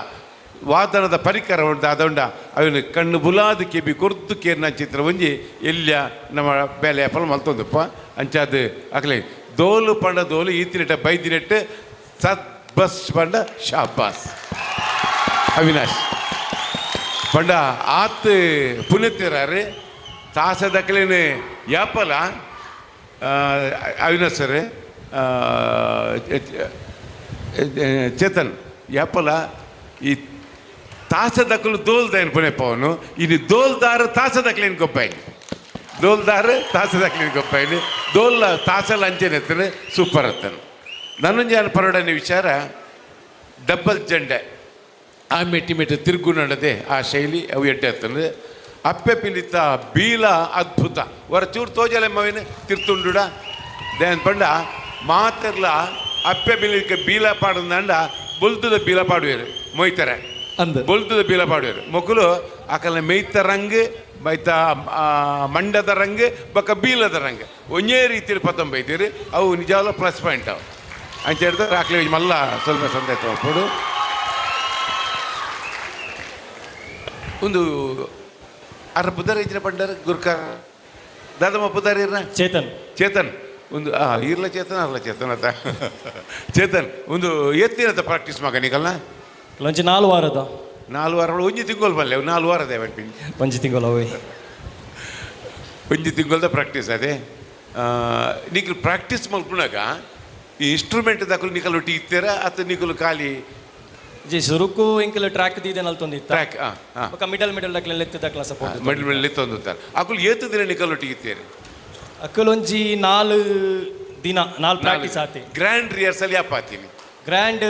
ವಾದನದ ಪರಿಕರ ಉಂಡು ದಾದ ಉಂಡ ಅವನು ಕಣ್ಣು ಬುಲಾದ ಕೆಬಿ ಕೊರ್ತು ಕೇರ್ನ ಚಿತ್ರ ಒಂಜಿ ಎಲ್ಲಿಯ ನಮ್ಮ ಬೇಲೆ ಅಪ್ಪಲ ಮಲ್ತೊಂದಪ್ಪ ಅಂಚಾದ ಅಕಲೆ ದೋಲು ಪಂಡ ದೋಲು ಈತಿನೆಟ್ಟ ಬೈದಿನೆಟ್ಟು ಸತ್ ಬಸ್ ಪಂಡ ಶಾಬಾಸ್ ಅವಿನಾಶ್ ಪಂಡ ಆತ್ ಪುನೆತ್ತಿರಾರು ತಾಸದಕ್ಲೇನೆ ಯಾಪಲ ಅವಿನಾಶ್ ಸರ್ ಚೇತನ್ ಯಾಪಲ ಈ ತಾಸದಕ್ಕಲು ದೋಲ್ದಾಯನ್ ಪುಣೆಪ್ಪವನು ಇನ್ನು ದೋಲ್ದಾರು ತಾಸದಕ್ಲೇನು ಗೊಬ್ಬಾಯಿನಿ ದೋಲ್ದಾರು ತಾಸದಕ್ಲೇನು ಗೊಬ್ಬಾಯಿನಿ ದೋಲ್ಲ ತಾಸಲ್ಲ ಅಂಚೆನೆ ಎತ್ತನೆ ಸೂಪರ್ ಅತ್ತನು. ನನ್ನೊಂಜಾನ ಪರೋಡನೆ ವಿಚಾರ ಡಬ್ಬಲ್ ಜಂಡೆ ಆ ಮೆಟ್ಟಿ ಮೆಟ್ಟಿ ತಿರುಗು ನಡದೆ ಆ ಶೈಲಿ ಅವು ಎಡ್ಡೆ ಅತ್ತನು. ಅಪ್ಪೆ ಪಿಲಿತ ಬೀಲ ಅದ್ಭುತ ವರ ಚೂರು ತೋಜಲೆ ಮವಿನ ತಿರ್ತುಂಡುಡ ದೇನ್ ಪಂಡ ಮಾತೆರ್ಲ ಅಪ್ಪೆ ಬಿಲಿಕ್ಕೆ ಬೀಲ ಪಾಡಂದಂಡ ಬುಲ್ತದ ಬೀಲ ಪಾಡುವೇರು ಮೊಯ್ತಾರೆ ಅಂದ ಬುಲ್ತದ ಬೀಲ ಪಾಡುವೇರು ಮೊಕ್ಕಲು ಆಕಲ್ನ ಮೇಯ್ತ ರಂಗ್ ಮೈತ ಮಂಡದ ರಂಗ್ ಬಕ್ಕ ಬೀಲದ ರಂಗ್ ಒಂದೇ ರೀತಿಯಲ್ಲಿ ಪತ್ತೊಂಬೈತೀರಿ ಅವು ನಿಜವಾಗ್ಲೂ ಪ್ಲಸ್ ಪಾಯಿಂಟ್ ಅವು ಅಂತ ಹೇಳಿದ್ರೆ ಆಕಲಿ ಮಲ್ಲ ಸ್ವಲ್ಪ ಸಂದೇಶ ಕೊಡು. ಒಂದು ಅರ ಪುದಾರ ಇಜ್ಜಿನ ಪಂಡಾರ ಗುರ್ಕಾರ ದಾದಮ್ಮ ಪುದಾರ ಇರ್ನ ಚೇತನ್ ಚೇತನ್ ಒಂದು ಇರ್ಲ ಚೇತನ್ ಅರ್ಲ ಚೇತನ್ ಅತ್ತ ಚೇತನ್ ಒಂದು ಎತ್ತಿನತ್ತ ಪ್ರಾಕ್ಟೀಸ್ ಮಗನಿಗಲ್ಲ ಒಂಜಿ 4 ವಾರದ 4 ವಾರ ಒಂಜಿ ತಿಂಗಳು ಬಲ್ಲೆ 4 ವಾರದ ಒಂಜಿ ತಿಂಗಳು ಅವೇ ಒಂಜಿ ತಿಂಗಳದ ಪ್ರಾಕ್ಟೀಸ್ ಅದೇ ನಿಕಲ್ ಪ್ರಾಕ್ಟೀಸ್ ಮಲ್ಪುನಾಗ ಈ ಇನ್ಸ್ಟ್ರೂಮೆಂಟ್ ದಾಕಲು ನಿಕಲ್ ಒಟ್ಟಿ ಇತ್ತೀರ ಅಥವಾ ನಿಕಲು ಖಾಲಿ ಜಿ ಸುರುಕು ಇಂಕಲ್ ಟ್ರ್ಯಾಕ್ ದೀದೆ ನಲ್ತೊಂದಿತ್ತ ಟ್ರ್ಯಾಕ್ ಬೊಕ ಮಿಡಲ್ ಮಿಡಲ್ ದಕ್ಲೆ ಲೆತ್ತು ದಕ್ಲ ಸಪೋರ್ಟ್ ಮಿಡಲ್ ಮಿಡಲ್ ಲೆತ್ತೊಂದುತ್ತಾರೆ ಅಕುಲು ಏತು ದಿನ ನಿಕಲ್ ಒಟ್ಟಿಗೆ ಇತ್ತೀರಿ ಅಕುಲು ಒಂಜಿ 4 ದಿನ 4 ಪ್ರಾಕ್ಟೀಸ್ ಆತೆ ಗ್ರ್ಯಾಂಡ್ ರಿಹರ್ಸಲ್ ಯಾಪಾತೀನಿ ಗ್ರ್ಯಾಂಡ್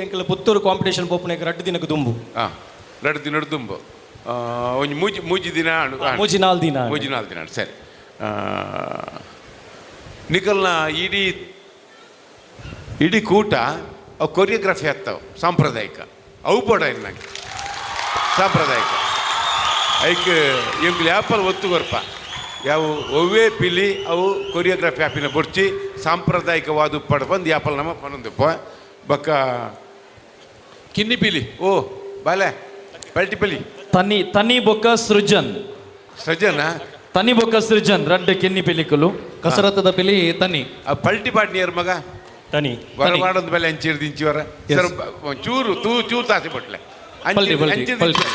ಎಂಕಲ್ ಪುತ್ತೂರು ಕಾಂಪಿಟೇಷನ್ ಪೋಪುನೆಗ್ 2 ದಿನಕ್ಕೆ ದುಂಬು 2 ದಿನ ದುಂಬು ಒಂಜಿ ಮೂಜಿ ಮೂಜಿ ದಿನ ಮೂಜಿ 4 ದಿನ ಮೂಜಿ 4 ದಿನ ಸರಿ ನಿಕಲ್ನ ಇಡೀ ಇಡೀ ಕೂಟ ಅವು ಕೊರಿಯೋಗ್ರಫಿ ಆಗ್ತಾವೆ ಸಾಂಪ್ರದಾಯಿಕ ಅವು ಬೋಡ ನಂಗೆ ಸಾಂಪ್ರದಾಯಿಕ ಐಕ್ ಎಂಕುಲು ಯಾಪಲ್ ಒತ್ತು ಕೊರ್ಪ ಯಾವ ಒವ್ವೇ ಪಿಲಿ ಅವು ಕೊರಿಯೋಗ್ರಫಿ ಆಪಿನ ಬೊಡ್ಚಿ ಸಾಂಪ್ರದಾಯಿಕವಾದ ಪಡ ಬಂದು ಯಾಪಲ್ ನಮ್ಮ ಪನೊಂದಪ್ಪ ಬೊಕ್ಕ ಕಿನ್ನಿಪಿಲಿ ಓ ಬಾಲೆ ಪಲ್ಟಿ ಪಿಲಿ ತನಿ ತನಿ ಬೊಕ್ಕ ಸೃಜನ್. ಸೃಜನ ತನಿ ಬೊಕ್ಕ ಸೃಜನ್ ರಡ್ಡ್ ಕಿನ್ನಿ ಪಿಲಿಕುಲು. ಕಸರತ್ತದ ಪಿಲಿ ತನಿ. ಪಲ್ಟಿ ಪಾಡ್ನಿಯರ್ ಮಗ ತನಿ. ವರವಾಡೊಂದು ಬೆಲೆ ಅಂಚಿರ್ದು ಇಂಚಿ ವರ ಸರ್ ಚೂರು ತೂ ಚೂರು ತಾಸಿ ಬಟ್ಲೆ. ಪಲ್ಟಿ, ಪಲ್ಟಿ, ಪಲ್ಟಿ.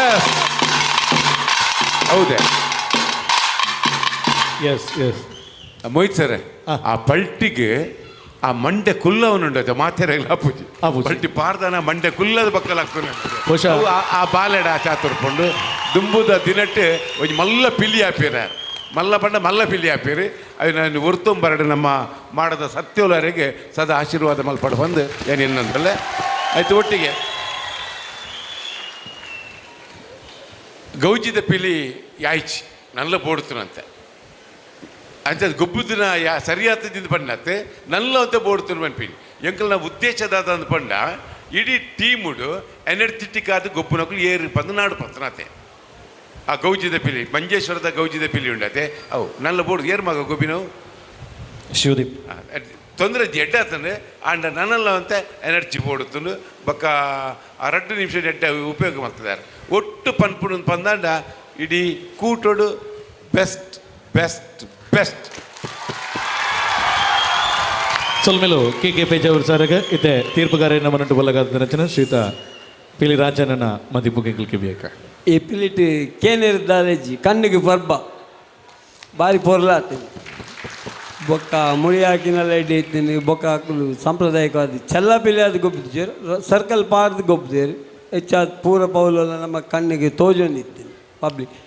ಎಸ್ ಹೌದೇ. ಎಸ್ ಎಸ್ ಮೋಹಿತ್ ಸರ್, ಆ ಪಲ್ಟಿಗೆ ಆ ಮಂಡೆ ಕುಲ್ಲವನುಂಡು ಮಾತೆರೆಲ್ಲ ಪೂಜೆ ಪಲ್ಟಿ ಪಾರ್ದನ ಮಂಡೆ ಕುಲ್ಲದ ಬಕ್ಕಲ್ ಹಾಕ್ತಾನೆ. ಬಹುಶಃ ಆ ಬಾಲೆಡ ಚಾತುರ್ಪುಂಡು ದುಂಬುದ ದಿನಟ್ಟು ಒಂಜಿ ಮಲ್ಲ ಪಿಲಿ ಆಪೀರ ಮಲ್ಲ ಪಂಡ ಮಲ್ಲ ಪಿಲಿ ಆಪೀರಿ ಅವು ನಾನು ಒರ್ತೊಂಬರಡು ನಮ್ಮ ಮಾಡದ ಸತ್ಯೋಲರಿಗೆ ಸದಾ ಆಶೀರ್ವಾದ ಮಲ್ಪಡ ಬಂದು ಏನು ಇನ್ನೊಂದಲ್ಲ ಆಯ್ತು. ಒಟ್ಟಿಗೆ ಗೌಜಿದ ಪಿಲಿ ಯಾಯ್ಚಿ ನಲ್ಲ ಬೋಡ್ತನಂತೆ ಅಂಚ ಗೊಬ್ಬುದಿನ ಯಾ ಸರಿಯಾತದಿಂದ ಪಂಡತ್ತೆ ನಲ್ಲ ಅಂತ ಬೋಡ್ತನ ಪನ್ಪಿನಿ ಎಂಕಲ್ನ ಉದ್ದೇಶದಾದ ಅಂದ್ ಪಂಡ ಇಡೀ ಟೀಮುಡು ಎನರ್ಜೆಟಿಕ್ ಆದ ಗೊಬ್ಬುನಕುಲು ಏರು ಪಂದು ನಾಡು ಪತ್ತನಾತೆ. ಆ ಗೌಜಿದ ಪಿಲಿ ಮಂಜೇಶ್ವರದ ಗೌಜಿದ ಪಿಲಿ ಉಂಡತೆ ಅವು ನಲ್ಲ ಬೋರ್ಡು ಏರು ಮಗ ಗೊಬ್ಬಿನವು ಶಿವದೀಪ್ ತೊಂದರೆ ಎಡ್ಡೆ ಆತಂದ್ರೆ ಆಂಡ ನನ್ನಲ್ಲ ಅಂತ ಎನರ್ಜಿ ಬೋಡುತ್ತಂದು ಬೊಕ್ಕ ಆ 2 ನಿಮಿಷ ಎಡ್ಡೆ ಉಪಯೋಗ ಮಾಡ್ತಿದ್ದಾರೆ. ಒಟ್ಟು ಪನ್ಪುಡು ಪಂದಾಂಡ ಇಡೀ ಕೂಟೋಡು ಬೆಸ್ಟ್ ಬೆಸ್ಟ್ ಬೆಸ್ಟ್. ಸೊಲ್ಮೆಲು ಕೆ ಕೆ ಪೇಜಾವರ್ ಸಾರಗ ಇತ್ತೆ ತೀರ್ಪುಗಾರ ನಮ್ಮನ್ನಟ್ಟು ಬಲ್ಲಗಾದ ರಚನೆ ಶ್ರೀತ ಪಿಲಿ ರಾಜನನ್ನ ಮದಿಪು ಕೆಂಕಲ್ ಕಿವಿಯಕ. ಈ ಪಿಲಿಟ್ ಕೇನಿರ್ದಾಲೇಜಿ ಕಣ್ಣಿಗೆ ಪರ್ಬ ಬಾರಿ ಪೊರ್ಲಾತೀನಿ ಬೊಕ್ಕ ಮುಳಿ ಹಾಕಿನೆಲ್ಲ ಇಡ್ಡಿ ಇತ್ತೀನಿ ಬೊಕ್ಕ ಹಾಕಲು ಸಾಂಪ್ರದಾಯಿಕವಾದ ಚೆಲ್ಲ ಪಿಲಿ ಅದು ಗೊಬ್ಬುದೇರು ಸರ್ಕಲ್ ಪಾರ್ದು ಗೊಬ್ಬುದೇರು ಹೆಚ್ಚಾದ ಪೂರ ಪೌಲೆಲ್ಲ ನಮ್ಮ ಕಣ್ಣಿಗೆ ತೋಜೊಂದಿತ್ತೀನಿ ಪಬ್ಲಿಕ್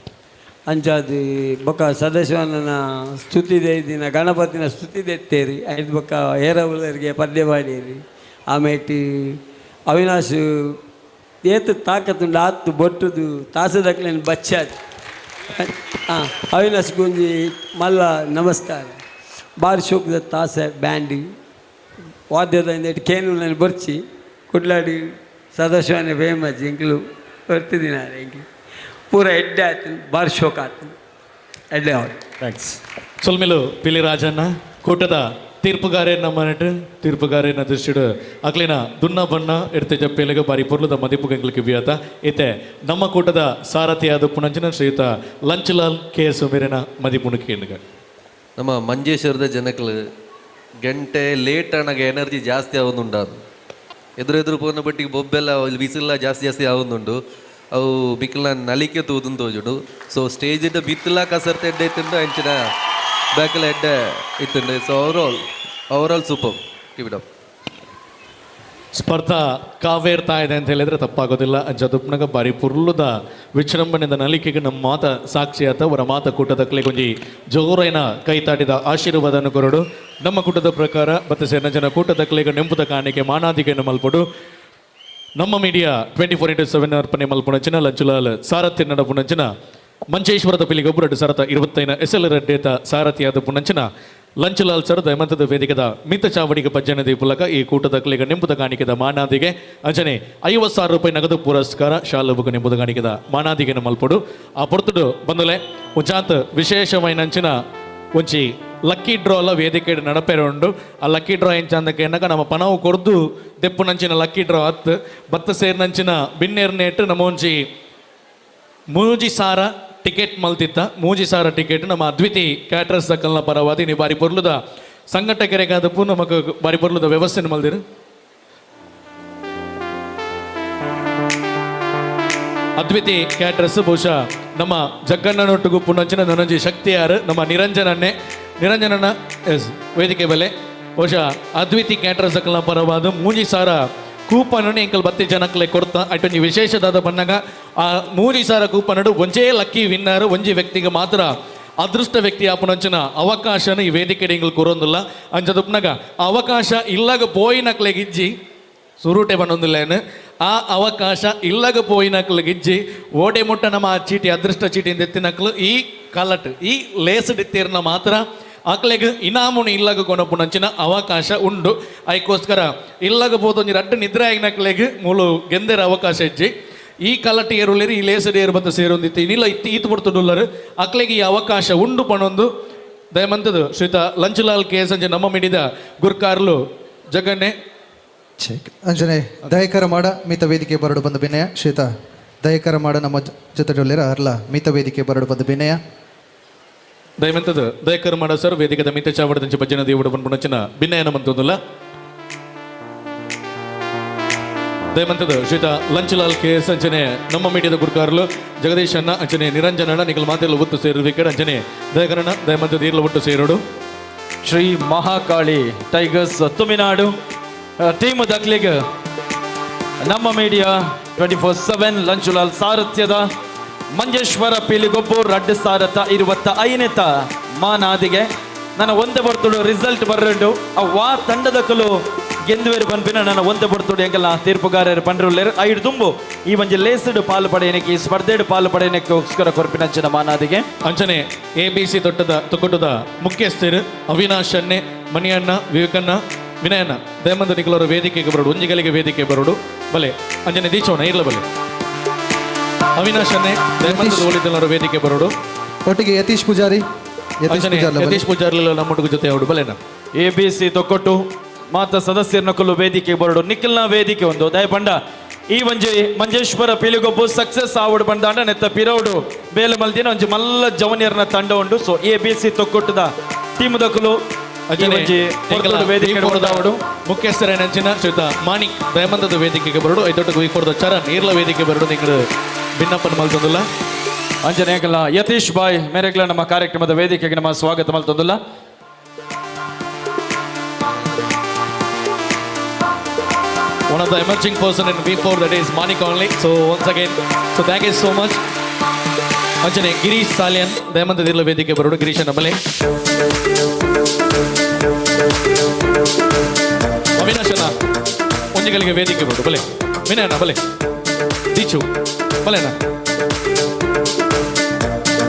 ಅಂಚಾದ ಬೊಕ್ಕ ಸದಸ್ಯವನ ಸ್ತುತಿ ದಿನ ಗಣಪತಿನ ಸ್ತುತಿ ದೆತ್ತೇರಿ ಐದು ಬೊಕ್ಕ ಏರವುಲರಿಗೆ ಪದ್ಯ ಪಾಡೇರಿ ಆಮೇಲೆ ಅವಿನಾಶ್ ಏತು ತಾಕತ್ತುಂಡು ಆತ್ತು ಬೊಟ್ಟುದು ತಾಸದಕ್ಲೇನು ಬಚ್ಚಾದು. ಹಾಂ ಅವಿನಾಶ್ ಗುಂಜಿ ಮಲ್ಲ ನಮಸ್ಕಾರ. ಬಾರಿ ಶೋಕದ ತಾಸೆ ಬ್ಯಾಂಡ್ ವಾದ್ಯದ ಕೇನು ನಾನು ಬರ್ಚಿ ಕುಡ್ಲಾಡಿ ಸದಾಶಿವನೇ ಫೇಮಸ್ ಎಂಕ್ಲು ಬರ್ತಿದ್ದೀನಿ ಎಂಕ್ಲು ಪೂರ ಎಡ್ಡೆ ಆಯ್ತು ಬಾರಿ ಶೋಕ ಆಯ್ತು ಎಡ್ಡೆ ಆಯ್ತು. Thanks. ಸೊಲ್ಮೆಲು ಪಿಲಿ ರಾಜಣ್ಣ ಕೂಟದ ತೀರ್ಪುಗಾರೆ ನಮ್ಮನೆಟ್ ತೀರ್ಪುಗಾರೇನ ದೃಷ್ಟಿಡು ಅಕ್ಲಿನ ದುನ್ನ ಬಣ್ಣ ಎಡ್ತೆ ಜಪ್ಪೇಲಿಗೆ ಬಾರಿ ಪೊರ್ಲದ ಮದಿಪು ಎಂಗ್ಲಿಗೆ ಬಿಯಾತ ಇತ್ತೆ ನಮ್ಮ ಕೂಟದ ಸಾರಥಿಯಾದ ಪುಣಂಚಿನ ಶ್ರೀಯುತ ಲಂಚಲಾಲ್ ಕೆ ಎಸ್ ಮೇರಿನ ಮದಿಪುಣು ಕೇಳುಗ. ನಮ್ಮ ಮಂಜೇಶ್ವರದ ಜನಕ್ಲು ಗಂಟೆ ಲೇಟ್ ಆನಾಗ ಎನರ್ಜಿ ಜಾಸ್ತಿ ಆವೊಂದುಂಡಾದು ಎದುರು ಎದುರು ಪೋನ ಬಟ್ಟಿಗೆ ಬೊಬ್ಬೆಲ್ಲ ಬಿಸಿಲ ಜಾಸ್ತಿ ಜಾಸ್ತಿ ಆವೊಂದುಂಡು ಅವು ಬಿಕ್ಲ ನಲಿಕೆ ತೂದುಂದು ತೋಜುಂಡು. ಸೊ ಸ್ಟೇಜ್ ಬಿತ್ತಲ ಕಸರ್ತ ಎಡ್ಡೆ ಇತ್ತುಂಡು ಅಂಚಿನ ಬ್ಯಾಕಲ ಎಡ್ಡೆ ಇತ್ತುಂಡು. So over all super, keep it up. ಸ್ಪರ್ಧಾ ಕಾವೇರ್ತಾ ಇದೆ ಅಂತ ಹೇಳಿದ್ರೆ ತಪ್ಪಾಗೋದಿಲ್ಲ. ಜದುಪ್ನಗ ಬಾರಿ ಪುರ್ಲುದ ವಿಜೃಂಭಣೆದ ನಲಿಕೆಗೆ ನಮ್ಮ ಮಾತ ಸಾಕ್ಷಿಯಾತ ಅವರ ಮಾತ ಕೂಟದ ಒಂಜಿ ಜೋರೈನ ಕೈತಾಟಿದ ಆಶೀರ್ವಾದನ ಕೊರಡು. ನಮ್ಮ ಕೂಟದ ಪ್ರಕಾರ ಮತ್ತೆ ಸೇರಿನ ಜನ ಕೂಟದ ಕಲೆಗೆ ನೆಂಪುದ ಕಾಣಿಕೆ ಮಾನಾದಿಗೆಯನ್ನು ಮಲ್ಪಡು. ನಮ್ಮ ಮೀಡಿಯಾ 24x7 ಅರ್ಪಣೆ ಮಲ್ಪುಣಂಚಿನ ಲಂಚುಲಾಲ್ ಸಾರಥಿ ನಡಪುಣಂಚಿನ ಮಂಜೇಶ್ವರದ ಪಿಲಿಗೊಬ್ಬರಡು ಸರತ 25 ಎಸ್ ಎಲ್ ರೆಡ್ಡೇತ ಸಾರಥಿಯಾದ ಪುಣಂಚಿನ ಲಂಚುಲಾಲ್ ಸರ್ ದಯಮಂತದ ವೇದಿಕೆದ ಮಿತ ಚಾವಡಿಗೆ ಪಜ್ಜನ ದೀಪುಲಕ ಈ ಕೂಟದ ಕಲೆಗೆ ನೆಂಪುದ ಕಾಣಿಕೆದ ಮಾನಾದಿಗೆ ಅಂಜನೆ 50,000 ರೂಪಾಯಿ ನಗದು ಪುರಸ್ಕಾರ ಶಾಲುಬುಗ ನೆಂಪುದ ಕಾಣಿಕೆದ ಮಾನಾದಿಗೆ ಮಲ್ಪಡು. ಆ ಪೊರ್ತುಡು ಬಂದಲೆ ಉಜಾತ್ ವಿಶೇಷವೈನಂಚಿನ ಒಂಜಿ ಲಕ್ಕಿ ಡ್ರಾ ಅಲ್ಲ ವೇದಿಕೆ ನಡಪೇರೆ ಉಂಡು. ಆ ಲಕ್ಕಿ ಡ್ರಾ ಎಂಚಂದಕ್ಕೆ ಎನ್ನಕ ನಮ್ಮ ಪಣವು ಕೊರ್ದು ದೆಪ್ಪುನಂಚಿನ ಲಕ್ಕಿ ಡ್ರಾ ಹತ್ತು ಬತ್ತ ಸೇರಿನಂಚಿನ ಬಿನ್ನೇರ್ನೇಟ್ ನಮ್ಮ ಒಂಜಿ 3,000 ಟಿಕೆಟ್ ಮಲ್ತಿತ್ತ 3,000 ಟಿಕೆಟ್ ನಮ್ಮ ಅದ್ವಿತಿ ಕ್ಯಾಟ್ರಸ್ ದಕ್ಕಲ್ನ ಪರವಾದಿ ನೀವು ಬಾರಿ ಪೊರ್ಲುದ ಸಂಘಟಕರಿಗಾದಪ್ಪು ನಮಕ್ ಬಾರಿ ಪೊರ್ಲುದ ವ್ಯವಸ್ಥೆನ ಮಲ್ದಿರು. ಅದ್ವಿತಿ ಕ್ಯಾಟ್ರಸ್ ಬಹುಶಃ ನಮ್ಮ ಜಗ್ಗಣ್ಣನೊಟ್ಟಿಗೂ ಪುನಂಚಿನ ನನಂಜಿ ಶಕ್ತಿಯಾರು ನಮ್ಮ ನಿರಂಜನನ್ನೇ ನಿರಂಜನನ ಎಸ್ ವೇದಿಕೆ ಬೆಲೆ ಬಹುಶಃ ಅದ್ವಿತಿ ಕ್ಯಾಟ್ರಸ್ ದಕ್ಕಲ್ನ ಪರವಾದ 3,000 ಕೂಪನ್ ಎಂಕಲ್ ಬತ್ತಿ ಜನಕ್ಲೆ ಕೊಡ್ತಾ ಅಟೊಂಜಿ ವಿಶೇಷದಾದ ಬಣ್ಣಗ ಆ 3,000 ಕೂಪನಡು ಒಂಜೇ ಲಕ್ಕಿ ವಿನ್ನರ್ ಒಂಜಿ ವ್ಯಕ್ತಿಗೆ ಮಾತ್ರ ಅದೃಷ್ಟ ವ್ಯಕ್ತಿ ಆಪುನಂಚಿನ ಅವಕಾಶನ ಈ ವೇದಿಕೆ ಎಂಕಲ್ ಕೊರೊಂದಿಲ್ಲ. ಅಂಚದುಪ್ನಗ ಅವಕಾಶ ಇಲ್ಲಾಗ ಪೋಯಿನಕ್ಲೆಗಿಜ್ಜಿ ಸುರೂಟೆ ಬನ್ನೊಂದಿಲ್ಲೇನು ಆ ಅವಕಾಶ ಇಲ್ಲಾಗ ಪೋಯಿನಕ್ಲೆಗಿಜ್ಜಿ ಓಡೆ ಮುಟ್ಟ ನಮ್ಮ ಆ ಚೀಟಿ ಅದೃಷ್ಟ ಚೀಟಿಯಿಂದ ಎತ್ತಿನಕ್ಲು ಈ ಕಲಟ್ ಈ ಲೇಸಡಿತ್ತೀರ್ನ ಮಾತ್ರ ಅಕ್ಲೆಗ್ ಇನಾಮುನು ಇಲ್ಲಗ ಕೊನಪುನಂಚಿನ ಅವಕಾಶ ಉಂಡು. ಐಕೋಸ್ಕರ ಇಲ್ಲಗ ಪೋತೊಂಜಿ ರಡ್ಡ್ ನಿದ್ರೆ ಆಗಿನಕ್ಲೆಗ್ ಮೂಲು ಗೆಂದೆರ ಅವಕಾಶ ಇಜ್ಜಿ. ಈ ಕಲಟಿ ಏರುಲೇರು ಈ ಲೇಸಡ್ ಏರು ಬತ್ತ ಸೇರೊಂದಿತ್ತು ಇನ್ನಿಲ್ಲ ಇತ್ತು ಈತು ಪಡ್ತುಡುಲ್ಲರು ಅಕ್ಲೆಗ್ ಈ ಅವಕಾಶ ಉಂಡು ಪಣೊಂದು ದಯಮಂತದು ಶ್ರೀತ ಲಂಚುಲಾಲ್ ಕೆ ಸಂಜೆ ನಮ್ಮ ಮಿಡಿದ ಗುರ್ಕಾರ್ಲು ಜಗನ್ನೆ ಅಂಜನೆ ದಯಕರ ಮಾಡ ಮೀತ ವೇದಿಕೆ ಬರಡು ಬಂದ ವಿನಯ. ಶ್ರೀತ ದಯಕರ ಮಾಡ ನಮ್ಮ ಜೊತೆ ಅರ್ಲ ಮೀತ ವೇದಿಕೆ ಬರಡು ಬಂದ ವಿನಯ. ದಯಮಂತದು ದಯಕರ ಮಾಡ ಸರ್ ವೇದಿಕೆದ ಮೀತ ಚಾವಡದಂಚೆ ಭಜನ ದೇವುಡು ಬಂದ್ಪುಣಚಿನ ಭಿನ್ನಯನ ಮಂತೊಂದುಲ್ಲ. ದಯಮಂತದ ಶ್ರೀತ ಲಂಚುಲಾಲ್ ಕೆ ಎಸ್ ಅಂಚನೆ ನಮ್ಮ ಮೀಡಿಯಾದ ಗುರ್ಕಾರ್ಲು ಜಗದೀಶ್ ಅಣ್ಣ ಅಂಚನೆ ನಿರಂಜನ ಅಣ್ಣ ನಿಗಲ್ ಮಾತೆಲ್ಲ ಒತ್ತು ಸೇರಬೇಕಡೆ ಅಂಚನೆ ದಯಕರಣ್ಣ ದಯಮಂತದ ಈರ್ಲ ಒಟ್ಟು ಸೇರೋಡು. ಶ್ರೀ ಮಹಾಕಾಳಿ ಟೈಗರ್ಸ್ ತುಮಿನಾಡು ಟೀಮ್ ದಕ್ಲಿಗ್ ನಮ್ಮ ಮೀಡಿಯಾ 24/7 ಲಂಚುಲಾಲ್ ಸಾರಥ್ಯದ ಮಂಜೇಶ್ವರ ಪಿಲಿಗೊಬ್ಬು ರಡ್ಡು ಸಾರಥ 25ನೇತ ಮಾನಾದಿಗೆ ನನ್ನ ಒಂದೇ ಬರ್ತುಡು ರಿಸಲ್ಟ್ ಬರ್ರಂಡು ವಾ ತಂಡದ ಕಲು ಗೆಂದುವೇರು ಪನ್ಪಿನ ನನ್ನ ಒಂದೇ ಬರ್ತುಡು ಎಂಕಲ್ಲ ತೀರ್ಪುಗಾರರು ಪಂಡ್ರುಲ್ಲೇರು ಐಡು ತುಂಬು ಈ ಒಂಜಿ ಲೇಸಡು ಪಾಲು ಪಡೆಯನಕ್ಕೆ ಈ ಸ್ಪರ್ಧೆಡು ಪಾಲು ಪಡೆಯನಕ್ಕೋಸ್ಕರ ಕೊರ್ಪಿನಂಚಿನ ಮಾನಾದಿಗೆ. ಅಂಚನೆ ಎ ಬಿ ಸಿ ತೊಟ್ಟದ ತೊಕ್ಕಟದ ಮುಖ್ಯಸ್ಥರು ಅವಿನಾಶ್ ಅಣ್ಣೆ, ಮಣಿಯಣ್ಣ, ವಿವೇಕಣ್ಣ, ವಿನಯಣ್ಣ ದಯಮಂದ ನಿಖಲವರು ವೇದಿಕೆಗೆ ಬರೋಡು, ಒಂಜಿಗಳಿಗೆ ವೇದಿಕೆ ಬರೋಡು ಬಲೆ ಅಂಜನೆ ದೀಚೋಣ ಇರ್ಲ ಬಲೆ ಅವಿನಾಶ್ ಅಣ್ಣೆ ದಯಮಂತದ ಒಳಿದನವರು ವೇದಿಕೆ ಬರೋಡು. ಒಟ್ಟಿಗೆ ಯತೀಶ್ ಪೂಜಾರಿ, ಯತೀಶ್ ಪೂಜಾರಿ ನಮ್ಮೊಟ್ಟಿಗೆ ಜೊತೆ ಅವಡು ಬಲೆನ. ಎ ಬಿ ಸಿ ತೊಕ್ಕೊಟ್ಟು ಮಾತ ಸದಸ್ಯರ ನಕಲು ವೇದಿಕೆ ಬರೋಡು ನಿಖಲ್ನ ವೇದಿಕೆ ಒಂದು ದಯಪಂಡ ಈ ಒಂಜಿ ಮಂಜೇಶ್ವರ ಪಿಲಿಗೊಬ್ಬು ಸಕ್ಸಸ್ ಆವಡು ಬಂದಾಂಡ ನೆತ್ತ ಪಿರೌಡು ಬೇಲೆ ಮಲ್ದಿನ ಒಂಜಿ ಮಲ್ಲ ಜವನಿಯರ್ನ ತಂಡ ಉಂಡು. ಸೊ ಎ ಬಿ ಸಿ ತೊಕ್ಕೊಟ್ಟದ ಟೀಮ್ ದಕಲು ಮುಖ್ಯಸ್ಥರ ನೆಂಚಿನ ಶ್ರೀತ ಮಾಣಿಕ್ ದಯಮಂತದ ವೇದಿಕೆಗೆ ಬರೋಡು. ಐದೊಟ್ಟು ವಿ ಫೋರ್ದ ಚರಣ್ ಈರ್ಲ ವೇದಿಕೆ ಬರೋಡು ನಿಂಗಳು ಭಿನ್ನಪ್ಪನ ಮಲ್ತೊಂದುಲ್ಲ. ಅಂಜನೇಕಲ ಯತೀಶ್ ಬಾಯ್ ಮೇರೆಗ್ಲ ನಮ್ಮ ಕಾರ್ಯಕ್ರಮದ ವೇದಿಕೆಗೆ ನಮ್ಮ ಸ್ವಾಗತ ಮಲ್ತೊಂದುಲ್ಲ. One of the emerging person in V4, that is Manik only. So once again, so thank you so much. ಅಂಜನೆ ಗಿರೀಶ್ ಸಾಲಿಯನ್ ದಯಮಂತ ದಿರ್ಲ ವೇದಿಕೆ ಬರೋಡು. ಗಿರೀಶ್ ನಮ್ಮಲೆ ಅವಿನಾಶನ ಒಂಜಿಗಳಿಗೆ ವೇದಿಕೆ ಬರೋಡು ಬಲೆ ವಿನಯಣ್ಣ ಬಲೆ ದೀಚು ಬಲೆನಾ.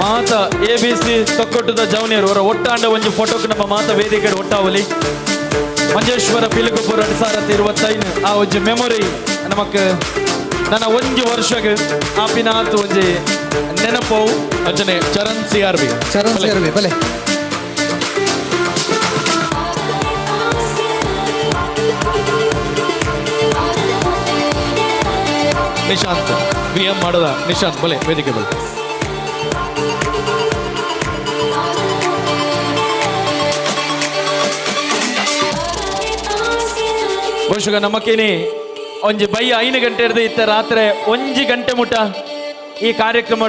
ಮಾತ ಎ ಬಿ ಸಿ ತೊಕ್ಕೊಟ್ಟದ ಜವನಿಯರು ಅವರ ಒಟ್ಟಾಂಡ ಒಂಜಿ ಫೋಟೋಕ್ಕೆ ನಮ್ಮ ಮಾತ ವೇದಿಕೆ ಒಟ್ಟಾವಲಿ. ಮಂಜೇಶ್ವರ ಪಿಲಿಗೊಬ್ಬು 2025 ಆ ಒಂಜಿ ಮೆಮೊರಿ ನಮಕ್ ನನ್ನ ಒಂಜಿ ವರ್ಷಗೆ ಆಪಿನಾತ್ ಒಂಜಿ ನೆನಪು. ಅಂಜನೆ Charan C R B, Charan C R B ಬಲೆ. ನಿಶಾಂತ್ ವಿ ಎಂ ಮಾಡದ ನಿಶಾಂತ್ ಬಲೆ ವೇದಿಕೆ ಬಲೆ. ಬಹುಶಃ ನಮಕೇನಿ ಒಂಜಿ ಬೈ 5 ಗಂಟೆ ಹಿಡ್ದು ಇತ್ತ ರಾತ್ರಿ 1 ಗಂಟೆ ಮುಟ ಈ ಕಾರ್ಯಕ್ರಮ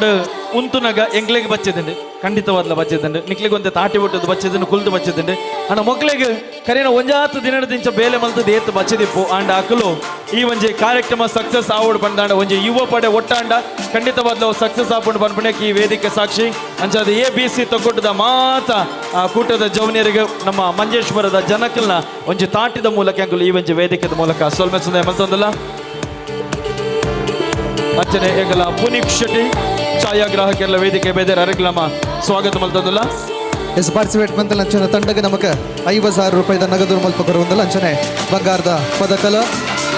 ಉಂತುನಗ ಎಂಗ್ಲಿಗೆ ಬಚ್ಚಿದಂಡು ಖಂಡಿತವಾದ್ಲ ಬಚ್ಚಿದಂಡು ನಿಕ್ಲಿಗೆ ಒಂತೆ ತಾಟಿ ಬಿಟ್ಟದ್ದು ಬಚ್ಚಿದಂಡು ಕುಲ್ದು ಬಚ್ಚಿದಂಡು ಅಣ್ಣ ಮಕ್ಳಿಗೆ ಕರೇನ ಒಂಜಾತು ದಿನದ ದಿಂಚ ಬೇಲೆ ಮಲ್ತದ ಏತು ಬಚ್ಚಿದಿಪ್ಪು ಆಂಡ ಅಕಲು ಈ ಒಂಜಿ ಕಾರ್ಯಕ್ರಮ ಸಕ್ಸಸ್ ಆವಡ್ ಬಂದಾಂಡ ಒಂಜಿ ಯುವ ಪಡೆ ಒಟ್ಟಾಂಡ ಖಂಡಿತವಾದ್ಲ ಸಕ್ಸಸ್ ಆಪುಂಡು ಬಂದ್ಪುಣಕ್ಕೆ ಈ ವೇದಿಕೆ ಸಾಕ್ಷಿ. ಅಂಚಾದ ಎ ಬಿ ಸಿ ತೊಗೊಟ್ಟದ ಮಾತ ಆ ಕೂಟದ ಜವನಿಯರಿಗೆ ನಮ್ಮ ಮಂಜೇಶ್ವರದ ಜನಕಲ್ನ ಒಂಜಿ ತಾಟಿದ ಮೂಲಕ ಅಂಕಲು ಈ ಒಂಜಿ ವೇದಿಕೆದ ಮೂಲಕ ಸೊಲ್ಮೆ ಸುಂದರ ಮಲ್ತೊಂದಲ್ಲ. ಅರ್ಚನೆ ಎಂಗಲ ಪುನೀತ್ ಶೆಟ್ಟಿ ಛಾಯಾಗ್ರಾಹಕರ ವೇದಿಕೆ ಬೇದರ ಅರಗ್ಲಮ ಸ್ವಾಗತ ಮಲ್ತೊಂದಲ್ಲ. ಎಸ್ ಪಾರ್ಟಿಸಿಪೇಟ್ ಬಂದ ಲಂಚನ ತಂಡಕ್ಕೆ ನಮಕ್ 50,000 ರೂಪಾಯಿದ ನಗದು ಮಲ್ಪ ಕೊರುವಂದಲ್ಲ ಅಂಚನೆ ಬಂಗಾರದ ಪದಕಲ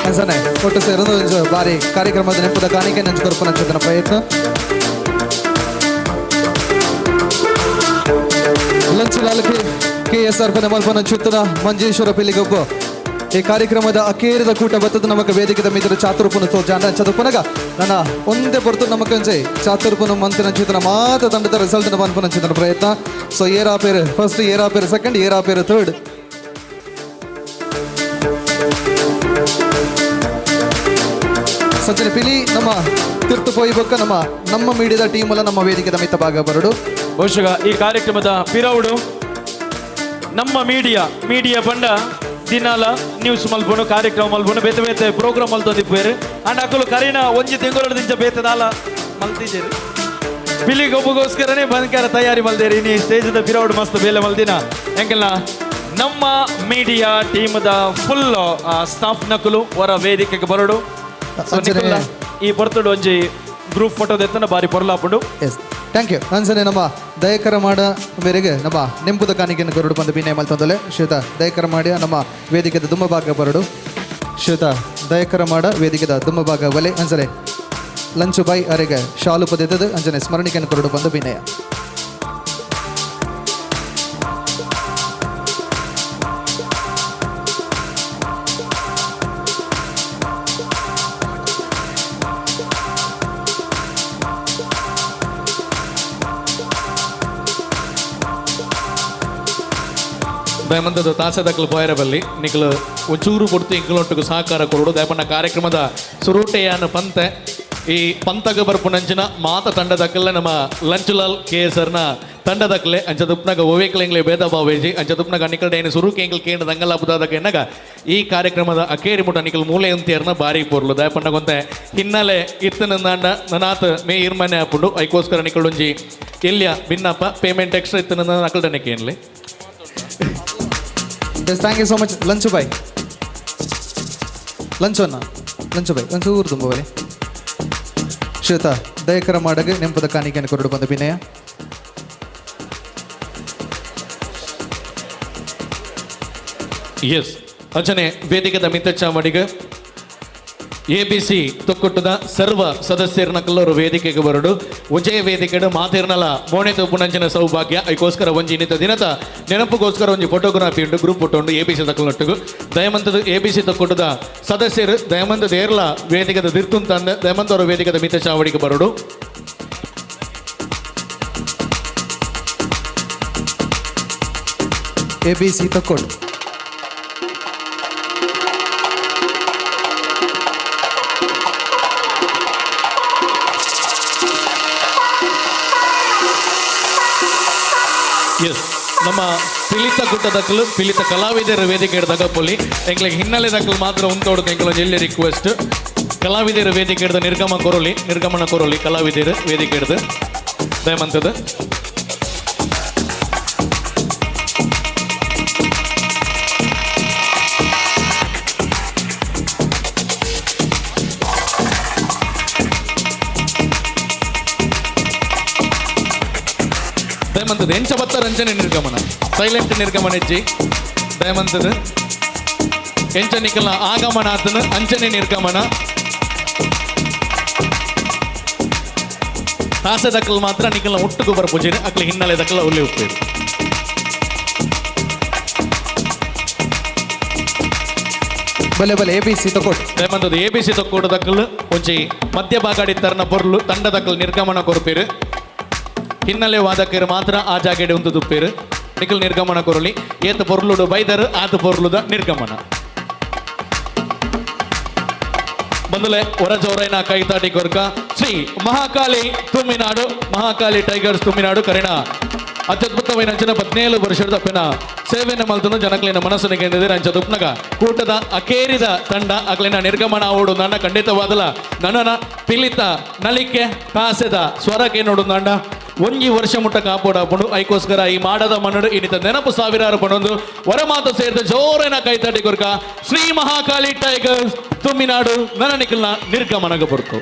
ಅಂಚನೆ ಒಟ್ಟು ಸೇರೊಂದು ಬಾರಿ ಕಾರ್ಯಕ್ರಮದ ನೆನಪದ ಕಾಣಿಕೆ ನಂಚು ಕೊರಪು ನಂಚದನ ಪ್ರಯತ್ನ. ಲಂಚಲಾಲಕ್ಕೆ ಕೆ ಎಸ್ ಆರ್ ಪದ ಮಲ್ಪನ ಚುತ್ತನ ಮಂಜೇಶ್ವರ ಪಿಲಿಗೊಬ್ಬ ಈ ಕಾರ್ಯಕ್ರಮದ ಅಕೇರದ ಕೂಟ ಬತ್ತದ ನಮಕ ವೇದಿಕೆದ ಮಿತ್ರ ಚಾತುರ್ಪುನ ತೋಜಾಂಡ ಚದುಪನಗ ನನ್ನ ಒಂದೇ ಪೊರ್ತು ನಮಕ ಅಂಚೆ ಚಾತುರ್ಪುನ ಮಂತಿನ ಚೇತನ ಮಾತ ತಂಡದ ರಿಸಲ್ಟ್ ಪನ್ಪುನ ಚೇತನ ಪ್ರಯತ್ನ. ಸೊ ಏರಾ ಪೇರು ಫಸ್ಟ್, ಏರಾ ಪೇರು ಸೆಕೆಂಡ್, ಏರಾ ಪೇರು ಥರ್ಡ್. ಸಜ್ಜನ ಪಿಲಿ ನಮ್ಮ ತಿರ್ತು ಪೋಯ್ಬೊಕ್ಕ ನಮ್ಮ ನಮ್ಮ ಮೀಡಿಯಾದ ಟೀಮ್ ಅಲ್ಲ ನಮ್ಮ ವೇದಿಕೆದ ಮಿತ್ತ ಭಾಗ ಬರಡು. ಬಹುಶಃ ಈ ಕಾರ್ಯಕ್ರಮದ ಪಿರೌಡು ನಮ್ಮ ಮೀಡಿಯಾ ಮೀಡಿಯಾ ಬಂಡ ದಿನಾಲ ನ್ಯೂಸ್ ಮಲ್ಪುನು ಕಾರ್ಯಕ್ರಮ ಮಲ್ಪುನು ಬೇತೆ ಬೇತೆ ಪ್ರೋಗ್ರಾಮ್ ಮಲ್ತೊಂದಿಪ್ಪೇರು ಅಂಡ್ ಅಕುಲು ಕರೀನ ಒಂಜಿ ತಿಂಗಳು ಬೇತದಾಲ ಮಲ್ತಿದ್ದೇರು ಪಿಲಿಗೊಬ್ಬಗೋಸ್ಕರನೇ ಬಂಕಾರ ತಯಾರಿ ಮಲ್ದೇರಿ ಇನಿ ಸ್ಟೇಜ್ದ ಪಿರೌಡ್ ಮಸ್ತ್ ಬೇಲೆ ಮಲ್ದಿನ ಎಂಕಲ್ನ ನಮ್ಮ ಮೀಡಿಯಾ ಟೀಮ್ದ ಫುಲ್ ಸ್ಟಾಫ್ ನಕಲು ಹೊರ ವೇದಿಕೆಗೆ ಬರಡು. ಈ ಪೊರ್ತುಡು ಒಂಜಿ ಗ್ರೂಪ್ ಫೋಟೋ ದೆತ್ತನ ಬಾರಿ ಪೊರ್ಲಾಪುಂಡು. Thank you. ಅಂಚನೆ ನಮ್ಮ ದಯಕರ ಮಾಡ ಮೇರೆಗೆ ನಮ್ಮ ನೆಂಪುದ ಕಾಣಿಕೆಯನ್ನು ಕೊರಡು ಬಂದು ಬಿನಯ ಮಲ್ತೊಂದಲೆ. ಶ್ವೇತ ದಯಕರ ಮಾಡಿ ನಮ್ಮ ವೇದಿಕೆದ ದುಮ್ಮ ಭಾಗ ಬರಡು. ಶ್ವೇತ ದಯಕರ ಮಾಡ ವೇದಿಕೆದ ದುಮ್ಮ ಭಾಗ ಒಲೆ. ಅಂಚನೆ ಲಂಚು ಬಾಯಿ ಅರೆಗೆ ಶಾಲು ಪದೆತದ ಅಂಚನೆ ಸ್ಮರಣಿಕೆಯನ್ನು ಕೊರಡು ಬಂದು ಬಿನಯ. ದಯಮಂತದ ತಾಸದಕ್ಕಲು ಪೋಯರ ಬಲ್ಲಿ ನಿಕಲು ಒಂಚೂರು ಕೊಡ್ತು ಇಂಕಲೊಟ್ಟುಗು ಸಹಕಾರ ಕೊರಡು. ದಯಪಣ್ಣ ಕಾರ್ಯಕ್ರಮದ ಸುರೂಟೆಯನ್ನು ಪಂತೆ ಈ ಪಂತಗ ಬರ್ಪುನಂಚಿನ ಮಾತ ತಂಡದಕ್ಕಲ್ಲ ನಮ್ಮ ಲಂಚುಲಾಲ್ ಕೆ ಎಸ್ ಆರ್ನ ತಂಡದಕ್ಕಲೆ ಅಂಚ ದುಪ್ನಗ ಒವೇಕ್ಲೆಂಗ್ಲೆ ಭೇದ ಭಾವೇಜಿ ಅಂಚ ದುಪ್ನಗ ನಿಕಲ್ಡೆ ಏನು ಸುರುಕೆ ಎಂಕಲ್ ಕೇಂದ್ರ ದಂಗಲಾಪುದಾದಕ್ಕೆ ಎನ್ನಗ ಈ ಕಾರ್ಯಕ್ರಮದ ಅಕೇರಿ ಮುಟ ನಿಕಲ್ ಮೂಲೆ ಅಂತಿಯರ್ನ ಬಾರಿ ಪೊರ್ಲು. ದಯಪಣ್ಣ ಗೊಂತೆ ಹಿನ್ನೆಲೆ ಇತ್ತನಂದಾಂಡ ನನಾತ್ ಮೇ ಇರ್ಮನೆ ಆಪುಂಡು. ಐಕೋಸ್ಕರ ನಿಕಲೊಂಜಿ ಎಲ್ಲಿಯ ಭಿನ್ನಪ್ಪ ಪೇಮೆಂಟ್ ಎಕ್ಸ್ಟ್ರಾ ಇತ್ತನಂದ ನಕಲ್ಡನೆ ಕೇನ್ಲೆ. Yes, thank you so much. Lunch bye. Lunch ಅನ್ನ ಲಂಚು ಬಾಯ್ ಒಂಚೂರು ತುಂಬ ಬಲೆ. ಶ್ವೇತಾ ದಯಕರ ಮಾಡಗೆ ನೆಂಪದ ಕಾಣಿಕೆಯನ್ನು ಕೊರಡು ಬಂದ ವಿನಯ. ಎಸ್ ಅಂಚನೆ ವೇದಿಕೆದ ಮಿತ್ತಚಾಮಡಿಗೆ ಎ ಬಿ ಸಿ ತೊಕ್ಕುಟ್ಟದ ಸರ್ವ ಸದಸ್ಯರನ್ನ ಕಲ್ಲವರು ವೇದಿಕೆಗೆ ಬರಡು. ಉಜಯ ವೇದಿಕೆಡು ಮಾತಿರ್ನಲ ಮೋಣೆ ತಪ್ಪುನಂಚಿನ ಸೌಭಾಗ್ಯ. ಐಕೋಸ್ಕರ ಒಂಜಿ ಇನ್ನಿತ ದಿನದ ನೆನಪುಗೋಸ್ಕರ ಒಂಜಿ ಫೋಟೋಗ್ರಾಫಿ ಉಂಟು ಗ್ರೂಪ್ ಫೋಟೋ ಉಂಟು ಎ ಬಿ ಸಿ ತಕ್ಕಲೊಟ್ಟುಗು. ದಯಮಂತದ ಎ ಬಿ ಸಿ ತೊಕ್ಕುಟ್ಟದ ಸದಸ್ಯರು ದಯಮಂತದ ಏರ್ಲ ವೇದಿಕೆದ ದಿರ್ತುಂತಂದ ದಯಮಂತವರು ವೇದಿಕೆದ ಮಿತ ಚಾವಡಿಗೆ ಬರಡು. ಎ ಬಿ ಸಿ ತೊಕ್ಕೊಟ್ಟು. ಎಸ್ ನಮ್ಮ ಪಿಲಿತ ಗುಟ್ಟದಕ್ಕಲು ಪಿಲಿತ ಕಲಾವಿದರ ವೇದಿಕೆ ಹಿಡ್ದಾಗ ಪೊಲಿ ಎಂಕ್ಲಿಗೆ ಹಿನ್ನೆಲೆ ದಕ್ಕಲು ಮಾತ್ರ ಉಂತೋಡುದು ಎಂಕ್ಲ ಎಲ್ಲಿ ರಿಕ್ವೆಸ್ಟ್. ಕಲಾವಿದರ ವೇದಿಕೆ ಹಿಡ್ದು ನಿರ್ಗಮ ಕೊರೊಲಿ, ನಿರ್ಗಮನ ಕೊರೊಲಿ ಕಲಾವಿದರ ವೇದಿಕೆ ಹಿಡ್ದು ದಯಮಂತದ. ದಯಮಂತದ ಎಂಚ ಬತ್ತ ರಂಜನೆ ನಿರ್ಗಮನ ಸೈಲೆಂಟ್ ನಿರ್ಗಮನ ಹೆಜ್ಜಿ ದಯಮಂತದ ಎಂಚ ನಿಕಲ್ನ ಆಗಮನ ಆತನ ಅಂಚನೆ ನಿರ್ಗಮನ. ತಾಸೆ ದಕ್ಕಲ್ ಮಾತ್ರ ನಿಕಲ್ನ ಒಟ್ಟುಗು ಬರ್ಪುಜಿನ ಅಕ್ಲ ಹಿನ್ನೆಲೆ ದಕ್ಕಲ ಉಲ್ಲೆ ಉಪ್ಪೇರು. ಬಲೆ ಬಲೆ ಎ ಬಿ ಸಿ ತಕೊಟ್ಟು. ದಯಮಂತದ ಎ ಬಿ ಸಿ ತಕ್ಕೋಡು ದಕ್ಕಲು ಒಂಜಿ ಮಧ್ಯ ಭಾಗಾಡಿ ತರನ ಪೊರ್ಲು ತಂಡ ದಕ್ಕಲ್ ನಿರ್ಗಮನ ಕೊರ್ಪೇರು. ಹಿನ್ನೆಲೆ ವಾದಕರು ಮಾತ್ರ ಆ ಜಾಗೆಡೆ ಒಂದು ದುಪ್ಪೇರು ನಿಖಲ್ ನಿರ್ಗಮನ ಕೊರಲಿ. ಏತ ಪೊರ್ಲುಡು ಬೈದರು ಆತ ಪೊರ್ಲುದ ನಿರ್ಗಮನ. ಬಂದಲೆ ಹೊರಜೋರೈನ ಕೈತಾಟಿ ಕೊರ್ಕ ಶ್ರೀ ಮಹಾಕಾಳಿ ತುಮ್ಮಿನಾಡು ಮಹಾಕಾಳಿ ಟೈಗರ್ಸ್ ತುಮ್ಮಿನಾಡು ಕರಿಣ ಅತ್ಯದ್ಭುತವೈನ ಅಂಚಿನ 17 ವರ್ಷದ ಅಪ್ಪನ ಸೇವೆಯನ್ನು ಮಲ್ತನು ಜನಕ್ಲಿನ ಮನಸ್ಸನ್ನು ಗೆದ್ದಿದ್ದಾರೆ. ಅಂಚ ದುಪ್ನಗ ಕೂಟದ ಅಕೇರಿದ ತಂಡ ಅಕ್ಲಿನ ನಿರ್ಗಮನ ಓಡು ನನ್ನ ಖಂಡಿತವಾದಲ ನನ್ನ ಪಿಲಿತ ನಲಿಕೆ ತಾಸೆದ ಸ್ವರಕ್ಕೆ ನೋಡು ನಂಡ ಒಂಜಿ ವರ್ಷ ಮುಟ್ಟ ಕಾಪೋಡಾಪುಂಡು. ಐಕೋಸ್ಕರ ಈ ಮಾಡದ ಮನ್ನಡು ಇನ್ನಿತ ನೆನಪು ಸಾವಿರಾರು ಪಣೊಂದು ವರಮಾತು ಸೇರಿದ ಜೋರೇನ ಕೈತಾಟಿ ಕೊರ್ಕ ಶ್ರೀ ಮಹಾಕಾಳಿ ಟೈಗರ್ಸ್ ತುಮ್ಮಿನಾಡು ನನ್ನ ನಿಖಲ್ನ ನಿರ್ಗಮನಗ ಬರ್ತು.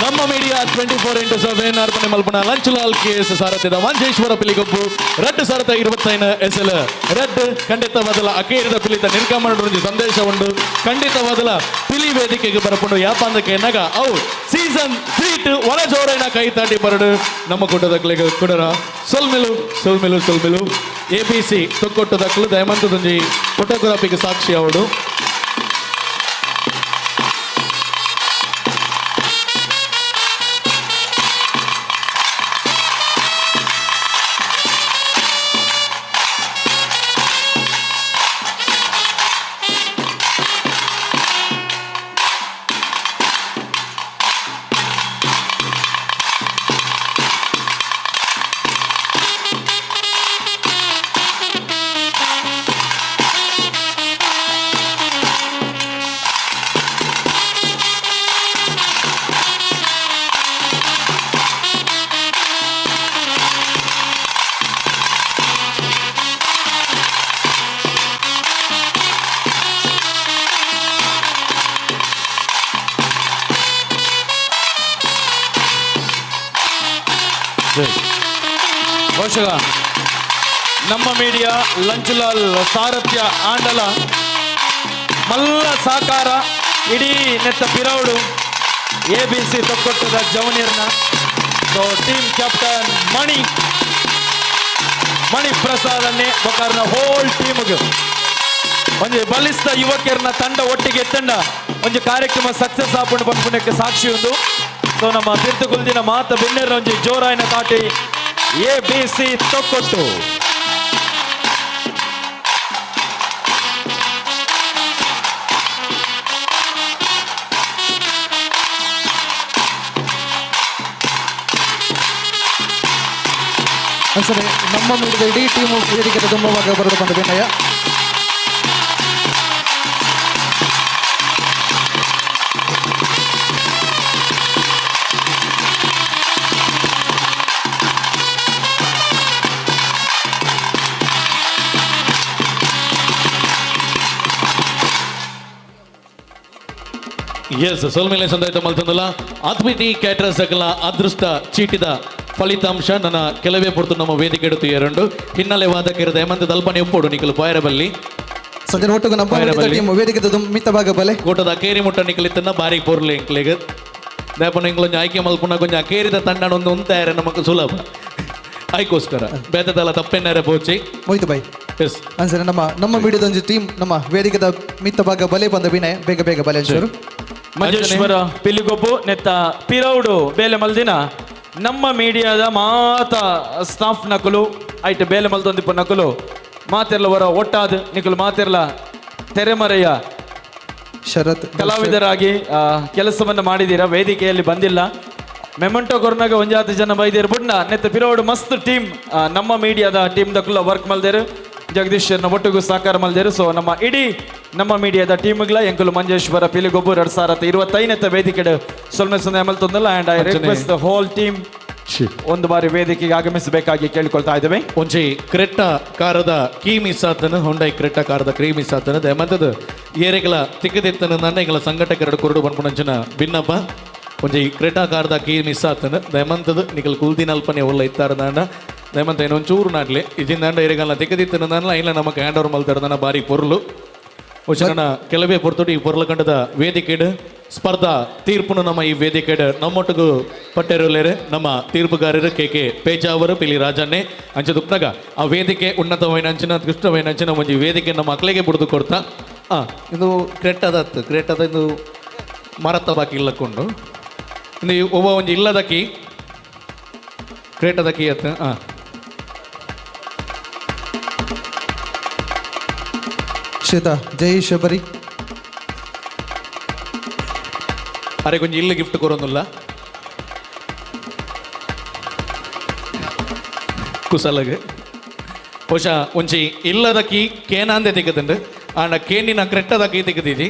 ನಮ್ಮ ಮೀಡಿಯಾ 24x7 ಅರ್ಪಣೆ ಮಲ್ಪನ ಲಂಚಲಾಲ್ ಕೇಸ್ ಸಾರಥ್ಯದ ಮಂಜೇಶ್ವರ ಪಿಲಿಗೊಬ್ಬು 2025 ಎಸ್ ಎಲ್ ರಡ್ಡು ಖಂಡಿತವಾದಲ ಅಕೇರಿದ ಪಿಲಿತ ನಿರ್ಗಮನ ಒಂಜಿ ಸಂದೇಶ ಉಂಡು. ಖಂಡಿತವಾದಲ ಪಿಲಿ ವೇದಿಕೆಗೆ ಬರಪುಂಡು ಯಾಪಂದಕ್ಕೆ ಎನ್ನಗ ಅವು ಸೀಸನ್ 3 ಒಳ ಜೋರೈನ ಕೈ ತಾಟಿ ಬರಡು ನಮ್ಮ ಕೂಟದಕ್ಲೆಗ್ ಕುಡರ ಸೊಲ್ಮೆಲು ಸೊಲ್ಮೆಲು ಸೊಲ್ಮೆಲು. ಎ ಬಿ ಸಿ ತೊಕ್ಕೊಟ್ಟದಕ್ಲು ದಯಮಂತದೊಂಜಿ ಫೋಟೋಗ್ರಾಫಿಗೆ ಸಾಕ್ಷಿ ಅವಡು. ಬಹುಶಃ ನಮ್ಮ ಮೀಡಿಯಾ ಲಂಚುಲಾಲ್ ಸಾರಥ್ಯ ಆಂಡಲ ಮಲ್ಲ ಸಾಕಾರ ಇಡೀ ನೆತ್ತ ಪಿರೌಡು ಎ ಬಿ ಸಿ ತೊಕ್ಕೊಟ್ಟದ ಜವನಿರ್ನ. So team captain Mani Mani Prasad ಅನ್ನೇ ಬೊಕಾರ್ನ ಹೋಲ್ ಟೀಮ್ಗೆ ಒಂಜಿ ಬಲಿಷ್ಠ ಯುವಕರನ್ನ ತಂಡ ಒಟ್ಟಿಗೆ ಎತ್ತಂಡ ಒಂಜಿ ಕಾರ್ಯಕ್ರಮ ಸಕ್ಸಸ್ ಆಪುಂಡು ಪನ್ಪುನಕ್ಕೆ ಸಾಕ್ಷಿ ಉಂದು. ಸೊ ನಮ್ಮ ತೀರ್ಥಕುಲ್ದಿನ ಮಾತ ಬೆನ್ನೆರ ಒಂಜಿ ಜೋರಾಯಿನ ತಾಟಿ ಎ ಬಿ ಸಿ ತೊಕ್ಕೊಟ್ಟು. ಸರಿ, ನಮ್ಮ ಮೀಡಿಯಾದ ಇಡೀ ಟೀಮು ವೇದಿಕೆ ತುಂಬವಾಗ ಬರೋದು ಬಂದ ವಿನಯ. ಎಸ್ ಸೋಲ್ಮೇಲೆ ಸಂದಾಯಿತ ಮಲ್ತಂದಲ್ಲ ಅದ್ವಿತಿ ಕ್ಯಾಟರರ್ಸ್ ಅಕಲ ಅದೃಷ್ಟ ಚೀಟಿದ ಫಲಿತಾಂಶ ನನ್ನ ಕೆಲವೇ ಪೊರ್ತು ನಮ್ಮ ವೇದಿಕೆ ಎಡುತ್ತು ಎರಡು ಹಿನ್ನೆಲೆ ವಾದಕಿರದ ಹೇಮಂತ ದಲ್ಪನೆ ಒಪ್ಪೋಡು ನಿಕಲು ಪಾಯರಬಲ್ಲಿ ಸಂಜೆ ಒಟ್ಟಿಗೆ ನಮ್ಮ ಟೀಮ್ ವೇದಿಕೆ ಮಿತ್ತ ಭಾಗ ಬಲೆ ಕೂಟದ ಅಕೇರಿ ಮುಟ್ಟ ನಿಕಲಿತ್ತನ್ನ ಬಾರಿ ಪೊರ್ಲು ಎಂಕ್ಲೆಗ್ ದಾಪನ ಇಂಗ್ಲೊಂಜಿ ಆಯ್ಕೆ ಮಲ್ಪುನ ಕೊಂಚ ಅಕೇರಿದ ತಂಡ ಒಂದು ಉಂತಾಯರೆ ನಮಕ್ ಸುಲಭ ಆಯ್ಕೋಸ್ಕರ ಬೇತದಲ್ಲ ತಪ್ಪೆನ್ನಾರೆ ಪೋಚಿ ಮೊಯ್ತು ಬೈ. ಎಸ್ ಅನ್ಸರೆ ನಮ್ಮ ನಮ್ಮ ಮೀಡಿಯಾದ ಒಂಜಿ ಟೀಮ್ ನಮ್ಮ ವೇದಿಕೆದ ಮಿತ್ತ ಭಾಗ ಬಲೆ ಬಂದ ವಿನಯ ಬೇಗ ಬೇಗ ಬಲೆ ಅಂಚೂರು. ಮಂಜೇಶ್ವರ ಪಿಲಿಗೊಬ್ಬು ನೆತ್ತ ಪಿರೌಡು ಬೇಲೆ ಮಲ್ದಿನ ನಮ್ಮ ಮೀಡಿಯಾದ ಮಾತ ಸ್ಟಾಫ್ ನಕಲು ಐಟ್ ಬೇಲೆ ಮಲ್ದೊಂದಿಪ್ಪ ನಕಲು ಮಾತಿರ್ಲ ಹೊರ ಒಟ್ಟಾದ ನಿಕಲು ಮಾತಿರ್ಲ ತೆರೆಮರೆಯ ಶರತ್ ಕಲಾವಿದರಾಗಿ ಕೆಲಸವನ್ನು ಮಾಡಿದ್ದೀರಾ. ವೇದಿಕೆಯಲ್ಲಿ ಬಂದಿಲ್ಲ ಮೆಮಂಟೋ ಕೊರ್ನಾಗ ಒಂಜಾತಿ ಜನ ಬೈದಿರ್ ಬುಡ್ನ ನೆತ್ತ ಪಿರೌಡು ಮಸ್ತ್ ಟೀಮ್ ನಮ್ಮ ಮೀಡಿಯಾದ ಟೀಮ್ ದಕ್ಕುಲ ವರ್ಕ್ ಮಲ್ದೇರು ಜಗದೀಶ್ವರನ ಒಟ್ಟಿಗೂ ಸಹಕಾರ ಮಲ್ದೇರು. ಸೊ ನಮ್ಮ ಇಡೀ ನಮ್ಮ ಮೀಡಿಯಾದ ಟೀಮ್ಗಳ ಎಂಕುಲು ಮಂಜೇಶ್ವರ ಪಿಲಿಗೊಬ್ಬು 2025 ವೇದಿಕೆ ಸೊಲ್ಮೆ ಸೊನ್ನೆ Amal and I request the whole team ಒಂದು ಬಾರಿ ವೇದಿಕೆಗೆ ಆಗಮಿಸಬೇಕಾಗಿ ಕೇಳಿಕೊಳ್ತಾ ಇದ್ದೇವೆ. ಒಂಜಿ ಕ್ರೆಟ್ಟ ಕಾರದ ಕೀ ಮಿಸ್ ಆತನ ಹೊಂಡೈ ಕ್ರೆಟ್ಟ ಕಾರದ ಕ್ರೀ ಮಿಸ್ ಆತನ ದಯಮಂತದ ಏರೆಗಳ ತಿಕ್ಕದಿತ್ತನ ನನ್ನ ಎಂಕಲ ಸಂಘಟಕರಡು ಕೊರಡು ಪನ್ಪುನಂಚಿನ ಭಿನ್ನಪ್ಪ ಒಂಜಿ ಕ್ರೆಟಾ ಕಾರದ ಕೀ ಮಿಸ್ ಆತನ ದಯಮಂತದ ನಿಕಲ್ ಕುಲ್ದಿನ ಅಲ್ಪನೆ ಒಳ್ಳೆ ಇತ್ತಾರ ನಾಂಡ ದಯಮಂತ ಏನೊಂಚೂರು ನಾಡ್ಲೆ ಇಜಿಂದಾಂಡ ಏರೆಗಲ್ಲ ತಿಕ್ಕದಿತ್ತನ ನನ್ನ ಇಲ್ಲ ನಮಕ್ ಹ್ಯಾಂಡ್ ಓವರ್ ಮಲ್ತಾರ ನನ್ನ ಬಾರಿ ಪೊರ್ಲು ವಚನ ಕೆಲವೇ ಪೊರ್ತುಡು ಈ ಪೊರ್ಲು ಕಂಡದ ವೇದಿಕೆಡ್ ಸ್ಪರ್ಧಾ ತೀರ್ಪುನು ನಮ್ಮ ಈ ವೇದಿಕೆಡ್ ನಮ್ಮೊಟ್ಟಿಗೂ ಪಟ್ಟೆರುಲೇರು ನಮ್ಮ ತೀರ್ಪುಗಾರರು ಕೆ ಕೆ ಪೇಜಾವರು ಪಿಲಿ ರಾಜನ್ನೇ ಅಂಚದುಪ್ನಾಗ ಆ ವೇದಿಕೆ ಉನ್ನತವೈನ ಅಂಚಿನ ಉತ್ಕೃಷ್ಟವೈನ ಅಂಚಿನ ಒಂಜಿ ವೇದಿಕೆ ನಮ್ಮ ಮಕ್ಕಳಿಗೆ ಬುಡ್ದು ಕೊಡ್ತಾ ಇದು ಕ್ರೆಟ್ಟದತ್ತು ಕ್ರೆಟ್ಟದ ಇದು ಮರತ್ತ ಬಾಕಿ ಇಲ್ಲಕೊಂಡು ಇದು ಒಬ್ಬ ಒಂಜಿ ಇಲ್ಲದ ಕೀ ಕ್ರೇಟದ ಕೀ ಅತ್ತ ಶ್ವೇತಾ ಜೈ ಶಬರಿ ಅರೆ ಕೊಂಚ ಇಲ್ಲ ಗಿಫ್ಟ್ ಕೊರೊಂದುಲ್ಲ ಕುಸಲಗ್ ಬಹುಶಃ ಒಂಜಿ ಇಲ್ಲದ ಕೀ ಕೇನಾಂದೆ ತಿಕ್ಕದುಂಡು ಆಂಡ ಕೇನಿನ ಕ್ರೆಟ್ಟದ ಕೀ ತಿಕ್ಕದಿಜಿ.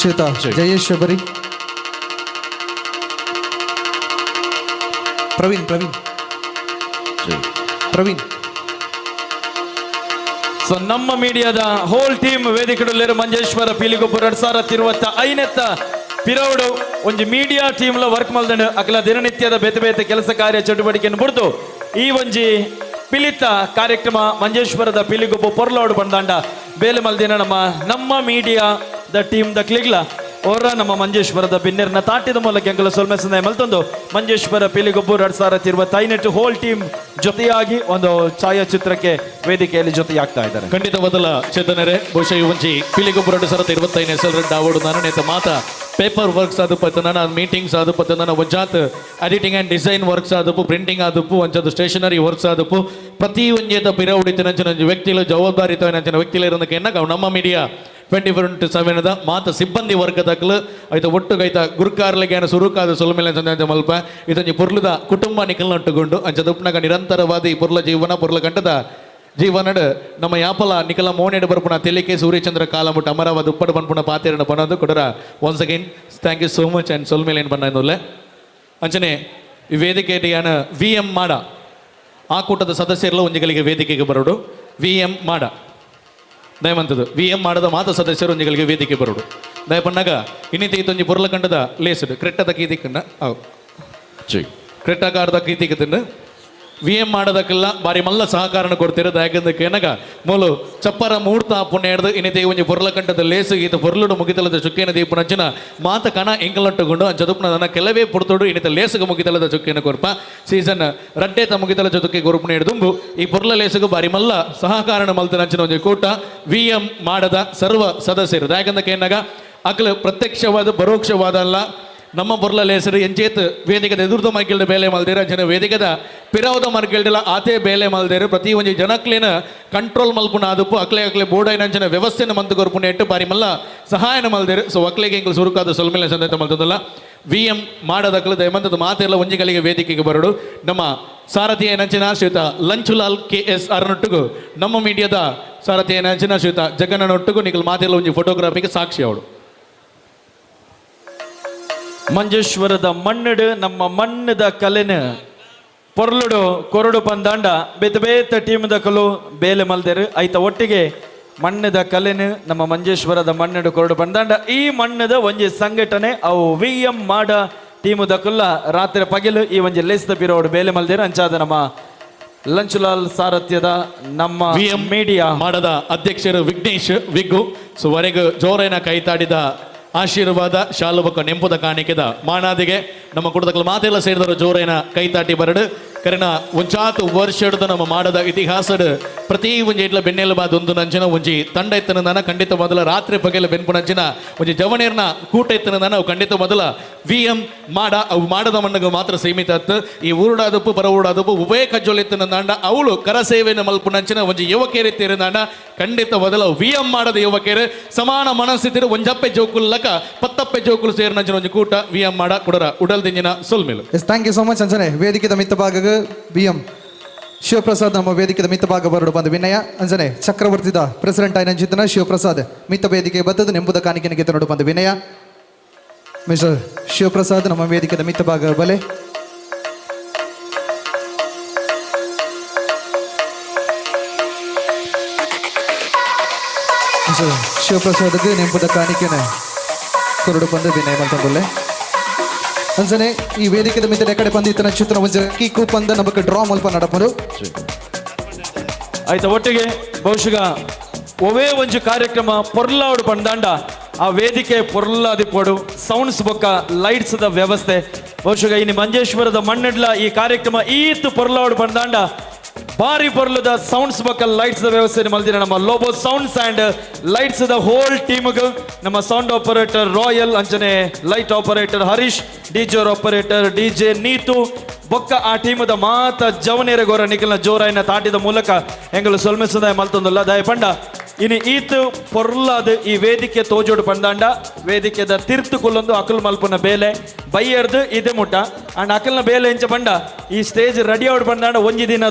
ಶ್ವೇತಾ ಜಯೇಶ್ ಶಬರಿ, ಪ್ರವೀಣ್ ಪ್ರವೀಣ್ ಪ್ರವೀಣ್. ಸೊ ನಮ್ಮ ಮೀಡಿಯಾದ ಹೋಲ್ ಟೀಮ್ ವೇದಿಕೆಡಲ್ಲೇರು ಮಂಜೇಶ್ವರ ಪೀಲಿಗೊಬ್ಬರು 2025 ಪಿರೌಡು ಒಂಜಿ ಮೀಡಿಯಾ ಟೀಮ್ಲ ವರ್ಕ್ ಮಲ್ದಂಡು ಅಕಲ ದಿನನಿತ್ಯದ ಬೇತೆ ಬೇತೆ ಕೆಲಸ ಕಾರ್ಯ ಚಟುವಟಿಕೆಯನ್ನು ಬಿಡ್ದು ಈ ಒಂಜಿ ಪಿಲಿತ ಕಾರ್ಯಕ್ರಮ ಮಂಜೇಶ್ವರದ ಪಿಲಿಗೊಬ್ಬ ಪೊರ್ಲೋಡು ಬಂದಾಂಡ ಬೇಲೆ ಮಲ್ದಿನ ನಮ್ಮ ನಮ್ಮ ಮೀಡಿಯಾ the team the ಕ್ಲಿಗ್ಲ ಅವರ ನಮ್ಮ ಮಂಜೇಶ್ವರದ ಬಿನ್ನೆರ್ನ ತಾಟಿದ ಮೂಲಕ ಎಂಕಲ ಸೊಲ್ಮೆ ಸಂದಾಯ ಮಲ್ತೊಂದು ಮಂಜೇಶ್ವರ ಪಿಲಿಗೊಬ್ಬು 2025 ಹೋಲ್ ಟೀಮ್ ಜೊತೆಯಾಗಿ ಒಂದು ಛಾಯಾಚಿತ್ರಕ್ಕೆ ವೇದಿಕೆಯಲ್ಲಿ ಜೊತೆಯಾಗ್ತಾ ಇದ್ದಾರೆ. ಖಂಡಿತವಾದಲ ಚೇತನರೇ, ಬಹುಶಃ ಈ ಒಂಜಿ ಪಿಲಿಗೊಬ್ಬರು 2025 ಎಸ್ ಎಲ್ ರೆಡ್ ನಾನು ನೇತ ಮಾತ ಪೇಪರ್ ವರ್ಕ್ಸ್ ಆದಪ್ಪ ನನ್ನ ಮೀಟಿಂಗ್ಸ್ ಆದಪ್ಪ ನನ್ನ ಒಂಜಾತ್ ಎಡಿಟಿಂಗ್ ಆ್ಯಂಡ್ ಡಿಸೈನ್ ವರ್ಕ್ಸ್ ಆದಪ್ಪು, ಪ್ರಿಂಟಿಂಗ್ ಆದಪ್ಪು, ಒಂಜಾತ್ ಸ್ಟೇಷನರಿ ವರ್ಕ್ಸ್ ಆದಪ್ಪು, ಪ್ರತಿ ಒಂಜೇತ ಪಿರ ಉಡಿತಿನಂಚಿನ ಒಂಜಿ ವ್ಯಕ್ತಿಲು ಜವಾಬ್ದಾರಿತವನಂಚಿನ ವ್ಯಕ್ತಿಲು ಇರೋದಕ್ಕೆ ಎನ್ನಕ ನಮ್ಮ ಮೀಡಿಯಾ 24x7 ಮಾತ ಸಿಬ್ಬಂದಿ ವರ್ಗದಕ್ಲು ಐತ ಒಟ್ಟುಗೈತ ಗುರುಕಾರ್ಲಿಗೆ ಸುರುಕಾದ ಸೊಲ್ಮೆಲೆ ಸಂಜೆ ಮಲ್ಪ ಇದೊಂಜಿ ಪೊರ್ಲುದ ಕುಟುಂಬ ನಿಕಲ್ನಟ್ಟುಕೊಂಡು ಅಂಚ ದುಪ್ನಗ ನಿರಂತರವಾದ ಈ ಪೊರ್ಲ ಜೀವನ ಪೊರ್ಲ ಕಂಠದ ಜೀವನಡ್ ನಮ್ಮ ಯಾಪಲ ನಿಕಲ ಮೋನೆಡ್ ಬರ್ಪುಣ ತೆಲಿಕೆ ಸೂರ್ಯಚಂದ್ರ ಕಾಲಮುಟ್ಟು ಅಮರವಾದ ಉಪ್ಪಡು ಪನ್ಪುಣ ಪಾತೇರಣ ಬನ್ನೋದು ಕೊಡರ. Once again thank you so much and ಸೊಲ್ಮೇಲೆ ಏನು ಬನ್ನೋಲ್ಲ. ಅಂಚನೆ ಈ ವೇದಿಕೆಯನ್ನು ವಿ ಎಂ ಮಾಡ ಆ ಕೂಟದ ಸದಸ್ಯರೆಲ್ಲ ಒಂಜಿಗಳಿಗೆ ವೇದಿಕೆಗೆ ಬರೋಡು. ವಿ ಎಂ ಮಾಡ ದಯವಂತದ್ದು ವಿ ಎಂ ಮಾಡದ ಮಾತ ಸದಸ್ಯರು ಒಂಜಿಗಳಿಗೆ ವೇದಿಕೆ ಬರೋಡು. ದಯಪಣ್ಣಾಗ ಇನ್ನಿತ ಇತ್ತೊಂಜಿ ಪೊರ್ಲ ಕಂಡದ ಲೇಸುಡು ಕ್ರೆಟ್ಟದ ಕೀತಿಕ್ಕನ್ನ ಅವು ಕ್ರೆಟ್ಟಕಾರದ ಕೀತಿಗೆ ತಿಂದು ವಿ ಎಂ ಮಾಡೋದಕ್ಕೆಲ್ಲ ಬಾರಿ ಮಲ್ಲ ಸಹಕಾರನ ಕೊಡ್ತೀರ. ದಯಕಂದಕ್ಕೆ ಏನಗ ಮೂಲು ಚಪ್ಪರ ಮೂರ್ತ ಪುಣ್ಯ ಹಿಡ್ದು ಇನ್ನಿತ ಒಂಜಿ ಪೊರ್ಲ ಕಂಠದ ಲೇಸು ಈತ ಪೊರ್ಲುಡು ಮುಗಿತಲದ ಚುಕ್ಕಿನ ದೀಪನಂಚಿನ ಮಾತ ಕಣ ಎಂಕಲಟ್ಟುಕೊಂಡು ಅಂಚದುಪ್ನ ನನ್ನ ಕೆಲವೇ ಪುಡ್ತೋಡು ಇನ್ನಿತ ಲೇಸುಗೆ ಮುಗಿತಲದ ಚುಕ್ಕಿನ ಕೊರ್ಪ ಸೀಸನ್ ರಡ್ಡೇತ ಮುಗಿತಲ ಚುಕ್ಕಿ ಕೊರ್ಪುನ ಹಿಡ್ದುಂಬು ಈ ಪೊರ್ಲ ಲೇಸುಗೆ ಬಾರಿ ಮಲ್ಲ ಸಹಕಾರನ ಮಲ್ತನಂಚಿನ ಒಂಜಿ ಕೂಟ ವಿ ಎಂ ಮಾಡದ ಸರ್ವ ಸದಸ್ಯರು. ದಯಕಂದಕ್ಕೆ ಏನಾಗ ಅಕಲು ಪ್ರತ್ಯಕ್ಷವಾದ ಪರೋಕ್ಷವಾದ ಅಲ್ಲ ನಮ್ಮ ಬೊರ್ಲ ಲೇಸರು ಎಂಚೇತ್ ವೇದಿಕದ ಎದುರ್ದ ಮರ್ಕೆಲ್ಡ್ ಬೇಲೆ ಮಲ್ದೇರು ಅಂಚನೆ ವೇದಿಕದ ಪಿರವದ ಮರ್ಕೆಲ್ಡಿಲ ಆತೇ ಬೇಲೆ ಮಲ್ದೇರು ಪ್ರತಿ ಒಂಜಿ ಜನಕ್ಲೇನ ಕಂಟ್ರೋಲ್ ಮಲ್ಪುನ ಆದಪ್ಪು ಅಕ್ಲೆ ಅಕ್ಲೆ ಬೋರ್ಡ್ ಅಂಚನೆ ವ್ಯವಸ್ಥೆನ ಮಂತು ಕೊರ್ಪುನ ಎಟ್ಟು ಬಾರಿ ಮಲ್ಲ ಸಹಾಯನ ಮಲ್ದೇರು. ಸೊ ಅಕ್ಲೆಗೆ ಎಂಕಲ್ ಸುರುಕಾದ ಸೊಲ್ಮೇಲೆ ಸಂದೇತ ಮಲ್ತದಲ್ಲ ವಿ ಎಂ ಮಾಡೋದಕ್ಕಲು ದಯಮಂತದ ಮಾತೆಲ್ಲ ಒಂಜಿಗಳಿಗೆ ವೇದಿಕೆಗೆ ಬರೋಡು. ನಮ್ಮ ಸಾರಥಿಯ ನಂಚಿನ ಶ್ರೀಯುತ ಲಂಚುಲಾಲ್ ಕೆ ಎಸ್ ಆರ್ನೊಟ್ಟಿಗೂ ನಮ್ಮ ಮೀಡಿಯಾದ ಸಾರಥಿಯ ನಂಚಿನ ಶ್ರೀಯುತ ಜಗನ್ನನೊಟ್ಟಿಗೂ ನಿಕಲ್ ಮಾತೆಲ್ಲ ಒಂಜಿ ಫೋಟೋಗ್ರಾಫಿಗೆ ಸಾಕ್ಷಿ ಅವಳು. ಮಂಜೇಶ್ವರದ ಮಣ್ಣುಡು ನಮ್ಮ ಮಣ್ಣದ ಕಲೆನ ಪೊರ್ಲುಡು ಕೊರಡು ಪಂದಾಂಡ ಬೇತೆ ಬೇತೆ ಟೀಮ್ದ ಕಲು ಬೇಲೆ ಮಲ್ದೇರು ಐತ ಒಟ್ಟಿಗೆ ಮಣ್ಣದ ಕಲೆನ ನಮ್ಮ ಮಂಜೇಶ್ವರದ ಮಣ್ಣುಡು ಕೊರಡು ಪಂದಾಂಡ ಈ ಮಣ್ಣದ ಒಂಜಿ ಸಂಘಟನೆ ಅವು ವಿ ಎಂ ಮಾಡ ಟೀಮುದ ಕುಲ್ಲ ರಾತ್ರಿ ಪಗಿಲು ಈ ಒಂಜಿ ಲೇಸ್ದ ಬಿರೋಡು ಬೇಲೆ ಮಲ್ದೇರು ಅಂಚಾದ ನಮ್ಮ ಲಂಚುಲಾಲ್ ಸಾರಥ್ಯದ ನಮ್ಮ ವಿ ಎಂ ಮೀಡಿಯಾ ಮಾಡದ ಅಧ್ಯಕ್ಷರು ವಿಘ್ನೇಶ್ ವಿಗ್ಗು ಸೊ ವರೆಗೂ ಜೋರೇನ ಕೈತಾಡಿದ ಆಶೀರ್ವಾದ ಶಾಲುಬಕ್ಕ ನೆಂಪುದ ಕಾಣಿಕೆದ ಮಾಣಾದಿಗೆ ನಮ್ಮ ಕುಟುಂಬದ ಮಾತೆಲ್ಲ ಸೇರಿದವರು ಜೋರೇನ ಕೈತಾಟಿ ಬರಡು. ಕರೆನ ಒಂಚಾತು ವರ್ಷದ ನಮ್ಮ ಮಾಡದ ಇತಿಹಾಸಡ್ ಪ್ರತಿ ಒಂಜಿ ಇಟ್ಲ ಬೆನ್ನೆಲುಬಾದ ಒಂದು ನಂಚಿನ ಒಂಜಿ ತಂಡ ಎತ್ತನ ಖಂಡಿತ ಮೊದಲ ರಾತ್ರಿ ಪಗೆಲ ಬೆನ್ಪುನಂಚಿನ ಒಂಜಿ ಜವನೇರ್ನ ಕೂಟ ಎತ್ತನ ಅವು ಖಂಡಿತ ಮೊದಲ ವಿ ಎಂ ಮಾಡ ಅವು ಮಾಡದ ಮಣ್ಣಗೆ ಮಾತ್ರ ಸೀಮಿತ ಅತ್ತು. ಈ ಊರುಡಾದಪ್ಪು ಪರ ಊಡಾದಪ್ಪು ಉಭಯ ಕಜ್ಜೊಲ್ ಎತ್ತನ ಅವಳು ಕರಸೇವೆಯನ್ನು ಮಲ್ಪುನಂಚಿನ ಒಂಜಿ ಯುವಕೇರಿ ಖಂಡಿತ ಮೊದಲ ವಿ ಎಂ ಮಾಡದ ಯುವಕೇರು ಸಮಾನ ಮನಸ್ಥಿತಿ ಒಂಜಪ್ಪೆ ಜೋಕುಲ್ಲಕ ಪತ್ತಪ್ಪೆ ಜೋಕುಲು ಸೇರಿನಂಚಿನ ಒಂಜಿ ಕೂಟ ವಿ ಎಂ ಮಾಡ ಕುಡರ ಉಡಲ್ ದಿಂಜಿನ ಸೊಲ್ಮೇಲು. Yes, thank you so much ಅಂಚನೆ ವೇದಿಕೆದ ಮಿತ್ತ ಭಾಗಕ್ಕೆ ಬಿ ಎಂ ಶಿವಪ್ರಸಾದ್ ನಮ್ಮ ವೇದಿಕೆದ ಮಿತ್ತ ಭಾಗ ಬರಡು ಬಂದ ವಿನಯ ಅಂಜನೆ ಚಕ್ರವರ್ತಿದ ಪ್ರೆಸಿಡೆಂಟ್ ಆಯ್ನಂಚಿತನ ಶಿವಪ್ರಸಾದ್ ಮಿತ್ತ ವೇದಿಕೆ ಬತ್ತದ ನೆಂಬುದ ಕಾಣಿಕೆನಿಗೆ ನೋಡು ಬಂದ ವಿನಯ. ಮಿಸ್ಟರ್ ಶಿವಪ್ರಸಾದ್ ನಮ್ಮ ವೇದಿಕೆದ ಮಿತ್ತ ಭಾಗ ಬಲೆ. ಮಿಸ್ಟರ್ ಶಿವಪ್ರಸಾದ್ಗೆ ನೆಂಪುದ ಕಾಣಿಕೆನ ಕೊರಡು ಬಂದ ವಿನಯ ಮಲ್ತಂಗೊಲ್ಲೆ. ಅಂಜನೆ ಈ ವೇದಿಕೆದ ಮಿತ್ತ ಕಡೆ ಬಂದಿತ್ತನ ಚಿತ್ರ ಒಂಜಿ ಕೀಕು ಪಂದ ನಮಕ್ ಡ್ರಾ ಮಲ್ಪ ನಡಪರು. ಆಯ್ತಾ ಒಟ್ಟಿಗೆ ಬಹುಶಃ ಒವೇ ಒಂಜಿ ಕಾರ್ಯಕ್ರಮ ಪೊರ್ಲಾವಡು ಪಂದಾಂಡ ಆ ವೇದಿಕೆ ಪೊರ್ಲಾದಿಪ್ಪೋಡು ಸೌಂಡ್ಸ್ ಬೊಕ್ಕ ಲೈಟ್ಸ್ the ವ್ಯವಸ್ಥೆ ಬಹುಶಃ ಇನ್ನು ಮಂಜೇಶ್ವರದ ಮಣ್ಣಿಡ್ಲ ಈ ಕಾರ್ಯಕ್ರಮ ಈತ್ ಪೊರ್ಲಾವಡು ಪಂದಾಂಡ ಬಾರಿ ಪೊರ್ಲುದ ಸೌಂಡ್ಸ್ ಬೊಕ್ಕ ಲೈಟ್ಸ್ the ವ್ಯವಸ್ಥೆ ಮಲ್ದಿನ ನಮ್ಮ Lobo sounds and lights the whole ಟೀಮ್ಗೆ ನಮ್ಮ ಸೌಂಡ್ ಆಪರೇಟರ್ ರಾಯಲ್ ಅಂಚನೆ light operator Harish, DJ operator DJ Neetu ಬೊಕ್ಕ ಆ ಟೀಮದ ಮಾತ ಜವನೇರ ಗೋರ ನಿಖಲ್ನ ಜೋರಾಯಿನ ತಾಟಿದ ಮೂಲಕ ಎಂಗಳು ಸೊಲ್ಮೆ ಸುದಾಯ ಮಲ್ತೊಂದುಲ್ಲ ದಯ ಪಂಡ ಇನ್ನು ಈತ್ ಪೊರ್ಲಾದ ಈ ವೇದಿಕೆ ತೋಜೋಡು ಪಂದಾಂಡ ವೇದಿಕೆದ ತಿರ್ತು ಕುಲ್ಲೊಂದು ಅಕಲ್ ಮಲ್ಪುನ ಬೇಲೆ ಬೈಯರ್ದು ಇದೆ ಮುಟ್ಟ ಅಂಡ್ ಅಕಲ್ನ ಬೇಲೆ ಎಂಚ ಪಂಡ ಈ ಸ್ಟೇಜ್ ರೆಡಿ ಆವಡ್ ಪಂದಾಂಡ ಒಂಜಿ ದಿನ